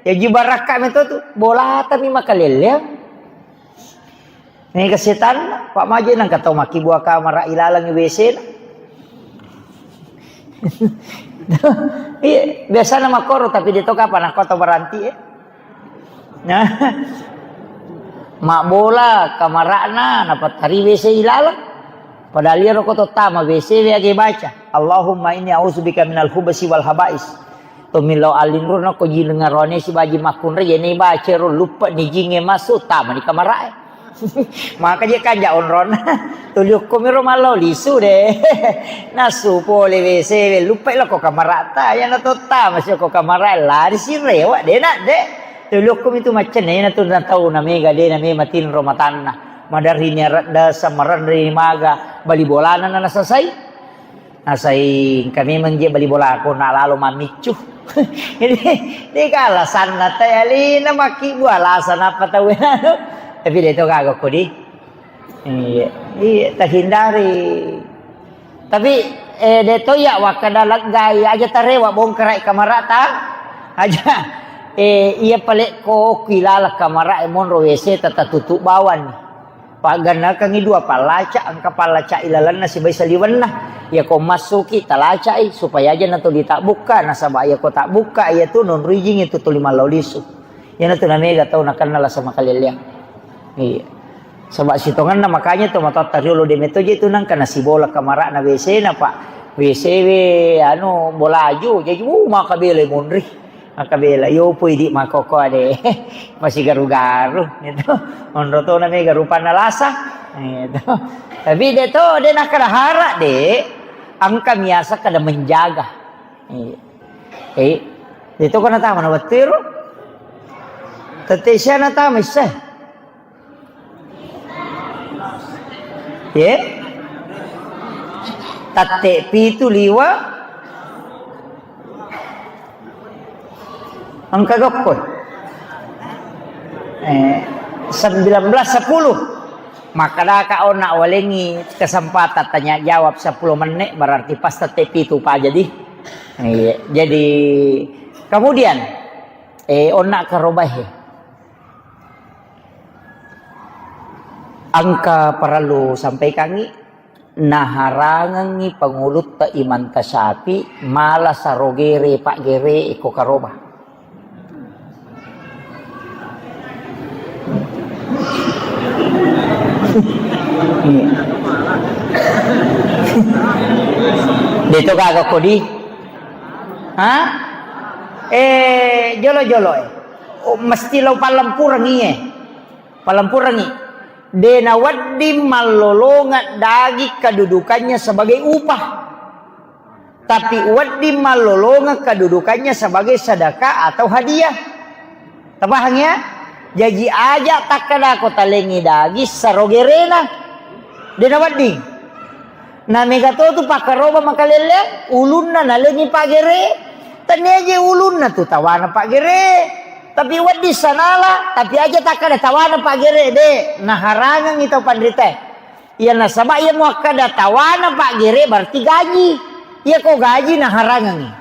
Ya ji barakka meto tu. Bolata mi makalelleang. Ni kesetan, Pak, maje nang katau makkibua kamara ilalang W C na. Iya, biasana makkoro, tapi de to kapang nakko tau baranti, eh. Nah. Mabbola kamara'na, napattari W C ilalang. Padahal iyaro ko tottama W C we age baca, "Allahumma inni a'udzubika minal khubasi wal habais." Tomillau allinro nako jiling aroane sibaji makkunrai, yene baca ro luppe ni jinge masuk, tama ni kamara'e. Maka je kanja onrona. Tuli okko miro mallau lisu de. Nasu pole W C we, luppe lako kamara'ta, yana tottama si ko kamara, lari si rewa de nak de. Tolokko mitu maccenna, iyana tu na tau na mega de na mema tinro matanna. Maderri ni aradda samaranri maga bali bolana na nasasai. Nasai engka memang je bali bolako na lalo mammiccu. Jadi, de ka alasanna tai alena makkibbu alasan apa tau anu. Tapi de to gaga kodi. Iya, iya, terhindari. Tapi, eh, de to iya wakkada leggai aja tarewa bongkarai kamarata. Aja. Eh, iya palekko ki laleng kamara e monro W C tata tutup bawang. Paggannakangi dua pallaca, engka pallaca ilalenna sibai saliwenna. Iya ko massuki talacai supaya aja na tuli tabbukka, nasaba iya ko tabbukka iya tu nonro ijing itu tuli mallau lisu. Iyana tu na mega tau nakenna lasa makalelleang. Iya. Saba sitongenna makanya to matoatta riolo de meto je tu nangka nasibola kamarana W C na, Pak. W C we anu bolaju, jadi, uh, makabela monri. Makabela, yo pui di makoko ade. Masih garu-garu gitu. Monro to na mega rupanna lasa. Gitu. Tapi de to, de nakkada hara de, engka miasa kada menjaga. Iya. Eh, de to kana tama na wettu ero. Tette sia na tama isse. Ye? Tatte pitu liwa. Engka gokko. Eh, sembilan belas sepuluh. Makkadaka onna walengi kesempatan tanya jawab sepuluh menit, berarti pas tette pitu pa jadi. Iya, jadi kemudian, eh, onna karobahe. Engka parellu sampaikangngi, naharangengngi pangulutta Imam Tasyafi mala sarogere paggere iko karoba. Deto gaga kodi? Ha? Eh, jolo-jolo, eh. Oh, mesti lo pallempurengngi, eh. Pallempurengngi. De nawedding mallolongeng daging kedudukannya sebagai upah. Tapi wedding mallolongeng kedudukannya sebagai sedekah atau hadiah. Tapahang ya? Jaji aja takkadako talengi daging sarogerena. De nawedding. Na mega to tu pakkaroba makalelle, ulunna nalengi paggere. Tania je ulunna tu tawana paggere. Tapi wedding sanala, tapi aja takkada tawana paggere de, naharangengngi tau panrita. Iya nasaba iya muakkada tawana paggere berarti gaji. Iya ko gaji naharangengngi.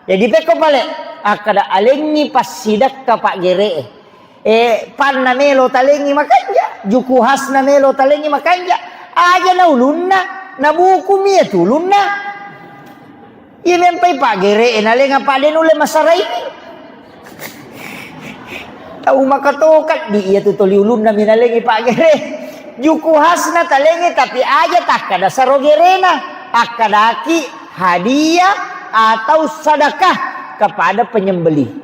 Jadi pekko pale akkada alengngi passidekka paggere. Eh, panna melo talengi makanja, juku hasna melo talengi makanja. Aja na ulunna, na buku mi ya tu ulunna. Iya mempai paggere, eh, nalenga pade nulle masara ini. Tau makatokat di iya tu toli ulunna mi nalengi paggere. Juku hasna talengi tapi aja takkada sarogerena, akkadaki hadiah atau sedekah kepada penyembelih.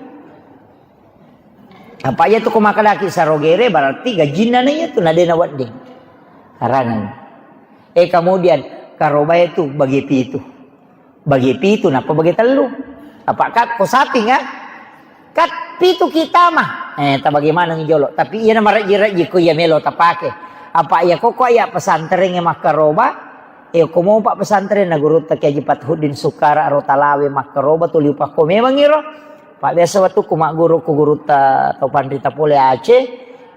Apa iya tu ko makkadaki sarogere berarti gajinna na iya tu na de nawedding. Harangengngi. Eh, kemudian karobae tu bagi pitu. Bagi pitu, nappa bagi tellu. Apa kak ko saping, ah? Kat pitu kita mah. Eh, tabagi maneng jolo. Tapi iya na marejji-rejji ko iya melo tapake. Apa iya ko ko iya pesantren e makkaroba. Eh, ko mopa pesantren na gurutta Kiai Haji Fathuddin Sukara ro Talawe makkaroba tuli upakko memang iro. Pak biasa wettukku magguru ku gurutta tau panrita pole Aceh,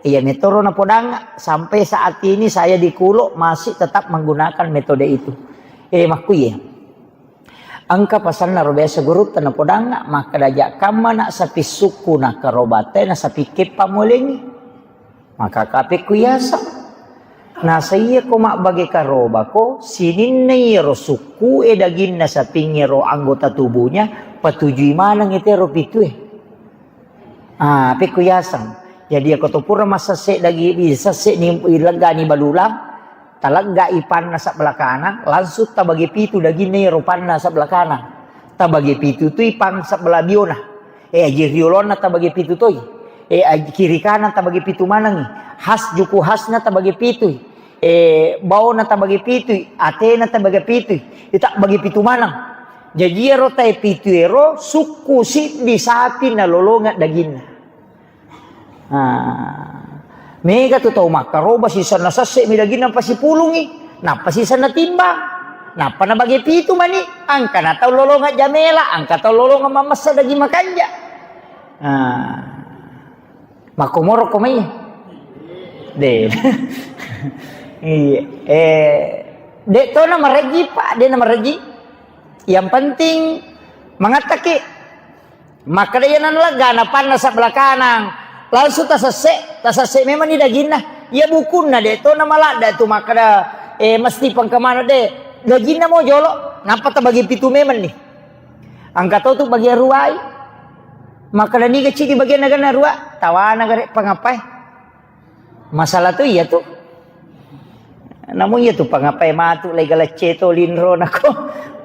iya metoro napodang sampai saat ini saya di Kulo masih tetap menggunakan metode itu. Eh, makkuye. Engka pasanna ro biasa gurutta napodang makkada ja kamma na sapi sukku na karobate na sapi keppa molengi. Maka kapekku yaseng. Nasa iya ko mabbage karobako, sininna iyaro sukku e daginna sapingnge ro anggota tubuhnya, patujui maneng itero pitue. Ah, pekku yaseng. Jadi ako to pura massesse dagi, sesse ni leggani balulang, taleggai panna sebelah kanan, langsung tabage pitu daginna iyaro panna sebelah kanan. Tabage pitu tui pang sebelah biona. Eh, aji riolonna tabagi pitu toi. Eh, aji kiri kanan tabagi pitu manengi. Has juku hasna tabagi pitu. Eh, baona tabagi pitu. Atena tabagi pitu. Ita bagi pitu maneng. Jaji ero tae pitu ero sukku siddi sapi nalolonga daginna. Ah, mega tu tau makkaroba sisenna sesse mi daginna pasipulungi, nappa sisenna timbang, nappa nabage pitu mani, angkana tau lolongeng jamela, angka tau lolongeng mamessa daging makanja. Ah, makkomoro ko mai. De. Iya. Eh, de to na mareji, Pak, de na mareji. Yang penting mangattaki. Makkeda, "Iya nanalegga, napanna sebelah kanang." Langsung tasesse, tasesse memang ni daginna. Iya bukunna de to namaladda tu makkeda, eh, mesti pengkemana de. Daginna mo jolo, nappa tabagi pitu memang ni. Angka to tu bagian ruai. Makkeda, "Niga cidi bagian naganna rua?" Tawana gare pangapai. Masalah tu iya tu. Namu iya tu pangapai matu lai galecce to linro nako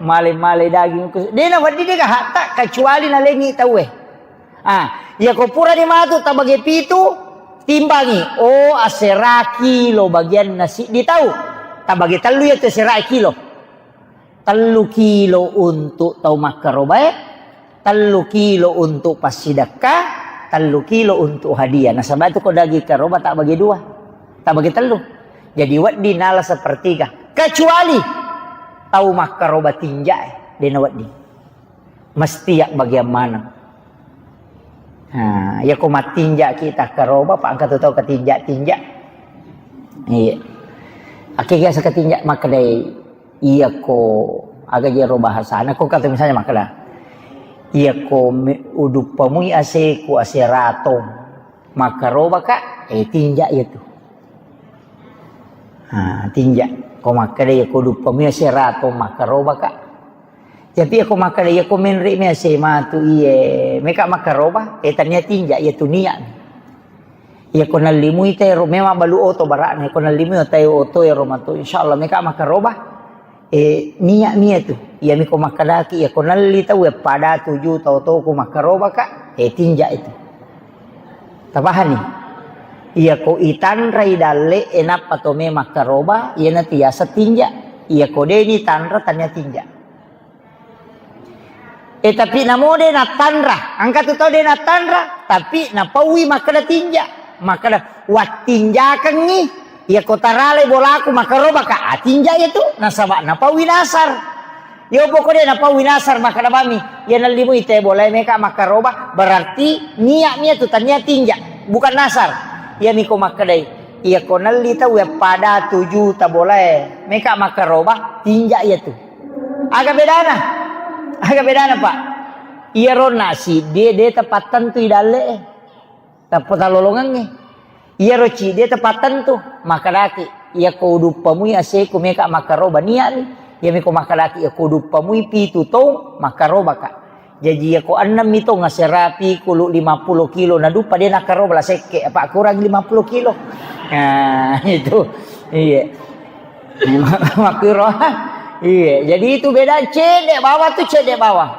male-male daging ku. De na wedding de gahatta kecuali nalengi tauwe. Ah, iya ko pura ni matu tabage pitu, timbangi. Oh, asera kilo bagianna siddi tau. Tabage tellu iya tu asera kilo. Tellu kilo untuk tau makkarobae, tellu kilo untuk passidekka, tellu kilo untuk hadiah. Nasaba itu ko daging karoba tak bagi dua, tak bagi tellu. Jadi wedding nala sepertiga. Kecuali tau makkaroba tinja e, dena wedding. Mesti ya bagian mana. Nah, ya ko mattinja kita karoba, pak angka tu tau ketinja-tinja. Iya. Akhirnya seketinja makkedai Iyako aga jero bahasana, ko kata misalnya makkeda, iyako me-, uduppamui aseku, ase ratong, makkarobaka, eh, tinja iyatu. Ha, tinja. Ko makkeda iyako uduppamui ase ratong, makkarobaka. Tapi iyako makkeda iyako menre mi ase matu iye, meka makkaroba, eh, tania tinja iyatu niat. Iyako nallimui tero, memang balu oto bara'na, iyako nallimui otai oto ero matu, insyaallah meka makkaroba. Eh, niat mi iyatu. Iyami ko makkedaki, iyako nalli tau pada tuju tau toku makkarobaka, eh, tinja itu. Tapahani? Iyako itanrai dalle, eh, nappa to me makkaroba, iyana tiasa tinja. Iyako deni tanra tania tinja. Eh, tapi namo de nattanra. Engka tu tau de nattanra, tapi napaui makkeda tinja. Makkeda, "Wattinjakengngi, iyako tarale bolaku makkarobaka, ah, tinja iyatu." Nasaba napaui nasar. Yo poko de napaui nasar makkeda bami, iya nallimui te bolae meka makkaroba, berarti niat mi iyatu tania tinja, bukan nasar. Iyami ko makkedai, iyako nalli tau ya pada tuju ta bolae meka makkaroba, tinja iyatu. Aga bedana? Aga bedana, Pak? Iyaro nasi de, de tapattentui dalle'e. Tappa talolongengnge. Iyaro ci de tapattentu. Makkedaki, iyako uduppamui aseku meka makkaroba niatni. Iyami ko makkedaki, iyako uduppamui pitu tong makkarobaka. Jaji iyako ennemmi tong asera pikulu lima puluh kilo naduppa de nakkaroba la sekke, apa kurang lima puluh kilo. Nah, itu. Iya. Makkiro. Iya, jadi itu beda cedde bawang tu cedde bawang.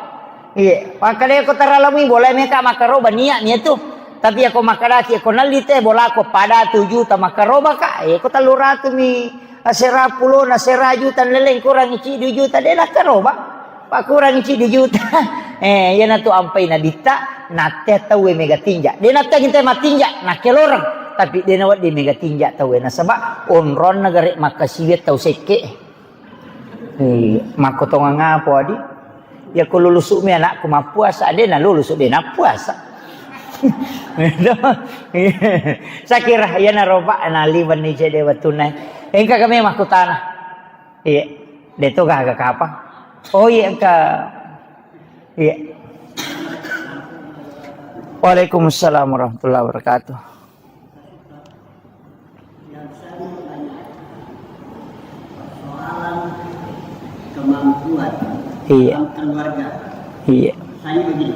Iya, makkedai ko taralamui boleh meka makkaroba niat niat tu. Tapi ako makkedaki ko nalli te bolako pada tu juta makkaroba ka. Eh, ko tellu ratu mi asera pulo na sera juta leleng kurang ci dua juta de nakkaroba. Pak kurang ci dua juta. Eh, iyana tu ampai nabitta, natte tauwe mega tinja. De natte kita matinja, nakkeloreng. Tapi de nawedding mega tinja tauwe nasaba onronna gare makkasiwiang tau sekke. Eh, makkotongang apa, Adi? Ya ko lulusu mi anakku mappuasa, de na lulusu de nappuasa. Saya kira iyana roba naliwenni cede wettunna. Engka kami makkutana. Iya, de to gaga kapang. Oh iya, engka. Iya. Waalaikumsalam warahmatullahi wabarakatuh. Persoalan kemampuan Iya. dalam keluarga. Iya. Misalnya begini,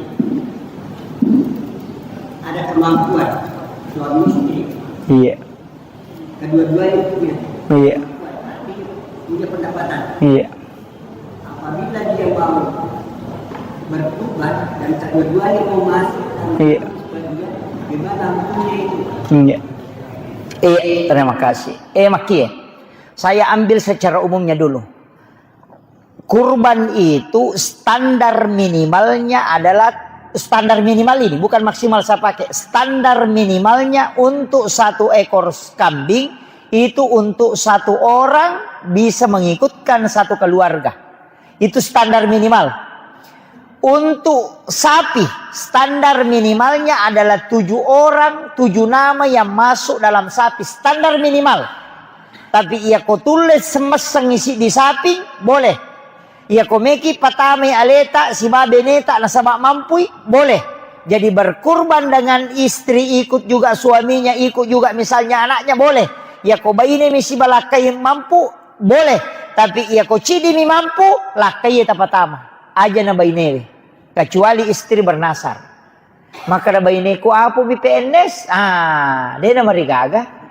ada kemampuan suami istri. Iya. Kedua-duanya punya. Iya. Tapi punya pendapatan. Iya. Apabila dia mau bertobat dan kedua-duanya mau masuk dalam Iya. Islam, bagaimana hukumnya itu? Iya. Iya, terima kasih. Eh, Maki, saya ambil secara umumnya dulu. Kurban itu standar minimalnya adalah Standar minimal ini, bukan maksimal saya pakai. Standar minimalnya untuk satu ekor kambing itu untuk satu orang bisa mengikutkan satu keluarga. Itu standar minimal. Untuk sapi, standar minimalnya adalah tujuh orang, tujuh nama yang masuk dalam sapi, standar minimal. Tapi iya ko tulle semesseng isi di sapi, boleh. Iya ko meki patamai aleta siba beneta nasaba mampui, boleh. Jadi berkurban dengan istri, ikut juga suaminya, ikut juga misalnya anaknya, boleh. Iya ko baine mi siba lakkai mampu, boleh. Tapi iya ko cidi mi mampu, lakkai tapatama. Aja na bainewe. Kecuali istri bernasar. Makkeda baineku, "Apo bi P N S?" Ah, de namarigaga.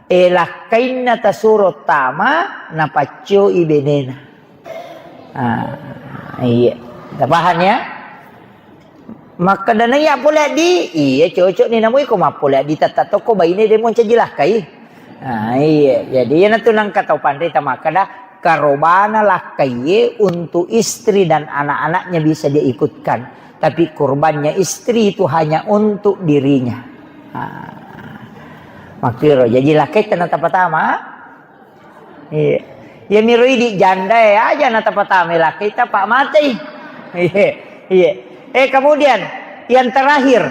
E, lakkainna tasuro tama, napaccoi benena. Ah, iya. Tapahang ya? Makkeda na iya pole di, iya cocok ni namu iko mappole di tetta tokko baine de moncaji lakkai. Ah, iya. Jadi iya natu nangka tau panrita makkeda karobana lakkaiye untuk istri dan anak-anaknya bisa dia ikutkan. Tapi kurbannya istri itu hanya untuk dirinya. Ah. Makkiro, jadi lakkaita na tapatama. Iya. Iya miro idi janda ya aja na tapatama lakkaita pak matei. Iya. Iya. Eh, kemudian yang terakhir,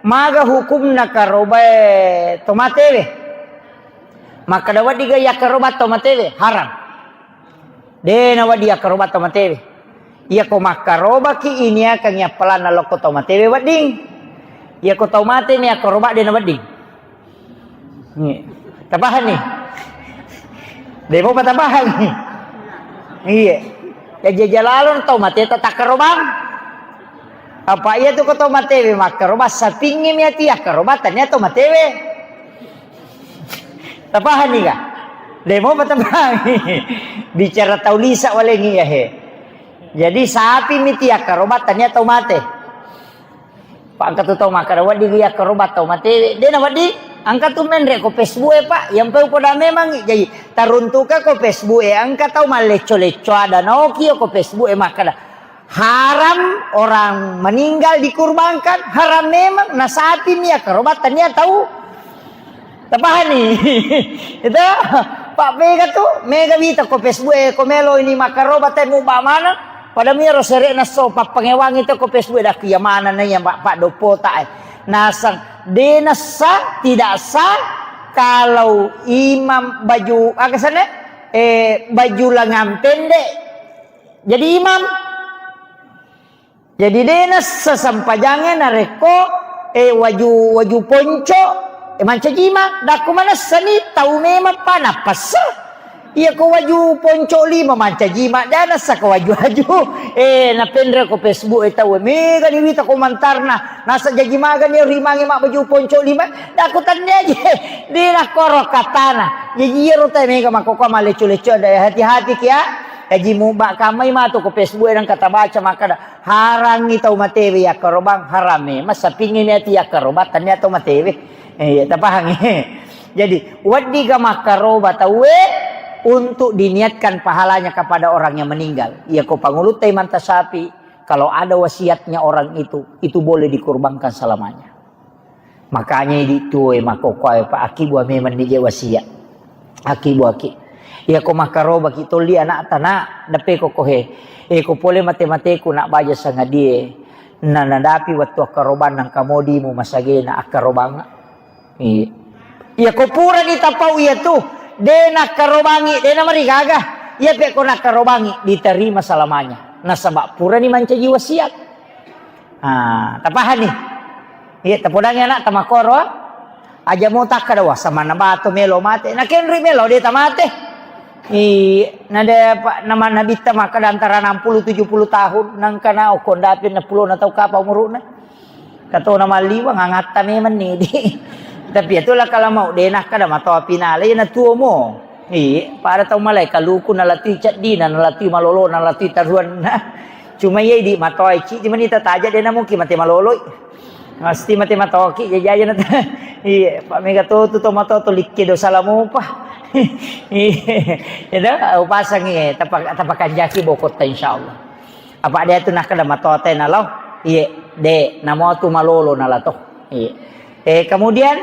maga hukumna karobae tomatewe? Makkeda wedding ga yakkaroba tomatewe? Haram. De nawedding yakkaroba tau matewe. Iya ko makkarobaki iniakang yappalanna lokko tau matewe wedding. Iya ko tau mate ni yakkaroba de nawedding. Iya. Tapahang ni? De mopa tapahang ni. Iya. Ya jajalalo tau mate ta takkarobang. Apa iya tu ko tau matewe makkaroba sapingngi mi ati yakkaroba tania tau matewe. Tapahang ni ga? De mopa tapahang. Bicara tau lisa walengi ya he. Jadi sapi mi ti yakkaroba tania tau mate. Pak engka tu tau makkeda wedding yakkaroba tau mate. De nawedding engka tu menre ko Facebook e pak. Yang peu poda memang jadi taruntuka ko Facebook e engka tau mallecco-lecco ada naoki ko Facebook e makkeda. Haram orang meninggal dikurbankan, haram memang. Na sapi mi yakkaroba tania tau. Tapahani? Itu, Pak, mega tu, mega wita ko Facebook e, ko melo ini makkaroba te muba mana? Pada miro sere'na so pappangewangi to ko Facebook e, dak iya mana na iya Pak, Pak Doppo ta e. Nasang, de nassa, tidak sah kalau imam baju, aga sana? Eh, baju lengan pendek jadi imam. Jadi de nassa sempajangnge narekko, eh, waju, waju ponco, eh, mancaji imam. Dakku manessani tau memang pa nappassa. Iya ko waju ponco lima mancaji imam, de nassa ko waju-waju. Eh, napenre ko Facebook e tau, mega ni wita komentarna. Nasa jaji magani rimangi mak baju ponco lima. Dakku tenne aja. De nakkoro katana. Jaji iyaro tai mega makkokko mallecco-lecco ada, hati-hati kia. Jaji muba kamai matu ko Facebook e nang kata baca makkada harangngi tau matewe yakkarobang harame. Masapingngi niati yakkarobang tania tau matewe. Eh, iya, tapahangi. Jadi, weddiga makkaroba tauwe untuk diniatkan pahalanya kepada orang yang meninggal. Iya ko pangulutta imanta sapi, kalau ada wasiatnya orang itu, itu boleh dikurbankan selamanya. Makanya idi tuoe makkokkoe, Pak, akibua memang nije wasiat. Akibuaki. Iya ko makkarobaki tolli anakta, Nak, deppe ko kohe. Eh, ko pole mate-mateku, Nak, baja sangadie. Na nadapi wettu akkarobanna engka modimu masagena akkarobanga. Iya. Iya ko purani tapau iya tu, de nakkarobangi, de namarigaga. Iya pe ko nakkarobangi, diterima selamanya. Nasaba purani mancaji wasiat. Ah, tapahani? Iya, tapodangi anak tamakkoro. Aja mo takkada, "Wah, samanna bato melo mate." Nakenri melo de tamate. Iya, nade pa-, nama nabitta makkada antara enam puluh tujuh puluh tahun, nangkana okko ndapi enam puluh na tau kapa umuruna. Katona malliwang angatta memang ni di. Tapi itulah kalau mau de nakkada matoa pinale na tuo mo. Iya, pada tau malai kaluku nalatui ceddina, nalatui malolo, nalatui taruanna. Cuma iya idi matoa cidi manita taja de na mungkin mate maloloi. Mesti mate matoki, jajaja na ta-, iya, Pak mega to tu to mato to likke dosa lamupa. Iya, ya dah, upasangi, tapa-, tapakanjaki bokotta insyaallah. Apa dia tu nakkada matoa te nalo? Iya. De, namo tu malolo nala to. Iya. Eh, kemudian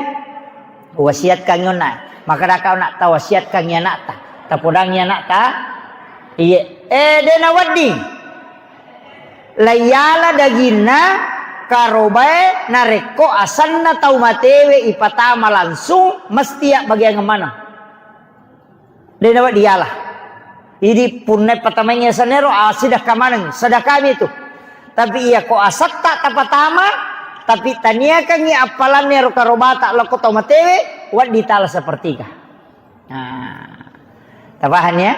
wasiatkan onna. Maka daka onna tawasiatkan anakta. Tapodangi anakta. Iya. Eh, de nawedding. Laiyala daginna karobae narekko asenna tau matewe ipatama langsung, mesti yabbagiangeng maneng. De nawedding diala. Idi punna patamaingi asenna ero, ah, sedekah maneng, sedekah mi tu. Tapi iya ko asetta tapatama, tapi taniakangi appalanna ero karobata lokko tau matewe, wedding tala sepertiga. Nah, tapahang ya?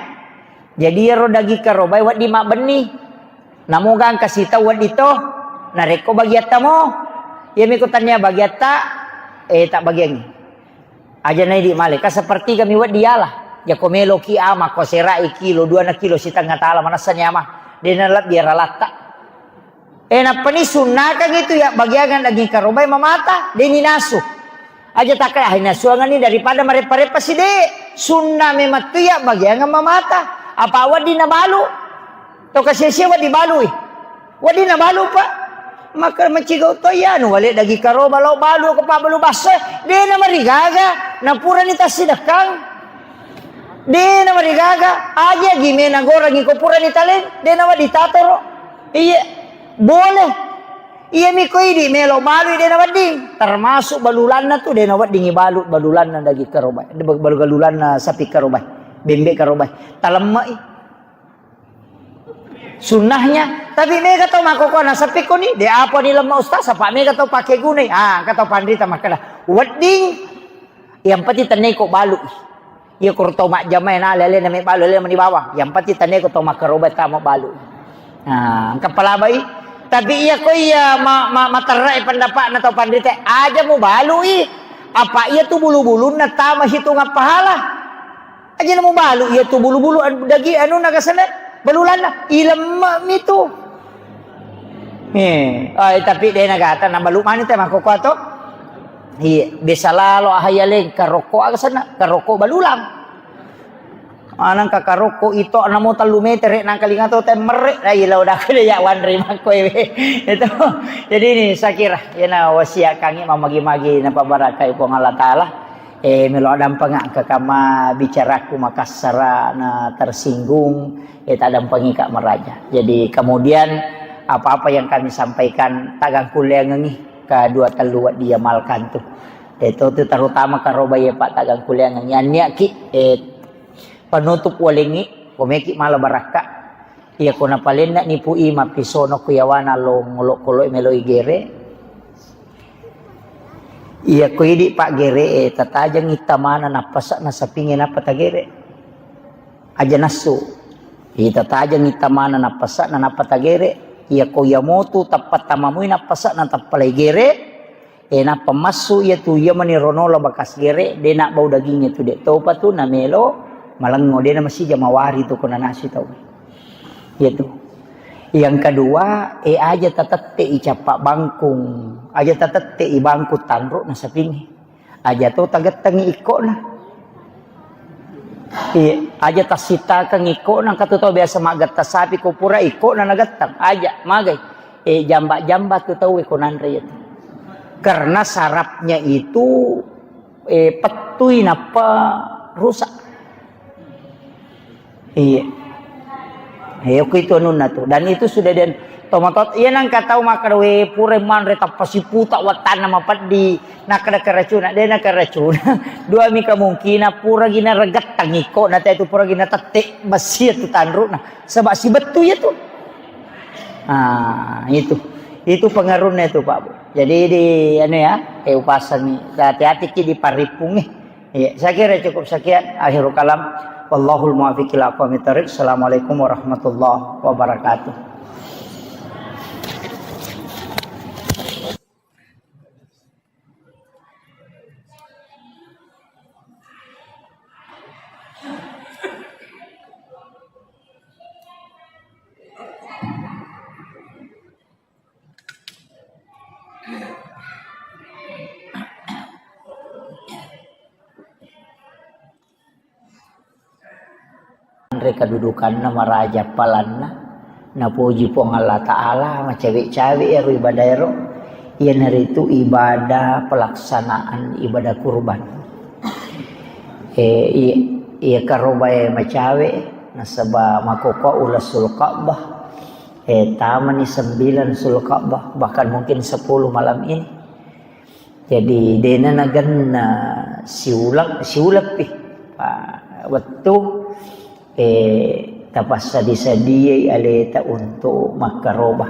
Jadi ero daging karobae wedding mabbenni. Namo gangka sitau wedding to, narekko bagiatta mo, iya mi ko tania bagiatta, eh, tak bagiangi. Aja na idi male, ka sepertiga mi wedding diala. Jako meloki ama, ko serai kilo, dua na kilo sitengnga tala, manessani ama. De nalebbi aralatta. Eh, nappani sunnakangi tu yabbagiangeng daging karobae mamata, de ninasu. Aja takka, ah, nasuangenni daripada mareppa-reppa si de. Sunna memang tu yabbagiangeng mamata. Apa wedding nabalu? To kasiasia wedding balui. Wedding nabalu, Pak. Maka macigau to iya anu wale daging karoba lao balu ko pabbalu basso. De namarigaga, napurani tassidekkang. De namarigaga, aja gime nagorangi ko purani taleng, de nawedding tatoro. Iya, boleh. Iya mi ko idi melo balui de nawedding. Termasuk balulanna tu de naweddingi balu, balulanna daging karoba, balu-, balulanna sapi karoba, bembe karoba. Talemmei. Sunnahnya, tapi mega tau makkokkoe naseppi koni, de apa ni lemma ustaz, apa mega tau pake gunai. Ah, engka tau panrita makkeda, wedding, yang penting tennaiko balu. Iya ko tau majjama na lele na me balu, lele mani bawang. Yang penting tennaiko tau makkaroba tama balu. Nah, engka palabai. Tapi iya ko iya ma-, ma-, materrai pendapatna tau panrita, aja mu balui. Apa iya tu bulu-bulunna tama hitungan pahala. Aja na mubalu, iya tu bulu-bulu an-, dagi anu nagasana, balulanna, ilemme mi tu. Eh, ai, tapi de nagata, nabalu mani te makkokkoe to. Iya, biasa lalo ahayaleng, karokko agasana, karokko balulang. Maneng ka karokko ito namo tellu metere nangkalinga to te merre, ai lao dake de ya wanre makkoe we. Itu. Jadi ini saya kira, iyana wasiat kangi mamagi-magi napabarakai Puang Allah Taala. Eh, melo adampengeng engka kamma bicaraku makassara na tersinggung, eh, tadampengika maraja. Jadi kemudian apa-apa yang kami sampaikan tagang kulleangengi ka dua tellu wedding iamalkan tu. Eh, to tu terutama karoba iya Pak tagang kulleangengi. Anniaki, eh, penutup walengi, komeki mala barakka. Iya ko napalenna nipu i mappisono ku yawana lo ngolo-kolo melo igere. Iya ko idi paggere e, tatajengngi tamana nappasa nasapinge nappa tagere. Aja nassu. Iya tatajengngi tamana nappasa na nappa tagere. Iya ko iya motu tappa tamamui nappasa na tappa lai gere. E nappa massu iya tu iya mani ronola bakas gere, de nabbau dagingnge tu de topa tu namelo malengngo, de na masija mawari tu ko nanasi tau. Iya tu. Yang kedua, e aja tatette i cappa bangkung, aja tatette i bangkung tanru nasapingi. Aja to tagettengi ikkona. Iya, aja tassitakeng ikkona, engka tu tau biasa maggetta sapi ko pura ikkona nagetteng. Aja, magai. Eh, jamba-jamba tu tau ko nanre itu. Karena sarafnya itu, eh, pettui nappa rusak. Iya. Iya, ku itu anunna tu. Dan itu sudah den tomatot, iya nangka tau makkeda, we, pura manre tappa siputa wattanna mapeddi, nakkeda keracuna, de na keracuna. Dua mi kemungkinan, pura gina regettang iko, na te tu pura gina tette, besi tu tanruna. Sebab si bettu ya tu. Ah, itu. Itu pengaruhnya itu, Pak Bu. Jadi di anu ya, kayak upasan nih. Hati-hati ki di paripung nih. Iya, saya kira cukup sekian. Akhirul kalam. Wallahul muwaffiq ila aqwamit thariq. Assalamualaikum warahmatullahi wabarakatuh. Anre kedudukanna maraja palanna, Napoji Puang Allah Ta'ala, macawe-cawe ero ibadah ero, iyanaritu ibadah pelaksanaan ibadah kurban. Eh, iya, iya karobae macawe, nasaba makkokkoe uleng Zulqa'dah, eh, tamani sembilan Zulqa'dah, bahkan mungkin sepuluh malam ini. Jadi, dena nagenna siuleng, siuleng pi. Pa, wettu, eh, tapassadi-sadiai aleta untuk makkaroba.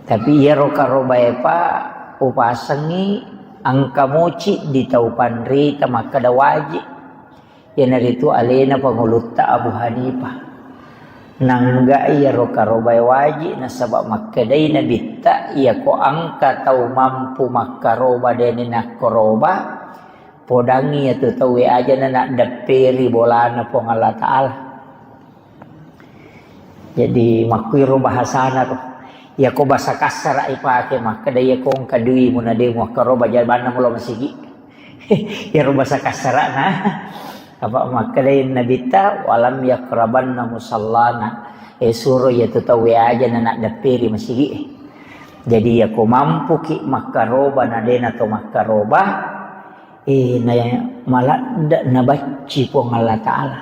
Tapi iyaro karobae pa upasengi engka moci di tau panrita makkeda waji. Iyanaritu alena pangulutta Abu Hanifah. Nangga iyaro karobae waji, nasaba makkedai Nabitta, iyako engka tau mampu makkaroba dena nakkaroba, podangi iyatu tauwe aja na naddepperi bolana Puang Allah Ta'ala. Jadi, makkuiro bahasana to. Iyako bahasa kassara ipake, makkeda iyako engka dui muna de muakkaroba jabanna mulo masigi. Iyaro bahasa kassarana. Apa makkedai Nabitta, "Walam yakrabanna musallana." Eh, suro iyatu tauwe aja na naddepperi masigi. Jadi, iyako mampuki makkaroba na dena to makkaroba, eh, na maladde nabacci Puang Allah Ta'ala.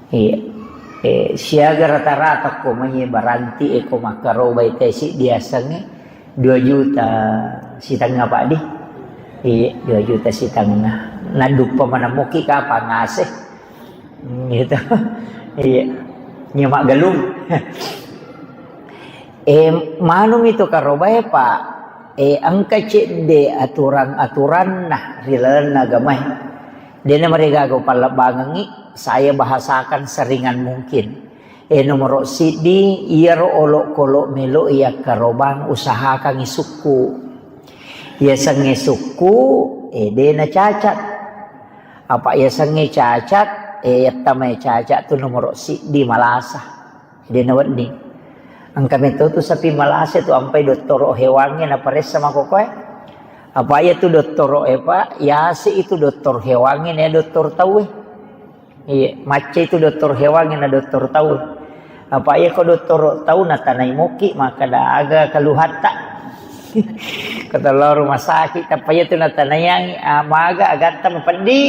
Iya. Eh, siaga rata-rata ko mai baranti e ko makkarobai tesi diasengnge dua juta sitengnga, Pak, di. Iya, dua juta sitengnga. Naduppa maneng moki kapang ase. Hmm, gitu. Iya. Nyemak gelung. Eh, manumi tu karobae, Pak. Eh, engka cedde aturan-aturanna ri lalenna agamae. Dena marigaga pallebbangengngi, saya bahasakan seringan mungkin. Eh, nomoro siddi, iyaro olokolo melo yakkarobang usahakangngi sukku. Yasengnge sukku, eh, dena cacat. Apa yasengnge cacat, eh, yattamai cacat tu nomoro siddi malasa. Dena wedding. Engka metto tu sapi malasa tu ampai dottoro hewangnge naparessa makokoe. Apa iya tu dottoro e, Pak, yase itu doktor hewangnge na doktor tauwe. Iya, macca itu doktor hewangnge na doktor tauwe. Apa iya ko dottoro tau natanai moki, makkeda aga keluhatta. Kata lo rumah sakit, apa iya tu natanaiangngi, ah, maga agatta mapeddi.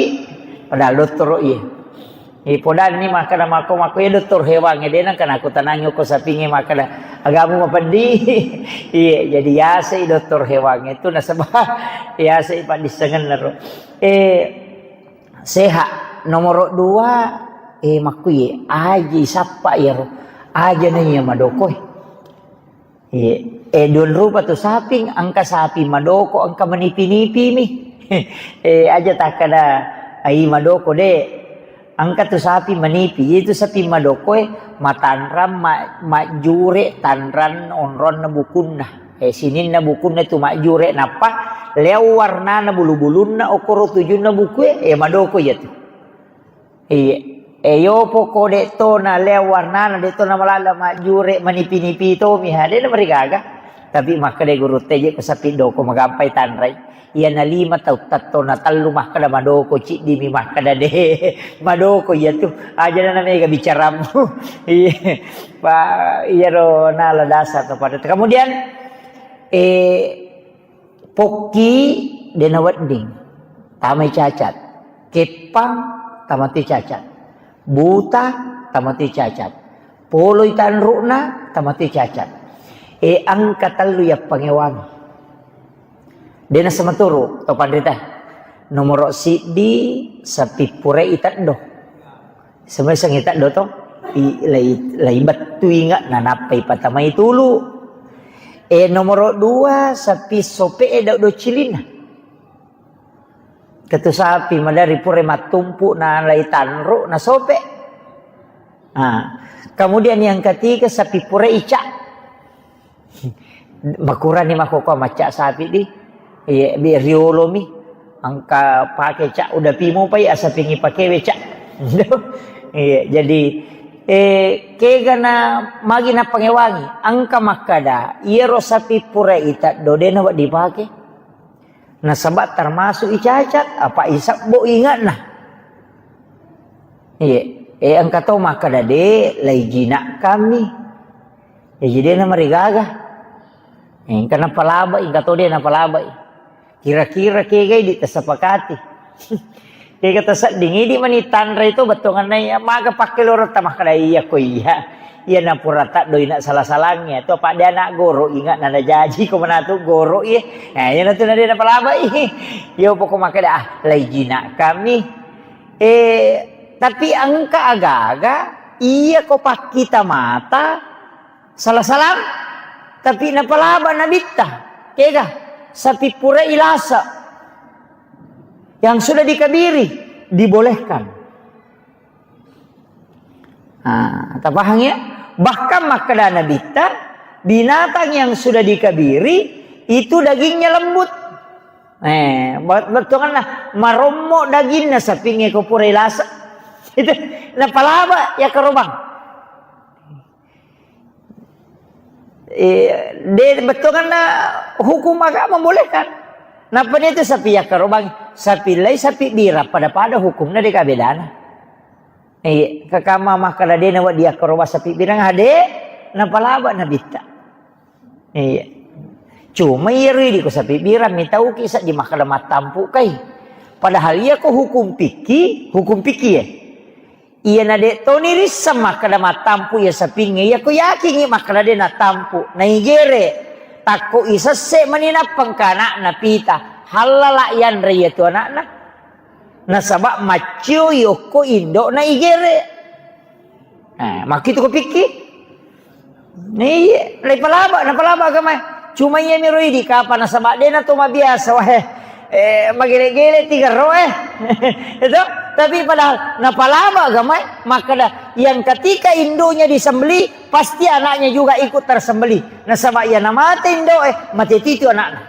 Padahal dottoro iya. Eh, podanni makkeda mako, mako iya doktor hewangnge, de nengka nakutanangi ko sapingnge makkeda, "Agamu mapeddi?" Iya, jadi yasei doktor hewangnge tu nasaba yasei paddissengenna ro. Eh, sehat. Nomoro dua, eh, makkuye, aji sappa iyaro. Aja na iya madokoi. Iya. Eh, duan rupa tu saping, engka saping madoko, engka manipi-nipi mi. Eh, aja takkeda, ai madoko de. Engka tu saping manipi, itu saping madokoe matanrang ma-, majjure tanrang onronna bukunna. Eh, sininna bukunna tu majjure nappa leo warnana bulu-bulunna okoro tujunna bukue, eh, madoko iya tu. Iya. E, yopo ko de to na leo warnana, de to na malala majjure manipi-nipi to mi ha, de na marigaga. Tapi makkeda guru teje ko sapi doko magampai tanrai. Iya na lima tau tatto na tellu makkeda madoko, ciddi mi makkeda de. Madoko iya tu. Aja na mega bicaramu. Iya. Pa, iyaro nala dasar to pada. Kemudian, eh, Pokki de nawedding, tamai cacat. Keppang, tamati cacat. Buta, tamati cacat. Poloi tanru'na, tamati cacat. E, engka tellu yappangewangi. De nasematuru to panrita. Nomoro siddi, sapi purai teddo. Semeseng ita doto, i-, lai, lai bettu inga, nanappa ipatamai tulu. E, nomoro dua, sapi sope e dau do cilina. Ketu sapi madari pure mattumpu na lai tanru na sope. Nah, kemudian yang ketiga, sapi pure ica. Makurani makkokkoe macca sapi di. Iya, bi riolomi. Engka pake ca uda pimu pai asapingi pakewe ca. Iya, jadi, eh, kegana magi napangewangi. Engka makkada, iyaro sapi pura itaddo dena wedding dipake. Nasaba termasuk icacat, apa isabbo ingatna. Iya, eh, engka to makkada de, lai jinak kami. Jaji de' namarigaga. Engka napalabai, engka to de' napalabai. Kira-kira kega idi' tasepakati. Kega tasedding idi' mani tanre itu bettuanna iya, maga pakkeloretta makkeda iya ko iya. Iya napura taddoi na sala-salangnge. To apa de' anak goro inga' na najaji ko manatu goro iya. Nah, iya natu na de' napalabai. Iya pokok makkeda ah, lai jina' kami. Eh, tapi engka aga-aga iya ko pakkita mata sala-salang, tapi napalaba nabitta. Kega? Sapi pura ilasa. Yang sudah dikabiri dibolehkan. Ah, tapahang ya? Bahkan makkeda nabitta, binatang yang sudah dikabiri itu dagingnya lembut. Eh, bet-, bettuanna marommo daginna sapingnge ko pura ilasa. Itu napalaba ya karobang. Eh, de, bettuanna hukum agama membolehkan. Napa itu sapi ya karobang, sapi lai sapi bira pada-pada hukumna de' kabedana. Iya, kakama makkeda de' nawedding akkaroba sapi birang ade, napalaba nabitta. Iya. Cuma iya ridi ko sapi birang mitauki seddi makkeda mattampu kai. Padahal iya ko hukum fikih, hukum fikih ya. Iya na de' toni risseng makkeda mattampu iya sapingnge, iya ko yakingi makkeda de' natampu, naigere. Takko isesse mani nappa engka ana'na pita, hallala yanre iya tu ana'na. Nasaba maccioi okko indo'na igere. Eh, makkitu ko pikki? Iya, le palaba, napalaba agama. Cuma iya miro idi kapa nasaba de' na to mabiasa, wah, eh, magele-gele tiga ro, eh. Itu, tapi padahal napalaba agama, makkeda yang ketika induknya disembelih, pasti anaknya juga ikut tersembelih. Nasaba iya namate induk, eh, mate titu anakna.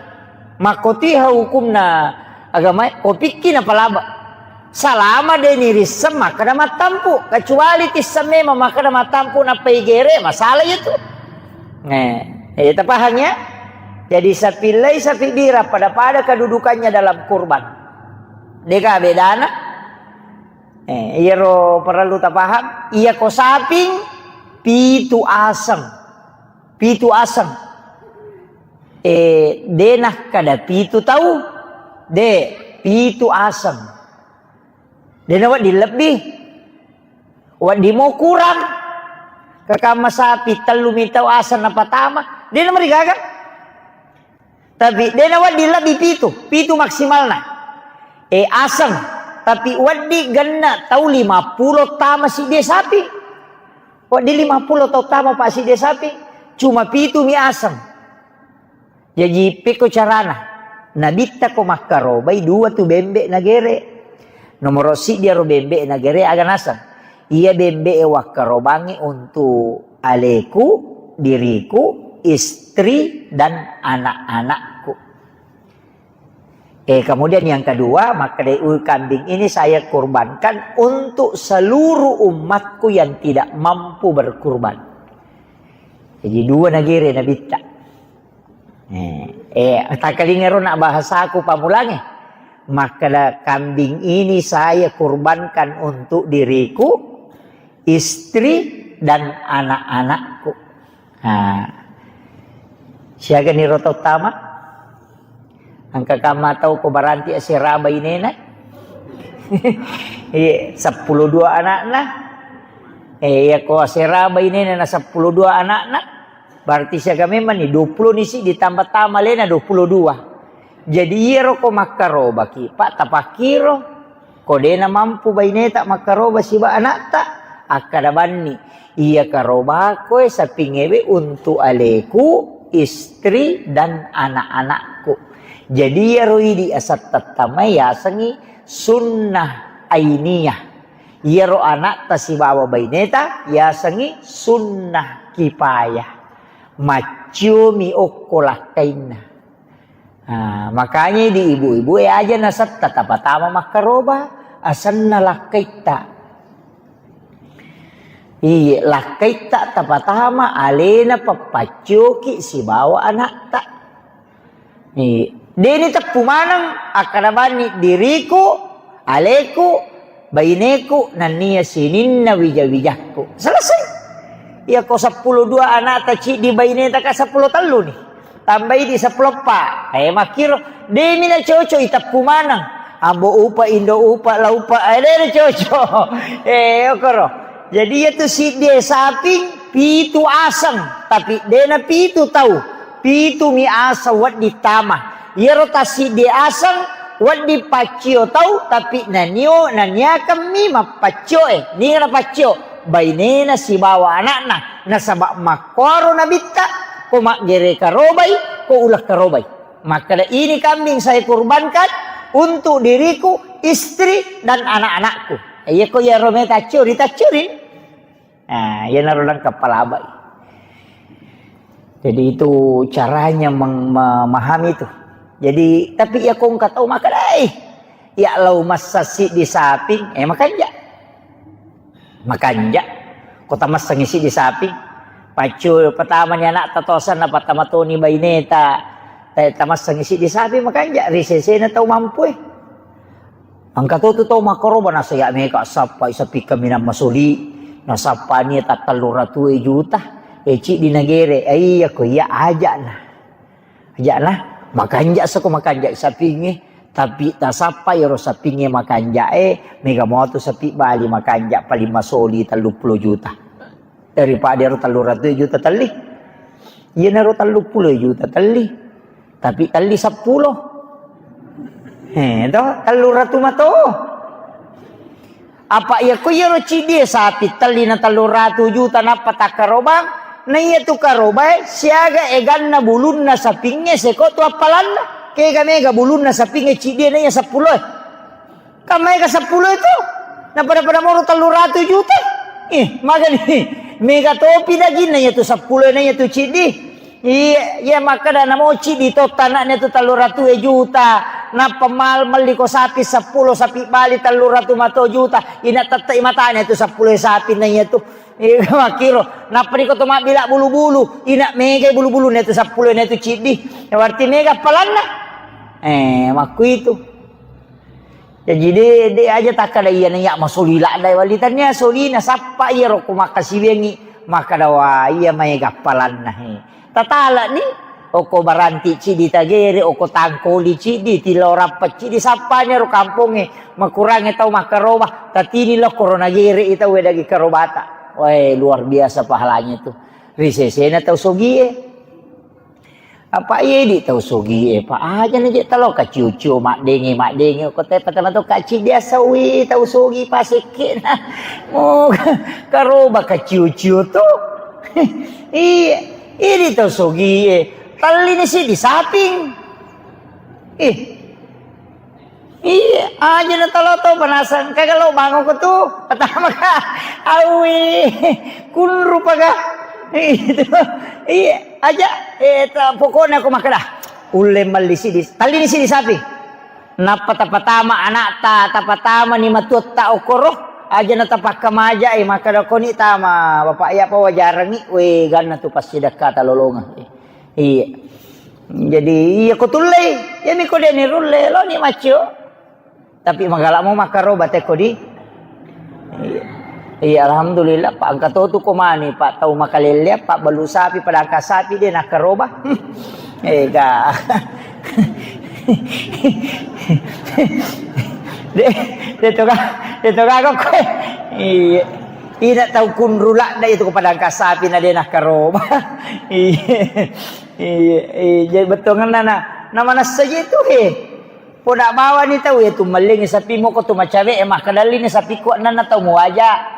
Makkotiha hukumna agamae, ko pikki napalaba. Salama de' nirisseng makkeda mattampu, kecuali tisseng memang makkeda mattampu nappa igere, masalah itu. Eh, eh, tapahang ya? Jadi sapi lai sapi bira pada-pada kedudukannya dalam kurban. De' ka bedana? Eh, iyaro perlu tapahang, iya ko saping pitu aseng. Pitu aseng. Eh, de' nakkeda pitu tau, de', pitu aseng. De' nawedding lebbi, wedding mo kurang. Kakamma sapi tellu mi tau aseng napatama, de' namarigaga. Tapi de' nawedding lebbi pitu, pitu maksimalna. Eh, aseng, tapi wedding genna tau lima pulo tama siddi sapi. Wedding lima pulo tau tama pa siddi sapi, cuma pitu mi aseng. Jaji, pekko carana? Nabitta ko makkarobai dua tu bembe nagere. Nomoro siddi aro bembe nagere aga naseng. Iya bembe e wakkarobangngi untuk aleku, diriku, istri, dan anak-anakku. Eh, kemudian yang kedua, makkeda, "Ui, kambing ini saya kurbankan untuk seluruh umatku yang tidak mampu berkurban." Jadi dua nagere nabitta. Eh, eh, takkalingero na bahasaku pamulange. Makkeda, "Kambing ini saya kurbankan untuk diriku, istri, dan anak-anakku." Nah, siaga niro tau tama? Engka kamma tau ko baranti asera bainena? Iya, seppulo dua anakna. Eh, iya ko asera bainena na seppulo dua anakna. Berarti siaga memang ni, dua pulo ni siddi ditambah tama alena dua pulo dua. Jadi iyaro ko makkarobaki, Pak, tapakkiro. Ko de'na mampu baineta makkaroba siba anakta, akkada banni, iya karobakoe sapingewe untuk aleku, istri, dan anak-anakku. Jadi iyaro idi aseng tettamai yasengi sunnah ainiyah. Iyaro anakta sibawa baineta yasengi sunnah kifayah. Macciomi okko lakkainna. Ah, makanya di ibu-ibu e aja nasetta tapatama makkaroba, asenna lakkaitta. Iye, lakkaitta tapatama alena pappaccoki sibawa anakta. Iye. Deni teppu maneng akkada banni diriku, aleku, baineku, nennia sininna wija-wijakku. Selesai. Iya ko seppulo dua anakta ciddi baineta ka seppulo tellu ni. Tambai di seppulo eppa. Eh, makkiro, demi na cocok iteppu maneng. Ambo upa, indo upa, la upa, eh, de na cocok. Eh, okoro. Jadi iya tu siddi saping, pitu aseng, tapi dena pitu tau. Pitu mi aseng wedding tama. Iyaro tassiddi aseng wedding paccio tau, tapi nanio, naniakemmi mappaccio e. Ninga napaccio? Bainena sibawa anakna. Nasaba makkuaro nabitta, ko maggere karobai, ko uleng karobai. Makkeda, "Ini kambing saya kurbankan untuk diriku, istri, dan anak-anakku." Iya ko iyaro meta accuri, taccuri. Nah, iyanaro lengkap palabai. Jadi itu caranya meng-, memahami itu. Jadi, tapi iya ko engka tau makkeda, "Eh, iya lao massa siddi saping, eh, makanja." Makanja. Ko tamassengi siddi saping. Paccu pertama ni anakta tosanna, pertama toni baineta, eh, tamassengi siddi saping, makanja. Ri sesena tau mampu, eh. Engka to tu tau makkaroba, nasaya mega sappai sapikka minang masoli, nasappani tattellu ratu juta, e ciddi nagere, e iya ko iya aja'na. Aja'na, makanja sako makanja sapingnge, tapi tasappa iyaro sapingnge makanja e, mega moto sapi bali makanja paling masoli telluppulo juta. Daripada ero tellu ratu juta telli. Iyanaro telluppulo juta telli. Tapi telli seppulo. Eh, to, tellu ratu mato. Apa iya ko iyaro ciddi sapi telli na tellu ratu juta nappa takkarobang, na iya tu karobae siaga eganna bulunna sapingnge seko tu appalanna. Kega mega bulunna sapingnge ciddi na iya seppulo. Kan maega seppulo itu? Napada-pada moro tellu ratu juta. Ih, magani. Mega topi daginna iya tu seppulo na iya tu ciddi. Iya, iya makkeda namo ciddi to tanaknya tu tellu ratu juta. Nappa mal melli ko sapi seppulo, sapi bali tellu ratu mato juta. Ina tette matanya tu seppulo sapi na iya tu. Iya makkiro. Nappa niko to mabbila bulu-bulu. Ina mega bulu-bulu na tu seppulo na tu ciddi. Ya berarti mega appalanna. Eh, makku itu. Jaji de, de aja takkada iyana iya masoli ladda wali tania solina sappa iyaro ko makkasiwiangngi makkada wa iya maega appalanna he. Tatalani oko baranti cidi tagere, oko tangkoli cidi, tilorappa cidi, sappanya ro kampongnge makurangnge tau makkaroba, tatini lo korona gere i tau wedagi karobata. Wae, luar biasa pahalanya itu. Ri sesena tau sogie. Apa iya idi tau sogi e, pa aja na je talo kaciu-ciu maddenge, maddenge ko te patama to kaci biasa wi tau sogi pasekke na. Oh, karoba kaciu-ciu to. Iya, idi tau sogi e. Talli ni si di saping. Ih, Iya, aja na talo to panasang. Kaga lo bangun ko tu. Pertama ka, awi, kunru paga. Itu. Iya, aja. Eh, ta-, pokoknya aku makan dah. Ulle melli sidi, tali ni sidi sapi. Nappa tapatama anak ta, tapatama ni matuatta okoro. Aja na tapakka maja, eh, maka da koni tama. Bapak iya pa wajarangi, we ganna tu pasti dekat talolonga. Iya. Jadi, iya ko tullei. Iya mi ko deni rulle, lo ni macio. Tapi magalamo makkaroba teko di. Iya. Iya, alhamdulillah, Pak, engka to tu ko mani, Pak, tau makalelleang, Pak, balu sapi, padangka sapi, de nakkaroba. Eh, ga. De, de to ga, de to ga kok. Iya. Ina tau kunru ladda itu ko padangka sapi na de nakkaroba. Iya. Iya, iya, jadi bettuanna na, na manessa je tu, he. Poda bawani tau iya tu mellingi sapi moko tu macawe e, makkedalli ni sapi kuat nana tau muaja.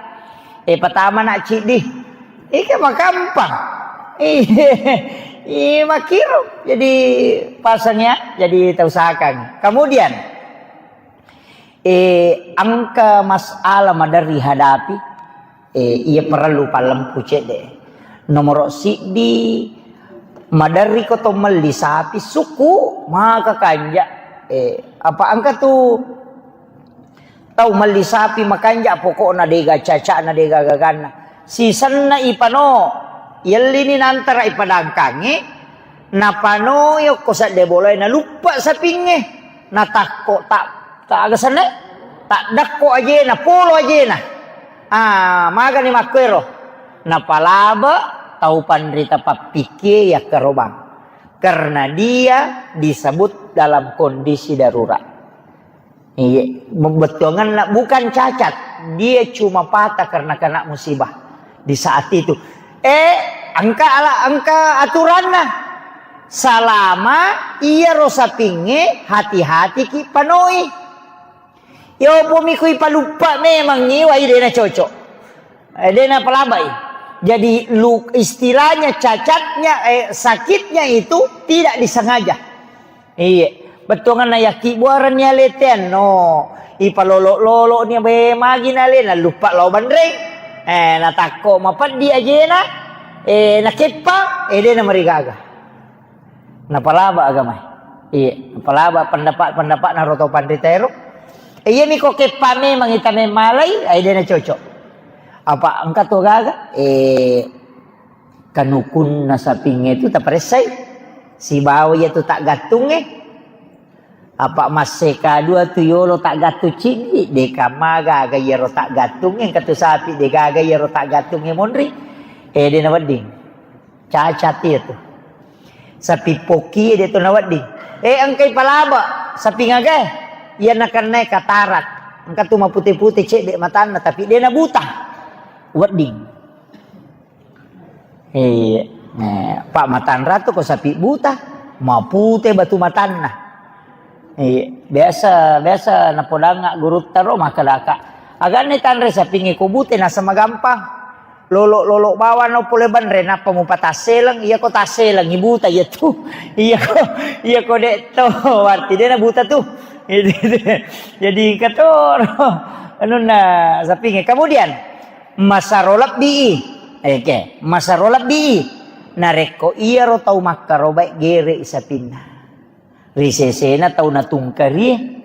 Eh, patama nak cidi. Ike makampang. Iya, iya, makiro. Jadi pasang ya, jadi tau usahakan. Kemudian, eh, engka masalah maderri hadapi, eh, iya parellu pallempu cedde. Nomoro siddi, maderri ko to melli sapi suku, maka kanja. Eh, apa engka tu tau melli sapi makanja, pokokna dega cacana, dega gaganna. Sisenna ipano, yellini nantara ipadangkangi, napano yokko sedde bolae, naluppa sapingnge, natakko tak, tak aga senna, tak dakko ajena, polo ajena. Ah, magani makkuero. Napalaba tau panrita pappikkie yakkarobang. Karena dia disebut dalam kondisi darurat. Iya, bettuanganna bukan cacat, dia cuma patah karena kena musibah di saat itu. Eh, engka ala, engka aturanna. Salama iyaro sapingnge, hati-hati ki panoi. Yopomi kui paluppa memang iwai dena cocok. Eh, dena palabai. Jadi lu, istilahnya cacatnya, eh, sakitnya itu tidak disengaja. Iya, bettuanganna yakki buaranni aletean no. Ipalolo-lolo ni be magi nale, naluppa lao banreng. Eh, natakko mapeddi ajena. Eh, nakeppa, eh, dena marigaga. Napalaba agama. Iya, napalaba pendapat-pendapat naro tau panrita ero. Eh, iya mi ko keppa memang ita memmalai, eh, dena cocok. Apa engka to gaga? Eh, kanukunna sapingnge tu taparessai. Sibawa iya tu taggattungnge. Apa masseka dua tu yolo taggattung ciddi, deka magaga iyaro taggattungnge, engka tu sapi de gaga iyaro taggattungnge monri. Eh, dena wedding. Cacat iya tu. Sapi pokki de tu nawedding. Eh, engkai palaba, sapi ngagai. Iya nakennai katarak. Engka tu mapute-pute cedde matanna, tapi dena buta. Wedding. Iya. Eh, Pak Matanra tu ko sapi buta, mapute batu matanna. Iya, biasa, biasa napodanga gurutta ro makkedaka. Aganna tanre sapingnge ko bute naseng magampang. Lolo-lolo bawang no pole banre nappa mupatasseleng, iya ko tasseleng ibuta iya tu. Iya ko, iya ko de to, berarti dena buta tu. Jadi katoro anunna sapingnge. Kemudian Masaro lebbii. Oke, masaro lebbii. Narekko iyaro tau makkarobae gerei sapinna. Ri sesena tau natungkarie.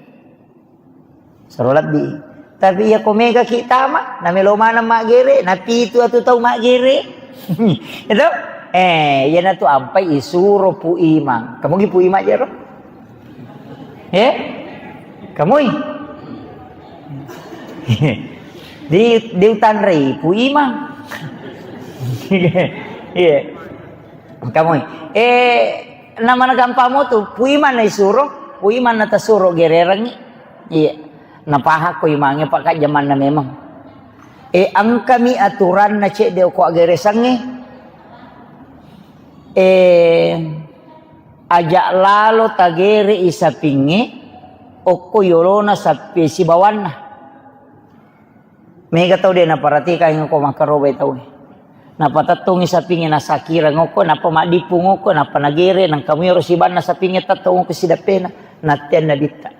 Saro lebbii. Tapi iya ko mega ki tama, namelo maneng maggere, napitu atu tau maggere. Itu? Eh, iyanatu ampai isuro Pu Imang. Kamu gi Pu Imang jero? Eh? Kamui? Di, diutanrei Pu Imang. Iya. Kamui. Eh, namana gampang mo tu, Pu Imang na isuro, Pu Imang na tasuro gererengngi. Iya. Napahakko Imangnge pakajjamanna memang. Eh, engkami aturanna cedde ko aggeresangnge. Eh, Aja lalo tagere i sapingnge okko yolona sapi sibawanna. Mega tau de naparatikangngi ko makkarobai tau. Napatettongi sapingnge nasakireng okko, nappa maddippung okko, nappa nagere, nangka muero sibanna sapingnge tettong okko sidappena, natteang nabitta.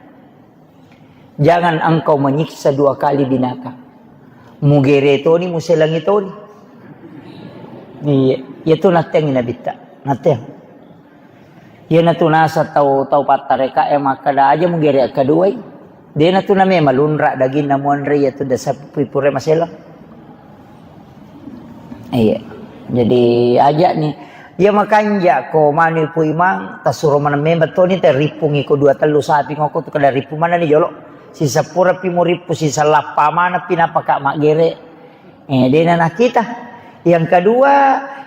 Jangan engkau menyiksa dua kali binatang. Mugere toni, muselangi toni. Iya, iya tu natteangi nabitta. Natteang. Iya natu nasa tau, tau pattareka e makkada aja mugere akkaduai. Dena tu name malunra daginna muanre iya tu dasa pipure maselang. Iya. Jadi aja ni. Iya makanja ko manu Pu Imang, tasuro maneng memang toni te rippungi ko dua tellu sapi ngoko tu kada rippung maneng ni jolo. Sisapura pi murippu, sisallappa maneng pi napaka maggere. Eh, dena nakita. Yang kedua,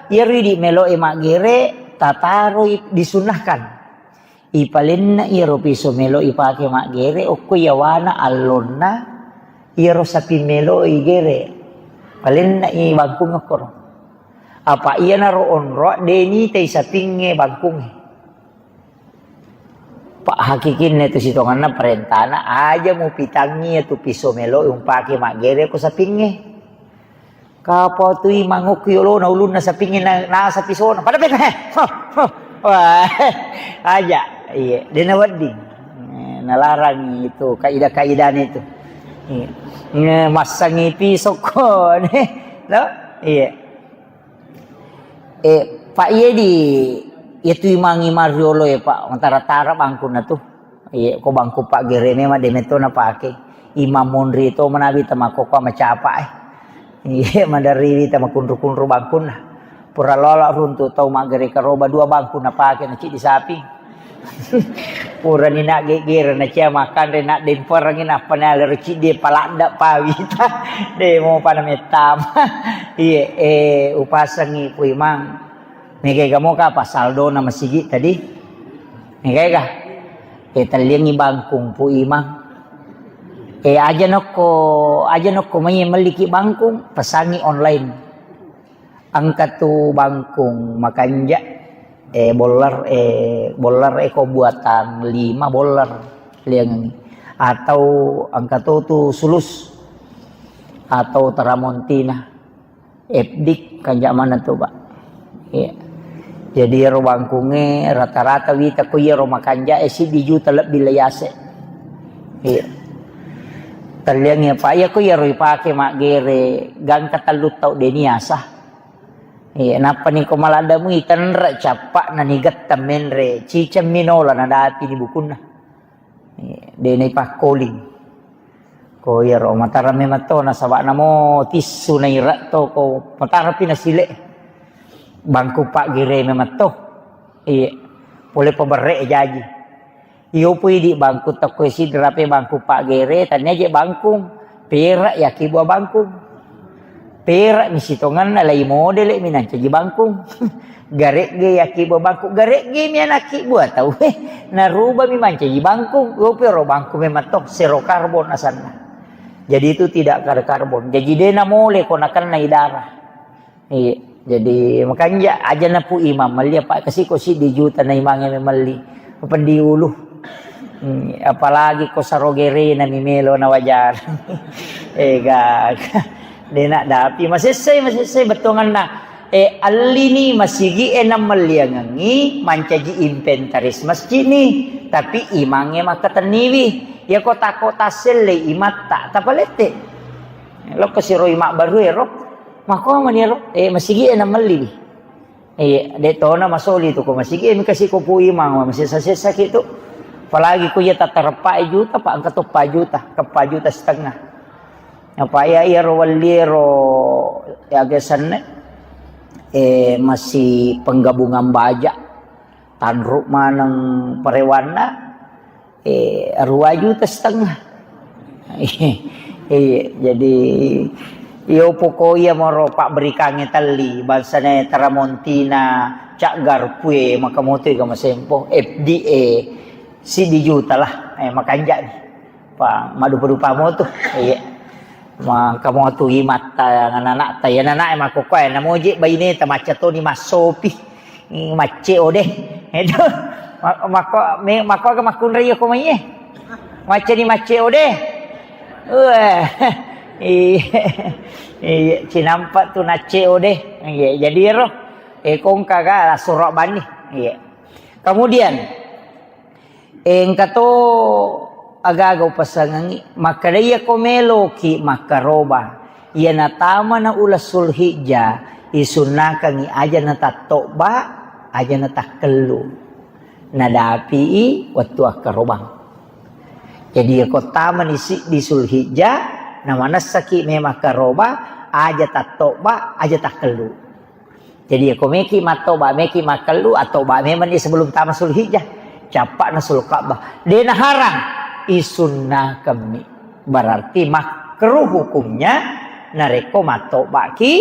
iya ridi melo e maggere, tataroi disunnahkan. Ipalenna iyaro piso melo ipake maggere, okko yawana allonna iyaro sapi melo igere. Palenna i bangkung okkoro. Apa iyanaro onroa de nitai sapingnge bangkungnge. Pak hakikinna tu sitonganna parentana aja mupitangngi tu piso melo umpake maggere ko sapingnge. Kapau tu Imang okko yolona ulunna sapingnge na, nasa pisona. Pada peta, he. Wah, aja. Iya, dena wedding. Eh, nalarang itu kaidah-kaidahnya itu. Iya. Nge-, massangi pisokko, ne. No? Iya. Eh, Pak, iya di, iya tu Imang, Imang riolo ya, Pak. Mantara-tara bangkunna tu. Iya, ko bangku paggere memang de metto napake. Imang monri to manabi tamakkokkoe macapa e. Iya, maderriwi tamakunru-kunru bangkunna. Pura lola runtu tau maggere karoba dua bangku napake na ciddi sapi. Purani naggeggere na cia makanre, naddemperengngi, nappa nalero ciddi paladda pawita. De mopa na mettama. Iye, eh, upasengngi Pu Imang. Megaga moka apa saldona masigi tadi? Megaga? Eh, telliangngi bangkung Pu Imang. Eh, aja nokko, aja nokko mai melliki bangkung, pesangi online. Engka tu bangkung makanja, eh, boller, eh, boller eko buatan lima boller liangengngi. Atau engka to tu sulus atau teramontina. F D kanja mana tu, Pak. Iya. Jadi ero bangkungnge rata-rata wita ko iyaro makanja e siddi juta lebbi le yase. Iya. Telliangngi, Pak, iya ko iyaro ipake maggere gangka tellu tau de niasa. Iya, nappa ni ko maladda mui tenre cappa na nigetta menre ciceng minola nadapi ni bukunna. Iya, de na ipakkoling. Ko iyaro matara memang to nasaba namo tissu naira to ko matara pi nasile. Bangku paggere memang to. Iya, pole paberre jaji. Iyo pui di bangku tokko sidra pe bangku paggere tania je bangkung. Pera yaki buah bangkung. Pera mi sitonganna lai modele mi nancaji bangkung. Garegge yaki buah bangkung, garegge mi anakki buah tau. Naruba mi mancaji bangkung, gopi ro bangkung memang to, zero karbon asanna. Jadi itu tidak ada karbon. Jadi de namole ko nakennai darah. Iya. Jadi makanja aja na Pu Imang melli apa kasi ko siddi juta na imangnge melli. Peddi ulu. Hmm, apalagi ko sarogerena mi melo na wajar. Ega. De na dapi masessai, masessai bettuanganna. Eh, allini masigi e nammelliangengngi mancaji inventaris masjid ni. Tapi imangnge makkatenniwi. Iya ko tako tasselle imatta tapalette. Lokko siroi mabbaru ero. Mako mani ero. Eh, masigi e nammelliwi. Iya, de tona masoli tu ko masigi, eh, mika si ko Pu Imang, masessa-sessa ki tu. Apalagi ko iya tatareppa juta, Pak, engka to pa juta, ke pa juta setengah. Apa iya, iya ro welli ero, ya, aga senna, eh, masih penggabungan baja, tanru maneng parewanna, Eh, dua juta setengah. Iya, jadi, iyo poko iya moro pabberikangnge telli, bangsana Teramontina, Cak Garpue, maka moto ega masempo, F D A, siddi juta lah, eh, makanja ni. Pa, madupa-dupa moto, iya. Maka moto imatta, anak-anakta, ya anak-anak, eh, makoko, eh, namoje baineta, macca toni massopi. Ih, macce ode. Itu. Ma-, mako, me-, mako aga makkunrai ko mai e. Macce ni macce ode. Wah. Iya. Iya, cinampa tu nacce ode. Iya, jadi ero. Eh, kongka ga la suro bani. Iya. Kemudian, engka to aga-aga upasengengngi, makkeda iyako meloki makkaroba, iya natamana uleng Sulhijjah, isunnakengngi aja natattobba, aja natakkellu. Nadapi i wettu akkarobang. Jadi, iyako tamani siddi Sulhijjah, namanessaki memang karoba, aja tattobba, aja takkellu. Jadi, ko meki mattoba, meki makkellu, attoba memang ni sebelum tama Sulhijjah. Cappa'na Sulka'bah. De naharang, isunnakemmi. Berarti makruh hukumnya, narekko mattobaki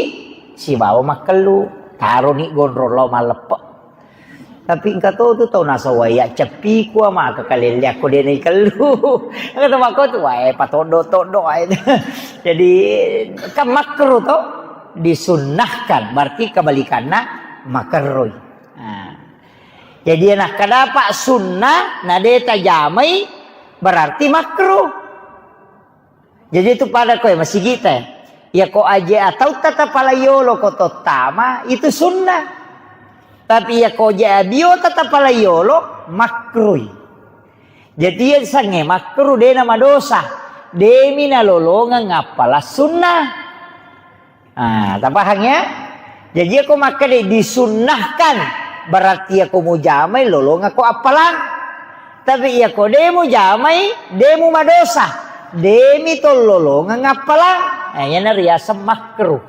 sibawa makkellu. Taroni gondrong lao malleppe. Tapi engka to tu tau nasawai ya ceppi kua maka kalelle akko de naikellu. Engka to makko tu, wae patoddo-toddo wae. Jadi, kan makruh to. Disunnahkan, berarti kebalikanna makerroi. Nah. Jadi, nakkadapa sunnah, na de tajamai, berarti makruh. Jadi, itu pada koe, masigita. Ya, ko aje atau tata palayolo ko tottama, itu sunnah. Tapi ya, ko je abio tata palayolo, makruh. Jadi, iya sange makruh, dena madosa. Demi nalolongeng appala sunnah. Ah, tapahang ya? Jadi, ako makkeda disunnahkan, berarti ako mujamai lolongako appalang. Tapi ako de mujamai, de mu madosa. Demi to lolongeng appalang. Nah, yana riaseng makruh.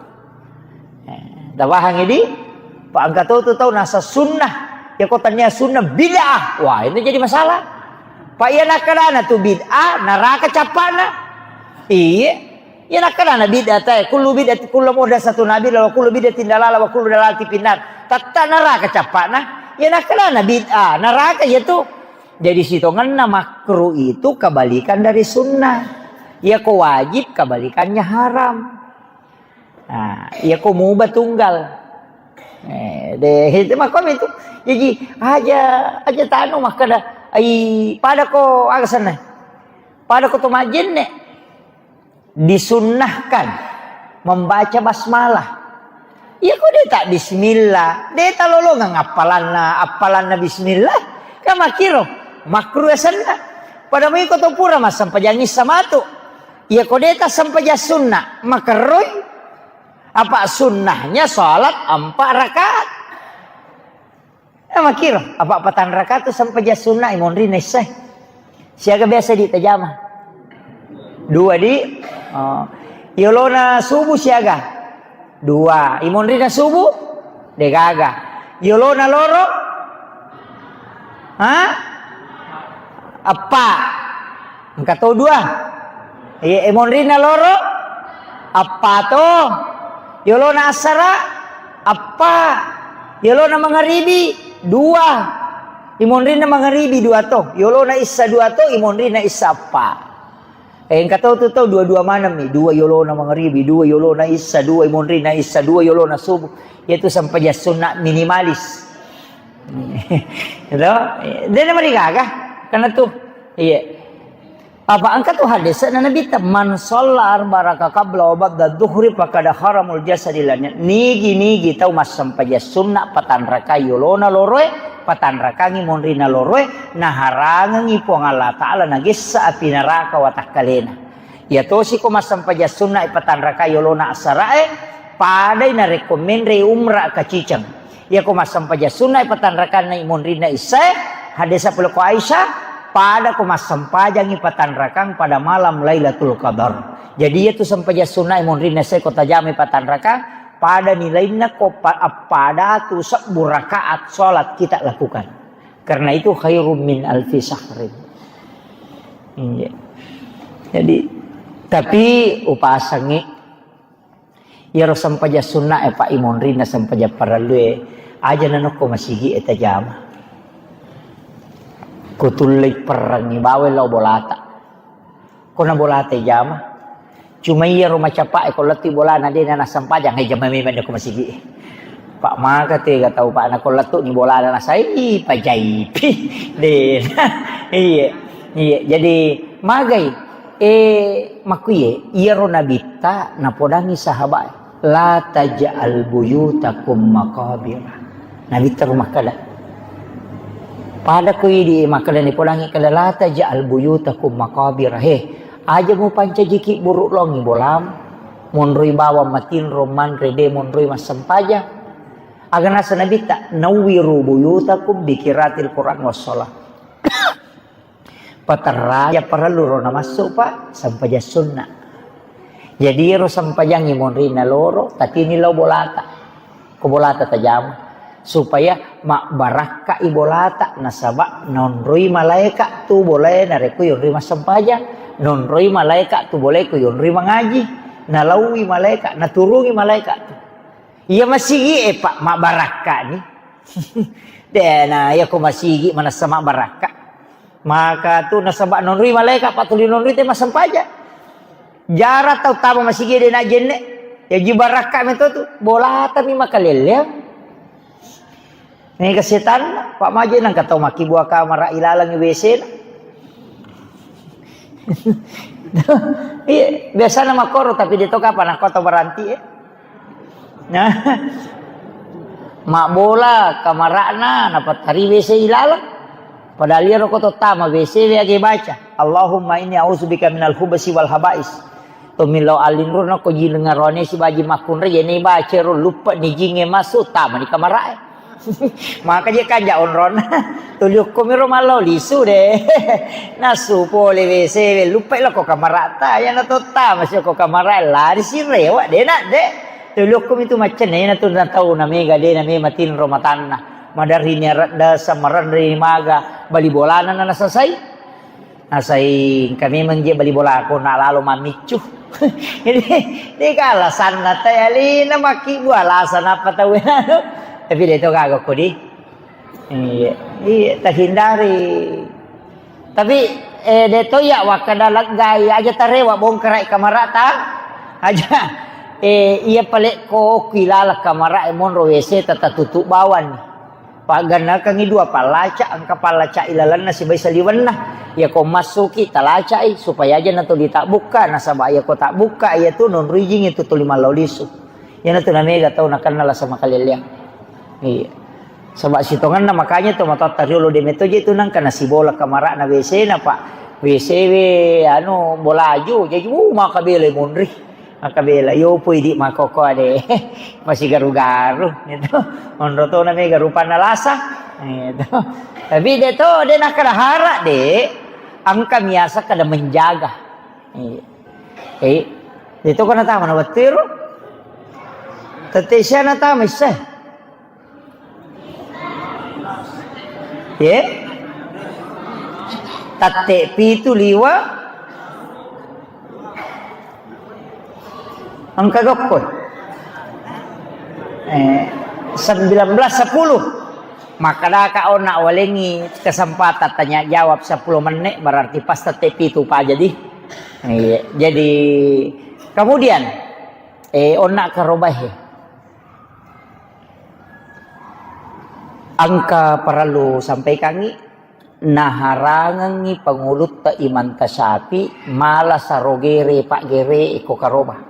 Eh, tapahang idi? Pak angka to tu tau nasa sunnah. Iya ko tania sunnah bid'ah. Wah, ini jadi masalah. Pak iya nakkedana tu bid'ah, neraka cappana. Iya. Iya nakkedana bid'ah tae, kullu bid'ah, kullu muhdatsatin bid'ah, wa kullu bid'atin dalalah, wa kullu dalalatin finnar. Tetta neraka cappana. Iya nakkedana bid'ah, neraka iya tu. Jadi sitongenna makruh itu kebalikan dari sunnah. Iya ko wajib kebalikannya haram. Nah, iya ko mubah tunggal. Eh, deh, itu makko itu. Jadi aja, aja tanu makkeda, ai pada ko aga senna. Pada ko to majenne. Disunnahkan membaca basmalah. Iya ko deta bismillah, deta lolongang appalanna, appalanna bismillah. Kan makkiro, makruh asenna. Pada mui ko to pura massempajang issa matu. Iya ko deta sempajang sunna, makerroi. Apa sunnahnya salat empat rakaat. Eh, makkiro, apa patang rakaat tu sempajang sunna imonrinna issae. Siaga biasa di tajama? Dua di. Oh. Yolona subuh siaga? Dua. Imonrinna subuh? Degaga. Yolona loro? Ha? Eppa. Engka to dua. Iya, imonrinna loro? Eppa to. Yolona assara? Eppa. Yolona mangaribi? Dua. Imonrinna mangaribi dua to. Yolona issa dua to, imonrinna issa eppa. Eh, engka to tu to dua-dua maneng mi. Dua yolona mangaribi, dua yolona issa, dua imonrinna issa, dua yolona subuh. Yaitu sempajang sunna minimalis. Gitu? Dena marigaga. Karena tu. Iya. Apa engka tu hadis na Nabi ta, "Man shalla arba raka qabla wa ba'da dhuhri faqad haramul jasadi lanya." Nigi-nigi tau massempajang sunna patanrakai yolona loroe, patanrakangi monrina loroe, naharangengi Puang Allah Ta'ala nagessa api neraka watakkalena. Iya tosi ko massempajang sunna patanrakai yolona assarae, padai narekko menre umra kaciceng. Iya ko massempajang sunna patanrakanna monrinna issae, hadis pole ko Aisyah, pada ko massempajangi patanrakang pada malam Lailatul Qadar. Jadi iya tu sempajang sunna monrinna issae ko tajamai patanrakang, pada nilainna ko pa-, pada tu sebbu rakaat salat kita lakukan. Karena itu khairum min alfi syahrin. Iya. Jadi, tapi upasangi iyaro sempajang sunna e, Pak, imonrinna sempajang parellu e, aja nanokko masigi e tajama. Kutullei perrengi bawa lao bolata. Ko na bolata jama. Cuma iyaro macapa e ko lettu bolana de na nassempajang e jama memang ko masigi e. Pak maka tega tau Pak na ko lettu ni bolana nasai pajaipi. De. Iya. Iya. Jadi magai. Eh, makkuye, iyaro nabitta napodangi sahabat, "La taj'al buyutakum maqabira." Nabitta ro makkeda. Pada ko idi makkeda nipodangi keda, "La taj'al buyutakum maqabira." He, aja mupancajiki buruk longi bolam. Monroi bawang matinro manre de monroi massempajang. Aga nasa nabitta, "Nawwiru buyutakum bi qiraatil Qur'an was shalah." Paterraja parellu ro namassu, Pak, sempajang sunna. Jadi ro sempajangi monrinna loro, tatini lao bolata. Ko bolata tajama. Supaya mabbarakkai bolata, nasaba nonroi malaeka tu bolae narekko yonroi massempajang, nonroi malaeka tu bolae ko yonroi mangaji, nalaui malaeka, naturungi malaeka tu. Iya masigi e, Pak, mabbarakka ni. Dena, iya ko masigi manessa mabbarakka. Maka tu nasaba nonroi malaeka, Pak, tuli nonroi te massempajang. Jara tau tama masigi de na jenne. Ya ji barakka meto tu. Bolata mi makalelleang. Mega setan, Pak, maje nangka tau makkibua kamara ilalang W C na. Iya, biasana makkoro tapi de to kapang nakko tau baranti e. Nah. Mabbola kamara'na napattari W C ilalang. Padahal iyaro ko to tama W C we age baca, "Allahumma inni a'udzubika minal khubsi wal khaba'is." Tommi lao alinruna ko ji lengngaroane sibaji makkunrai, yene baca ro luppe ni jingnge massu, tama ni kamara'e. Maka je kanja onronna. Tuli okkomiro mallau lisu de. Nasu pole W C we luppe lako kamara'ta, yana to tama si ko kamara'e lari si rewa de na de. Tuli okkomi tu maccenne na tu na tau na mega de na me matinro matanna. Maderri ni areddasa, marenri ni maga, bali bolana na nasasai. Nasai engka memang je bali bolako na lalo mammiccu. Jadi, de ka alasanna tai alina makkibbu alasan apa tau anu. Tapi de to gaga ko di. Iya, iya, terhindari. Tapi, eh, de to iya wakkada leggai aja tarewa bongkarai kamarata. Aja. Eh, iya palekko ki laleng kamara e monro W C ta tatutup bawang. Paggannakangngi dua pallaca, engka pallaca ilalenna sibawa saliwenna. Iya ko massuki talacai supaya aja natuli tabbukka, nasaba iya ko tabbukka iya tu nonro ijing itu tuli mallau lisu. Iyanatu namega tau nakenna lasa makalelleang. Iya. Saba sitongenna makanya to matoatta riolo de metto je tu nangka nasibola kamarana W C na, Pak. W C we anu bolaju, jadi uh, makabela monri. Makabela yo pui di makoko ade. Masih garu-garu gitu. Onro to namega rupanna lasa. Gitu. Tapi de to de nakkada hara de engka miasa kada menjaga. Iya. Eh, de to kana tama na wettu ero. Tette siana tama isse. Ye? Tatte pitu liwa. Engka gokko. Eh, sembilan belas sepuluh. Makkadaka onna walengi kesempatan tanya jawab sepuluh menit, berarti pas tette pitu pa jadi. Iya, jadi kemudian, eh, onna karobahe. Engka parellu sampaikangngi, naharangengngi pangulutta Imam Tasyafi mala sarogere paggere iko karoba.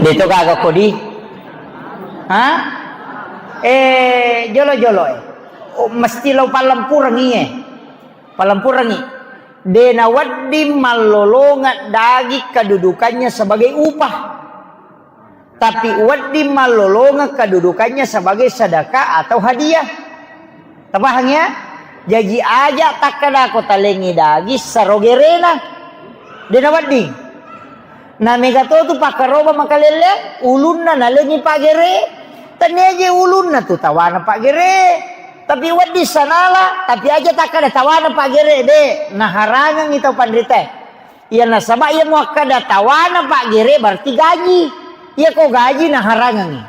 Deto gaga kodi? Ha? Eh, jolo-jolo, eh. Oh, mesti lo pallempurengngi, eh. Pallempurengngi. De nawedding mallolongeng daging kedudukannya sebagai upah. Tapi wedding mallolongeng kedudukannya sebagai sedekah atau hadiah. Tapahang ya? Jaji aja takkadako talengi daging sarogerena. De nawedding. Na mega to tu pakkaroba makalelle, ulunna nalengi paggere. Tania je ulunna tu tawana paggere. Tapi wedding sanala, tapi aja takkada tawana paggere de, naharangengngi tau panrita. Iya nasaba iya muakkada tawana paggere berarti gaji. Iya ko gaji naharangengngi.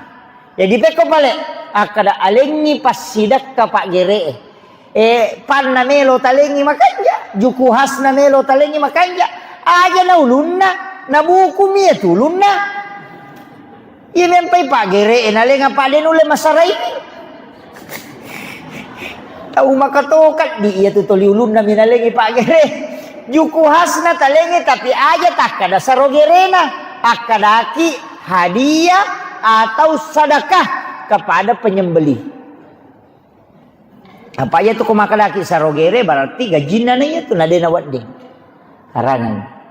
Jadi pekko pale akkada alengngi passidekka paggere. Eh, panna melo talengngi makanja, juku hasna melo talengngi makanja. Aja na ulunna, na buku mi iya tu ulunna. Iya mempai paggere, eh, nalenga pade nulle masaraini. Tau makatokat di iya tu toli ulunna mi nalengi paggere. Juku hasna talengi tapi aja takkada sarogerena, akkadaki hadiah atau sedekah kepada penyembelih. Apa iya tu ko makkadaki sarogere berarti gajinna na iya tu na de nawedding. Harangan.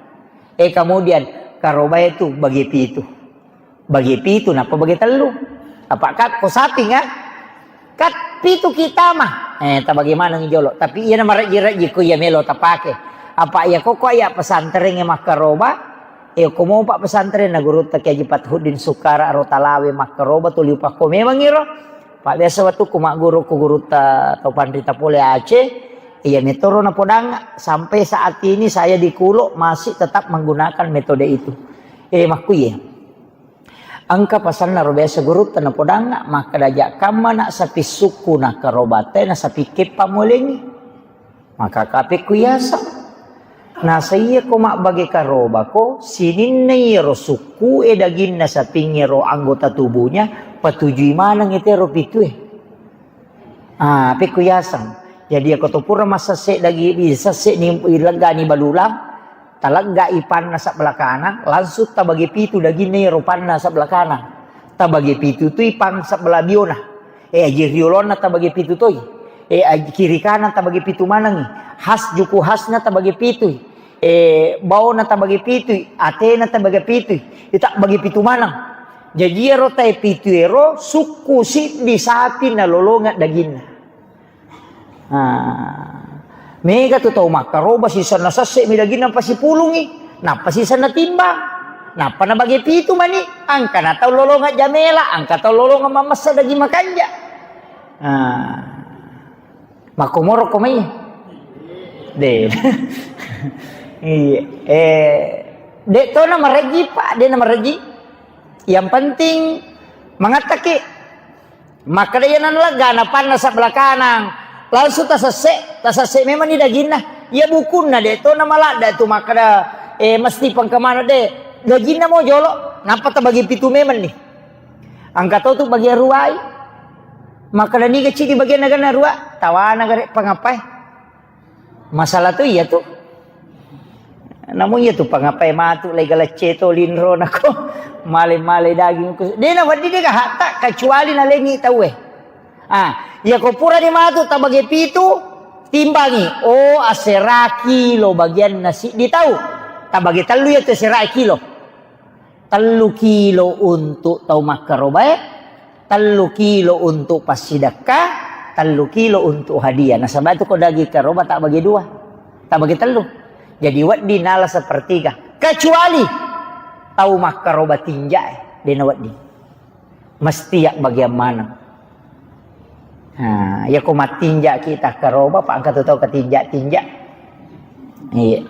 Eh, kemudian karobae tu bagi pitu. Bagi pitu nappa bagi tellu. Apa kat ko saping ah? Kat pitu kita mah. Eh, tabagi maneng jolo. Tapi iya na marejji-rejji ko iya melo tapake. Apa iya koko iya pesantren e makkaroba. Eh, ko mopa pesantren na gurutta Kiai Haji Fathuddin Sukkara ro Talawe makkaroba tuli upakko memang iro. Pak biasa wettukku magguru ku gurutta tau panrita pole Aceh, iya metoro napodang sampai saat ini saya di Kulo masih tetap menggunakan metode itu. Eh, makkuye. Engka pasanna ro biasa gurutta napodang makkada ja kamma na saping sukku na karobate na saping keppa molengi. Maka kapekku yaseng. Nasa iya ko mabbage karobako, sininna iyaro sukku e daginna sapingngero anggota tubuhnya, patujui maneng itero pitue. Ah, pekku yaseng. Jadi ako to pura massesse dagi, sesse ni leggani balulang, talegga ipanna sebelah kanan, langsung tabage pitu daginna iyaro panna sebelah kanan. Tabage pitu tu ipang sebelah biona. Eh, aji riolonna tabagi pitu toi. Eh, aji kiri kanan tabagi pitu manengi. Has juku hasna tabagi pitui. Eh, baona tabagi pitui. Atena tabagi pitui. Ita bagi pitu maneng. Jaji ero tae pitu ero sukku siddi sapi nalolonga daginna. Ah. Mega tu tau makkaroba sisenna sesse mi daginna pasipulungi, nappa sisenna timbang, nappa nabage pitu mani, angka na tau lolongeng jamela, angka tau lolongeng mamessa daging makanja. Ah. Makkomoro ko mai. De. Iya. Eh, de to na mareji, Pak, de na mareji. Yang penting mangattaki. Makkeda iya nanalegga, napannasa belakanang. Langsung tasesse, tasesse memang ni daginna. Iya bukunna de to na maladda tu makkeda, eh, mesti pengkemana de. Daginna mo jolo, nappa tabagi pitu memang ni. Angka to tu bagi ruai. Makkeda niga cidi bagian naga narua, tawana gare pangapai. Masalah tu iya tu. Namun iya tu pangapai matu lai galacce to linro nako. Male-male daging ku. De na wedding de hatta kecuali nalengi tauwe. Ah, iya ko pura ni matu tabage pitu, timbangi. Oh, asera kilo bagian nasi di tau. Tabage tellu iya tu asera kilo. Tellu kilo untuk tau makkarobae, tellu kilo untuk passidekka, tellu kilo untuk hadiah. Nasaba tu ko daging karoba tak bagi dua, tak bagi tellu. Jadi wedding nala sepertiga. Kecuali tau makkaroba tinja e, dena wedding. Mesti yak bagian maneng. Nah, iya ko mattinja kita karoba, pak angka tu tau ketinja-tinja. Iya.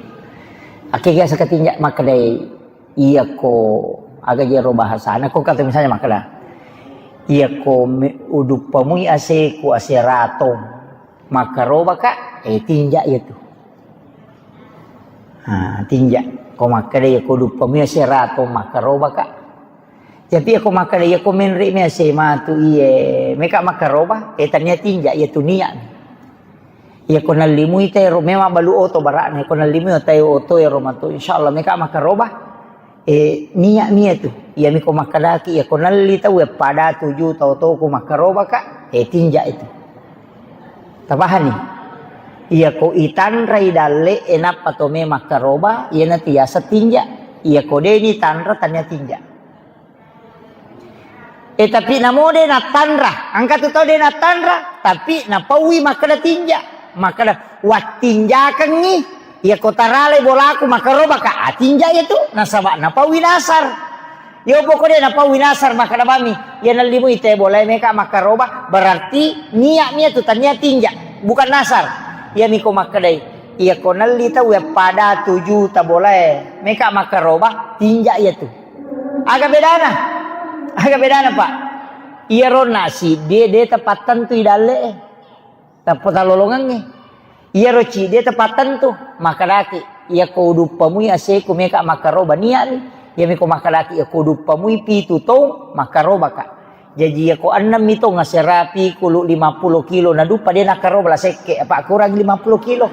Akhirnya seketinja makkedai Iyako aga jero bahasana, ko kata misalnya makkeda, iyako me-, uduppamui aseku ase ratong, makkarobaka, eh, tinja iyatu. Ha, tinja. Ko makkeda iyako uduppamui ase ratong, makkarobaka. Tapi iyako makkeda iyako menre mi ase matu iye, meka makkaroba, eh, tania tinja iyatu niat. Iyako nallimui taero, memang balu oto bara'na, iyako nallimui taero oto ero matu, insyaallah meka makkaroba. Eh, niat mi iyatu. Iyami ko makkedaki, iyako nalli tau, eh, pada tuju tau toku makkarobaka, eh, tinja itu. Tapahani? Iyako itanrai dalle, eh, nappa to me makkaroba, iyana tiasa tinja. Iyako deni tanra, tania tinja. Eh, tapi namo de nattanra. Angka tu tau de nattanra, tapi napaui makkeda tinja. Makkeda, wattinjakengngi, iyako taralai bolaku makkarobaka, ah, tinja iyatu, nasaba napaui nasar. Yo poko de napaui nasar, makkeda bami, iya nallimui te bolae meka makkaroba, berarti niat mi iyatu, tania tinja, bukan nasar. Iyami ko makkedai, iyako nalli tau ya pada tuju ta bolae meka makkaroba, tinja iyatu. Aga bedana? Aga bedana, Pak? Iyaro nasi de, de tapattentui dalle e. Tappa talolongengnge. Iyaro cide tapattentu, makkedaki, iyako uduppamui aseku meka makkaroba niatni. Iyami ko makkedaki, iyako uduppamui pitu tong makkarobaka. Jaji iyako ennemmi tong asera pikulu lima puluh kilo naduppa de nakkaroba la sekke, apa kurang lima puluh kilo.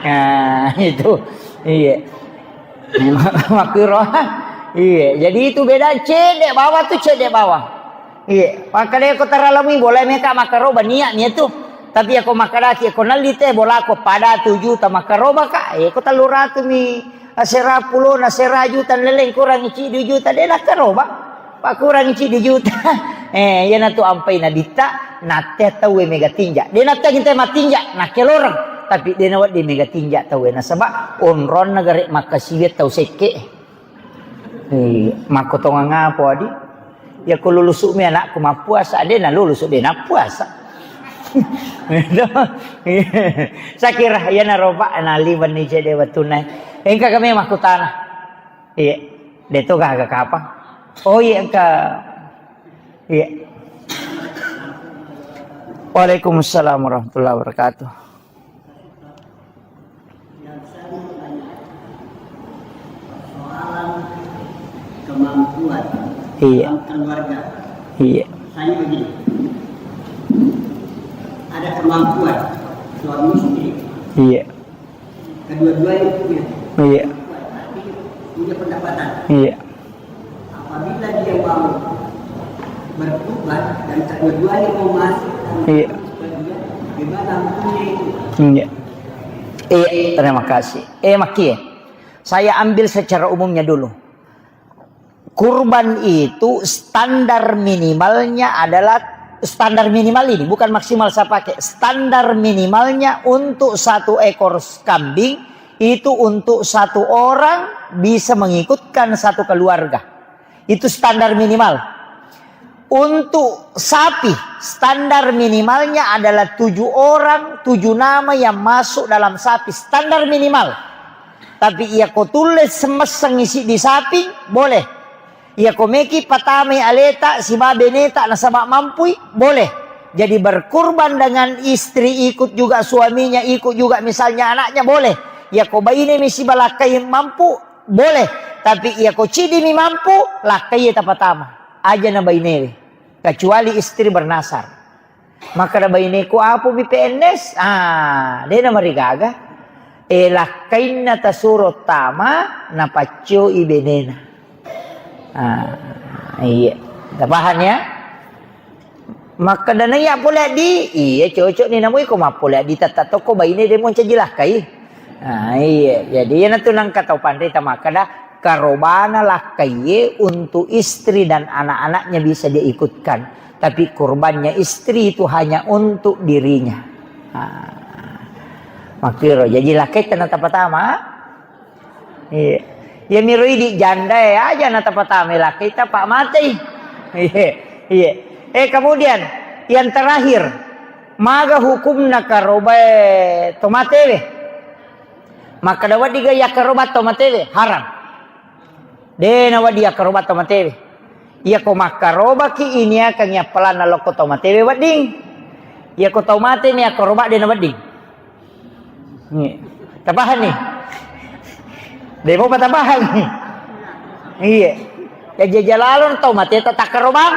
Nah, itu. Iya. Makkuro. Iya, jadi itu beda cedde bawah tu cedde bawah. Iya, makkeda ko taralamui bola meka makkaroba niat niat tu. Tapi ako makkedaki ko nalli te bolako pada tu juta makkaroba ka. Eh, ko tellu ratu mi asera pulo na sera juta leleng kurang ci dua juta de nakkaroba. Pakkurangi ci dua juta. Eh, iyanatu ampai nabitta, natte tauwe mega tinja. De natte kita matinja, nakkeloreng. Tapi de nawedding mega tinja tauwe. Nasaba onronna gare makkasiwi tau sekke. Eh, makkotongang apa, Adi? Ya ko lulusu mi anakku mappuasa, de na lulusu de nappuasa. Sakira iyana roba naliwenni cede wettunna. Engka kami makkutana. Iya. De to gaga kapang. Oh, iya, engka. Iya. Waalaikumsalam warahmatullahi wabarakatuh. Persoalan kemampuan. Iya. Dalam keluarga. Iya. Misalnya begini. Ada kemampuan suami istri. Iya. Kedua-duanya punya. Iya. Tapi punya pendapatan. Iya. Apabila dia mau bertobat dan kedua-duanya mau masuk, iya, bagaimana hukumnya itu? Iya. Eh, terima kasih. Eh, Maki, saya ambil secara umumnya dulu. Kurban itu standar minimalnya adalah Standar minimal ini, bukan maksimal saya pakai. Standar minimalnya untuk satu ekor kambing itu untuk satu orang bisa mengikutkan satu keluarga. Itu standar minimal. Untuk sapi, standar minimalnya adalah tujuh orang, tujuh nama yang masuk dalam sapi. Standar minimal. Tapi iya ko tulle semesseng isi di sapi, boleh. Iya ko meki patamai aleta siba beneta nasaba mampui, boleh. Jadi berkurban dengan istri, ikut juga suaminya, ikut juga misalnya anaknya, boleh. Iya ko baine mi siba lakkai mampu, boleh. Tapi iya ko cidi mi mampu, lakkai tapatama. Aja na bainewe. Kecuali istri bernasar. Makkeda baineku, "Apa bi P N S?" Ah, de na marigaga. E, lakkainna tasuro tama, napaccoi benena. Ah, iya. Tapahang ya? Makkeda naiya pole di, iya cocok ni namu iko mappole di tetta tokko baine de moncaji lakkai. Ah, iya. Jadi iya natu nangka tau panrita makkeda karobana lakkaiye untuk istri dan anak-anaknya bisa dia ikutkan. Tapi kurbannya istri itu hanya untuk dirinya. Ah. Makkiro, jadi lakkai tena tapatama. Iya. Ya miro idi janda ya aja na tapatama lakkai tapa matei. Iya. Iya. Eh, kemudian yang terakhir, maga hukumna karobae tomatewe? Makkeda wedding ga yakkaroba tomatewe? Haram. De na wedding yakkaroba tomatewe. Iya ko makkarobaki iniakang yappalanna lokko tomatewe wedding. Iya ko tomate mi yakkaroba de na wedding. Iya. Tapahang ni? De mopa tapahang. Iya. Ya jajalalo tau mate ta takkarobang.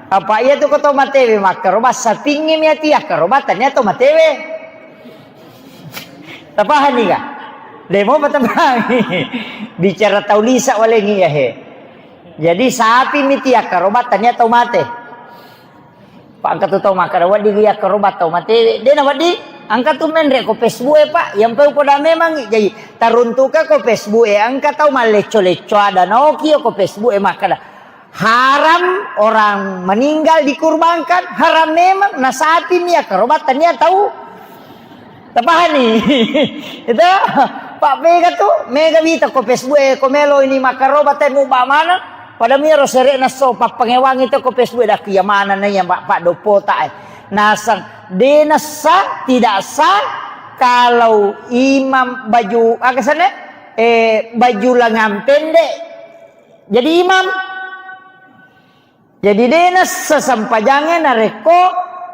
Apa iya tu ko tau matewe makkaroba sapingngi mi ati yakkaroba tania tau matewe. Tapahang ni ga? De mopa tapahang. Bicara tau lisa walengi ya he. Jadi sapi mi ti yakkaroba tania tau mate. Pa engka tu tau makkeda, "Wedding iya karoba tau matewe." De na wedding, engka tu menre ko Facebook e, Pak. Yang peu poda memang. Jadi, taruntuka ko Facebook e, engka tau mallecco-lecco ada naoki ko Facebook e makkeda, "Haram orang meninggal dikurbankan, haram memang." Na sapi mi iya karoba tania tau Tapahani? Itu, Pak, mega tu, mega wita ko Facebook e, ko melo ini makkaroba te muba mana? Pada miro sere'na so, pappangewangi to ko Facebook e, dak iya mana na iya, Pak, Pak Doppo ta e. Nasang, de nasa, tidak sah kalau imam baju, aga sana? Eh, baju lengan pendek jadi imam. Jadi, de nassa sempajangnge narekko,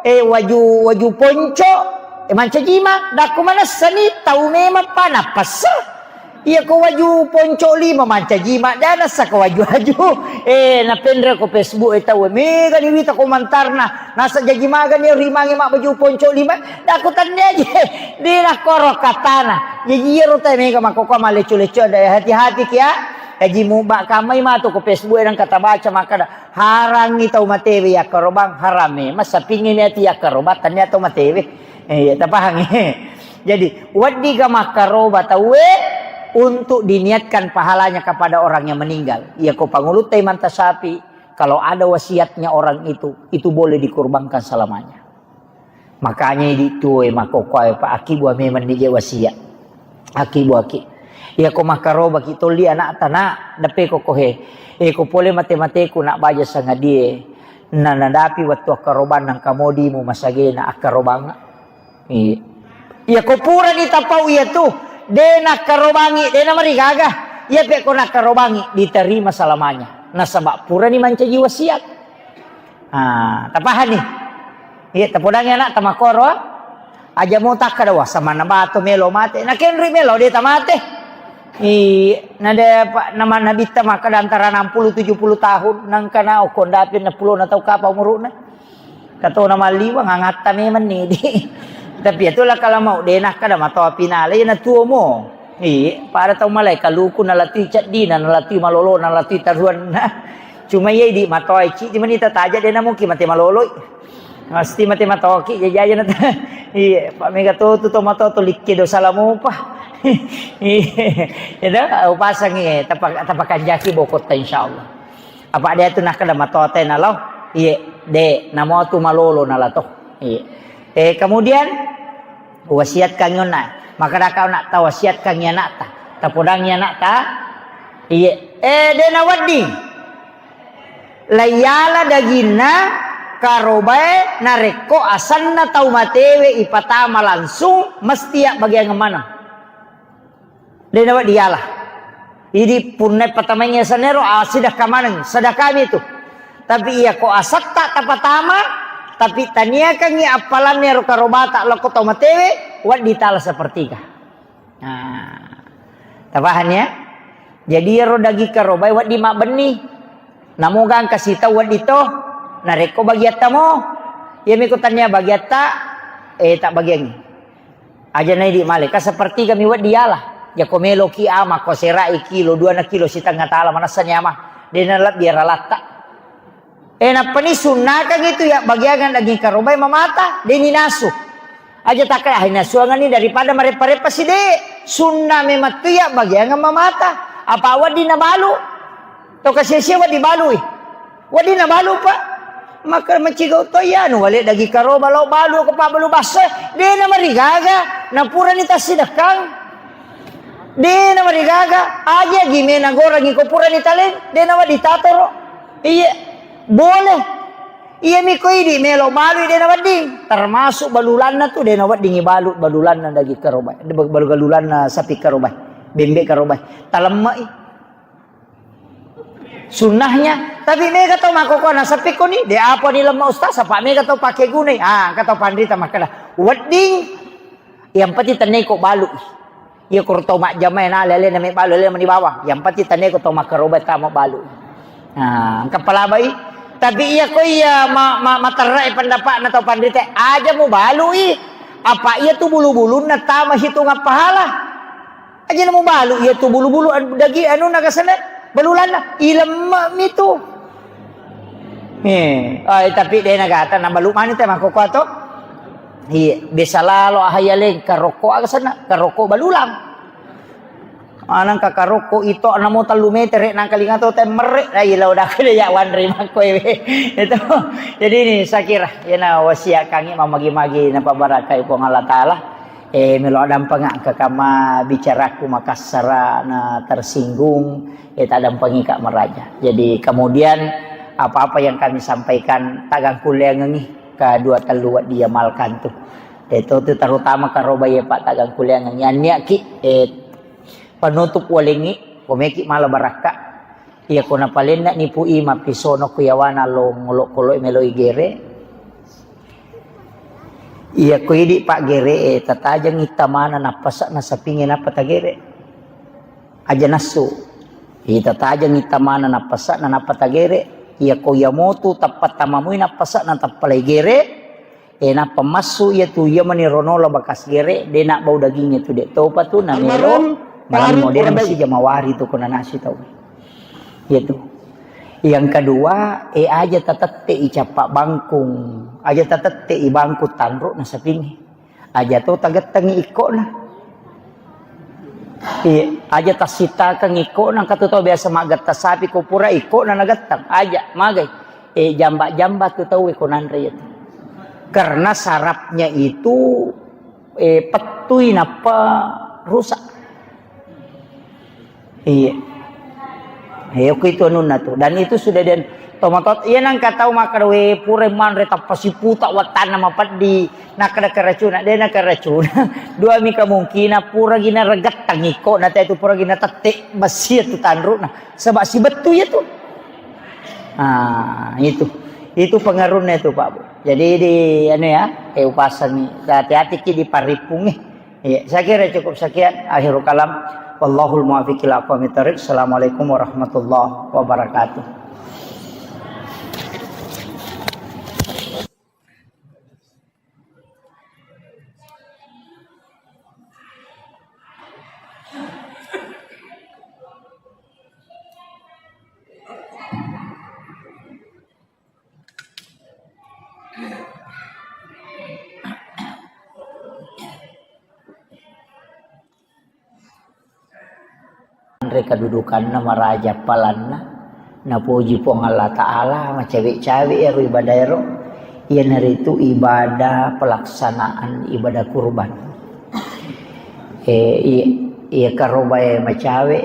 eh, waju, waju ponco, eh, mancaji imang. Dakku manessani tau memang pa nappassa. Iya ko waju ponco lima mancaji imang, de nassa ko waju-waju. Eh, napenre ko Facebook e tau, mega ni wita komentarna. Nasa jaji magani ri mange mabbaju ponco lima. Dakku tannia je. De nakkoro katana. Jaji iyaro tau mega makkokkoe mallecco-lecco, de hati-hati kia. Jaji muba kammai matu ko Facebook e nengka tabaca makkada, Harangngi tau matewe yakkarobang, haram memang sapingngi niati yakkarobang, tania tau matewe. Eh, iya, tapahangngi. Jadi, weddiga makkaroba tauwe untuk diniatkan pahalanya kepada orang yang meninggal. Iya, ko pangulutta imanta sapi, kalau ada wasiatnya orang itu, itu boleh dikurbankan selamanya. Makanya idi tuo e makkokkoe, Pak, akkibuang memang ni je wasiat. Akkibuaki. Iya ko makkarobaki tolli anakta, Nak, deppe ko kohe. Eh, ko pole mate-mateku, Nak, baja sangadie. Na nadapi wettu akkarobang nangka modimu masagena akkarobang. Iya. Iya ko purani tapau iya tu, de nakkarobangi, de namarigaga. Iya pe ko nakkarobangi, diterima selamanya. Nasaba purani mancaji wasiat. Ah, tapahani? Iya, tapodangi anak tamakkoro. Aja mo takkada, "Wah, samanna bato melo mate." Nakenri melo de tamate. Iya, nade pa-, nama nabitta makkada antara enam puluh tujuh puluh tahun, nangkana okko ndapi enam puluh na tau kapa umuruna. Katona malliwa ngangatta memang ni di. Tapi itulah kalau mau de nakkada matoa pinale na tuo mo. Iya, pada tau malai kaluku nalatui ceddina, nalatui malolo, nalatui taruanna. Cuma iya idi matoa ciddi mani tataja de namuki mate maloloi. Mesti mate matoki jajaja na. Iya, Pak, mega to tu to mato to likke dosa lamupa. Iya, itu upasangi tapa-, tapakanjaki bokotta insyaallah. Apa dia tu nakkada matoa tena lo. Iya. De, namo tu malolo nala to. Iya. Eh, kemudian wasiatkan onna. Maka daka ona tawasiatkan anakta. Tapodangi anakta. Iya. Eh, de nawedding. Laiyala daginna karobae narekko asenna tau matewe ipatama langsung, mesti abbagiangeng maneng. De nawedding diala. Idi punna patamaingngi asenna ero, ah, sedekah maneng, sedekah mi tu. Tapi iya ko asetta tapatama, tapi taniakangngi appalanna ero karobata lokko tau matewe, wedding tala sepertiga. Nah, tapahang ya? Jadi ero daging karobae wedding mabbenni. Namo gangka sitau wedding to. Narekko bagiatta mo, iya miko tania bagiatta, eh, tak bagiangngi. Aja naidi male, ka sepertiga mi wedding diala. Jako meloki ama, ko serai kilo, dua na kilo sitengnga tala, manessani ama. De nalebbi ralatta. Eh, nappani sunnakang itu ya bagiangan daging karobai mamata, de ninasu. Aja takka, ah, nasuangan ni daripada mareppa-reppa side. Sunna memang tu ya bagiangan mamata. Apa wedding nabalu? To kasia-sia wedding balui. Wedding nabalu, Pak. Maka macigau to iya, anu, wale daging karoba lao balu, ko pabbalu basso, de na marigaga, na purani tassidekkang. De na marigaga, aja gimena gorangi ko purani taleng, de na wedding tatoro. Iya, boleh. Iya mi ko idi melo balui de na wedding. Termasuk balulanna tu de na wedding ibalu balulanna daging karoba, balu-, balulanna sapi karoba, bembe karoba. Talemmai. Sunnahnya, tapi mega tau makkokkoe nasappi koni, de apa ni lemma ustaz, apa mega tau pake gunai. Ah, engka tau panrita makkeda, wedding, yang penting tenneko balu. Iya koro tau majjamai na lele na me balu, lele mani bawang. Yang penting tenneko tau makkaroba tama balu. Nah, engka palabai. Tapi iya ko iya ma, ma, materrai pendapatna tau panrita, aja mu balui. Apa iya tu bulu-bulunna tama hitungan pahala. Aja na mubalu iya tu bulu-bulu, an-, dagi anu nagasana balulanna, ilemme mi tu. Eh, ai, tapi de nagata na balu mani te makkokkoe to. Iya, biasa lalo ahayaleng karokko agasana, karokko balulang. Anang ka karokko ito namo tellu metere nang kalinga to temmerre, ai lao dak de ya wanre makkoe we. Itu. Jadi ini saya kira, yana wasiat kangi mamagi-magi na pabarakai Puang Allah Taala. Eh, melo addampengeng engka kamma bicaraku makassara na tersinggung, eh, taddampengika maraja. Jadi kemudian apa-apa yang kami sampaikan tagangkulleangengi ka dua tellu wedding diamalkan tu. Eh, to tu terutama karoba iya Pak tagangkulleangengi. Anniaki, eh, penutup walengi, komeki mala barakka. Iya ko napalenna nipu i mappisono ku yawana lo ngolo-kolo melo igere. Iya ko idi paggere e, tatajeng ittamana nappasa nasapinge nappa tagere. Aja nassu. Iya tatajeng ittamana nappasa na nappa tagere. Iya ko iya motu tappa tamamui nappasa na tappa lai gere. E, nappa massu iya tu iya mani ronola bakas gere, de nabbau dagingnge tu de topa tu na melo. Almarhum, malammo almarhum de Korban. Masija mawari tu ko nanasi tau. Iya tu. Yang kedua, e, aja tatette i cappa bangkung, aja tatette i bangkung tanru na sapingnge. Aja to tagettengi ikkona. Iya, aja tassitakeng ikkona, engka tu tau biasa maggetta sapi ko pura ikkona nagetteng. Aja, magai. Eh, jamba-jamba tu tau ko nanre itu. Karena sarafnya itu, eh, pettui nappa rusak. Iya. Iya, ku itu anunna tu. Dan itu sudah den tomatot, iya nang katau makkeda we pura manre tappa siputa wattanna mapeddi. Nakkeda keracunan, de na keracunan. Dua mi kemungkinan pura gina regettang iko, na itu pura gina tette besi itu tanruna. Sebab si betu ya tu. Ah, itu. Itu pengaruhnya itu, Pak Bu. Jadi di anu ya, eh, upasangi. Hati-hati ki di paripung eh. Iya, saya kira cukup sekian. Akhirul kalam. Wallahul muwaffiq ila aqwamit thariq. Assalamualaikum warahmatullahi wabarakatuh. Anre kedudukanna maraja palanna, Napoji Puang Allah Ta'ala, macawe-cawe ero ibadah ero, iyanaritu ibadah pelaksanaan ibadah kurban. Eh, iya, iya karobae macawe,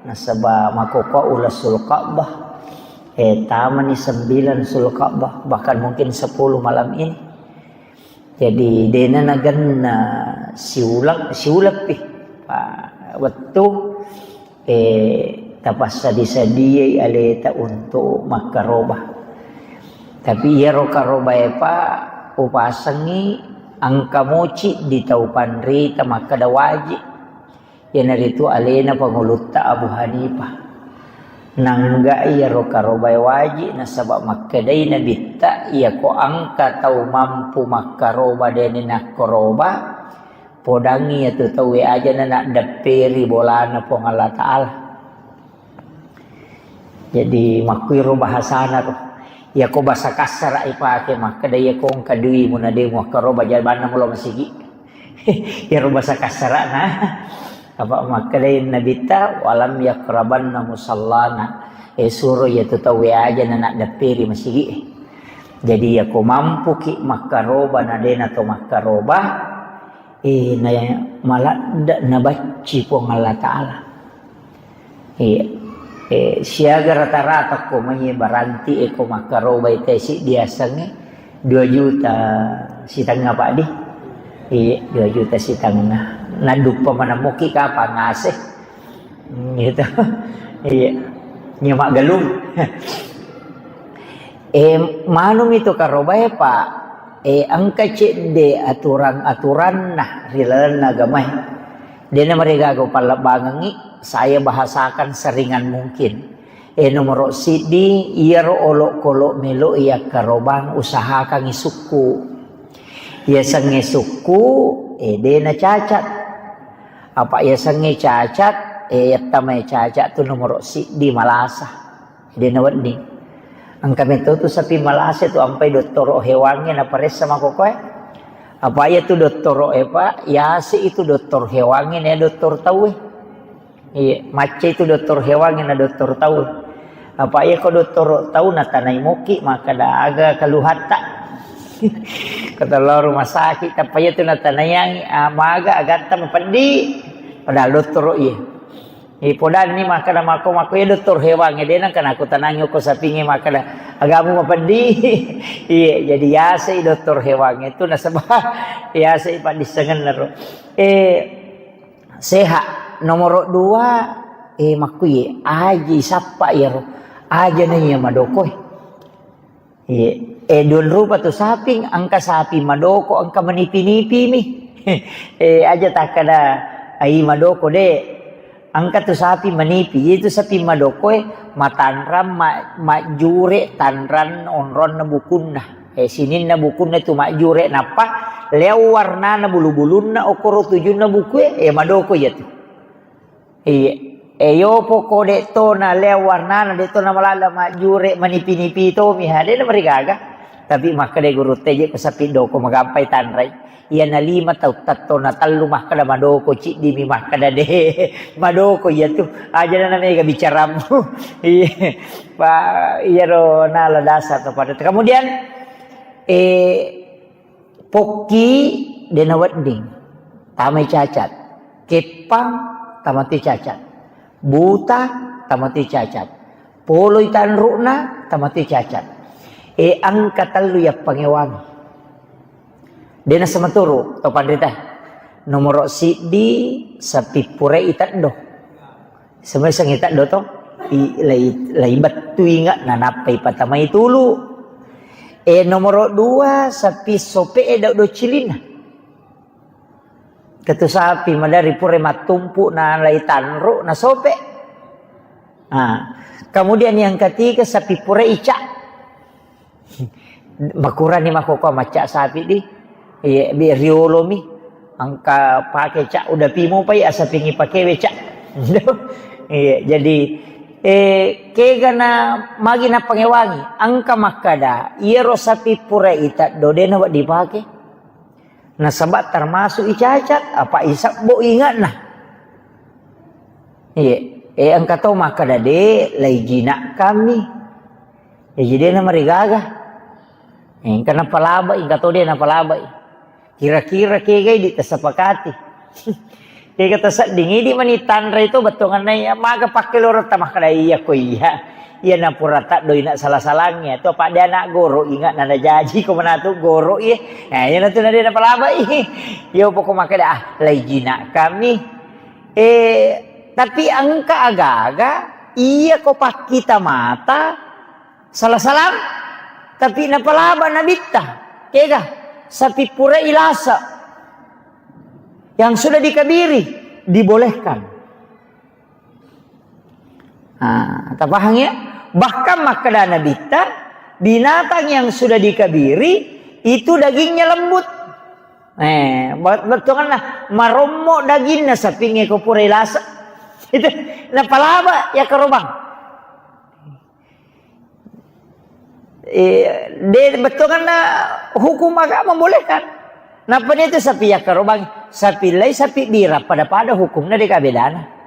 nasaba makkokkoe uleng Sulka'bah, eh, tamani sembilan Sulka'bah, bahkan mungkin sepuluh malam ini. Jadi, dena nagenna siuleng, siuleng pi. Pa, wettu, eh, tapassadi-sadiai aleta untuk makkaroba. Tapi iyaro karobae pa upasengi engka moci di tau panrita makkeda waji. Iyanaritu alena pangulutta Abu Hanifah. Nangga iyaro karobae waji nasaba makkedai Nabitta, iyako engka tau mampu makkaroba deni nakkoroba, podangi iyatu tauwe ajana naddepperi bolana Puang Allah Ta'ala. Jadi, makkuiro bahasana to. Iyako basa kassara ipake, makkeda iyako engka duimu na de muakkaroba jabanna mulo masigi. Iyaro basa kassarana. Apa makkedai Nabitta, "Walam yakrabanna musallana." Eh, suro iyatu tauwe aja na naddepperi masigi. Jadi, iyako mampuki makkaroba na dena to makkaroba, eh, na maladde nabacci Puang Allah Ta'ala. Iya. Eh, siaga rata-rata ko mai baranti e ko makkarobai te siddi asengnge dua juta sitengnga, Pak, di. Iya, dua juta sitengnga. Naduppa maneng muki kapang ase. Hmm, gitu. Iya. Nyemak galung. Eh, manumi tu karobae, Pak. Eh, engka cedde aturan-aturanna ri lalenna agamae. Dena marigaga upallebbangengngi, saya bahasakan seringan mungkin. Eh, nomoro siddi, iyaro olokolo melo iyakkarobang usahakangngi sukku. Iyasengnge sukku, eh, dena cacat. Apa iyasengnge cacat, eh, yattamai cacat tu nomoro siddi malasa. Dena wedding. Engka meto tu sapi malasa tu ampai dottoro hewangnge naparessa makkokoe. Apa iya tu dottoro e, Pak, yase itu doktor hewangnge na doktor tauwe. Iya, macca itu doktor hewangnge na doktor tauwe. Apa iya ko dottoro tau natanai moki makkeda aga kaluhatta. Kata lo rumah sakit, apa iya tu natanaiangi, ah, maga agatta mapeddi. Padahal dottoro iya. Ipodanni makkeda mako, mako iya doktor hewangnge, dena kana kutanangi ko sapingnge makkeda agamu mapeddi. Iya, jadi yasei doktor hewangnge tu nasaba yasei paddissengenna ro. Eh, sehat. Nomoro dua, eh, makkuye aji sappa iyaro. Aja na iya madokoe. Iya. Eh, duan rupa tu saping, engka sapi madoko, engka manipi-nipi mi. Eh, aja takkada ai madoko de. Engka tu sapi manipi, itu sapi madokoe matanrang ma-, majjure tanrang onronna bukunna. Eh, sininna bukunna tu majjure nappa leo warnana bulu-bulunna okoro tujunna bukue, eh, madoko iya tu. Iya. E, yopo ko de to na lea warnana, de to na malala majjure manipi-nipi to mi ha, de na marigaga. Tapi makkeda guru teje ko sapi doko magampai tanrai. Iya na lima tau tatto na tellu makkeda madoko ciddi mi makkeda de. Madoko iya tu. Aja na mega bicaramu. Iya. Pa, iyaro nala dasar to pada. Kemudian, eh, Pokki de nawedding, tamai cacat. Keppang, tamati cacat. Buta, tamati cacat. Poloi tanru'na, tamati cacat. E, engka tellu yappangewangi. De nasematuru to panrita. Nomoro siddi, sapi purai teddo. Semeseng ita doto, i-, lai, lai bettu inga, nanappai patamai tulu. E, nomoro dua, sapi sope e dau docilina. Ketu sapi madari pura mattumpu na lai tanru na sope. Ah, kemudian yang ketiga, sapi pura ica. Makurani makkokkoe macca sapi di. Iya, bi riolomi. Engka pake cak udah pimo pai asapingi pakewe cak. Iya, jadi, eh, kegana magi napangewangi. Engka makkada, iyaro sapi pura ita dodena wak dipake. Nasaba termasuk icacat, apa isabbo ingatna. Iya. Eh, engka to makkeda de, laijinakkammi. Eh, jadi na marigaga. Eh, engka napalabai, engka to de napalabai. Kira-kira kegai di tasepakati. Kega tasedding idi mani tanre itu bettuanna iya, maga pakkeloretta makkeda iya ko iya. Iya napura taddoi na sala-salangngi atau pada anak goro ingat nada jaji ko manatu goro iya. Nah, iya natu nade napalabai. Iya pokok makkeda ah, laijinakkammi. Eh, tapi engka aga-aga iya ko pakkita mata sala-salang, tapi napalaba nabitta. Kega? Sapi pura ilasa yang sudah dikabiri dibolehkan. Ah, tapahang ya? Bahkan makkeda nabitta, binatang yang sudah dikabiri itu dagingnya lembut. Eh, bet-, bettuanna marommo daginna sapingnge ko pura ilasa. Itu napalaba ya karobang. Eh, de bettuanna hukum agama membolehkan. Napa itu sapi ya karobang, sapi lai sapi bira pada-pada hukumna de kabedana.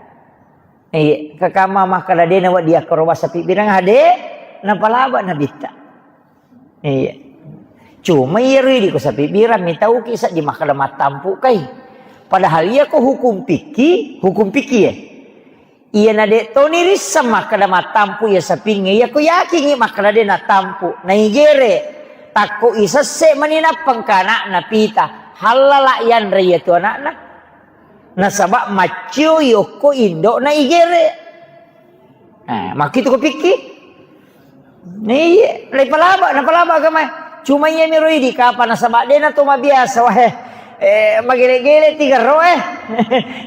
Iya, kakama makkeda de nawedding yakkaroba sapi birang ade, napalaba nabitta. Iya. Cuma iya ridi ko sapi birang mitauki seddi makkeda mattampu kai. Padahal iya ko hukum fikih, hukum fikih ya. Iya na de toni risseng makkeda mattampu iya sapingnge, iya ko yakingi makkeda de nattampu, naigere. Takko isesse mani nappengka anakna pita, hallala yanre iya tu anakna. Nasaba maccio yokko indokna igere. Eh, makkitu ko pikki? Iya, napalaba, napalaba agamae. Cuma iya miro idi kapa nasaba dena to mabiasa wae. Eh, magele-gele tiga ro eh.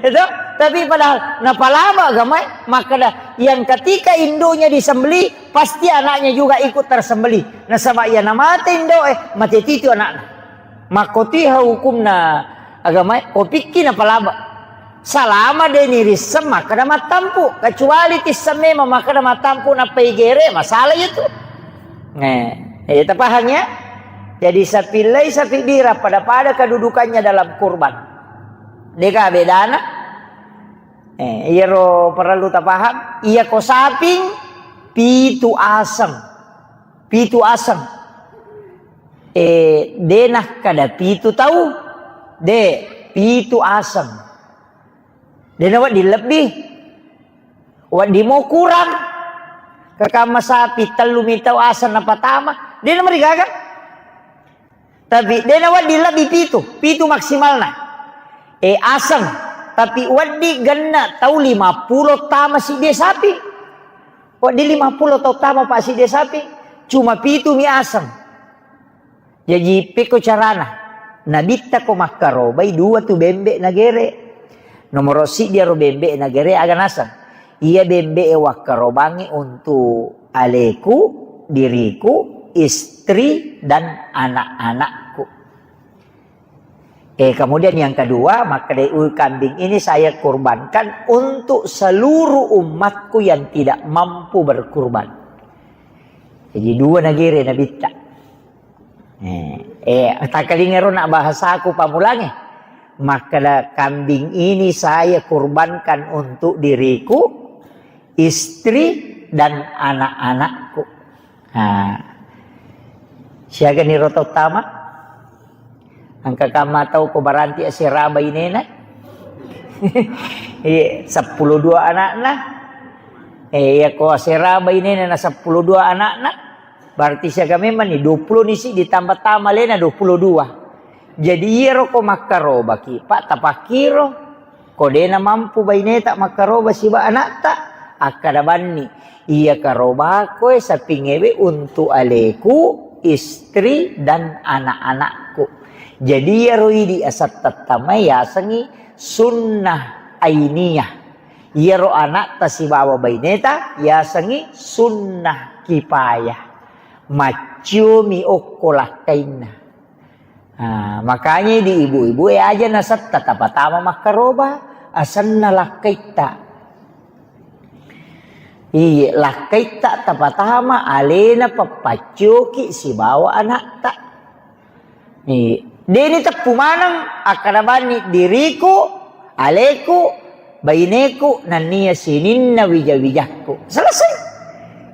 Itu, tapi padahal napalaba agamae, makkeda yang ketika induknya disembelih, pasti anaknya juga ikut tersembelih. Nasaba iya namate indok eh, mate titu anakna. Makkotiha hukumna agamae, ko pikki napalaba. Salama de nirisseng makkeda mattampu, kecuali tisseng memang makkeda mattampu nappa igere, masalah itu. Eh, eh, tapahang ya? Jadi sapi lai sapi bira pada-pada kedudukannya dalam kurban. Deka bedana? Eh, iyaro perlu tapahang, iya ko saping pitu aseng. Pitu aseng. Eh, de nakkeda pitu tau, de, pitu aseng. De nawedding lebbi. Wedding mo kurang. Kakamma sapi tellu mi tau aseng napatama, de namarigaga. Tapi de nawedding lebbi pitu, pitu maksimalna. Eh, aseng, tapi wedding genna tau lima pulo tama sidde sapi. Wedding lima pulo tau tama pa sidde sapi, cuma pitu mi aseng. Jaji, pekko carana? Nabitta ko makkarobai dua tu bembe nagere. Nomoro siddi aro bembe nagere aga naseng. Iya bembe e wakkarobangi untuk aleku, diriku, istri, dan anak-anakku. Eh, kemudian yang kedua, makkeda, "Uh, kambing ini saya kurbankan untuk seluruh umatku yang tidak mampu berkurban." Jadi dua nagere nabitta. Eh, eh, takkalingero nak bahasaku pamulange. Makkeda, "Kambing ini saya kurbankan untuk diriku, istri, dan anak-anakku." Nah, siaga niro tau tama? Engka kamma tau ko baranti asera bainena? Iya, seppulo dua anakna. Eh, iya ko asera bainena na seppulo dua anakna. Berarti siaga memang ni, dua pulo ni siddi tambah tama alena dua pulo dua. Jadi iyaro ko makkarobaki, Pak, tapakkiro. Ko dena mampu baineta makkaroba siba anakta, akkada banni, iya karobako e sapingewe untuk aleku, istri, dan anak-anakku. Jadi iyaro idi asattattamai yasengi sunnah ainiyah. Iyaro anakta sibawa baineta yasengi sunnah kipayah. Macciomi okko lakkainna. Ah, makanya di ibu-ibu e aja nasetta tapatama makkaroba, asenna lakkaitta. Iye, lakkaitta tapatama alena pappaccioki sibawa anakta. Iye. Deni teppu maneng akkada banni diriku, aleku, Baineku nennia sininna wija-wijakku. Selesai.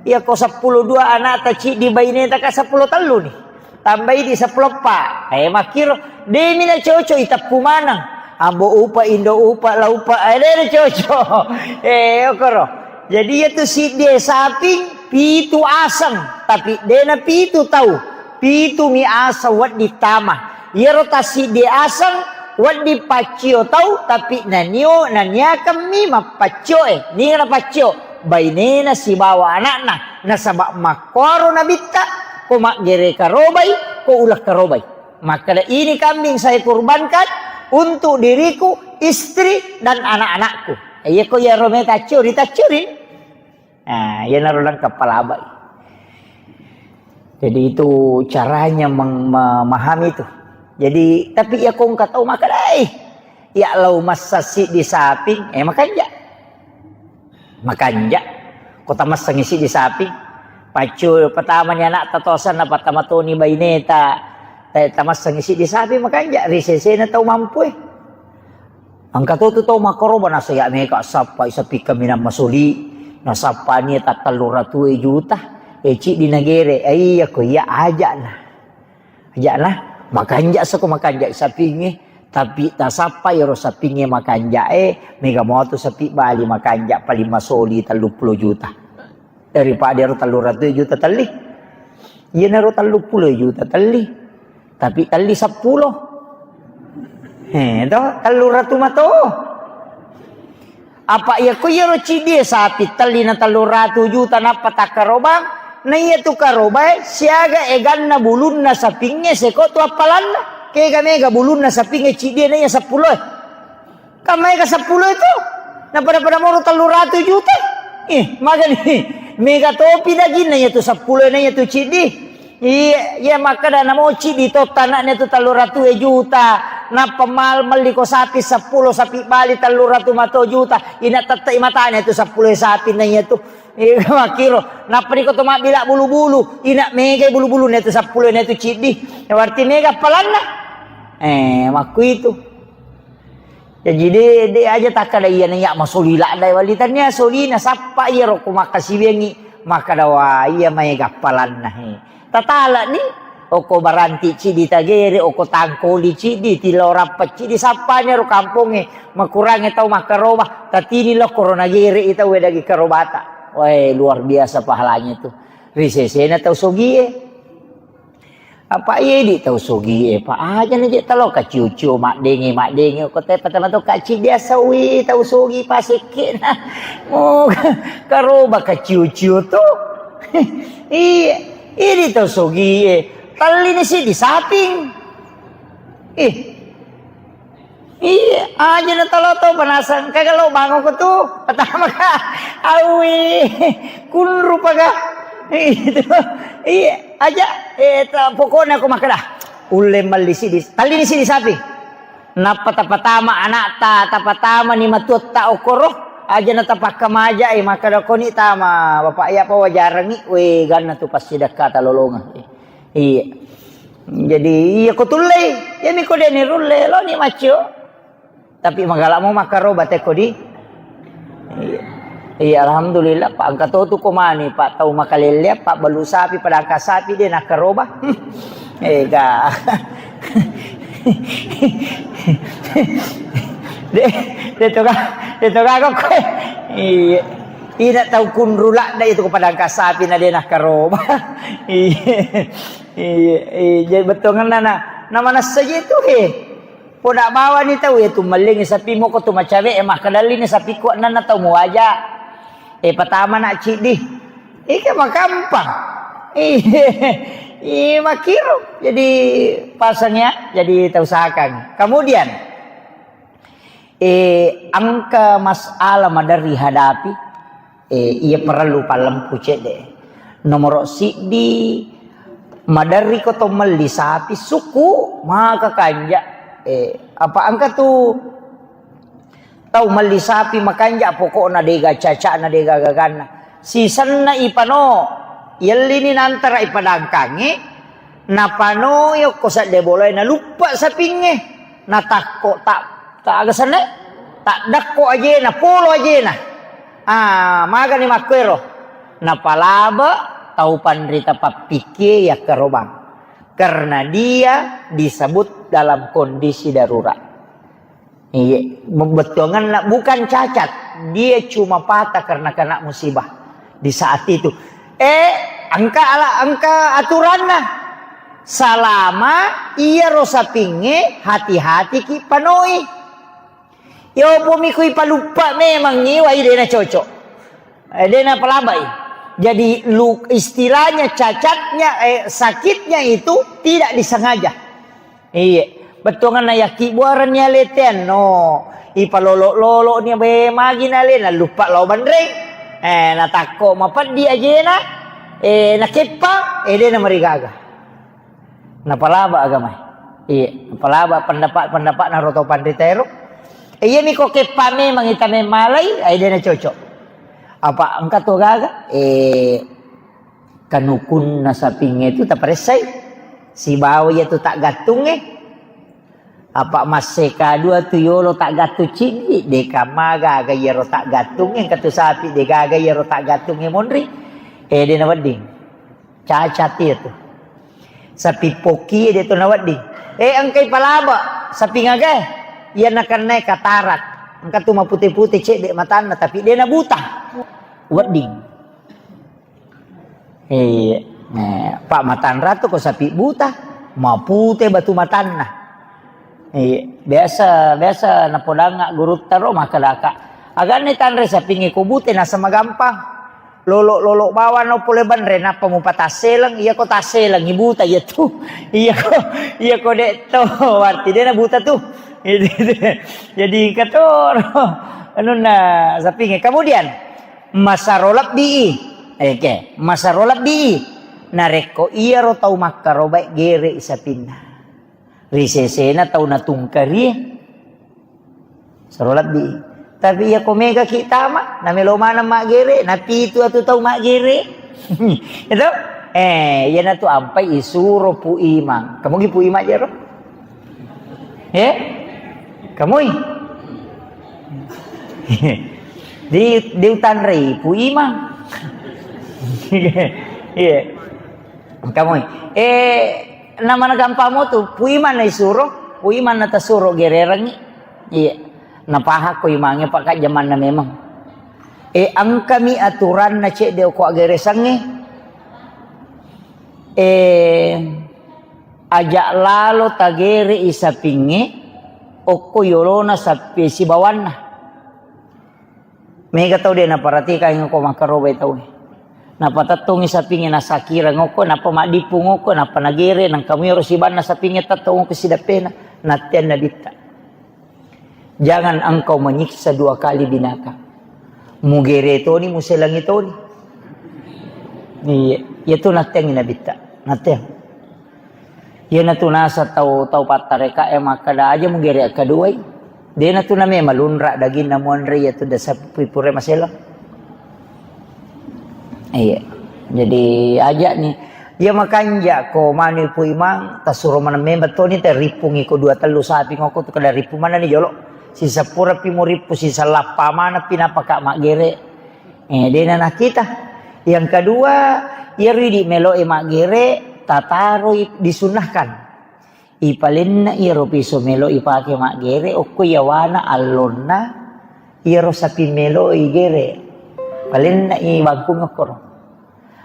Iyako seppulo dua anakta ciddi baineta ka seppulo tellu ni. Tambaidi seppulo eppa. Eh, makkiro. Demi na cocok iteppu maneng. Ambo upa, indo upa, la upa. Eh, de na cocok. Eh, okoro. Jadi iyatu siddi saping pitu aseng. Tapi de na pitu tau. Pitumi aseng wedding tama. Iyaro tassiddi aseng wedding paccio tau, tapi nanio naniakammi mappaccioe. Niga napaccio? Bainena sibawa anakna. Nasaba makkuaro nabitta, ko maggere karobai, ko uleng karobai. Makkeda, ini kambing saya kurbankan untuk diriku, istri, dan anak-anakku. Iyako iyaro meta accio, ritacciori. Nah, iyanaro lengkap palabai. Jadi itu caranya meng-, memahami itu. Jadi, tapi iya ko engka tau makkeda, "Eh, iya lao massa siddi saping, eh, makanja." Makanja. Ko tamassengi siddi saping. Paccu pertama ni anakta tosanna, patama toni baineta, eh, tamassengi siddi saping, makanja. Ri sesena tau mampu, eh. Engka to tu tau makkaroba, nasaya mega sappai sapi kaminang masoli, nasappani ta tellu ratu juta, e ciddi nagere, e iya ko iya aja'na. Aja'na, makanja sako makanja sapinge, tapi tasappa iyaro sapinge makanja e, mega motu sapi bali makanja paling masoli telluppulo juta. Daripada ero tellu ratu juta telli. Iyanaro telluppulo juta telli. Tapi telli seppulo. Eh, to, tellu ratu mato. Apa iya ko iyaro ciddi e sapi telli na tellu ratu juta nappa takkarobang, na iya tu karobae siaga eganna bulunna sapingnge seko tu appalanna. Kega mega bulunna sapingnge ciddi e na iya seppulo e. Kan maega seppulo itu? Na pada-pada moro tellu ratu juta? Ih, magani. Mega topi daginna iya tu seppulo na iya tu ciddi. Iya, iya makkeda namo ciddi totta anakna tu tellu ratu juta. Nappa mal melli ko sapi seppulo, sapi bali tellu ratu mato juta. Ina tette matana tu seppulo sapi na iya tu. Iya, makkiro. Nappa niko to mabbila bulu-bulu. Ina mega bulu-bulu na tu seppulo na tu ciddi. Berarti mega appalanna. Eh, makkuitu. Jaji de, de aja takkada iyana iya masoli ladda wali tania solina sappa iyaro ko makkasiwiangngi makkada wa iya maega appalanna he. Tatalani okko baranti ciddi tagere, okko tangkoli ciddi, tilorappa ciddi sappani ro kampongnge makurangnge tau makkaroba, tatini lokko ro nagere i tau daging karobata. Wae, luar biasa pahalanya itu. Ri sesena tau sogie. Apa iya idi tau sogie, Pak? Aja na je talo kaciu-ciu maddenge, maddenge ko te patama to kaci biasa wi tau sogi pasekke na. Oh, karoba kaciu-ciu to. Iya, idi tau sogie. Tellini siddi saping. Ih, Iya, aja na talo to panasang. Kaga lo bango ko tu. Pertama ka, awi, kunru paga. Itu. Iya, aja. Eh, ta, pokoknya aku makkeda. Ulle melli sidi, tallini sidi sapi. Nappa tapatama anakta, tapatama ni matuatta okoro. Aja na tapakka maja, eh, makkeda koni tama. Bapak iya pa wajarangi, we ganna tu passidakka talolonga. Iya. Jadi iya ko tullei, iyami ko deni rulle, loni maccio. Tapi magala mo makkaro bate ko di. Iya. Iya, alhamdulillah, Pak, engka to tu ko mani, Pak, tau makalelle, Pak, balu sapi, padangka sapi, de nakkaroba. Ega. De, de to ga, de to ga ko. Iya. Ina tau kunru ladda itu ko padangka sapi na de nakkaroba. Iya. Iya, iya, jadi bettuangenna na, na manessa je tu he. Poda bawani tau ya tu mellingi sapi moko tu macawe e makkedallini sapi kuat nanna tau muaja. Eh, patama na ciddi. Ika makampang. Iya, iya makiru. Jadi pasang ya, jadi tau sakang. Kemudian, eh, engka masalah maderri hadapi. Eh, iya parellu pallempu cedde. Nomoro siddi, maderri ko to melli sapi suku, maka kanja. Eh, apa engka tu tau melli sapi makanja, pokokna dega cacana, dega gaganna. Sisenna ipano, yellini nantara ipadangkangi, napano yokko sedde bolae, naluppa sapingnge, natakko tak, tak aga senne. Taddakko ajena, polo ajena. Ah, magani makkuero. Napalaba tau panrita pappikkie yakkarobang. Karena dia disebut dalam kondisi darurat. Iya, bettuanganna bukan cacat, dia cuma patah karena kena musibah di saat itu. Eh, engka ala, engka aturanna. Salama iyaro sapingnge hati-hatiki panoi. Yo, pomi kui paluppa memang iwai dena cocok. Eh, dena palabai. Jadi lu, istilahnya cacatnya, eh, sakitnya itu tidak disengaja. Iya, bettuanganna yakki buaranni aletean no. Ipalolo-lolo ni be magi nale naluppa lao banreng. Eh, natakko mapeddi ajena, eh, nakeppa, eh, dena marigaga. Napalaba agama. Iya, napalaba pendapat-pendapat naro tau panrita ero. Eh, iya mi ko keppa memang ita memmalai, ai dena cocok. Apa engka to gaga? Eh, kanukunna sapingnge tu taparessai. Sibawa iya tu taggattungnge. Apa masseka dua tu yolo taggattung ciddi, deka magaga iyaro taggattungnge, engka tu sapi degaga iyaro taggattungnge monri. Eh, dena wedding. Cacat iya tu. Sapi pokki de to nawedding. Eh, engkai palaba, sapi ngagai. Iya nakennae katarak. Engka tu mapute-pute cedde matanna, tapi de nabuta. Wedding. Iya. Eh, Pak Matanra tu ko sapi buta, mapute batu matanna. Iya, biasa, biasa napodangnga gurutta ro makkedaka, "Aganni tanre sapingnge ko bute nasa magampang. Lolo-lolo bawang no pole banre nappa mupatasseleng, iya ko tasseleng ibuta iya tu." Iya ko, iya ko de to, berarti de nabuta tu. Jadi katoro anunna sapingnge. Kemudian masaro lebbi. Oke, masaro lebbi. Narekko iyaro tau makkarobae gere sapinna. Ri sesena tau natungkarie, saro lebbi. Tapi iya ko mega ki tama, namelo maneng maggere, napitu atu tau maggere. Itu? Eh, iyanatu ampai isuro Pu Imang. Kamu gi Pu Imang jero? Eh? Kamui? Di, diutanrei Pu Imang. Iya. Kamui. Eh, namana gampang mo tu, Pu Imang na isuro, Pu Imang na tasuro gererengngi. Iya. Napahakko Imangnge, Pak, jamanna memang. Eh, engkami aturanna cedde ko aggeresangnge. Eh, aja lalo tagere i sapingnge, okko yolona sapi sibawanna. Mega tau de naparatikangngi ko makkarobai tau. Napatettongngi sapingnge nasakireng okko, nappa maddippung okko, nappa nagere, nangka muiro sibanna sapingnge tettong okko sidappena, natteanna bitta. Jangan engkau menyiksa dua kali binatang. Mugere toni, muselangi toni. Iya, iya tu natteangngi nabitta. Natteang. Iyanatu naseng tau, tau pattarekae makkeda, "Aja mugere akkaduai." Denatu name malunra daginna muanre iyatu dasa pui pura maselang. Iya. Jadi aja ni. Iya makanja ko manu Pu Imang, tasuro maneng memang toni, tarippungi ko dua tellu sapi ngoko tu kada rippu manani jolo. Sisapura pi murippu, sisallappa maneng pi napaka maggere. Eh, dena nakita. Yang kedua, iyaro idi melo e maggere, tataroi disunnahkan. Ipalenna iyaro piso melo ipake maggere, okko iyawana allonna iyaro sapi melo igere. Palenna i bangkung okkoro.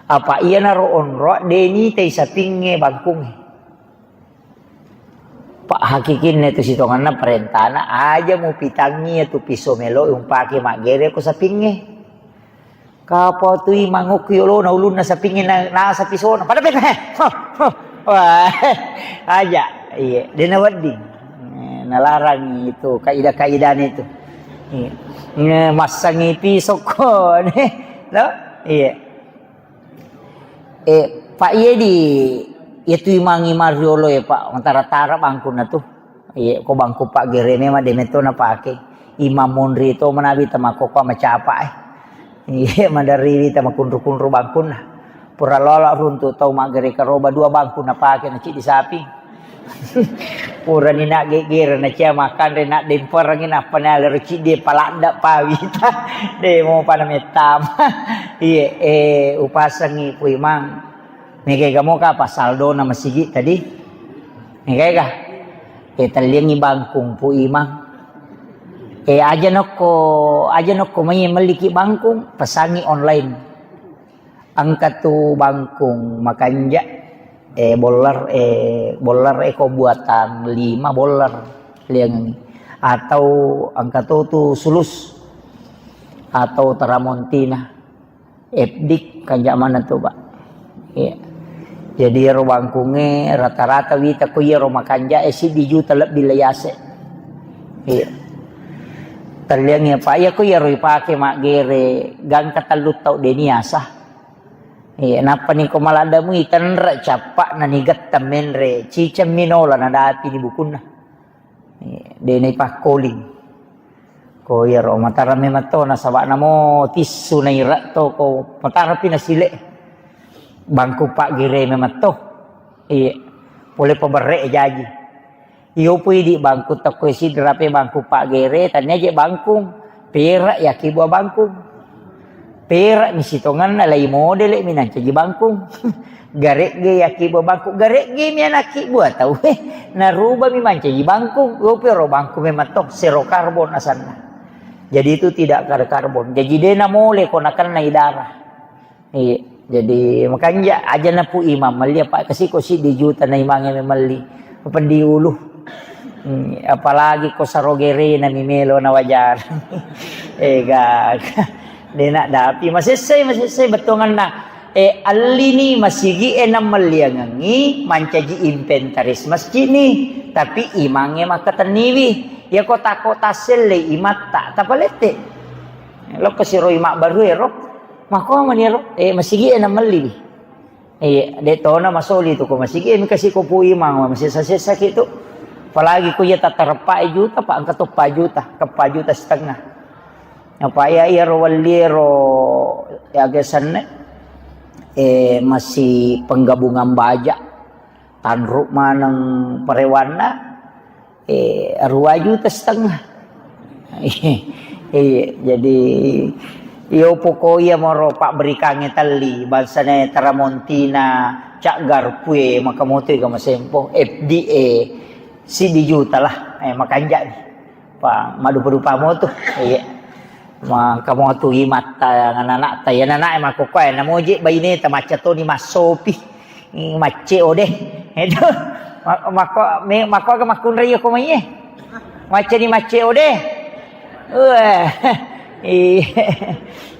Apa iyanaro onroa de nitai sapingnge bangkungnge. Pak hakikinna tu sitonganna parentana aja mupitangngi iyatu piso melo umpake maggere ko sapingnge. Kapau tu Imang okko yolona ulunna sapingnge na, nasa pisona. Pada peka, he. Huh, huh. Wah, aja. Iya, dena wedding. Eh, nalarang itu kaidah-kaidahnya itu. Iya. Nge-, massangi pisokko, ne. No? Iya. Eh, Pak, iya di, iya tu Imang, Imang riolo ya, Pak. Matara-tara bangkunna tu. Iya, ko bangku paggere memang de metto napake. Imang monri to manabi tamakkokkoe macapa e. Iya, maderriwi tamakunru-kunru bangkunna. Pura lola runtu tau maggere karoba dua bangku napake na ciddi sapi. Purani na geggere na cia makanre na demperengi nappa na lero ciddi paladda pawita. De mo pada mettama. Iye, eh, upasengi Pu Imang. Mega ega moka apa saldona masigi tadi? Mega ega? Eh, telliangi bangkung Pu Imang. Eh, aja nokko, aja nokko mai melliki bangkung, pesangi online. Engka tu bangkung makanja, eh, boller, eh, boller, eh, ko buatan lima boller liangengi. Atau engka to tu sulus atau teramontina. Epdik kanja mana tu, Pak. Iya. Jadi ero bangkunge rata-rata wita ko iyaro makanja, eh, siddi juta lebbi le yase. Iya. Telliangi apa iya ko iyaro ipake maggere gangka tellu tau deni asa. Iya, nappa ni ko maladda mui tenre cappa na ni getta menre ciceng minola na dapi ni bukunna. Iya, de na ipakkoling. Ko iyaro matara memang to nasaba namo tissu na ira to ko matara pi na sile. Bangku paggere memang to. Iya. Pole paberre jaji. Iyo pui di bangku tokko sidra pe bangku paggere, tania je bangkung. Pera yaki buah bangkung. Pera mi sitonganna lai modele mi nancaji bangkung. Garegge yaki buah bangkung. Garegge mi anaki buah tau. Eh, naruba mi mancaji bangkung. Iyo pui ro bangkung memang to, zero karbon asanna. Jadi itu tidak ada karbon. Jadi de na mole ko nakennai darah. Iya, jadi makanja aja na Pu Imang melli apa kasi ko siddi juta na imangnge melli. Pendi ulu. Hmm, apalagi ko sarogerena mi melo na wajar. Ega. De na dapi masessai, masessai bettuanganna. Eh, allini masigi e na melliangengi mancaji inventaris masjid ni, tapi imangnge makkatenniwi. Ya ko tako tasselle imatta tapalette. Lokko siroi mabbaru ero. Makko mani ero, eh, masigi e na melli. Iya, de tona masoli tu ko masigi e, mika si ko Pu Imang, masessa-sessa ki tu. Apalagi ko iya tatareppa e juta, pa engka to pa juta, ke pa juta setengah. Apa iya, iya ro welli ero, ya, aga senna, eh, masih penggabungan baja. Tanru maneng parewanna, eh, dua juta setengah. Iya, jadi, iyo poko iya moro pabberikangnge telli, bangsana Teramontina, Cak Garpue, maka moto ega masempo, F D A, siddi juta lah, eh, makanjani. Pa, madupa-dupa moto. Iya. Maka moto imatta, anak-anakta, ya, anak-anak, eh, makkokkoe, namoje baineta, macca toni massopi. Macce ode. Itu. Ma-, makko, me-, makko aga makkunrai ko mai e. Macca ni macce ode. Wah. Iya.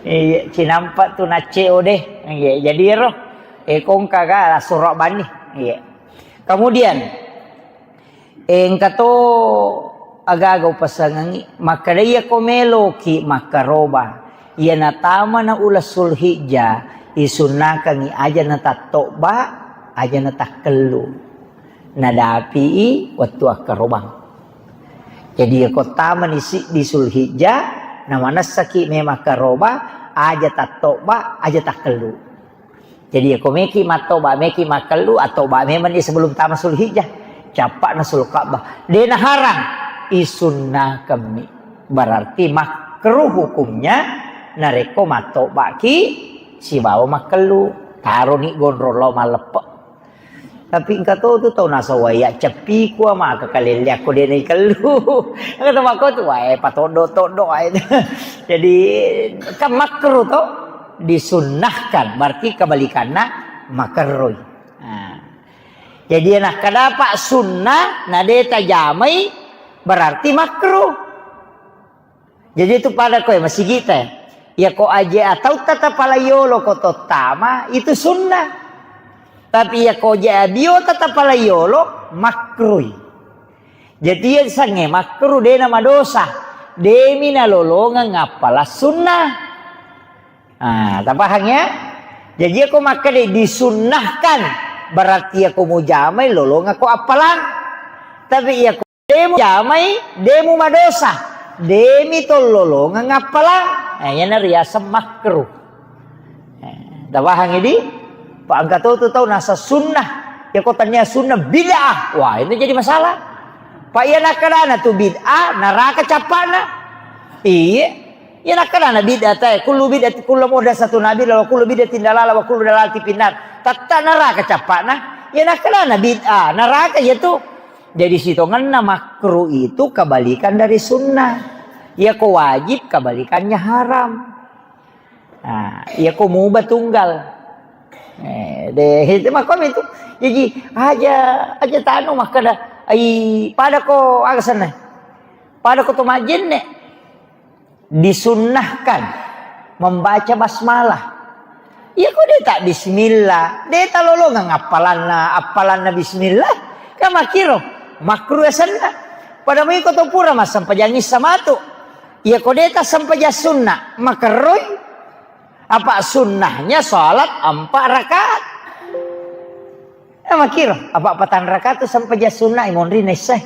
Iya, cinampa tu nacce ode. Iya, jadi ero. Eh, kongka ga surok bani. Iya. Kemudian, engka to agaga upasangengi, makkeda iyako meloki makkaroba, iya natamana uleng Sulhijjah, isunnakangi aja natattobba, aja natakkellu. Nadapi'i wettu akkarobang. Jadi iyako tamani siddi Sulhijjah, namanessaki memang karoba, aja tattobba, aja takkellu. Jadi, ko meki mattoba, meki makkellu, attoba memang ni sebelum tama Sulhijjah. Cappa'na Sulka'bah. De naharang, isunnakammi. Berarti makruh hukumnya, narekko mattobaki sibawa makkellu. Taroni gondrong lao malleppe. Tapi engka to tu tau nasawai ya ceppiku ama ke kalelle akko de naikellu. Engka to makko tu wae patoddo-toddo wae. Jadi kan makruh to. Disunnahkan, berarti kebalikanna makerroi. Nah. Jadi, nakkadapa sunnah, na de tajamai, berarti makruh. Jadi, itu pada koe, masigita. Ya, ko aje atau tata palayolo ko tottama, itu sunnah. Tapi, ya, ko aje abio tata palayolo, makruh. Jadi, iya sange makruh, de na madosa. Demi nalolongeng appalang sunnah. Ah, tapahang ya? Jadi, iya ko makkeda disunnahkan, berarti iya ko mujamai lolongeng ko appalang. Tapi iya ko demu jamai, demu madosa. Demi to lolongeng appalang. Nah, iya na riaseng makruh. Eh, tapahang idi? Pa engka to tu tau nasa sunnah. Iya ko tania sunnah bid'ah. Wah, itu jadi masalah. Pak iya nakkedana tu bid'ah, neraka cappa'na. Iya. Iya nakkedana bid'ah tae, kullu bid'ah, kullu muhdatsatun bid'ah, wa kullu bid'atin dalalah, wa kullu dalalatin finnar. Tetta neraka cappa'na. Iya nakkedana bid'ah, neraka iya tu. Jadi sitongenna makruh itu kebalikan dari sunnah. Iya ko wajib kebalikannya haram. Nah, iya ko mubah tunggal. Eh, deh, itu makom itu. Jadi aja, aja tanu makkeda, ai pada ko aga senna. Pada ko to majenne. Disunnahkan membaca basmalah. Iya ko deta bismillah, deta lolongang appalanna, appalanna bismillah. Kan makkiro, makruh asenna. Pada mui ko to pura massempajang issa matu. Iya ko deta sempajang sunna, makerroi. Apa sunnahnya salat empat rakaat. Ya, makkiro, apa patang rakaat tu sempajang sunna imonri naissai.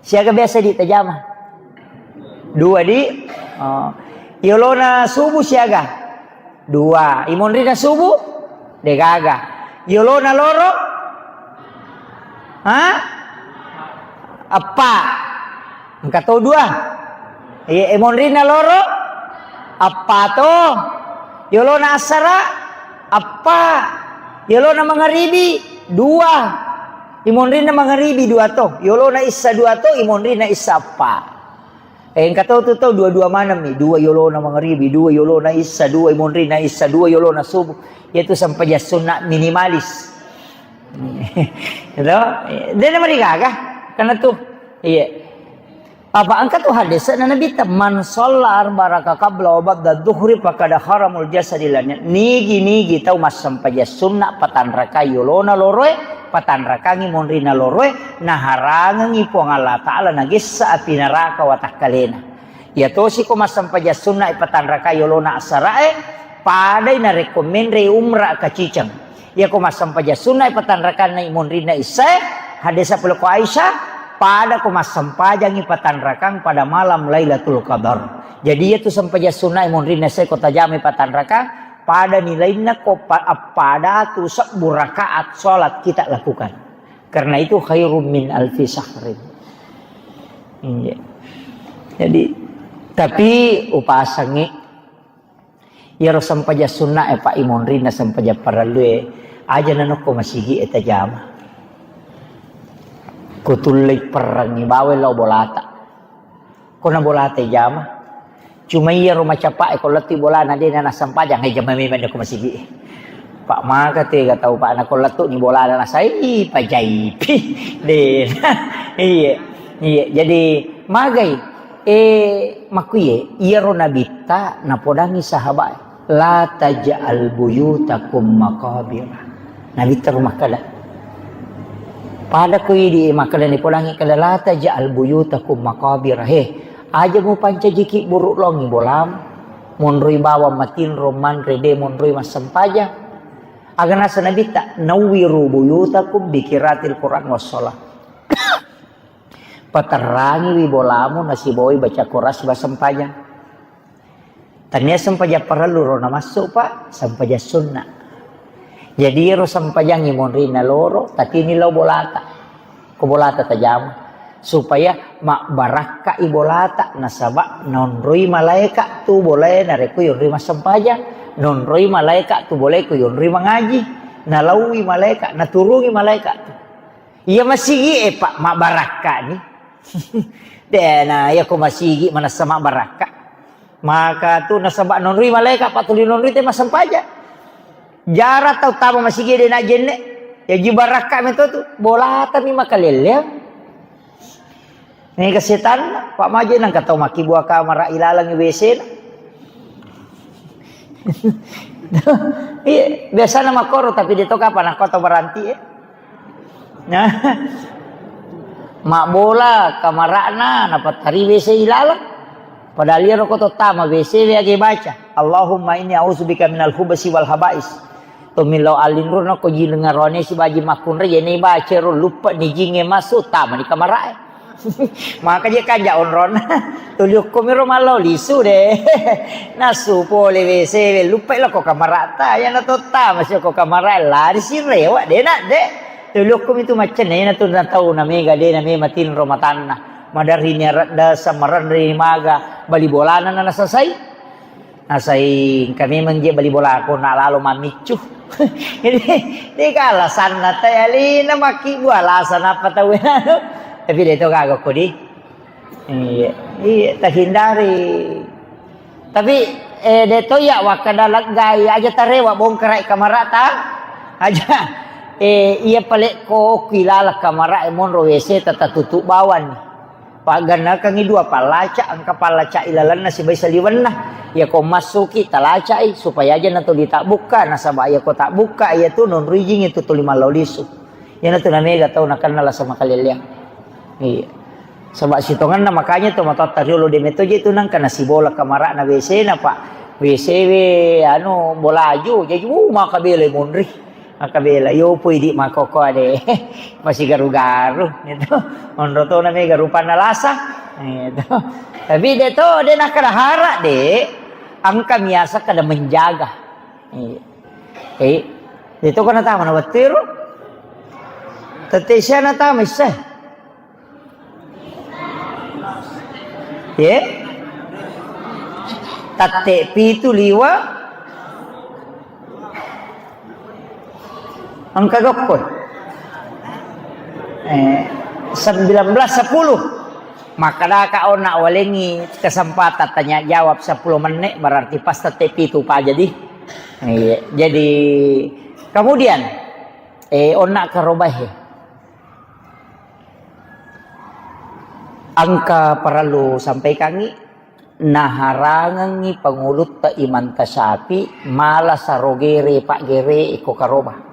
Siaga biasa di tajama? Dua di. Oh. Yolona subuh siaga? Dua. Imonrina subuh? Degaga. Yolona loro? Ha? Eppa. Engka to dua. Iya, imonrina loro? Eppa to. Yolona assara? Eppa. Yolona mangaribi? Dua. Imonrinna mangaribi dua to. Yolona issa dua to, imonrinna issa eppa. Eh, engka to tu tau dua-dua maneng mi. Dua yolona mangaribi, dua yolona issa, dua imonrinna issa, dua yolona subuh. Yaitu sempajang sunna minimalis. Gitu? Dena marigaga. Karena tu. Iya. Apa engka tu hadis na Nabitta, "Man shalla arba raka qabla wa ba'da dhuhri faqad haramul jasadi lanya." Nigi-nigi tau massempajang sunna patanrakai yolona loroe, patanrakangi monrina loroe, naharangengi Puang Allah Ta'ala nagessa api neraka watakkalena. Iya tosi ko massempajang sunna patanrakai yolona asarae, padai narekko menre umra kaciceng. Iyako massempajang sunna ipatanrakanna imonrinna issae, hadis pole ko Aisyah, pada ko massempajangi patanrakang pada malam Lailatul Qadar. Jadi iyatu sempajang sunna imonrinna issae ko tajama ipatanrakang, pada nilainna ko pa-, appada tu sebbu rakaat salat kita lakukan. Karena itu khairum min alfi syahrin. Iya. Jadi, tapi upasangi Iyaro sempajang sunna e, Pak, imonrinna sempajang parellue, aja nanokko masigi e tajama. Kutullei perrengngi baweng lao bolata. Kona bolata jama. Cuma iyaro macapa e, ko lettu bolana de na nassempajang, e jama memang ko masigi e. Pak, maka tega tau, Pak, nako lettu ni bolana nasai pajaipi. De. Iya. Iya, jadi magai. Eh, makkuye, iyaro Nabitta napodangi sahabat, "La taj'al buyutakum maqabira." Nabitta ro makkeda. Pada ko idi makkeda, nipodangi keda, "La taj'al buyutakum maqabira." He, aja mupancajiki buruk longi bolam. Monroi bawang matinro manre, de monroi massempajang. Aga nasa Nabitta, "Nawwiru buyutakum bi qiraatil Qur'an was shalah." Paterrangiwi bolamu nasibawai baca Quran sibawa sempajang. Tania sempajang parellu ro namassu, Pak, sempajang sunna. Jadi ero sempajang imonrinna loro, tatini lao bolata. Ko bolata tajama. Supaya mabbarakka i bolata, nasaba nonroi malaeka tu bolae narekko yonroi massempajang, nonroi malaeka tu bolae ko yonroi mangaji, nalaui malaeka, naturungi malaeka tu. Iya masigi e, Pak, mabbarakka ni. De na, iya ko masigi manessa mabbarakka. Maka tu nasaba nonroi malaeka, Pak, tuli nonroi te massempajang. Jara tau tama masigi de na jenne. Ya ji barakka meto tu. Bolata mi makalelleang. Ni kesetan, Pak, maje nang katau makkibua kamara ilalang W C na. Iya, biasana makkoro, tapi de to kapang nakko to baranti e. Nah, mabbola kamara'na napattari W C ilalang. Padahal iyaro ko to tama W C we age baca, "Allahumma inni a'udzubika minal khubsi wal khaba'is." Tommi lao alinro na ko jineng aroane sibaji makkunrai, yene baca ro luppe ni jinge masuk tama di kamara'e. Maka je kanja onronna. Tuli okko miro mallau lisu de. Nasu pole W C we luppe lo ko kamara'ta, yana to tama si ko kamara lari si rewa de na de. Tolokkomi tu maccenna, iyana tu na tau na mega de na mema tinro matanna. Maderri ni aradda samarenri maga bali bolana na nasasai. Nasai engka memang je bali bolako na lalo mammiccu. Jadi, de ka alasanna tai alena makkibbu alasan apa tau anu. Tapi de to gaga kodi. Iya, iya, tahindari. Tapi, eh, de to iya wakkada leggai aja tarewa bongkarai kamarata. Aja, eh, iya palekko ki laleng kamara e monro W C ta tatutup bawang. Paggannakangngi dua pallaca, engka pallaca ilalenna sibai saliwenna. Iya ko massuki talacai supaya aja na tuli tabbukka, nasaba iya ko tabbukka iya tu nonro ijing itu tuli mallau lisu. Iyana tu na mega tau nakenna lasa makalelleang. Iya. Saba sitongenna makanya to matoatta riolo de meto je tu nangka nasibola kamarana W C na, Pak. W C we anu bolaju, jaji, uh, makabela monri. Makabela, yo pui di makoko ade. Masih garu-garu, gitu. Onro to na mega rupanna lasa. Gitu. Tapi de to, de nakkada hara de, engka miasa kada menjaga. Iya. Eh, de to kana tama na wettu ero. Tette sia na tama isse. Ye? Tatte pitu liwa. Engka gokko. Eh, sembilan belas sepuluh. Makkadaka onna walengi kesempatan tanya jawab sepuluh menit, berarti pas tette pitu pa jadi. Iya, jadi kemudian, eh, onna karobahe. Engka parellu sampaikangngi, naharangengngi pangulutta Imam Tasyafi mala sarogere paggere iko karoba.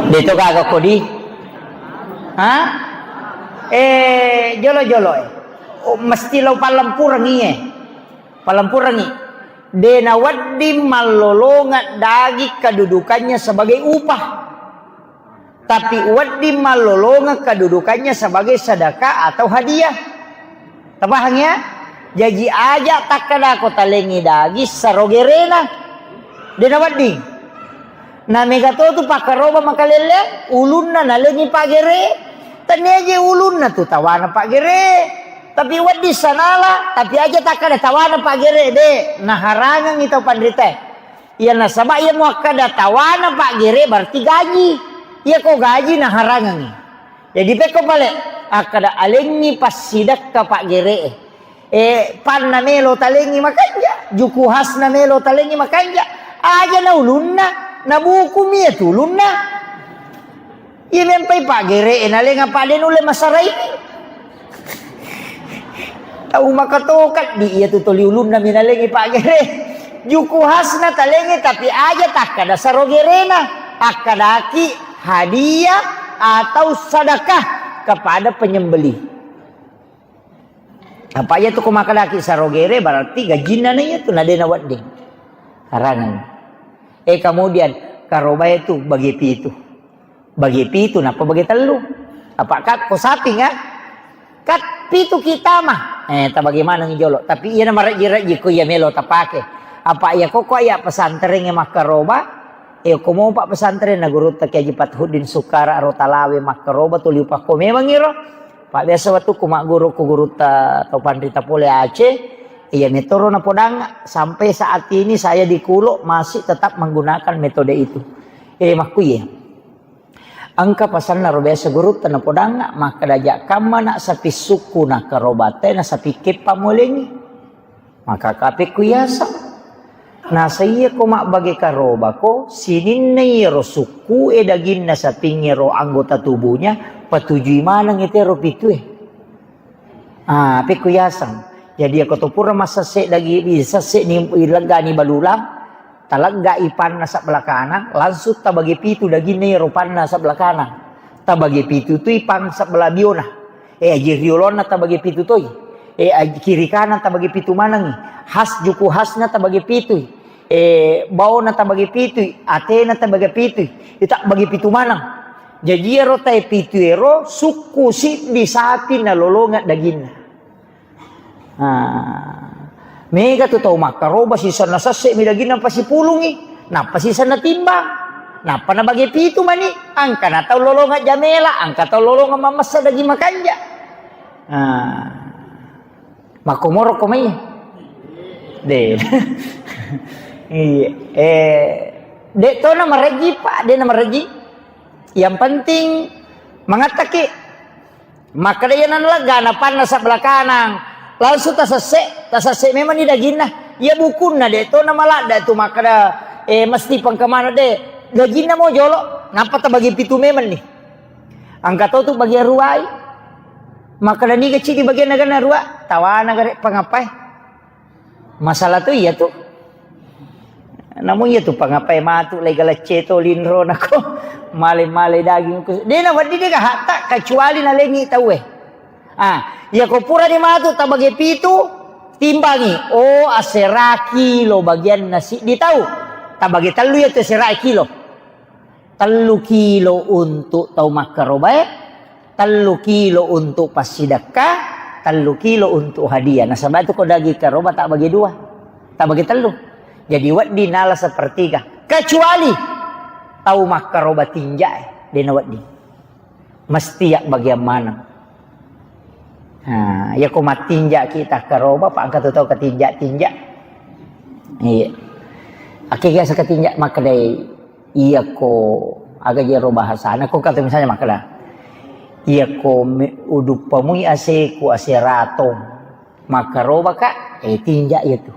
Deto gaga kodi? Ha? Eh, jolo-jolo, eh. Oh, mesti lo pallempurengngi, eh. Palempurengngi, de nawedding mallolongeng daging kedudukannya sebagai upah. Tapi wedding mallolongeng kedudukannya sebagai sedekah atau hadiah. Tapahang ya? Jaji aja takkadako talengi daging sarogerena. De nawedding. Na mega to tu pakkaroba makalelle, ulunna nalengi paggere, tennia je ulunna tu tawana paggere, tapi wedding sanala, tapi aja takkada tawana paggere, de, naharangengngi tau panritae. Iya nasaba iya muakkada tawana paggere berarti gaji. Iya ko gaji naharangengngi. Jadi pekko pale, akkada alengngi passidekka paggere. Eh, panna melo talengi makanja, juku hasna melo talengi makanja. Aja na ulunna, na bukumi ya tu ulunna. Iya mempai paggere, eh, nalenga pade nulle masaraini. Tau makatokat di iya tu toli ulunna minalengi paggere. Juku hasna talengi tapi aja takkada sarogerena, akkadaki hadiah atau sedekah kepada penyembelih. Apa iya tu ko makkadaki sarogere berarti gajinna na iya tu na de nawedding. Harangan. Eh, kemudian karobae tu bagi pitu. Bagi pitu nappa bagi tellu. Apa kat ko saping, ah? Kat pitu kita mah. Eh, tabagi maneng jolo. Tapi iya na marejji-rejji ko iya melo tapake. Apa iya ko ko iya pesantren e makkaroba. Eh, ko mopa pesantren na gurutta Kiai Haji Fathuddin Sukara ro Talawe makkaroba tuli upakko memang iro. Pak biasa wettukku magguru ku gurutta to panrita pole Aceh, iya metoro napodang sampai saat ini saya di Kulo masih tetap menggunakan metode itu. Eh, makkuye. Engka pasanna ro biasa gurutta napodang makkada ja kamma na sapi sukku na karobate na sapi keppa molengi. Maka kapekku yaseng. Nasa iya ko mabbage karobako, sininna iyaro sukku e daginna sapingnge ro anggota tubuhnya, patujui maneng itero pitue. Ah, pekku yaseng. Jadi ako to pura massesse dagi, sesse ni leggani balulang, talegga ipanna sebelah kanan, langsung tabagi pitu daginna iyaro panna sebelah kanan. Tabagi pitu tu ipang sebelah biona. Eh, aji riolonna tabagi pitu toi. Eh, aji kiri kanan tabagi pitu manengi. Has juku hasna tabagi pitui. Eh, baona tabagi pitui. Atena tabagi pitui. Ita bagi pitu maneng. Jaji ero tae pitu ero sukku siddi sapi nalolongeng daginna. Ah, mega tu tau makkaroba sisenna sesse mi daginna pasipulungi, nappa sisenna timbang, nappa nabage pitu mani, angka na tau lolongeng jamela, angka tau lolongeng mamessa daging makanja. Ah, makkomoro ko mai. De. Iya. Eh, de to na mareji, Pak, de na mareji. Yang penting mangattaki. Makkeda, "Iya nana lega, napannasa belakanang." Langsung tasesse, tasesse memang ni daginna. Iya bukunna, de to na maladda tu makkeda, eh, mesti pengkemana, de. Daginna mo jolo, nappa tabagi pitu memang ni. Angka to tu bagian ruai. Makkeda, "Niga cidi bagian naga na rua?" Tawana gare pangapai. Masalah tu iya tu. Namu iya tu pangapai matu lai galecce to linro nako male-male daging ku. De na wedding de gahatta kecuali nalengi tauwe. Ah, iya ko pura ni matu tabage pitu, timbangi. Oh, asera kilo bagian nasi di tau. Tabage tellu iya tu asera kilo. Tellu kilo untuk tau makkarobae, tellu kilo untuk passidekka, tellu kilo untuk hadiah. Nasaba tu ko daging karoba tak bagi dua, tak bagi tellu. Jadi wedding nala sepertiga. Kecuali tau makkaroba tinjae, dena wedding. Mesti ya bagian maneng. Nah, iya ko mattinja kita karoba, pa engka tu tau ketinja-tinja. Iya. Ake biasa ketinja makkedai, iya ko aga jero bahasana, ko kata misalnya makkeda, iya ko me-, uduppamui aseku, ase ratong, makkaroba ka, eh, tinja iya tu.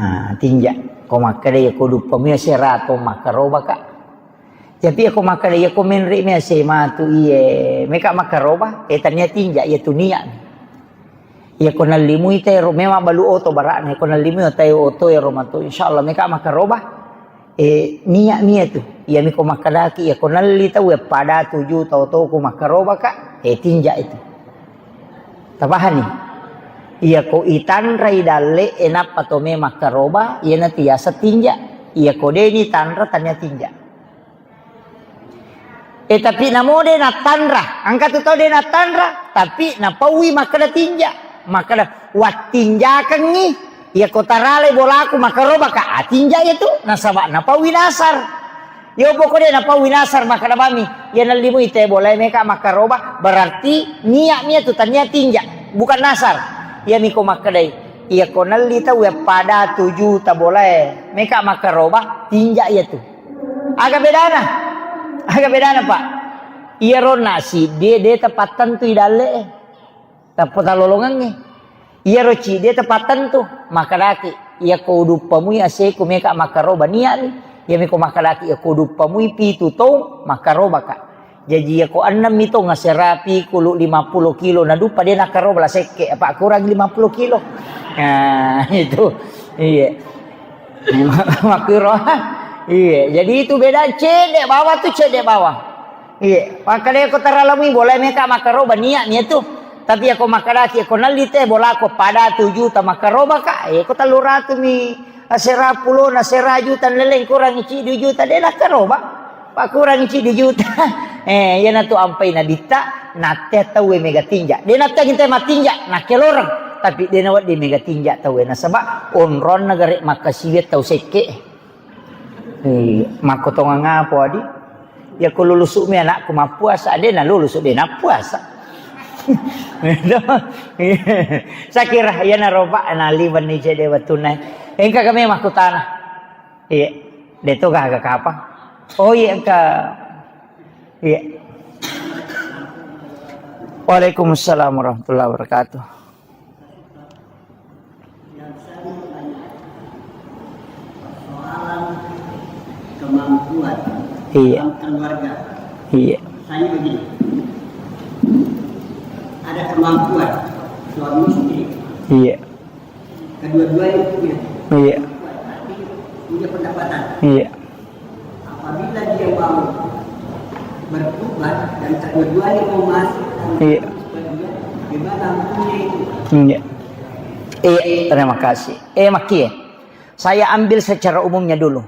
Ha, tinja. Ko makkeda, iya ko uduppamui ase ratong, makkaroba ka. Tapi iya ko makkeda, iya ko menre mi ase matu iye, meka makkaroba, eh, tania tinja, iya tu niat. Iya ko nallimui tero, memang balu oto bara'na, iya ko nallimui otai oto ero matu, insyaallah meka makkaroba. Eh, niat mi iya tu. Iya mi ko makkedaki, iya ko nalli tau, iya pada tuju tau toku makkaroba ka, eh, tinja itu. Tapahani? Iya ko itanrai dalle, eh, nappa to me makkaroba, iya na tiasa tinja. Iya ko de ni tanra, tania tinja. Eh, tapi namo de nattanra. Engka tu tau de nattanra, tapi napaui makkeda tinja. Makkeda, "Wattinjakengngi, iya ko taralai bolaku makkaroba ka, ah, tinja iya tu." Nasaba napaui nasar. Yo poko de napaui nasar makkeda bami, iya nallimui te bolae meka makkaroba, berarti niat mi iya tu tania tinja, bukan nasar. Iya mi ko makkedai, iya ko nalli tau ya pada tuju ta bolae meka makkaroba, tinja iya tu. Aga bedana? Aga bedana, Pak? Iyaro nasi de, de tapattentu i dalle e. Tappa talolongengngi. Iyaro cidi e tapattentu. Makkedaki, iya ko uduppamui aseku meka makkaroba niat mi. Iya mi ko makkedaki, iya ko uduppamui pitu tong makkaroba ka. Jaji iya ko ennem mi tong asera pikulu lima puluh kilo naduppa de nakkaroba la sekke, apa kurang lima puluh kilo. Nah, itu. Iya. Makkuro. Iya, jadi itu beda cedde bawang tu cedde bawang. Iya, makkeda ko taralamui bolae meka makkaroba niat mi tu. Tapi iya ko makkedaki ko nalli te bolaku pada tu juta makkaroba ka. Iya ko tellu ratu mi asera pulo na sera juta leleng kurang cidi juta de nakkaroba. Pakkurangi cidi juta. Eh, iyanatu ampai nabitta, nattea tauwe mega tinja. De nattea kita matinja, nakkeloreng. Tapi de nawedding mega tinja tauwe. Nasaba onronna gare makkasiwiang tau sekke. Eh, makkotongang apa, Adi? Iya ko lulusu mi anakku mappuasa, de nalulusu, de nappuasa. Sakira iyanaro, Pak, naliwenni cede wettunna. Engka kami makkutana. Iya, de to gaga kapang. Oh iya, engka. Iya. Waalaikumsalam warahmatullahi wabarakatuh. Persoalan kemampuan, iya, dalam keluarga. Iya. Misalnya begini, ada kemampuan suami istri. Iya. Kedua-duanya punya. Iya. Tapi punya pendapatan. Iya. Apabila dia mau bertobat dan kedua-duanya mau masuk, iya, bagaimana hukumnya itu? Iya. Iya, terima kasih. Eh, Maki, saya ambil secara umumnya dulu.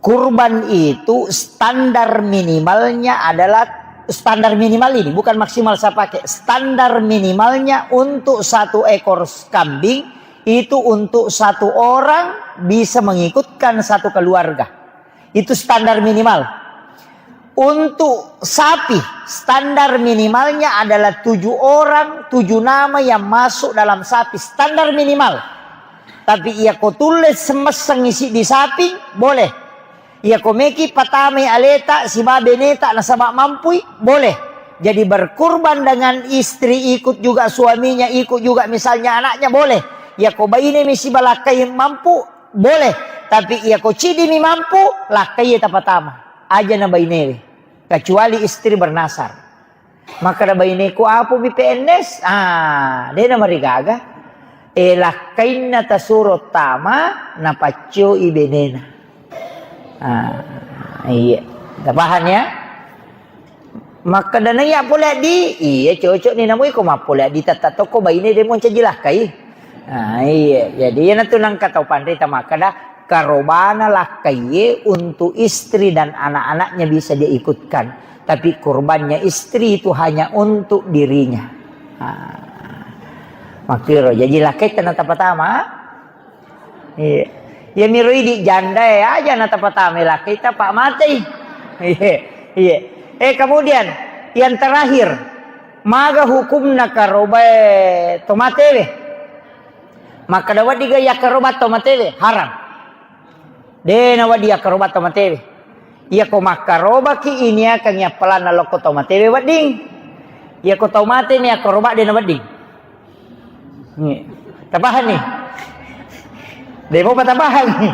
Kurban itu standar minimalnya adalah Standar minimal ini, bukan maksimal saya pakai. Standar minimalnya untuk satu ekor kambing itu untuk satu orang bisa mengikutkan satu keluarga. Itu standar minimal. Untuk sapi, standar minimalnya adalah tujuh orang, tujuh nama yang masuk dalam sapi. Standar minimal. Tapi iya ko tulle semesseng isi di sapi, boleh. Iya ko meki patamai aleta siba beneta nasaba mampui, boleh. Jadi berkurban dengan istri ikut juga, suaminya ikut juga, misalnya anaknya, boleh. Iya ko baine mi siba lakkai mampu, boleh. Tapi iya ko cidi mi mampu, lakkai tapatama. Aja na bainewe. Kecuali istri bernasar. Makkeda baineku, "Apa mi P N S?" Ah, de namarigaga. E, lakkainna tasuro tama, napaccoi benena. Ah, iya. Tapahang ya? Makkeda naiya pole di, iya cocok ni namu iko mappole di tetta tokko baine de moncaji lakkai. Ah, iya. Jadi iyanatu nangka tau panrita makkeda karobana lakkaiye untuk istri dan anak-anaknya bisa dia ikutkan. Tapi kurbannya istri itu hanya untuk dirinya. Ah. Makkiro, jadi lakkai tenata pertama. Iya. Ya miro idi janda ya aja na tapatama lakkai tapa matei. Iya. Iya. Eh, kemudian yang terakhir, maga hukumna karobae tomatewe? Makkeda wedding ga yakkaroba tomatewe? Haram. De na wedding yakkaroba tomatewe. Iya ko makkarobaki iniakan yappalanna lokko tomatewe wedding. Iya ko tomate ni yakkaroba de na wedding. Iya. Tapahang ni? Demo pa tapahang ni?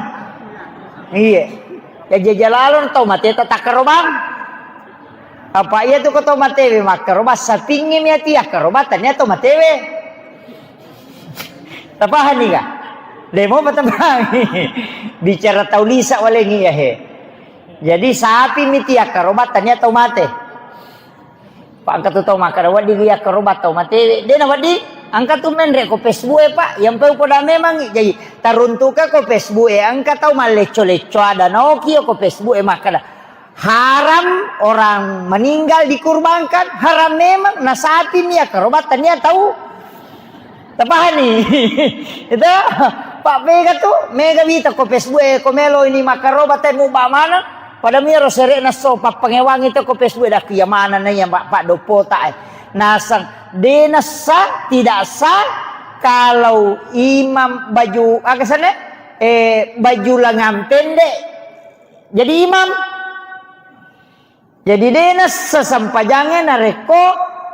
Iya. Ya jajalalo tau mate ta takkarobang. Apa iya tu ko tau matewe makkarobang sapingngi mi ati akkarobang tania tau matewe. Tapahang ni ga? Demo pa tapahang ni? Bicara tau lisa walengi ya he. Jadi sapi mi ti akkarobang tania tau mate. Pa engka tu tau makkeda, "Wedding iya karoba tau matewe." De na wedding, engka tu menre ko Facebook e, Pak. Yang pau poda memang, jadi taruntuka ko Facebook e, engka tau mallecco-lecco ada naoki ko Facebook e makkeda, "Haram orang meninggal dikurbankan, haram memang, na sapi mi iya karoba tania tau." Tapahani? Itu, Pak, mega tu, mega wita ko Facebook e, ko melo ini makkaroba te muba mana? Pada miro sere'na so, pappangewang itu ko Facebook e, dak iya mana na iya, Pak, Pak Dopo ta, eh. Nasang, de nasa, tidak sah, kalau imam baju, aga sana? Eh, baju lengan pendek, jadi imam. Jadi de nassa sempajangnge narekko,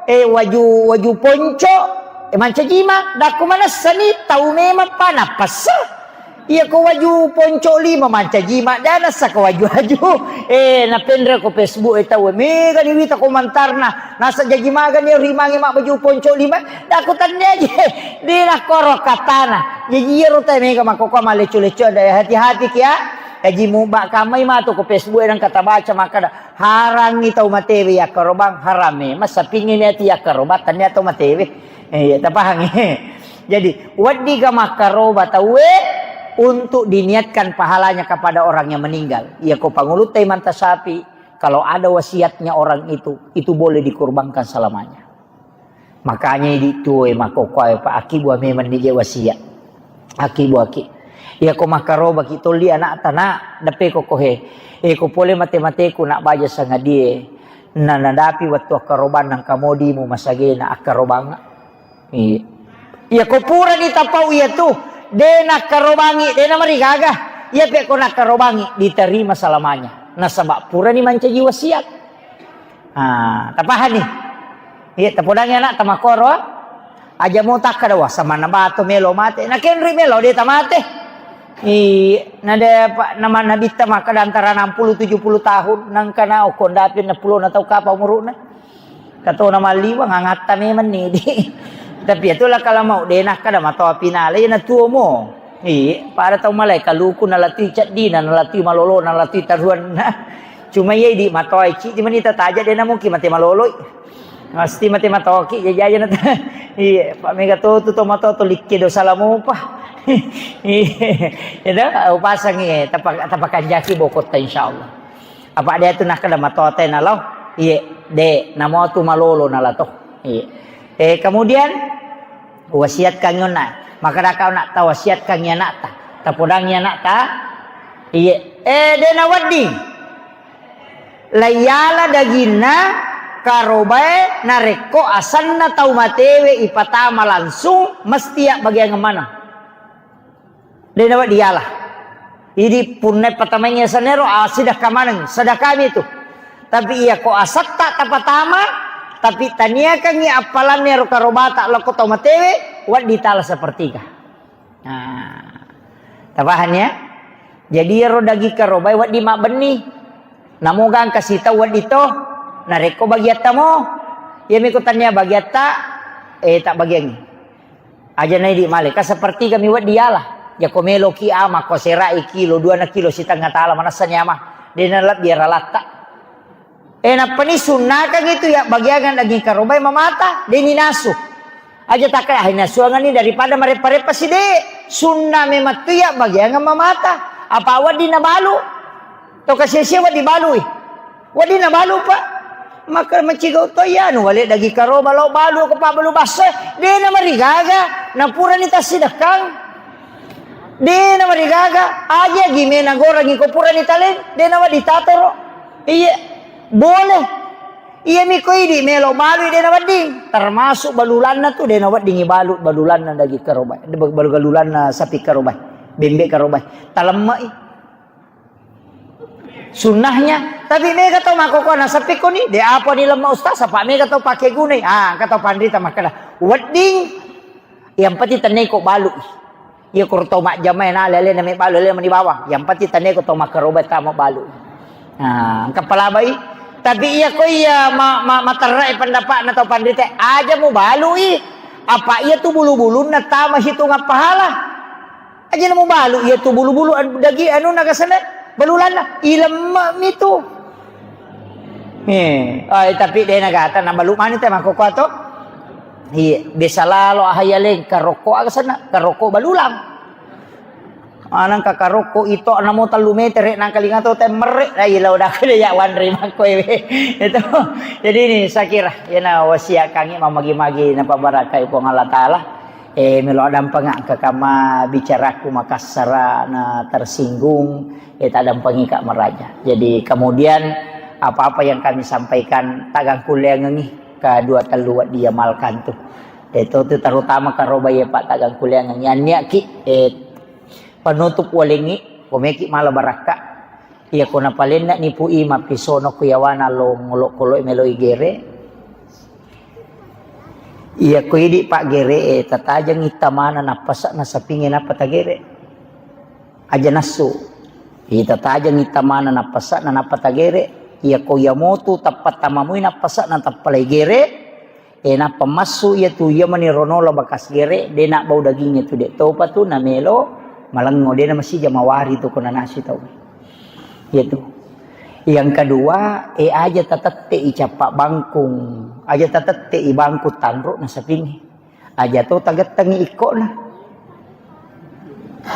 eh, waju, waju ponco, eh, mancaji imang. Dakku manessani tau memang pa nappassa. Iya ko waju ponco lima mancaji imang, de nassa ko waju-waju. Eh, napenre ko Facebook e tau, mega ni wita komentarna. Nasa jaji magani rimangi mak baju ponco lima. Dakku tannia je. De nakkoro katana. Jaji iyaro tau mega makkokkoe mallecco-lecco, de hati-hati kia. Jaji muba kamai matu ko Facebook e nang kata baca makkada. Harangngi tau matewe yakkarobang, haram memang sapingngi niati yakkarobang, tania tau matewe. Eh, iya, tapahangngi. Jadi, weddiga makkaroba tauwe untuk diniatkan pahalanya kepada orang yang meninggal. Iya, ko pangulutta imanta sapi, kalau ada wasiatnya orang itu, itu boleh dikurbankan selamanya. Makanya idi tuo e makkokkoe, Pak, akibua memang ni je wasiat. Akibuaki. Iya ko makkarobaki tolli anakta, nak, deppe ko kohe. Eh, ko pole mate-mateku nak baja sangadie. Na nadapi wettu akkarobang nangka modimu masagena akkarobang. Iya. Iya ko purani tapau iya tu, de nakkarobangi, de namarigaga. Iya pe ko nakkarobangi, diterima selamanya. Nasaba purani mancaji wasiat. Ah, tapahani? Iya, tapodangi anak tamakkoro. Aja mo takkada, "Wah, samanna batu melo mate." Nakenri melo de tamate. Iya, nade pa-, nama nabitta makkada antara enam puluh tujuh puluh tahun, nangkana okko ndapi enam puluh na tau kapa umuruna. Katona malliwang angatta memang ni di. Tapi itulah kalau mau de nakkada matoa pinale na tuo mo. Iya, pada tau malai kaluku nalatui ceddina, nalatui malolo, nalatui taruanna. Cuma iya idi matoa icci di menita taja de namuki mate maloloi. Mesti mate matoki jajaja na. Iya, Pak mega to tu to mato to likke dosa lamopa. Iya, itu upasangi tapa-, tapakanjaki bokotta insyaallah. Apa dia tu nakkada matoa tena lo. Iye, de, namo tu malolo nala to. Iye. Eh, kemudian wasiatkan yonna. Maka daka anak ta wasiatkan anakta. Tapodangi anakta. Iye. Eh, de nawedding. Laiyala daginna karobae narekko asenna tau matewe ipatama langsung mesti abbagiangeng maneng. De nawedding diala. Idi punna patamaingngi asenna ero, ah, sedekah maneng, sedekah mi tu. Tapi iya ko asetta tapatama, tapi taniakangngi appalanna ero karobata lokko tau matewe, wedding tala sepertiga. Nah, tapahang ya? Jadi ero daging karobae wedding mabbenni. Namo gangka sitau wedding to. Narekko bagiatta mo, iya miko tania bagiatta, eh, tak bagiangngi. Aja na idi male, ka sepertiga mi wedding diala. Jako meloki ama, ko serai kilo, dua na kilo sitengnga tala, manessani ama. De nalebbi aralatta. Eh, nappani sunnakang itu ya bagiangan daging karobai mamata, de ninasu. Aja takka, ah, nasuangan ni daripada mareppa-reppa side. Sunna memang tu ya bagiangan mamata. Apa wedding nabalu? To kasia-sia wedding balui. Wedding nabalu, Pak. Maka macigau to iya, anu, wale daging karoba lao balu ko pabbalu basso, de namarigaga, napurani tassidekkang. De namarigaga, aja gimena gorangi ko purani taleng, de nawedding tatoro. Iya, boleh. Iya miko idi melo balui de nawedding. Termasuk balulanna tu de nawedding ibalu balulanna daging karoba, balu-, balulanna sapi karoba, bembe karoba. Talemmei. Sunnahnya, tapi mega tau makkokkoe nasappi koni, de apa ni lemma ustaz, apa mega tau pake gunai. Ah, engka tau panrita makkeda, wedding, yang penting tenneko balu. Iya koro tau majjama na lele na me balu, lele mani bawang. Yang penting tenneko tau makkaroba tama balu. Nah, engka palabai. Tapi iya ko iya ma-, ma-, materrai pendapatna tau panrita, aja mu balui. Apa iya tu bulu-bulunna tama hitungan pahala. Aja na mubalu iya tu bulu-bulu, an-, dagi anu nagasana balulanna, ilemme mi tu. Eh, ai, tapi de nagata na balu mani te makkokkoe to. Iya, biasa lalo ahayaleng karokko aga sana, karokko balulang. Anang ka karokko ito namo tellu metere nang kalinga to temmerre. Ai, lau dak de ya wanre makkoe we. Itu. Jadi ini saya kira, yana wasiat kangi mamagi-magi na pabarakai Puang Allah Taala. Eh, melo addampengeng engka kamma bicaraku makassara na tersinggung, eh, taddampengika maraja. Jadi kemudian apa-apa yang kami sampaikan tagangkulleangengi ka dua tellu wedding iamalkan tu. Eh, to tu terutama karoba iya Pak tagangkulleangengi. Anniaki, eh, penutup walengi, komeki mala barakka. Iya ko napalenna nipu i mappisono ku yawana lo ngolo-kolo melo igere. Iya ko idi paggere e, tatajengngi tamana nappasa na sapingnge nappa tagere. Aja nassu. Iya tatajengngi tamana nappasa na nappa tagere. Iya ko iya motu tappa tamamui nappasa na tappa lai gere. E, nappa massu iya tu iya mani ronola bakas gere, de nabbau dagingnge tu de topa tu namelo malengngo, de na masija mawari tu ko nanasi tau. Iya tu. Yang kedua, e, aja tatettei cappa bangkung, aja tatettei bangkung tanru na sapingnge. Aja to tagettengngi ikkona.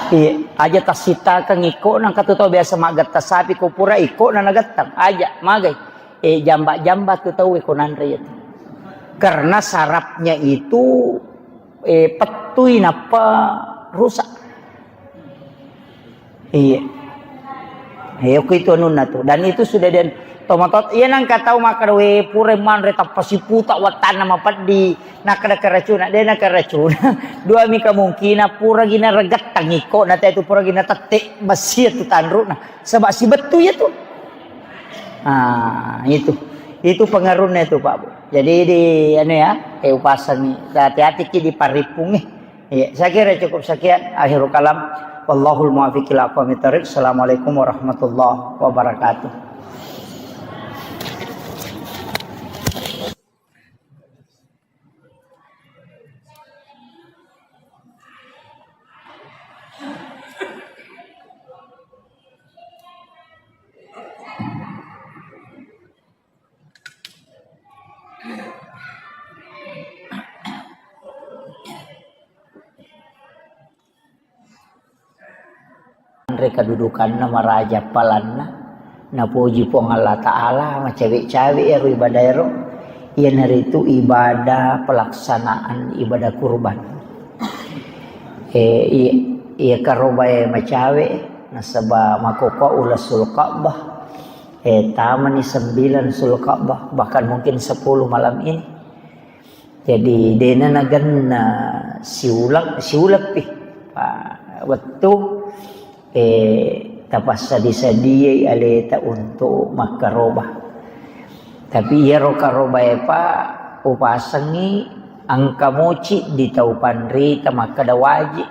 Iya, aja tassitakeng ikkona, engka tu tau biasa maggetta sapi ko pura ikkona nagetteng. Aja, magai. Eh, jamba-jamba tu tau ko nanre itu. Karena sarafnya itu, eh, pettui nappa rusak. Iya. Iya, ku itu anunna tu. Dan itu sudah den tomatot, iya nang katau makkeda, we, pura manre tappa siputa wattanna mapeddi, nakkeda keracuna, de na keracuna. Dua mi kemungkinan, pura gina regettang iko, na itu pura gina tette besi itu tanruna. Sebab si bettu ya tu. Ah, itu. Itu pengaruhnya itu, Pak Bu. Jadi di anu ya, eh, upasangi. Hati-hati ki di paripung, eh. Iya, saya kira cukup sekian. Akhirul kalam. Wallahul muwaffiq ila aqwamit thariq. Assalamualaikum warahmatullahi wabarakatuh. Anre kedudukanna maraja palanna, Napoji Puang Allah Ta'ala, macawe-cawe ero ibadah ero, iyanaritu ibadah pelaksanaan ibadah kurban. Eh, iya, iya karobae macawe, nasaba makkokkoe uleng Sulka'bah, eh, tamani sembilan Sulka'bah, bahkan mungkin sepuluh malam ini. Jadi, dena nagenna siuleng, siuleng pi. Pa, wettu, eh, tapassadi-sadiai aleta untuk makkaroba. Tapi iyaro karobae pa upasengi engka moci di tau panrita makkeda waji.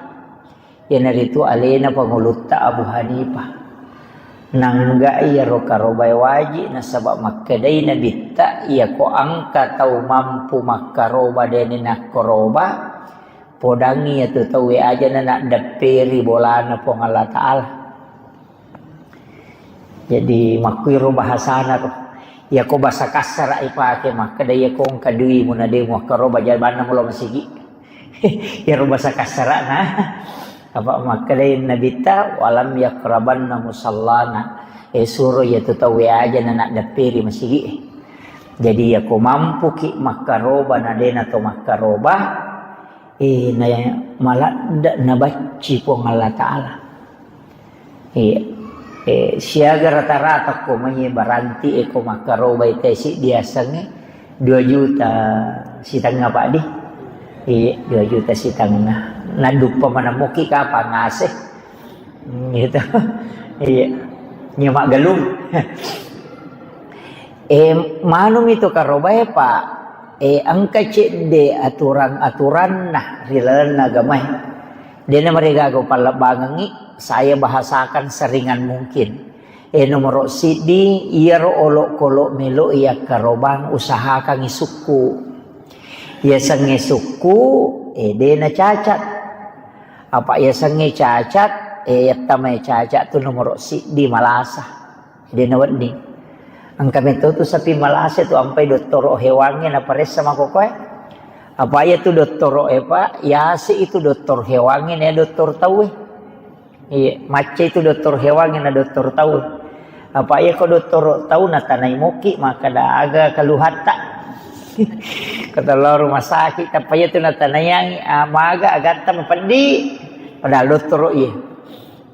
Iyanaritu alena pangulutta Abu Hanifah. Nangga iyaro karobae waji, nasaba makkedai Nabitta, iyako engka tau mampu makkaroba deni nakkaroba, podangi iyatu tauwe ajana naddepperi bolana Puang Allah Ta'ala. Jadi, makkuiro bahasana ro. Iyako bahasa kassara ipake, makkeda iyako engka duimu na de muakkaroba jabanna mulo masigi. Iyaro bahasa kassarana. Apa makkedai Nabitta, "Walam yakrabanna musallana." Eh, suro iyatu tauwe ajana naddepperi masigi. Jadi, iyako mampuki makkaroba na dena to makkaroba, eh, na maladde nabacci Puang Allah Ta'ala. Iya. Eh, siaga rata-rata ko mai baranti e ko makkarobai tesi diasengnge dua juta sitengnga, Pak, di. Iya, dua juta sitengnga. Naduppa maneng moki kapang ase. Hmm, gitu. Iya. Nya maggalung. Eh, manumi tu karobae, Pak. Eh, engka cedde aturan-aturanna ri lalenna agamae. Dena marigaga upallebbangengngi, saya bahasakan seringan mungkin. Eh, nomoro siddi, iyaro olokolo melo yakkarobang usahakangngi sukku. Yasengnge sukku, eh, dena cacat. Apa yasengnge cacat, eh, yattamai cacat tu nomoro siddi malasa. Dena wedding. Engka meto tu sapi malasa tu ampai dottoro hewangnge naparessa makokoe. Apa iya tu dottoro e, Pak, yase itu doktor hewangnge na doktor tauwe. Iya, macca itu doktor hewangnge na doktor tauwe. Apa iya ko doktor tau natanai moki, makkeda aga keluhatta. Kata lo rumah sakit, apa iya tu natanaiangngi, ah, maga agatta mapeddi. Padahal dottoro iya.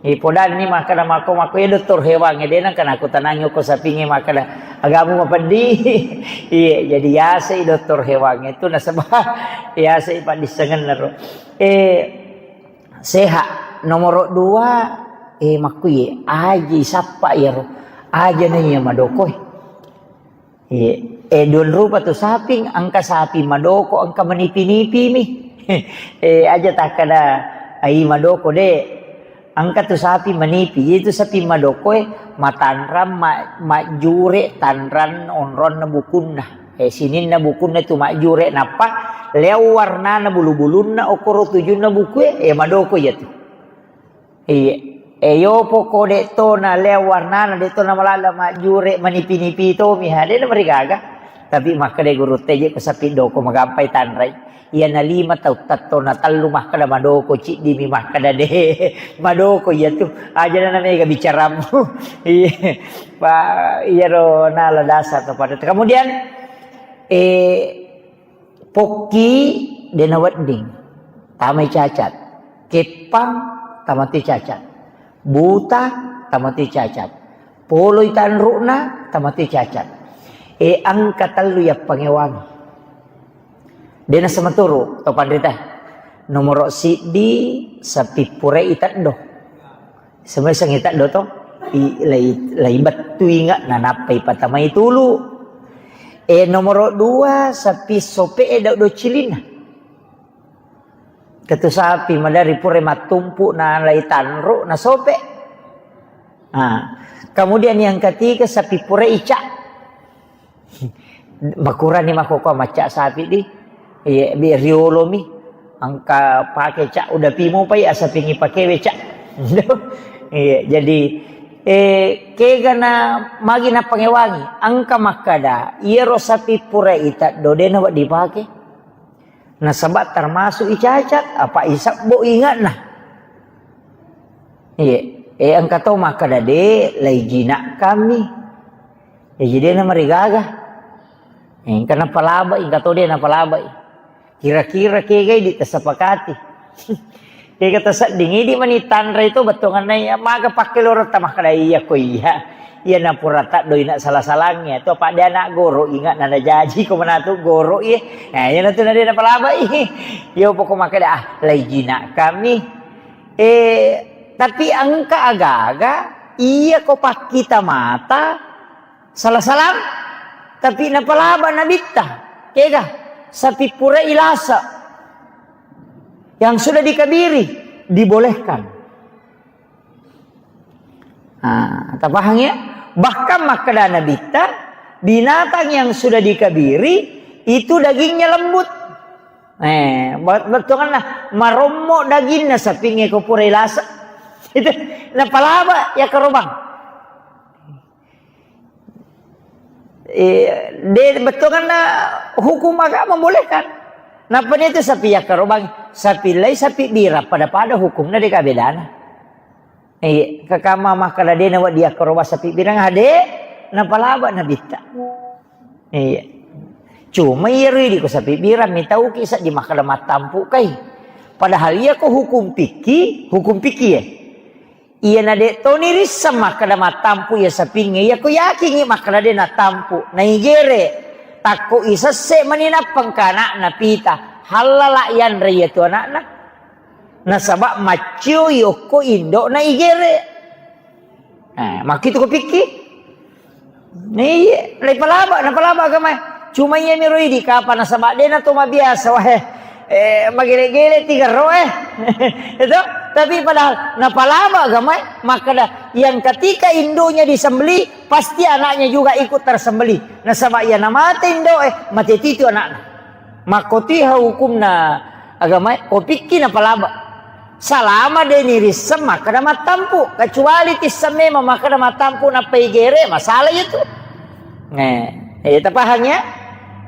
Eh, podanni makkeda mako, mako iya doktor hewangnge, dena kana kutanangi ko sapingnge makkeda agamu mapeddi. Iya, jadi yase i doktor hewangnge tu nasaba yase i paddissengenna ro. Eh, sehat. Nomoro dua, eh, makkuye, aji sappa iyaro. Aja na iya madokoe. Iya. Eh, duan rupa tu saping, engka saping madoko, engka manipi-nipi mi. Eh, aja takkeda, ai madoko de. Engka tu saping manipi, itu saping madokoe matanrang, ma-, majjure tanrang onronna bukunna. Eh, sininna bukunna tu majjure, nappa leo warnana bulu-bulunna, okoro tujunna bukue, eh, madoko iya tu. Iya. E, yopo ko de to na leo warnana, de to na malala majjure manipi-nipi to mi, ha, de na marigaga. Tapi makkeda guru teje ko sapi doko magampai tanrai. Iya na lima tau tatto na tellu makkeda madoko, ciddi mi makkeda de. Madoko iya tu. Aja na mega bicaramu. Iya. Pa, iyaro nala dasar to pada. Kemudian, eh, Pokki de na wedding, tamai cacat. Keppang, tamati cacat. Buta, tamati cacat. Poloi tanru'na, tamati cacat. E, engka tellu yappangewangi. De na sematuru, to panrita. Nomoro siddi, sapi purai teddo. Semeseng ita doto, i-, lai, lai bettu inga, nanappai patamai tulu. E, nomoro dua, sapi sope e dau do cilina. Ketu sapi madari pura mattumpu na lai tanru na sope. Nah, kemudian yang ketiga, sapi pura ica. Makurani makkokkoe macca sapi di. Iya, bi riolomi. Engka pake cak udah pimo pai asapingi pakewe cak. Iya, jadi, eh, kegana magi napangewangi. Engka makkada, iyaro sapi pura ita dodena wak dipake. Nasaba termasuk icacat, apa isabbo ingatna. Iya, eh, engka to makkada de, lai jinak kami. Jaji de' namarigaga. Engka napalabai, engka to de' napalabai. Kira-kira kegai di tasapakati. Kega tasedding idi mani tanrai to bettuanna iya, maga pakkeloretta makkeda iya ko iya. Iya napura taddoi na sala-salangnge to, apa de' anak goro inga na najaji ko manatu goro iya. Nah, iya natu na de' napalabai. Iya pokok makkeda ah, lai jinak kami. Eh, tapi engka aga-aga iya ko pakkita mata sala-salang, tapi napalaba nabitta. Kega? Sapi pura ilasa yang sudah dikabiri dibolehkan. Ah, tapahang ya? Bahkan makkeda nabitta, binatang yang sudah dikabiri itu dagingnya lembut. Eh, bet-, bettuanna marommo daginna sapingnge ko pura ilasa. Itu napalaba iya karobang. Eh, de' bettuanna hukum agama membolehkan. Nappa itu sapi iya karobang, sapi lai, sapi bira, pada-pada hukumna de' kabedana. Iya, kakama makkeda de' nawedding iya karoba sapi birang ade, napalaba nabitta. Iya. Cuma iya ridi ko sapi birang mitauki seddi makkeda mattampu kai. Padahal iya ko hukum fikih, hukum fikih ya. Iya na de' toni risseng makkeda mattampu iya sapingnge, iya ko yakingi makkeda de' nattampu, naigere, takko isesse mani nappa engka ana'na pita, hallala yanre iya tu ana'na. Nasaba maccio yokko indo'na igere. Eh, makkitu ko pikki? Iya, napalaba, napalaba agamae. Cuma iya miro idi kapa nasaba de' na to mabiasa, wah, eh, eh, magele-gele tiga ro, eh. Itu, tapi padahal napalaba agamae, makkeda yang ketika induknya disembelih, pasti anaknya juga ikut tersembelih. Nasaba iya namate indo'e, mate titu anakna. Makkotiha hukumna agamae, ko pikki napalaba. Salama de' nirisseng makkeda mattampu, kecuali tisseng memang makkeda mattampu nappa igere, masalah itu. Eh, eh, tapahang ya?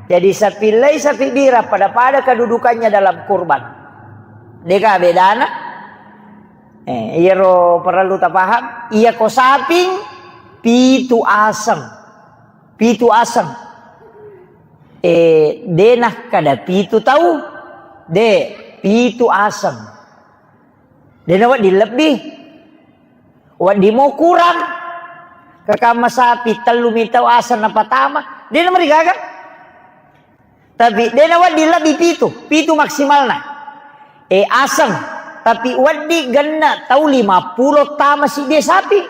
Jadi sapi lai, sapi bira, pada-pada kedudukannya dalam kurban. De' ka bedana? Eh, iyaro perlu tapahang, iya ko saping pitu aseng. Pitu aseng. Eh, de' nakkeda pitu tau, de', pitu aseng. De' nawedding lebbi, wedding mo kurang. Kakamma sapi tellu mi tau aseng napatama, de' namarigaga. Tapi de' nawedding lebbi pitu, pitu maksimalna. Eh, aseng, tapi wedding genna tau lima pulo tama siddi sapi.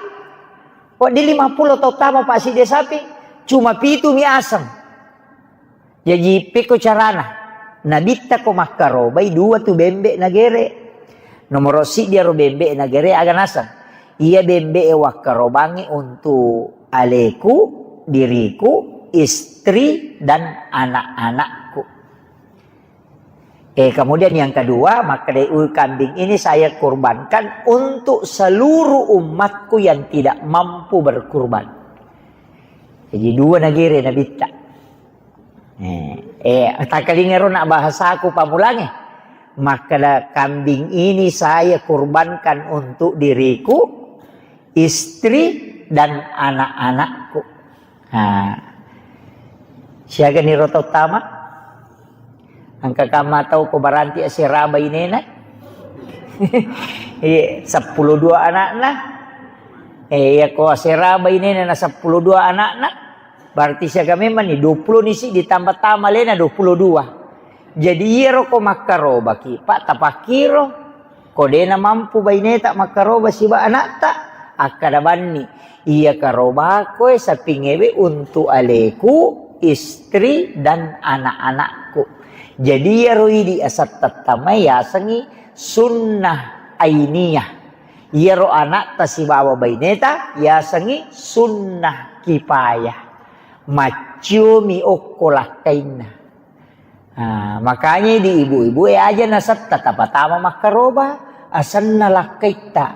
Wedding lima pulo tau tama pa siddi sapi, cuma pitu mi aseng. Jaji, pekko carana? Nabitta ko makkarobai dua tu bembe nagere. Nomoro siddi aro bembe nagere aga naseng. Iya bembe e wakkarobangi untuk aleku, diriku, istri, dan anak-anakku. Eh, kemudian yang kedua, makkeda, "Uh, kambing ini saya kurbankan untuk seluruh umatku yang tidak mampu berkurban." Jadi dua nagere nabitta. Eh, eh, takkalingero nak bahasaku pamulange. Makkeda, "Kambing ini saya kurbankan untuk diriku, istri, dan anak-anakku." Nah, siaga niro tau tama? Engka kamma tau ko baranti asera bainena? Iya, seppulo dua anakna. Eh, iya ko asera bainena na seppulo dua anakna, berarti siaga memang ni dua pulo nisi ditambah tama lena dua pulo dua. Jadi iyaro ko makkarobaki, Pak, tapakkiro. Ko de'na mampu baineta makkaroba siba anakta, akkada banni, "Iya karobako e sapingewe untuk aleku, istri, dan anak-anakku." Jadi iyaro idi asetta tamae yasengngi sunnah ainiyah. Iyaro anakta sibawa baineta yasengngi sunnah kifayah. Macciomi okko lakkainna. Ah, makanya di ibu-ibu e aja nasetta tapatama makkaroba, asenna lakkaitta.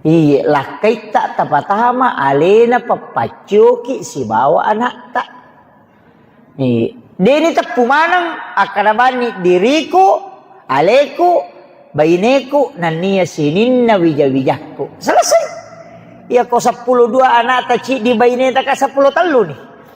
Iye, lakkaitta tapatama alena pappaccioki sibawa anakta. Iye, deni teppu maneng akkada banni diriku, aleku, baineku, nennia sininna wija-wijakku. Selesai. Iya ko seppulo dua anakta ciddi baineta ka seppulo tellu ni.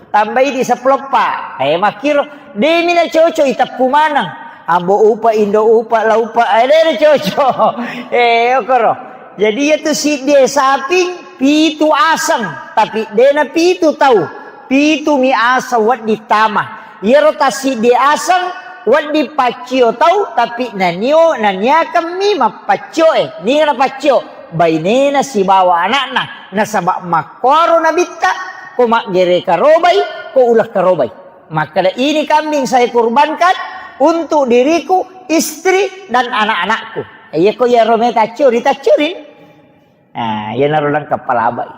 Tambai di seppulo eppa. Eh, makkiro. Demi na cocok iteppu maneng. Ambo upa, indo upa, la upa. Eh, de na cocok. Eh, okoro. Jadi iya tu siddi saping, pitu aseng. Tapi de na pitu tau. Pitu mi aseng wedding tama. Iyaro tassiddi aseng wedding paccio tau, tapi nanio, naniakemmi mappaccio e. Ninga napaccio? Bainena sibawa anakna. Nasaba makkuaro nabitta, ko maggere karobai, ko uleng karobai. Makkeda, "Ini kambing saya kurbankan untuk diriku, istri, dan anak-anakku." Iya ko iyaro meta accuri, taccuri. Nah, iyanaro lengkap palabai.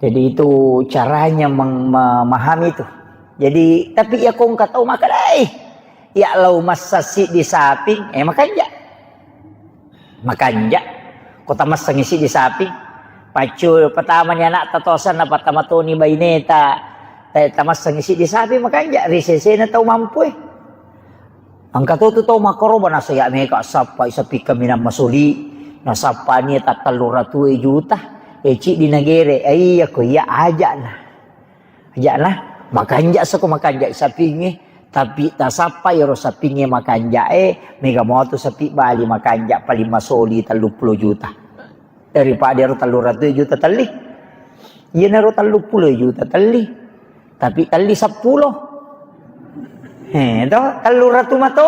Jadi itu caranya meng-, memahami itu. Jadi, tapi iya ko engka tau makkeda, "Eh, iya lao massa siddi saping, eh, makanja." Makanja. Ko tamassengi siddi saping. Paccu pertama ni anakta tosanna, pertama toni baineta. Eh, tamassengi siddi saping makanja. Ri sesena tau mampu e. Engka to tu tau makkaroba, nasaya mega sappai sapi kaminang masoli, nasappani takkallu ratu e juta, e ciddi nagere, e iya ko iya aja'na. Aja'na, makanja sako makanja sapinge, tapi tasappa ero sapinge makanja e, mega moto sapi bali makanja paling masoli telluppulo juta. Daripada ero telluratu juta telli. Iyanaro telluppulo juta telli. Tapi telli seppulo. Eh, to, telluratu mato.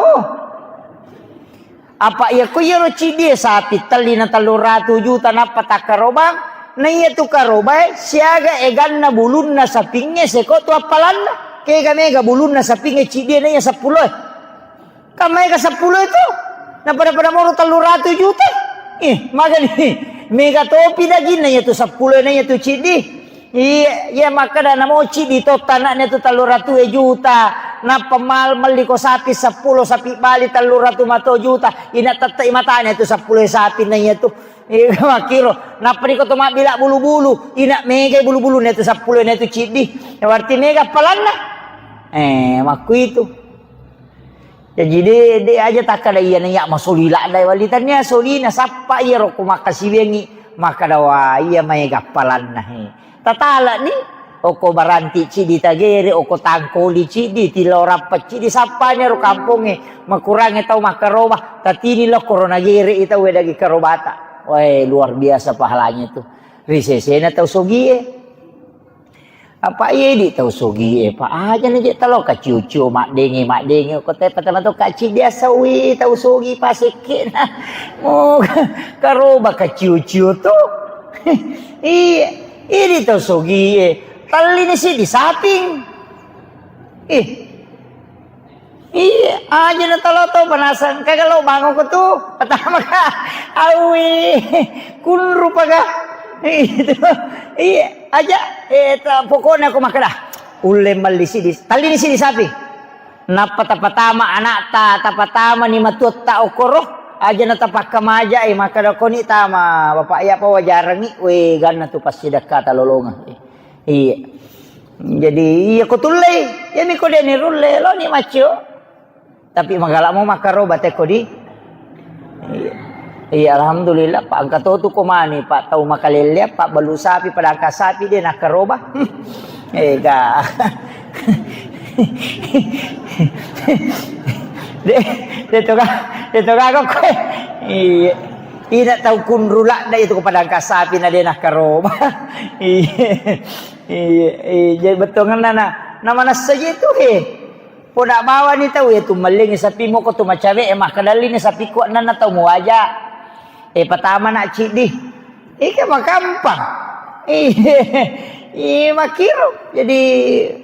Apa iya ko iyaro ciddi e sapi telli na telluratu juta nappa takkarobang, na iya tu karobae siaga eganna bulunna sapingnge seko tu appalanna. Kega mega bulunna sapingnge ciddi e na iya seppulo e. Kan maega seppulo itu? Na pada-pada moro telluratu juta. Ih, magani. Mega topi daginna iya tu seppulo na iya tu ciddi. Iya, iya makkeda namo ciddi totta anakna tu telluratu juta. Nappa mal-, melli ko sapi seppulo, sapi bali telluratu mato juta. Ina tette matana tu seppulo sapi na iya tu. Iya, makkiro. Nappa niko to mabbila bulu-bulu. Ina mega bulu-bulu na tu seppulo na tu ciddi. Ya, berarti mega appalanna. Eh, makku itu. Jaji de, de aja takkada iyana iya masoli ladda wali, tania solina sappa iyaro ko makkasiwiangngi makkada, "Wa iya maega appalanna he." Tatalani okko baranti ciddi tagere, okko tangkoli ciddi, tilao rappa ciddi, sappani ro kampongnge makurangnge tau makkaroba, tatini lokko ro nagere i tau daging karobata. Wae, luar biasa pahalanya itu. Ri sesena tau sogie. Apa iya idi tau sogi e, Pak? Aja na je talo kaciu-ciu, maddenge, maddenge. Ko te patama to kaci biasa wi tau sogi pasekke na. Oh, karoba kaciu-ciu to. Iya, idi tau sogi e. Tellini siddi saping. Ih, Iya, aja na talo tau panasang. Kaga lo bangun ko tu. Pertama ka, awi, kunru paga. Itu. Iya, aja. Eh, ta-, pokoknya aku makkeda, ulle melli sidi, tallini sidi sapi. Nappa tapatama anakta, tapatama ni matuatta okoro. Aja na tapakka maja, eh, makkeda koni tama, Bapak, iya pa wajarangi, we, ganna tu passidekka talolonga. Iya. Jadi, iya ko tullei, iya mi ko deni rulle, lo ni maccio. Tapi magalamo makkaroba teko di. Iya. Iya, alhamdulillah, Pak, engka to tu ko mani, Pak, tau makalelle, Pak, balu sapi, padangka sapi, de nakkaroba. Ega. De, de to ka, de to ka ko. Iya. Ina tau kunru ladda itu ko padangka sapi na de nakkaroba. Iya. Iya, iya, jadi bettuanna na, na manessa je tu, he. Poda bawani tau, iya tu mellingi sapi moko tu macawe, eh, makkedallini sapi kuat nanna tau muwaja. Eh, patama na ciddi. Ika makampang. Iya, iya, makiro. Jadi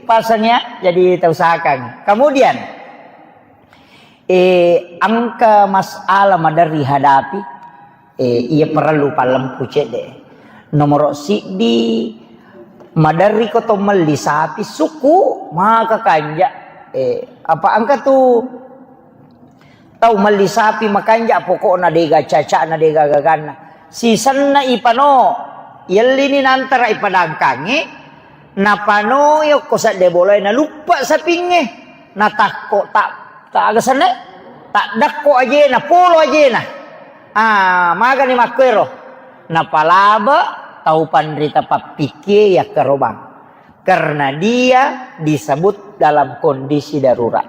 pasang ya, jadi tau sakang. Kemudian, eh, engka masalah maderri hadapi, eh, iya parellu pallempu cedde. Nomoro siddi, maderri ko to melli sapi, suku, maka kanja. Eh, apa engka tu tau melli sapi makanja, pokokna dega cacana, dega gaganna. Sisenna ipano, yellini nantara ipadangkangi, napano yokko sedde bolae, naluppa sapingnge, natakko tak, tak aga senne, tak dakko ajena, polo ajena. Ah, magani makkuero. Napalaba tau panrita pappikkie yakkarobang. Karena dia disebut dalam kondisi darurat.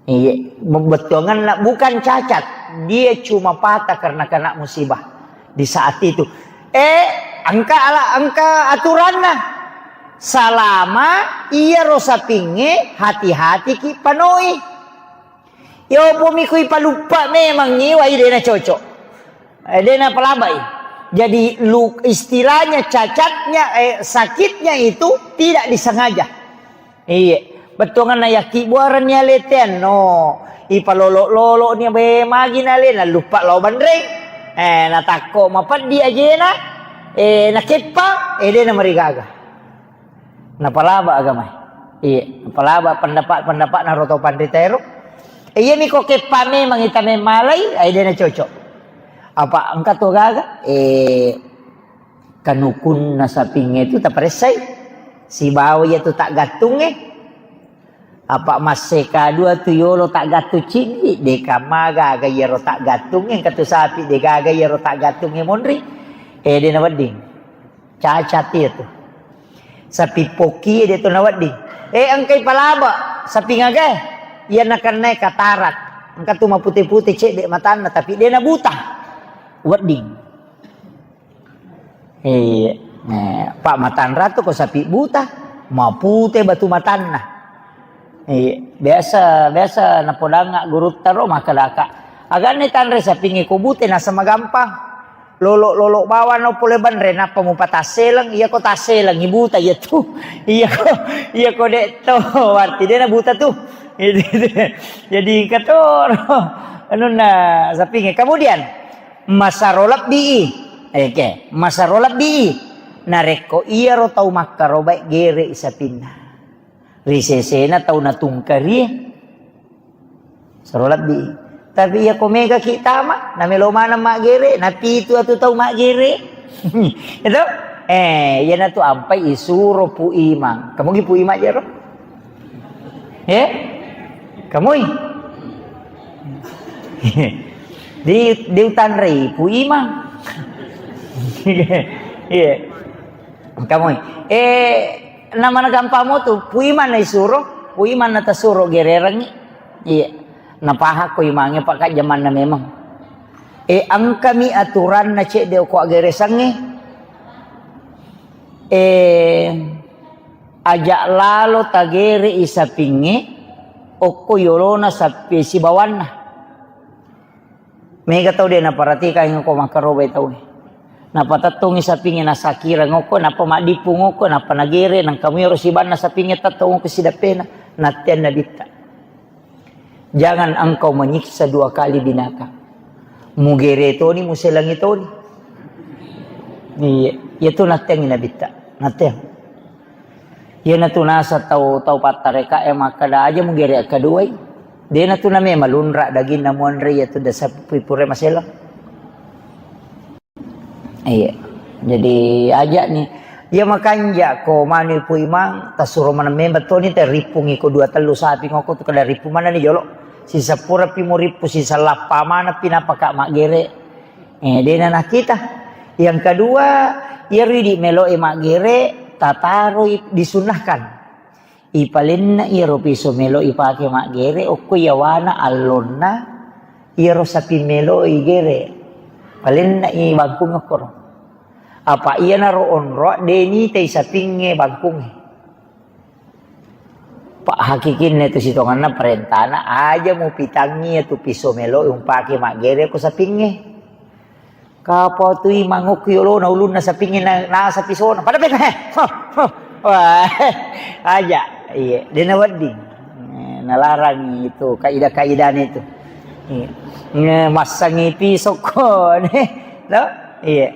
Iya, bettuanganna bukan cacat, dia cuma patah karena kena musibah di saat itu. Eh, engka ala, engka aturanna. Salama iyaro sapingnge, hati-hati ki panoi. Yopo mi kui paluppa memang iwai dena cocok. Eh, dena palabai. Jadi lu, istilahnya cacatnya, eh, sakitnya itu tidak disengaja. Iya, bettuanganna yakki buarenni aletean no. Ipalolo-lolo ni be magi nale naluppa lao banreng. Eh, natakko mapeddi ajena. Eh, nakeppa, eh, dena marigaga. Napalaba agama. Iya, napalaba pendapat-pendapat naro tau panrita ero. Eh, iya mi ko keppa memang ita memmalai, ai dena cocok. Apa engka to gaga? Eh, kanukunna sapingnge tu taparessai. Sibawa iya tu taggattungnge. Apa masseka dua tu yolo taggattung ciddi, deka magaga iyaro taggattungnge, engka tu sapi degaga iyaro taggattungnge monri. Eh, dena wedding. Cacat iya tu. Sapi pokki de to nawedding. Eh, engkai palaba, sapi ngagai. Iya nakennai katarak. Engka tu mapute-pute cedde matanna, tapi de nabuta. Wedding. Iya. Eh, Pak Matanra tu ko sapi buta, mapute batu matanna. Iya, biasa, biasa napodangnga gurutta ro makkedaka, "Aganna tanre sapingnge ko bute naseng magampang. Lolo-lolo bawang no pole banre nappa mupatasseleng, iya ko tasseleng ibuta iya tu." Iya ko, iya ko de to, berarti de nabuta tu. Jadi engka to ro anunna sapingnge. Kemudian masaro lebbi. Oke, masaro lebbi. Narekko iyaro tau makkarobae gere sapinna. Ri sesena tau natungkarie. Sero lebbi. Tapi iya ko mega ki tama, namelo maneng maggere, napitu atu tau maggere. Itu? Eh, iyanatu ampai isuro Pu Imang. Kamu gi Pu Imang jero? Eh? Kamui? Di, diutanrei Pu Imang. Iya. Kamui. Eh, namana gampang mo tu, Pu Imang na isuro, Pu Imang na tasuro gererengngi. Iya. Napahakko imangnge, Pak, jamanna memang. Eh, engkami aturanna cedde okko aggeresangnge. Eh, aja lalo tagere i sapingnge, okko yolona sapi sibawanna. Mega tau de naparatikangngi ko makkarobai tau. Napatettongi sapingnge nasakireng okko, nappa maddippung okko, nappa nagere, nangka muero sibanna sapingnge tettong okko sidappena, natteang nabitta. Jangan engkau menyiksa dua kali binatang. Mugere toni, muselangi toni. Iya, iya tu natteangi nabitta. Natteang. Iyanatu naseng tau, tau pattareka e makkeda aja mugere akkaduai. Dena tu name malunra daginna muanre iya tu dasa pipure maselang. Iya. Jadi aja ni. Iya makanja ko manu Pu Imang, tasuro maneng memang toni te rippungi ko dua tellu sapi ngoko tu kada rippung maneng ni jolo. Sisapura pi murippu, sisalappa maneng pi napaka maggere. Eh, dena nakita. Yang kedua, iya ridi melo e maggere, tataroi disunnahkan. Ipalenna iyaro piso melo ipake maggere, okko iyawana allonna iyaro sapi melo igere. Palenna i bangkung okkoro. Apa iyanaro onroa de nitai sapingnge bangkungnge. Pak hakikinna itu sitonganna parentana aja mupitangngi itu piso melo umpake maggere ko sapingnge. Kapau tu Imang okko yolona ulunna sapingnge na, nasa pisona. Pada peka, he. Ho, ho. Wah, aja. Iya, dena wedding. Eh, nalarang itu kaidah-kaidahnya itu. Iya. Nge, massangi pisokko, ne. No? Iya.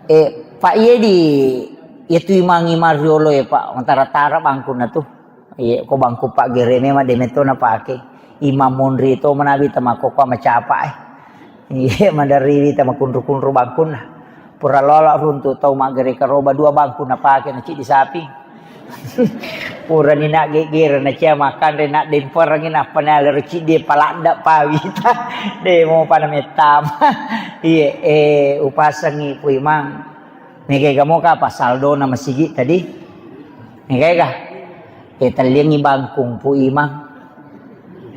Eh, Pak, iya di, iya tu Imang, Imang riolo ya, Pak. Mantara-tara bangkunna tu. Iya, ko bangku paggere memang de metto napake. Imang monri to manabi tamakkokkoe macapa e. Iya, maderriwi tamakunru-kunru bangkunna. Pura lola runtu tau maggere karoba dua bangku napake na ciddi sapi. Purani naggeggere na cia makanre, naddemperengngi, nappa nalero ciddi paladda pawita. De mopa namettama. Iye, eh, upasengngi Pu Imang. Mega ega moka apa saldona masigi tadi? Mega ega? Eh, telliangngi bangkung Pu Imang.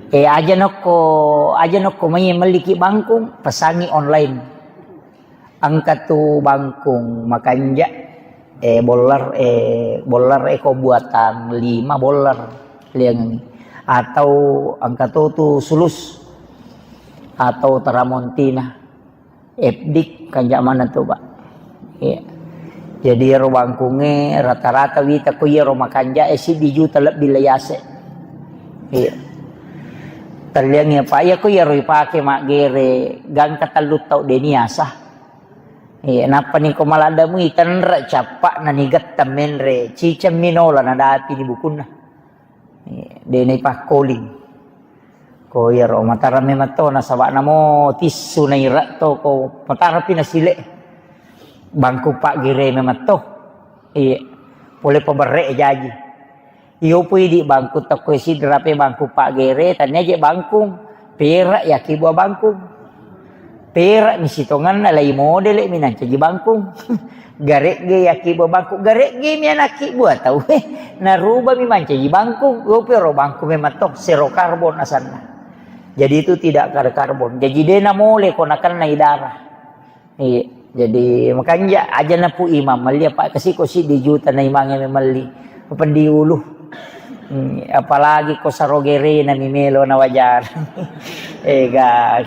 Eh, aja nokko, aja nokko mai melliki bangkung, pesangi online. Engka tu bangkung makanja, eh, boller, eh, boller, eh, ko buatan lima boller liangengngi. Atau engka to tu sulus atau taramontina. F D kanja maneng tu, Pak. Iya. Jadi ero bangkungnge rata-rata wita ko iyaro makanja e siddi juta lebbi le yase. Iya. Telliangngi apa iya ko iyaro ipake maggere gangka tellu tau de niasa. Iya, nappa ni ko maladda mui tenre cappa na nigetta menre ciceng minola nadapi ni bukunna. Iya, de na ipakkoling. Ko iyaro matara memang to nasaba namo tissu naira to ko matara pi nasile. Bangku paggere memang to. Iya. Pole paberre jaji. Iyo pui di bangku tokko sidra pe bangku paggere tania je bangkung. Pera yaki buah bangkung. Pera mi sitonganna lai modele mi nancaji bangkung. Garegge yaki buah bangkung. Garegge mi anakki buah tau. Naruba mi mancaji bangkung. Iyo pi ro bangkung memang to. Zero karbon asanna. Jadi itu tidak ada karbon. Jadi de namole ko nakennai darah. Iya, jadi makanja aja na Pu Imang melli apa kasi ko siddi juta na imangnge melli. Peddi ulu. Hmm, apalagi ko sarogerena mi melo na wajar. Ega.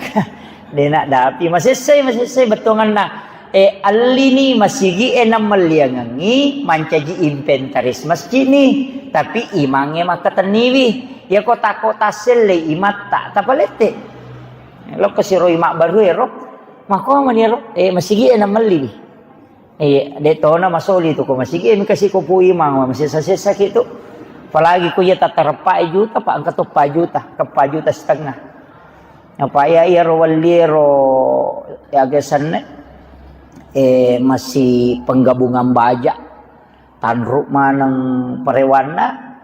Dena dapi masessai, masessai bettuanganna. Eh, allini masigi e nammelliangengngi mancaji inventaris masjid ni. Tapi imangnge makkatenniwi. Ya ko tako tasselle imatta tapalette. Lokko siroi mabbaru ero. Makko mani ero, eh, masigi e namelli. Eh, de tona masoli tu ko masigi e mika siko Pu Imang masessa-sessa ki tu. Apalagi ko iya tatareppa juta, pa engka to pa juta, ke pa juta setengah. Apa iya iya ro welli ero ya gesanne. Eh, masih penggabungan baja. Tanru maneng parewanna,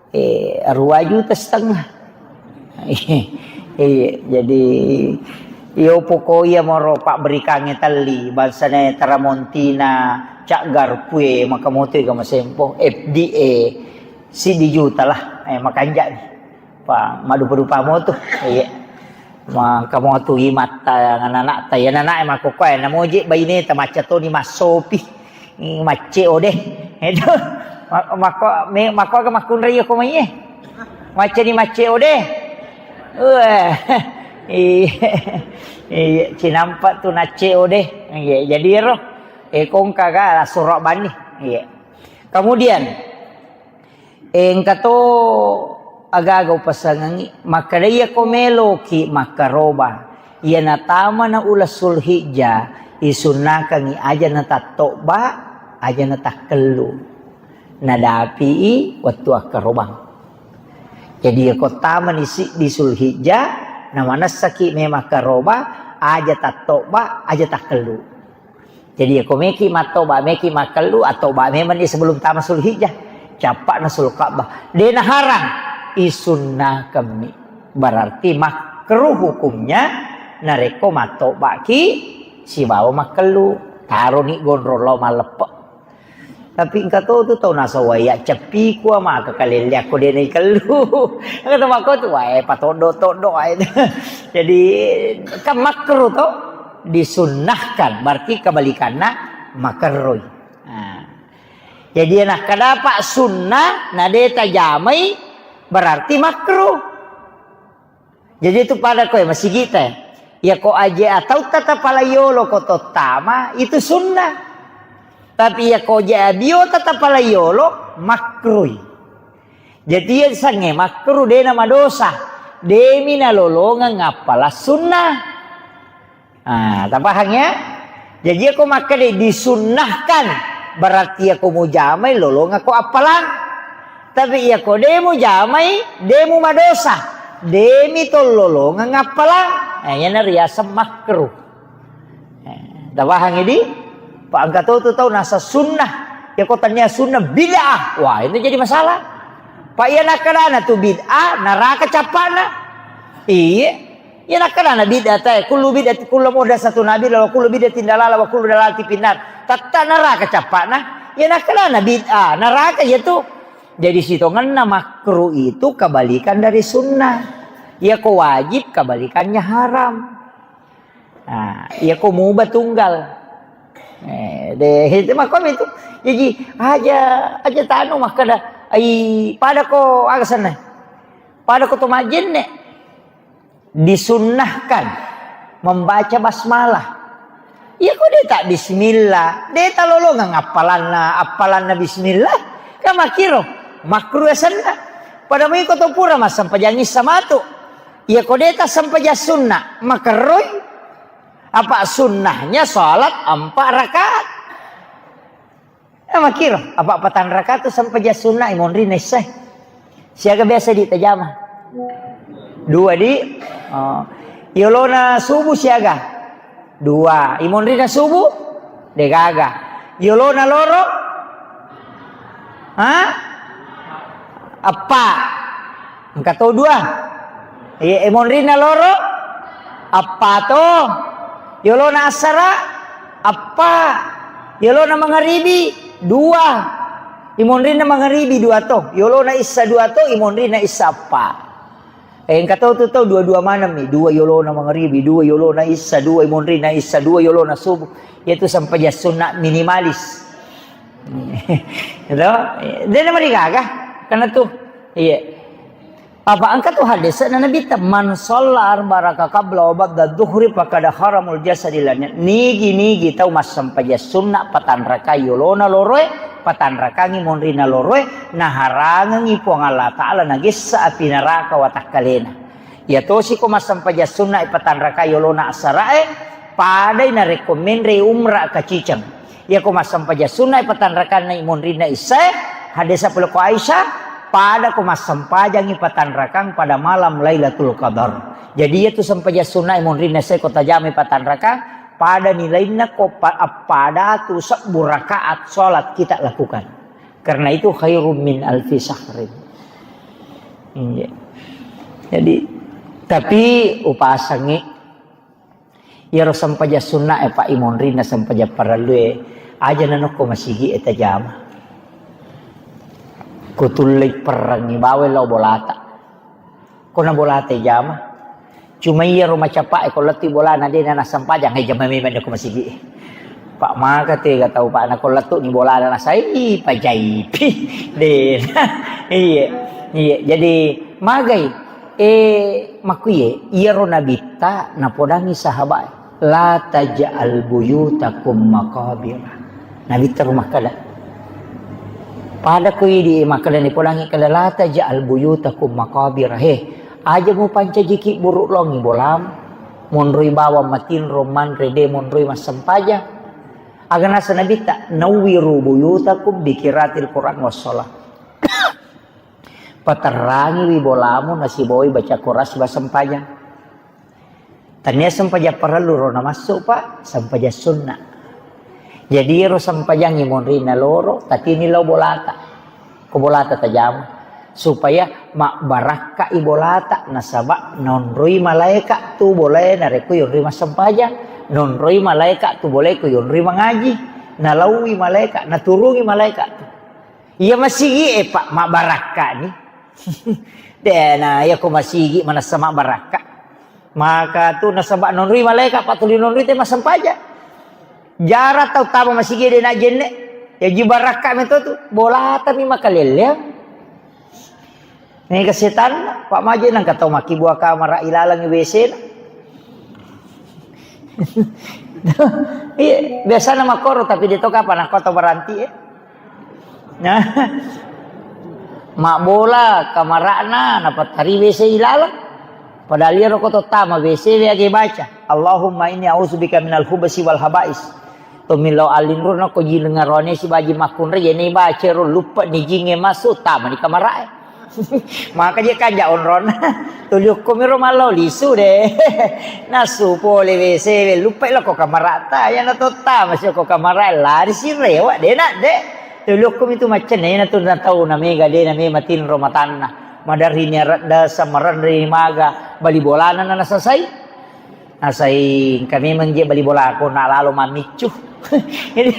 eh, dua juta setengah. Iya, jadi, iyo poko iya moro pabberikangnge telli, bangsana taramontina, caggar pue, maka moto ega masempo, F D A, siddi juta lah, eh, makanja ni. Pa, madupa-dupa moto. Iya. Maka moto imatta, anak-anak ta, ya anak-anak e makkokkoe, namoje baine ta macca toni massopi. Macce ode. Itu. Ma-, makko, me-, makko aga makkunrai ko mai e. Macca ni macce ode. Wah. Iya. Iya, cinampa tu nacce ode. Iya, jadi ero. Eh, kongka ga surok bani. Iya. Kemudian, engka to aga-aga upasengengngi, makkeda iyako meloki makkaroba, iya natamana uleng Sulhijjah, isunnakengngi aja natattobba, aja natakkellu. Nadapi wettu akkarobang. Jadi iyako tamani siddi Sulhijjah, namanessaki memang karoba, aja tattobba, aja takkellu. Jadi, ko meki mattoba, meki makkellu, attoba memang ni sebelum tama Sulhijjah. Cappa'na Sulka'bah. De naharang, isunnakammi. Berarti makruh hukumnya, narekko mattobaki sibawa makkellu. Taroni gondrong lao malleppe. Tapi engka to tu tau nasawai ya ceppiku ama ke kalelle akko de naikellu. Engka to makko tu wae patoddo-toddo wae. Jadi kan makruh to. Disunnahkan, berarti kebalikanna makerroi. Nah. Jadi, nakkadapa sunnah, na de tajamai, berarti makruh. Jadi, itu pada koe, masigita. Ya, ko aje atau tata palayolo ko tottama, itu sunnah. Tapi ya ko aje abio tata palayolo, makruh. Jadi, iya sange makruh, de na madosa. Demi nalolongeng appala sunnah. Ah, tapahang ya? Jadi, iya ko makkeda disunnahkan, berarti iya ko mujamai lolongako appalang. Tapi iya ko de mujamai, de mu madosa. Demi to lolongeng appalang. Nah, iyana riaseng makruh. Eh, tapahang idi? Pa engka to tu tau nasa sunnah. Iya ko tania sunnah bid'ah. Wah, itu jadi masalah. Pak iya nakkedana tu bid'ah, neraka cappana. Iya. Iya nakkedana bid'ah tae, kullu bid'ah, kullu muhdatsatun bid'ah, wa kullu bid'atin dalalah, wa kullu dalalatin finnar. Tetta neraka cappana. Iya nakkedana bid'ah, neraka iya tu. Jadi sitongenna makruh itu kebalikan dari sunnah. Iya ko wajib kebalikannya haram. Nah, iya ko muba tunggal. Eh, de, itu makko itu. Jadi aja, aja tanu makkeda, ai pada ko aga senna. Pada ko to majenne. Disunnahkan membaca basmalah. Iya ko de tak bismillah, de talolongang appalanna, appalanna bismillah. Kan makkiro, makruh senna. Pada mui ko to pura massempajang issa matu. Iya ko de tassempajang sunna, makerroi. Apa sunnahnya salat empat rakaat. Ya, makkiro, apa patang rakaat tu sempajang sunna imonrinna issae. Siaga biasa di tajama? Dua di. Oh. Yolona subuh siaga? Dua. Imonrinna subuh? Degaga. Yolona loro? Ha? Eppa. Engka to dua. Iya, imonrinna loro? Eppa to. Yolona assara? Eppa. Yolona mangaribi? Dua. Imonrinna mangaribi dua to. Yolona issa dua to, imonrinna issa eppa. Eh, engka tau tu tau dua-dua maneng mi, dua yolona mangaribi, dua yolona issa, dua imonrinna issa, dua yolona subuh. Yaitu sempajang sunna minimalis. Gitu? Dia nama digaga. Karena tu, iya. Apa engka tu hadis na Nabi ta, "Man shalla arba raka qabla wa ba'da dhuhri faqad haramul jasadi lanya." Nigi-nigi tau massempajang sunna patanrakai yolona loroe, patanrakangi monrina loroe, naharangengi Puang Allah Ta'ala nagessa api neraka watakkalena. Iya tosi ko massempajang sunna patanrakai yolona asarae, padai narekko menre umra kaciceng. Iya ko massempajang sunna patanrakanna monrinna issae, hadesa pole ko Aisyah, pada ko massempajangi patanrakang pada malam Lailatul Qadar. Jadi iya tu sempajang sunna monrinna issae ko tajamai patanrakang, pada nilainna ko pa-, appada tu sebbu rakaat salat kita lakukan. Karena itu khairum min alfi syahrin. Iya. Jadi, tapi upasangi iyaro sempajang sunna e, Pak, imonrinna sempajang parellu e, aja nanokko masigi e tajama. Kutullei perrengi bawai lao bolata. Ko na bolata jama. Cuma iyaro macapa e ko lettu bolana de na nassempajang, e jama memang ko masigi. Pak maka tega tau, Pak, na ko lettu ni bolana nasai pajaipi. De. Iya. Iya. Jadi magai, eh, makkuye iyaro nabitta napodangi sahabat. La taj'al buyutakum maqabir. Nabi teru makkeda. Pada ko idi makkeda ni podangi kala la taj'al buyutakum maqabir. He, aja mupancajiki buruk longi bolam. Monroi bawang matinro manre de monroi massempajang. Aga nasa Nabi ta, "Nawwiru buyutakum bi qiraatil Qur'an was shalah." Paterrangiwi bolamu nasibawai baca Quran siba sempajang. Tania sempajang parellu ro namassu, Pak, sempajang sunna. Jadi ero sempajangi monrinna loro, tatini lao bolata. Ko bolata tajama. Supaya mabbarakka i bolata, nasaba nonroi malaeka tu bolae narekko yonroi massempajang, nonroi malaeka tu bolae ko yonroi mangaji, nalaui malaeka, naturungi malaeka tu. Iya masigi e, Pak, mabbarakka ni. Dena, iya ko masigi manessa mabbarakka. Maka tu nasaba nonroi malaeka, Pak, tuli nonroi te massempajang. Jara tau tama masigi de na jenne. Ya ji barakka meto tu. Bolata mi makalelleang. Ni kesetan, Pak, maje nang katau makkibua kamara ilalang W C na. Iya, biasana makkoro, tapi de to kapang nakko to baranti, eh. Nah. Mabbola kamara'na, napattari W C ilalang. Padahal iyaro ko to tama W C we age baca, "Allahumma inni a'udzubika minal khubsi wal khaba'is." Tommi lao allinro nako ji lengaroane sibaji makkunrai, jene baca ro luppe ni jinge masuk, tama ni kamara'e. Maka je kanja onrona. Tuli okko miro mallo lisu de. Nasu pole W C we, luppe lako kamara'ta, yana to tama si ko kamara lari si rewa de nak de. Tulokku mitu maccenna, iyana tu na tau na mega de na mema tinro matanna. Maderri ni aradda samaranri maga bali bolana na nasasai. Nasai engka memang je bali bolako na lalo mammiccu. Jadi,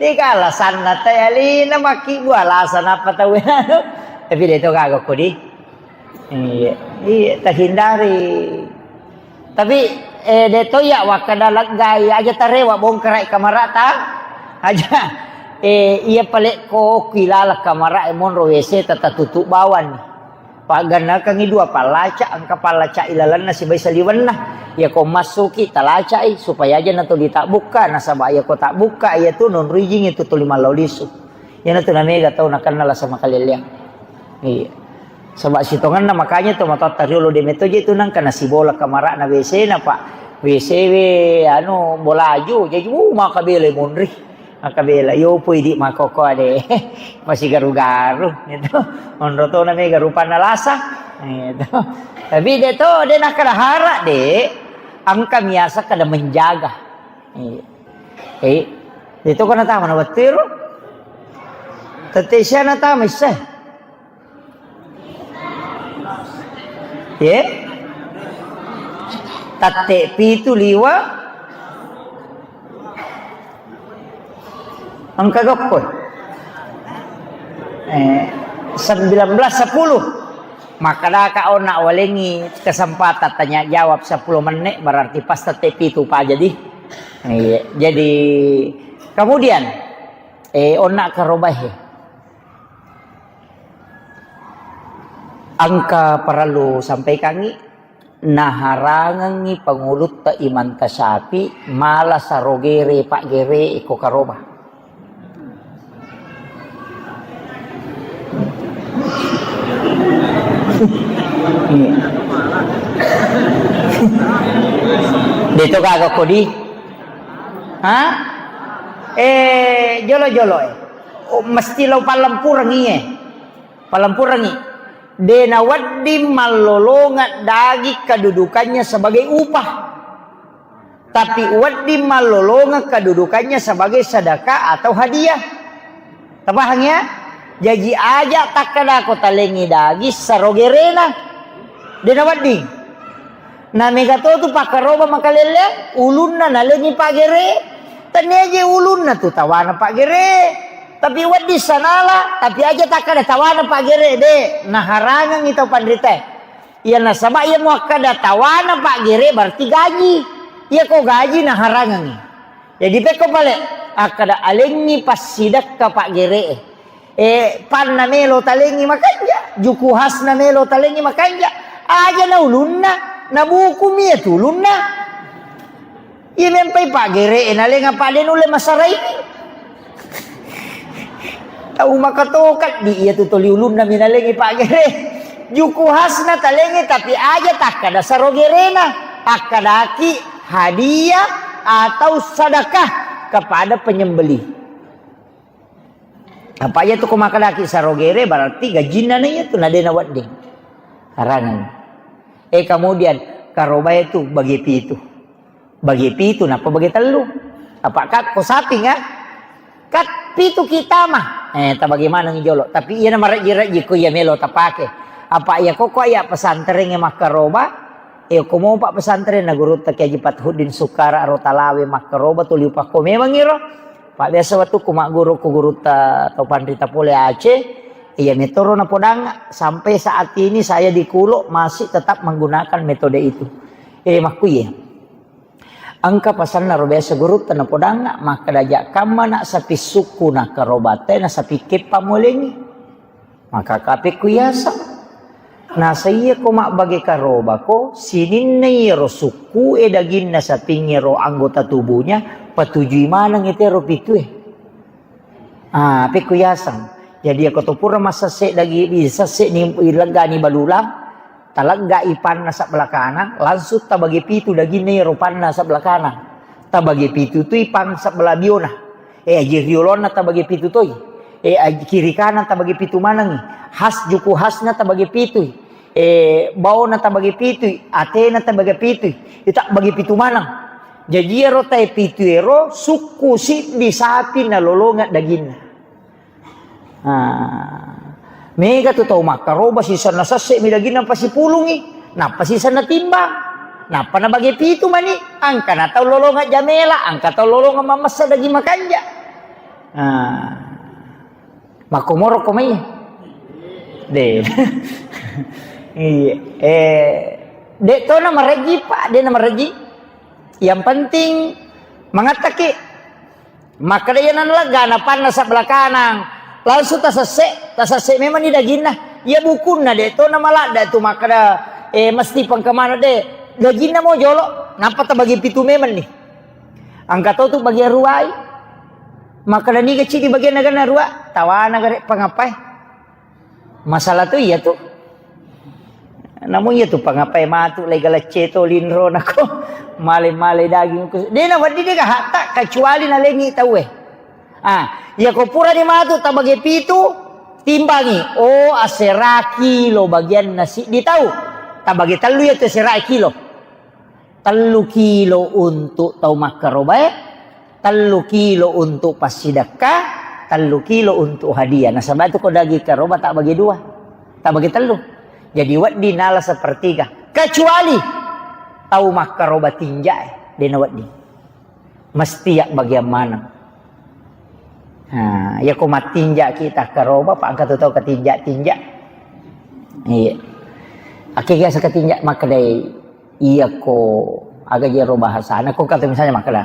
de ka alasanna tai alina makkibbu alasan apa tau anu. Tapi de to gaga kodi. Iya, iya, terhindari. Tapi, eh, de to iya wakkada leggai aja tarewa bongkarai kamarata. Aja. Eh, iya palekko ki laleng kamara e monro W C tata tutup bawang. Paggannakangi dua pallaca, engka pallaca ilalenna sibai saliwenna. Iya ko massuki talacai supaya aja na tuli tabbukka, nasaba iya ko tabbukka iya tu nonro ijing itu tuli mallau lisu. Iyana tu na mega tau nakenna lasa makalelleang. Iya. Saba sitongenna makanya to matoatta riolo de meto je tu nangka nasibola kamarana W C na, Pak. W C we anu bolaju, jaji, uh, makabela monri. Makabela, yo pui di makoko ade. Masih garu-garu gitu. Monro to na mega rupanna lasa. Gitu. Tapi de to, de nakkada hara de, engka miasa kada menjaga. Iya. Eh, de to kana tama na wettu ero. Tette sia na tama isse. Ye? Tatte pitu liwa. Engka gokko. Eh, sembilan belas sepuluh. Makkadaka onna walengi kesempatan tanya jawab sepuluh menit, berarti pas tette pitu pa jadi. Iya, jadi kemudian, eh, onna karobahe. Engka parellu sampaikangngi, naharangengngi pangulutta Imam Tasyafi mala sarogere paggere iko karoba. De to gaga kodi? Ha? Eh, jolo-jolo, eh. Oh, mesti lo pallempurengngi, eh. Pallempurengngi. De nawedding mallolongeng daging kedudukannya sebagai upah. Tapi wedding mallolongeng kedudukannya sebagai sedekah atau hadiah. Tapahang ya? Jaji aja takkadako talengi daging sarogerena. De nawedding. Na mega to tu pakkaroba makalelle, ulunna nalengi paggere. Tania je ulunna tu tawana paggere. Tapi wedding sanala, tapi aja takkada tawana paggere de. Naharangengi tau panrita. Iya nasaba iya muakkada tawana paggere berarti gaji. Iya ko gaji naharangengi. Jadi pekko pale akkada alengngi passidekka paggere. Eh, panna melo talengngi makanja, juku hasna melo talengngi makanja. Aja na ulunna, na buku mi iya tu ulunna. Iya mempai paggere, nalenga pade nulle masaraini. Tau makatokat di iya tu toli ulunna minalengi paggere. Juku hasna talengi tapi aja takkada sarogerena. Akkadaki hadiah atau sedekah kepada penyembelih. Apa iya tu ko makkadaki sarogere berarti gajinna na iya tu na dena wedding. Harangan. Eh, kemudian karobae tu bagi pitu. Bagi pitu, nappa bagi tellu. Apa kak ko saping, ah? Kat pitu kita mah. Eh, tabagi maneng jolo. Tapi iya na marejji-rejji ko iya melo tapake. Apa iya koko iya pesantren e makkaroba. Eh, ko mopa pesantren na gurutta Kiai Haji Fathuddin Sukara ro Talawe makkaroba tuli upakko memang iro. Pak biasa wettukku magguru ko gurutta tau panrita pole Aceh. Iya metoro napodang sampai saat ini saya di Kulo masih tetap menggunakan metode itu. Eh, makkuye. Engka pasanna ro biasa gurutta napodangnga, makkeda, "Ja kammana sapi sukku na karobate na sapi keppa mulengi." Maka kapekku yaseng. Nasa iya ko mabbage karobako, sininna iyaro sukku e daginna sapingnge ro anggota tubuhnya, patujui maneng itero pitue. Ah, pekko yaseng. Jadi, ako to pura massesse dagi-, sesse ni, leggani balulang, taleggai panna sebelah kanan, langsung tabagi pitu daginna ero panna sebelah kanan. Tabagi pitu tui pang sebelah biona. Eh, aji riolonna tabagi pitu toi. Eh, aji kiri kanan tabagi pitu manengi. Has juku hasna tabagi pitu. Eh, baona tabagi pitu. Atena tabagi pitu. Ita bagi pitu maneng. Jaji ero tae pitu ero sukku siddi sapi nalolongeng daginna. Nah, mega tu tau makkaroba sisenna sesse mi daginna pasipulungi, nappa sisenna timbang, nappa nabage pitu mani, angkana tau lolongeng jamela, angka tau lolongeng mamessa daging makanja. Nah, makkomoro ko mai. De. Iya. Eh, de to na mareji, Pak, de na mareji. Yang penting mangattaki. Makkeda, "Iya nanalegga, napanna sebelah kanang." Langsung tasesse, tasesse memang ni daginna. Iya bukunna de to namaladda tu makkeda, eh, mesti pengkemana de. Daginna mo jolo, nappa tabagi pitu memang ni. Angka to tu bagian ruai. Makkeda, "Niga cidi bagian naganna rua?" Tawana gare pangapai. Masalah tu iya tu. Namun iya tu pangapai matu lai galecce to linro nako male-male daging ku. De na wedding de gahatta kecuali nalengi tauwe. Ah, iya ko pura ni matu tabage pitu, timbangi. Oh, asera kilo bagian nasi di tau. Tabage tellu iya tu asera kilo. Tellu kilo untuk tau makkarobae, tellu kilo untuk passidekka, tellu kilo untuk hadiah. Nasaba tu ko daging karoba tak bagi dua, tak bagi tellu. Jadi wedding nala sepertiga. Kecuali tau makkaroba tinja e, dena wedding. Mesti ya bagian maneng. Nah, iya ko mattinjaki takkaroba, pa engka tu tau katinja-tinja. Iya. Akke biasa katinja makkedai, iya ko aga jero bahasana, ko kata misalnya makkeda,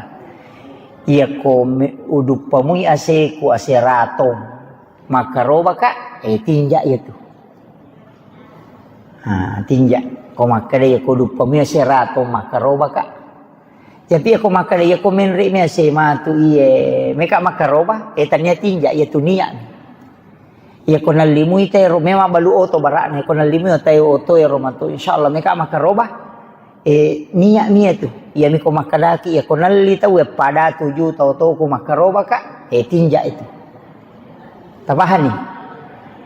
iya ko me-, uduppamui aseku, ase ratong, makkaroba ka, eh, tinja iya tu. Nah, tinja. Ko makkeda iya ko uduppamui ase ratong, makkaroba ka. Tapi iya ko makkeda, iya ko menre mi ase matu iye, meka makkaroba, eh, tania tinja, iya tu niat. Iya ko nallimui tero, memang balu oto bara'na, iya ko nallimui tero oto ero matu, insyaallah meka makkaroba, eh, niat mi iya tu. Iya mi ko makkedaki, iya ko nalli tau, eh, pada tuju tau toku makkaroba ka, eh, tinja itu. Tapahani?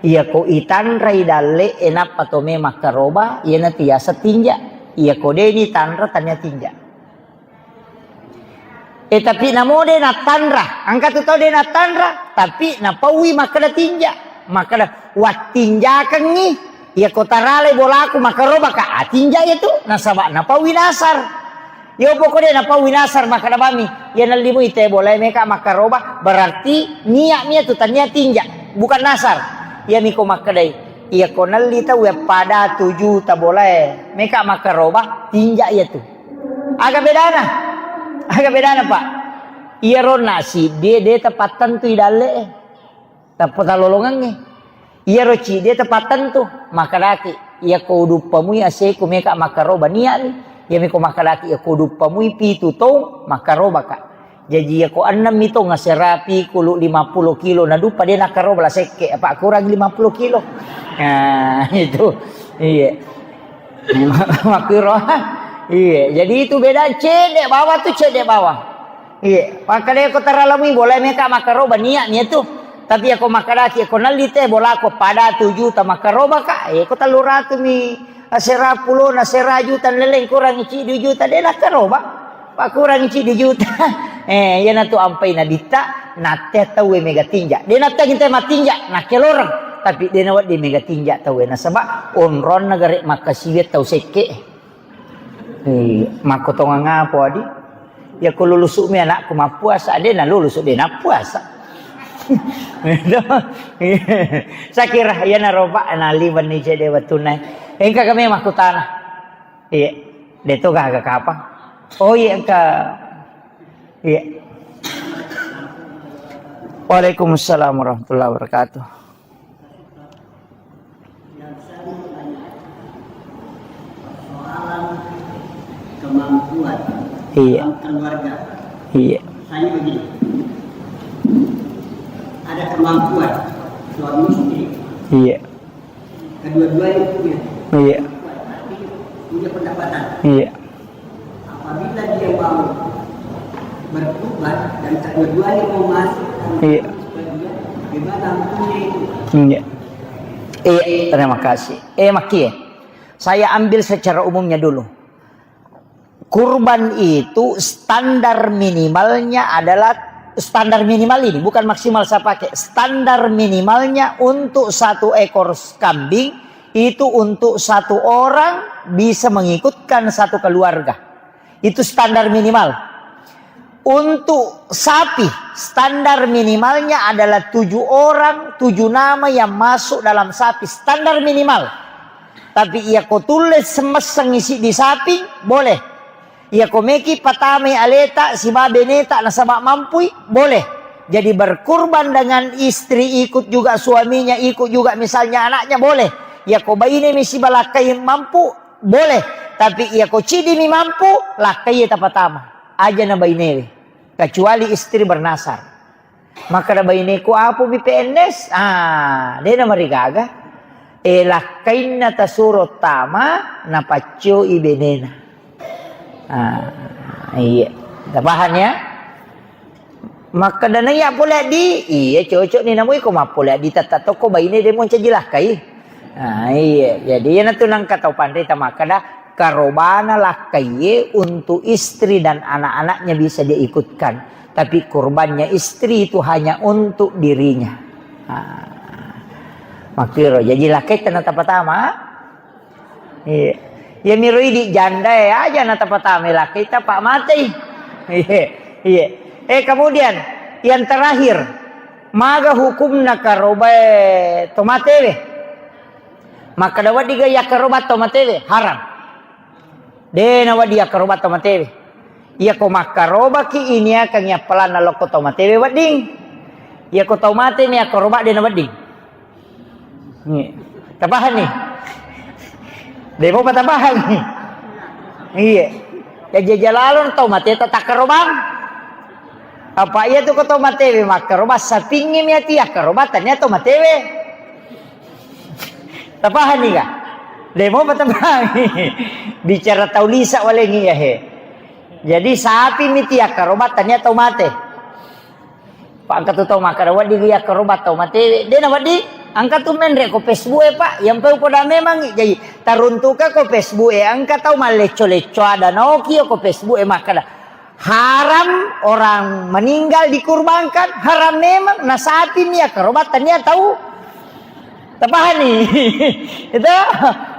Iya ko itanrai dalle, eh, nappa to me makkaroba, iya natiasa tinja. Iya ko deni tanra, tania tinja. Eh, tapi namo de nattanra. Engka tu tau de nattanra, tapi napaui makkeda tinja. Makkeda, "Wattinjakengngi, iya ko tarale bolaku makkaroba ka, ah, tinja iya tu." Nasaba napaui nasar. Yo poko de napaui nasar makkeda bami, iya nallimui te bolae meka makkaroba, berarti niat mi iya tu tania tinja, bukan nasar. Iya mi ko makkedai, iya ko nalli tau ya pada tuju ta bolae meka makkaroba, tinja iya tu. Aga bedana? Aga bedana, Pak? Iyaro nasi de, de tapattentui dalle e. Tappa talolongengnge. Iyaro cide tapattentu. Makkedaki, iya ko uduppamui aseku meka makkaroba niatni. Iya miko makkedaki, iya ko uduppamui pitu tong makkarobaka. Jaji iya ko ennem mi tong aserapi kulu lima puluh kilo naduppa de nakkaroba la sekke, apa kurang lima puluh kilo. Nah, itu. Iya. Makkiro. Iya, jadi itu beda cedde bawang tu cedde bawang. Iya, makkedai ko taralamui boleh meka makkaroba niat niat tu. Tapi ako makkedaki ko nalli te bolako pada tu juta makkaroba ka. Eh, ko tellu ratu mi asera pulo na sera juta leleng kurang ci dua juta de nakkaroba. Pakkurangi ci dua juta. Eh, iyanatu ampai nabitta, natte tauwe mega tinja. De natte ginte matinja, nakkeloreng. Tapi de nawedding mega tinja tauwe nasaba onronna gare makkasiwiang tau sekke. Eh, makkotongang apa adi? Yako lulusu mi anakku mappuasa, de nalulusu de nappuasa. Sakira iyanaro Pak naliwenni cede wettunna. Engka kami makkutana. Iya, de to gaga kapang. Oh iya, engka. Iya. Waalaikumsalam warahmatullahi wabarakatuh. Kemampuan. Iya. Dalam keluarga. Iya. Misalnya begini. Ada kemampuan suami istri. Iya. Kedua-duanya punya. Iya. Tapi punya pendapatan. Iya. Apabila dia mau bertobat dan kedua-duanya mau masuk dalam Iya. Islam, bagaimana hukumnya itu? Iya. Iya, terima kasih. Eh, Maki, eh. Saya ambil secara umumnya dulu. Kurban itu standar minimalnya adalah Standar minimal ini, bukan maksimal saya pakai. Standar minimalnya untuk satu ekor kambing itu untuk satu orang bisa mengikutkan satu keluarga. Itu standar minimal. Untuk sapi, standar minimalnya adalah tujuh orang, tujuh nama yang masuk dalam sapi, standar minimal. Tapi iya ko tulle semesseng isi di sapi, boleh. Iya ko meki patamai aleta siba beneta nasaba mampui, boleh. Jadi berkurban dengan istri, ikut juga suaminya, ikut juga misalnya anaknya, boleh. Iya ko baine mi siba lakkai mampu, boleh. Tapi iya ko cidi mi mampu, lakkai tapatama. Aja na bainewe. Kecuali istri bernasar. Makkeda baineku, "Apo bi P N S?" Ah, de namarigaga. E, lakkainna tasuro tama, napaccoi benena. Ah, iya. Tapahang ya? Makkeda naiya pole di, iya cocok ni namu iko mappole di tetta tokko baine de moncaji lakkai. Ah, iya. Jadi iya natu nangka tau panrita makkeda karobana lakkaiye untuk istri dan anak-anaknya bisa dia ikutkan. Tapi kurbannya istri itu hanya untuk dirinya. Ah. Makkiro, jadi lakkaita na tapatama. Iya. Ya miro idi janda ya aja na tapatama lakkaita pak matei. Iya. Iya. Eh, kemudian yang terakhir, maga hukumna karobae tomatewe? Makkeda wedding ga yakkaroba tomatewe? Haram. De nawedding yakkaroba tomatewe. Iya ko makkarobaki iniakangi appalanna lokko tomatewe wedding. Iya ko tau mate ni yakkaroba de nawedding. Iya. Tapahang ni? De mopa tapahang ni. Iya. Ya jajalalo tau mate ta takkarobang. Apa iya tu ko tau matewe makkaroba sapingngi mi ati yakkaroba tania tau matewe. Tapahang ni ga? De mopa tapahang. Bicara tau lisa walengi ya he. Jadi sapi mi ti yakkaroba tania tau mate. Pak engka tu tau makkeda wedding yakkaroba tau matewe. De nawedding, engka tu menre ko Facebook e pak, yang peu poda memang jadi taruntuka ko Facebook e engka tau mallecco-lecco ada naoki ko Facebook e makkeda haram orang meninggal dikurbankan, haram memang, na sapi mi yakkaroba tania tau. Tapahani? Itu,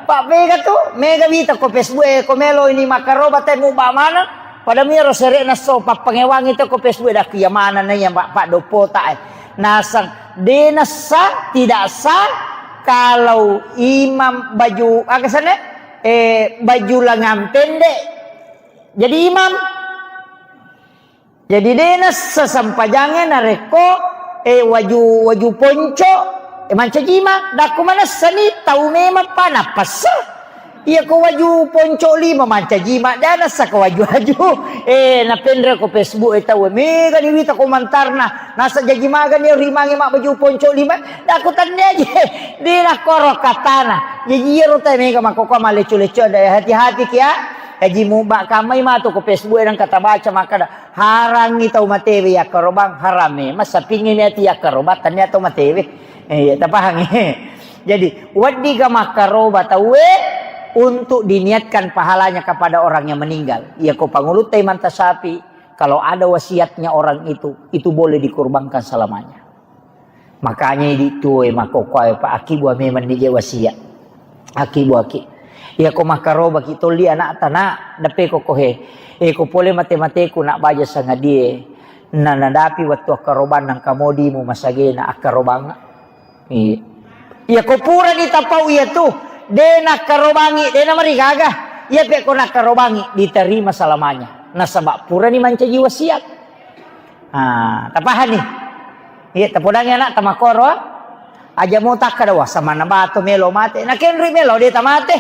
Pak, mega tu, mega wita ko Facebook e, ko melo ini makkaroba te muba mana? Pada miro sere'na so pappangewangi to ko Facebook e, dak iya mana na iya Pak, Pak Doppo ta e. Nasang, de nassa, tidak sah kalau imam baju, aga sana? Eh, baju lengan pendek jadi imam. Jadi de nassa sempajangnge narekko, eh, waju, waju ponco, eh, mancaji imang. Dakku manessani tau memang pa nappassa. Iya ko waju ponco lima mancaji imang, de nassa ko waju-waju. Eh, napenre ko Facebook e tau, mega ni wita komentarna. Nasa jaji magani rimange mabbaju ponco lima. Dakku tannia je. De nakkoro katana. Jaji iyaro tau mega makkokkoe mallecco-lecco, de hati-hati kia. Jaji muba kammai matu ko Facebook e nengka tabaca makkada. Harangngi tau matewe yakkarobang, haram memang sapingngi niati yakkarobang, tania tau matewe. Eh, iya, tapahangi. Jadi, weddiga makkaroba tauwe untuk diniatkan pahalanya kepada orang yang meninggal. Iya, ko pangulutta imanta sapi, kalau ada wasiatnya orang itu, itu boleh dikurbankan selamanya. Makanya idi tuoe makkokkoe, Pak, akibua memang nije wasiat. Akibuaki. Iya ko makkarobaki tolli anakta, Nak, deppe ko kohe. Eh, ko pole mate-mateku, Nak, baja sangadie. Na nadapi wettu akkarobang nangka modimu masagena akkarobang. Iya. Iya ko purani tapau iya tu, de nakkarobangi, de namarigaga. Iya pe ko nakkarobangi, diterima selamanya. Nasaba purani mancaji wasiat. Ah, tapahani? Iya, tapodangi anak tamakkoro. Aja mo takkada, "Wah, samanna bato melo mate." Nakenri melo de tamate.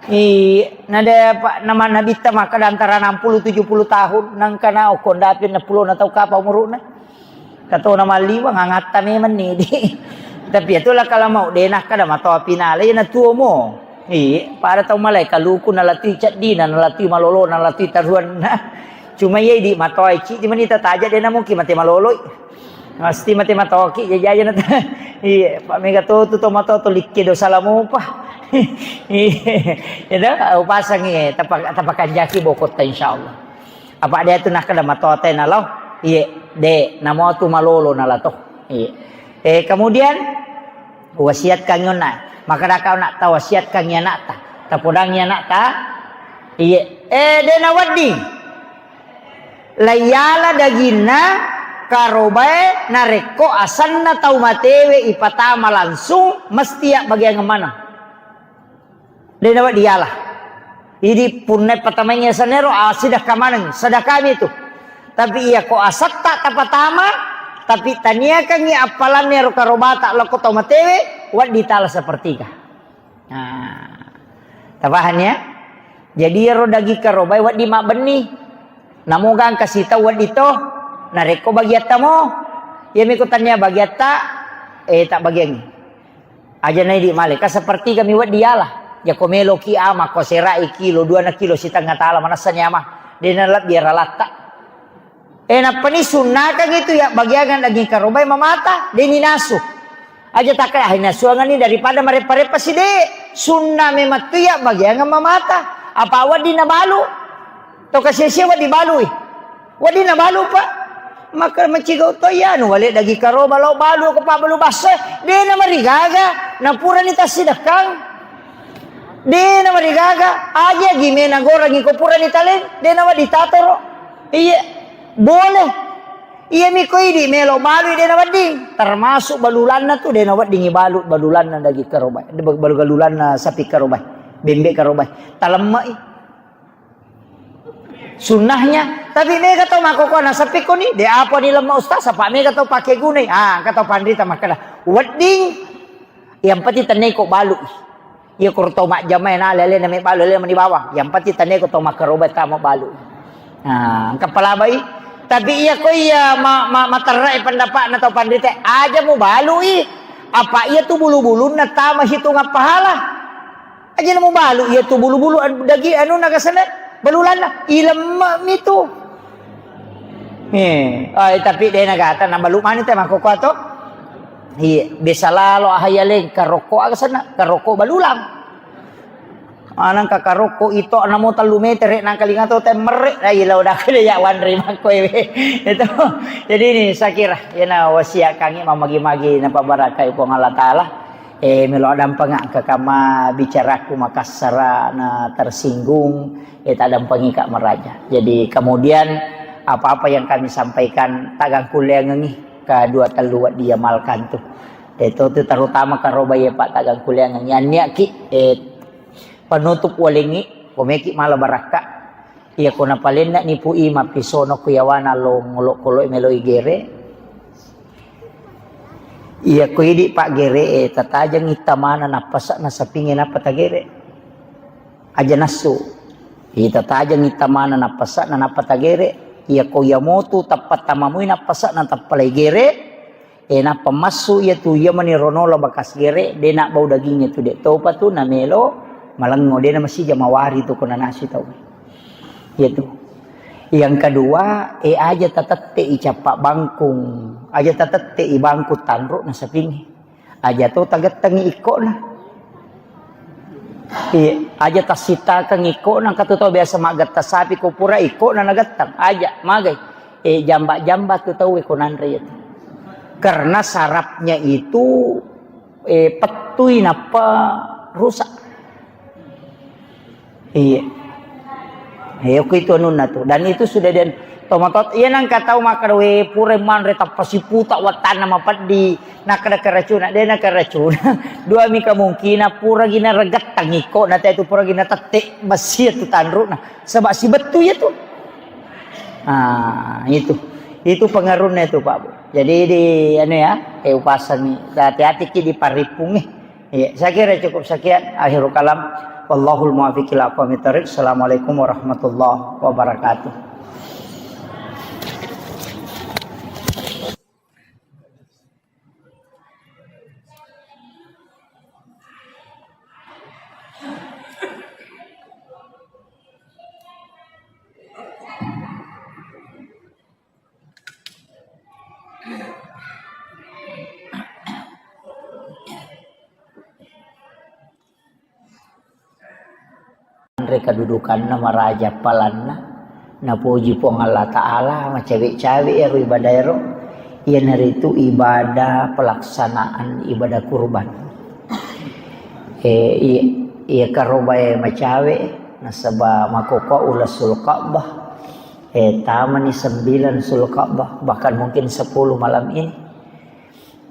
Iya, nade pa-, nama nabitta makkada antara enam puluh tujuh puluh tahun, nangkana okko ndapi enam puluh na tau kapa umuruna. Katona malliwang angatta memang ni di. Tapi itulah kalau mau de nakkada matoa pinale na tuo mo. Iya, pada tau malai kaluku nalatui ceddina, nalatui malolo, nalatui taruanna. Cuma iya idi matoa cidi mani tataja de na mungkin mate maloloi. Mesti mate matoki jajaja na. Iya, Pak mega to tu to mato to likke dosa lamupa. Iya, itu upasangi tapak tapakanjaki bokotta insyaallah. Apa dia tu nakkada matoa tena lo. Iya. De, namo tu malolo nala to. Iya. Eh, kemudian wasiatkan onna. Maka daka onna tawasiatkan anakta. Tapodangi anakta. Iya. Eh, de nawedding. Laiyala daginna karobae narekko asenna tau matewe ipatama langsung, mesti yabbagiangeng maneng. De nawedding diala. Idi punna patamaingi asenna ero, ah, sedekah maneng, sedekah mi tu. Tapi iya ko asetta tapatama, tapi taniakangi appalanna ero karobata lokko tau matewe, wedding tala sepertiga. Nah, tapahang ya? Jadi ero daging karobae wedding mabbenni. Namo gangka sitau wedding to, narekko bagiatta mo, iyami ko tania bagiatta, eh, tak bagiangi. Aja naidi male, ka sepertiga mi wedding diala. Jako meloki ama, ko serai kilo, dua na kilo sitengnga tala, manessani ama. De nalebbi aralatta. Eh, nappani sunnakang itu ya bagiangan daging karobai mamata, de ninasu. Aja takka, ah, nasuanganni daripada mareppa-reppa side. Sunna memang tu ya bagiangan mamata. Apa wedding nabalu? To kasia-sia wedding balui. Wedding nabalu, Pak. Maka macigau to iya, anu wale daging karoba lao balu ko pabbalu basso, de namarigaga, napurani tassidekkang. De namarigaga, aja gime nagorangi ko purani taleng, de nawedding tatoro. Iya, boleh. Iyami ko idi melo balui de nawedding, termasuk balulanna tu de naweddingi balu, balulanna daging karobai, balu-, balulanna sapi karobai, bembe karobai. Talemmei. Sunnahnya, tapi mega tau makkokkoe nasappikkoni, de apa ni lemma ustaz, apa mega tau pake gunai. Ah, engka tau panrita makkeda, wedding, yang penting tenneko balu. Iya ko tau majjamai na lele na me balu, lele mani bawang. Yang penting tenneko tau makkaroba tama balu. Ah, engka palabai. Tapi iya ko iya ma-, ma-, materrai pendapatna tau panrita, aja mu balui. Apa iya tu bulu-bulunna tama hitungan pahala. Aja na mubalu, iya tu bulu-bulu an-, dagi anu nagasana, balulanna, ilemma mi tu. Eh, ai, tapi de nagata, nabalu mani te makkokkoe to. Iya, biasa lalo ahaya leng, karokko agasana, karokko balulang. Anang ka karokko ito namo tellu metere nangkalinga to te merre, ai lao dakale ya wanre makkoe we. Itu. Jadi ini saya kira, yana wasiat kangi mamagi-magi na pabarakai Puang Allah Taala. Eh, melo adampengeng engka kamma bicaraku makassara na tersinggung, eh, tadampengika maraja. Jadi kemudian apa-apa yang kami sampaikan tagang kulleangengi ka dua tellu wedding iamalkan tu. Eh, to tu terutama karoba iya Pak tagang kulleangengi. Anniaki, eh, penutup walengi, komeki mala barakka. Iya ko napalenna nipu i mappisono ku yawana lo ngolo-kolo meloi gere. Iya ko idi paggere e, tatajengngi tamana nappasa nasapingnge nappa tagere. Aja nassu. Iya tatajengngi tamana nappasa na nappa tagere. Iya ko iya motu tappa tamamui nappasa na tappa lai gere. E nappa massu iya tu iya mani ronola bakas gere, de nabbau dagingnge tu de topa tu namelo malengngo, de na masija mawari tu ko nanasi tau. Iya tu. Yang kedua, e aja tatette i cappa bangkung, aja tatette i bangkung tanru nasapingnge. Aja to tagettengi ikkona. Iya, aja tassitakeng ikkona, engka tu tau biasa maggetta sapi ko pura ikkona nagetteng. Aja, magai. Eh, jamba-jamba tu tau ko nanre itu. Karena sarafnya itu, eh, pettui nappa rusak. Iya. Iya, ku itu anunna tu. Dan itu sudah dia tomatot, iya nangka tau makkeda, we, pura manre tappa siputa wattanna mapeddi, nakkeda keracuna, de na keracuna. Dua mi kemungkinan, pura gina regettang iko, na te tu pura gina tette, besi tu tanruna. Sebab si bettu ya tu. Ah, itu. Itu pengaruhnya itu, Pak Bu. Jadi di anu ya, eh, upasangi. Hati-hati ki di paripung, eh. Iya, saya kira cukup sekian. Akhirul kalam. Wallahul muwaffiq ila aqwamit thariq. Assalamualaikum warahmatullahi wabarakatuh. Anre kedudukanna maraja palanna, Napoji Puang Allah Ta'ala, macawe-cawe ero ibadah ero, iyanaritu ibadah pelaksanaan ibadah kurban. Eh, iya, iya karobae macawe, nasaba makkokkoe uleng Sulka'bah, eh, tamani sembilan Sulka'bah, bahkan mungkin sepuluh malam ini.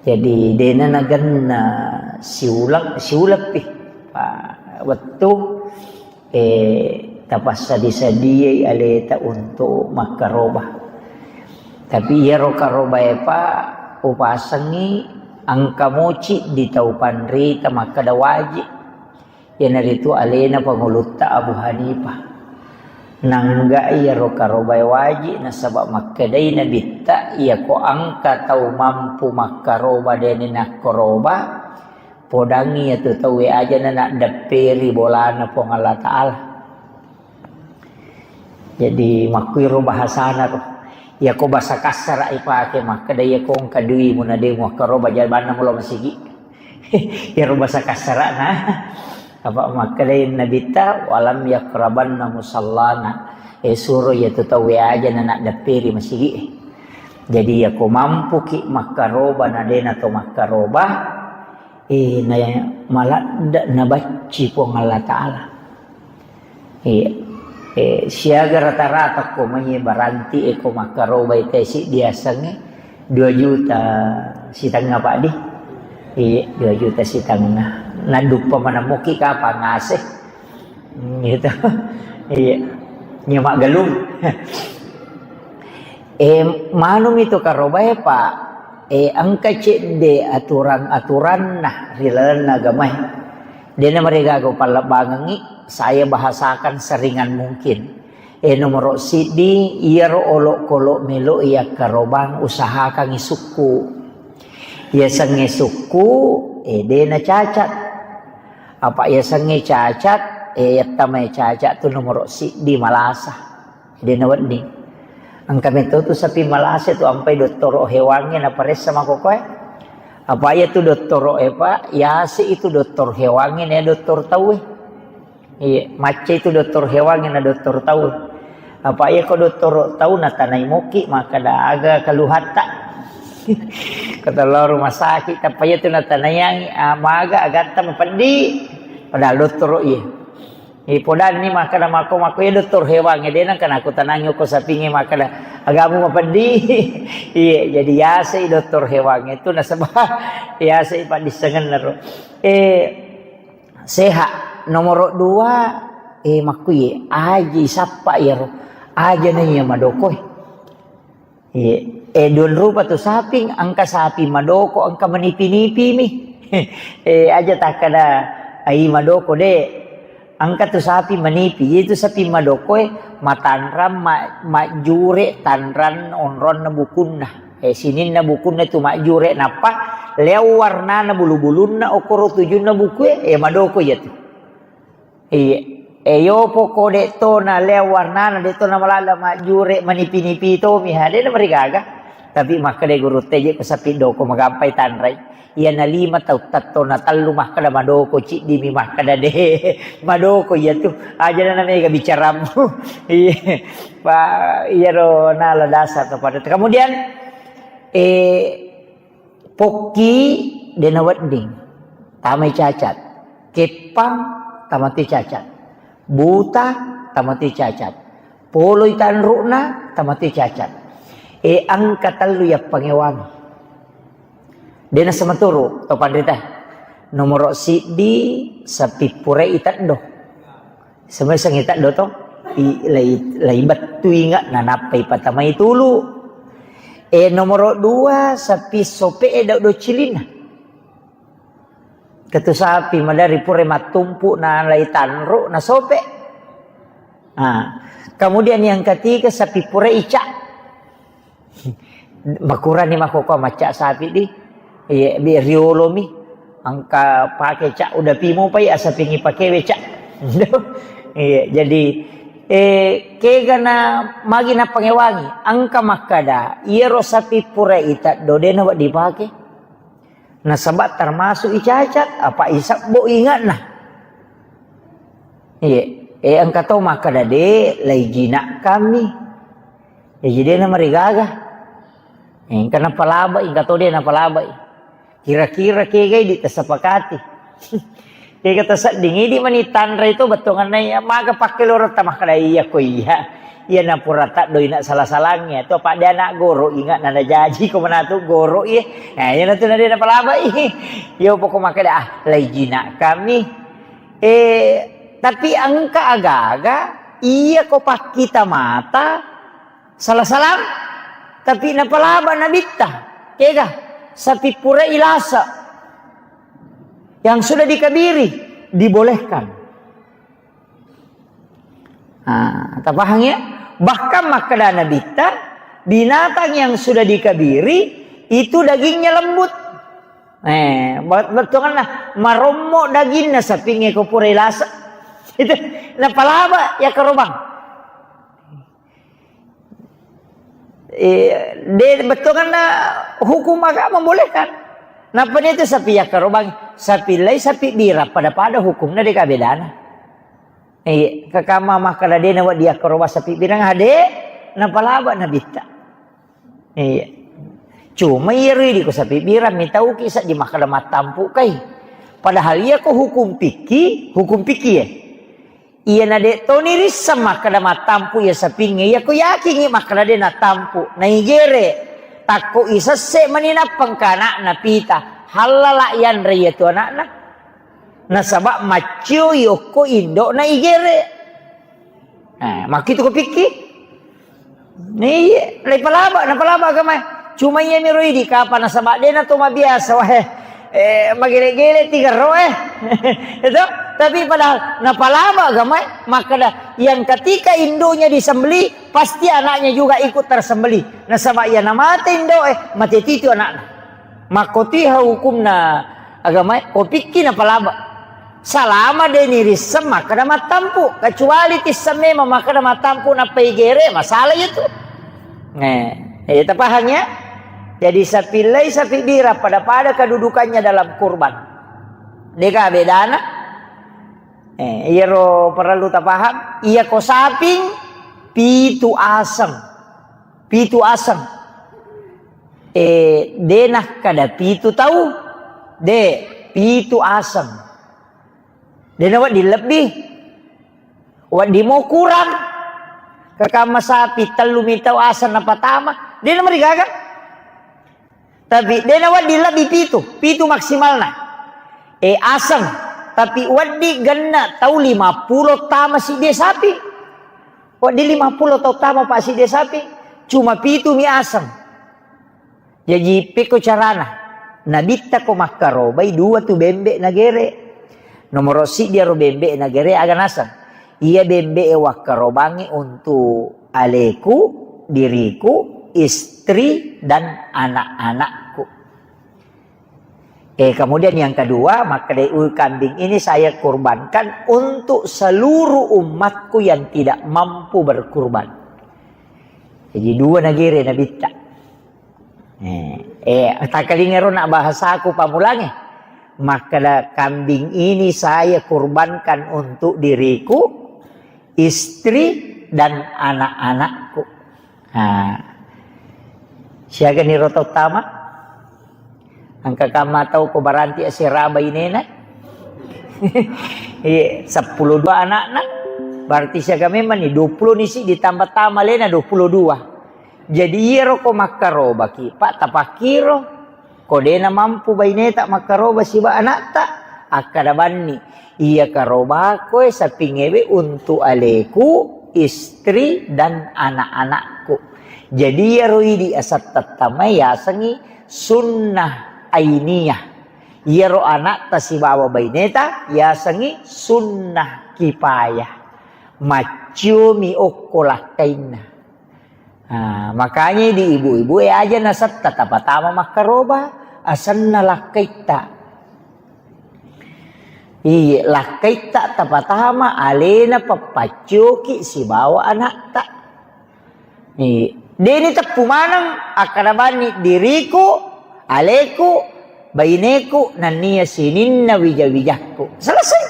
Jadi, dena nagenna siuleng, siuleng pi. Pa-, wettu, eh, tapassadi-sadiai aleta untuk makkaroba. Tapi iyaro karobae pa upasengi engka moci di tau panrita makkeda wajib. Iyanaritu alena pangulutta Abu Hanifah. Nangga iyaro karobae waji, nasaba makkedai Nabitta, iyako engka tau mampu makkaroba deni nakkoroba, podangi iyatu tauwe ajana naddepperi bolana Puang Allah Ta'ala. Jadi, makkuiro bahasana ro. Iyako basa kassara ipake, makkeda iyako engka dui muna de muakkaroba jabanna mulo masigi. Iyaro basa kassarana. Apa makkedai Nabitta, "Walam yakrabanna musallana." Eh, suro iyatu tauwe ajana naddepperi masigi. Jadi, iyako mampuki makkaroba na dena to makkaroba, eh, na maladde nabacci Puang Allah Ta'ala. Iya. Eh, siaga rata-rata ko mai baranti e ko makkarobai tesi diasengnge dua juta sitengnga, Pak, di. Iya, dua juta sitengnga. Naduppa manamuki kapang ase. Hmm, gitu. Iya. Nya maggalung. Eh, manumi tu karobae, Pak. Eh, engka cedde aturan-aturanna ri lalenna agamae. Dena marigaga upallebbangengngi, saya bahasakan seringan mungkin. Eh, nomoro siddi, iyaro olokolo melo yakkarobang usahakangngi sukku. Yasengnge sukku, eh, dena cacat. Apa yasengnge cacat, eh, yattamai cacat tu nomoro siddi malasa. Dena wedding. Engka metto tu sapi malasa tu ampai dottoro hewangnge naparessa makokoe. Apa iya tu dottoro e, Pak, yase itu doktor hewangnge na doktor tauwe. Iya, macca itu doktor hewangnge na doktor tauwe. Apa iya ko dottoro tau natanai moki, makkeda aga kaluhatta. Kata lo rumah sakit, tappa iya tu natanaiangi, ah, maga agatta mapeddi. Padahal dottoro iya. Ipodanni makkeda mako-mako, "Iya, doktor hewangnge, de nengka nakutanangi ko sapingnge," makkeda, "Agamu mapeddi." Iya, jadi yasei doktor hewangnge tu nasaba yasei paddissengenna ro. Eh, sehat. Nomoro dua, eh, makkuye, aji sappa iyaro. Aja na iya madokoe. Iya. Eh, duanrupa tu saping, engka sapi madoko, engka manipi-nipi mi. Eh, aja takkeda, "Ai madoko, de." Engka tu sapi manipi, itu sapi madokoe matanrang ma-, majjure tanrang onronna bukunna. Eh, sininna bukunna tu majjure, nappa leo warnana bulu-bulunna okoro tujunna bukue, eh, madoko iya tu. Iya. E, yopo ko de to na leo warnana, de to na malala majjure manipi-nipi to mi, ha, de na marigaga. Tapi makkeda guru te je ko sapi doko magampai tanrai. Iya na lima tau tatto na tellu makkeda madoko, ciddi mi makkeda de. Madoko iya tu. Aja na mega bicaramu. Iya. Pa, iyaro nala dasar kepada. Kemudian, eh, Pokki de nawedding, tamai cacat. Keppang, tamati cacat. Buta, tamati cacat. Poloi tanru'na, tamati cacat. E, engka tellu yappangewangi. De nasematuru to panrita. Nomoro siddi, sapi purai teddo. Semeseng ita doto, i-, lai, lai bettu inga, nanappa ipatamai tulu. E, nomoro dua, sapi sope e dau docilinna. Ketu sapi madari pura mattumpu na lai tanru na sope. Nah, kemudian yang ketiga, sapi pura ica. Makurani makkokkoe macca sapi di. Iya, bi riolomi. Engka pake ca udah pimu pai asapingi pakewe ca. Iya, jadi, eh, kegana magi napangewangi. Engka makkada, iyaro sapi pura ita dodena wa dipake. Nasaba termasuk icacat, apa isabbo ingatna. Iya. Eh, engka to makkeda, "De, laijinakkammi." Eh, jadi de namarigaga. Eh, engka napalabai, engka to de napalabai. Kira-kira kega idi tasepakati. Kega tasedding idi mani tanrai to bettuanganna iya, maga pakkeloretta makkeda iya ko iya. Iya napura taddoi na sala-salangnge to, apa de anak goro inga nana jaji ko manatu goro iye. Nah, iya natu nade napalabai. Iya pokok makkeda, "Ah, laijinakkammi." Eh, tapi engka aga-aga iya ko pakkita mata sala-salang, tapi napalaba nabitta. Kega? Sapi pura ilasa. Yang sudah dikabiri dibolehkan. Ah, tapahang ya? Bahkan makkeda nabitta, binatang yang sudah dikabiri itu dagingnya lembut. Eh, bet-, bettuanna marommo daginna sapingnge ko pura ilasa. Itu napalaba ya karobang. Eh, de bettuanna hukum agama membolehkan. Nappa itu sapi ya karobang, sapi lai sapi bira pada-pada hukumna de kabedana. Iya, kakama makkeda de nawedding yakkaroba sapi birang, ade, napalaba nabitta. Iya. Cuma iya ridi ko sapi birang, mitauki seddi makkeda mattampu kai. Padahal iya ko hukum fikih, hukum fikih ya. Iya na de toni risseng makkeda mattampu iya sapingnge, iya ko yakingi makkeda de natampu, naigere. Takko isesse mani nappengka anakna pita, hallala yanre iya tu anakna. Nasaba maccio yokko indo'na igere. Eh, makkitu ko pikki? Iya, lai palaba, napalaba agamae. Cuma iya miro idi kapa nasaba dena to mabiasa wae. Eh, magele-gele tiga roe. Itu, tapi padahal napalaba agamae, makkeda yang ketika induknya disembelih, pasti anaknya juga ikut tersembelih. Nasaba iya namate indoe, mate titu anakna. Makkotiha hukumna agamae, ko pikki napalaba. Salama de nirisseng makkeda mattampu, kecuali tisseng memang makkeda mattampu nappa igere, masalah iya tu. Eh, eh, tapahang ya? Jadi sapi lai sapi bira pada-pada kedudukannya dalam kurban. Deka bedana? Eh, iyaro perlu tapahang, iya ko saping pitu aseng. Pitu aseng. Eh, de nakkeda pitu tau. De, pitu aseng. De nawedding lebbi. Wedding mo kurang. Kakamma sapi tellu mi tau aseng napatama. De namarigaga. Tapi de nawedding lebbi pitu. Pitu maksimalna. Eh, aseng. Tapi wedding genna tau lima pulo tama siddi sapi. Wedding lima pulo tau tama pa siddi sapi, cuma pitu mi aseng. Jaji, pekko carana? Nabitta ko makkarobai dua tu bembe nagere. Nomoro siddi aro bembe nagere aga naseng. Iya bembe e wakkarobangi untuk aleku, diriku, istri, dan anak-anakku. Eh, kemudian yang kedua, makkeda, "Ui, kambing ini saya kurbankan untuk seluruh umatku yang tidak mampu berkurban." Jadi dua nagere nabitta. Eh, eh, takkalingero nak bahasaku pamulange. Makkeda, "Kambing ini saya kurbankan untuk diriku, istri, dan anak-anakku." Nah, siaga niro tau tama? Engka kamma tau ko baranti asera bainena? Iya, seppulo dua anakna. Berarti siaga memang ni, dua pulo ni si ditambah tama lena dua pulo dua. Jadi iyaro ko makkarobaki, Pak, tapakkiro. Ko dena mampu baineta makkaroba siba anakta, akkada banni, "Iya karobako e sapingewe untuk aleku, istri, dan anak-anakku." Jadi iyaro idi asattattamai yasengi sunnah ainiyah. Iyaro anakta sibawa baineta yasengi sunnah kipayah. Macciomi okko lakkainna. Ah, makanya di ibu-ibu e aja nasetta tapatama makkaroba, asenna lakkaitta. Iye, lakkaitta tapatama alena pappaccioki sibawa anakta. Iye, deni teppu maneng akkada banni diriku, aleku, baineku, nennia sininna wija-wijakku. Selesai.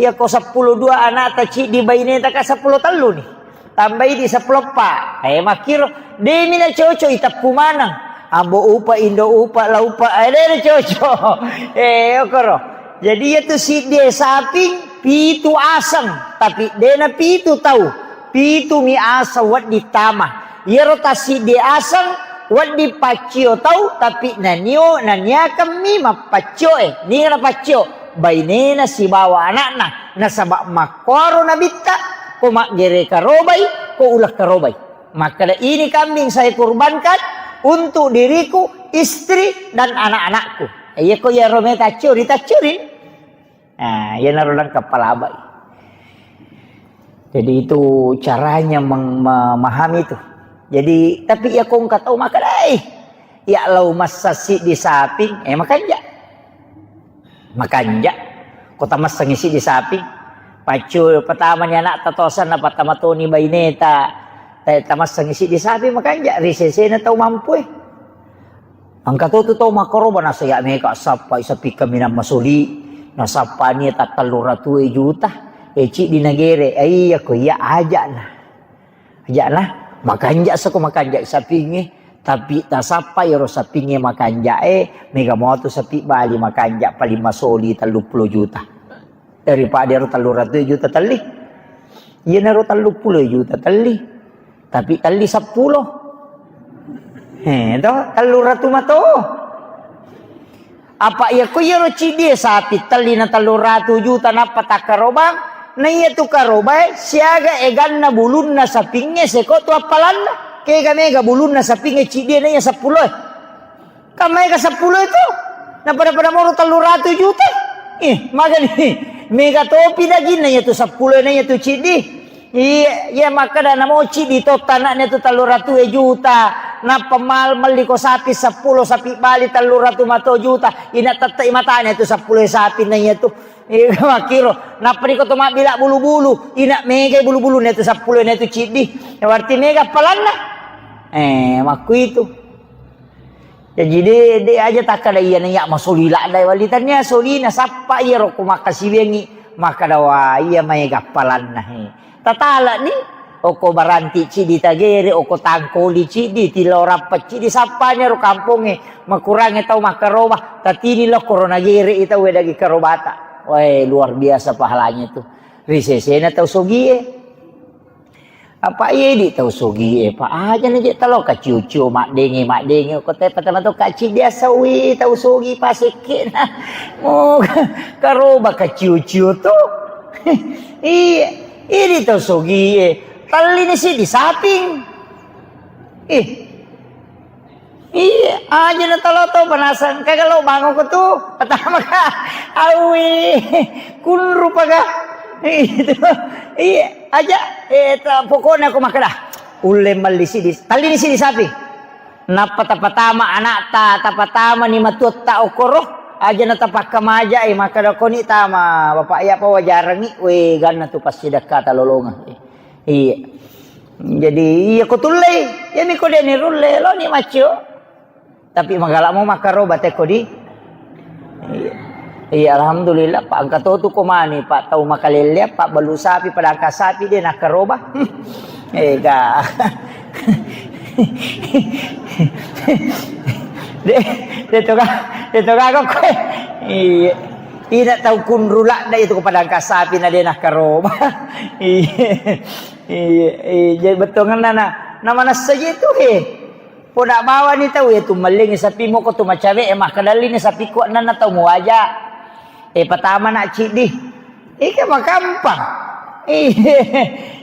Iya ko seppulo dua anakta ciddi baineta ka seppulo tellu ni. Tambai di seppulo eppa. Eh, makkiro, demi na cocok iteppu maneng. Ambo upa, indo upa, la upa, eh, de na cocok. Eh, okoro. Jadi iya tu siddi saping, pitu aseng, tapi de na pitu tau. Pitu mi aseng wedding tama. Iyaro tassiddi aseng wedding paccio tau, tapi nanio, naniakemmi mappaccio e. Ninga napaccio? Bainena sibawa anakna. Nasaba makkuaro nabitta, ko maggere karobai, ko uleng karobai. Makkeda, "Ini kambing saya kurbankan untuk diriku, istri, dan anak-anakku." Iya ko iyaro meta accuri, taccuri. Nah, iyanaro lengkap palabai. Jadi itu caranya meng-, memahami itu. Jadi, tapi iya ko engka tau makkeda, "Eh, iya lao massa siddi saping, eh, makanja." Makanja. Ko tamassengi siddi saping. Paccu pertama ni anakta tosanna, pertama toni baineta. Eh, tamassengi siddi saping makanja. Ri sesena tau mampu e. Engka to tu tau makkaroba, nasaya mega sappai sapi kaminang masoli, nasappani takkallu ratue juta, e ciddi nagere, e iya ko iya aja'na. Aja'na, makanja sako makanja sapingnge, tapi tasappa iyaro sapingnge makanja e, mega motu sapi bali makanja paling masoli telluppulo juta. Daripada ero telluratu juta telli. Iyanaro telluppulo juta telli. Tapi telli seppulo. Eh, to, telluratu mato. Apa iya ko iyaro ciddi sapi telli na telluratu juta nappa takkarobang, na iya tu karobae siaga eganna bulunna sapingnge seko tu appalanna. Kega mega bulunna sapingnge ciddi na iya seppulo e. Kan maega seppulo itu? Napada-pada moro telluratu juta. Ih, magani. Mega topi daginna iya tu seppulo na iya tu ciddi. Iya, iya makkeda namo ciddi to tanaknya tu telluratu juta. Nappa mal melli ko sapi seppulo, sapi bali telluratu mato juta. Ina tette matanya tu seppulo sapi na iya tu. Iya makkiro. Nappa ri ko to mabbila bulu-bulu. Ina mega bulu-bulu na tu seppulo na tu ciddi. Ya berarti mega appalanna. Eh, makku itu. Jaji de, de aja takkada iyana iya masoli ladda wali tania solina sappa iyaro ko makkasiwiangngi makkada wa iya maega appalanna he. Tatalani oko baranti ciddi tagere, oko tangkoli ciddi, tilorappa ciddi sappanya ro kampongnge makurangnge tau makkaroba, tatini lo korona gere i tau wedagi karobata. Wae luar biasa pahalanya itu. Ri sesena tau sogie. Apa iya idi tau sogi e, pa aja na je talo kaciu-ciu maddenge, maddenge ko te patama to kaci biasa wi tau sogi pasekke na. Oh, karoba kaciu-ciu to. Iya, idi tau sogi e. Talli ni si di saping. Ih, Iya, aja na talo tau panasang. Kaga lo bangun ko tu. Pertama ka, awi, kunru paga. Itu. Iya, aja. Eh, ta-, pokoknya aku makan dah. Ulle melli sidi, tali ni sidi sapi. Nappa tapatama anak ta, tapatama ni matuatta okoro. Aja na tapakka maja, eh, maka da koni tama. Bapak iya apa wajarangi, we ganna tu pasti dekat talolongan. Iya. Jadi, iya ko tullei. Iya mi ko deni rulle, lo ni macio. Tapi magala mo makkaroba teko di. Iya. Iya, alhamdulillah, Pak, engka to tu ko mani, Pak, tau makalelle, Pak, balu sapi, padangka sapi, de nakkaroba. Ega. De, de toga, de toga kok. Iya. Ina tau kunru ladda itu ko padangka sapi na de nakkaroba. Iya. Iya, iya, jadi bettuanna na, na manessa je tu, he. Poda bawani tau iya tu mellingi sapi moko tu macawe e makkedalli ni sapi kuat nana tau muaja. Eh, pertama nak ciddi. Ike makampang. Iya,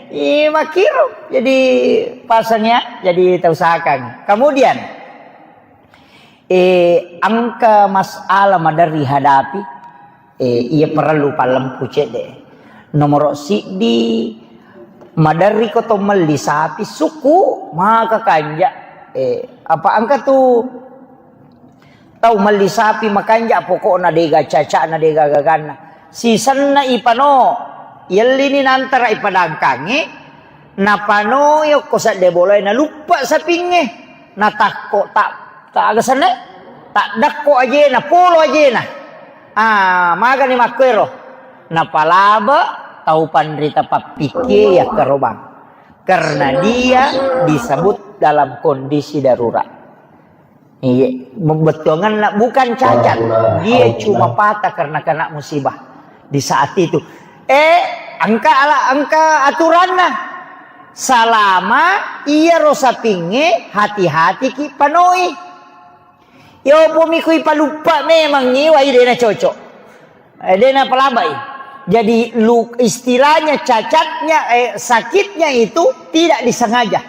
iya, makiro. Jadi pasang ya, jadi tau usahakan. Kemudian, eh, engka masalah maderri hadapi, eh, iya parellu pallempu cedde. Nomoro siddi, maderri ko to melli sapi suku, maka kanja. Eh, apa engka tu tau melli sapi makanja, pokokna dega cacana, dega gaganna. Sisenna ipano, yellini nantara ipadangkangi, napanoi okko sedde bolae, naluppa sapingnge, natakko ta, ta aga senna, taddakko ajena, polo ajena. Ah, magani makkuero. Napalaba tau panrita pappikkie yakkarobang. Karena dia disebut dalam kondisi darurat. Iya, bettuanganna bukan cacat. Dia cuma patah karena kena musibah di saat itu. Eh, engka ala, engka aturanna. Salama iyaro sapingnge, hati-hati ki panoi. Yo, pomi kui paluppa memang iwai dena cocok. Eh, dena palabai. Jadi lu, istilahnya cacatnya, eh, sakitnya itu tidak disengaja.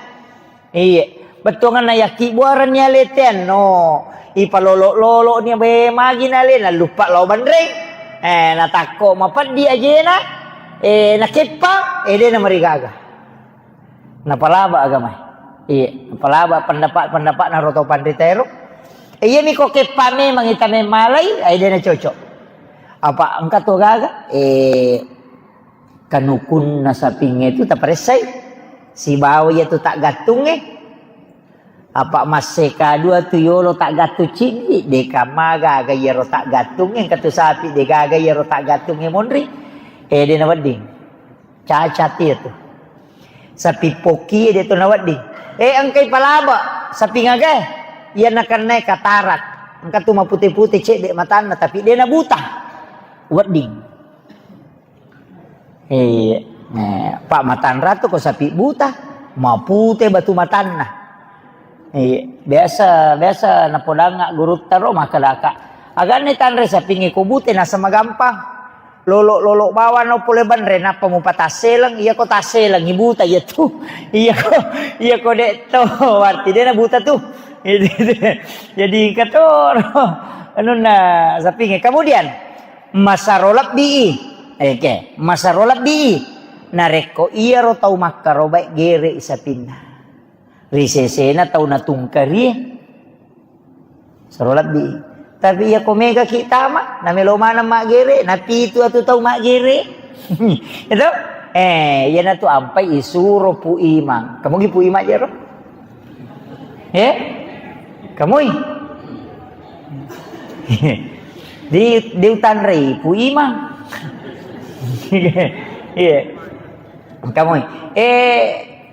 Iya, bettuanganna yakki buaranni aletean no. Ipalolo-lolo ni be magi nale, naluppa lao banreng. Eh, natakko mapeddi ajena. Eh, nakeppa, eh, dena marigaga. Napalaba agamae. Iya, napalaba pendapat-pendapat naro to panrita ero. Eh, iya mi ko keppa memang ita memmalai, ai dena cocok. Apa engka to gaga? Eh, kanukunna sapingnge tu taparessai. Sibawa iya tu taggattungnge. Apa masseka dua tu yolo taggattung ciddi, deka magaga iyaro taggattungnge, engka tu sapi de gaga iyaro taggattungnge monri. Eh, dena wedding. Cacat iya tu. Sapi pokki de tu nawedding. Eh, engkai palaba, sapi ngagai. Iya nakennae katarak. Engka tu mapute-pute cedde matanna, tapi de nabuta. Wedding. Iya. Eh, Pak Matanra tu ko sapi buta, mapute batu matanna. Iya, biasa, biasa napodangnga gurutta ro makkedaka. Aganni tanre sapingnge ko bute naseng magampang. Lolo-lolo bawang no pole banre nappa mupatasseleng, iya ko tasseleng ibuta iya tu. Iya ko, iya ko de to, berarti de nabuta tu. Jadi katoro anunna sapingnge. Kemudian masaro lebbi. Oke, masaro lebbi. Narekko iyaro tau makkarobae gere sapinna. Ri sesena tau natungkarie. Saro lebbi. Tapi iya ko mega ki tama, namelo maneng maggere, napitu atu tau maggere. Itu? Eh, iyanatu ampai isuro Pu Imang. Kamu gi Pu Imang jero? Eh? Kamui? Di, diutanrei Pu Imang. Iya. Kamui. Eh,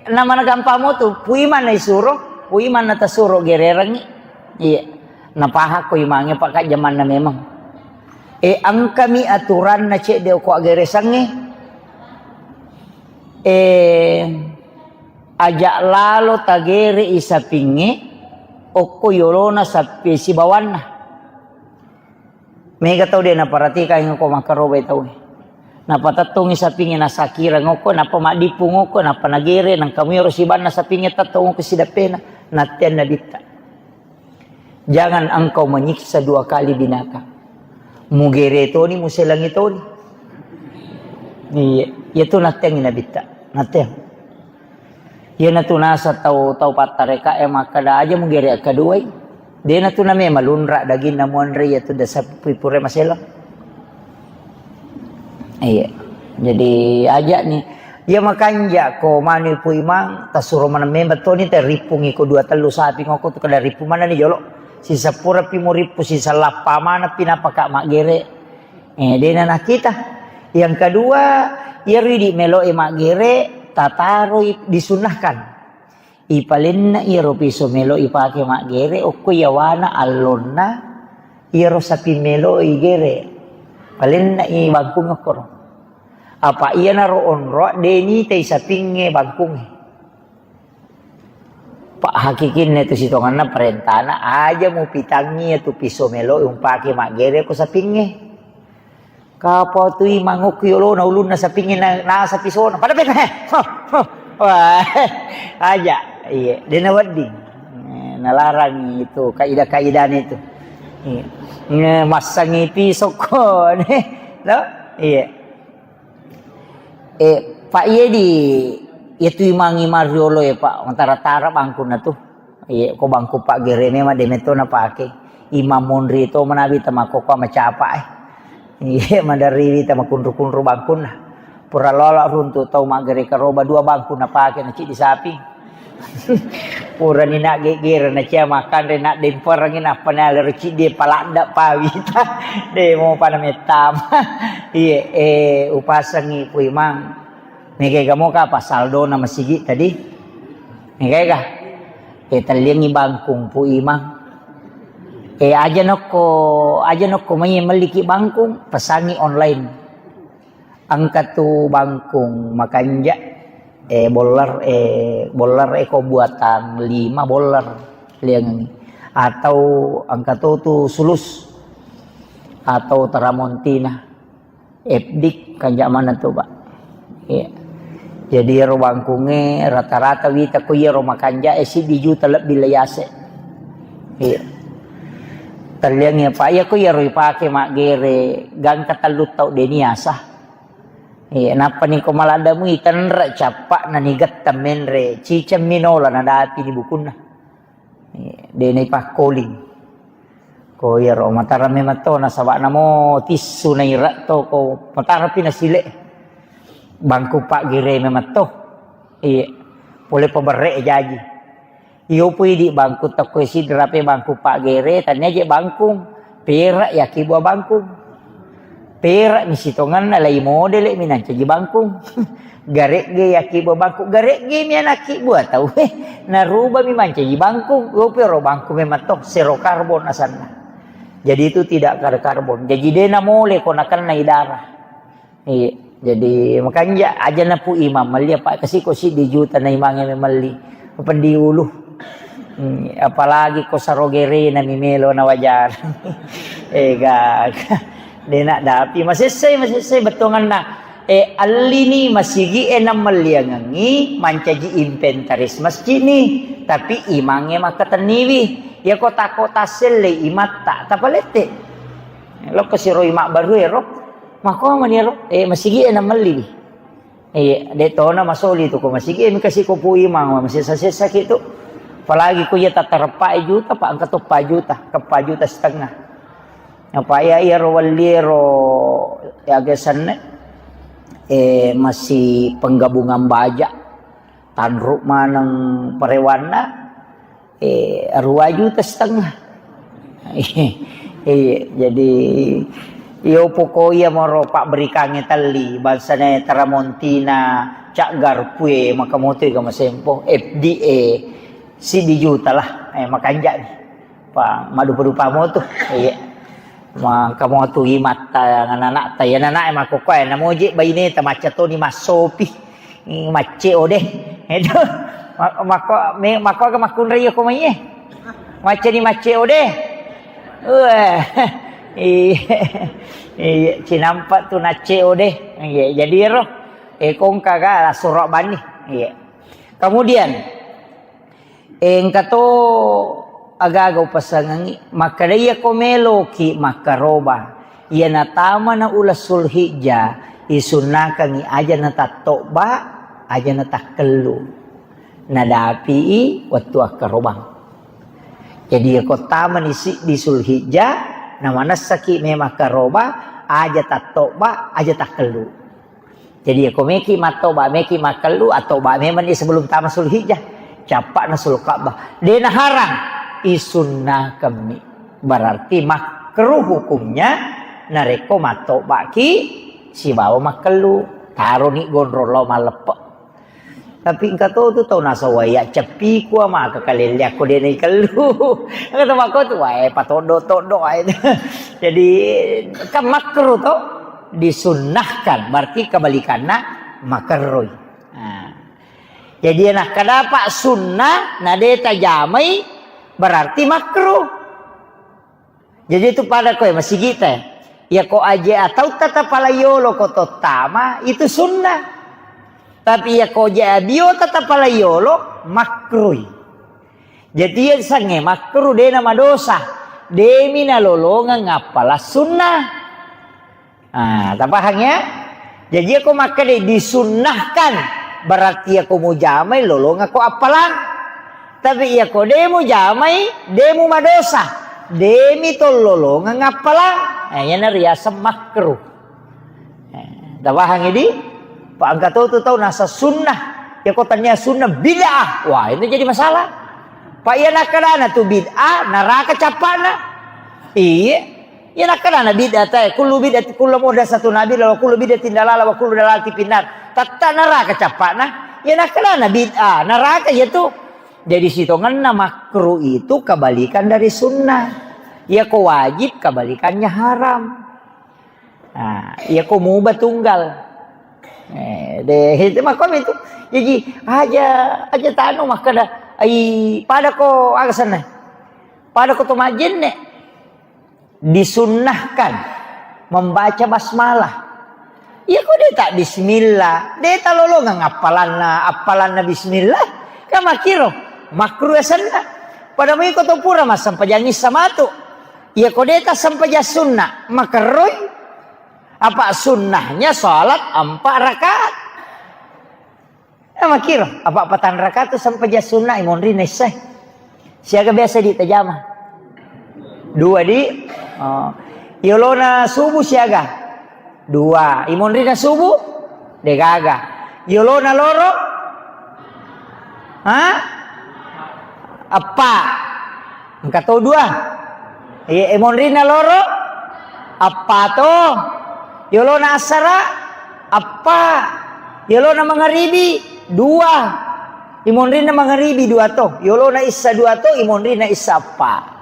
namana gampang mo tu, Pu Imang na isuro, Pu Imang na tasuro gererengngi. Iya. Napahakko imangnge, Pak, jamanna memang. Eh, engkami aturanna cedde okko aggeresangnge. Eh, aja lalo tagere i sapingnge, okko yolona sappe sibawanna. Mega tau de naparatikangngi ko makkarobai tau. Napatettongi sapingnge nasakireng okko, nappa maddippung okko, nappa nagere, nangka muyaro sibanna sapingnge tettong okko sidappena, natteang nabitta. Jangan engkau menyiksa dua kali binatang. Mugere toni, muselangi toni. Iya, iya tu natteangi nabitta. Natteang. Iyanatu naseng tau, tau pattareka e makkeda aja mugere akkaduai. Dena tu name malunra daginna muanre iya tu dasa pui pura maselang. Iya. Jadi aja ni. Iya makanja ko manu Pu Imang, tasuro maneng memang toni te rippungi ko dua tellu sapi ngoko tu kada rippung maneng ni jolo. Sisapura pi murippu, sisallappa maneng pi napaka maggere. Eh, dena nakita. Yang kedua, iyaro idi melo e maggere, tataroi disunnahkan. Ipalenna iyaro piso melo ipake maggere, okko iyawana allonna iyaro sapi melo igere. Palenna i bangkung okkoro. Apa iyanaro onroa de nitai sapingnge bangkungnge. Pak hakikinna tu sitonganna parentana aja mupitangngi tu piso melo umpake maggere ko sapingnge. Kapau tu Imang okko yolona ulunna sapingnge na, nasa pisona. Pada peta, he. Wah, aja. Iya, dena wedding. Eh, nalarang itu kaidah-kaidahnya itu. Iya. Nge-, massangi pisokko, ne. No? Iya. Eh, Pak, iya di, iya tu Imang, Imang riolo ya, Pak. Mantara-tara bangkunna tu. Iya, ko bangku paggere memang de metto napake. Imang monri to manabi tamakkokkoe macapa e. Iya, maderriwi tamakunru-kunru bangkunna. Pura lola runtu tau maggere karoba dua bangku napake na ciddi sapi. Purani na geggere na cia makanre na demperengi nappa na lero ciddi paladda pawita. De mo pada mettama. Iye, eh, upasengi Pu Imang. Mega ga moka apa saldona masigi tadi? Mega ga? Eh, telliangi bangkung Pu Imang. Eh, aja nokko, aja nokko mai melliki bangkung, pesangi online. Engka tu bangkung makanja, eh, boller, eh, boller eko buatan lima boller liangengi. Atau engka to tu sulus atau teramontina. Epdik kanja mana tu, Pak. Iya. Jadi ero bangkunge rata-rata wita ko iyaro makanja e siddi juta lebbi le yase. Iya. Telliang ya, Pak, iya ko iyaro ipake maggere gangka tellu tau deni asa. Iya, nappa ni ko maladda mui tenre cappa na ni getta menre ciceng minola na dapi ni bukunna. Iya, de na ipakkoling. Ko iyaro matara memang to nasaba namo tissu na ira to ko matara pi na sile. Bangku paggere memang to. Iya. Pole paberre jaji. Iyo pui di bangku tokko sidra pe bangku paggere tania je bangkung. Pera yaki buah bangkung. Pera mi sitonganna lai modele mi nancaji bangkung. Garegge yaki buah bangkung. Garegge mi anakki buah tau. Naruba mi mancaji bangkung. Iyo pi ro bangkung memang to. Zero karbon asanna. Jadi itu tidak ada karbon. Jadi de na mole ko nakennai darah. Iya, jadi makanja aja na Pu Imang melli apa kasi ko siddi juta na imange melli. Peddi ulu. Hmm, apalagi ko sarogerena mi melo na wajar. Eh, gak. De na dapi masessai, masessai bettuanganna. Eh, allini masigi e na melliangengi mancaji inventaris masjid ni. Tapi imange makkatenniwi. Ya ko tako tasselle imatta tapalette. Lokko siroi mabbaru ero. Makko mani ero. Eh, masigi e na melli. Iya, de tona masoli tu ko masigi e mika siko Pu Imang masessa-sessa ki tu. Apalagi ko iya tatareppa juta, Pak, engka to pa juta, ke pa juta setengah. Apa iya iya ro welli ero ya gesanne. Eh, masih penggabungan baja. Tanru maneng parewanna, eh, dua juta setengah. Iya, jadi, iyo poko iya moro pabberikangnge telli, bangsana Teramontina, Cak Garpue, maka moto ga masempo, F D A, siddi juta lah, eh, makanjani. Pa, madupa-dupa moto. Iya. Maka moto imatta, anak-anakta, ya, anak-anak, eh, makkokkoe, namoje baineta, macca toni massopi. Ih, macce ode. Itu. Ma-, makko, me-, makko aga makkunrai ko mai, eh. Macca ni macce ode. Wah. Iya. Iya, cinampa tu nacce ode. Iya, jadi ero. Eh, kongka ga, surok bani. Iya. Kemudian, engka to aga-aga upasengengngi, makkeda iyako meloki makkaroba, iya natamana uleng Sulhijjah, isunnakengngi aja natattobba, aja natakkellu. Nadapi wettu akkarobang. Jadi iyako tamani siddi Sulhijjah, namanessaki memang karoba, aja tattobba, aja takkellu. Jadi, ko meki mattoba, meki makkellu, attoba memang ni sebelum tama Sulhijjah. Cappa'na Sulka'bah. De naharang, isunnakemmi. Berarti makruh hukumnya, narekko mattobaki sibawa makkellu. Taroni gondrong lao malleppe. Tapi engka to tu tau nasawai, ya ceppiku maka kalelle akko de naikellu. Engka to makko tu, wae, patoddo-toddo wae. Jadi, kan makruh to. Disunnahkan, berarti kebalikanna makerroi. Nah. Jadi, nakkadapa sunnah, na de tajamai, berarti makruh. Jadi, itu pada koe, masigita. Ya, ko aje atau tata palayolo ko tottama, itu sunnah. Tapi, ya, ko je abio tata palayolo, makruh. Jadi, iya sange makruh, de na madosa. Demi nalolongeng appala sunnah. Ah, tapahang ya? Jadi, iya ko makkeda disunnahkan, berarti iya ko mujamai lolongeng ko appalang. Tapi iya ko de mujamai, de mu madosa. Demi to lolongeng appalang. Nah, iya na riaseng makruh. Eh, tapahang idi? Pa engka to tu tau nasa sunnah. Ya ko tania sunnah bid'ah. Wah, ini jadi masalah. Pak iya nakkedana tu bid'ah, neraka cappana. Iya. Iya nakkedana bid'ah tae, kullu bid'ah, kullu muhdatsatun bid'ah, wa kullu bid'atin dalalah, wa kullu dalalatin finnar. Tetta neraka cappana. Iya nakkedana bid'ah, neraka ya tu. Jadi sitongenna makruh itu kebalikan dari sunnah. Ya ko wajib kebalikannya haram. Nah, iya ko mubah tunggal. Eh, deh, itu makko itu. Jadi aja, aja tanu makkada, ai pada ko aga senna. Pada ko to majenne. Disunnahkan membaca basmalah. Iya ko deta bismillah, deta lolongang appalanna, appalanna bismillah. Kan makkiro, makruh senna. Pada mui ko to pura massempajang issa matu. Iya ko deta sempajang sunna, makerroi. Apa sunnahnya salat empat rakaat. Ya, makkiro, apa patang rakaat tu sempajang sunna imonri naissai. Siaga biasa di tajama? Dua di. Oh. Yolona subuh siaga? Dua. Imonrina subuh? Degaga. Yolona loro? Ha? Eppa. Engka to dua. Iya, imonrina loro? Eppa to. Yolona assara? Eppa. Yolona mangaribi? Dua. Imonrina mangaribi dua to. Yolona issa dua to, imonrina issa eppa.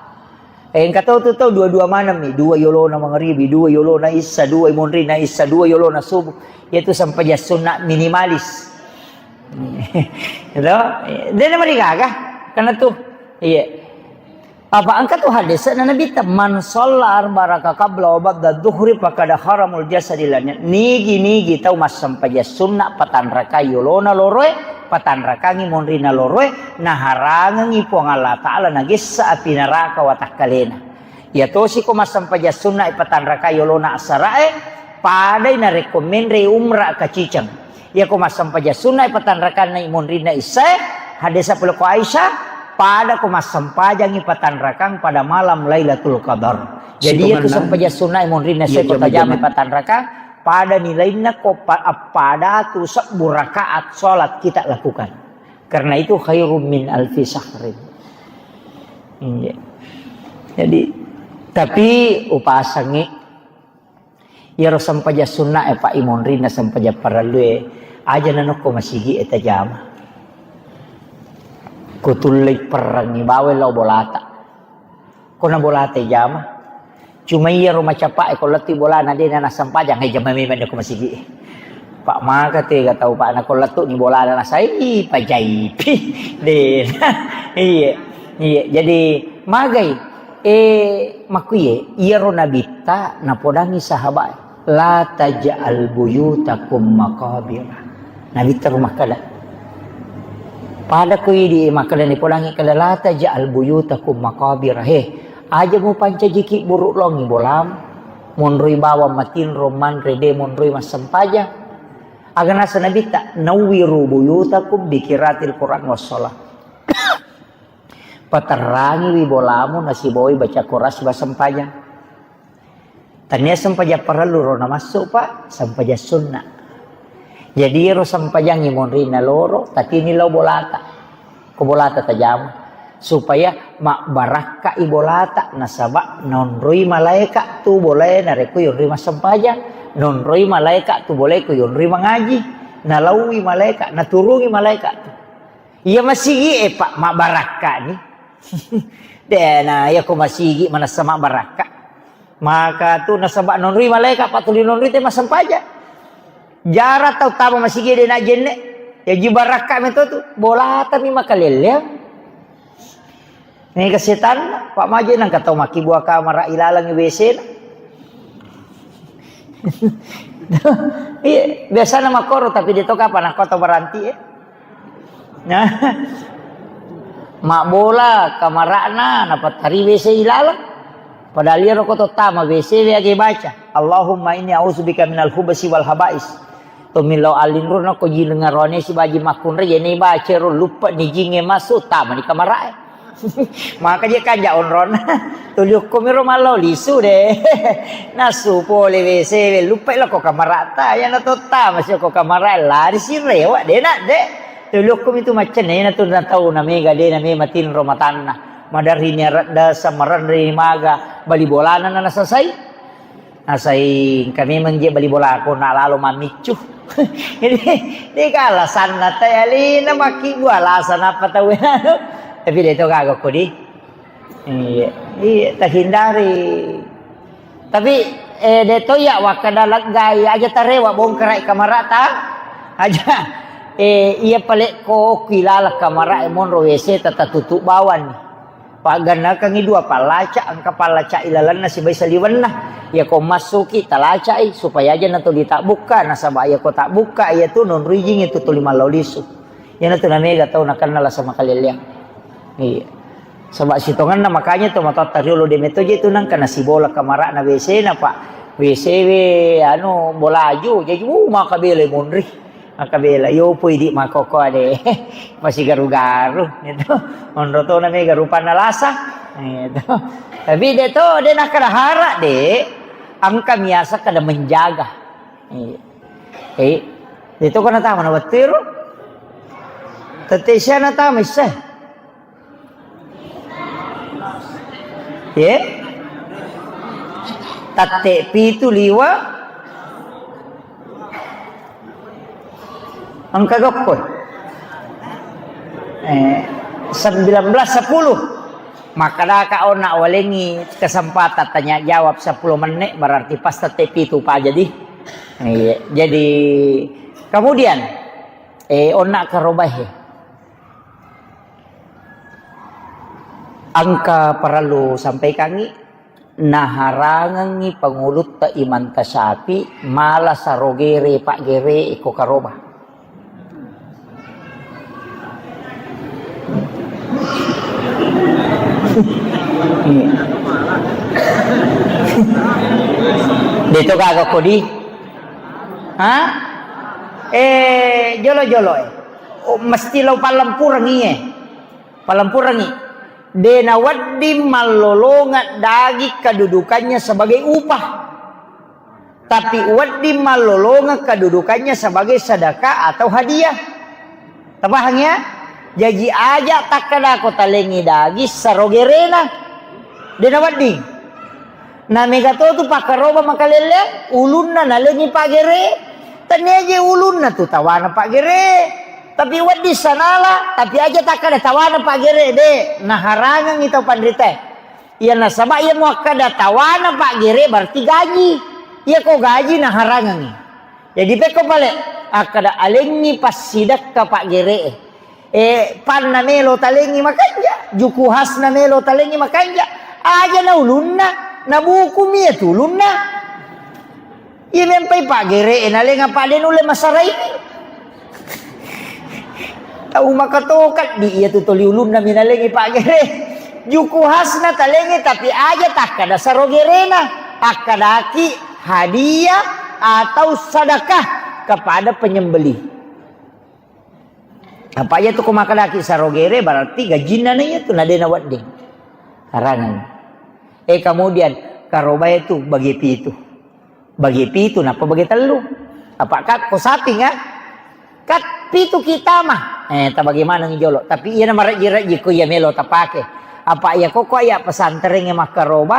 Eh, engka to tu to dua-dua maneng mi. Dua yolona mangaribi, dua yolona issa, dua imonrina issa, dua yolona subuh. Yaitu sempajang sunna minimalis. Gitu? Dena marigaga. Karena tu. Iya. Apa engka tu hadis na Nabi ta, "Man shalla arba raka qabla wa ba'da dhuhri faqad haramul jasadi lanya." Nigi-nigi tau massempajang sunna patanrakai yolona loroe, patanrakangi monrina loroe, naharangengi Puang Allah Ta'ala nagessa api neraka watakkalena. Iya tosi ko massempajang sunna patanrakai yolona assarae, padai narekko menre umra kaciceng. Iyako massempajang sunna patanrakanna monrinna issae, hadesa pole ko Aisyah, pada ko massempajangi patanrakang pada malam Lailatul Qadar. Jadi iyatu sempajang sunna monrinna issae ko tajama patanrakang, pada nilainna ko pa-, appada tu sebbu rakaat salat kita lakukan. Karena itu khairum min alfi syahrin. Iya. Jadi, tapi upasangi Iyaro sempajang sunna e, Pak, imonrinna sempajang parellu e, aja nanokko masigi e tajama. Kutullei perrengngi bawai lao bolata. Kona bolata jama. Cuma iyaro macapa e, ko lettu bolana de na nassempajang, e jama memang ko masigi e. Pak, maka tega tau, Pak, na ko lettu ni bolana nasai pajaipi. De. Iya. Iya, jadi magai. Eh, makkuye, iyaro nabitta napodangi sahabat, "La taj'al buyutakum maqabira." Nabitta ro makkeda. Pada ko idi makkeda nipodangi kada, "La taj'al buyutakum maqabira." He, aja mupancajiki buruk longi bolam. Monroi bawang matinro manre de monroi massempajang. Aga nasa nabitta, "Nawwiru buyutakum bi qiraatil Qur'an was shalah." Paterrangiwi bolamu nasibawai baca Quran siba sempajang. Tania sempajang parellu ro namassu, Pak, sempajang sunna. Jadi ro sempajang imonrinna loro, tatini lao bolata. Ko bolata tajama. Supaya mabbarakka i bolata, nasaba nonroi malaeka tu bolae narekko yonroi massempajang, nonroi malaeka tu bolae ko yonroi mangaji, nalauwi malaeka, naturungi malaeka tu. Iya masigi e, Pak, mabbarakka ni. Dena, iya ko masigi manessa mabbarakka. Maka tu nasaba nonroi malaeka, Pak, tuli nonroi te massempajang. Jara tau tama masigi de na jenne. Ya ji barakka meto tu. Bolata mi makalelleang. Ni kesetan, Pak, maje nang katau makkibua kamara ilalang W C na. Iya, biasana makkoro, tapi de to kapang nakko to berhenti, eh. Nah. Mabbola kamara'na, napattari W C ilalang. Padahal iyaro ko to tama W C we age baca, "Allahumma inni a'udzubika minal khubsi wal khaba'is." Tommi lao allinro nako ji lengaroane sibaji makkunrai, yene baca ro luppe ni jinge masuk, tama ni kamara'e. Maka je kanja onron. Tuli okko miro mallau lisu de. Nasu pole W C we, luppe lako kamara'ta, yana to tama si ko kamara lari si rewa de nak de. Tolokko mitu maccenna, iyana tu na tau na mega de na mema tinro matanna. Maderri ni aradda samarenri maga bali bolana na nasasai. Nasai engka memang je bali bolako na lalo mammiccu. Jadi, de ka alasanna tai alena makkibbu alasan apa tau anu. Tapi de to gaga ko di. Iya, iya, tahindari. Tapi, eh, de to iya wakkada leggai aja tarewa bongkarai kamarata. Aja, eh, iya palekko ki laleng kamara e monro W C ta tatutup bawang. Paggannakangi dua pallaca, engka pallaca ilalenna sibai saliwenna. Iya ko massuki talacai supaya aja na tuli tabbukka, nasaba iya ko tabbukka iya tu nonro ijing itu tuli mallau lisu. Iyana tu na mega tau nakenna lasa makalelleang. Iya. Saba sitongenna makanya to matoatta riolo de metto je tu nangka nasibola kamarana W C na, Pak. W C we anu bolaju, jaji, uh, maka bela monri. Maka bela yo pui di makoko ade. Masih garu-garu gitu. Monro to na mega rupanna lasa. Gitu. Tapi de to de nakkada hara de, engka miasa kada menjaga. Iya. Eh, de to kana tama na wettu ero. Tette sia na tama isse. Ye? Tatte pitu liwa. Engka gokko. Eh, sembilan belas sepuluh. Makkadaka onna walengi kesempatan tanya jawab sepuluh menit, berarti pas tette pitu pa jadi. Iya, jadi kemudian, eh, onna karobahe. Engka parellu sampaikangi, naharangengngi pangulutta Imam Tasyafi mala sarogere paggere iko karoba. Iya. Deto gaga kodi? Ha? Eh, jolo-jolo, eh. Oh, mesti lo pallempurengi, eh. Pallempurengi. De nawedding mallolongeng daging kedudukannya sebagai upah. Tapi wedding mallolongeng kedudukannya sebagai sedekah atau hadiah. Tapahang ya? Jaji aja takkadako talengi daging sarogerena. De nawedding. Na mega to tu pakkaroba makalelle, ulunna nalengi paggere. Tania je ulunna tu tawana paggere. Tapi wedding sanala, tapi aja takkada tawana paggere de. Naharangengi tau panritae. Iya nasaba iya muakkada tawana paggere berarti gaji. Iya ko gaji naharangengi. Jadi pekko pale akkada alengi passidekka paggere. Eh, panna melo talengi makanja, juku hasna melo talengi makanja. Aja na ulunna, na buku mi ya tulunna. Iya mempai paggere, eh, nalenga pade nulle masaraini. Tau makatokat di iya tu toli ulunna minalengi paggere. Juku hasna talengi tapi aja takkada sarogerena. Akkadaki hadiah atau sedekah kepada penyembeli. Apa iya tu ko makkadaki sarogere berarti gajinna na iya tu na de nawedding. Harangan. Eh, kemudian karobae tu bagi pitu. Bagi pitu, nappa bagi tellu. Apa kat ko saping, ah? Kat pitu kita mah. Eh, tabagi maneng jolo. Tapi iya na marejji-rejji ko iya melo tapake. Apa iya ko ko iya pesantren e makkaroba?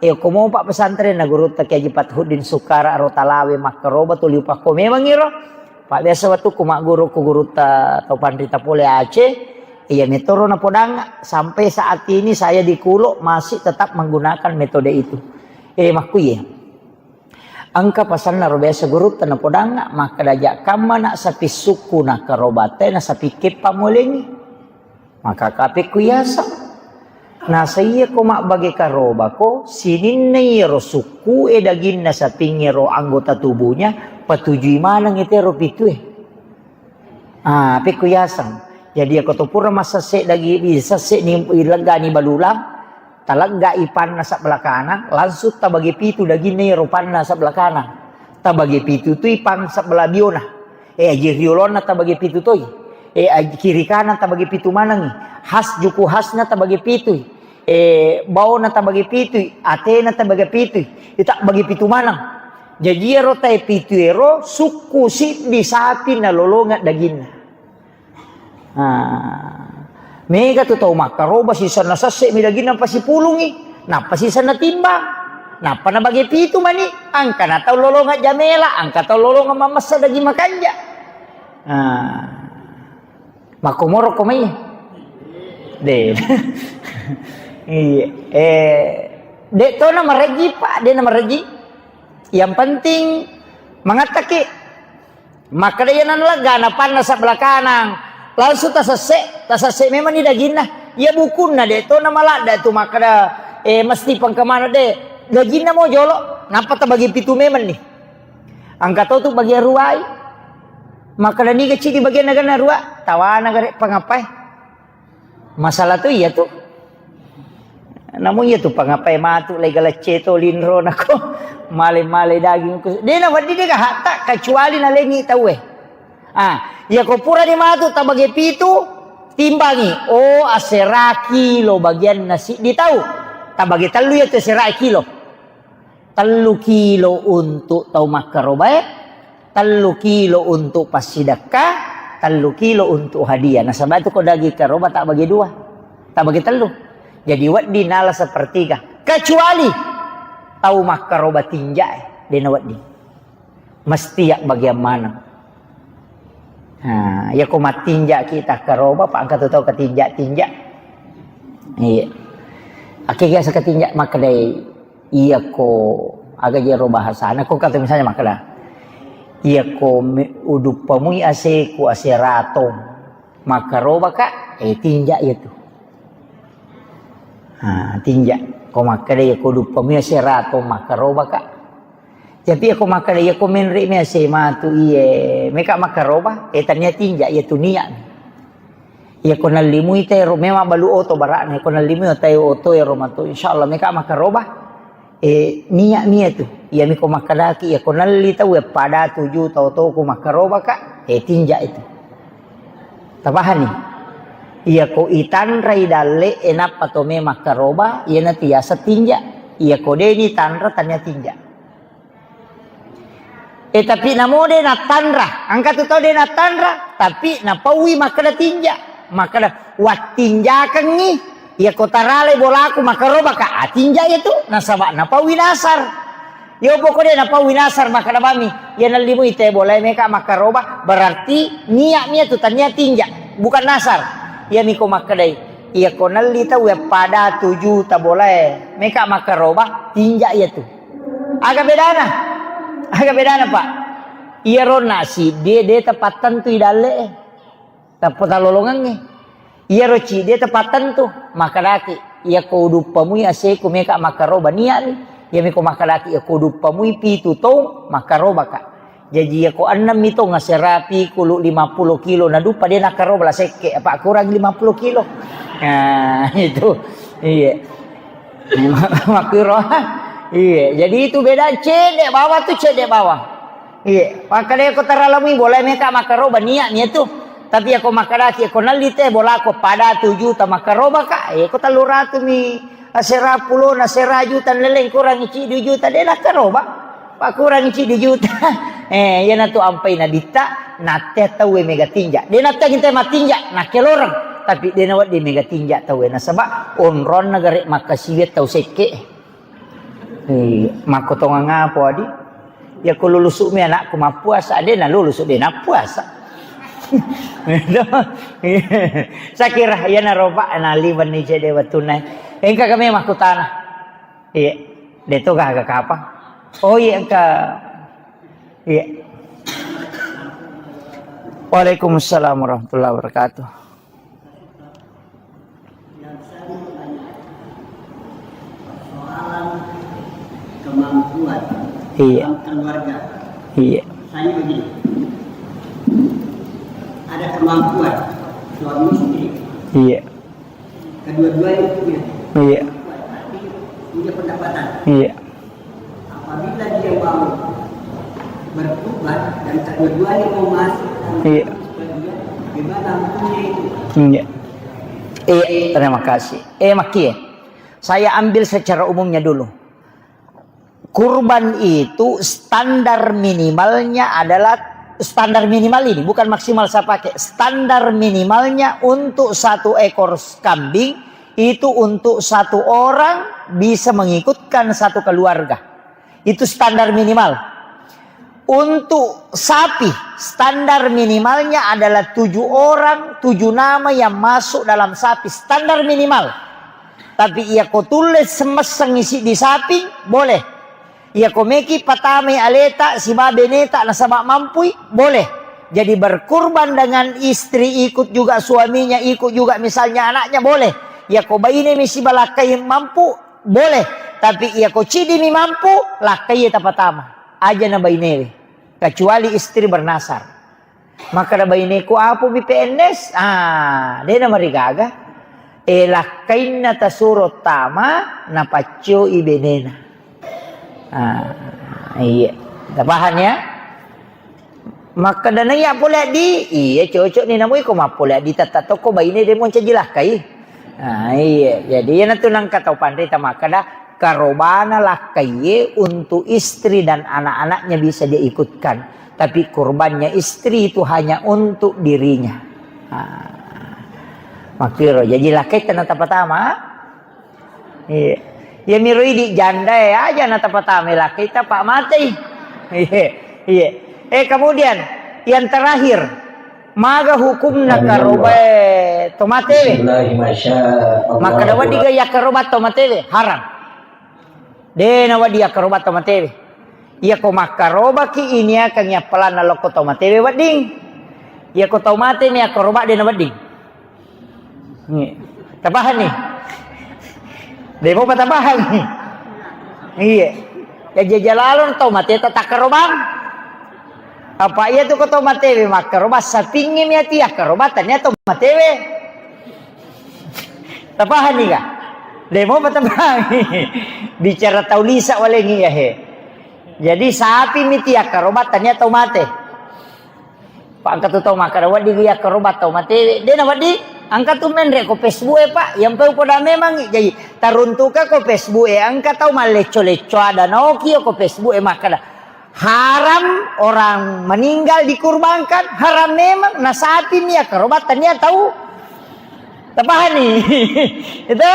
Eh, ko mopa pesantren na gurutta Kiai Haji Fathuddin Sukara ro Talawe makkaroba tuli upakko memang iro. Pak biasa wettu ku magguru ku gurutta to panrita pole Aceh. Iya metoro napodang sampai saat ini saya di Kulo masih tetap menggunakan metode itu. Eh, makkuye. Engka pasanna ro biasa gurutta napodangnga, makkeda, "Jakkamma nak sapi sukku na karobate na sapi keppa molengi." Maka kapekku yaseng. Nasa iya ko mabbage karobako, sininna iyaro sukku e daginna sapingnge ro anggota tubuhnya, patujui maneng itero pitue. Ah, pekko yaseng. Jadi, iyako to pura massesse dagi-, sesse ni, leggani balulang, taleggai panna sebelah kanan, langsung tabagi pitu daginna iyaro panna sebelah kanan. Tabagi pitu tui pang sebelah biona. Eh, aji riolonna tabagi pitu toi. Eh, aji kiri kanan tabagi pitu manengi. Has juku hasna tabagi pitui. Eh, baona tabagi pitui, atena tabagi pitui. Ita bagi pitu maneng. Jaji iyaro tae pitu ero sukku siddi sapi nalolongeng daginna. Ah, mega tu tau makkaroba sisenna sesse mi daginna pasipulungi, nappa sisenna timbang, nappa nabage pitu mani, angkana tau lolonga jamela, angka tau lolonga mamessa daging makanja. Ah, makkomoro ko mai. De. Iya. Eh, de to na mareji, Pak, de na mareji. Yang penting mangattaki. Makkeda, "Iya nanalegga, napannasa belakanang." Langsung tasesse, tasesse memanni daginna. Iya bukunna, de to namaladda tu makkeda, eh, mesti pengkemana, de. Daginna mo jolo, nappa tabagi pitu memanni. Angka to tu bagian ruai. Makkeda, "Niga cidi bagian naganna rua?" Tawana gare pangapai. Masalah tu iya tu. Namu iya tu pangapai matu lai galacce to linro nako male-male daging ku. De na wedding de gahatta kecuali nalengi tauwe. Ah, iya ko purani matu tabage pitu, timbangi. Oh, asera kilo bagianna siddi tau. Tabage tellu iya tu asera kilo. Tellu kilo untuk tau makkarobae, tellu kilo untuk passidekka, tellu kilo untuk hadiah. Nasaba itu ko daging karoba tak bagi dua, tak bagi tellu. Jadi wedding nala sepertiga. Kecuali tau makkaroba tinja e, dena wedding. Mesti ya bagian maneng. Nah, iya ko mattinja kita karoba, pa engka tu tau ketinja-tinja. Iya. Ake biasa ketinja makkedai, iya ko aga jero bahasana, ko kata misalnya makkeda, iya ko me-, uduppamui aseku ase ratong, makkaroba ka, eh, tinja iya tu. Ha, tinja. Ko makkeda iya ko uduppamui ase ratong, makkaroba ka. Tapi iya ko makkeda, iya ko menre mi ase matu iye, meka makkaroba, eh, tania tinja, iya tu niat. Iya ko nallimui tero, memang balu oto bara'na, iya ko nallimui otai oto ero matu, insyaallah meka makkaroba. Eh, niat mi iya tu. Iya mi ko makkedaki, iya ko nalli tau, iya pada tuju tau toku makkaroba ka, eh, tinja itu. Tapahani? Iya ko itanrai dalle, eh, nappa to me makkaroba, iya na tiasa tinja. Iya ko deni tanra tania tinja. Eh, tapi namo de nattanra. Engka tu tau de nattanra, tapi napaui makkeda tinja. Makkeda, "Wattinjakengngi, iya ko taralai bolaku makkaroba ka, ah, tinja iya tu." Nasaba napaui nasar. Yo poko de napaui nasar makkeda bami, iya nallimui te bolae meka makkaroba, berarti niat mi iya tu tania tinja, bukan nasar. Iya mi ko makkedai, iya ko nalli tau ya pada tuju ta bolae meka makkaroba, tinja iya tu. Aga bedana? Aga bedana, Pak? Iyaro nasi de, de tapattentui dalle e. Tappa talolongengnge. Iyaro cide tapattentu. Makkedaki, iya ko uduppamui aseku meka makkaroba niani. Iya miko makkedaki, iya ko uduppamui pitu tong makkarobaka. Jaji iya ko ennem mi tong asera pikulu lima puluh kilo naduppa de nakkaroba la sekke, apa kurang lima puluh kilo. Nah, itu. Iya. Makkuro. Iya, jadi itu beda cedde bawang tu cedde bawang. Iya, makkeda ko taralamui boleh meka makkaroba niat niat tu. Tapi ako makkedaki ko nalli te bolako pada tu juta makkaroba ka, eh, ko tellu ratu mi asera pulo na sera juta leleng kurang ci dua juta de nakkaroba. Pakkurangi ci dua juta. Eh, iyanatu ampai nabitta, natte tauwe mega tinja. De natte kita matinja, nakkeloreng. Tapi de nawedding mega tinja tauwe nasaba onronna gare makkasiwiang tau sekke. Eh, makkotongang apa adi? Ya ko lulusu mi anakku mappuasa, de na lulusu de nappuasa. Sakira yana roba naliwenni cede wettunna. Engka kami makkutana. Iya, de to gaga kapang. Oh iya, engka. Iya. Waalaikumsalam warahmatullahi wabarakatuh. Persoalan kemampuan. Iya. Dalam keluarga. Iya. Misalnya begini, ada kemampuan suami istri. Iya. Kedua-duanya punya. Iya. Tapi punya pendapatan. Iya. Apabila dia mau bertobat dan kedua-duanya mau masuk dalam, iya, bagaimana hukumnya itu? Iya. Eh, terima kasih. Eh, Maki, saya ambil secara umumnya dulu. Kurban itu standar minimalnya adalah Standar minimal ini, bukan maksimal saya pakai. Standar minimalnya untuk satu ekor kambing itu untuk satu orang bisa mengikutkan satu keluarga. Itu standar minimal. Untuk sapi, standar minimalnya adalah tujuh orang, tujuh nama yang masuk dalam sapi. Standar minimal. Tapi iya ko tulle semesseng isi di sapi, boleh. Iya ko meki patamai aleta siba beneta nasaba mampui, boleh. Jadi berkurban dengan istri ikut juga, suaminya ikut juga, misalnya anaknya, boleh. Iya ko baine mi siba lakkai mampu, boleh. Tapi iya ko cidi mi mampu, lakkai tapatama. Aja na bainewe. Kecuali istri bernasar. Makkeda baineku, "Apo bi P N S?" Ah, de namarigaga. E, lakkainna tasuro tama, napaccoi benena. Ah, iya. Tapahang ya? Makkeda naiya pole addi, iya cocok ni namu iko mappole addi, tetta tokko baine de moncaji lakkai. Ah, iya. Jadi iyanatu nangka tau panrita makkeda, karobana lakkaiye untuk istri dan anak-anaknya bisa dia ikutkan. Tapi kurbannya istri itu hanya untuk dirinya. Ah. Makkiro, jadi lakkai tenata pertama. Iya. Ya miro idi janda ya aja na tapatama lakkai tapa matei. Iya. Iya. Eh, kemudian yang terakhir, maga hukumna karobae to matewe? Bismillah, masya Allah. Makkeda wedding ga yakkaroba to matewe? Haram. De na wedding yakkaroba to matewe. Iya ko makkarobaki ini akan yappalanna lokko to matewe wedding. Iya ko tau mate mi yakkaroba de na wedding. Iya. Tapahang ni? Demo pa tapahang ni? Iya. Ya jajalalo tau mate ta takkarobang. Apa iya tu ko tau matewe makkaroba sapingngi mi ati yakkaroba tania tau matewe. Tapahang ni ga? Demo pa tapahang ni? Bicara tau lisa walengi ya he. Jadi sapi mi ti yakkaroba tania tau mate. Pa engka tu tau makkeda wedding yakkaroba tau matewe. De na wedding, engka tu menre ko Facebook e, Pak. Yang peu poda memang. Jadi taruntuka ko Facebook e, engka tau mallecco-lecco ada naoki ko Facebook e makkeda haram orang meninggal dikurbankan, haram memang. Na sapi mi yakkaroba tania tau Tapahani? Itu,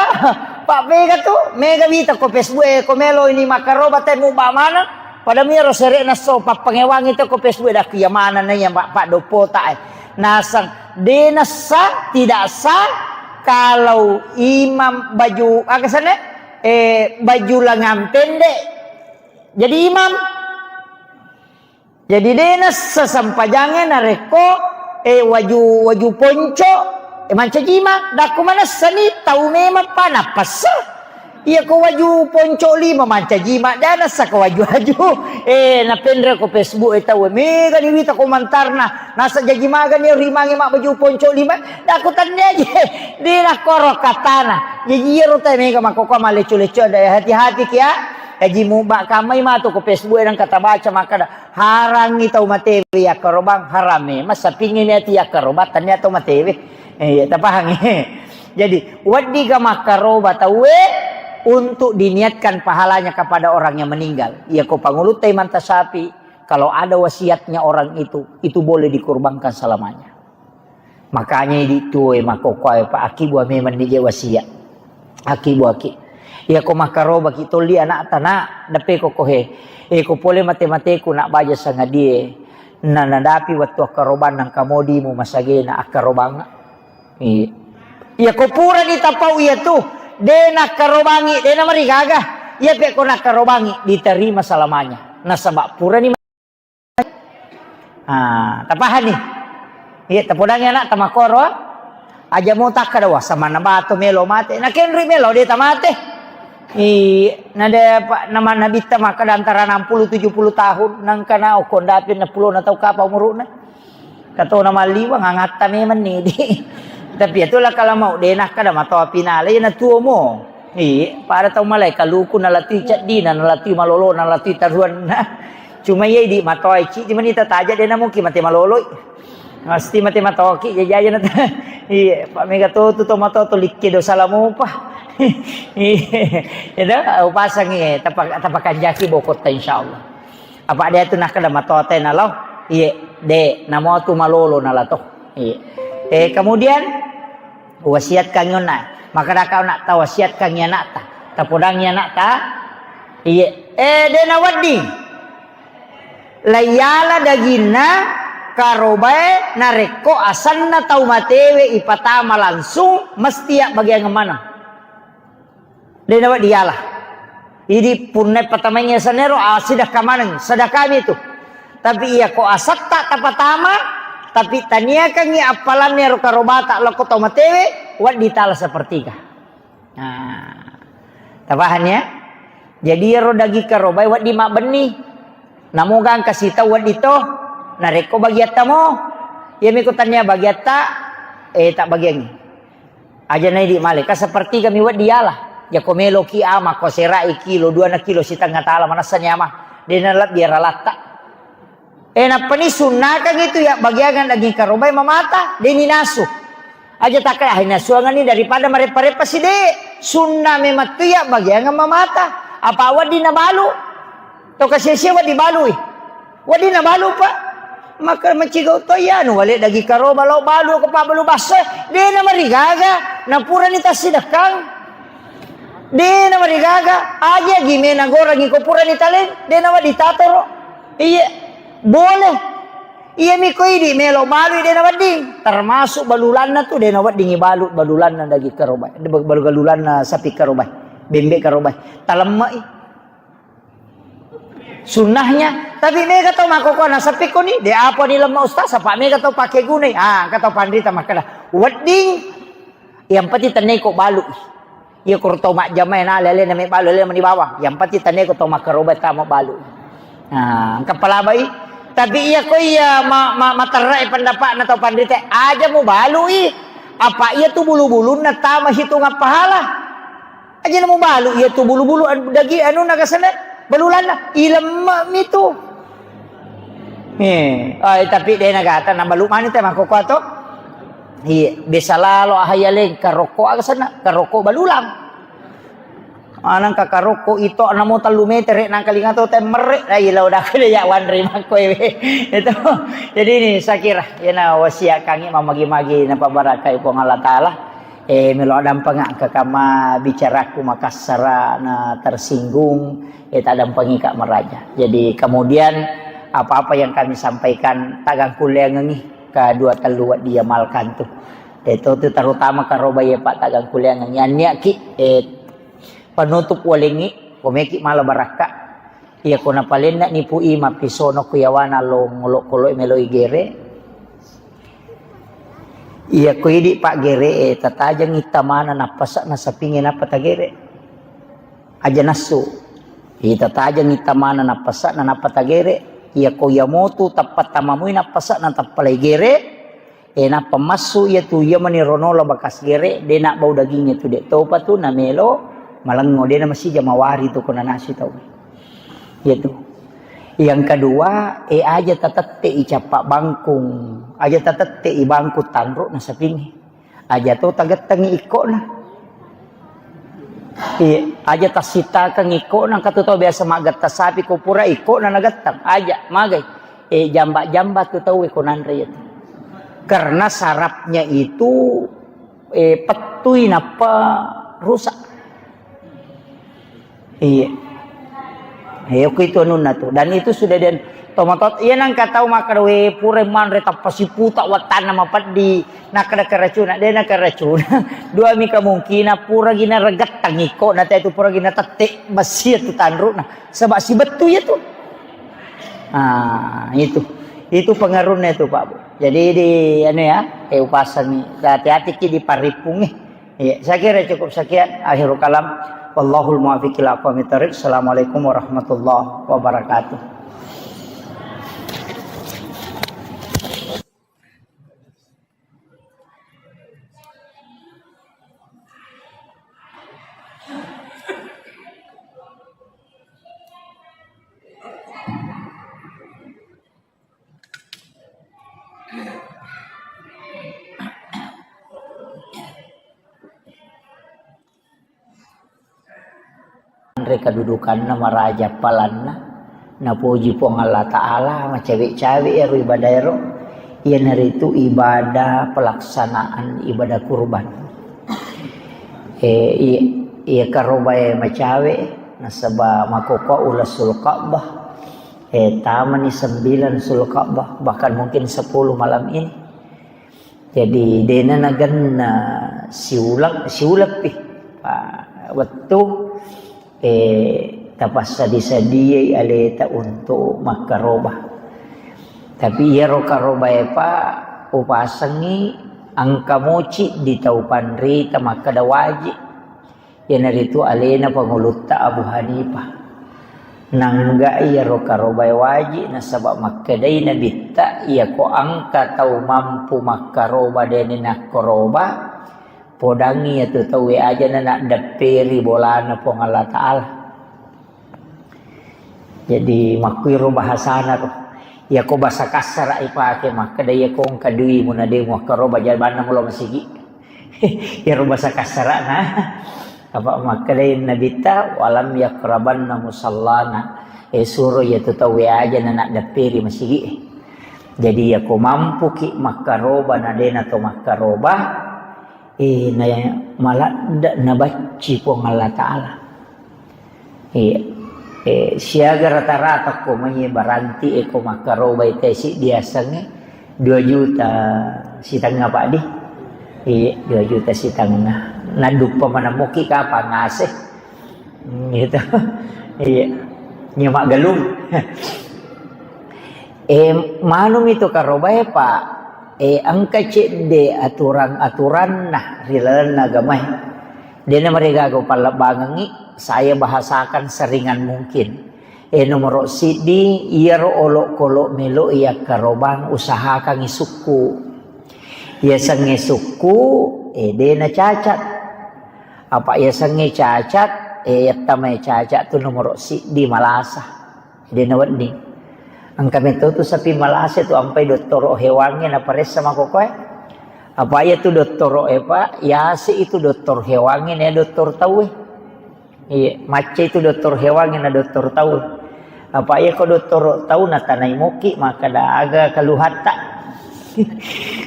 Pak, mega tu, mega wita ko Facebook e, ko melo ini makkaroba te muba mana? Pada miro sere'na so pappangewangi to ko Facebook e, dakku iya mana na iya, Pak, Pak, doppo ta e. Nasang, de nassa, tidak sah kalau imam baju, aga sana? Eh, baju lengan pendek jadi imam. Jadi de nassa sempajangnge narekko, eh, waju, waju ponco, eh, mancaji imang. Dakku manessani tau memang pa nappassa. Iya ko waju ponco lima mancaji imang, de nassa ko waju-waju. Eh, napenre ko Facebook e tau, mega ni wita komentarna. Nasa jaji magani rimangi mabbaju ponco lima. Dakku tannia je. De nakkoro katana. Jaji iyaro tau mega makkokkoe mallecco-lecco, ada hati-hati kia. Jaji muba kamai matu ko Facebook e nangka tabaca makkada. Harangngi tau matewe yakkarobang, haram memang sapingngi niati yakkarobang, tania tau matewe. Eh, iya, tapahangngi. Jadi, weddiga makkaroba tauwe untuk diniatkan pahalanya kepada orang yang meninggal. Iya, ko pangulutta imanta sapi, kalau ada wasiatnya orang itu, itu boleh dikurbankan selamanya. Makanya idi tuoe makkokkoe, Pak, akibua memang nije wasiat. Akibuaki. Iya ko makkarobaki tolli anakta, Nak, deppe ko kohe. Eh, ko pole mate-mateku, Nak, baja sangadie. Na nadapi wettu akkarobang nangka modimu masagena akkarobang. Iya. Iya ko purani tapau iya tu, de nakkarobangi, de namarigaga. Iya pe ko nakkarobangi, diterima selamanya. Nasaba purani Ah, tapahani? Iya, tapodangi anak tamakkoro. Aja mo takkada, wah, samanna bato melo mate. Na kenri melo de tamate. Iya, nade pa-, nama nabitta makkada antara enam puluh tujuh puluh tahun, nangkana okko ndapi enam puluh na tau kapa umuruna. Katona malliwa ngangatta memang ni di. Tapi itulah kalau mau de nakkada matoa pinale na tuo mo. Iya, pada tau malai kaluku nalatui ceddina, nalatui malolo, nalatui taruanna. Cuma iya idi matoa ciddi mani tataja de namuki mate maloloi. Mesti mate matoki jajaja na. Iya, Pak mega to tu to mato to likke dosa lamopa. Iya, itu upasangi tapa-, tapakanjaki bokotta insyaallah. Apa dia tu nakkada matoa tena lo. Iya. De, namo tu malolo nala to. Iya. Eh, kemudian wasiatkan yonna. Maka daka anak ta wasiatkan anakta. Tapodangi anakta. Iya. Eh, de nawedding. Laiyala daginna karobae narekko asenna tau matewe ipatama langsung, mesti abbagiangeng maneng. De nawedding diala. Idi punna patamaingngi asenna ero, ah, sedekah maneng, sedekah mi tu. Tapi iya ko asetta tapatama, tapi taniakangngi appalanna ero karobata lokko tau matewe, wedding tala sepertiga. Nah, tapahang ya? Jadi ero daging karobae wedding mabbenni. Namo gangka sitau wedding to. Narekko bagiatta mo, iya miko tania bagiatta, eh, tak bagiangngi. Aja na idi male, ka sepertiga mi wedding diala. Jako meloki ama, ko serai kilo, dua na kilo sitengnga tala, manessani ama. De nalebbi aralatta. Eh, nappani sunnakang itu ya bagiangan daging karobai mamata, de ninasu. Aja takkai, ah, nasuangan ni daripada mareppa-reppa si de. Sunna memang tu ya bagiangan mamata. Apa wedding nabalu? To kasia-sia wedding balui. Wedding nabalu, Pak. Maka macigau to iya, anu, wale daging karoba lao balu, ko pabbalu basso, de na marigaga, na purani tassidekkang. De na marigaga, aja gimena gorangi ko purani taleng, de na wedding tatoro. Iya, boleh. Iya mi ko idi melo balui de na wedding. Termasuk balulanna tu de na wedding ibalu balulanna daging karoba, balu-, balulanna sapi karoba, bembe karoba. Talemmei. Sunnahnya, tapi mega tau makkokkoe nasappi koni, de apa ni lemma ustaz, apa mega tau pake gunai. Ah, engka tau panrita makkeda, wedding, yang penting tennaiko balu. Iya koro tau majjama na lele na me balu, lele mani bawang. Yang penting tennaiko tau makkaroba tama balu. Nah, engka palabai. Tapi iya ko iya ma, ma, materrai pendapatna tau panrita, aja mu balui. Apa iya tu bulu-bulunna tama hitungan pahala. Aja na mubalu iya tu bulu-bulu, an-, dagi anunna kasana, balulanna, ilemme mi tu. Eh, ai, tapi de na gata na balu mani te makkokkoe to. Iya, biasa lalo ahayaleng karokko aga sana, karokko balulang. Anang ka karokko ito namo tellu metere nang kalinga to temmerre. Ai, lao daka de ya wanre makkoe we. Itu. Jadi ini saya kira, iyana wasiat kangi mamagi-magi na pabarakai Puang Allah Taala. Eh, melo addampengeng engka kamma bicaraku makassara na tersinggung, eh, taddampengika maraja. Jadi kemudian apa-apa yang kami sampaikan tagangkulleangengi ka dua tellu wedding diamalkan tu. Eh, to tu terutama karoba iya Pak tagangkulleangengi. Anniaki, eh, penutup walengi, komeki mala barakka. Iya ko napalenna nipu i mappisono ku yawana lo ngolo-kolo melo igere. Iya ko idi paggere e, tatajeng ittamana nappasa na sapinge nappa tagere. Aja nassu. Iya tatajeng ittamana nappasa na nappa tagere. Iya ko iya motu tappa tamamui nappasa na tappa lai gere. E, nappa massu iya tu iya mani ronola bakas gere, de na bau dagingnya tu de topa tu na melo malengo, de na masija mawari tu ko nanasi tau. Iya tu. Yang kedua, e, aja tatette i cappa bangkung, aja tatette i bangkung tanru na sapingi. Aja to tagettengi ikkona. Iya, aja tassitakeng ikkona, engka tu tau biasa maggetta sapi ko pura ikkona nagetteng. Aja, magai. Eh, jamba-jamba tu tau ko nanre itu. Karena sarapnya itu, eh, pettui nappa rusak. Iya. Iya, ku itu anunna tu. Dan itu sudah den tomatot, iya nang katau makkeda, we, pura manre tappa siputa wattanna mapeddi. Nakkeda keracuna, de na keracuna. Dua mi kemungkinan, pura gina regettang iko, na itu pura gina tette besi itu tanruna. Sebab si bettu ya tu. Ah, itu. Itu pengaruhnya itu, Pak Bu. Jadi di anu ya, eh, upasangi. Hati-hati ki di paripung, eh. Iya, saya kira cukup sekian. Akhirul kalam. Wallahul muwaffiq ila aqwamit thariq. Assalamualaikum warahmatullahi wabarakatuh. Anre kedudukanna maraja palanna, Napoji Puang Allah Ta'ala, macawe-cawe ero ibadah ero, iyanaritu ibadah pelaksanaan ibadah kurban. Eh, iya, iya karobae macawe, nasaba makkokkoe uleng Sulka'bah, eh, tamani sembilan Sulka'bah, bahkan mungkin sepuluh malam ini. Jadi, dena nagenna siuleng, siuleng pi. Pa, wettu, eh, tapassadi-sadiai aleta untuk makkaroba. Tapi iyaro karobae pa upasengi engka moci di tau panrita makkeda waji. Iyanaritu alena pangulutta Abu Hanifah. Nangga iyaro karobae waji, nasaba makkedai Nabitta, iyako engka tau mampu makkaroba deni nakkaroba, podangi iyatu tauwe ajana naddepperi bolana Puang Allah Ta'ala. Jadi, makkuiro bahasana ro. Iyako basa kassara ipake, makkeda iyako engka duimu na de muakkaroba jabanna mulo masigi. Iyaro basa kassarana. Apa makkedai Nabitta, "Walam yakrabanna musallana." Eh, suro iyatu tauwe aja na naddepperi masigi. Jadi, iyako mampuki makkaroba na de nato makkaroba, eh, na maladde nabacci Puang Allah Ta'ala. Iya. Eh, siaga rata-rata ko mai baranti e ko makkarobai tesi diasengnge dua juta sitengnga, Pak, di? Iya, dua juta sitengnga. Naduppa maneng moki kapang ase. Hmm, gitu. Iya. Nya maggalung. Eh, manumi tu karobae, Pak. Eh, engka cedde aturan-aturanna ri lalenna agamae. Dena marigaga upallebbangengngi, saya bahasakan seringan mungkin. Eh, nomoro siddi, iyaro olokolo melo yakkarobang usahakangngi sukku. Yasengnge sukku, eh, dena cacat. Apa yasengnge cacat, eh, yattamai cacat tu nomoro siddi malasa. Dena wedding. Engka meto tu sapi malasa tu ampai dottoro hewangnge naparessa makokoe. Apa iya tu dottoro e, Pak, yase itu doktor hewangnge na doktor tauwe. Iya, macca itu doktor hewangnge na doktor tau. Apa iya ko doktor tau natanai moki, makkeda aga keluhatta.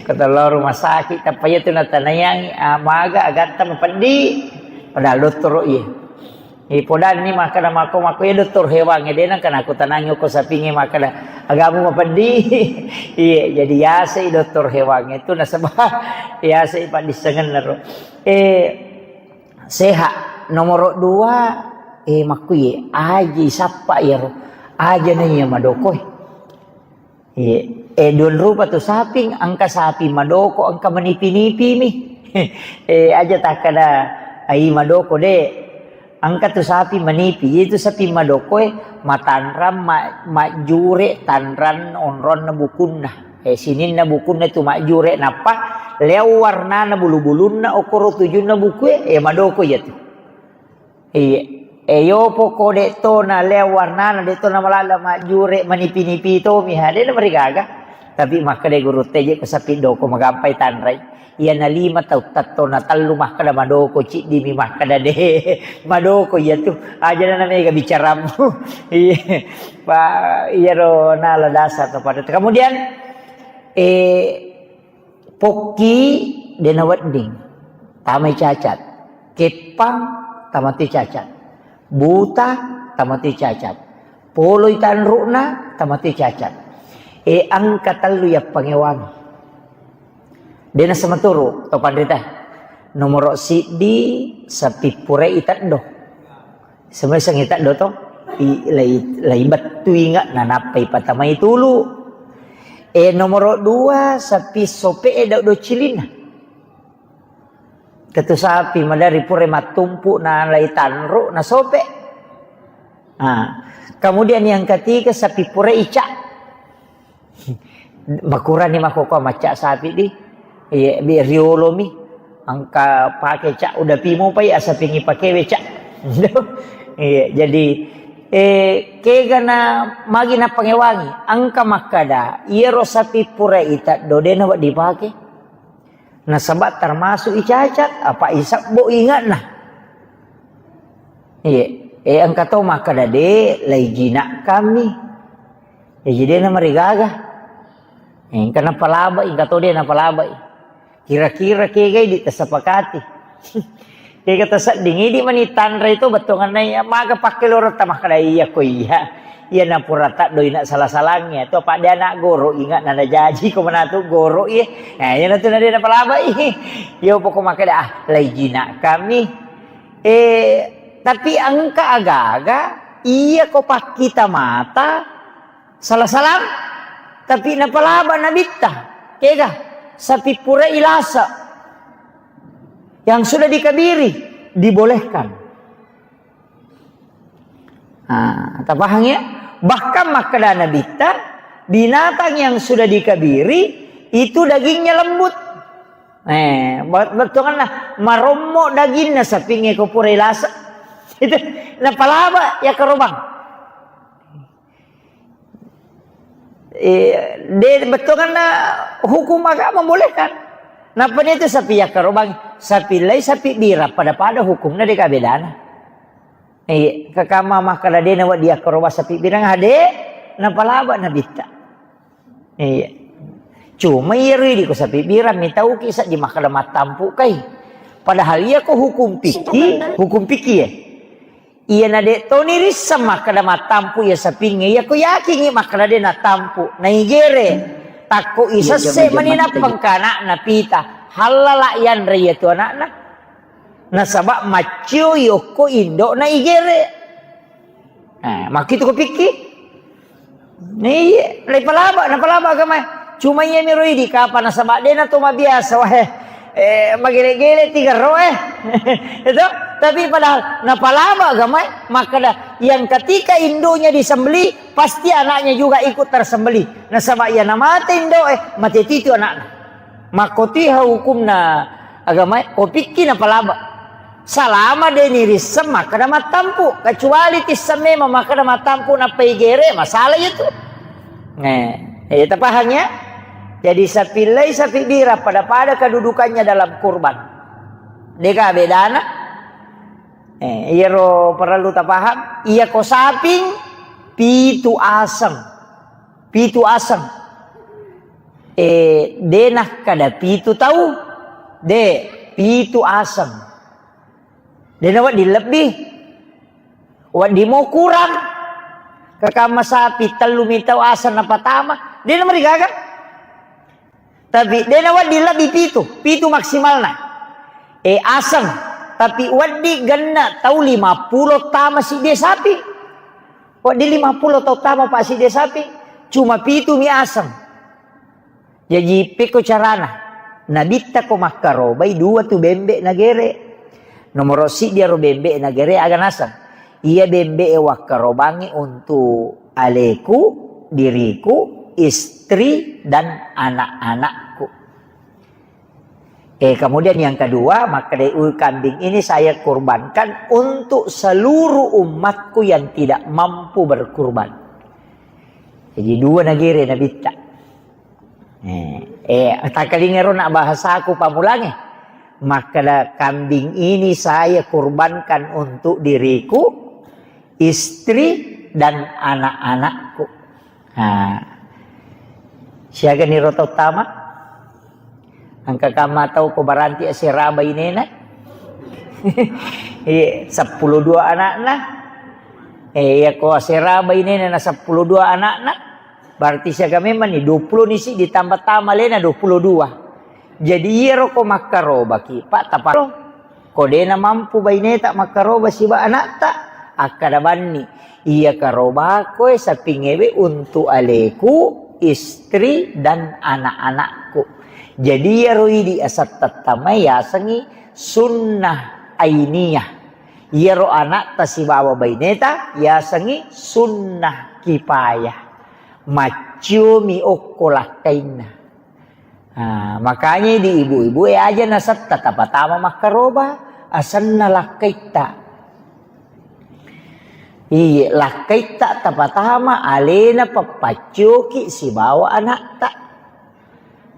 Kata lo rumah sakit, apa iya tu natanaiangngi, ah, maga agatta mapeddi. Padahal dottoro iya. Eh, podanni makkeda mako, mako iya doktor hewangnge, dena kana kutanangi ko sapingnge makkeda agamu mapeddi. Iya, jadi yase i doktor hewangnge tu nasaba yase i paddissengenna ro. Eh, sehat. Nomoro dua, eh, makkuye, aji sappa iyaro. Aja na iya madokoe. Iya. Eh, duan rupa tu saping, engka saping madoko, engka manipi-nipi mi. Eh, aja takkeda, ai madoko de. Engka tu saping manipi, itu saping madokoe matanrang ma-, majjure tanrang onronna bukunna. Eh, sininna bukunna tu majjure, nappa leo warnana bulu-bulunna, okoro tujunna bukue, eh, madoko iya tu. Iya. E, yopo ko de to na leo warnana, de to na malala majjure manipi-nipi to mi, ha, de na marigaga. Tapi makkeda guru teje ko sapi doko magampai tanrai. Iya na lima tau tatto na tellu makkeda madoko, ciddi mi makkeda de. Madoko iya tu. Aja na mega bicaramu. Iya. Pa, iyaro nala dasar to pada. Kemudian, eh, Pokki de nawedding, tamai cacat. Keppang, tamati cacat. Buta, tamati cacat. Poloi tanru'na, tamati cacat. E, engka tellu yappangewangi. De nasematuru to panrita. Nomoro siddi, sapippurai teddo. Semeseng ita doto, i-, lai, lai bettu inga, nanappai patamai tulu. E, nomoro dua, sapi sope e dau do cilina. Ketu sapi madari pura mattumpu na lai tanru na sope. Ah, kemudian yang ketiga, sapi pura ica. Makurani makkokkoe macca sapi di. Iya, bi riolomi. Engka pake cak udah pimo pai asapingi pakewe cak. Iya, jadi, eh, kegana magi napangewangi. Engka makkada, iyaro sapi pura ita dodena wak dipake. Nasaba termasuk icacat, apa isabbo ingatna. Iya. Eh, engka to makkeda de, lai jinakkammi. Eh, jadi na marigaga. Eh, engka napalabai, engka to de napalabai. Kira-kira kegai di tasepakati. Kega tasedding idi mani tanre itu bettuanna iya, maga pakkeloretta makkeda iya ko iya. Iya napura taddoi na sala-salangnge to, pada anak goro inga nana jaji ko manatu goro iya. Eh, iya natu nade napalabai. Iya pokok makkeda ah, lai jinakkammi. Eh, tapi engka aga-aga iya ko pakkita mata sala-salang, tapi napalaba nabitta. Kega? Sapi pura ilasa yang sudah dikabiri dibolehkan. Ah, tapahang ya? Bahkan makkeda nabitta, binatang yang sudah dikabiri itu dagingnya lembut. Eh, bet-, bettuanna marommo daginna sapingnge ko pura ilasa. Itu napalaba ya karobang. Eh, de bettuanna hukum agama membolehkan. Napa itu sapi ya karobang, sapi lai sapi bira pada-pada hukumna de kabedana. Iya, kakama makkeda de nawedding yakkaroba sapi birang ade, napalaba nabitta. Iya. Cuma iya ridi ko sapi birang mitauki saddi makkeda mattampu kai. Padahal iya ko hukum fikih, hukum fikih ya. Iya na de toni risseng makkeda mattampu iya sapingnge, iya ko yakingi makkeda de nattampu, naigere. Takko isesse mani nappengka anakna pita, hallala yanre iya tu anakna. Nasaba maccioi okko indo'na igere. Eh, makkitu ko pikki? Iya, napalaba, napalaba agamae. Cuma iya miro idi kapa nasaba de na to mabiasa wae. Eh, magele-gele tiga ro eh. Itu, tapi padahal napalaba agamae, makkeda yang ketika induknya disembelih, pasti anaknya juga ikut tersembelih. Nasaba iya namate indo'e, mate titu anakna. Makkoti ha hukumna agamae, ko pikki napalaba. Salama de nirisseng makkeda mattampu, kecuali tisseng memang makkeda mattampu nappa igere, masalah itu. Eh, eh, tapahang ya? Jadi sapi lai sapi bira pada-pada kedudukannya dalam kurban. Deka bedana? Eh, iyaro perlu tapahang, iya ko saping pitu aseng. Pitu aseng. Eh, de nakkeda pitu tau, de, pitu aseng. De nawedding lebbi. Wedding mo kurang. Kakamma sapi tellu mi tau aseng napatama, de namarigaga. Tapi de nawedding lebbi pitu, pitu maksimalna. Eh, aseng, tapi wedding genna tau lima pulo tama sidde sapi. Wedding lima pulo tau tama pa sidde sapi, cuma pitu mi aseng. Jaji, pekko carana? Nabitta ko makkarobai dua tu bembe nagere. Nomoro siddi aro bembe nagere aga naseng. Iya bembe e wakkarobangi untuk aleku, diriku, istri, dan anak-anakku. Eh, kemudian yang kedua, makkeda, "Uh, kambing ini saya kurbankan untuk seluruh umatku yang tidak mampu berkurban." Jadi dua nagere nabitta. Eh, eh, takkalingero nak bahasaku pamulange. Makkeda, "Kambing ini saya kurbankan untuk diriku, istri, dan anak-anakku." Nah, siaga niro tau tama? Engka kamma tau ko baranti asera bainena? Iya, seppulo dua anakna. Eh, iya ko asera bainena na seppulo dua anakna, berarti siaga memang ni, dua puluh ni si ditambah tama lena dua puluh dua. Jadi iyaro ko makkarobaki, Pak, taparo. Ko dena mampu baineta makkaroba siba anakta, akkada banni, "Iya karobakoe sapingewe untuk aleku, istri, dan anak-anakku." Jadi iyaro idi asattattamai yasengi sunnah ainiyah. Iyaro anakta sibawa baineta yasengi sunnah kipayah. Macciomi okko lakkainna. Ah, makanya di ibu-ibu e aja nasetta tapatama makkaroba, asenna lakkaitta. Iye, lakkaitta tapatama alena pappaccoki sibawa anakta.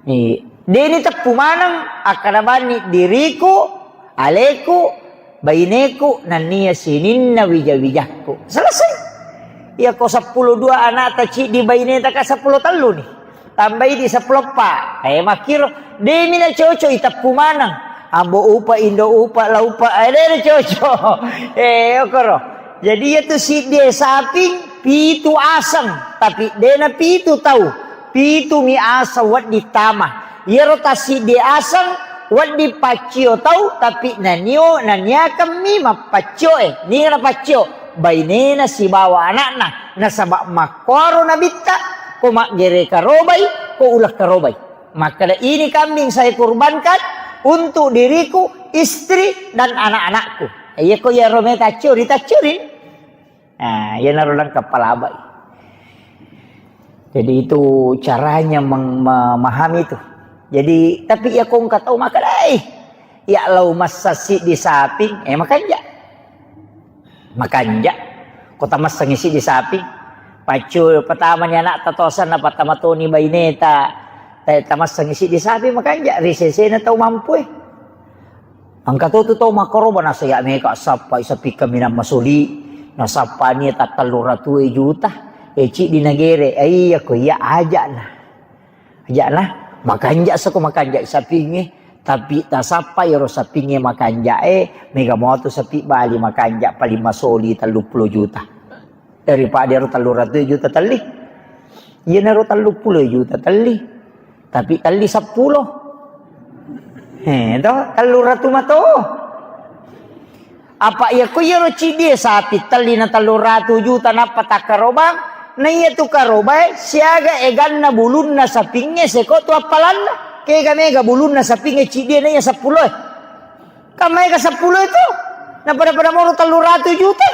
Iye, deni teppu maneng akkada banni diriku, aleku, Baineku nennia sininna wija-wijakku. Selesai. Iyako seppulo dua anakta ciddi baineta ka seppulo tellu ni. Tambai di seppulo eppa. Eh, makkiro, demi na cocok iteppu maneng. Ambo upa, indo upa, la upa, eh, de na cocok. Eh, okoro. Jadi iyatu siddi saping pitu aseng, tapi de na pitu tau. Pitu mi aseng wedding tama. Iyaro tassiddi aseng wedding paccio tau, tapi nanio naniakemmi mappaccio e. Ninga napaccio? Bainena sibawa anakna. Nasaba makkuaro nabitta, ko maggere karobai, ko uleng karobai. Makkeda, ini kambing saya kurbankan untuk diriku, istri, dan anak-anakku. Iya ko iyaro meta accuri, taccuri. Nah, iyanaro lengkap palabai. Jadi itu caranya meng-, memahami itu. Jadi, tapi iya ko engka tau makkeda, "Eh, iya lao massa siddi saping, eh, makanja." Makanja. Ko tamassengi siddi saping. Paccu pertama ni anakta tosanna, pertama toni baineta, ta-, tamassengi siddi saping, makanja. Ri sesena tau mampu e. Engka to tu tau makkaroba nasaya mega sappai sapi kaminang masoli, nasappani tattellu ratu e juta, e ciddi nagere, e iya ko iya aja'na. Aja'na, makanja sako makanja sapingnge, tapi tasappa iyaro sapingnge makanja e, mega moto sapi bali makanja paling masoli telluppulo juta. Daripada iyaro tellu ratu juta telli. Iyanaro telluppulo juta telli. Tapi telli seppulo. Eh, to, tellu ratu mato. Apa iya ko iyaro ciddi e sapi telli na tellu ratu juta nappa takkarobang, na iya tu karobae siaga eganna bulunna sapingnge seko tu appalanna. Kega mega bulunna sapingnge ciddi e na iya seppulo e. Kan maega seppulo itu. Na pada-pada moro tellu ratu juta.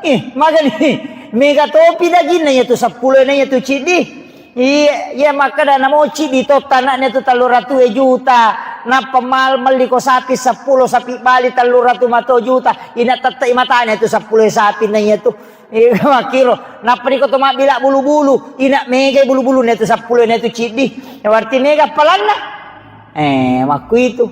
Ih, magani. Mega topi daginna iya tu seppulo na iya tu ciddi. Iya, iya makkeda namo ciddi to tanakna tu tellu ratu e juta. Nappa mal melli ko sapi seppulo, sapi bali tellu ratu mato juta. Ina tette matana tu seppulo sapi na iya tu. Iya makkiro. Nappa niko to mabbila bulu-bulu. Ina mega bulu-bulu na tu seppulo na tu ciddi. Ya berarti mega appalanna. Eh, makku itu.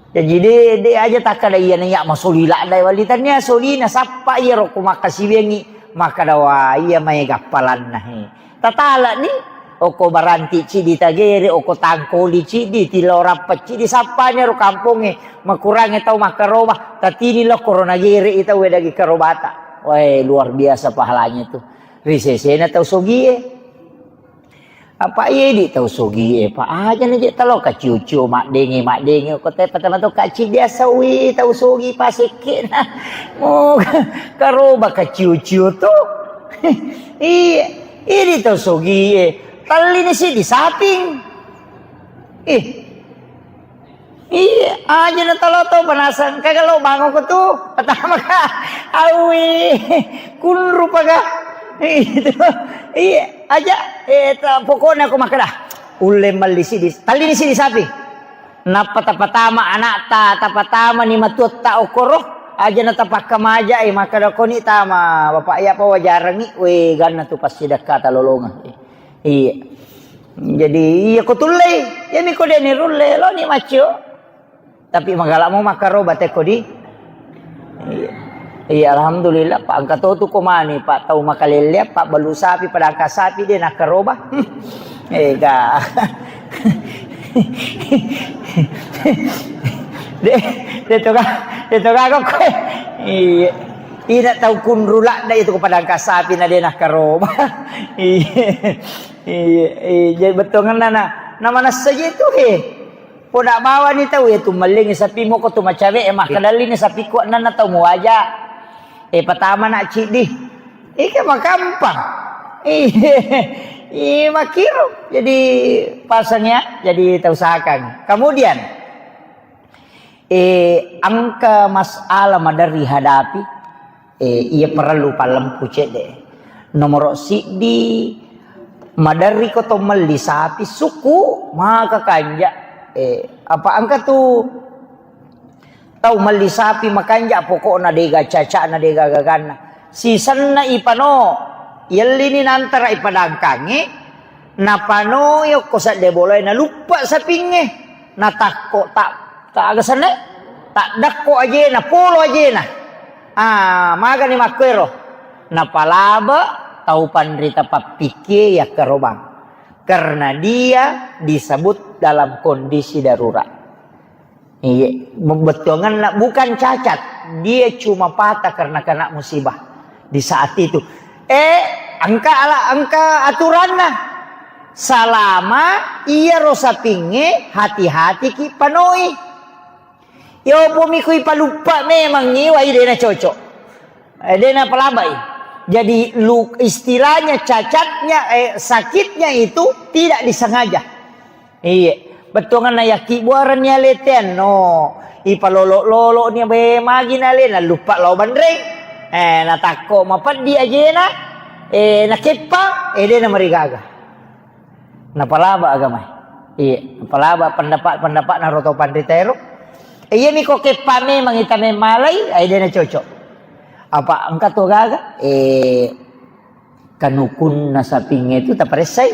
Jaji de, de aja takkada iyana iya masoli ladda wali tania solina sappa iya rokko makkasiwiangngi makkada wa iya maega appalanna he. Tatalani okko baranti cidi tagere, okko tangkoli cidi, tilo rappa cidi sappanya ro kampongnge makurangnge tau makkaroba tatini lo korona gere i tau dagi karobata. Wae luar biasa pahalanya tu. Ri sesena tau sogie. Apa iya idi tau sogie, pa aja na je talo kaciu-ciu maddenge, maddenge ko te patama to kaci biasa wi tau sogi pasekke na. Mo karoba kaciu-ciu to. Iya, idi tau sogie. Talli ni sidi saping. Ih. Iya, aja na talo to panasang. Kaga lo bangun ko tu. Pertama ka, awi, kunru paga. Itu. Iya, aja. Eh, ta-, pokoknya aku makkeda. Ulle melli sidi, tallini sidi sapi. Nappa tapatama anakta, tapatama ni matuatta okoro. Aja na tapakka maja, eh, makkeda koni tama. Bapak iya pa wajarangi, we ganna tu pasti dekkata lolonga. Iya. Jadi, iya ko tullei, iya mi ko deni rulle, lo ni maccio. Tapi magala mo makkaroba tekko di. Iya. Iya, alhamdulillah, Pak. Engka to tu ko mani, Pak, tau makalelle, Pak, balu sapi, padangka sapi, de nakkaroba. Ega. De, de to ka, de to ka kok. Iya. Ina tau kunru ladda itu ko padangka sapi na de nakkaroba. Iya. Iya, iya, jadi bettuanna na, na manessa je tu he. Poda bawani tau iya tu mellingi sapi moko tu macawe e makkedalini sapi kuat nanna tau muaja. Eh, patama na ciddi. Ika makampang. Iya, iya makiru. Jadi pasang ya, jadi tau sakang. Kemudian, eh, engka masalah maderri hadapi. Eh, iya parellu pallempu cedde. Nomoro siddi, maderri ko to melli sapi suku, maka kanja. Eh, apa engka tu tau melli sapi makanja pokokna dega cacana dega gaganna. Sisenna ipano, yellini nantara ipadangkangi, napanoi okko sedde bolae, naluppa sapingnge, natakko ta, ta aga senna? Dakko ajena, polo ajena. Ah, magani makkuero. Napalaba tau panrita pappikkie yakkarobang. Karena dia disebut dalam kondisi darurat. Iya, bettuanganna bukan cacat, dia cuma patah karena kena musibah di saat itu. Eh, engka ala, engka aturanna. Salama iyaro sapingnge, hati-hatiki panoi. Yo pomi kui paluppa memang iwai dena cocok. Eh, dena palabai. Jadi lu, istilahnya cacatnya, eh, sakitnya itu tidak disengaja. Iya, bettuanganna yakki buarenni aletean no. Ipalolo-lolo ni be magi nale naluppa lao banreng. Eh, natakko mapeddi ajena, eh, nakeppa, eh, dena marigaga. Napalaba agama. Iya, napalaba pendapat-pendapat naro tau panrita ero. Eh, iya mi ko keppa memang ita memmalai, eh, dena cocok. Apa engka to gaga? Eh, kanukunna sapingnge tu taparessai.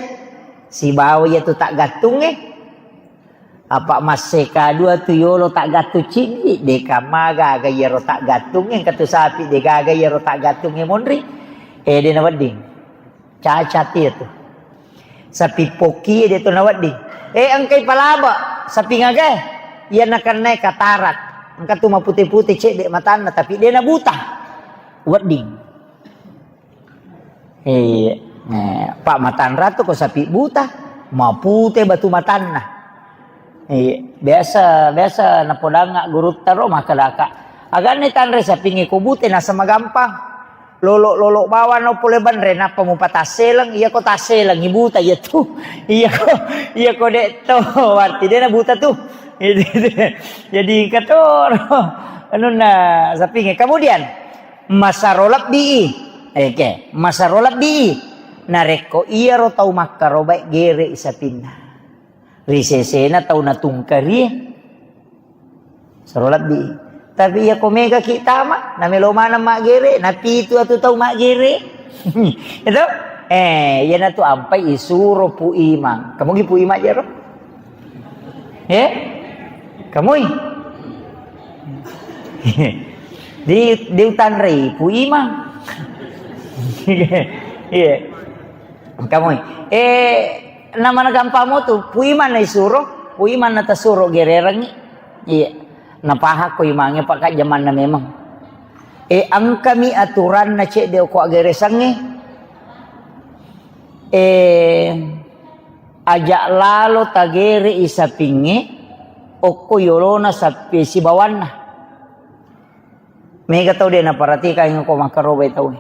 Sibawa iya tu taggattungnge. Apa masse kadua tu yolo taggattung ciggi, deka magaga iyaro taggattungnge, engka tu sapi degaga iyaro taggattungnge monri. Eh, dena wedding. Cacat iya tu. Sapi pokki de to nawedding. Eh, engkai palaba, sapi ngagai. Iya nakennai katarak. Engka tu mapute-pute cedde matanna, tapi de nabuta. Wedding. Iya. Eh, Pak Matanra tu ko sapi buta, mapute batu matanna. Iya. Biasa, biasa napodanga gurutta ro makkedaka. Aganna tanre sapingnge ko bute nasa magampang. Lolo-lolo bawang no pole banre, nappa mupatasseleng, iya ko tasseleng, ibuta iya tu. Iya ko, iya ko dek to, berarti de nabuta tu. Jadi katoro. Anunna sapingnge. Kemudian, masaro lebbi. Oke, masaro lebbi. Narekko iyaro tau makkarobai gere sapinna. Ri sesena tau natungkarie. Saro lebbi. Tapi iya ko mega ki tama, namelo maneng maggere, napitu atu tau maggere. Itu? Eh, iya natu ampai isuro Pu Imang. Kamu gi Pu Imang jero? Eh? Kamui? Di, diutanrei Pu Imang. Iya. Kamui. Eh, namana gampang mo tu, Pu Imang na isuro, Pu Imang na tasuro gererengngi. Iya. Napahakko imangnge pakajjamanna memang. Eh, engkami aturanna cedde okko aggeresangnge. Eh, aja lalo tagere i sapingnge, okko yolona sapi sibawanna. Mega tau de naperhatikan ko makkarobai tau.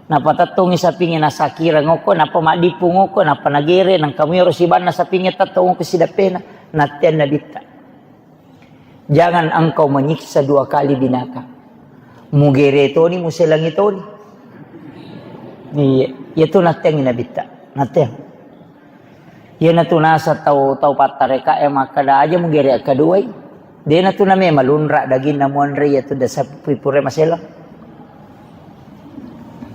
Napatettongi sapingnge nasakireng okko, nappa maddippung okko, nappa nagere, nangka muiro sibanna sapingnge tettong okko sidappena, natteang nabitta. Jangan engkau menyiksa dua kali binatang. Mugere toni, muselangi toni. Iya, iya tu natteangi nabitta. Natteang. Iyanatu naseng tau, tau pattareka e makkeda, "Aja mugere akkaduai." Dena tu name malunra daginna muanre, iya tu dasa pipure masela.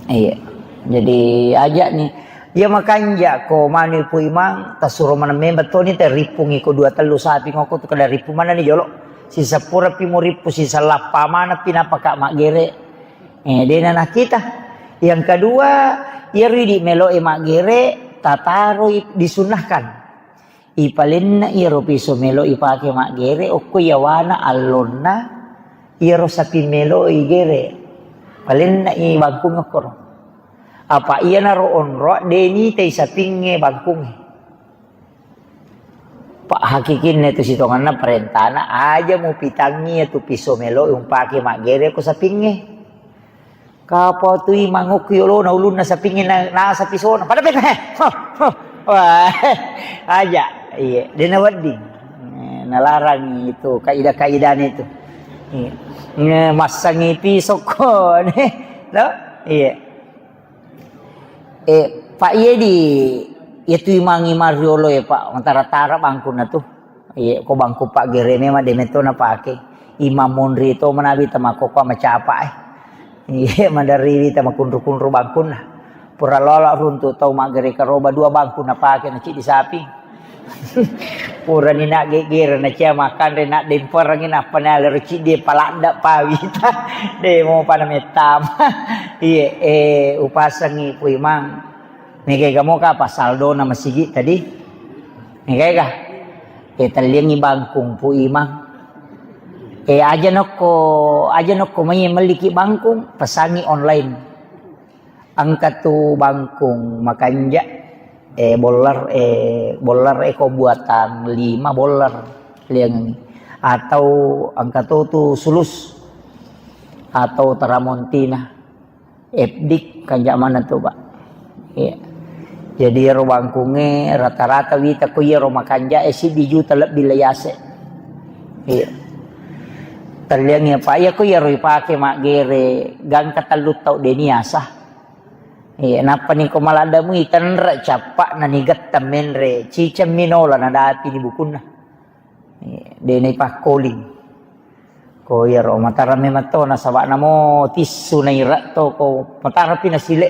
Iya. Jadi aja ni. Iya makanja ko manu Pu Imang, tasuro maneng memang toni te rippungi ko dua tellu sapi ngoko tu kada rippu mana ni jolo. Sisapura pi murippu, sisallappa mana pi napaka maggere. Eh, dena nakita. Yang kedua, iyaro idi melo e maggere, tataroi disunnahkan. Ipalenna iyaro piso melo ipake maggere, okko yawana allonna iyaro sapi melo igere. Palenna i bangkung okkoro. Apa iyanaro onro de nitai sapingnge bangkungnge. Pak hakikinna tu sitonganna parentana aja mupitangi tu piso melo umpake maggere ko sapingnge. Kapau tu Imang okko yolona ulunna sapingnge na, nasa pisona. Pada peta, he. Wah, aja. Iya, dena wedding. Eh, nalarang itu kaidah-kaidahnya itu. Iya. Nge-, massangi pisokko, ne. No? Iya. Eh, Pak, iya di, iya tu Imang, Imang riolo ya, Pak. Mantara-tara bangkunna tu. Iya, ko bangku paggere memang de metto napake. Imang monri to manabi tamakkokkoe macapa e. Iya, maderriwi tamakunru-kunru bangkunna. Pura lola runtu tau maggere karoba dua bangku napake na ciddi sapi. Purani na geggere na cia makanre na demperengi nappa na lero ciddi paladda pawita. De mo pada mettama. Iye, eh, upasengi Pu Imang. Mega ga moka apa saldona masigi tadi? Mega ga? Eh, telliangi bangkung Pu Imang. Eh, aja nokko, aja nokko mai melliki bangkung, pesangi online. Engka tu bangkung makanja, eh, boller, eh, boller eko buatan lima boller liangengi. Atau engka to tu sulus atau teramontina. Epdik kanja mana tu, Pak. Iya. Jadi ero bangkunge rata-rata wita ko iyaro makanja e siddi juta lebbi le yase. Iya. Telliangi apa iya ko iyaro ipake maggere gangka tellu tau deni asa. Iya, nappa ni ko maladda mui tenre cappa na ni getta menre ciceng minola na dapi ni bukunna. Iya, de na ipakkoling. Ko iyaro matara memang to nasaba namo tissu na ira to ko matara pi na sile.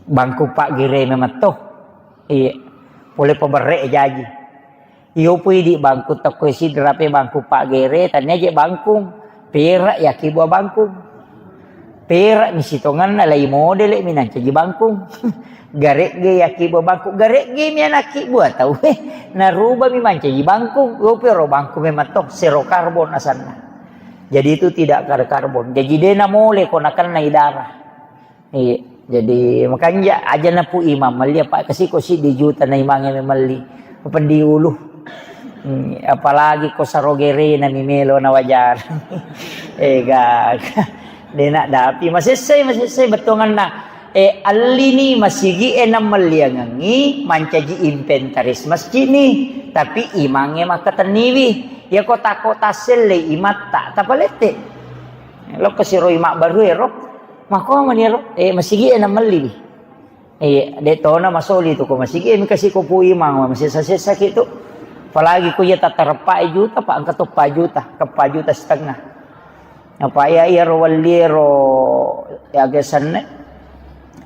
Bangku paggere memang to. Iya. Pole paberre jaji. Iyo pui di bangku tokko sidra pe bangku paggere tania je bangkung. Pera yaki buah bangkung. Pera mi sitonganna lai modele mi nancaji bangkung. Garegge yaki buah bangkung. Garegge mi anakki buah tau. Naruba mi mancaji bangkung. Iyo pui ro bangkung memang to. Zero karbon asanna. Jadi itu tidak ada karbon. Jadi de namole ko nakennai darah. Iya, jadi makanja aja na Pu Imang melli apa kasi ko siddi juta na imange melli. Peddi ulu. Hmm, apalagi ko sarogerena mi melo na wajar. Eh, gak. De na dapi masessai, masessai bettuanganna. Eh, allini masigi e na melliangengi mancaji inventaris masjid ni. Tapi imange makkatenniwi. Ya ko tako tasselle imatta tapalette. Lokko siroi mabbaru ero. Makko mani ero. Eh, masigi e na melli. Iya, de tona masoli tu ko masigi e mika siko Pu Imang masessa-sessa ki tu. Apalagi ko iya tatareppa juta, Pak, engka to pa juta, ke pa juta setengah. Apa iya iya ro walli ero ya gesanne.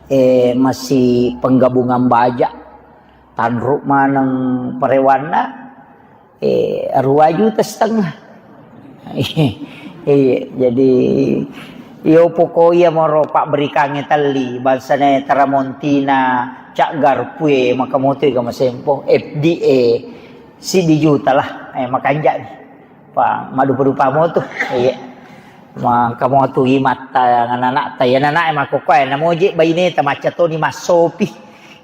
Eh, masih penggabungan baja. Tanru maneng parewanna, eh, dua juta setengah. Iya, jadi, iyo poko iya moro pabberikangnge telli, bangsana Teramontina, Cak Garpue, maka moto ega masempo, F D A, siddi juta lah, eh, makanja ni. Pa, madupa-dupa moto. Iya. Maka moto imatta, anak-anakta, ya anak-anak makkokkoe, namoje baineta macca toni massopi.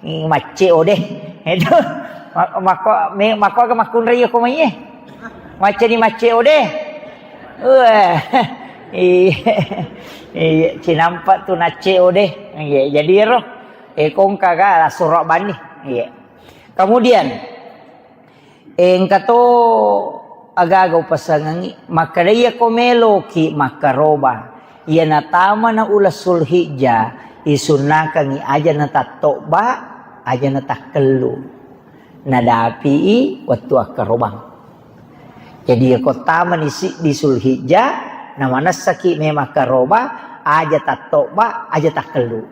Ih, macce ode. Itu. Ma-, mako, me-, mako aga makkunrai ko mai e. Macce ni macce ode. Wah. Iya. Iya, cinampa tu nacce ode. Iya, jadi ero. Eh, kongka ga la suro bani. Iya. Kemudian, engka to aga-aga upasengengi, makkeda iyako meloki makkaroba, iya natamana uleng Sulhijjah, isunnakangi aja natattobba, aja natakkellu. Nadapi i wettu akkarobang. Jadi iyako tamani siddi Sulhijjah, namanessaki memang karoba, aja tattobba, aja takkellu.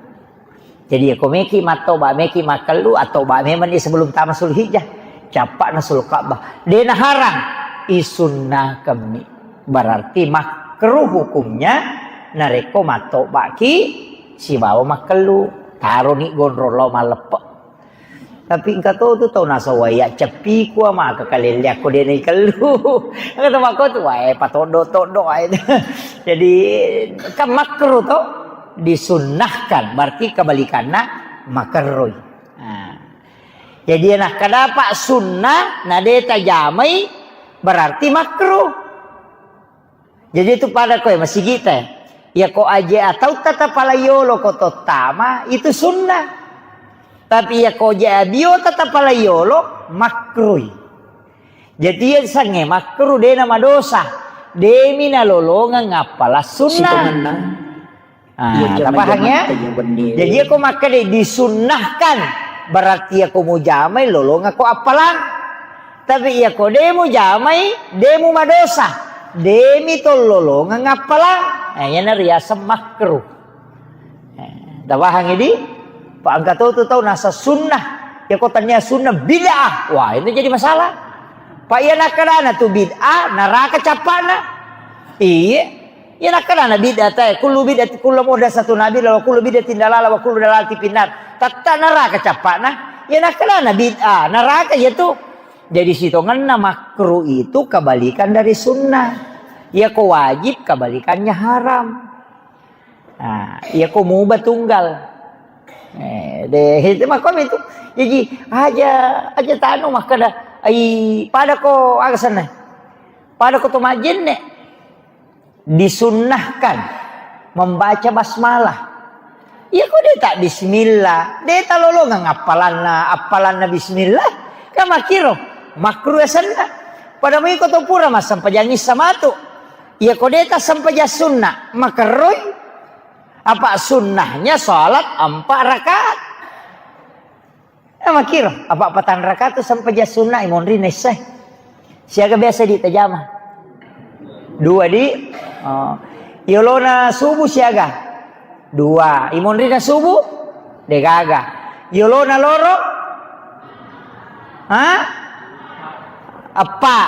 Jadi, ko meki mattoba, meki makkellu, attoba memang ni sebelum tama Sulhijjah. Cappa'na Sulka'bah. De naharang, isunnakammi. Berarti makruh hukumnya, narekko mattobaki sibawa makkellu. Taroni gondrong lao malleppe. Tapi engka to tu tau nasawai ya ceppi kua maka kalelle akko de naikellu. Engka to makko tu, wae patoddo-toddo wae. Jadi, kan makruh to. Disunnahkan, berarti kebalikanna makerroi. Nah. Jadi, nakkadapa sunnah, na de tajamai, berarti makruh. Jadi, itu pada koe, masigita. Ya, ko aje atau tata palayolo ko tottama, itu sunnah. Tapi ya, ko je abio tata palayolo, makruh. Jadi, iya sange makruh, de na madosa. Demi nalolongeng appala sunnah. Sitongenna. Ah, tapahang ya? Jadi, iya ko makkeda disunnahkan, berarti iya ko mujamai lolongeng ko appalang. Tapi iya ko de mujamai, de mu madosa. Demi to lolongeng appalang. Nah, iya na riaseng makruh. Eh, tapahang idi? Pa engka to tu tau nasa sunnah. Iya ko tania sunnah bid'ah. Wah, itu jadi masalah. Pak iya nakkedana tu bid'ah, neraka cappana. Iya. Iya nakkedana bid'ah tae, kullu bid'ati kullu muhdatsatun bid'ah wa kullu bid'atin dalalah wa kullu dalalatin finnar. Tatta neraka cappana. Iya nakkedana bid'ah, neraka iya tu. Jadi sitongenna makruh itu kebalikan dari sunnah. Iya ko wajib kebalikannya haram. Nah, iya ko mubah tunggal. Eh, deh, itu mah kami itu. Jadi aja, aja tanu makkeda, ai pada ko aga senna. Pada ko to majenne. Disunnahkan membaca basmalah. Iya ko de tak bismillah, de talolongang appalanna, appalanna bismillah. Kan makkiro, makruh senna. Pada mui ko to pura massempajang issa matu. Iya ko de tassempajang sunna, makerroi. Apa sunnahnya salat empat rakaat. Nah, makkiro, apa patang rakaat tu sempajang sunna imonrinna issae. Siaga biasa di tajama? Dua di. Oh. Yolona subuh siaga? Dua. Imonrinna subuh? Degaga. Yolona loro? Ha? Eppa.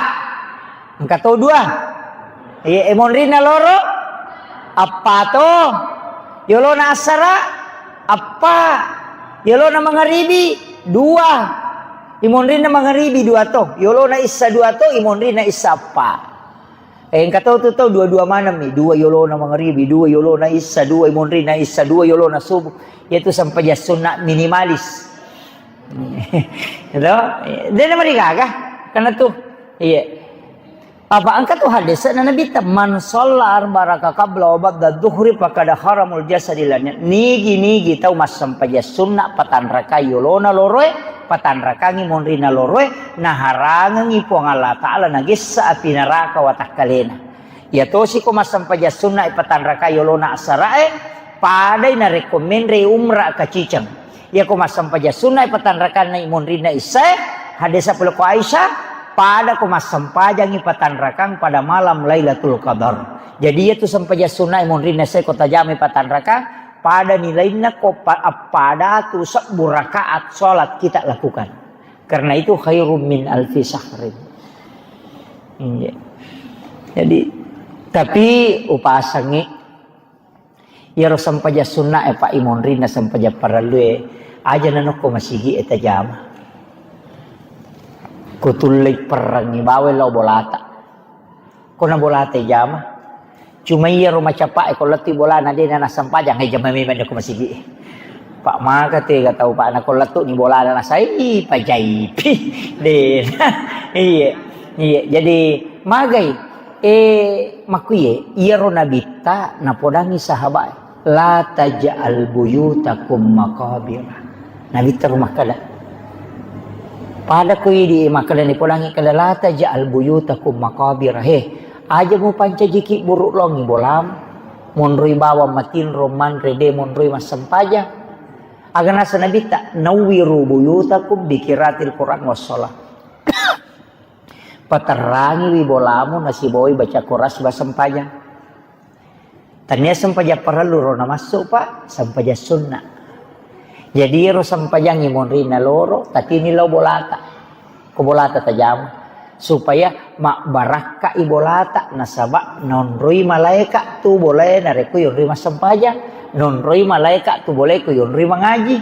Engka to dua. Iya, imonrinna loro? Eppa to. Yolona assara? Eppa. Yolona mangaribi? Dua. Imonrinna mangaribi dua to. Yolona issa dua to, imonrinna issa eppa. Eh, engka to tu to dua-dua maneng mi. Dua yolona mangaribi, dua yolona issa, dua imonrinna issa, dua yolona subuh. Yaitu sempajang sunna minimalis. Gitu? Dena marigaga. Karena tu. Iya. Apa engka tu hadis na Nabi ta, "Man shalla arba raka qabla wa ba'da dhuhri faqad haramul jasadi lanya." Nigi-nigi tau massempajang sunna patanrakai yolona loroe, patanrakangi monrina loroe, naharangengi Puang Allah Ta'ala nagessa api neraka watakkalena. Iya tosi ko massempajang sunna patanrakai yolona asarae, padai narekko menre umra kaciceng. Iyako massempajang sunna patanrakanna monrinna issae, hadis pole ko Aisyah, pada ko massempajangi patanrakang pada malam Lailatul Qadar. Jadi iyatu sempajang sunna monrinna issae ko tajamai patanrakang, pada nilainna ko pa-, appada tu sebbu rakaat salat kita lakukan. Karena itu khairum min alfi syahrin. Iya. Jadi, tapi upasangi Iyaro sempajang sunna e, Pak, imonrinna sempajang parellu e, aja nanokko masigi e tajama. Kutullei perrengngi bawai lao bolata. Ko na bolata jama. Cuma iyaro macapa e ko lettu bolana de na sempajang e jama memang ko masigi e. Pak, maka tega tau, Pak, na ko lettu ni bolana nasai pajai. Pi. De. Iya. Iya, jadi magai. Eh, makkuye, iyaro nabitta napodangi sahabat, "La taj'al buyutakum maqabira." Nabitta ro makkeda. Pada ko idi makkeda nipodangi kada, "La taj'al buyutakum maqabira." He, aja mupancajiki buruk longi bolam. Monroi bawang matinro manre de monroi massempajang. Aga nasa nabitta, "Nawwiru buyutakum bi qiraatil Qur'an was shalah." Paterrangiwi bolamu nasibawai baca Quran siba sempajang. Tania sempajang parellu ro namassu, Pak, sempajang sunna. Jadi ero sempajang imonrinna loro, tatini lao bolata. Ko bolata tajama. Supaya mabbarakka i bolata, nasaba nonroi malaeka tu bolae narekko yonroi massempajang, nonroi malaeka tu bolae ko yonroi mangaji,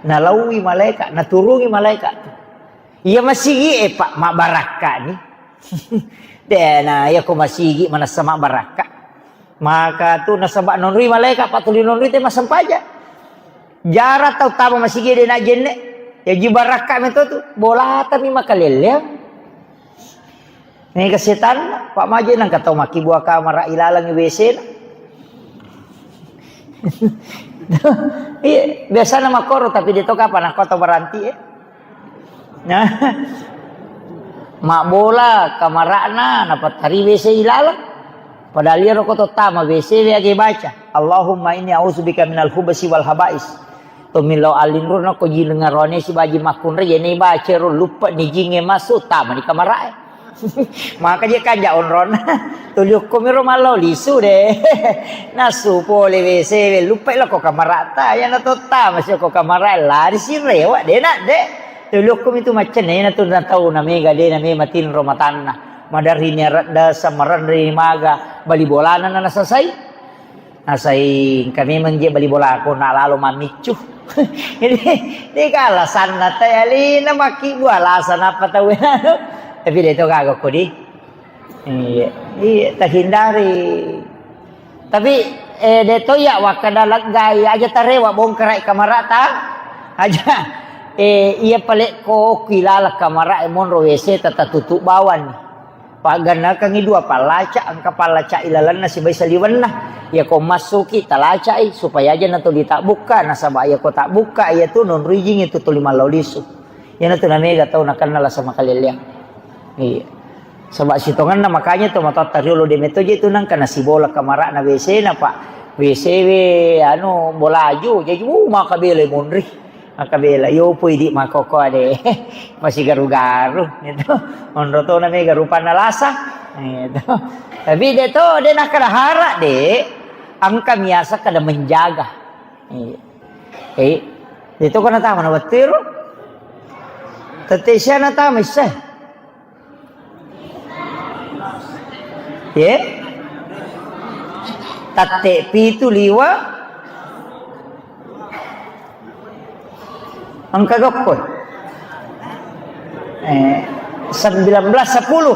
nalauwi malaeka, naturungi malaeka tu. Iya masigi e, Pak, mabbarakka ni. Dena, iya ko masigi manessa mabbarakka. Maka tu nasaba nonroi malaeka, Pak, tuli nonroi te massempajang. Jara tau tama masigi de na jenne. Ya ji barakka meto tu. Bolata mi makalelleang. Ni kesetan, Pak, maje nang katau makkibua kamara ilalang W C na. Iya, biasana makkoro, tapi de to kapang nakko to berhenti, eh. Nah. Mabbola kamara'na, napattari W C ilalang. Padahal iyaro ko to tama W C we age baca, "Allahumma inni a'udzubika minal khubsi wal khaba'is." Tommi lao allinro nako ji lengaroane sibaji makkunrai, yene baca ro luppe ni jinge masuk, tama ni kamara'e. Maka je kanja onronna. Tuli okko miro mallau lisu de. Nasu pole W C we, lupai lako kamarata. Yana to tama si ko kamara, lari si rewa de nak de. Lokkomi tu maccenna, iyana tu na tau na mega de na mema tinro matanna. Maderri ni aradda samarenri maga bali bolana na nasasai. Nasai engka memang je bali bolako na lalo mammiccu. Jadi, de ka alasanna tai alina makkibbu alasan apa tau anu. Tapi de to gaga kodi. Iya, iya, terhindari. Tapi, eh, de to iya wakkada leggai aja tarewa bongkarai kamarata. Aja, eh, iya palekko okki laleng kamara e monro W C tata tutup bawang. Paggannakangi dua pallaca, engka pallaca ilalenna sibai saliwenna. Iya ko massuki talacai supaya aja na tuli tabbukka, nasaba iya ko tabbukka iya tu nonro ijing itu tuli mallau lisu. Iyana tu na mega tau nakenna lasa makalelleang. Iya. Saba sitongenna makanya to matoatta riolo de metto je tu nangka nasibola kamarana W C na, Pak. W C we anu bolaju, jadi, uh, maka bela monri. Maka bela yo pui di makoko ade. Masih garu-garu gitu. Monro to na mega rupanna lasa. Gitu. Tapi de to de nakkada hara de, engka miasa kada menjaga. Iya. Eh, de to kana tama na wettu ero. Tette sia na tama isse. Ye? Tette pitu liwa. Engka gokko. Eh, sembilan belas sepuluh.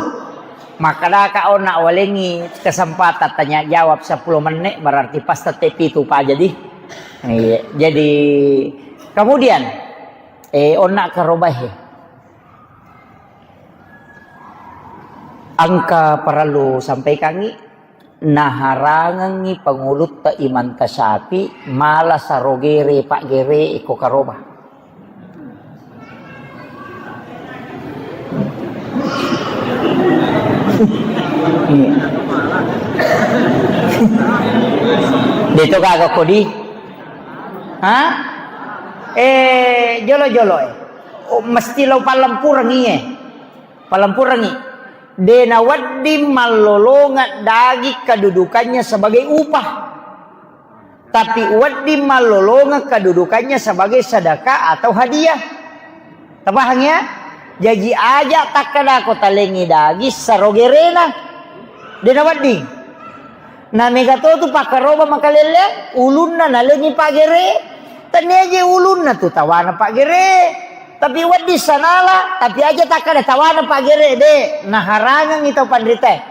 Makkadaka onna walengi kesempatan tanya jawab sepuluh menit, berarti pas tette pitu pa jadi. Iya, jadi kemudian, eh, onna karobahe. Engka parellu sampaikangi, naharangengngi pangulutta Imam Tasyafi mala sarogere paggere iko karoba. Iya. De to gaga kodi? Ha? Eh, jolo-jolo, eh. Oh, mesti lo pallempurengi, eh. Pallempurengi. De nawedding mallolongeng daging kedudukannya sebagai upah. Tapi wedding mallolongeng kedudukannya sebagai sedekah atau hadiah. Tapahang ya? Jaji aja takkadako talengi daging sarogerena. De nawedding. Na mega to tu pakkaroba makalelle, ulunna nalengi paggere. Tania je ulunna tu tawana paggere. Tapi wedding sanala, tapi aja takkada tawana paggere de. Naharangengi tau panritae.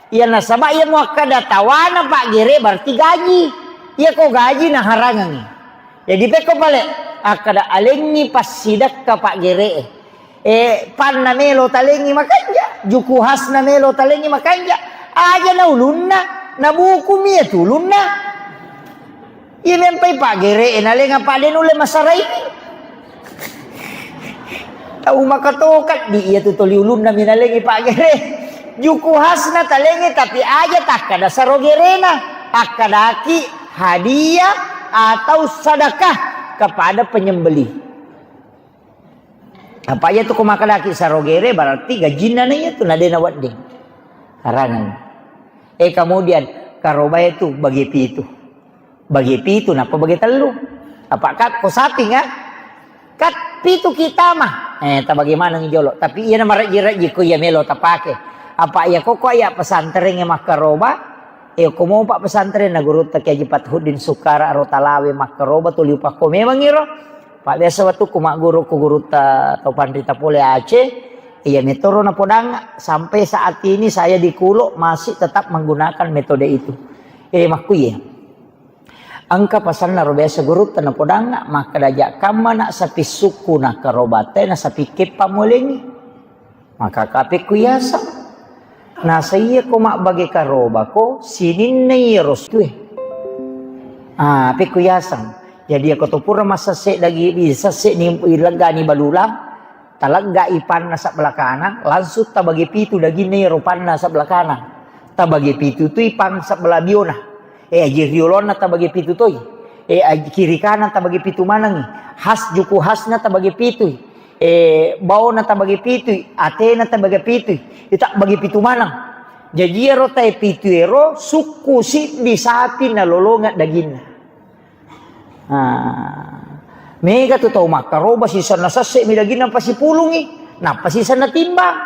Iya nasaba iya muakkada tawana paggere berarti gaji. Iya ko gaji naharangengi. Jadi pekko pale akkada alengi passidekka paggere. Eh, panna melo talengi makanja, juku hasna melo talengi makanja. Aja na ulunna, na buku mie tu ulunna. Iya mempai paggere, nalenga pade nulle masaraini. Tau makatokat di iya tu toli ulunna minalengi paggere. Juku hasna talengi tapi aja takkada sarogerena. Akkadaki hadiah atau sedekah kepada penyembelih. Apa iya tu ko makkadaki sarogere berarti gajinna na iya tu na de nawedding. Harangan. Eh, kemudian karobae tu bagi pitu. Bagi pitu napa bagi tellu. Apa kat ko saping ah? Kat pitu kita mah. Eh, tabagi maneng jolo. Tapi iya na marejji-rejji ko iya melo tapake. Apa iya ko ko iya pesantren e makkaroba. Eh, ko mopa pesantren na gurutta Kiai Haji Fathuddin Sukkara ro Talawe makkaroba tuli upakko memang iro. Pak biasa wettukku magguru ku gurutta to panrita pole Aceh, iya metoro napodang sampai saat ini saya di Kulo masih tetap menggunakan metode itu. Eh, makkuye. Engka pasanna ro biasa gurutta napodang, makkada ja kamma na sapi sukku na karobate na sapi keppa molengi. Maka kapekku yaseng. Nasa iya ko mabbage karobako sininna iyaro sutue. Ah, pekku yaseng. Jadi ako to pura massesse dagi, sesse ni leggani balulang, talegga ipanna sebelah kanan, langsung tabagi pitu daginna iyaro panna sebelah kanan. Tabagi pitu tu ipang sebelah biona. Eh, aji riolonna tabagi pitu toi. Eh, aji kiri kanan tabagi pitu manengi. Has juku hasna tabagi pitui. Eh, baona tabagi pitui, atena tabagi pitui. Ita bagi pitu maneng. Jaji ero tae pitu ero sukku siddi sapi nalolongeng daginna. Ah. Mega tu tau makkaroba sisenna sesse mi daginna pasipulungi, nappa sisenna timbang,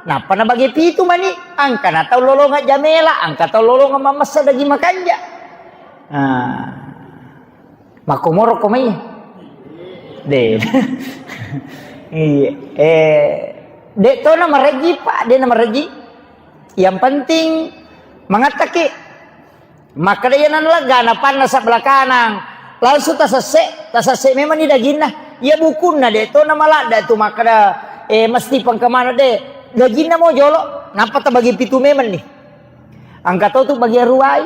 nappa nabage pitu mani, angka na tau lolongeng jamela, angka tau lolongeng mamessa daging makanja. Ah. Makkomoro ko mai. De. Iya. Eh, de to na mareji, Pak, de na mareji. Yang penting mangattaki. Makkeda iya nanalegga, napannasa belakanang. Langsung tasesse, tasesse memang ni daginna. Iya bukunna de to na maladda tu makkeda, eh, mesti pengkemana de. Daginna mo jolo, nappa tabagi pitu memang ni. Angka to tu bagi ruai.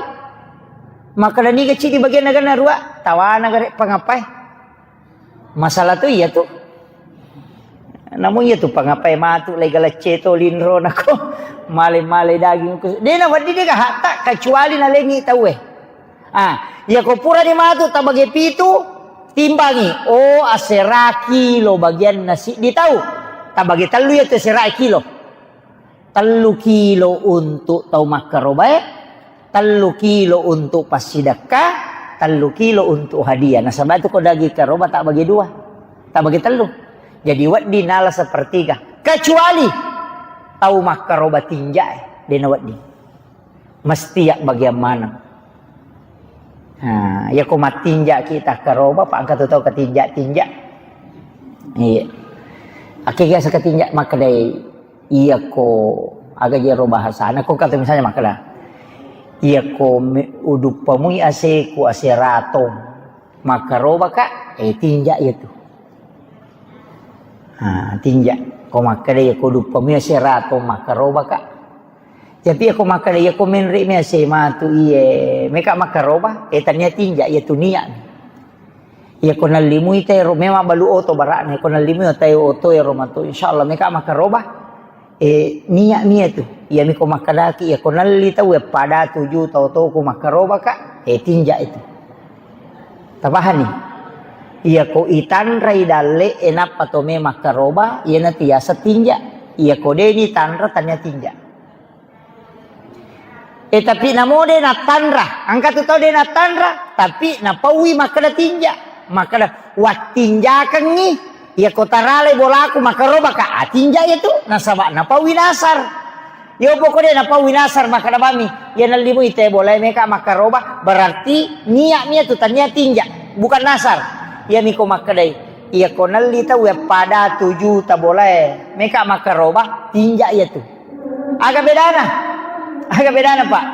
Makkeda niga cidi bagian naganna rua, tawana gare pangapai. Masalah tu iya tu. Namun iya tu pangapai matu lai galacce to linro nako. Male-male daging ku. De na wedding de gahatta kecuali nalengi tauwe. Ah, iya ko pura ni matu tabage pitu, timbangi. Oh, asera kilo bagian nasi di tau. Tabage tellu iya tu asera kilo. Tellu kilo untuk tau makkarobae, tellu kilo untuk passidekka, tellu kilo untuk hadiah. Nasaba tu ko daging karoba tak bagi dua, tak bagi tellu. Jadi wedding nala sepertiga. Kecuali tau makkaroba tinja e, dena wedding. Mesti ya bagian maneng. Nah, iya ko mattinja kita karoba, Pak, angka tu tau ketinja-tinja. Iya. Ake biasa ketinja makkedai, iya ko aga jero bahasana, ko kata misalnya makkeda, iya ko me-, uduppamui aseku ase ratong, makkaroba ka, eh, tinja iya tu. Ha, tinja. Ko makkeda iya ko uduppamui ase ratong, makkaroba ka. Tapi iya ko makkeda iya ko menre mi ase matu iye, meka makkaroba, eh, tania tinja iya tu niat. Iya ko nallimui tero, memang balu oto bara'na, iya ko nallimui otai oto ero matu, insyaallah meka makkaroba. Eh, niat mi iya tu. Iya mi ko makkedaki, iya ko nalli tau, eh, pada tuju tau to ko makkaroba ka, eh, tinja itu. Tapahani? Iya ko itanrai dalle, eh, nappa to me makkaroba, iya na tiasa tinja. Iya ko de ni tanra tania tinja. Eh, tapi namo de nattanra. Angka tu tau de nattanra, tapi napaui makkeda tinja. Makkeda, wattinjakengngi, iya ko tarale bolaku makkaroba ka, ah, tinja iya tu. Nasaba napaui nasar. Yo poko de napaui nasar makkeda bami, iya nallimui te bolae meka makkaroba, berarti niat mi iya tu tania tinja, bukan nasar. Iya mi ko makkedai, iya ko nalli tau ya pada tuju ta bolae meka makkaroba, tinja iya tu. Aga bedana? Aga bedana, Pak?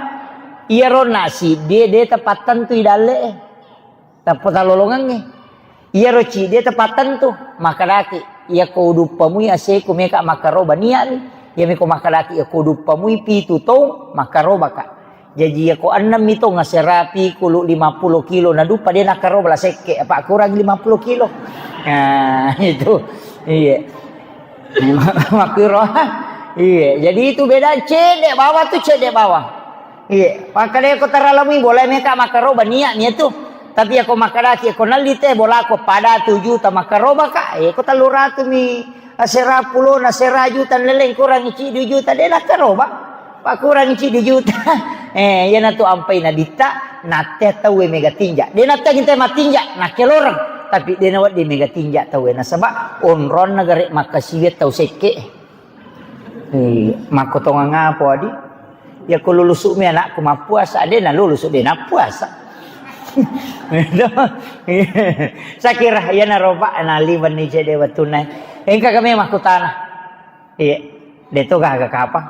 Iyaro nasi de, de tapattentui dalle e. Tappa talolongengnge. Iyaro cidi tapattentu, makkedaki, iya ko uduppamui aseku meka makkaroba niat mi. Iya mi ko makkedaki, iya ko uduppamui pitu tong makkaroba ka. Jaji iya ko ennem mi tong asera pikulu lima puluh kilo naduppa de nakkaroba la sekke, apa kurang lima puluh kilo. Nah, itu. Iya. Makkiro. Iya, jadi itu beda cedde bawah tu cedde bawah. Iya, makkeda ko taralamui bola meka makkaroba niat mi tu. Tapi ako makkedaki ko nalli te bolaku pada tu juta makkaroba ka. Eh, ko tellu ratu mi asera pulo na sera juta leleng kurang ci dua juta de nakkaroba. Pakkurangi ci dua juta. Eh, iyanatu ampai nabitta, natte tauwe mega tinja. De natte ginte matinja, nakkeloreng. Tapi de nawedding mega tinja tauwe. Nasaba onronna gare makkasiwiang tau sekke. Eh, makkotongang apa, Adi? Yako lulusu mi anakku mappuasa, de nalulusu de nappuasa. Sakira iyana roba naliwenni cede wettunna. Engka kami makkutana. Iya. Deto gaga kapang.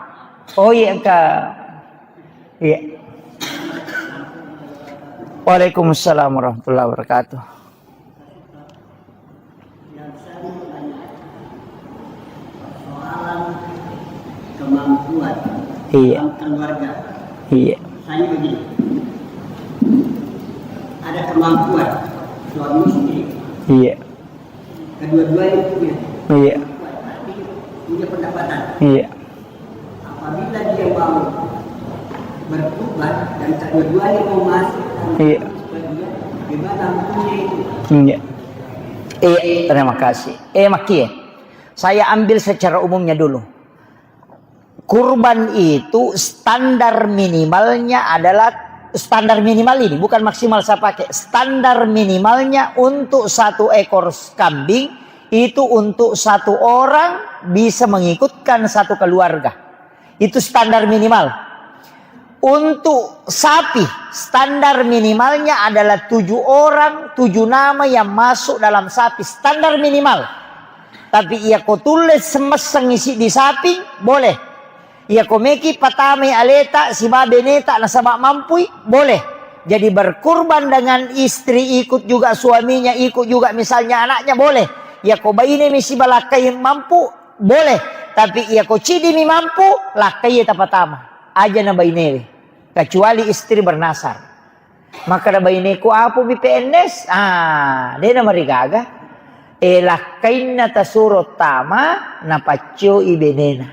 Oh, iya, engka. Iya. Waalaikumsalam warahmatullahi wabarakatuh. Persoalan kemampuan. Iya. Dalam keluarga. Iya. Misalnya begini. Ada kemampuan suami istri. Iya. Kedua-duanya punya. Iya. Punya pendapatan. Iya. Apabila dia mau bertobat dan kedua-duanya mau masuk, iya, bagaimana hukumnya itu? Iya. Iya, terima kasih. Eh, Maki, saya ambil secara umumnya dulu. Kurban itu standar minimalnya adalah Standar minimal ini, bukan maksimal saya pakai. Standar minimalnya untuk satu ekor kambing itu untuk satu orang bisa mengikutkan satu keluarga. Itu standar minimal. Untuk sapi, standar minimalnya adalah tujuh orang, tujuh nama yang masuk dalam sapi, standar minimal. Tapi iya ko tulle semesseng isi di sapi, boleh. Iya ko meki patamai aleta siba beneta nasaba mampui, boleh. Jadi berkurban dengan istri, ikut juga suaminya, ikut juga misalnya anaknya, boleh. Iya ko baine mi siba lakkai mampu, boleh. Tapi iya ko cidi mi mampu, lakkai tapatama. Aja na bainewe. Kecuali istri bernasar. Makkeda baineku, "Apa mi P N S?" Ah, de namarigaga. E, lakkainna tasuro tama, napaccoi benena.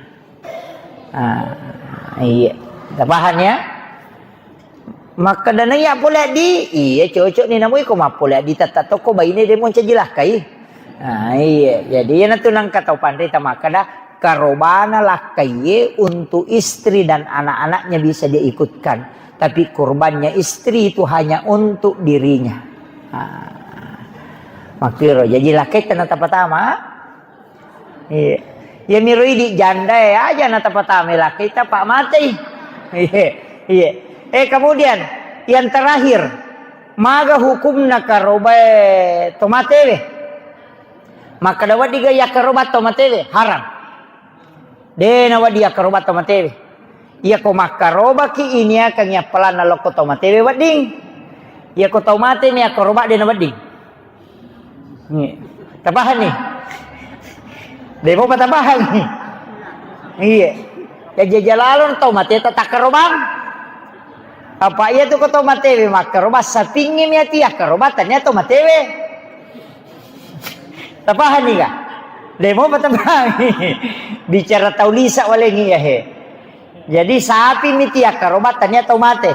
Ah, iya. Tapahang ya? Makkeda naiya pole addi, iya cocok ni namu iko mappole addi tetta tokko baine de moncaji lakkai. Ah, iya. Jadi iyanatu nangka tau panrita makkeda karobana lakkaiye untuk istri dan anak-anaknya bisa dia ikutkan. Tapi kurbannya istri itu hanya untuk dirinya. Ah. Makkiro, jaji lakkai tena tapatama. Iya. Iya miro idi janda ya aja na tapatama lakkai tapa matei. Iya. Iya. Eh, kemudian yang terakhir, maga hukumna karobae tomatewe? Makkeda wedding ga yakkaroba tomatewe? Haram. De nawedding yakkaroba tomatewe. Iya ko makkarobaki iniakangi appalanna lokko tomatewe wedding. Iya ko tau mate mi yakkaroba de nawedding. Iya. Tapahang ni? De mopa tapahang ni? Iya. Ya jajalalo tau mate ta takkarobang. Apa iya tu ko tau matewe makkaroba sapingngi mi ati yakkaroba tania tau matewe. Tapahani ga? De mopa tapahani. Bicara tau lisa walengi ya he. Jadi sapi miti yakkaroba tania tau mate.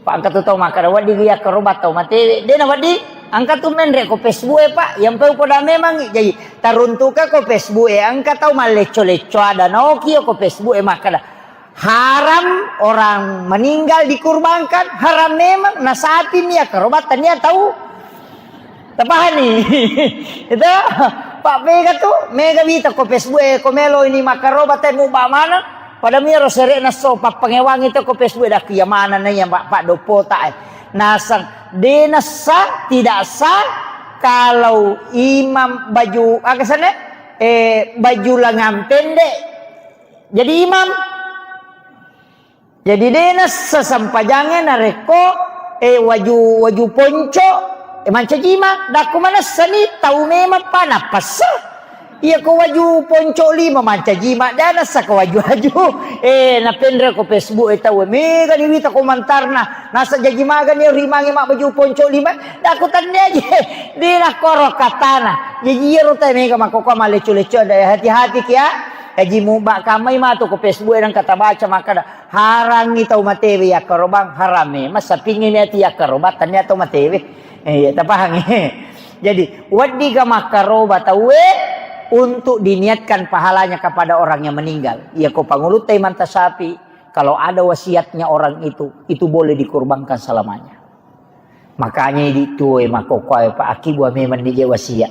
Pak angka tu tau makkada wedding yakkaroba tau mate. De na wedding angka tu menre ko Facebook e Pak. Yang peu poda memang jadi taruntuka ko Facebook e angka tau mallecco-lecco ada naoki ko Facebook e makkada. Haram orang meninggal dikurbankan, haram memang. Na sapi mi yakkaroba tania tau. Tapahani? Itu Pak mega tu, mega wita ko Facebook e, ko melo ini makkaroba te muba mana? Pada miro sere naso pappangewangi tu ko Facebook e dak iya mana na iya Pak, Pak Dopota e. Nasang de nasa tidak sah kalau imam baju aga sana? Eh, baju lengan pendek jadi imam. Jadi de nassa sempajangnge narekko, eh, waju, waju ponco, eh, mancaji imam. Dakku manessani tau memang pa nappassa. Iya ko waju ponco lima mancaji imam, de nassa ko waju-waju. Eh, napenre ko Facebook e tau, mega ni wita komentarna. Nasa jaji magani rimangi mak baju ponco lima. Dakku tannia je. De nakkoro katana. Jaji iyaro tau mega makkokkoe mallecco-lecco, de hati-hati kia. Jaji muba kammai matu ko Facebook e nengka tabaca makkada, harangngi tau matewe yakkarobang, haram memang sapingngi niati yakkarobang, tania tau matewe. Eh, iya, tapahangi. Jadi, weddiga makkaroba tauwe untuk diniatkan pahalanya kepada orang yang meninggal. Iya ko pangulutta imanta sapi, kalau ada wasiatnya orang itu, itu boleh dikurbankan selamanya. Makanya idi tuo e makkokkoe pa akibua memang ni je wasiat.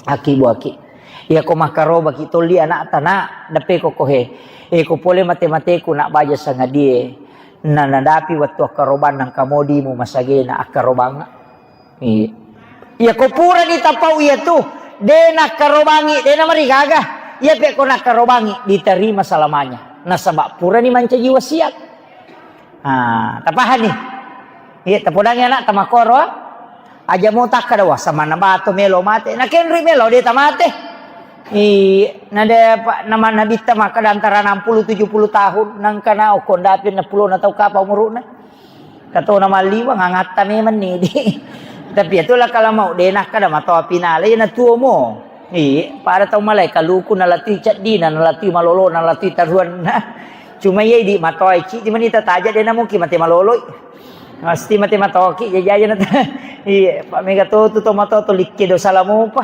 Akibuaki. Iya ko makkarobaki tolli anakta na deppe ko kohe. E ko pole mate-mateku nak baja sangadie. Na nadapi wettu akkarobang nangka modimu masagena akkarobang. Iya. Iya ko purani tapau iya tu de nakkarobangi de namarigaga. Iya pe ko nakkarobangi diterima selamanya. Nasaba purani mancaji wasiat. Ah, tapahani? Iya, tapodangi anak tamakkoro. Aja mo takkada, "Wah, samanna bato melo mate." Nakenri melo de tamate. Iya, nade pa nama nabitta makkada antara enam puluh tujuh puluh tahun, nangkana okko ndapi enam puluh na tau kapa umuruna. Katona malliwa ngangatta memang ni di. Tapi itulah kalau mau de nakkada matoa pinale na tuo mo. Iya, pada tau malai kaluku nalatui ceddina, nalatui malolo, nalatui taruanna. Cuma iya idi matoa ciddi mani tataja de namuki mate maloloi. Mesti mate matoki jajaja na. Iya, Pak mega to tu to mato to likke dosa lamopa.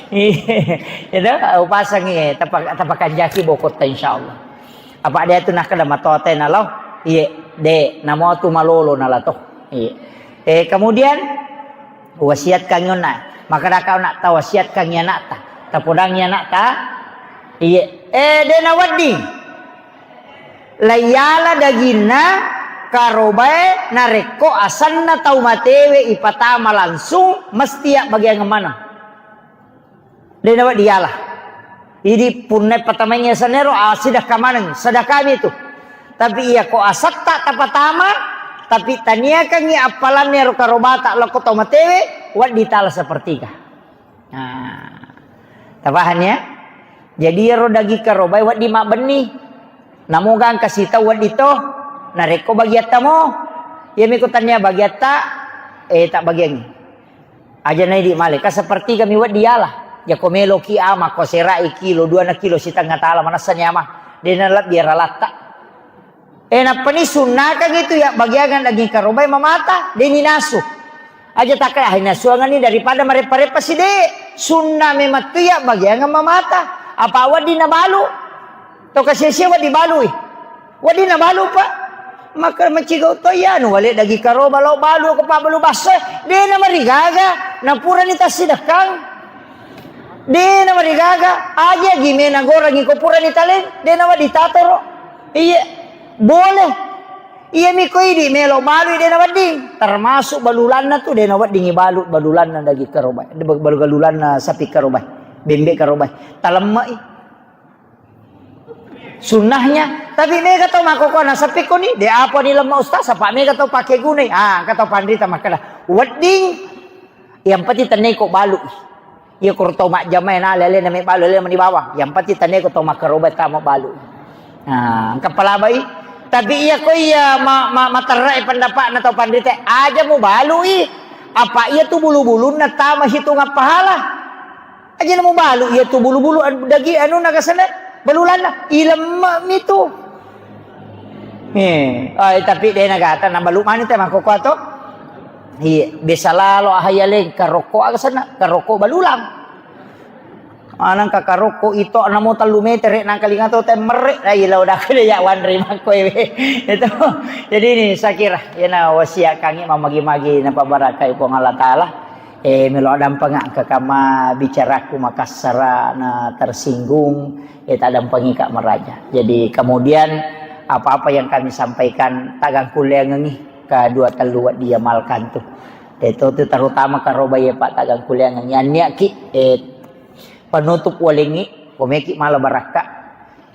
Iya, itu upasangi tapa tapakanjaki bokotta insyaallah. Apa dia tu nakkada matoa tena lo. Iya. De, namo tu malolo nala to. Iya. Eh, kemudian wasiatkan yonna. Maka daka anak ta wasiatkan anakta. Tapodangi anakta. Iya. Eh, de nawedding. Laiyala daginna karobae narekko asenna tau matewe ipatama langsung, mesti abbagiangeng maneng. De nawedding diala. Idi punna patamaingngi asenna ero, ah, sedekah maneng, sedekah mi tu. Tapi iya ko asetta tapatama, tapi taniakangngi appalanna ero karobata lokko tau matewe, wedding tala sepertiga. Nah, tapahang ya? Jadi ero daging karobae wedding mabbenni. Namo gangka sitau wedding to. Narekko bagiatta mo, iya miko tania bagiatta, eh, tak bagiangi. Aja na idi male, ka sepertiga mi wedding diala. Jako meloki ama, ko serai kilo, dua na kilo sitengnga tala, manessani ama. De nalebbi ralatta. Eh, nappani sunnakang itu ya bagiangan daging karobai mamata, de ninasu. Aja takka, ah, nasuangan ni daripada mareppa-reppa si de. Sunna memang tu ya bagiangan mamata. Apa wedding nabalu? To kasia-sia wedding balui. Wedding nabalu, Pak. Maka macigau to iya, anu, wale daging karoba lao balu, ko pabbalu basso, de na marigaga, na purani tassidekkang. De na marigaga, aja gimena gorangi ko purani taleng, de na wedding tatoro. Iya, boleh. Iya mi ko idi melo balui de na wedding. Termasuk balulanna tu de na wedding ibalu balulanna daging karoba, balu-, balulanna sapi karoba, bembe karoba. Talemmai. Sunnahnya, tapi mega tau makkokkoe, nasappi koni, de apa ni lemma ustaz, apa mega tau pake gunai. Ah, engka tau panrita makkeda, wedding, yang penting tennaiko balu. Iya ko tau majjamai na lele na me balu, lele mani bawang. Yang penting tennaiko tau makkaroba tama balu. Nah, engka palabai. Tapi iya ko iya ma-, ma-, materrai pendapatna tau panrita, aja mu balui. Apa iya tu bulu-bulunna tama hitungan pahala. Aja na mubalu iya tu bulu-bulu, an-, daging anunna kasana, balulanna, ilemme mi tu. Eh, ai, tapi de na gata na balu mani te makkokkoe to. Iya, biasa lalo ahayaleng karokko aga sana, karokko balulang. Anang ka karokko ito namo tellu metere nang kalinga to te merre, ai lo dak de ya wanre makkoe we. Itu. Jadi ini saya kira, ya na wasiat kangi mamagi-magi na pabarakai Puang Allah Taala. Eh, melo addampengeng engka kamma bicaraku makassara na tersinggung, eh, taddampengika maraja. Jadi kemudian apa-apa yang kami sampaikan tagangkulleangengi ka dua tellu wedding iamalkan tu. Eh, to tu terutama karoba iya Pak tagangkulleangengi. Anniaki, eh, penutup walengi, komeki mala barakka.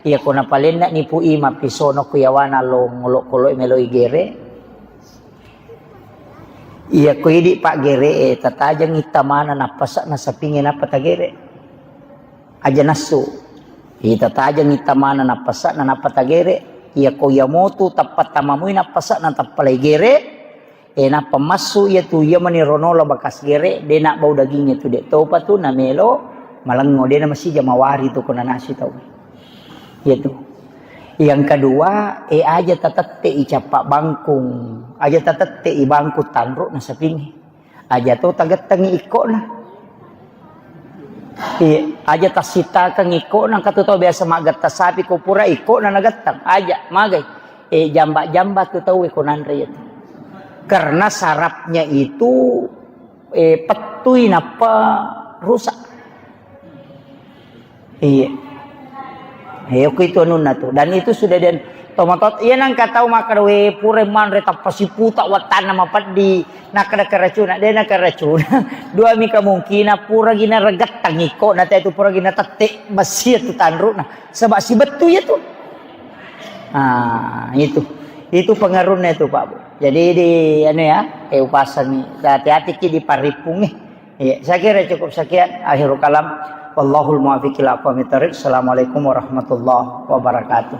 Iya ko napalenna nipu i mappisono ku yawana lo ngolo-kolo melo igere. Iya ko idi paggere e, tatajeng ittamana nappasa na sapinge nappa tagere. Aja nassu. Iya tatajeng ittamana nappasa na nappa tagere. Iya ko iya motu tappa tamamui nappasa na tappa lai gere. E nappa massu iya tu iya mani ronola bakas gere, de na bau daging itu de topa tu na melo malengo, de na masija mawari tu ko nanasi tau. Iya tu. Yang kedua, e aja tatette i cappa bangkung, aja tatette i bangkung tanru na sapingi. Aja to tagettengi ikkona. Iya, aja tassitakeng ikkona, engka tu tau biasa maggetta sapi ko pura ikkona nagetteng. Aja, magai. Eh, jamba-jamba tu tau ko nanre itu. Karena sarafnya itu, eh, pettui nappa rusak. Iya. Iya, ku itu anunna tu. Dan itu sudah dan tomatot, iya nang katau makkeda we pura manre tappa siputa wattanna mapeddi, nakkeda keracuna, de na keracuna. Dua mi kemungkinan pura gina regettang iko, na itu pura gina tette besi itu tanruna. Sebab si bettu ya tu. Ah, itu. Itu pengaruhnya itu, Pak Bu. Jadi di anu ya, eh, upasangi. Hati-hati ki di paripung eh. Iya, saya kira cukup sekian. Akhirul kalam. Wallahul muwaffiq ila aqwamit thariq. Assalamualaikum warahmatullahi wabarakatuh.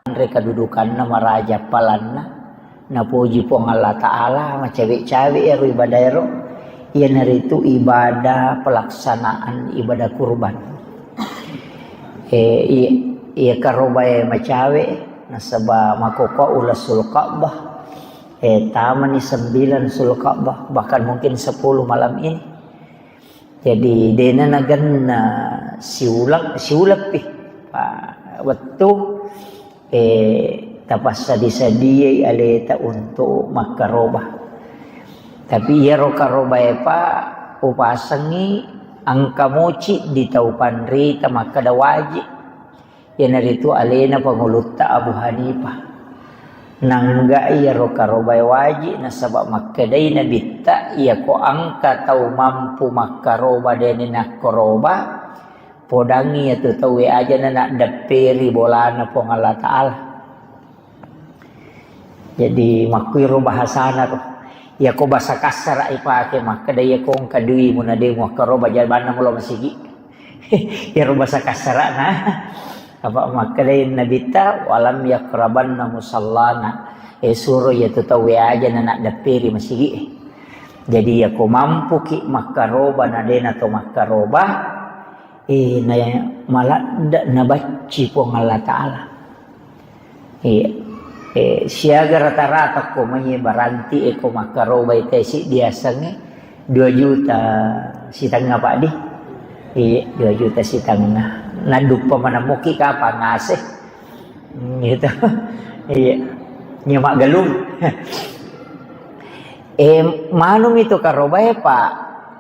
Anre kedudukanna maraja palanna, Napoji Puang Allah Ta'ala, macawe-cawe ero ibadah ero, iyanaritu ibadah pelaksanaan ibadah kurban. Eh, iya, iya karobae macawe, nasaba makkokkoe uleng Sulka'bah, eh, tamani sembilan Sulka'bah, bahkan mungkin sepuluh malam ini. Jadi, dena nagenna siuleng, siuleng pi. Pa, wettu, eh, tapassadi-sadiai aleta untuk makkaroba. Tapi iyaro karobae pa upasengi engka moci di tau panrita makkeda wajib. Iyanaritu alena pangulutta Abu Hanifah. Nangga iyaro karobae wajib nasaba makkedai Nabitta, iyako engka tau mampu makkaroba deni nakkaroba, podangi iyatu tauwe ajana naddepperi bolana Puang Allah Ta'ala. Jadi, makkuiro bahasana ro. Iyako basa kassara ipake, makkeda iyako engka duimu na de muakkaroba jabanna mulo masigi. Iyaro basa kassarana. Apa makkedai Nabitta, "Walam yakrabanna musallana." Eh, suro iyatu tauwe aja na naddepperi masigi. Jadi, iyako mampuki makkaroba na de nato makkaroba, eh, na maladde nabacci Puang Allah Ta'ala. Iya. Eh, siaga rata-rata ko mai baranti e ko makkarobai tesi diasengnge dua juta sitengnga, Pak, di. Iya, dua juta sitengnga. Naduppa maneng muki kapang ase. Hmm, gitu. Iya. Nya maggalung. Eh, manumi tu karobae, Pak.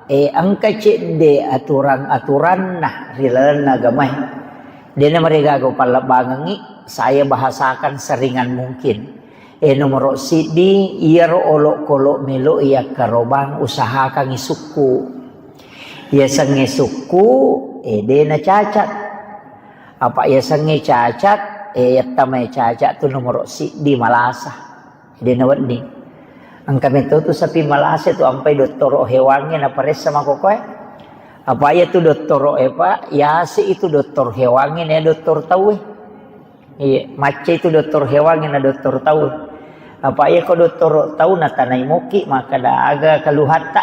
Eh, engka cedde aturan-aturanna ri lalenna agamae. Dena marigaga upallebbangengngi, saya bahasakan seringan mungkin. Eh, nomoro siddi, iyaro olokolo melo yakkarobang usahakangngi sukku. Yasengnge sukku, eh, dena cacat. Apa yasengnge cacat, eh, yattamai cacat tu nomoro siddi malasa. Dena wedding. Engka meto tu sapi malasa tu ampai dottoro hewangnge naparessa makokoe. Apa iya tu dottoro e, Pak, yase itu doktor hewangnge na doktor tauwe. Iya, macca itu doktor hewangnge na doktor tauwe. Apa iya ko dottoro tau natanai moki makkeda aga kaluhatta.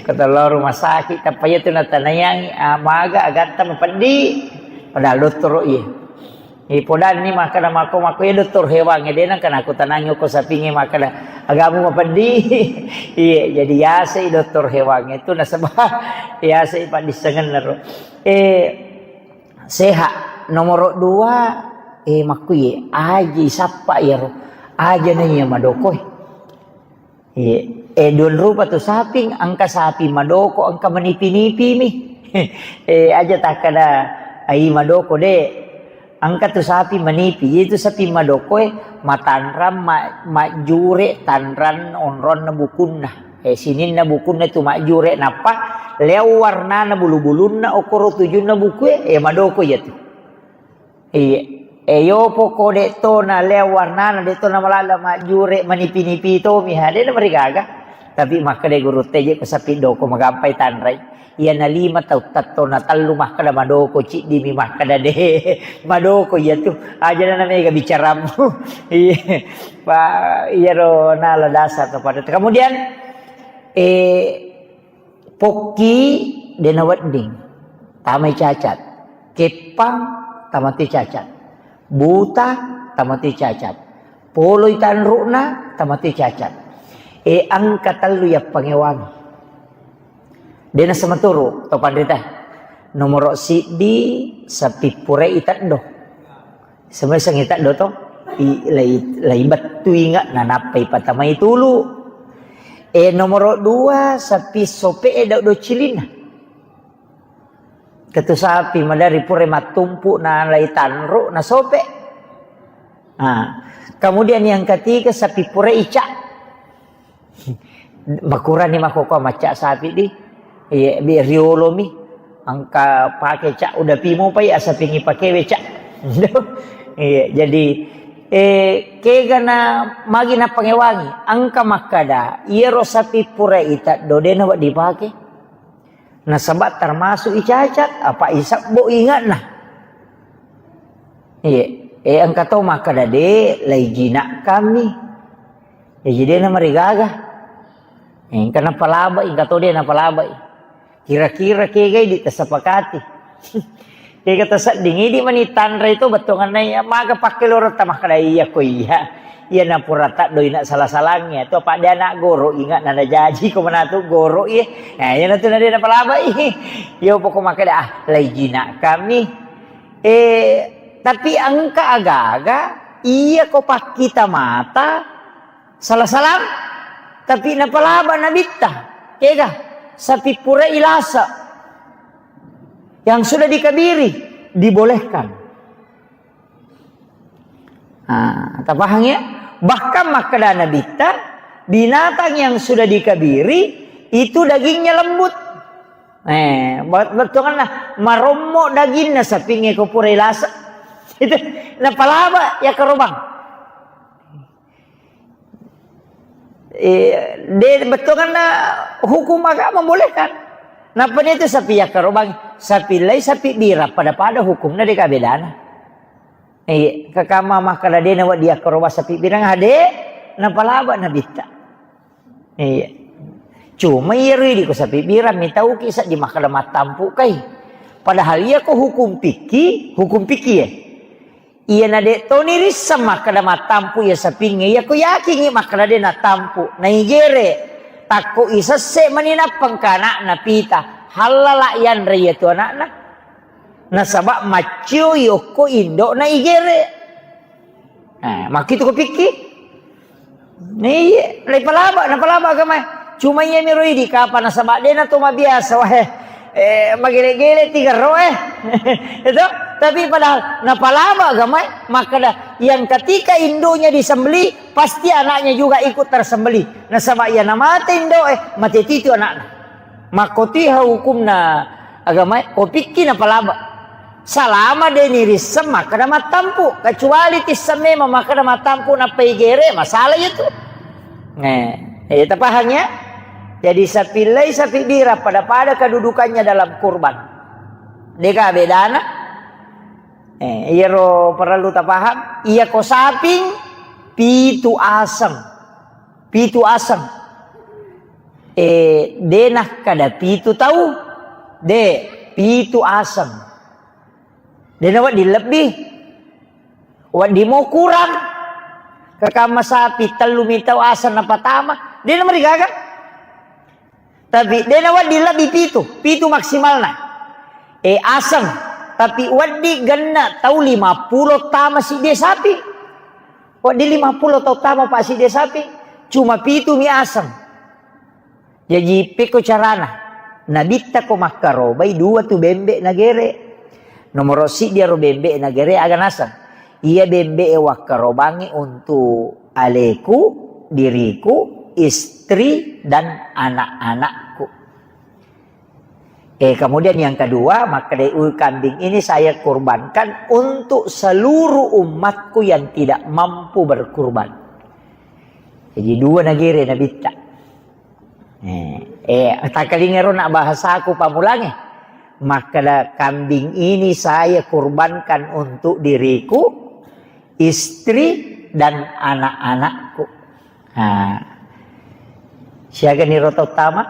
Kata lo rumah sakit, tappa iya tu natanaiangi, ah, maga agatta mapeddi. Padahal dottoro iya. Ipodanni makkeda mako-mako, "Iya, doktor hewangnge, de nengka nakutanangi ko sapingnge makkeda, agamu mapeddi." Iya, jadi yasei doktor hewangnge tu nasaba yasei paddissengenna ro. Eh, sehat. Nomoro dua, eh, makkuye, aji sappa iyaro. Aja na iya madokoe. Iya. Eh, duan rupa tu saping, engka sapi madoko, engka manipi-nipi mi. Eh, aja takkeda, ai madoko, de. Engka tu sapi manipi, itu sapi madokoe matanrang, ma-, majjure tanrang onronna bukunna. Eh, sininna bukunna tu majjure, nappa leo warnana bulu-bulunna, okoro tujunna bukue, eh, madoko iya tu. Iya. E, yopo ko de to na lea warnana, de to na malala majjure manipi-nipi to mi, ha, de na marigaga. Tapi makkeda guru teje ko sapi doko magampai tanrai. Iya na lima tau tatto na tellu makkeda madoko, ciddi mi makkeda de. Madoko iya tu. Aja na mega bicaramu. Iya. Pa, iyaro nala dasar to pada. Kemudian, eh, Pokki de nawedding, tamai cacat. Keppang, tamati cacat. Buta, tamati cacat. Poloi tanru'na, tamati cacat. E, engka tellu yappangewangi. De nasematuru to panrita. Nomoro siddi, sapi purai teddo. Semeseng ita doto, i-, lai, lai bettu inga, nanappai patamai tulu. E, nomoro dua, sapi sope e dau do cilina. Ketu sapi madari pure mattumpu na lai tanru na sope. Nah, kemudian yang ketiga, sapi pure ica. Makurani makkokkoe macca sapi di. Iya, bi riolomi. Engka pake cak udah pimo pai asapingi pakewe cak. Iya, jadi, eh, kegana magi napangewangi. Engka makkada, iyaro sapi pura ita dodena wak dipake. Nasaba termasuk icacat, apa isabbo ingatna. Iya. Eh, engka to makkeda de, laijinakkammi. Eh, jadi na marigaga. Eh, engka napalabai, engka to de napalabai. Kira-kira kegai di tasapakati. Kega tasedding idi mani tanre itu bettuanna iya, maga pakkeloretta makkeda iya ko iya. Iya napura taddoi na sala-salangngi, atau pada anak goro ingat nada jaji ko manatu goro iya. Nah, iya natu nade napalabai. Iya pokok makkeda, ah, laijinakkammi. Eh, tapi engka aga-aga, iya ko pakkita mata, sala-salang, tapi napalaba nabitta. Kega, sapi pura ilasa yang sudah dikabiri, dibolehkan. Ah, tapahang ya? Bahkan makkeda nabitta, binatang yang sudah dikabiri itu dagingnya lembut. Eh, bet-, bettuanna marommo daginna sapingnge ko pura ilasa. Itu napalaba ya karobang. Eh, de bettuanna hukum agama membolehkan. Napa itu sapi ya karobang, sapi lai sapi bira pada-pada hukumna de kabedana. Iya, kakama makkeda de nawedding yakkaroba sapi birang ade, napalaba nabitta. Iya. Cuma iya ridi ko sapi birang mitauki seddi makkeda mattampu kai. Padahal iya ko hukum fikih, hukum fikih ya. Iya na de toni risseng makkeda mattampu iya sapingnge, iya ko yakingi makkeda de nattampu, naigere. Takko isesse mani nappengka anakna pita, hallala yanre iya tu anakna. Nasaba maccioi okko indo'na igere. Nah, makkitu ko pikki. Iya, napalaba, napalaba agamae. Cuma iya miro idi kapa nasaba dena to mabiasa wae. Eh, magele-gele tiga ro eh. Itu, tapi padahal napalaba agamae, makkeda yang ketika induknya disembelih, pasti anaknya juga ikut tersembelih. Nasaba iya namate indo'e, mate titu anakna. Makkotiha hukumna agamae, ko pikki napalaba. Salama de nirisseng makkeda mattampu, kecuali tisseng memang makkeda mattampu nappa igere, masalah iya tu. Eh, eh, tapahang ya? Jadi sapi lai sapi bira pada-pada kedudukannya dalam kurban. Deka bedana? Eh, iyaro perlu tapahang, iya ko saping pitu aseng. Pitu aseng. Eh, de nakkeda pitu tau. De, pitu aseng. De nawedding lebbi. Wedding mo kurang. Kekamma sapi tellu mi tau aseng napatama. De namarigaga. Tapi de nawedding lebbi pitu. Pitu maksimalna. Eh, aseng. Tapi wedding genna tau lima pulo tama sidde sapi. Wedding lima pulo tau tama pa sidde sapi. Cuma pitu mi aseng. Jaji, pekko carana? Nabitta ko makkarobai dua tu bembe nagere. Nomoro siddi aro bembe nagere aga naseng. Iya bembe e wakkarobangi untuk aleku, diriku, istri, dan anak-anakku. Eh, kemudian yang kedua, makkeda, "Uh, kambing ini saya kurbankan untuk seluruh umatku yang tidak mampu berkurban." Jadi dua nagere nabitta. Eh, eh, takkalingero nak bahasaku pamulange. Makkeda, "Kambing ini saya kurbankan untuk diriku, istri, dan anak-anakku." Nah, siaga niro tau tama?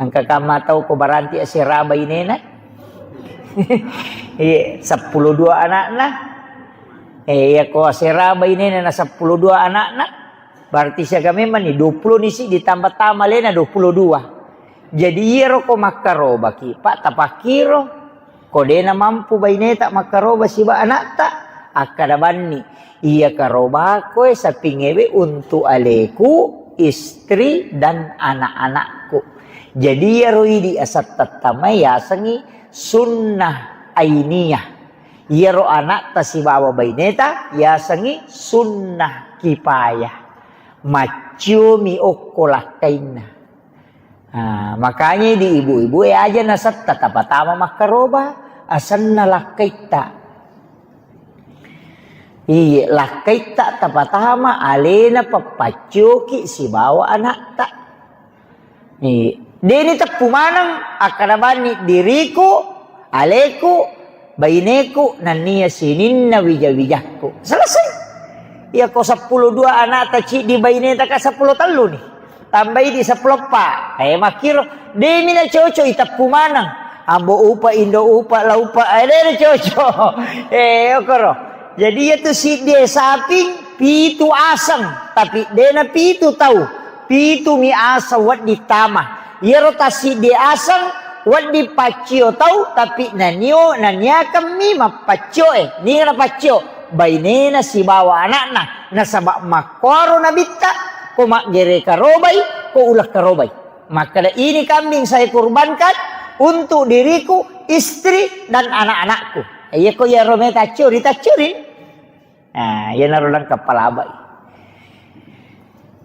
Engka kamma tau ko baranti asera bainena? Iya, seppulo dua anakna. Eh, iya ko asera bainena na seppulo dua anakna. Berarti siaga memang ni, dua puluh ni si ditambah tama lena dua puluh dua. Jadi iyaro ko makkarobaki, Pak, tapakkiro. Ko dena mampu baineta makkaroba siba anakta, akkada banni, iya karobako e sapingewe untuk aleku, istri, dan anak-anakku. Jadi iyaro idi asattattamai yasengi sunnah ainiyah. Iyaro anakta sibawa baineta yasengi sunnah kipayah. Macciomi okko lakkainna. Ah, makanya di ibu-ibu e aja nasetta tapatama makkaroba, asenna lakkaitta. Iye, lakkaitta tapatama alena pappaccioki sibawa anakta. Iye. Deni teppu maneng akkada banni diriku, aleku, Baineku nennia sininna wija-wijakku. Selesai. Iyako seppulo dua anakta ciddi baineta ka seppulo tellu ni. Tambai di seppulo eppa. Eh, makkiro. Demi na cocok iteppu maneng. Ambo upa, indo upa, la upa. Eh, de na cocok. Eh, okoro. Jadi iyatu siddi saping pitu aseng. Tapi de na pitu tau. Pitu mi aseng wedding tama. Iyaro tassiddi aseng wedding paccio tau, tapi nanio naniakammi mappaccio e. Niga napaccio? Bainena sibawa anakna. Nasaba makkuaro nabitta, ko maggere karobai, ko uleng karobai. Makkeda, ini kambing saya kurbankan untuk diriku, istri, dan anak-anakku. Iya ko iyaro me taccio, ritaccio ri. Nah, iyanaro lengkap palabai.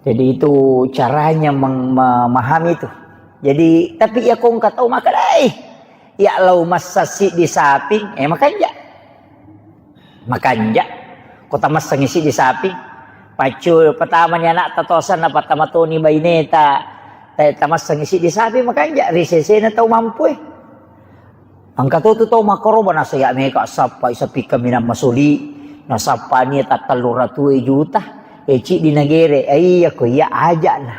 Jadi itu caranya meng-, memahami itu. Jadi, tapi iya ko engka tau makkeda, "Eh, iya lao massa siddi saping," eh, makanja. Makanja. Ko tamassengi siddi saping. Paccu pertama ni anakta tosanna, pertama toni baineta, eh, tamassengi siddi saping, makanja. Ri sesena tau mampu e. Engka to tu tau makkaroba, nasaya mega sappai sapi kaminang masoli, nasappani ta tellu ratu juta, e ciddi nagere, e iya ko iya aja'na.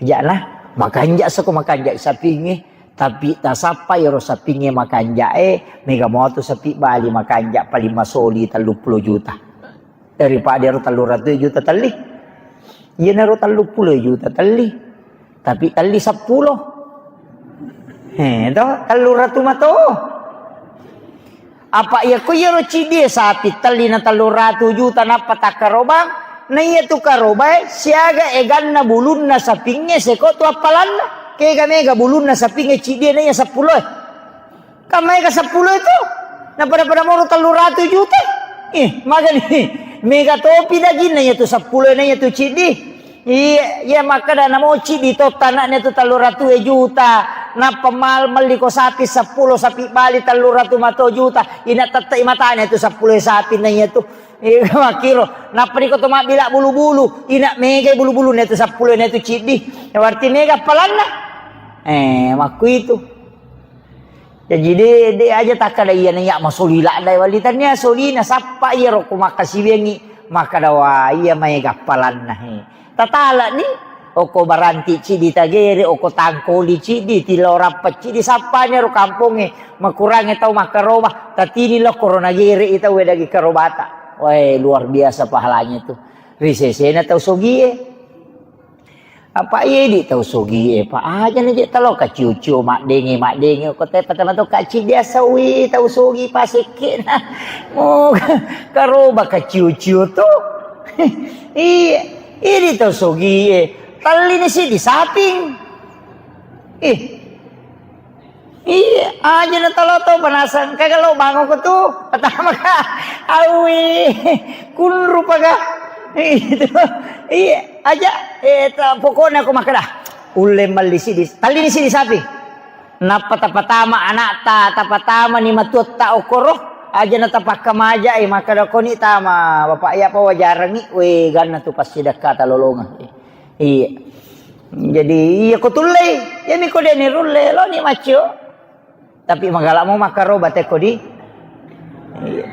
Aja'na, makanja sako makanja sapingnge, tapi tasappa iyaro sapingnge makanja e, mega motu sapi bali makanja paling masoli telluppulo juta. Daripada ero tellu ratu juta telli. Iyanaro telluppulo juta telli. Tapi telli seppulo. Eh, to, tellu ratu mato. Apa iya ko iyaro ciddi e sapi telli na tellu ratu juta nappa takkarobang, na iya tu karobae siaga eganna bulunna sapingnge seko tu appalanna. Kega mega bulunna sapingnge ciddi e na iya seppulo e. Kan maega seppulo itu? Na pada-pada moro tellu ratu juta? Ih, magani. Mega topi daginna iya tu seppulo na iya tu ciddi. Iya, iya makkeda namo ciddi totta anakna tu tellu ratu juta. Nappa mal-, melli ko sapi seppulo, sapi bali tellu ratu mato juta. Ina tette matana tu seppulo sapi na iya tu. Iya, makkiro. Nappa niko to mabbila bulu-bulu. Ina mega bulu-bulu na tu seppulo na tu ciddi. Berarti mega appalanna. Eh, makkuitu. Jaji de, de aja takkada iyana iya masoli ladda wali tania solina sappa iyaro ko makkasiwiangngi makkada wa iya maega appalanna he. Tatalani okko baranti ciddi tagere, okko tangkoli ciddi, tilorappa ciddi sappani ro kampongnge makurangnge tau makkaroba, tatini lokko ro nagere i tau daging karobata. Wae, luar biasa pahalanya itu. Ri sesena tau sogie. Apa iya idi tau sogie, Pak? Aja na je talo kaciu-ciu maddenge, maddenge ko te patama to kaci biasa wi tau sogi pasekke na. Oh, karoba kaciu-ciu to. Iya, idi tau sogie. Tallini siddi saping. Ih, Iya, aja na talo to, panasang kaga lo bango ko tu. Pertama ka, awi, kunru paga. Itu. Iya, aja. Eh, ta, pokoknya aku makkeda. Ulle melli sidi, tallini sidi sapi. Nappa tapatama anakta, tapatama ni matuatta okoro. Aja na tapakka maja, eh, makkeda koni tama, Bapak iya pa wajarangi, we ganna tu passidakka talolonga. Iya. Jadi, iya ko tullei, iya mi ko deni rulle, lo ni maccio. Tapi magala mo makkaroba tekko di. Iya.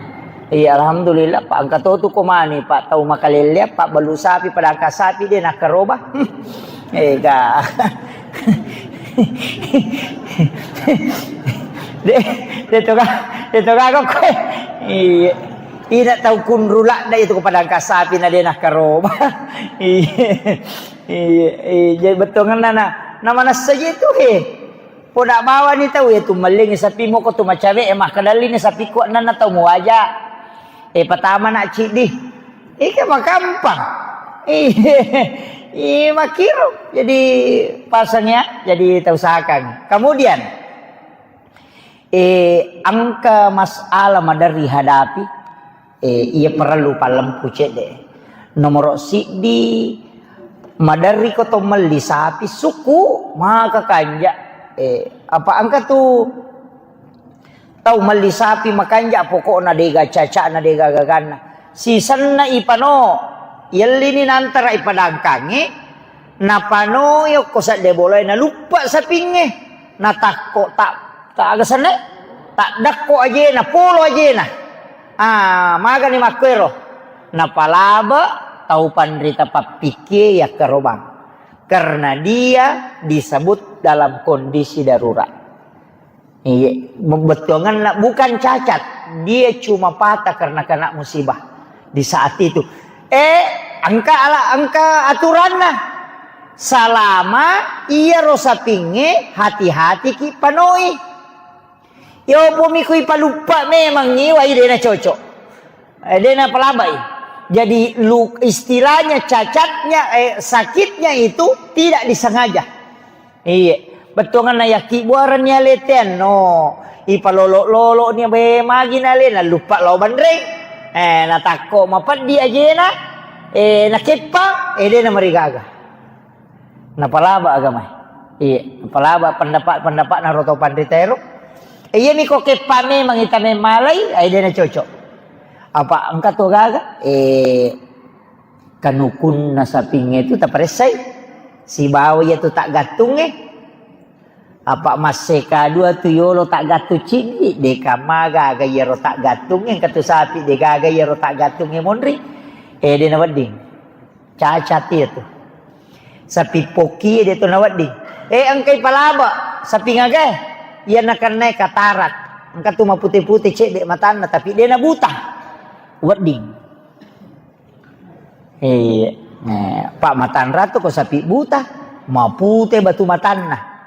Iya, alhamdulillah, Pak. Engka to tu ko mani, Pak, tau makalelle, Pak, balu sapi, padangka sapi, de nakkaroba. Ega. De, de to ka, de to ka ko. Iya. Ina tau kunru ladda itu ko padangka sapi na de nakkaroba. Iya. Iya, iya, jadi bettuangenna na, na manessa je tu he. Poda bawani tau ya tu mellingi sapi moko tu macawe e makkedallini sapi kuat nanna tau muwaja. Eh, patama na ciddi. Ika makampang. Iya, iya, makiro. Jadi pasang ya, jadi tau sakang. Kemudian, Eh, engka masalah maderri hadapi, eh, iya parellu pallempu cedde. Nomoro siddi, maderri ko to melli sapi suku, maka kanja. Eh, apa engka tu tau melli sapi makanja pokokna dega cacana dega gaganna. Sisenna ipano, yellini nantara ipadangkangi, napano yokko sedde bolae naluppa sapingnge. Natakko ta, ta aga senne? Taddakko ajena, polo ajena. Ah, magani makkuero. Napalaba tau panrita pappikkie yakkarobang. Karena dia disebut dalam kondisi darurat. Iya, bettuanganna bukan cacat, dia cuma patah karena kena musibah di saat itu. Eh, engka ala, engka aturanna. Salama iyaro sapingnge, hati-hatiki panoi. Yopomi kui paluppa memang iwai dena cocok. Eh, dena palabai. Jadi lu, istilahnya cacatnya, eh, sakitnya itu tidak disengaja. Iya, bettuanganna yakki buaranni aletean no. Ipalolo-lolo ni be magi nale naluppa lao banreng. Eh, natakko mapeddi ajena, eh, nakeppa, eh, dena marigaga. Napalaba agamae. Iya, napalaba pendapat-pendapat naro tau panrita ero. Eh, iya miko keppa memang ita memmalai, ai dena cocok. Apa engka to gaga? Eh, kanukunna sapingnge tu taparessai. Sibawa iya tu taggattungnge. Apa masseka dua tu yolo taggattung ciddi, deka magaga iyaro taggattungnge, engka tu sapi degaga iyaro taggattungnge monri. Eh, dena wedding. Cacat iya tu. Sapi pokki de to nawedding. Eh, engkai palaba, sapi ngagai. Iya nakennae katarak. Engka tu mapute-pute cedde matanna, tapi de nabuta. Wedding. Iya. Eh, Pak Matanra tu ko sapi buta, mapute batu matanna.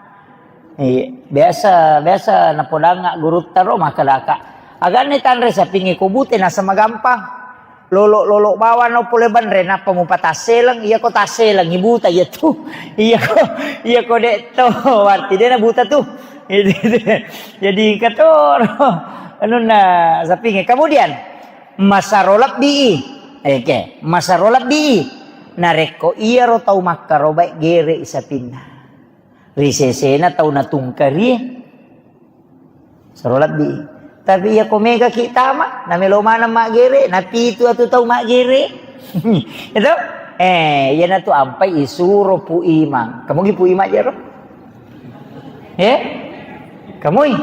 Iya, biasa, biasa napodangnga gurutta ro makkedaka, "Aganni tanre sapingnge ko bute nasa magampang. Lolo-lolo bawang no pole banre nappa mupatasseleng, iya ko tasselengi buta iya tu." Iya ko, iya ko de to, berarti de nabuta tu. Jadi engka to ro anunna sapingnge. Kemudian masaro lebbi. Oke, masaro lebbi. Narekko iyaro tau makkarobae gere sapinna. Ri sesena tau natungkarie, saro lebbi. Tapi iya ko mega ki tama, namelo maneng maggere, napitu atu tau maggere. Itu? Eh, iyanatu ampai isuro Pu Imang. Kamu gi Pu Imang jero? Eh? Kamui?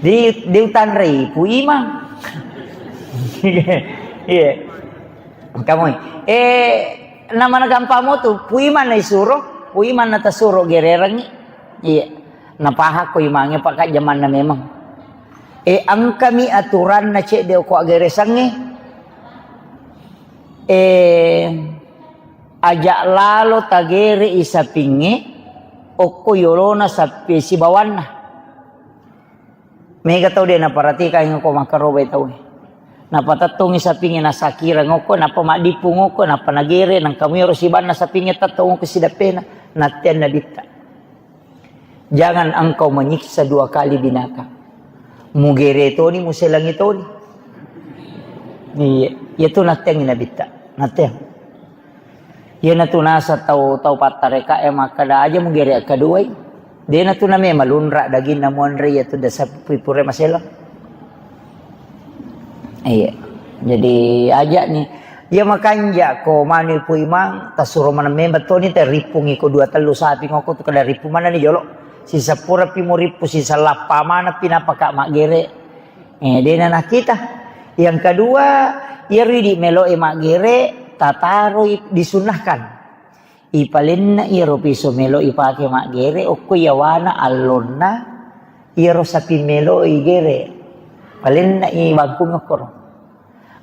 Di, diutanrei Pu Imang. Iya. Kamui. Eh, namana gampang mo tu, Pu Imang na isuro, Pu Imang na tasuro gererengngi. Iya. Napahakko Imangnge pakajjamanna memang. Eh, engkami aturanna cedde ko aggeresangnge. Eh, aja lalo tagere i sapingnge, okko yolona sapi sibawanna. Mega tau de naparatikangngi ko makkarobai tau. Napatettongi sapingnge nasakireng okko, nappa maddippung okko, nappa nagere, nangka muiro sibanna sapingnge tettong okko sidappena, natteanna bitta. Jangan engkau menyiksa dua kali binatang. Mugere toni, muselangi toni. Iya, iya tu natteangi nabitta. Natteang. Iyanatu naseng tau, tau pattarekae makkeda, "Aja mugere akkaduai." Denatu name malunra daginna muanre iyatu dasa pipure maselang. Iya. Jadi aja ni. Iya makanja ko manu Pu Imang, tasuro maneng memang toni, tarippungi ko dua tellu sapi ngoko tu kada rippu manani jolo. Sisapura pi murippu, sisallappa maneng pi napaka maggere. Eh, dena nakita. Yang kedua, iyaro idi melo e maggere, tataroi disunnahkan. Ipalenna iyaro piso melo ipake maggere, okko iyawana allonna iyaro sapi melo igere. Palenna i bangkung okkoro.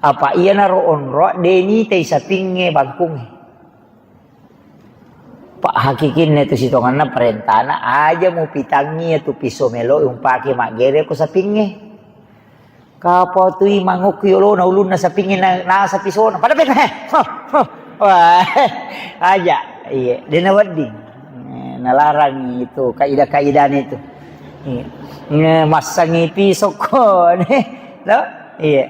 Apa iyanaro onroa de nitai sapingnge bangkungnge. Pak hakikinna tu sitonganna parentana aja mupitangi tu piso melo umpake maggere ko sapingnge. Kapau tu Imang okko yolona ulunna sapingnge na, nasa pisona. Pada peta, he. Ho, ho. Wah, aja. Iya, dena wedding. Eh, nalarang itu kaidah-kaidahnya itu. Iya. Nge, massangi pisokko, ne. Lo? Iya.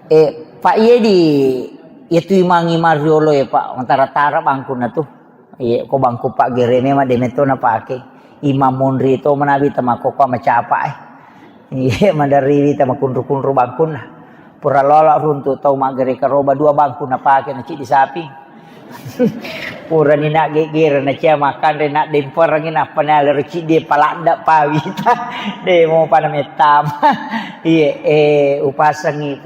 Eh, Pak, iya di, iya tu Imang, Imang riolo ya, Pak. Matara-tara bangkunna tu. Iya, ko bangku paggere memang de metto napake. Imang monri to manabi tama koko macapa, eh. Iya, maderriwi tama kunru-kunru bangkunna. Pura lola runtu tau maggere karoba dua bangku napake na cidi sapi. Purani na geggere na cia makanre na demperengi nappa na lero ciddi paladda pawita. De mo pada mettama. Iye, eh, upasengi